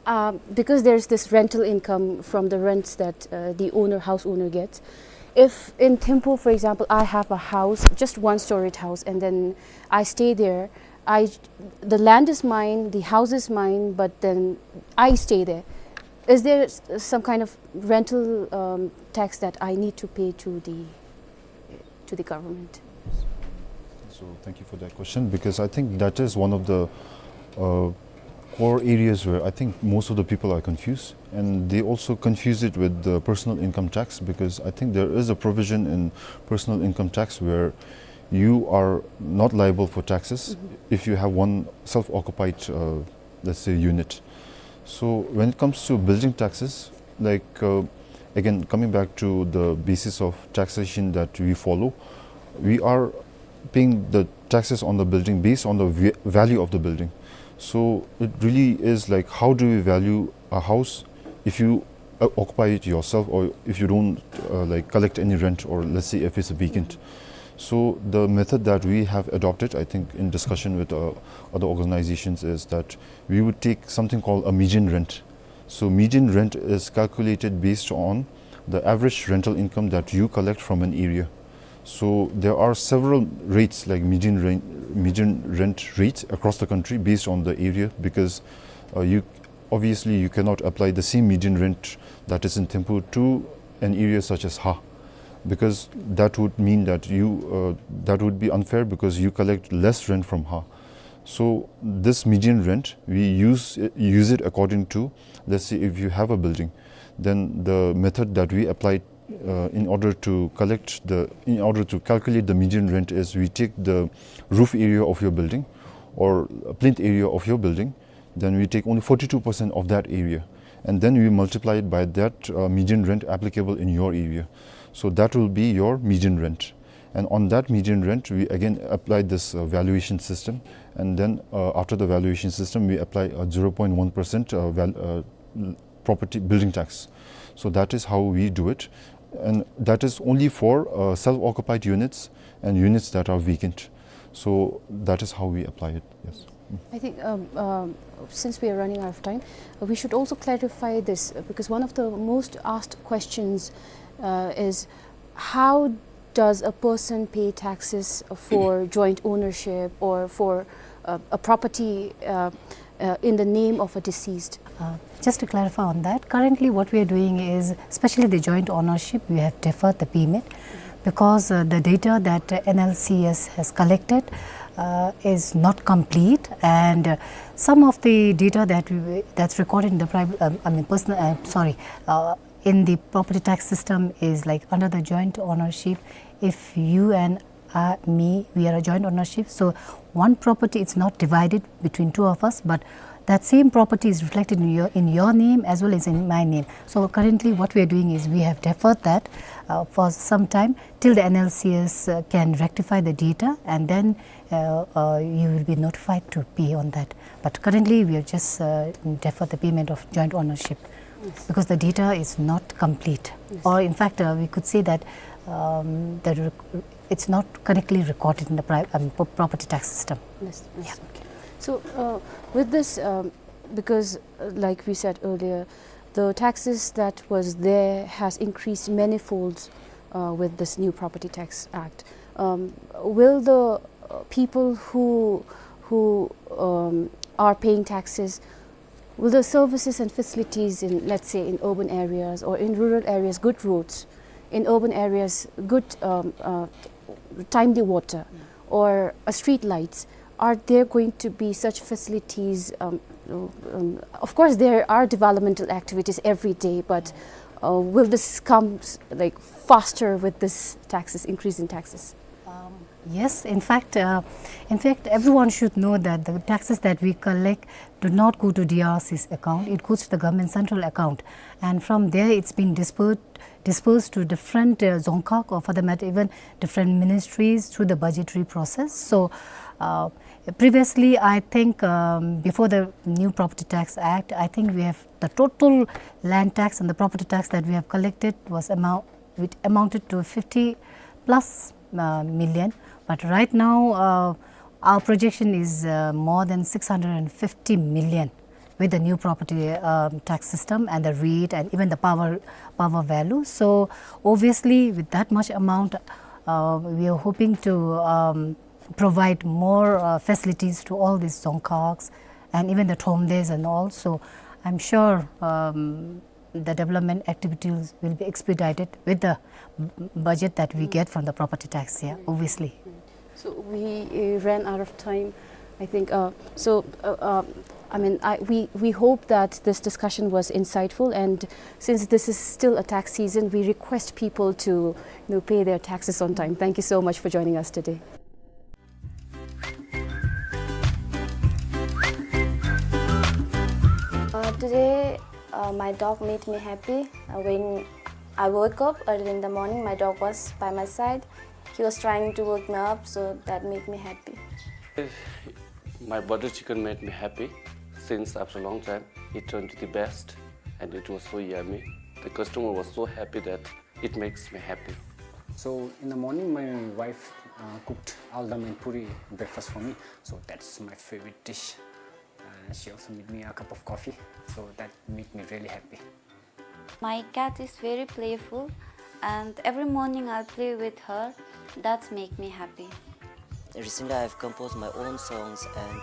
um, because there's this rental income from the rents that, uh, the owner, house owner gets, if in Thimphu, for example, I have a house, just one storied house, and then I stay there, I, the land is mine, the house is mine, but then I stay there. Is there s-, some kind of rental, um, tax that I need to pay to the, to the government? So thank you for that question, because I think that is one of the, uh, core areas where I think most of the people are confused, and they also confuse it with the personal income tax, because I think there is a provision in personal income tax where you are not liable for taxes if you have one self-occupied, uh, let's say, unit. So when it comes to building taxes, like, uh, again, coming back to the basis of taxation that we follow, we are paying the taxes on the building based on the va-, value of the building. So it really is like, how do we value a house if you, uh, occupy it yourself, or if you don't, uh, like, collect any rent, or let's say if it's vacant? So the method that we have adopted, I think, in discussion with, uh, other organizations, is that we would take something called a median rent. So median rent is calculated based on the average rental income that you collect from an area. So there are several rates, like median rent, median rent rates across the country based on the area, because, uh, you, obviously you cannot apply the same median rent that is in Thimphu to an area such as Haa, because that would mean that you, uh, that would be unfair because you collect less rent from Haa. So this median rent, we use, use it according to, let's say, if you have a building, then the method that we apply, uh, in order to collect the, in order to calculate the median rent is we take the roof area of your building or plinth area of your building, then we take only forty-two percent of that area, and then we multiply it by that, uh, median rent applicable in your area. So that will be your median rent. And on that median rent, we again apply this, uh, valuation system. And then, uh, after the valuation system, we apply a zero point one percent, uh, val-, uh, l-, property building tax. So that is how we do it. And that is only for, uh, self-occupied units and units that are vacant. So that is how we apply it, yes. I think, um, um, since we are running out of time, uh, we should also clarify this, uh, because one of the most asked questions, uh, is how does a person pay taxes for joint ownership or for, uh, a property, uh, uh, in the name of a deceased? Uh, just to clarify on that, currently what we are doing is, especially the joint ownership, we have deferred the payment because, uh, the data that, uh, N L C S has collected, uh, is not complete, and, uh, some of the data that we, that's recorded in the private, um, I mean, personal, uh, sorry, uh, in the property tax system is, like, under the joint ownership. If you and, uh, me, we are a joint ownership, so one property, it's not divided between two of us, but that same property is reflected in your, in your name as well as in my name. So currently what we are doing is we have deferred that, uh, for some time till the N L C S, uh, can rectify the data, and then, uh, uh, you will be notified to pay on that. But currently we have just, uh, deferred the payment of joint ownership. Yes. Because the data is not complete. Yes. Or in fact, uh, we could say that, um, the rec-, it's not correctly recorded in the pri-, um, pro-, property tax system. Yes, yes, yeah. Okay. So, uh, with this, um, because, uh, like we said earlier, the taxes that was there has increased manifolds, uh, with this new Property Tax Act. Um, will the, uh, people who, who, um, are paying taxes, will the services and facilities in, let's say, in urban areas or in rural areas, good roads, in urban areas, good, um, uh, timely water, or, uh, street lights, are there going to be such facilities? Um, um, of course, there are developmental activities every day, but, uh, will this come s-, like, faster with this taxes, increase in taxes? Um, yes, in fact, uh, in fact, everyone should know that the taxes that we collect do not go to D R C's account. It goes to the government central account, and from there it's been dispersed, dispersed to different, uh, dzongkhag, or for the matter, even different ministries through the budgetary process. So, uh, previously, I think, um, before the new Property Tax Act, I think we have the total land tax and the property tax that we have collected was amount, which amounted to fifty plus, uh, million. But right now, uh, our projection is, uh, more than six hundred and fifty million with the new property, um, tax system and the rate and even the power, power value. So obviously, with that much amount, uh, we are hoping to, um, provide more, uh, facilities to all these dzongkhags and even the thromdes and all. So I'm sure, um, the development activities will be expedited with the b-, budget that we get from the property tax, yeah, obviously. So we, uh, ran out of time, I think. Uh, so, uh, um, I mean, I, we, we hope that this discussion was insightful, and since this is still a tax season, we request people to, you know, pay their taxes on time. Thank you so much for joining us today. Uh, today, uh, my dog made me happy. Uh, when I woke up early in the morning, my dog was by my side. He was trying to wake me up, so that made me happy. My butter chicken made me happy since after a long time. It turned to the best, and it was so yummy. The customer was so happy that it makes me happy. So in the morning, my wife uh, cooked aldam and puri breakfast for me. So that's my favorite dish. Uh, she also made me a cup of coffee. So that made me really happy. My cat is very playful, and every morning I'll play with her. That's make me happy. Recently, I've composed my own songs, and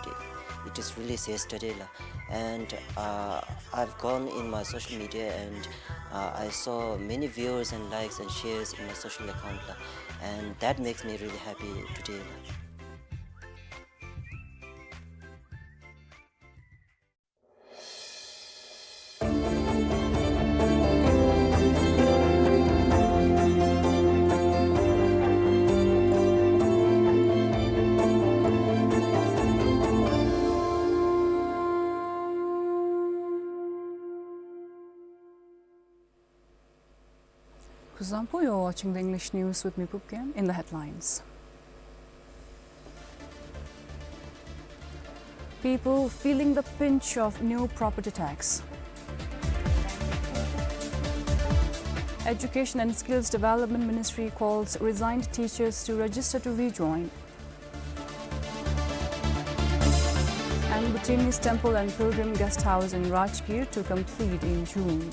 it is released yesterday, la. And, uh, I've gone in my social media, and, uh, I saw many viewers and likes and shares in my social account, la. And that makes me really happy today, la. Kuzuzangpo, you're watching the English news with me, Pupkem. In the headlines: People feeling the pinch of new property tax. Education and Skills Development Ministry calls resigned teachers to register to rejoin. And Bhutanese temple and pilgrim guest house in Rajgir to complete in June.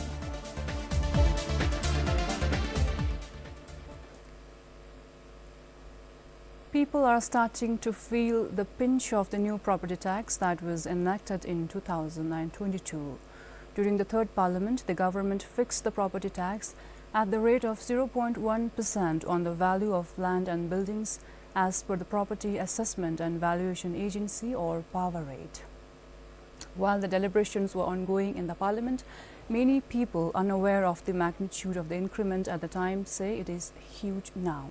People are starting to feel the pinch of the new property tax that was enacted in two thousand and twenty-two. During the third parliament, the government fixed the property tax at the rate of zero point one percent on the value of land and buildings, as per the Property Assessment and Valuation Agency, or PAVA rate. While the deliberations were ongoing in the parliament, many people unaware of the magnitude of the increment at the time say it is huge now.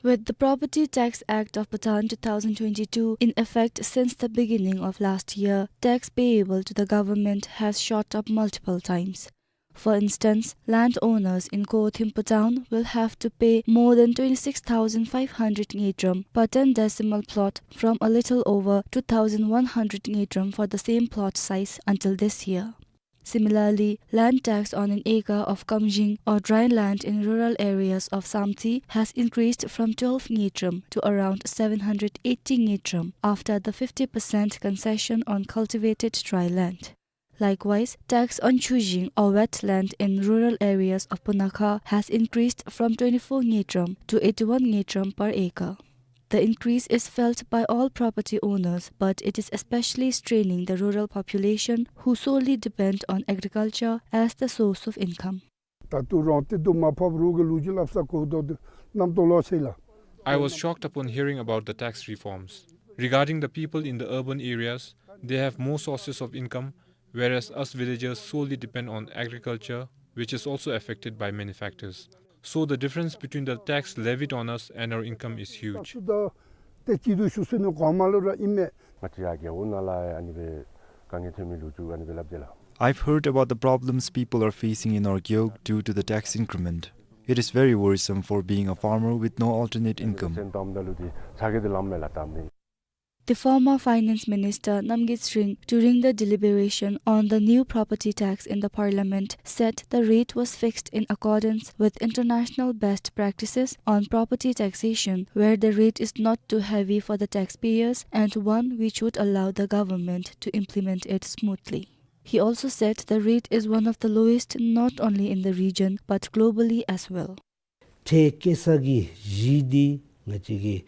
With the Property Tax Act of Bhutan two thousand twenty-two in effect since the beginning of last year, tax payable to the government has shot up multiple times. For instance, landowners in Kho Thimphu town will have to pay more than twenty-six thousand five hundred ngultrum per ten decimal plot from a little over two thousand one hundred ngultrum for the same plot size until this year. Similarly, land tax on an acre of kamjing or dry land in rural areas of Samtse has increased from twelve ngultrum to around seven hundred eighty ngultrum after the fifty percent concession on cultivated dry land. Likewise, tax on chujing or wet land in rural areas of Punakha has increased from twenty-four ngultrum to eighty-one ngultrum per acre. The increase is felt by all property owners, but it is especially straining the rural population who solely depend on agriculture as the source of income. ད་ལྟོ་རང་བདེ་སྡུག་མ་ཕབ་རོགས་ཀྱི་ལོ་རྒྱུས་སླབ་ས་གོ་དོ་དུ་རྣམ་རྟོག་ལོག་སེ་ལ། I was shocked upon hearing about the tax reforms. Regarding the people in the urban areas, they have more sources of income, whereas us villagers solely depend on agriculture, which is also affected by many factors. So the difference between the tax levied on us and our income is huge. ད་ལྟོ་ད་ཏེ་སྐྱིད་སྡུག་ཞུ་སེ་ནི་གོ་མ་ལོ་ར་ཨིན་མས། ང་བཅས་ཡ་རྒེད་འོག་ནང་ལས་ཨ་ནི་སྦེ་དཀའ་ངལ་ཐོན་མི་ལོ་རྒྱུས་ཨ་ནི་སྦེ་སླབ་དེས་ལགས། I've heard about the problems people are facing in our gewog due to the tax increment. It is very worrisome for being a farmer with no alternate income. སེམས་གཏམ་ད་ལུ་དེ་ཚ་གྱང་དེ་ལངམ་མས་ལགས་ད་མི། The former Finance Minister Namgyitsring, during the deliberation on the new property tax in the parliament, said the rate was fixed in accordance with international best practices on property taxation, where the rate is not too heavy for the taxpayers and one which would allow the government to implement it smoothly. He also said the rate is one of the lowest not only in the region but globally as well. ཁྲལ་བཀལ་ས་གི་གཞི་འདི་ང་བཅས་ཀྱི་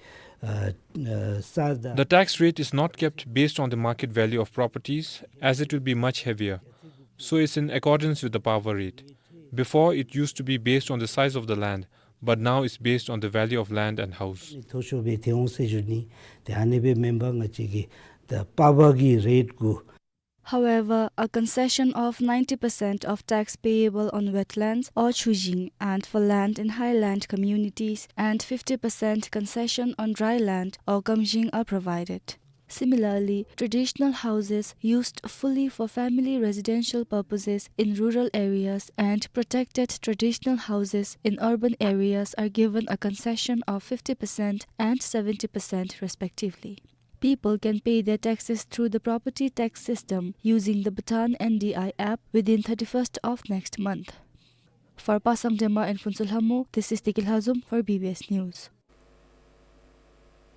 ཨ་ཨ་ས་དང་། The tax rate is not kept based on the market value of properties, as it will be much heavier. So it's in accordance with the PAVA rate. Before, it used to be based on the size of the land, but now it's based on the value of land and house. མཐོ་ཤོས་སྦེ་ཐོན་འོང་ཟེར་ཞུ་ནི། ཏེ་ཨ་ནི་སྦེ་མེན་པར་ང་བཅས་ཀྱི་ད་པ་བ་གི་རེཊ་གུ། However, a concession of ninety percent of tax payable on wetlands or chujing and for land in highland communities and fifty percent concession on dry land or kamjing are provided. Similarly, traditional houses used fully for family residential purposes in rural areas and protected traditional houses in urban areas are given a concession of fifty percent and seventy percent respectively. People can pay their taxes through the property tax system using the Bhutan N D I app within thirty-first of next month. For Pasang Dema and Phuntsho Lhamo, this is Deki Lhazom for B B S News.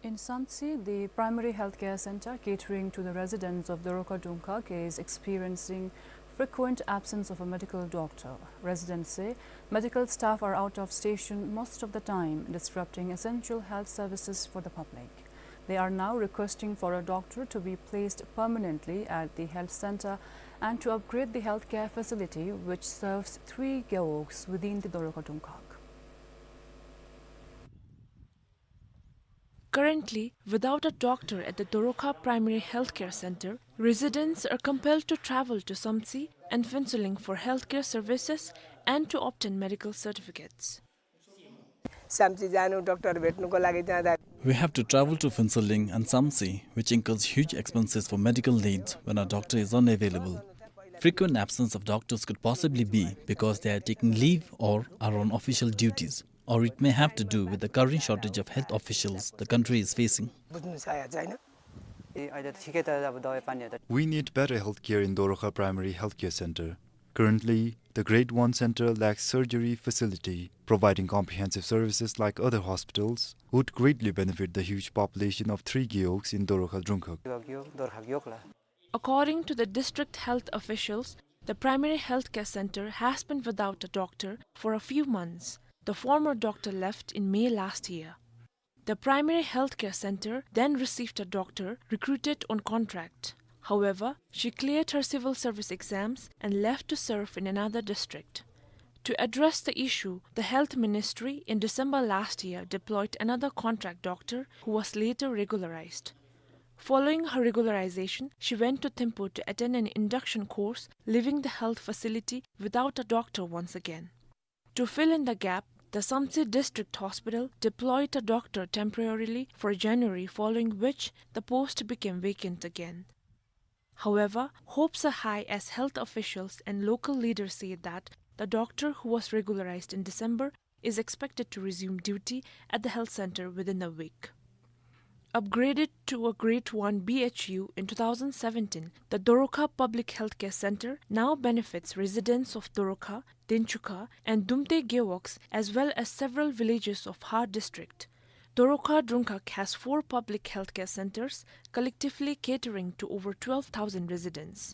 In Samtse, the primary healthcare center catering to the residents of Doroka Dungkhag is experiencing frequent absence of a medical doctor. Residents say medical staff are out of station most of the time, disrupting essential health services for the public. They are now requesting for a doctor to be placed permanently at the health center and to upgrade the healthcare facility, which serves three gewogs within the Doroka Dungkhag. Currently, without a doctor at the Doroka Primary Healthcare Center, residents are compelled to travel to Samtse and Phuentsholing for healthcare services and to obtain medical certificates. साम्ची जानु, डाक्टर भेट्नुको लागि जाँदा We have to travel to Phuentsholing and Samtse, which incurs huge expenses for medical needs when a doctor is unavailable. Frequent absence of doctors could possibly be because they are taking leave or are on official duties, or it may have to do with the current shortage of health officials the country is facing. बुझ्नु छ या, छैन? ए, अहिले त ठिकै त अब दबाई पानी त We need better healthcare in Doroka Primary Healthcare Center. Currently, the Grade one center lacks surgery facility. Providing comprehensive services like other hospitals would greatly benefit the huge population of three gewogs in Doroka Dungkhag. According to the district health officials, the primary healthcare center has been without a doctor for a few months. The former doctor left in May last year. The primary healthcare center then received a doctor recruited on contract. However, she cleared her civil service exams and left to serve in another district. To address the issue, the health ministry in December last year deployed another contract doctor who was later regularized. Following her regularization, she went to Thimphu to attend an induction course, leaving the health facility without a doctor once again. To fill in the gap, the Samtse District Hospital deployed a doctor temporarily for January, following which the post became vacant again. However, hopes are high as health officials and local leaders say that the doctor who was regularized in December is expected to resume duty at the health center within a week. Upgraded to a Grade one B H U in two thousand seventeen, the Doroka Public Healthcare Center now benefits residents of Doroka, Denchukha, and Dumte gewogs, as well as several villages of Har District. Doroka Dungkhag has four public healthcare centers, collectively catering to over twelve thousand residents.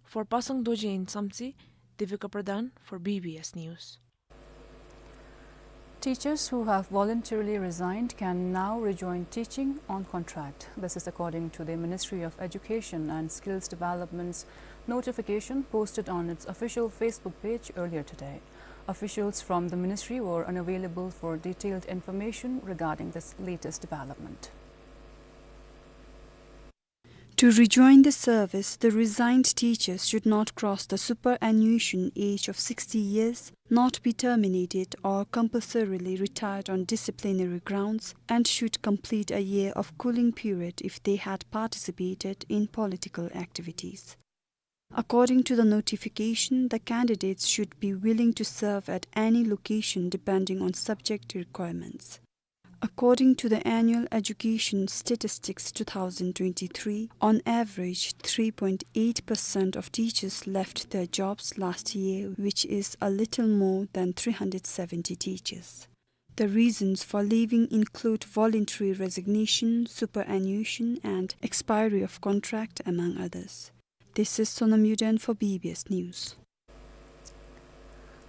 For Pasang Dorji in Samtse, Devika Pradhan for B B S News. Teachers who have voluntarily resigned can now rejoin teaching on contract. This is according to the Ministry of Education and Skills Development's notification posted on its official Facebook page earlier today. Officials from the ministry were unavailable for detailed information regarding this latest development. To rejoin the service, the resigned teachers should not cross the superannuation age of sixty years, not be terminated or compulsorily retired on disciplinary grounds, and should complete a year of cooling period if they had participated in political activities. According to the notification, the candidates should be willing to serve at any location depending on subject requirements. According to the Annual Education Statistics two thousand twenty-three, on average, three point eight percent of teachers left their jobs last year, which is a little more than three hundred seventy teachers. The reasons for leaving include voluntary resignation, superannuation, and expiry of contract, among others. This is Sonam Yuden for B B S News.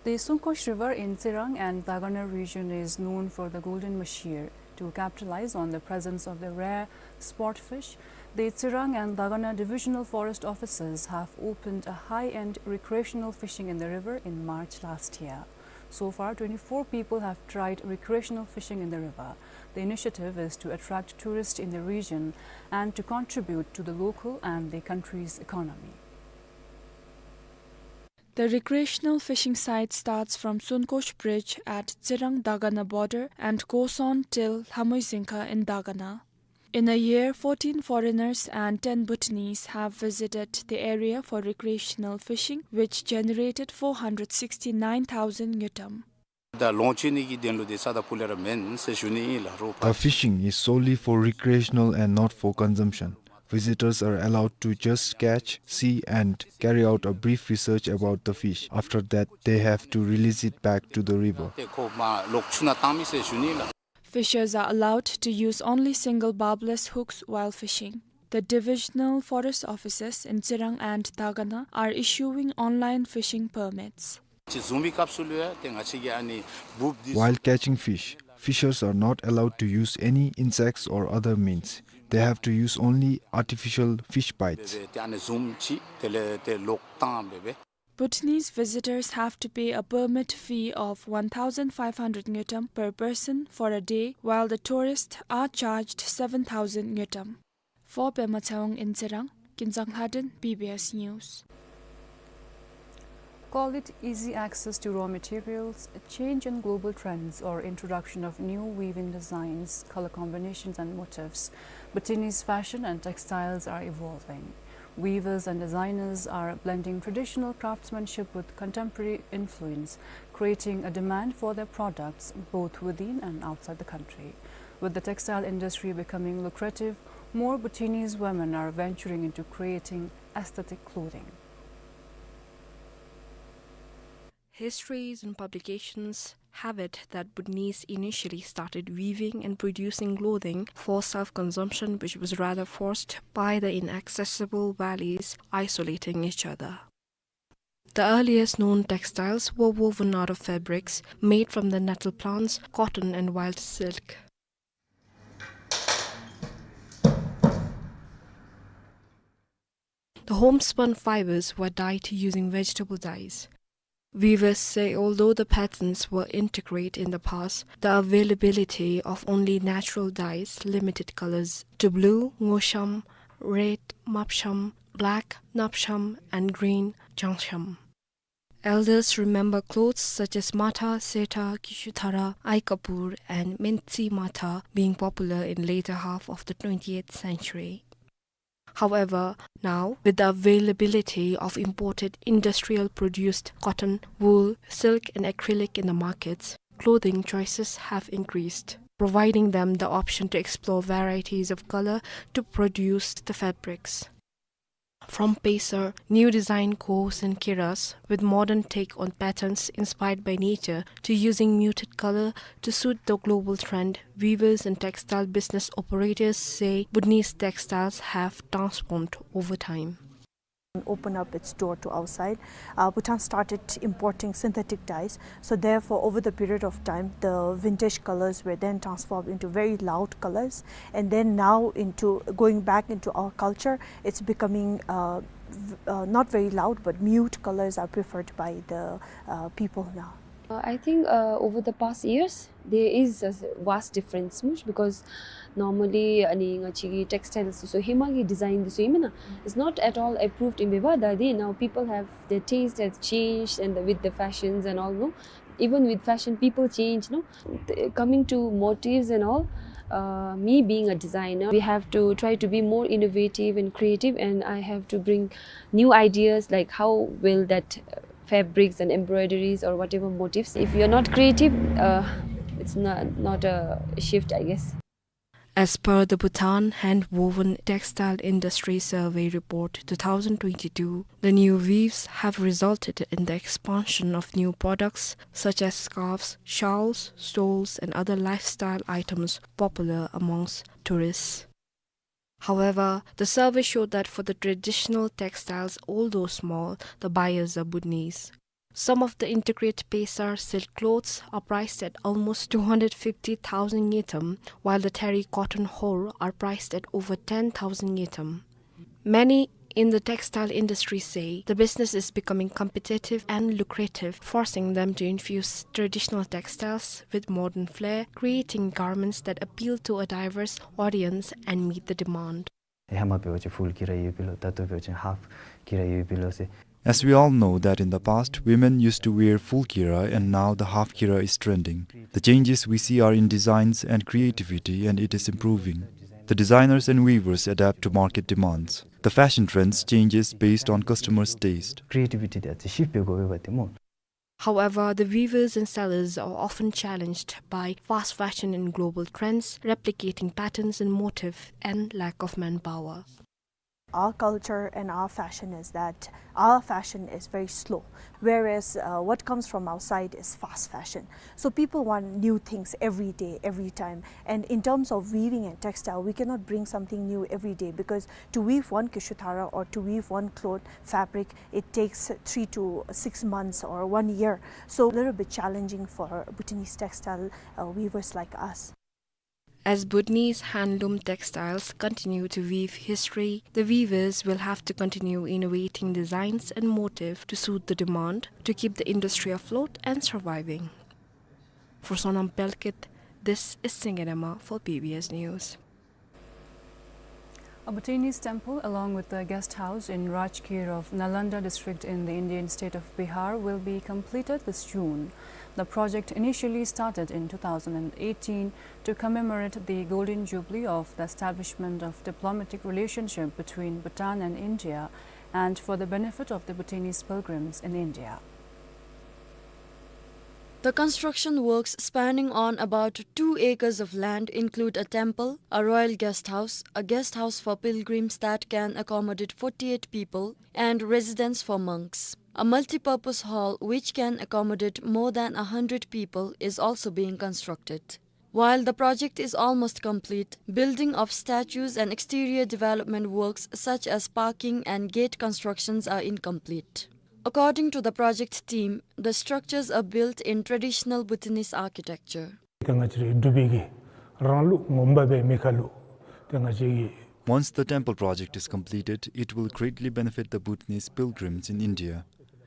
The Sunkosh River in Tsirang and Dagana region is known for the golden mahseer. To capitalize on the presence of the rare spot fish, the Tsirang and Dagana divisional forest officers have opened a high-end recreational fishing in the river in March last year. So far, twenty-four people have tried recreational fishing in the river. The initiative is to attract tourists in the region and to contribute to the local and the country's economy. The recreational fishing site starts from Sunkosh Bridge at Tsirang Dagana border and goes on till Lhamoi Zingkha in Dagana. In a year, fourteen foreigners and ten Bhutanese have visited the area for recreational fishing, which generated four hundred sixty-nine thousand ngultrum. ད་ལོངས་སྤྱོད་ནི་གི་དོན་ལུ་དེ་རྩ་དང་སྤུ་ལས་ར་མེན་ཟེར་ཞུ་ནི་ཨིན་ལགས། རོགས་The པ། fishing is solely for recreational and not for consumption. Visitors are allowed to just catch, see, and carry out a brief research about the fish. After that, they have to release it back to the river. Fishers are allowed to use only single barbless hooks while fishing. The divisional forest offices in Tsirang and Dagana are issuing online fishing permits. While catching fish, fishers are not allowed to use any insects or other means. They have to use only artificial fish bites. Bhutanese visitors have to pay a permit fee of one thousand five hundred ngultrum per person for a day, while the tourists are charged seven thousand ngultrum. For Pema Tshewang in Tsirang, Kinzang Lhaden, B B S News. Call it easy access to raw materials, a change in global trends, or introduction of new weaving designs, color combinations, and motifs, Bhutanese fashion and textiles are evolving. Weavers and designers are blending traditional craftsmanship with contemporary influence, creating a demand for their products both within and outside the country. With the textile industry becoming lucrative, more Bhutanese women are venturing into creating aesthetic clothing. Histories and publications have it that Bhutanese initially started weaving and producing clothing for self-consumption, which was rather forced by the inaccessible valleys isolating each other. The earliest known textiles were woven out of fabrics made from the nettle plants, cotton, and wild silk. The homespun fibers were dyed using vegetable dyes. Weavers say although the patterns were intricate in the past, the availability of only natural dyes limited colors to blue, ngosham, red, mapsham, black, napsham, and green, jangsham. Elders remember clothes such as matha, seta, kishuthara, aikapur, and mentsi matha being popular in later half of the twentieth century. However, now, with the availability of imported industrial-produced cotton, wool, silk, and acrylic in the markets, clothing choices have increased, providing them the option to explore varieties of color to produce the fabrics. From paesar, new design coats and kiras, with modern take on patterns inspired by nature, to using muted color to suit the global trend, weavers and textile business operators say Bhutanese textiles have transformed over time. Open up its door to outside. Uh, Bhutan started importing synthetic dyes, so therefore, over the period of time, the vintage colors were then transformed into very loud colors, and then now into, going back into our culture, it's becoming, uh, v-, uh, not very loud, but mute colors are preferred by the, uh, people now. Uh, I think, uh, over the past years, there is a s-, vast difference, much, because normally, ani ngachi textiles so hema ki design so hema na, it's not at all approved in Beba Dadi. Now people have, their taste has changed, and with the fashions and all, no? Even with fashion, people change, no? The, coming to motifs and all, uh, me being a designer, we have to try to be more innovative and creative, and I have to bring new ideas, like how will that, uh, fabrics and embroideries or whatever motifs. If you're not creative, uh, it's not, not a shift, I guess. As per the Bhutan Hand Woven Textile Industry Survey Report two thousand twenty-two, the new weaves have resulted in the expansion of new products such as scarves, shawls, stoles, and other lifestyle items popular amongst tourists. However, the survey showed that for the traditional textiles, although small, the buyers are Bhutanese. Some of the intricate paesar silk clothes are priced at almost two hundred fifty thousand ngultrum, while the terry cotton hor are priced at over ten thousand ngultrum. Many in the textile industry say the business is becoming competitive and lucrative, forcing them to infuse traditional textiles with modern flair, creating garments that appeal to a diverse audience and meet the demand. ཧེ་མ་འབད་བ་ཅིན་ཕུལ་ཀི་ར་ཡོདཔ་ཨིན་ལོ། ད་ལྟོ་འབད་བ་ཅིན་ཧཱཕ་ཀི་ར་ཡོདཔ་ཨིན་ལོ་ཟེར། As we all know that in the past, women used to wear full kira and now the half kira is trending. The changes we see are in designs and creativity, and it is improving. The designers and weavers adapt to market demands. The fashion trends changes based on customers' taste. ཀི་རི་ཨེ་ཊི་བི་ཊི་དེ་ཨ་ཙི་ཤིཕཊ་འབད་དགོ་པས་པ་ཏེ་སྨོ། However, the weavers and sellers are often challenged by fast fashion and global trends, replicating patterns and motif, and lack of manpower. our culture and our fashion is that our fashion is very slow, whereas, uh, what comes from outside is fast fashion. So people want new things every day, every time. And in terms of weaving and textile, we cannot bring something new every day, because to weave one kishuthara or to weave one cloth fabric, it takes three to six months or one year. So a little bit challenging for Bhutanese textile, uh, weavers like us. As Bhutanese handloom textiles continue to weave history, the weavers will have to continue innovating designs and motifs to suit the demand to keep the industry afloat and surviving. For Sonam Pelkut, this is Singye Dema for B B S News. A Bhutanese temple, along with the guest house in Rajgir of Nalanda district in the Indian state of Bihar, will be completed this June. The project initially started in two thousand eighteen to commemorate the Golden Jubilee of the establishment of diplomatic relationship between Bhutan and India and for the benefit of the Bhutanese pilgrims in India. The construction works, spanning on about two acres of land, include a temple, a royal guest house, a guest house for pilgrims that can accommodate forty-eight people, and residence for monks. A multi-purpose hall which can accommodate more than a hundred people is also being constructed. While the project is almost complete, building of statues and exterior development works such as parking and gate constructions are incomplete. According to the project team, the structures are built in traditional Bhutanese architecture. ཏེ་ང་བཅས་རའི་འབྲུག་པའི་གི་རང་ལུགས་ངོ་མ་སྦེ་མེད་ཁ་ལུ་ཏེ་ང་བཅས་ཀྱི། Once the temple project is completed, it will greatly benefit the Bhutanese pilgrims in India.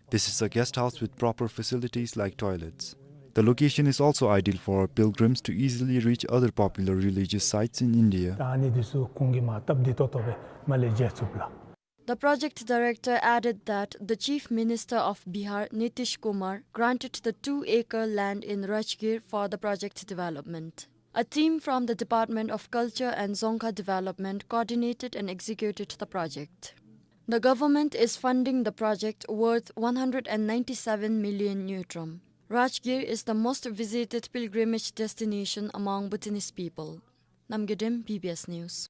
This is a guest house with proper facilities like toilets. The location is also ideal for our pilgrims to easily reach other popular religious sites in India. ད་ཨ་ནི་འདི་ཚུ་ཁོང་གིས་མར་སྟབས་བདེ་ཏོག་ཏོ་སྦེ་མར་ལས་མཇལ་ཚུགས་ལགས། The project director added that the Chief Minister of Bihar, Nitish Kumar, granted the two-acre land in Rajgir for the project development. A team from the Department of Culture and Dzongkha Development coordinated and executed the project. The government is funding the project worth one hundred and ninety-seven million ngultrum. Rajgir is the most visited pilgrimage destination among Bhutanese people. Namgay Dem, B B S News.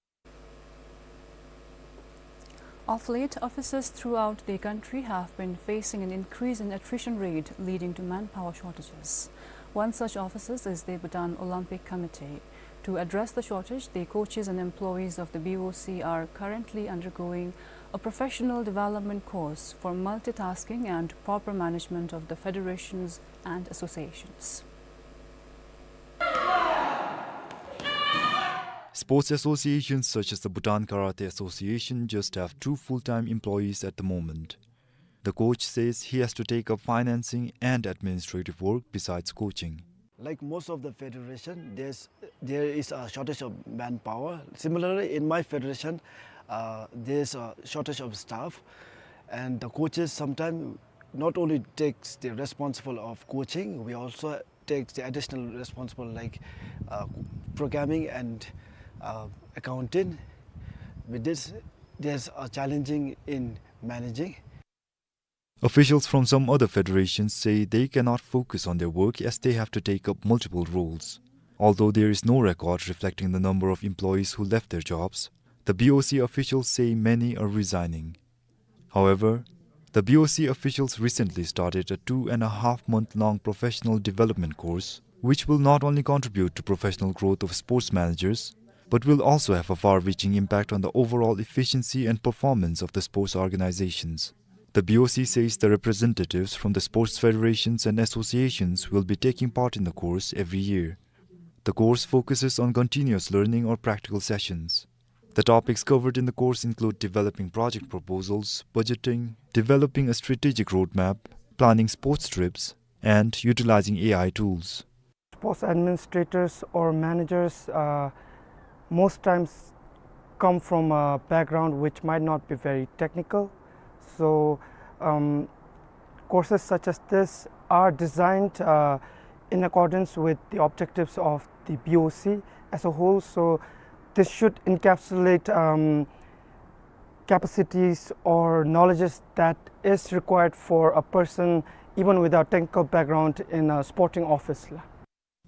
Of late, officers throughout the country have been facing an increase in attrition rate, leading to manpower shortages. One such officer is the Bhutan Olympic Committee. To address the shortage, the coaches and employees of the B O C are currently undergoing a professional development course for multitasking and proper management of the federations and associations. Sports associations such as the Bhutan Karate Association just have two full-time employees at the moment. The coach says he has to take up financing and administrative work besides coaching. Like most of the federation, there's, there is a shortage of manpower. Similarly, in my federation, uh, there's a shortage of staff, and the coaches sometimes not only takes the responsible of coaching, we also takes the additional responsible like, uh, programming and, uh, accounting. With this, there's a challenging in managing. Officials from some other federations say they cannot focus on their work as they have to take up multiple roles. Although there is no record reflecting the number of employees who left their jobs, the B O C officials say many are resigning. However, the B O C officials recently started a two and a half month long professional development course, which will not only contribute to professional growth of sports managers, but will also have a far-reaching impact on the overall efficiency and performance of the sports organizations. The B O C says the representatives from the sports federations and associations will be taking part in the course every year. The course focuses on continuous learning or practical sessions. The topics covered in the course include developing project proposals, budgeting, developing a strategic roadmap, planning sports trips, and utilizing A I tools. Sports administrators or managers, uh, most times come from a background which might not be very technical. So, um, courses such as this are designed, uh, in accordance with the objectives of the B O C as a whole. So this should encapsulate, um, capacities or knowledges that is required for a person even without technical background in a sporting office.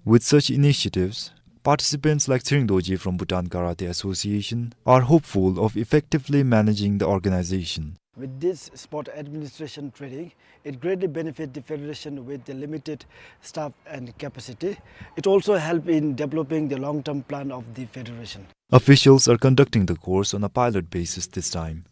With such initiatives, Participants like Tshering Dorji from Bhutan Karate Association are hopeful of effectively managing the organization. With this sport administration training, it greatly benefit the federation with the limited staff and capacity. It also help in developing the long-term plan of the federation. Officials are conducting the course on a pilot basis this time.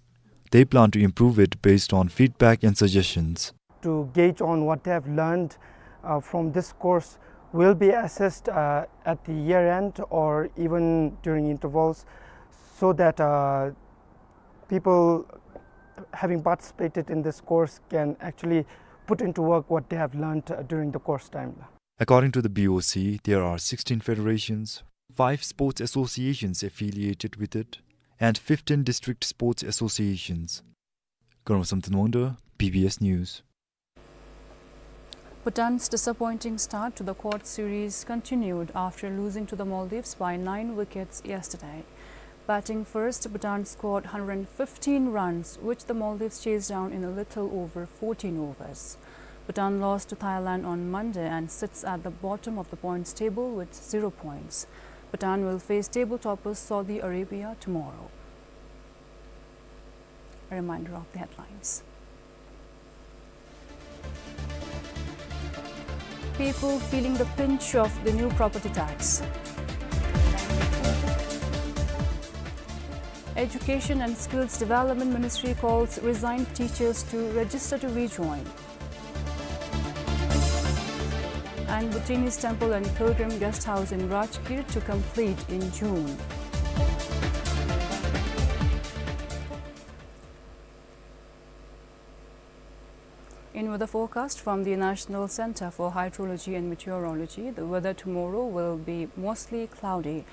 They plan to improve it based on feedback and suggestions. To gauge on what they have learned, uh, from this course will be assessed, uh, at the year end or even during intervals, so that, uh, people having participated in this course can actually put into work what they have learned, uh, during the course time. According to the B O C, there are sixteen federations, five sports associations affiliated with it, and fifteen district sports associations. Karma Samten Wangda, B B S News. Bhutan's disappointing start to the quad series continued after losing to the Maldives by nine wickets yesterday. Batting first, Bhutan scored hundred fifteen runs, which the Maldives chased down in a little over fourteen overs. Bhutan lost to Thailand on Monday and sits at the bottom of the points table with zero points. Bhutan will face table toppers Saudi Arabia tomorrow. A reminder of the headlines. People feeling the pinch of the new property tax. Education and Skills Development Ministry calls resigned teachers to register to rejoin. And Bhutanese Temple and Pilgrim Guest House in Rajgir to complete in June. In weather forecast from the National Center for Hydrology and Meteorology, the weather tomorrow will be mostly cloudy,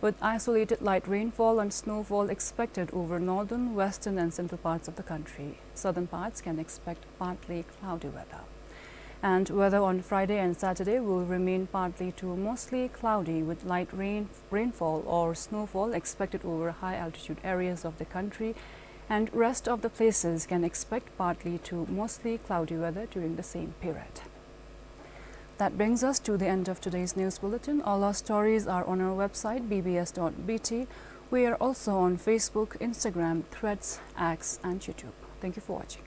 with isolated light rainfall and snowfall expected over northern, western and central parts of the country. Southern parts can expect partly cloudy weather. And weather on Friday and Saturday will remain partly to mostly cloudy, with light rain, rainfall or snowfall expected over high altitude areas of the country, and rest of the places can expect partly to mostly cloudy weather during the same period. That brings us to the end of today's news bulletin. All our stories are on our website, B B S dot B T. We are also on Facebook, Instagram, Threads, X, and YouTube. Thank you for watching.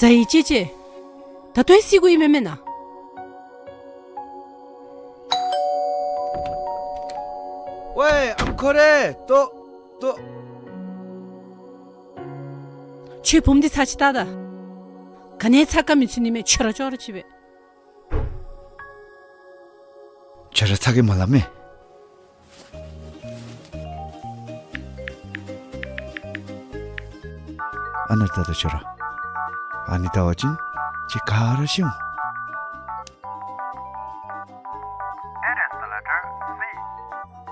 ཟ་ཡི་ཅེ་ཅེ། ད་ལྟོ་ཡི་སི་གུ་ཡི་མེ་མེ་ན། ཝེ་ཨམ་ཁོ་རེ། ཏོ་ཏོ། ཁྱོད་བུམོ་འདི་ཚ་ཅིག་ལྟ་ད། ག་ནི་ཚ་ཀ་མི་ཚུ་ནི་མེ་ཁྱོད་ར་ཅོག་ར་ཅིག་སྦེ། ཁྱོད་ར་ཚ་གི་མ་ལ་མེ། ཨ་ནཱ་ལྟ་ད་ཁྱོད་ར། ཨ་ནི་ལྟ་བ་ཅིན་ཁྱོད་ག་ར་ཤེས་འོང་། It is the letter C.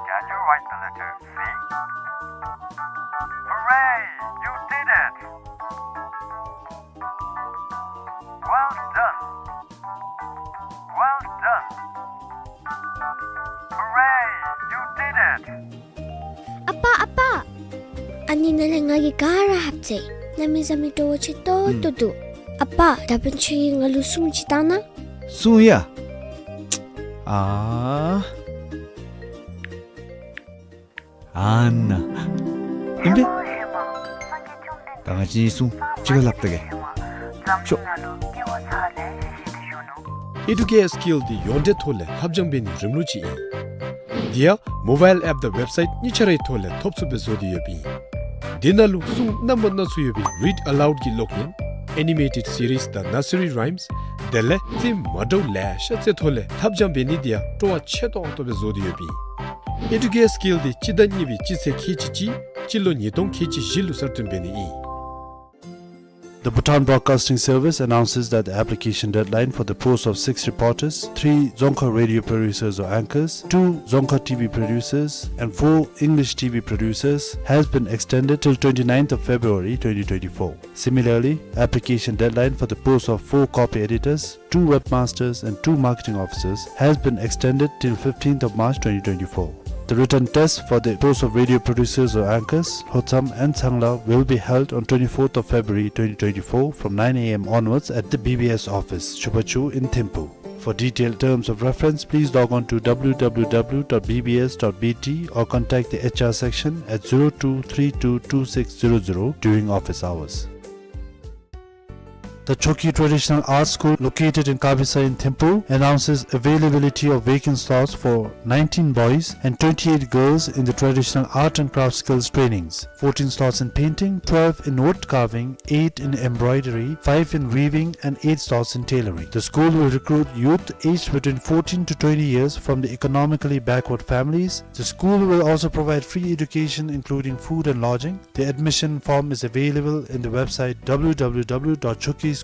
Can you write the letter C? Hooray! You did it! Well done! Well done! Hooray! You did it! ཨ་པ་ཨ་པ། ཨ་ནི་ནང་ལས་ང་གིས་ག་ར་ཧབ་ཅི། གནམ་མེད་ས་མེད་སྤྲོ་བོ་ཆེ་ཏོག་ཏོ་འདུག། ཨ་པ་ད་འབདན་ཁྱོད་ཀྱིས་ང་ལུ་སྲུང་ཅིག་བཏང་ན། སྲུང་ཡ། ཨ། ཨ་ན། ཨིན་པས། ད་ང་བཅས་གཉིས་གསུང་གཅིག་ཁར་སླབ་ད་གེ། ཤོག། ཨེ་ཌུ་ཀེར་སི་ཀིལ་འདི་ཡོངས་འབྲེལ་ཐོག་ལས་ལྷབ་སྦྱང་འབད་ནིའི་རིམ་ལུགས་ཅིག་ཨིན། དེ་ཡང་མོ་བཱའིལ་ཨེཔ་དང་ཝེབ་སའིཊ་གཉིས་ཆ་རའི་ཐོག་ལས་ཐོབ་ཚུགསཔ་སྦེ་བཟོ་སྟེ་ཡོདཔ་ཨིན། དེ་ནང་ལུ་གསུང་རྣམ་པ་སྣ་ཚོགས་ཡོད་པའི་རིཌ་ཨ་ལའུཌ་ཀྱི་གློག་བརྙན། ཨེ་ནི་མེ་ཊེཌ་སི་རིསི་དང་ནར་སི་རི་རའིམསི། དེ་ལས་རྩེདམོ་འདྲཝ་ལེ་ཤ་ཅིག་ཐོག་ལས་ལྷབ་སྦྱང་འབད་ནི་དེ་ཡང་སྤྲོ་བ་ཆེ་ཏོག་ཏོ་སྦེ་བཟོ་སྟེ་ཡོདཔ་ཨིན། ཨེ་ཌུ་ཀེར་སི་ཀིལ་འདི་སྤྱི་ཟླ་གཉིས་པའི་སྤྱི་ཚེས་ཁལ་གཅིག་གཅིག་སྤྱི་ལོ་ཉིས་སྟོང་ཁལ་གཅིག་བཞི་ལུ་གསར་བཏོན་འབད་ནི་ཨིན། The Bhutan Broadcasting Service announces that the application deadline for the post of six reporters, three Dzongkha radio producers or anchors, two Dzongkha T V producers, and four English T V producers has been extended till twenty-ninth of February twenty twenty-four. Similarly, application deadline for the post of four copy editors, two webmasters, and two marketing officers has been extended till fifteenth of March twenty twenty-four. The written test for the post of radio producers or anchors, Lhotsam and Tsangla, will be held on twenty-fourth of February twenty twenty-four from nine A M onwards at the B B S office, Chubachu in Thimphu. For detailed terms of reference, please log on to W W W dot B B S dot B T or contact the H R section at zero two three two two six zero zero during office hours. The Chokyi Traditional Arts School, located in Kabisa in Thimphu, announces availability of vacant slots for nineteen boys and twenty-eight girls in the traditional art and craft skills trainings. Fourteen slots in painting, twelve in wood carving, eight in embroidery, five in weaving, and eight slots in tailoring. The school will recruit youth aged between fourteen to twenty years from the economically backward families. The school will also provide free education, including food and lodging. The admission form is available in the website W W W dot chokyischool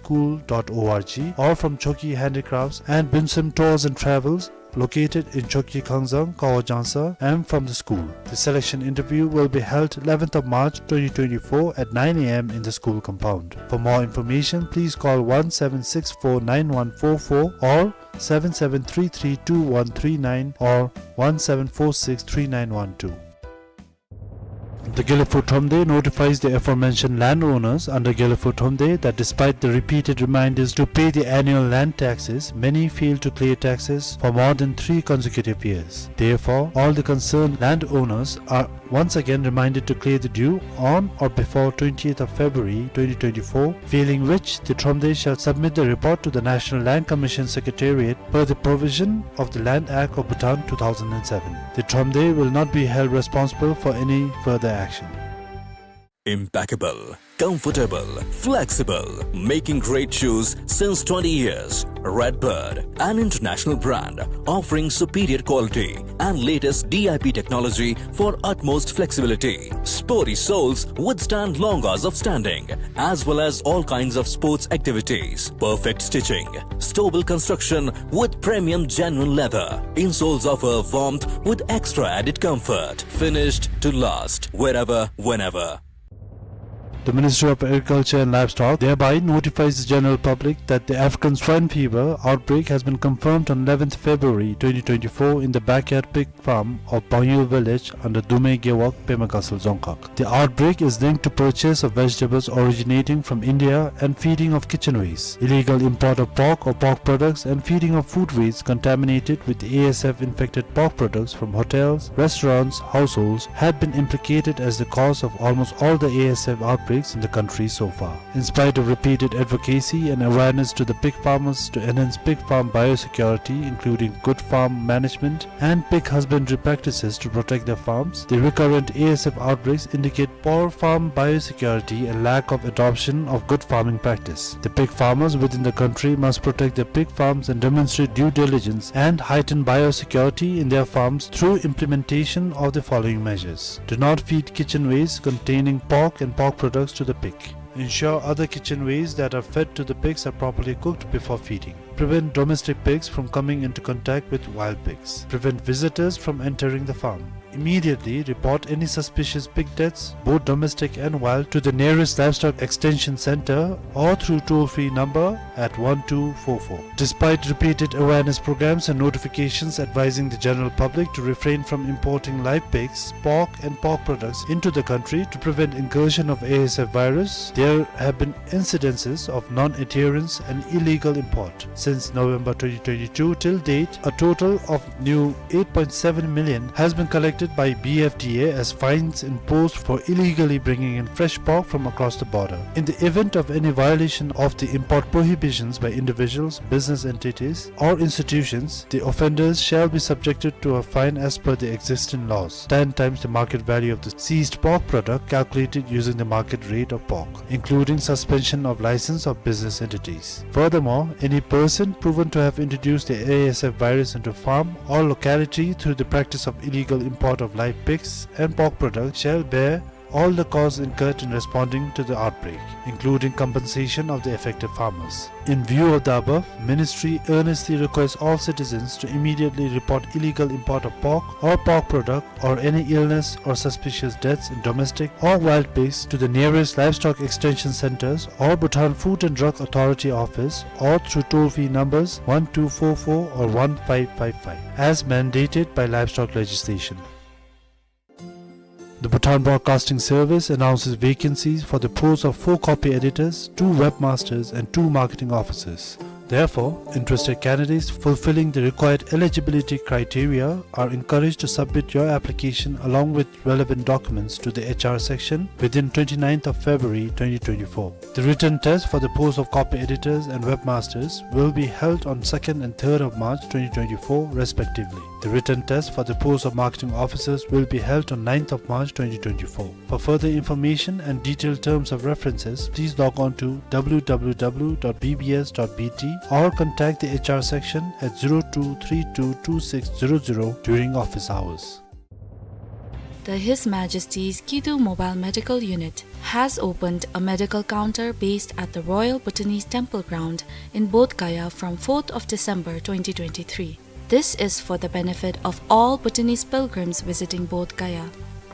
dot org or from Chokyi Handicrafts and Bunsem Tours and Travels, located in Chokyi Khangzang, Kawo Jangsa, and from the school. The selection interview will be held eleventh of March twenty twenty-four at nine A M in the school compound. For more information, please call one seven six four nine one four four or seven seven three three two one three nine or one seven four six three nine one two. The Gelephu Thromde notifies the aforementioned landowners under Gelephu Thromde that despite the repeated reminders to pay the annual land taxes, many fail to clear taxes for more than three consecutive years. Therefore, all the concerned landowners are once again reminded to clear the due on or before twentieth of February twenty twenty-four, failing which the Thromde shall submit the report to the National Land Commission Secretariat per the provision of the Land Act of Bhutan two thousand and seven. The Thromde will not be held responsible for any further action. Impeccable, comfortable, flexible, making great shoes since twenty years. Redbird, an international brand offering superior quality and latest D I P technology for utmost flexibility. Sporty soles withstand long hours of standing, as well as all kinds of sports activities. Perfect stitching, stable construction with premium genuine leather. Insoles offer warmth with extra added comfort. Finished to last, wherever, whenever. The Ministry of Agriculture and Livestock thereby notifies the general public that the African swine fever outbreak has been confirmed on eleventh February twenty twenty-four in the backyard pig farm of Bangyul village under Dume Gewog, Pema Gatshel Dzongkhag. The outbreak is linked to purchase of vegetables originating from India and feeding of kitchen waste, illegal import of pork or pork products, and feeding of food waste contaminated with A S F infected pork products from hotels, restaurants, households had been implicated as the cause of almost all the A S F outbreaks in the country so far. In spite of repeated advocacy and awareness to the pig farmers to enhance pig farm biosecurity, including good farm management and pig husbandry practices to protect their farms, the recurrent A S F outbreaks indicate poor farm biosecurity and lack of adoption of good farming practice. The pig farmers within the country must protect their pig farms and demonstrate due diligence and heighten biosecurity in their farms through implementation of the following measures. Do not feed kitchen waste containing pork and pork products to the pig. Ensure other kitchen waste that are fed to the pigs are properly cooked before feeding. Prevent domestic pigs from coming into contact with wild pigs. Prevent visitors from entering the farm. Immediately report any suspicious pig deaths, both domestic and wild, to the nearest livestock extension center or through toll-free number at one two four four. Despite repeated awareness programs and notifications advising the general public to refrain from importing live pigs, pork and pork products into the country to prevent incursion of A S F virus, there have been incidences of non-adherence and illegal import. Since November twenty twenty-two till date, a total of new eight point seven million has been collected by B F D A as fines imposed for illegally bringing in fresh pork from across the border. In the event of any violation of the import prohibitions by individuals, business entities, or institutions, the offenders shall be subjected to a fine as per the existing laws, ten times the market value of the seized pork product calculated using the market rate of pork, including suspension of license of business entities. Furthermore, any person proven to have introduced the A S F virus into farm or locality through the practice of illegal import of live pigs and pork products shall bear all the costs incurred in responding to the outbreak, including compensation of the affected farmers. In view of the above, Ministry earnestly requests all citizens to immediately report illegal import of pork or pork product or any illness or suspicious deaths in domestic or wild pigs to the nearest livestock extension centers or Bhutan Food and Drug Authority office or through toll-free numbers one two four four or one five five five, as mandated by livestock legislation. The Bhutan Broadcasting Service announces vacancies for the post of four copy editors, two webmasters, and two marketing officers. Therefore, interested candidates fulfilling the required eligibility criteria are encouraged to submit your application along with relevant documents to the H R section within twenty-ninth of February twenty twenty-four. The written test for the post of copy editors and webmasters will be held on second and third of March twenty twenty-four respectively. The written test for the post of marketing officers will be held on ninth of March twenty twenty-four. For further information and detailed terms of references, please log on to W W W dot B B S dot B T or contact the H R section at zero two three two two six zero zero during office hours. The His Majesty's Kidu Mobile Medical Unit has opened a medical counter based at the Royal Bhutanese Temple Ground in Bodh Gaya from fourth of December twenty twenty-three. This is for the benefit of all Bhutanese pilgrims visiting Bodh Gaya.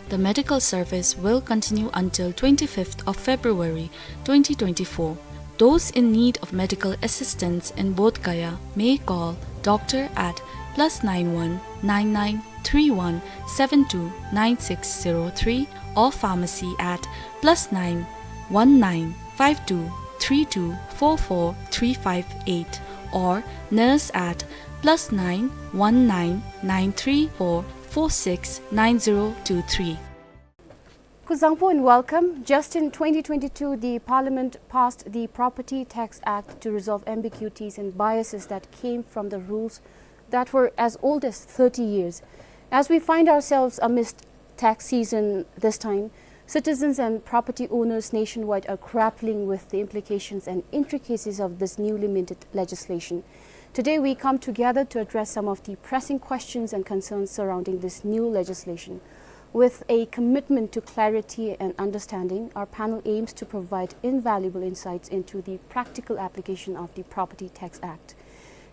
The medical service will continue until twenty-fifth of February twenty twenty-four. Those in need of medical assistance in Bodh Gaya may call doctor at plus nine one nine nine three one seven two nine six zero three or pharmacy at plus nine one nine five two three two four four three five eight or nurse at plus nine one nine nine three four four six nine zero two three. Kuzuzangpo and welcome. Just in twenty twenty-two, the Parliament passed the Property Tax Act to resolve ambiguities and biases that came from the rules that were as old as thirty years. As we find ourselves amidst tax season this time, citizens and property owners nationwide are grappling with the implications and intricacies of this newly minted legislation. Today, we come together to address some of the pressing questions and concerns surrounding this new legislation. With a commitment to clarity and understanding, our panel aims to provide invaluable insights into the practical application of the Property Tax Act.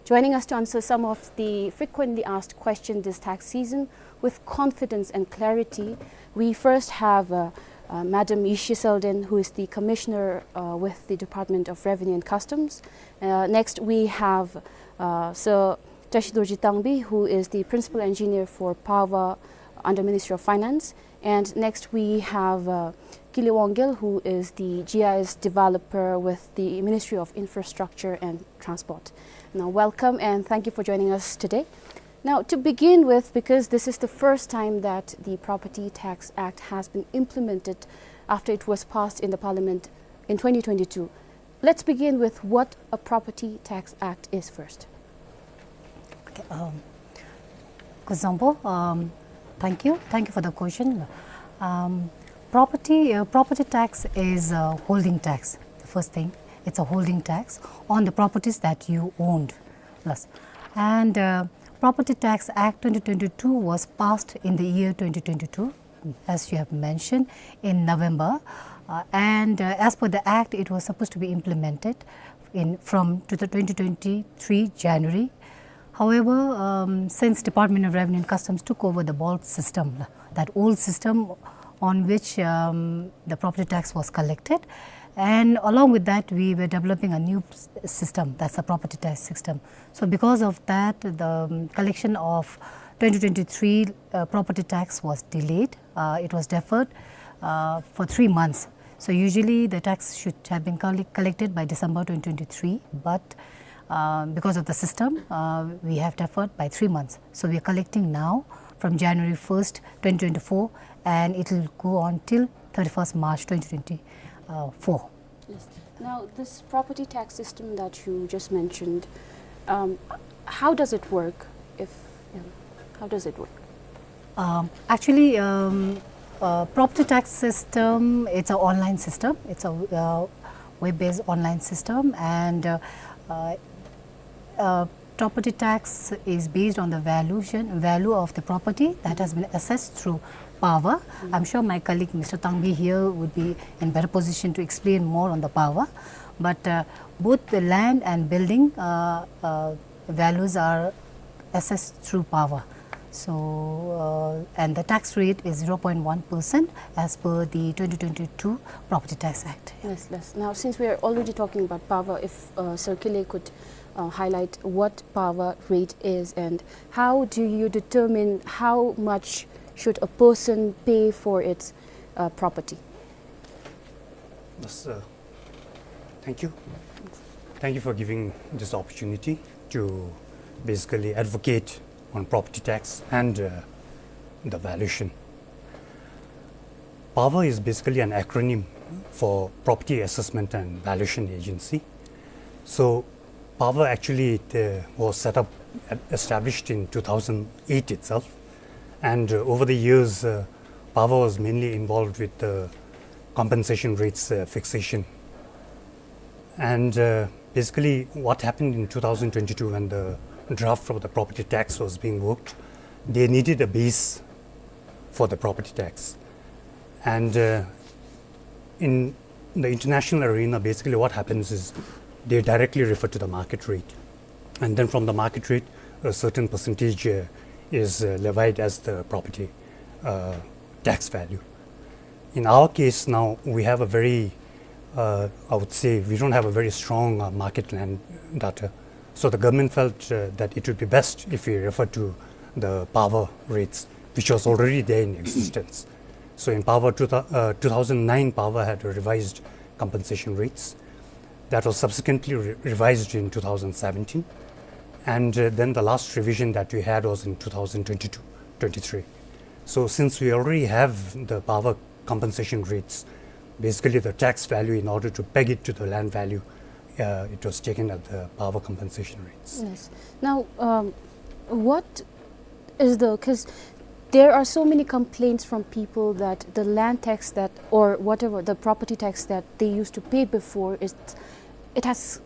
Joining us to answer some of the frequently asked questions this tax season with confidence and clarity, we first have, uh, uh, Madam Yishi Selden, who is the Commissioner, uh, with the Department of Revenue and Customs. Uh, next, we have, uh, Sir Tashi Dorji Tangbi, who is the Principal Engineer for Power under Ministry of Finance. And next, we have, uh, Kili Wangel, who is the G I S developer with the Ministry of Infrastructure and Transport. Now, welcome and thank you for joining us today. Now, to begin with, because this is the first time that the Property Tax Act has been implemented after it was passed in the Parliament in twenty twenty-two, let's begin with what a Property Tax Act is first. Okay, um, Kuzuzangpo, um, thank you. Thank you for the question. Um, property, uh, property tax is a holding tax. The first thing, it's a holding tax on the properties that you owned. Plus, and, uh, Property Tax Act twenty twenty-two was passed in the year twenty twenty-two, as you have mentioned, in November. Uh, and, uh, as per the Act, it was supposed to be implemented in, from to the twenty twenty-three January. However, um, since Department of Revenue and Customs took over the BOLC system, that old system on which, um, the property tax was collected, and along with that, we were developing a new s-, system, that's the property tax system. So because of that, the, um, collection of twenty twenty-three, uh, property tax was delayed. Uh, it was deferred, uh, for three months. So usually the tax should have been colle-, collected by December twenty twenty-three, but, Uh, because of the system, uh, we have deferred by three months. So we are collecting now from January first, twenty twenty-four, and it will go on till thirty-first March twenty twenty-four. Yes. Now, this property tax system that you just mentioned, um, how does it work? If, you know, how does it work? Um, actually, um, uh, property tax system, it's an online system. It's a, uh, web-based online system, and, uh, uh, uh, property tax is based on the valuation, value of the property that has been assessed through PAVA. I'm sure my colleague, Mister Tangbi here, would be in better position to explain more on the PAVA. But, uh, both the land and building, uh, uh, values are assessed through PAVA. So, uh, and the tax rate is zero point one percent as per the twenty twenty-two Property Tax Act. Yes, yes. Now, since we are already talking about PAVA, if, uh, Sir Kile could, uh, highlight what PAVA rate is and how do you determine how much should a person pay for its, uh, property? Yes, uh, thank you. Thank you for giving this opportunity to basically advocate on property tax and, uh, the valuation. PAVA is basically an acronym for Property Assessment and Valuation Agency. So PAVA actually, it, uh, was set up, uh, established in two thousand eight itself. And, uh, over the years, uh, PAVA was mainly involved with the compensation rates, uh, fixation. And, uh, basically, what happened in two thousand twenty-two, when the draft of the property tax was being worked, they needed a base for the property tax. And, uh, in the international arena, basically what happens is they directly refer to the market rate. And then from the market rate, a certain percentage, uh, is, uh, levied as the property, uh, tax value. In our case now, we have a very, uh, I would say, we don't have a very strong, uh, market land data. So the government felt, uh, that it would be best if we refer to the PAVA rates, which was already there in existence. So in PAVA, two thou-, uh, two thousand nine, PAVA had revised compensation rates. That was subsequently re-, revised in two thousand seventeen. And, uh, then the last revision that we had was in two thousand twenty-two twenty-three. So since we already have the PAVA compensation rates, basically the tax value, in order to peg it to the land value, uh, it was taken at the PAVA compensation rates. Yes. Now, um, what is the, 'cause there are so many complaints from people that the land tax that, or whatever, the property tax that they used to pay before, it, it has,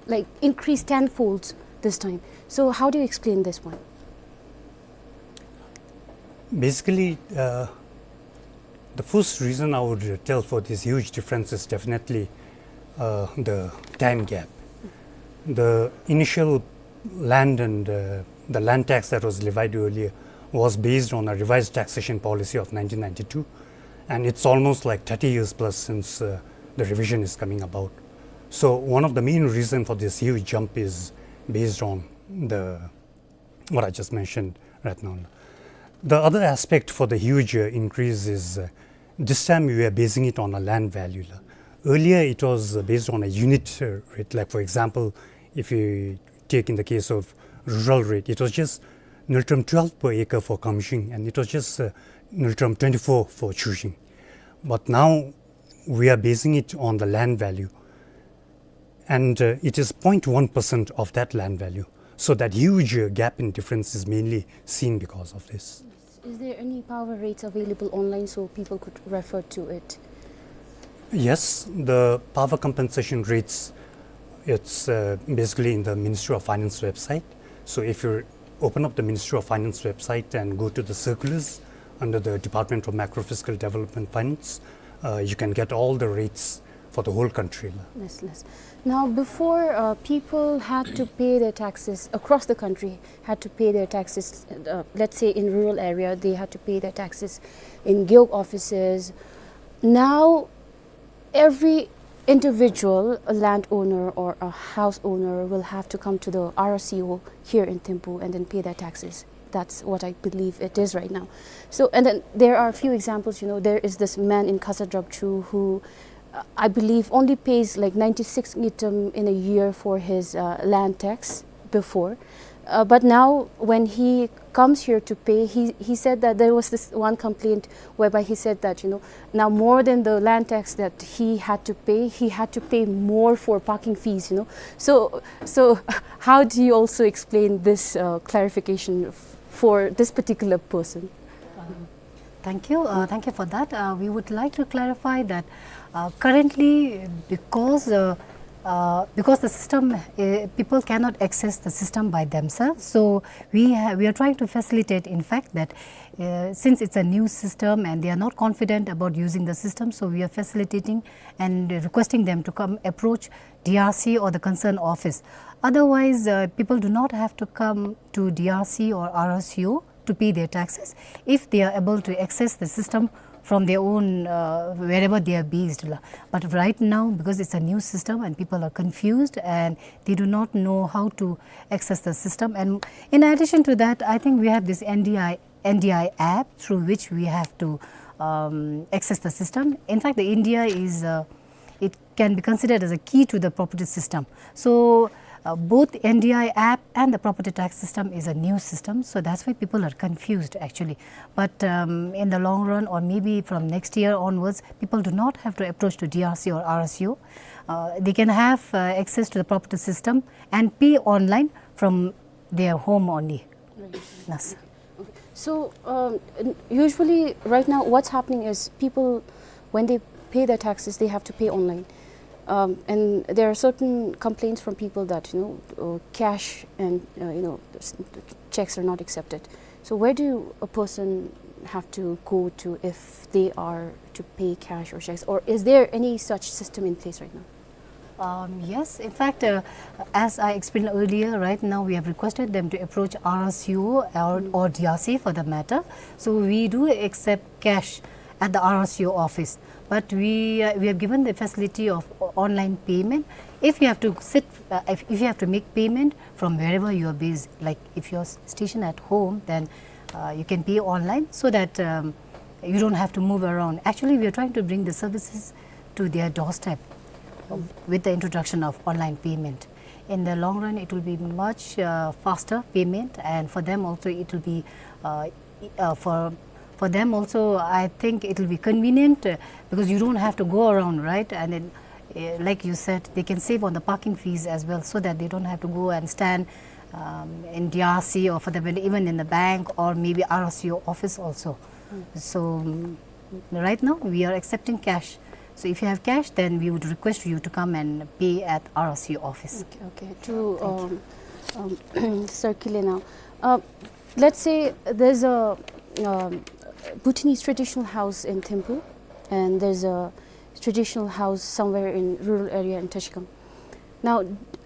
like, increased tenfolds this time. So how do you explain this one? Basically, uh, the first reason I would tell for this huge difference is definitely, uh, the time gap. The initial land and, uh, the land tax that was levied earlier was based on a revised taxation policy of nineteen ninety-two, and it's almost like thirty years plus since, uh, the revision is coming about. So one of the main reason for this huge jump is based on the, what I just mentioned right now. The other aspect for the huge, uh, increase is, uh, this time we are basing it on a land value la. Earlier it was, uh, based on a unit, uh, rate. Like, for example, if you take in the case of rural rate, it was just nultram twelve per acre for Kamshing, and it was just, uh, nultram twenty-four for Chushing. But now we are basing it on the land value, and, uh, it is zero point one percent of that land value. So that huge, uh, gap in difference is mainly seen because of this. Is there any PAVA rates available online so people could refer to it? Yes, the PAVA compensation rates, it's, uh, basically in the Ministry of Finance website. So if you open up the Ministry of Finance website and go to the circulars under the Department of Macrofiscal Development Finance, uh, you can get all the rates for the whole country. Yes, yes. Now, before, uh, people had to pay their taxes across the country, had to pay their taxes, uh, let's say in rural area, they had to pay their taxes in gewog offices. Now, every individual, a landowner or a house owner, will have to come to the R C O here in Thimphu and then pay their taxes. That's what I believe it is right now. So, and then there are a few examples, you know, there is this man in Khasad Drapchu who, I believe, only pays like ninety-six ngultrum in a year for his uh, land tax before. Uh, but now, when he comes here to pay, he, he said that there was this one complaint whereby he said that, you know, now more than the land tax that he had to pay, he had to pay more for parking fees, you know. So, so how do you also explain this uh, clarification f- for this particular person? Thank you. Uh, thank you for that. Uh, we would like to clarify that uh, currently, because uh, uh, because the system, uh, people cannot access the system by themselves. So we ha- we are trying to facilitate, in fact, that uh, since it's a new system and they are not confident about using the system, so we are facilitating and requesting them to come approach D R C or the concerned office. Otherwise, uh, people do not have to come to D R C or R S U to pay their taxes if they are able to access the system from their own uh, wherever they are based. But right now, because it's a new system and people are confused and they do not know how to access the system, and in addition to that, I think we have this N D I N D I app through which we have to um, access the system. In fact, the N D I is uh, it can be considered as a key to the property system. So uh, both N D I app and the property tax system is a new system, so that's why people are confused actually. But um, in the long run, or maybe from next year onwards, people do not have to approach to D R C or R S U. Uh, they can have uh, access to the property system and pay online from their home only. Yes. So um, usually right now what's happening is people, when they pay their taxes, they have to pay online. Um, and there are certain complaints from people that, you know, uh, cash and uh, you know, checks are not accepted. So where do a person have to go to if they are to pay cash or checks, or is there any such system in place right now? Um, yes, in fact, uh, as I explained earlier, right now we have requested them to approach R S U or, or D R C for the matter. So we do accept cash at the R S U office, but we uh, we have given the facility of online payment. If you have to sit, uh, if, if you have to make payment from wherever you are based, like if you're stationed at home, then uh, you can pay online so that um, you don't have to move around. Actually, we are trying to bring the services to their doorstep with the introduction of online payment. In the long run, it will be much uh, faster payment, and for them also it will be uh, uh, for for them also, I think it will be convenient uh, because you don't have to go around, right? And then, uh, like you said, they can save on the parking fees as well, so that they don't have to go and stand um, in D R C or for the even in the bank or maybe R S U office also. So um, right now we are accepting cash. So if you have cash, then we would request you to come and pay at R S U office. Okay, okay. To um, um, circulate now. Uh, let's say there's a um, Bhutanese traditional house in Thimphu, and there's a traditional house somewhere in rural area in Trashigang. Now,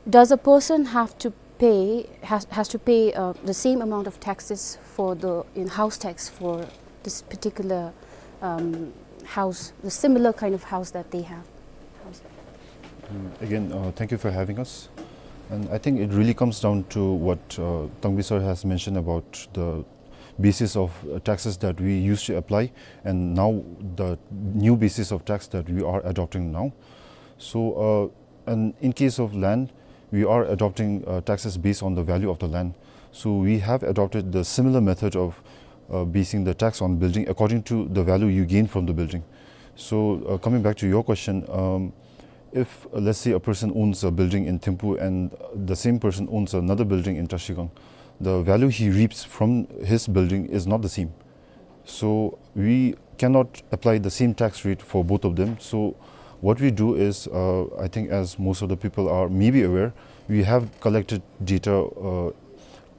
does a person have to pay has, has to pay uh, the same amount of taxes for the in house tax for this particular um, house, the similar kind of house that they have? Mm, Again, uh, thank you for having us. And I think it really comes down to what uh, Tangbi sir has mentioned about the basis of uh, taxes that we used to apply and now the new basis of tax that we are adopting now. So, uh, and in case of land, we are adopting uh, taxes based on the value of the land. So we have adopted the similar method of uh, basing the tax on building according to the value you gain from the building. So uh, coming back to your question, um, if uh, let's say a person owns a building in Thimphu and the same person owns another building in Trashigang, the value he reaps from his building is not the same. So we cannot apply the same tax rate for both of them. So what we do is, uh, I think as most of the people are maybe aware, we have collected data uh,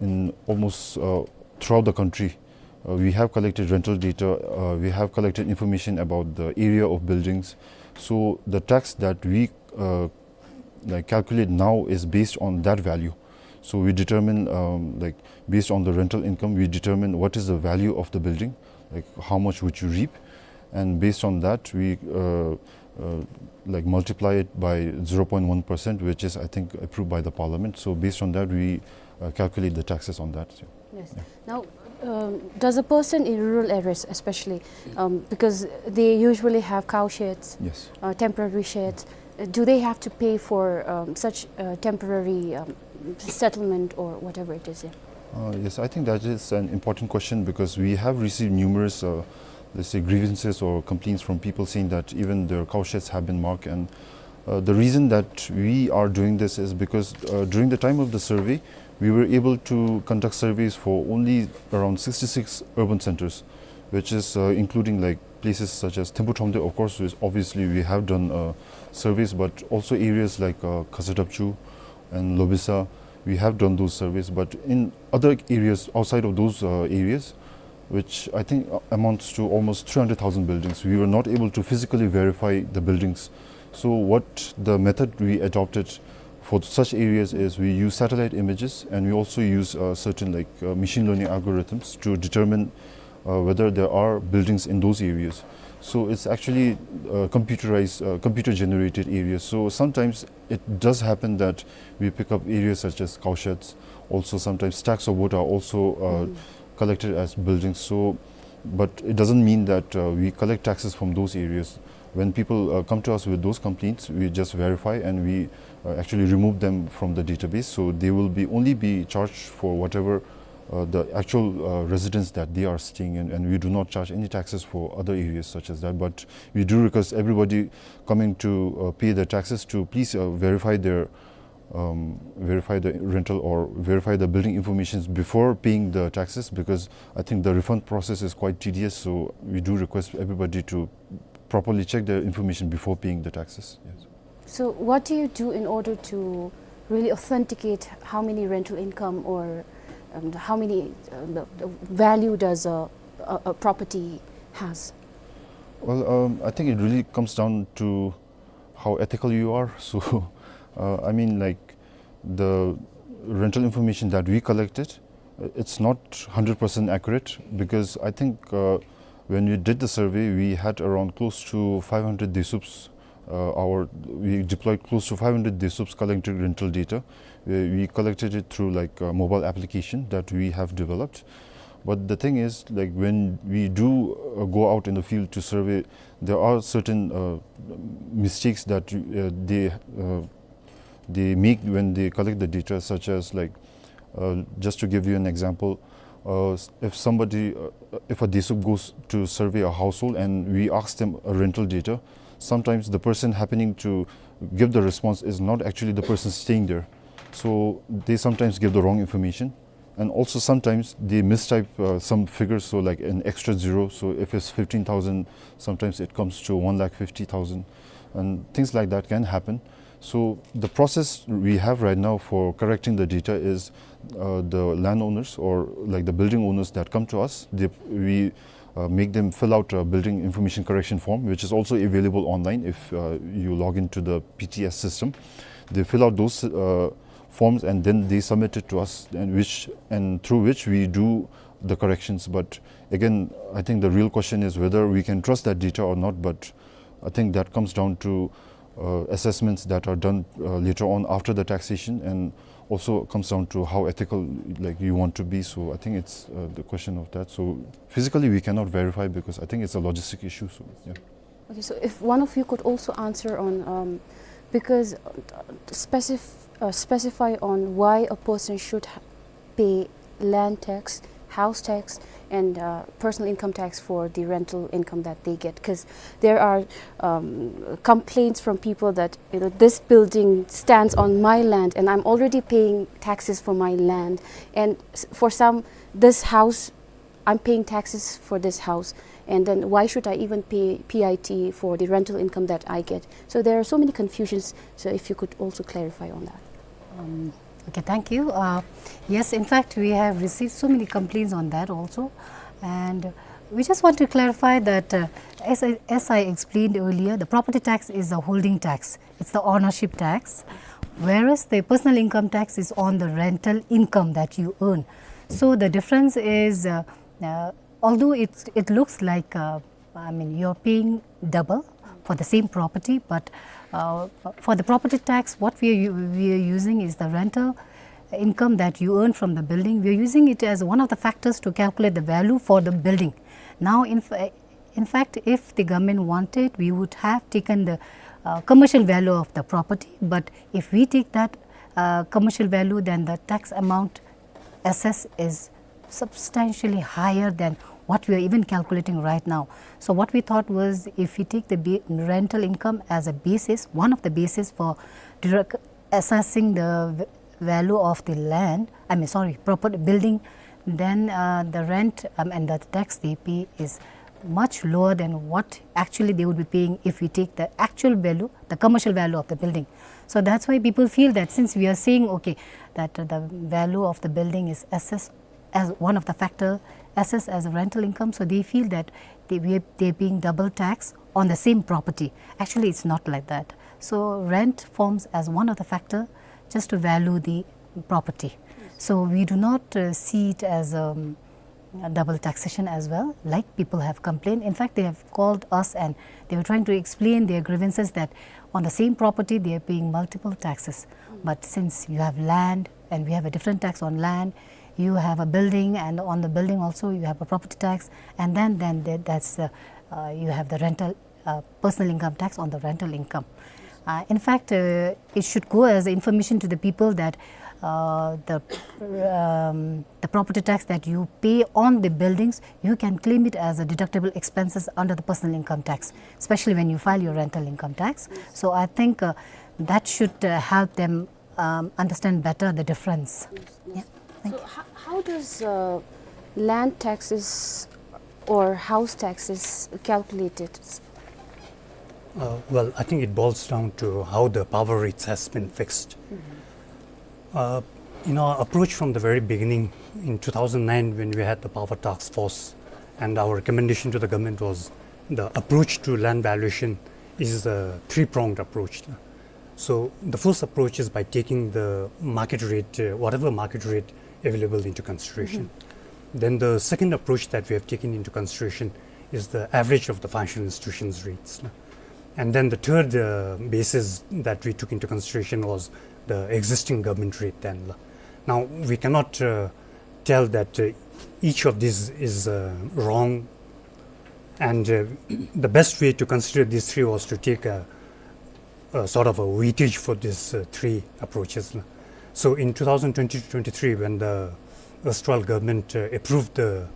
in almost uh, throughout the country. Uh, we have collected rental data, uh, we have collected information about the area of buildings. So the tax that we uh, like calculate now is based on that value. So we determine, um, like, based on the rental income, we determine what is the value of the building, like how much would you reap, and based on that we uh, uh, like multiply it by zero point one percent, which is, I think, approved by the parliament. So based on that we uh, calculate the taxes on that. So, Yes. Yeah. Now, Um, does a person in rural areas, especially, um, because they usually have cow sheds, yes, uh, temporary sheds, uh, do they have to pay for, um, such, uh, temporary, um, settlement or whatever it is? Yeah. Uh, yes, I think that is an important question because we have received numerous, uh, let's say, grievances or complaints from people saying that even their cow sheds have been marked. And, uh, the reason that we are doing this is because, uh, during the time of the survey, we were able to conduct surveys for only around sixty-six urban centers, which is, uh, including, like, places such as Themphu Thromde, of course, which obviously we have done, uh, surveys, but also areas like, uh, Khasi Dapchu and Lobisa, we have done those surveys. But in other areas outside of those, uh, areas, which I think, uh, amounts to almost three hundred thousand buildings, we were not able to physically verify the buildings. So what the method we adopted for such areas is we use satellite images, and we also use, uh, certain, like, uh, machine learning algorithms to determine, uh, whether there are buildings in those areas. So it's actually, uh, computerized, uh, computer generated areas. So sometimes it does happen that we pick up areas such as cow sheds. Also, sometimes stacks of wood are also, uh, mm, collected as buildings. So, but it doesn't mean that, uh, we collect taxes from those areas. When people, uh, come to us with those complaints, we just verify and we, uh, actually remove them from the database. So they will be only be charged for whatever, uh, the actual, uh, residence that they are staying in, and we do not charge any taxes for other areas such as that. But we do request everybody coming to, uh, pay their taxes to please, uh, verify their, um, verify the rental or verify the building informations before paying the taxes, because I think the refund process is quite tedious. So we do request everybody to properly check their information before paying the taxes. Yes. So what do you do in order to really authenticate how many rental income or, um, how many, uh, the, the value does a, a, a property has? Well, um, I think it really comes down to how ethical you are. So, uh, I mean, like, the rental information that we collected, uh, it's not hundred percent accurate, because I think, uh, when we did the survey, we had around close to five hundred desups. Uh, our, we deployed close to five hundred desups collecting rental data. We, we collected it through, like, a mobile application that we have developed. But the thing is, like, when we do, uh, go out in the field to survey, there are certain, uh, mistakes that, uh, they, uh, they make when they collect the data, such as, like, uh, just to give you an example, uh, s-, if somebody, uh, if a desup goes to survey a household and we ask them a rental data, sometimes the person happening to give the response is not actually the person staying there. So they sometimes give the wrong information. And also sometimes they mistype, uh, some figures, so, like, an extra zero. So if it's fifteen thousand, sometimes it comes to one lakh fifty thousand, and things like that can happen. So the process we have right now for correcting the data is, uh, the landowners or, like, the building owners that come to us, they, we, uh, make them fill out a building information correction form, which is also available online if, uh, you log into the P T S system. They fill out those, uh, forms and then they submit it to us, and which, and through which we do the corrections. But again, I think the real question is whether we can trust that data or not. But I think that comes down to, uh, assessments that are done, uh, later on after the taxation, and also comes down to how ethical, like, you want to be. So I think it's, uh, the question of that. So physically we cannot verify because I think it's a logistic issue. So, yeah. Okay, so if one of you could also answer on, um, because, uh, specif-, uh, specify on why a person should ha-, pay land tax, house tax, and, uh, personal income tax for the rental income that they get, 'cause there are, um, complaints from people that, you know, this building stands on my land and I'm already paying taxes for my land, and s-, for some, this house, I'm paying taxes for this house, and then why should I even pay P I T for the rental income that I get? So there are so many confusions, so if you could also clarify on that. Um, okay, thank you. Uh, yes, in fact, we have received so many complaints on that also. And we just want to clarify that, uh, as I, as I explained earlier, the property tax is a holding tax. It's the ownership tax, whereas the personal income tax is on the rental income that you earn. So the difference is, uh, uh, although it, it looks like, uh, I mean, you're paying double for the same property, but, uh, for the property tax, what we are u-, we are using is the rental, income that you earn from the building, we are using it as one of the factors to calculate the value for the building. Now, in, fa- in fact, if the government wanted, we would have taken the uh, commercial value of the property, but if we take that uh, commercial value, then the tax amount assessed is substantially higher than what we are even calculating right now. So what we thought was, if we take the ba- rental income as a basis, one of the basis for direct assessing the v- value of the land, I mean, sorry, property, building, then uh, the rent um, and the tax they pay is much lower than what actually they would be paying if we take the actual value, the commercial value of the building. So that's why people feel that since we are saying, okay, that the value of the building is assessed as one of the factor, assessed as a rental income, so they feel that they, we are, they're paying double tax on the same property. Actually, it's not like that. So rent forms as one of the factor just to value the property. So we do not uh, see it as um, a double taxation as well, like people have complained. In fact, they have called us and they were trying to explain their grievances that on the same property they are paying multiple taxes. But since you have land and we have a different tax on land, you have a building, and on the building also you have a property tax, and then then there- that's uh, uh, you have the rental uh, personal income tax on the rental income. Uh, in fact, uh, it should go as information to the people that uh, the um, the property tax that you pay on the buildings, you can claim it as a deductible expenses under the personal income tax, especially when you file your rental income tax. So I think uh, that should uh, help them um, understand better the difference. Yeah. Thank So how, how does uh, land taxes or house taxes calculated? Uh, well, I think it boils down to how the power rates has been fixed. Uh, in our approach from the very beginning, in two thousand nine, when we had the power task force, and our recommendation to the government was the approach to land valuation is a three-pronged approach. So the first approach is by taking the market rate, uh, whatever market rate available, into consideration. Then the second approach that we have taken into consideration is the average of the financial institutions' rates. And then the third uh, basis that we took into consideration was the existing government rate then. Now, we cannot uh, tell that uh, each of these is uh, wrong, and uh, the best way to consider these three was to take a, a sort of a weightage for these uh, three approaches. So in two thousand twenty-two twenty-three, when the erstwhile government uh, approved the,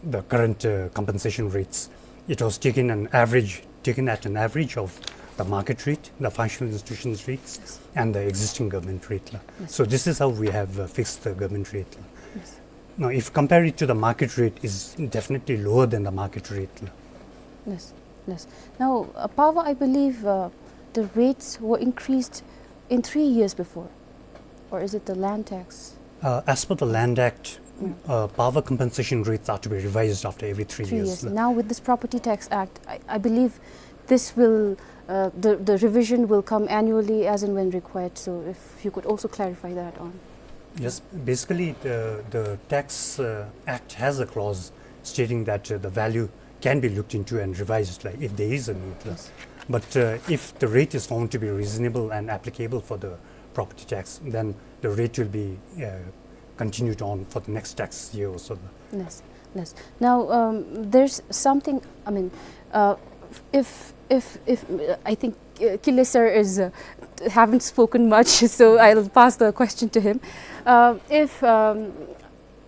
the current uh, compensation rates, it was taken an average, taken at an average of the market rate, the financial institutions rates, and the existing government rate. So this is how we have uh, fixed the government rate. Now, if compare it to the market rate, is definitely lower than the market rate. Yes, yes. Now, uh, Pawa, I believe uh, the rates were increased in three years before, or is it the land tax? Uh, as per the Land Act, uh, power compensation rates are to be revised after every three, Three years. years. Now, with this Property Tax Act, I, I believe this will, uh, the, the revision will come annually as and when required. So, if you could also clarify that on. Yes, basically the, the Tax uh, Act has a clause stating that uh, the value can be looked into and revised, like, if there is a need. But uh, if the rate is found to be reasonable and applicable for the property tax, then the rate will be uh, continued on for the next tax year or so. Yes, yes. Now, um, there's something, I mean, uh, if, if, if, uh, I think uh, Kile sir is, uh, haven't spoken much, so I'll pass the question to him. Uh, if, um,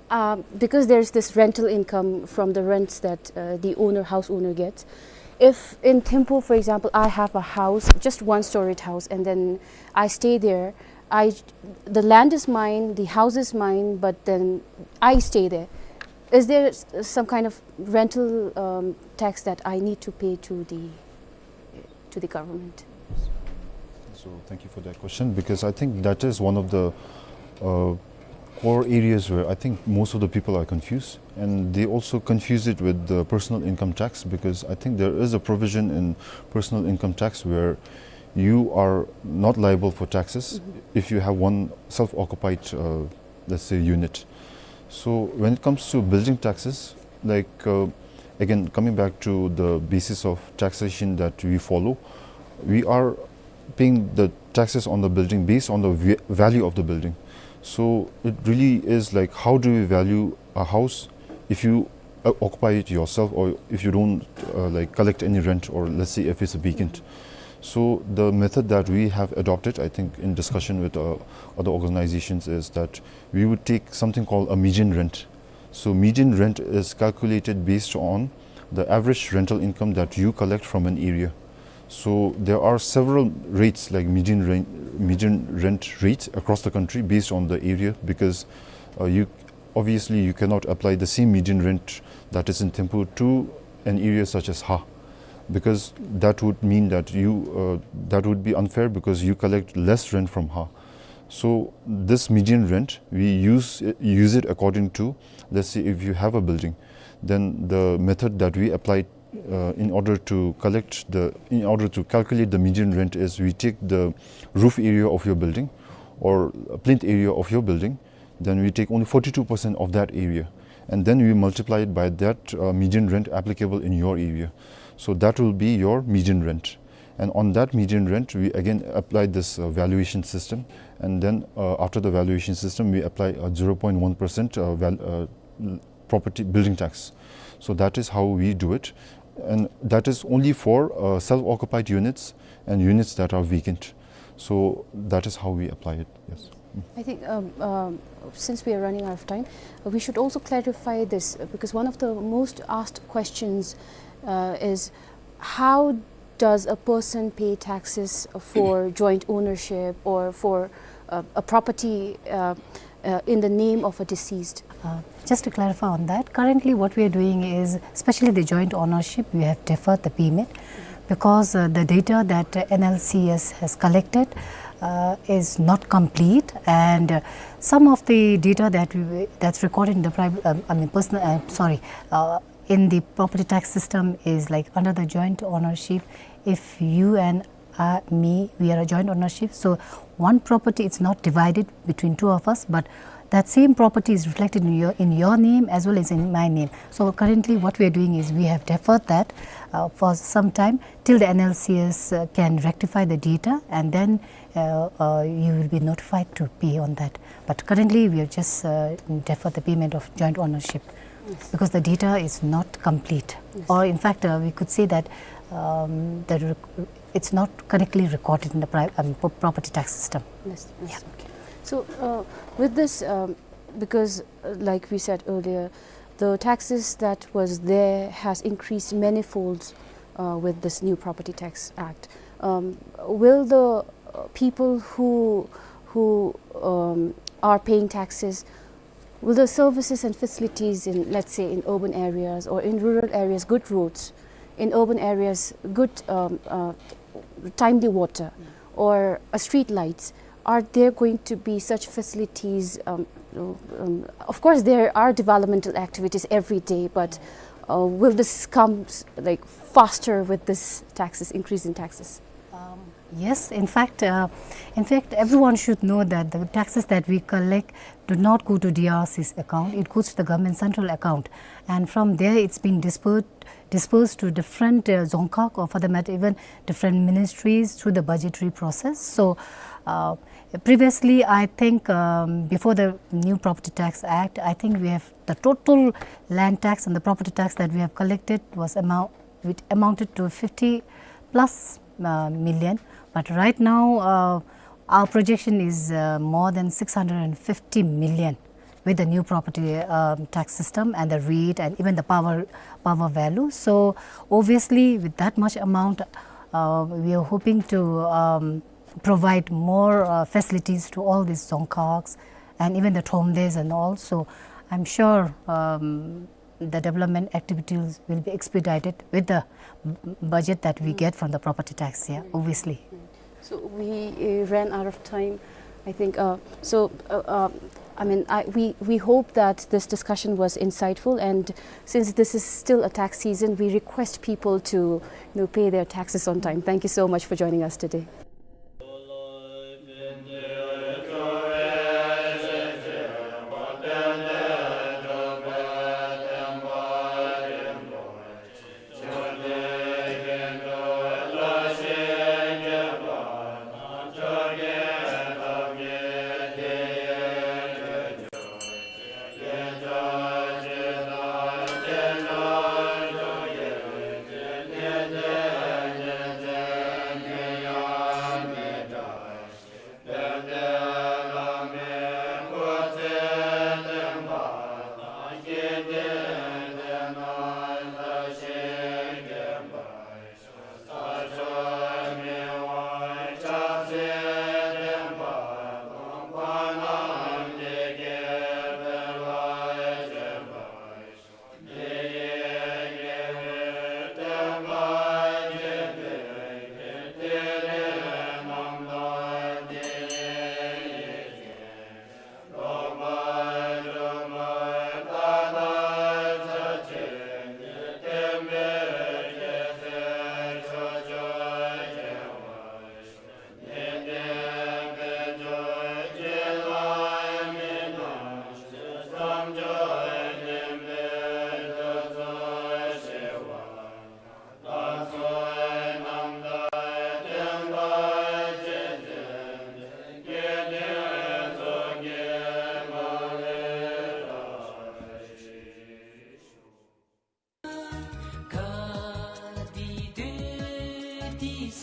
uh, because there's this rental income from the rents that uh, the owner, house owner gets, if in Thimphu, for example, I have a house, just one storied house, and then I stay there, I, the land is mine, the house is mine, but then I stay there. Is there s- some kind of rental um, tax that I need to pay to the, to the government? So thank you for that question, because I think that is one of the uh, core areas where I think most of the people are confused, and they also confuse it with the personal income tax, because I think there is a provision in personal income tax where you are not liable for taxes if you have one self-occupied, uh, let's say, unit. So when it comes to building taxes, like, uh, again, coming back to the basis of taxation that we follow, we are paying the taxes on the building based on the va- value of the building. So it really is like, how do we value a house if you uh, occupy it yourself, or if you don't uh, like collect any rent, or let's say if it's vacant? So the method that we have adopted, I think, in discussion with uh, other organizations, is that we would take something called a median rent. So median rent is calculated based on the average rental income that you collect from an area. So there are several rates, like median rent, median rent rates across the country based on the area, because uh, you obviously you cannot apply the same median rent that is in Thimphu to an area such as Haa, because that would mean that you uh, that would be unfair, because you collect less rent from Haa. So this median rent, we use use it according to, let's say, if you have a building, then the method that we apply uh, in order to collect the in order to calculate the median rent is we take the roof area of your building or plinth area of your building, then we take only forty-two percent of that area, and then we multiply it by that uh, median rent applicable in your area. So that will be your median rent. And on that median rent, we again apply this uh, valuation system. And then uh, after the valuation system, we apply a zero point one percent uh, val- uh, property building tax. So that is how we do it. And that is only for uh, self-occupied units and units that are vacant. So that is how we apply it, yes. I think um, um, since we are running out of time, uh, we should also clarify this uh, because one of the most asked questions uh, is how does a person pay taxes for joint ownership or for uh, a property uh, uh, in the name of a deceased? Uh, just to clarify on that, currently what we are doing is, especially the joint ownership, we have deferred the payment because uh, the data that uh, N L C S has collected uh, is not complete, and uh, some of the data that we, that's recorded in the private, um, I mean, personal, uh, sorry, uh, in the property tax system is like under the joint ownership. If you and uh, me, we are a joint ownership, so one property, it's not divided between two of us, but that same property is reflected in your in your name as well as in my name. So currently, what we are doing is we have deferred that uh, for some time till the N L C S uh, can rectify the data, and then uh, uh, you will be notified to pay on that. But currently, we have just uh, deferred the payment of joint ownership because the data is not complete, or in fact, uh, we could say that um, the rec- it's not correctly recorded in the pri- um, pro- property tax system. Yes, yes, okay. So uh, with this, um, because uh, like we said earlier, the taxes that was there has increased manifolds uh, with this new Property Tax Act. Um, will the uh, people who who um, are paying taxes, will the services and facilities in, let's say, in urban areas or in rural areas, good roads, in urban areas, good um, uh, timely water, or uh, street lights, are there going to be such facilities? Um, um, of course, there are developmental activities every day, but uh, will this come s- like faster with this taxes, increase in taxes? Yes, in fact, uh, in fact, everyone should know that the taxes that we collect do not go to D R C's account. It goes to the government central account, and from there, it's been dispersed dispersed to different uh, dzongkhag, or for the matter, even different ministries through the budgetary process. So, uh, previously, I think um, before the new Property Tax Act, I think we have the total land tax and the property tax that we have collected was amount, which amounted to fifty plus uh, million. But right now, uh, our projection is uh, more than six hundred and fifty million with the new property um, tax system and the rate and even the power power value. So obviously, with that much amount, uh, we are hoping to um, provide more uh, facilities to all these dzongkhags and even the thromdaes and all. So I'm sure um, the development activities will be expedited with the b- budget that we get from the property tax. Yeah, obviously. So we uh, ran out of time, I think. Uh, so uh, uh, I mean, I, we we hope that this discussion was insightful, and since this is still a tax season, we request people to you know pay their taxes on time. Thank you so much for joining us today.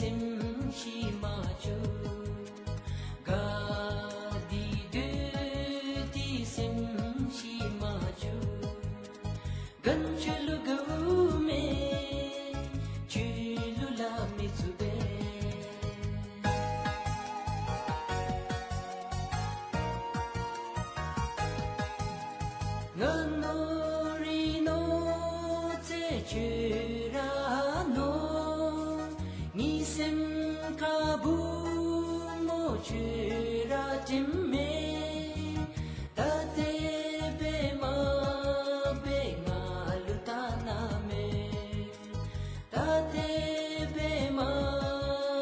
སེམས་ཤི་མ་བཅུག། དགའ་སྟེ་སྡོད་དེ་སེམས་ཤི་མ་བཅུག། གང་ཁྱོད་ལུ་དགའཝ་མེད། ཁྱོད་ལུ་ལཱ་མི་ཚུགས་པས། ང་ནོར་རི་ནོར་རྩེ་ཁྱོད་ར་ནོར། ངེའི་སེམས་ཁར་བུམོ་ཁྱོད་ར་དྲནམ་མས།